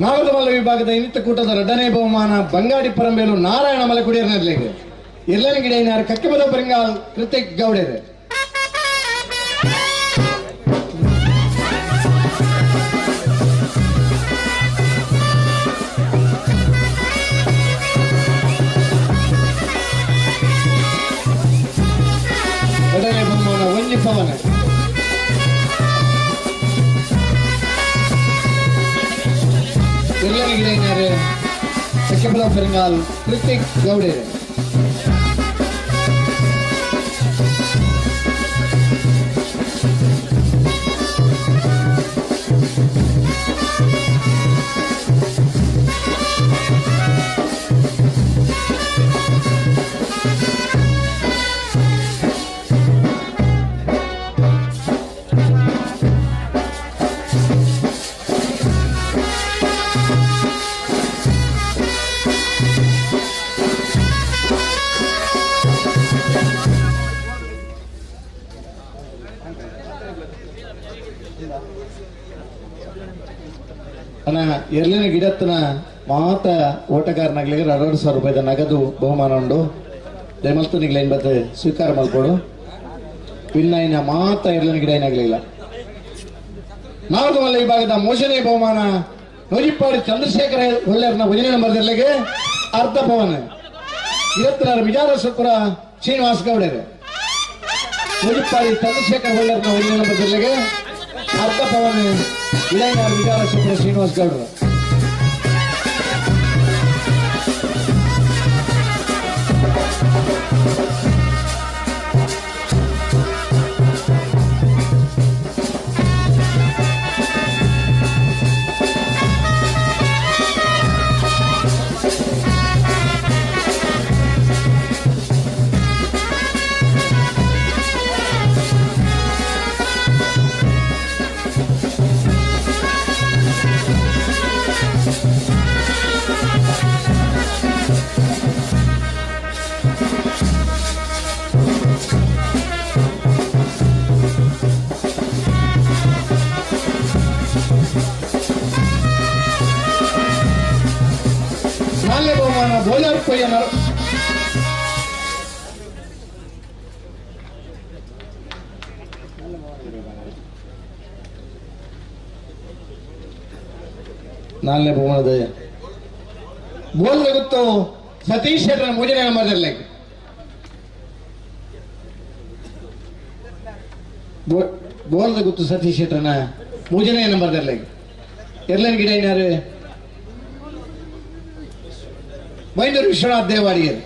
ನಾಗದಮಲ್ಲ ವಿಭಾಗದ ಇನ್ನಿತ ಕೂಟದ ಎರಡನೇ ಬಹುಮಾನ ಬಂಗಾಡಿ ಪರಂಬೇಲು ನಾರಾಯಣ ಮಲಕುಡಿಯರ್ನಲ್ಲಿಗೆ ಎಲ್ಲನಗಿಡೈನಾರ್ ಕಕ್ಕಿಬದ ಪರಿಂಗಾಲ್ ಕೃತಿಕ್ ಗೌಡೇರು. ಪವನ್. ಎಲ್ಲರಿಗೆ ಗಿಡೈನಾರು ಸಖ್ಯಬಲ ಪೆರಂಗಾಲ್ ಕೃತಿಕ್ ಗೌಡೇರು. ಅಣ್ಣ ಎರ್ಲಿನ ಗಿಡತ್ತನ ಮಾತ ಓಟಗಾರನಾಗ್ಲಿಕ್ಕೆ 2,500 ರೂಪಾಯಿದ ನಗದು ಬಹುಮಾನ ಉಂಡು. ದಯಮಲ್ತು ನಿಗ್ಲೈನ್ ಬತ್ತೆ ಸ್ವೀಕಾರ ಮಲ್ಕೊಡು. ವಿನ್ನಾಯಿನ ಮಾತ ಎರ್ಲಿನ ಗಿಡ ಏನಾಗಲಿಲ್ಲ. ನಾಲ್ಕು ಮಲ್ಲ ಈ ಭಾಗದ ಮೋಷಣೆ ಬಹುಮಾನ ನೊಜಿಪ್ಪಾಡಿ ಚಂದ್ರಶೇಖರ ಒಳ್ಳೆಯರ್ನ ಭಜನೆ ನಂಬರ್ದಿರ್ಲಿಗೆ ಅರ್ಧ ಪವನ್. ಗಿಡತ್ತನಾರ ಬಿಜಾರ ಸುಪುರ ಶ್ರೀನಿವಾಸ ಗೌಡರು. ನೊಜಿಪ್ಪಾಡಿ ಚಂದ್ರಶೇಖರ ಒಳ್ಳೆಯರ್ನ ಭಜನೆ ನಂಬರ್ದಿರ್ಲಿಗೆ ಅರ್ಧ ಪವನ್ ಇಳೈನಾರ್ ವಿಚಾರ ಸುಪ್ರ ಶ್ರೀನಿವಾಸ ಗೌಡರು. ನಾಲ್ನೇ ಬಹುಮಾನದ ಗೋಲ್ ಗೊತ್ತು ಸತೀಶ್ ಶೆಟ್ಟರ್ ಮೂರನೇ ನಂಬರ್ದಲ್ಲಿ ಗೋಲ್ ಗೊತ್ತು ಸತೀಶ್ ಶೆಟ್ಟರ್ನ ಮೂರನೇ ನಂಬರ್ದಲ್ಲಿ ಎರ್ಲನ್ ಗಿಡ ಏನಾರು ಬೈಂದೂರು ವಿಶ್ವನಾಥ್ ದೇವಾಡಿಗರು.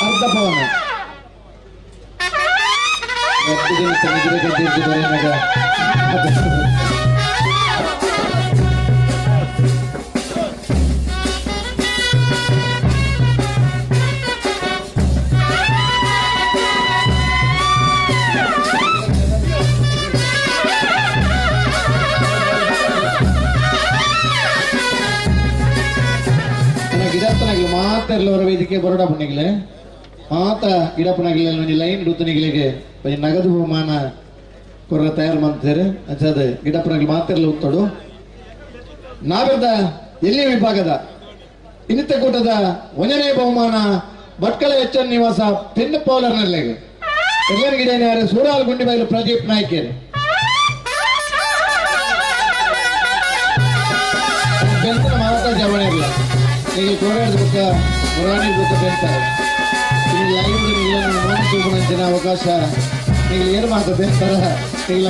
ಅರ್ಧ ಪವನ. ಗಿಡಪ್ಪನಾಗಲಿ ಮಾತಾಡ್ಲವರ ವೇದಿಕೆ ಬರೋಡ ಪುಣ್ಯಗಳೇ ಮಾತ ಗಿಡಪ್ಪನಾಗಲಿ ಒಂಜಿ ಲೈನ್ ಡುತ್ತನಿಗಳಿಗೆ ಒಂಜಿ ನಗದು ಬಹುಮಾನ ಕೊರ ತಯಾರು ಮಾಡ್ತಾರೆ. ಅಂಚಾದ ಗಿಡಪ್ಪನಾಗಲಿ ಮಾತಿರಲು ಉತ್ತಡು. ನಾವೆದ ಎಲ್ಲಿ ವಿಭಾಗದ ಇನ್ನಿತ ಕೂಟದ ಒಂದನೇ ಬಹುಮಾನ ಭಟ್ಕಳ ಎಚ್ ಎನ್ ನಿವಾಸ ಪೆನ್ ಪೌಲರ್ನಲ್ಲಿಗೆ ಎಲ್ಲರ ಗಿಡ ಸೂರಾಲ್ ಗುಂಡಿಬೈಲು ಪ್ರದೀಪ್ ನಾಯ್ಕೇರಿ. ಬೆಂತನ ಮಾತಾ ಜವಣೆ ಇಲ್ಲ. ಈಗ ಕೋರಾಡದ ಬುಕ್ಕ ಮುರಾಣಿ ಬುಕ್ಕ ಬೆಂತಾರೆ. ಈಗ ಲೈವ್ ತೂಪುನಂಚಿನ ಅವಕಾಶ ಈಗ ಏನು ಮಾತು ಬೆಂತಾರ ಈಗ.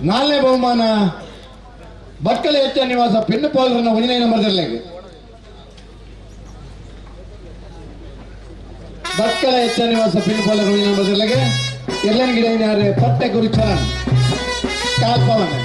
ನಾಲ್ನೇ ಬಹುಮಾನ ಭಟ್ಕಳ ಎಚ್ ನಿವಾಸ ಪೆನ್ನು ಪಾಲರನ್ನ ಒಂದನೇ ನಂಬರ್ದಲ್ಲಿ. ಭಟ್ಕಳ ಎಚ್ ನಿವಾಸ ಪೆನ್ನು ಪಾಲರ ಒಂದನೇ ನಂಬರ್ದಲ್ಲಿ ಎಲ್ಲನ ಗಿಡ ಪಟ್ಟೆ ಗುರು ಚರಣ್ ಕಾಲ್ಪವನ್.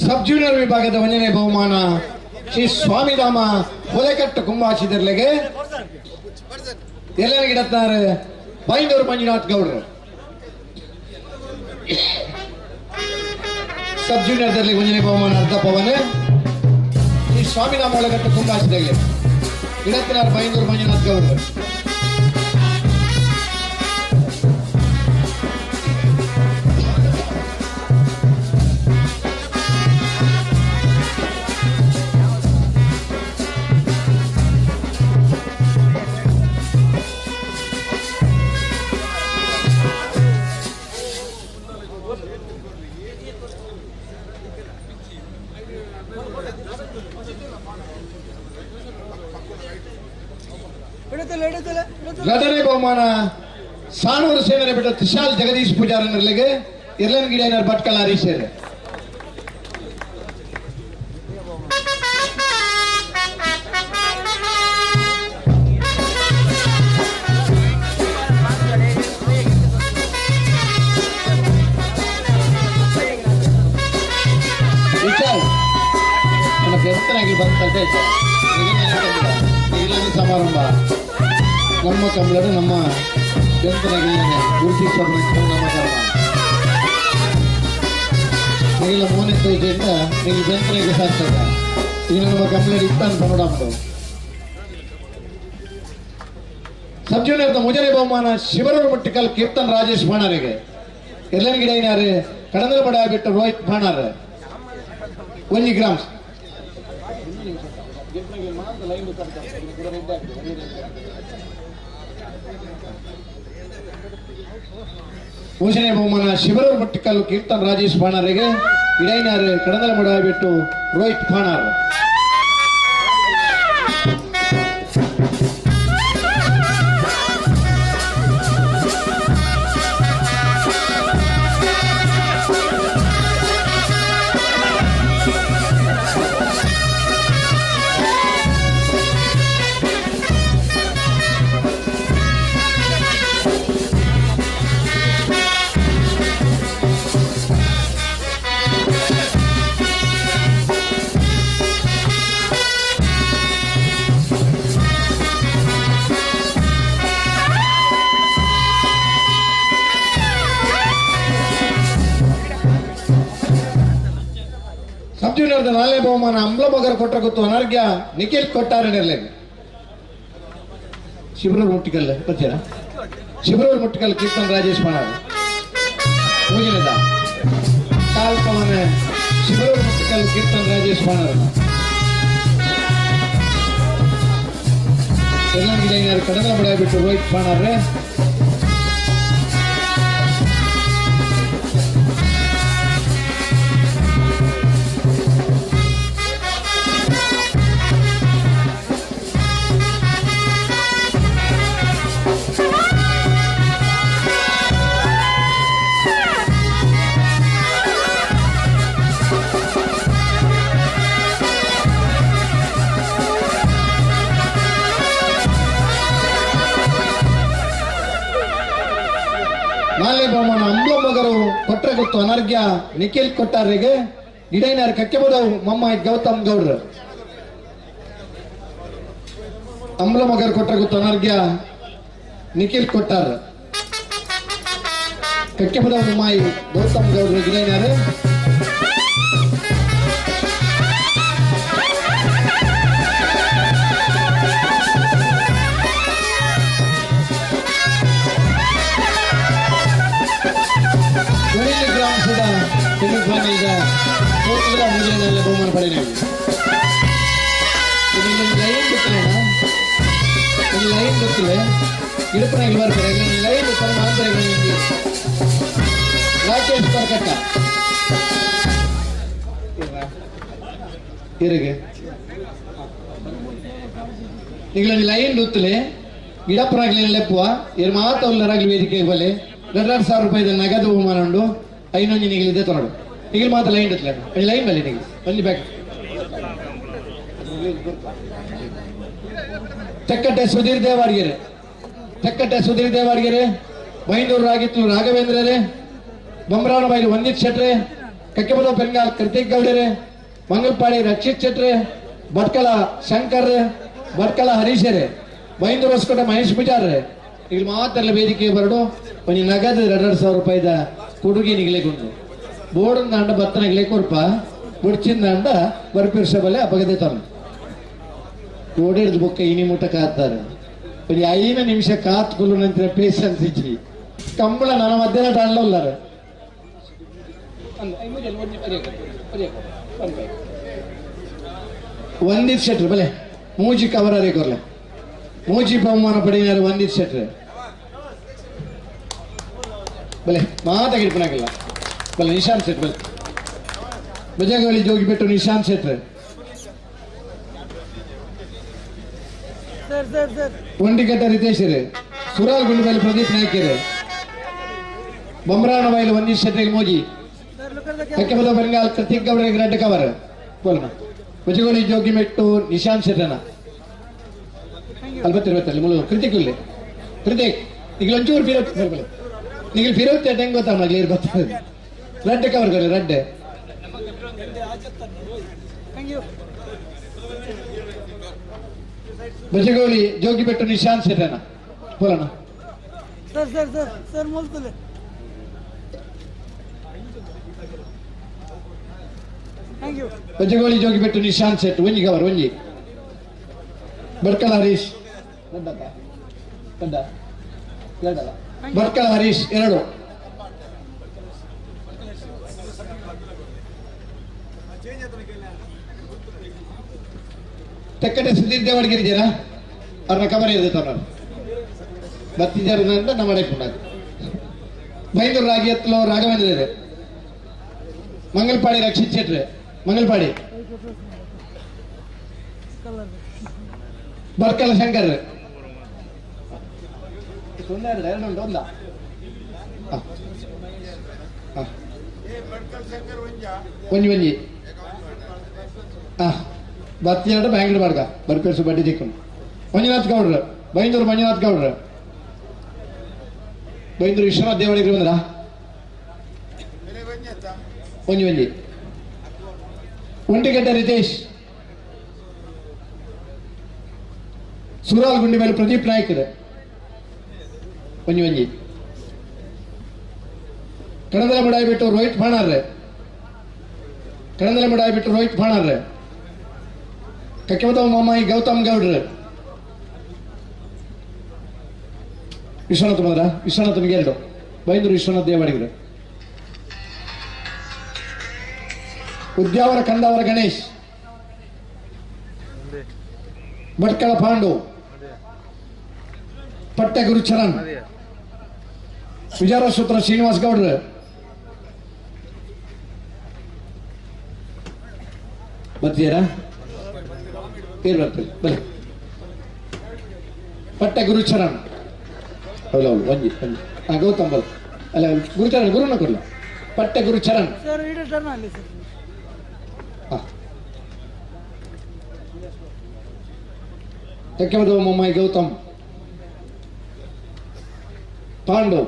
ಸಬ್ ಜೂನಿಯರ್ ವಿಭಾಗದ ಒಂದನೇ ಬಹುಮಾನ ಶ್ರೀ ಸ್ವಾಮಿಧಾಮ ಹೊಲೆಕಟ್ಟು ಕುಂಬಾಸಿದರ್ಲೆಗೆ ಎಲ್ಲರಿಗಿಡತ್ತಾರೆ ಬೈಂದೂರು ಮಂಜುನಾಥ್ ಗೌಡ್ರು. ಸಬ್ ಜೂನಿಯರ್ದಲ್ಲಿ ಒಂದನೇ ಬಹುಮಾನ ಅರ್ಧ ಪವನ್ ಶ್ರೀ ಸ್ವಾಮಿಧಾಮ ಹೊಲೆಕಟ್ಟು ಕುಂಬಾಸಿದರ್ಲೆ ಇಡತ್ನಾರ್ ಬೈಂದೂರು ಮಂಜುನಾಥ್ ಗೌಡ್ರು. ಎರಡನೇ ಬಹುಮಾನ ಸಾಣೂರು ಸೇನರೆ ಬಿಟ್ಟ ತ್ರಿಶಾಲ್ ಜಗದೀಶ್ ಪೂಜಾರನರ್ಲಿಗೆ ಇರ್ಲನ್ ಗಿಡೇನರ್ ಭಟ್ಕಳ ಹರೀಶರ್. ವಿಚಾರ್ ನಮ್ಮ ಬೆತ್ತನಾಗಿ ಬಂತಂತೆ ಸಮಾರಂಭ ನಮ್ಮ ಕಂಬಳರು ನಮ್ಮ ಬೆಂತನಾಗಿ ಗುರುತಿಸುವ ನಮ್ಮ ಕರ್ಮ. ನೀಲ ಮೋನೆ ತೋಜೆಯಿಂದ ನೀವು ಬೆಂತನಾಗಿ ಸಾಕ್ತದ ಈಗ ನಮ್ಮ ಕಂಬಳರು ಇತ್ತಾನು ಪನ್ನಡಾಂಬು. ಸಬ್ ಜೂನಿಯರ್ ಮೊದಲನೇ ಬಹುಮಾನ ಶಿವರೂರು ಮುಟ್ಟಿಕಲ್ ಕೀರ್ತನ್ ರಾಜೇಶ್ ಬಾಣರಿಗೆ ಎಲ್ಲನ ಗಿಡ ಕಡಂದಲ ಬಡ ಬಿಟ್ಟು ರೋಹಿತ್ ಬಾಣಾರ್ 1 ಗ್ರಾಮ್ಸ್. ಮೂರನೇ ಬಹುಮಾನ ಶಿವರೂರು ಮುಟ್ಟಿಕಲ್ಲು ಕೀರ್ತನ್ ರಾಜೇಶ್ ಬಾಣಾರಿಗೆ ಇಡೈನಾರ್ ಕಡಂದಲ ಬಡ ಬಿಟ್ಟು ರೋಹಿತ್ ಬಾಣಾರ್. ಸಬ್ ಜೂನಿಯರ್ದ ನಾಲ್ನೇ ಬಹುಮಾನ ಅಂಬ್ಲಮಗರ್ ಕೊಟ್ಟ ಗೊತ್ತು ಅನರ್ಘ್ಯ ನಿಖಿಲ್ ಕೊಟ್ಟಾರೆ ನಿರ್ಲೇನು. ಶಿಬರೂರು ಮುಟ್ಟಿಕಲ್ ಬರ್ತೀರಾ? ಶಿಬರೂರು ಮುಟ್ಟಿಕಲ್ ಕೀರ್ತನ್ ರಾಜೇಶ್ ಬಾಣಾರ್ ಪೂಜನಿದ ಕಾಲ್ ಪವನ ಶಿಬರೂರು ಮುಟ್ಟಿಕಲ್ ಕೀರ್ತನ್ ರಾಜೇಶ್ ಬಾಣಾರ್. ಎಲ್ಲ ಕಡಂಗಲ ಬಡ ಬಿಟ್ಟು ರೋಹಿತ್ ಬಾಣಾರ್ರೆ. ನಾಲ್ನೇ ಬಹುಮಾನ ಅಂಬ್ಲಮಗರು ಕೊಟ್ರೆ ಗೊತ್ತು ಅನರ್ಘ್ಯ ನಿಖಿಲ್ ಕೊಟ್ಟಾರಿಗೆ ಇಡೈನಾರ್ ಕಕ್ಕೆಬದವು ಮಮ್ಮ ಗೌತಮ್ ಗೌಡ್ರು. ಅಂಬ್ಲಮಗರು ಕೊಟ್ರೆ ಗೊತ್ತು ಅನರ್ಘ್ಯ ನಿಖಿಲ್ ಕೊಟ್ಟಾರ ಕಕ್ಕೆಬದವು ಮಮ್ಮಾಯಿ ಗೌತಮ್ ಗೌಡ್ರು ಗಿಡೈನಾರು. ಪಡೆಯ ಲೈನ್ ಗೊತ್ತಿಲ್ಲ ಲೈನ್ ಗೊತ್ತಿಲ್ಲ ಇಡಪನಾಗಿ ಬರ್ತಾರೆ ಲೈನ್ ಮಾತ್ರ ರಾಕೇಶ್ ಬರ್ಕಟ್ಟ ಇರಗೆ ನಿಗಳೊಂದು ಲೈನ್ ಗೊತ್ತಿಲ್ಲ ಗಿಡಪರಾಗ್ಲಿ ಲೆಪ್ಪುವ ಇರು ಮಾತ್ರ ವೇದಿಕೆ ಬಲೆ 2,500 ರೂಪಾಯಿ ನಗದು ಬಹುಮಾನ ಉಂಡು ಐನೊಂದು ನಿಗಲಿದೆ ತೊರಡು ನಿಗಲ್ ಮಾತ್ರ ಲೈನ್ ಗೊತ್ತಿಲ್ಲ ಲೈನ್ ಬಲ್ಲಿ ನಿಗಲ್ ಒಂದು ಬ್ಯಾಕ್ ತೆಕ್ಕಟ್ಟೆ ಸುಧೀರ್ ದೇವಾಡಿಗೆರೆ ತೆಕ್ಕಟ್ಟೆ ಸುಧೀರ್ ದೇವಾಡಿಗೆರೆ ಬೈಂದೂರು ರಾಗಿತ್ತು ರಾಘವೇಂದ್ರರೇ ಬೊಮ್ಮರಾವನಬೈಲು ವಂದಿತ್ ಶೆಟ್ರೆ ಕಕ್ಕೆಬದ ಪೆನ್ಗಾಲ್ ಕೃತಿಕ್ ಗೌಡರೆ ಮಂಗಲ್ಪಾಡಿ ರಕ್ಷಿತ್ ಶೆಟ್ರೆ ಭಟ್ಕಳ ಶಂಕರ್ ಭಟ್ಕಳ ಹರೀಶರೇ ಬೈಂದೂರು ಹೊಸಕೋಟೆ ಮಹೇಶ್ ಪೂಜಾರ್ರೆ ಇಲ್ಲಿ ಮಾತ್ರ ವೇದಿಕೆ ಬರಡು ಒಂದು ನಗದು 2,500 ರೂಪಾಯಿದ ಕೊಡುಗೆ ನಿಗಲೇಗುಂಡು ಬೋರ್ಡ್ ಬತ್ತನಗಲೇ ಕೊರ್ಪ ಬುಡ್ಚಿಂದ ಬರ್ಪಿರ್ಸ ಬಲೆ ಅಪಗದೆ ತನ್ನ ಓಡಿಡ್ದು ಬೊಕ್ಕ ಇನಿ ಮುಟ್ಟ ಕಾತಾರೆ ಒಂದು 5 ನಿಮಿಷ ಕಾತ್ಕೊಳ್ಳು ನಂತರ ಪೇಷನ್ಸ್ ಇಜ್ಜಿ ಕಂಬಳ ನನ್ನ ಮಧ್ಯಾಹ್ನ ಟಾಂಡ್ಲ ವಂದಿತ್ ಶೆಟ್ರು ಬಲೆ ಮೂಜಿ ಕವರ್ ಅರೇ ಕೊರ್ಲೆ ಮೂಜಿ ಬಹುಮಾನ ಪಡೆಯಿನಾರು ವಂದಿತ್ ಶೆಟ್ರು ಬಲೆ ಮಾತಾಗಿರ್ಪನಾಗಿಲ್ಲ ಬಲೆ ನಿಶಾಂತ್ ಶೆಟ್ ಬಲೆ ಬಜಾಗವಳಿ ಜೋಗಿಬೆಟ್ಟು ನಿಶಾಂತ್ ಶೆಟ್ರು ಒಂಡಿಗಟ್ಟ ರಿತೇಶ್ ಸುರಾಲ್ ಗುಂಡುಬೈಲು ಪ್ರದೀಪ್ ನಾಯ್ಕರು ಬೊಮ್ಮರಾವನಬೈಲು ವಂದಿತ್ ಶೆಟ್ಟಿ ಮೋಜಿ ಕಕ್ಕೆಬದ ಬೆಂಗಾಲ್ ಕೃತಿಕ್ ಗೌಡರಿಗೆ ರೆಡ್ ಕವರ್ ಬೋಲ್ನ ಬಜಗೋಳಿ ಜೋಗಿಮೆಟ್ಟು ನಿಶಾಂತ್ ಶೆಟ್ಟನ ಅಲ್ಬತ್ತಿರ್ಬತ್ತಲ್ಲಿ ಮುಳು ಕೃತಿಕ್ ಇಲ್ಲಿ ಕೃತಿಕ್ ಈಗ ಒಂಚೂರು ಫಿರೋತ್ ನೀವು ಫಿರೋತ್ ಹೆಂಗ್ ಗೊತ್ತಾ ಮಗ್ಲಿ ಇರ್ಬತ್ತ ರೆಡ್ ಕವರ್ ಕೊಡಿ ರೆಡ್ ಬಜಗೋಳಿ ಜೋಗಿಬೆಟ್ಟು ನಿಶಾಂತ್ ಶೆಟ್ಟನ ಬೋಲಣ್ಣ ಸರ್ ಸರ್ ಸರ್ ಸರ್ ಮೊಲ್ತಲೆ thank you Bajagoli Jogibettu Nishant Shet ಒಂಜಿ ಕವರ್ ಒಂಜಿ ಭಟ್ಕಳ ಹರೀಶ್ ಭಟ್ಕಳ ಹರೀಶ್ 2 ತೆಕ್ಕಡೆ ಸುಧೀರ್ ದೇವಾಡಿಗೆರೆ ಜನ ಅವ್ರನ್ನ ಕವರ್ ಇದೆ ತನ್ನ ಬತ್ತಿಜಾರ ನಮ್ಮ ಬೈಂದೂರು ರಾಗಿ ಎತ್ತಲೋ ರಾಘವೇಂದ್ರ ಮಂಗಲ್ಪಾಡಿ ರಕ್ಷಿತ್ ಶೆಟ್ರೆ ಮಂಗಲ್ಪಾಡಿ ಬರ್ಕಲ ಶಂಕರ್ ಒಂಜಿ ಒಂಜಿ ಬತ್ತಿಯಾಡ ಬ್ಯಾಂಗ್ಳೂರ್ ಬಾಡ್ಗ ಬರ್ಪೇರ್ಸು ಬಡ್ಡಿ ದಿಕ್ಕೊಂಡು ಮಂಜುನಾಥ್ ಗೌಡ್ರು ಬೈಂದೂರು ಮಂಜುನಾಥ್ ಗೌಡ್ರು ಬೈಂದೂರು ವಿಶ್ವನಾಥ್ ದೇವಳಿಗೆ ಬಂದ್ರ ಒಂಜಿ ಒಂಜಿ ಒಂಟಿಗಡ್ಡೆ ರಿತೇಶ್ ಸುರಾಲ್ ಗುಂಡಿ ಮೇಲೆ ಪ್ರದೀಪ್ ನಾಯ್ಕರ್ ಒಂಜಿ ಒಂಜಿ ಕಣದಲ ಮುಡಾಯಿ ಬಿಟ್ಟು ರೋಹಿತ್ ಫಾಣಾರ್ರೆ ಕಣದಲ ಮುಡಾಯಿ ಬಿಟ್ಟು ರೋಹಿತ್ ಫಾಣಾರ್ರೆ ಕಕ್ಕೆಮತ ಮಾಮಾಯಿ ಗೌತಮ್ ಗೌಡ್ರು ವಿಶ್ವನಾಥ್ ಬಂದ್ರ ವಿಶ್ವನಾಥನ್ಗೆ 2 ಬೈಂದೂರು ವಿಶ್ವನಾಥ್ ದೇವಾಡಿಗರು ಉದ್ಯಾವರ ಕಂದಾವರ ಗಣೇಶ್ ಭಟ್ಕಳ ಪಾಂಡು ಪಟ್ಟೆ ಗುರುಚರಣ್ ವಿಜಾರಸೂತ್ರ ಶ್ರೀನಿವಾಸ್ ಗೌಡ್ರು ಬರ್ತೀರಾ ಏನ್ ಬರ್ತೀರಿ ಬನ್ನಿ ಪಟ್ಟೆ ಗುರುಚರಣ್ ಹೌದು ಹೌದು ಒಂಜಿ ಒಂಜಿ ಹಾಂ ಗೌತಮ್ ಬಲ್ ಅಲ್ಲ ಗುರುಚರಣ್ ಗುರುನ ಕೊಡ್ಲ ಪಟ್ಟೆ ಗುರುಚರಣ್ ಸರ್ ಇಡ ಟರ್ನ್ ಅಲ್ಲಿ ಸರ್ ತೆಕ್ಕೆಮದ ಮೊಮ್ಮಾಯಿ ಗೌತಮ್ ಪಾಂಡು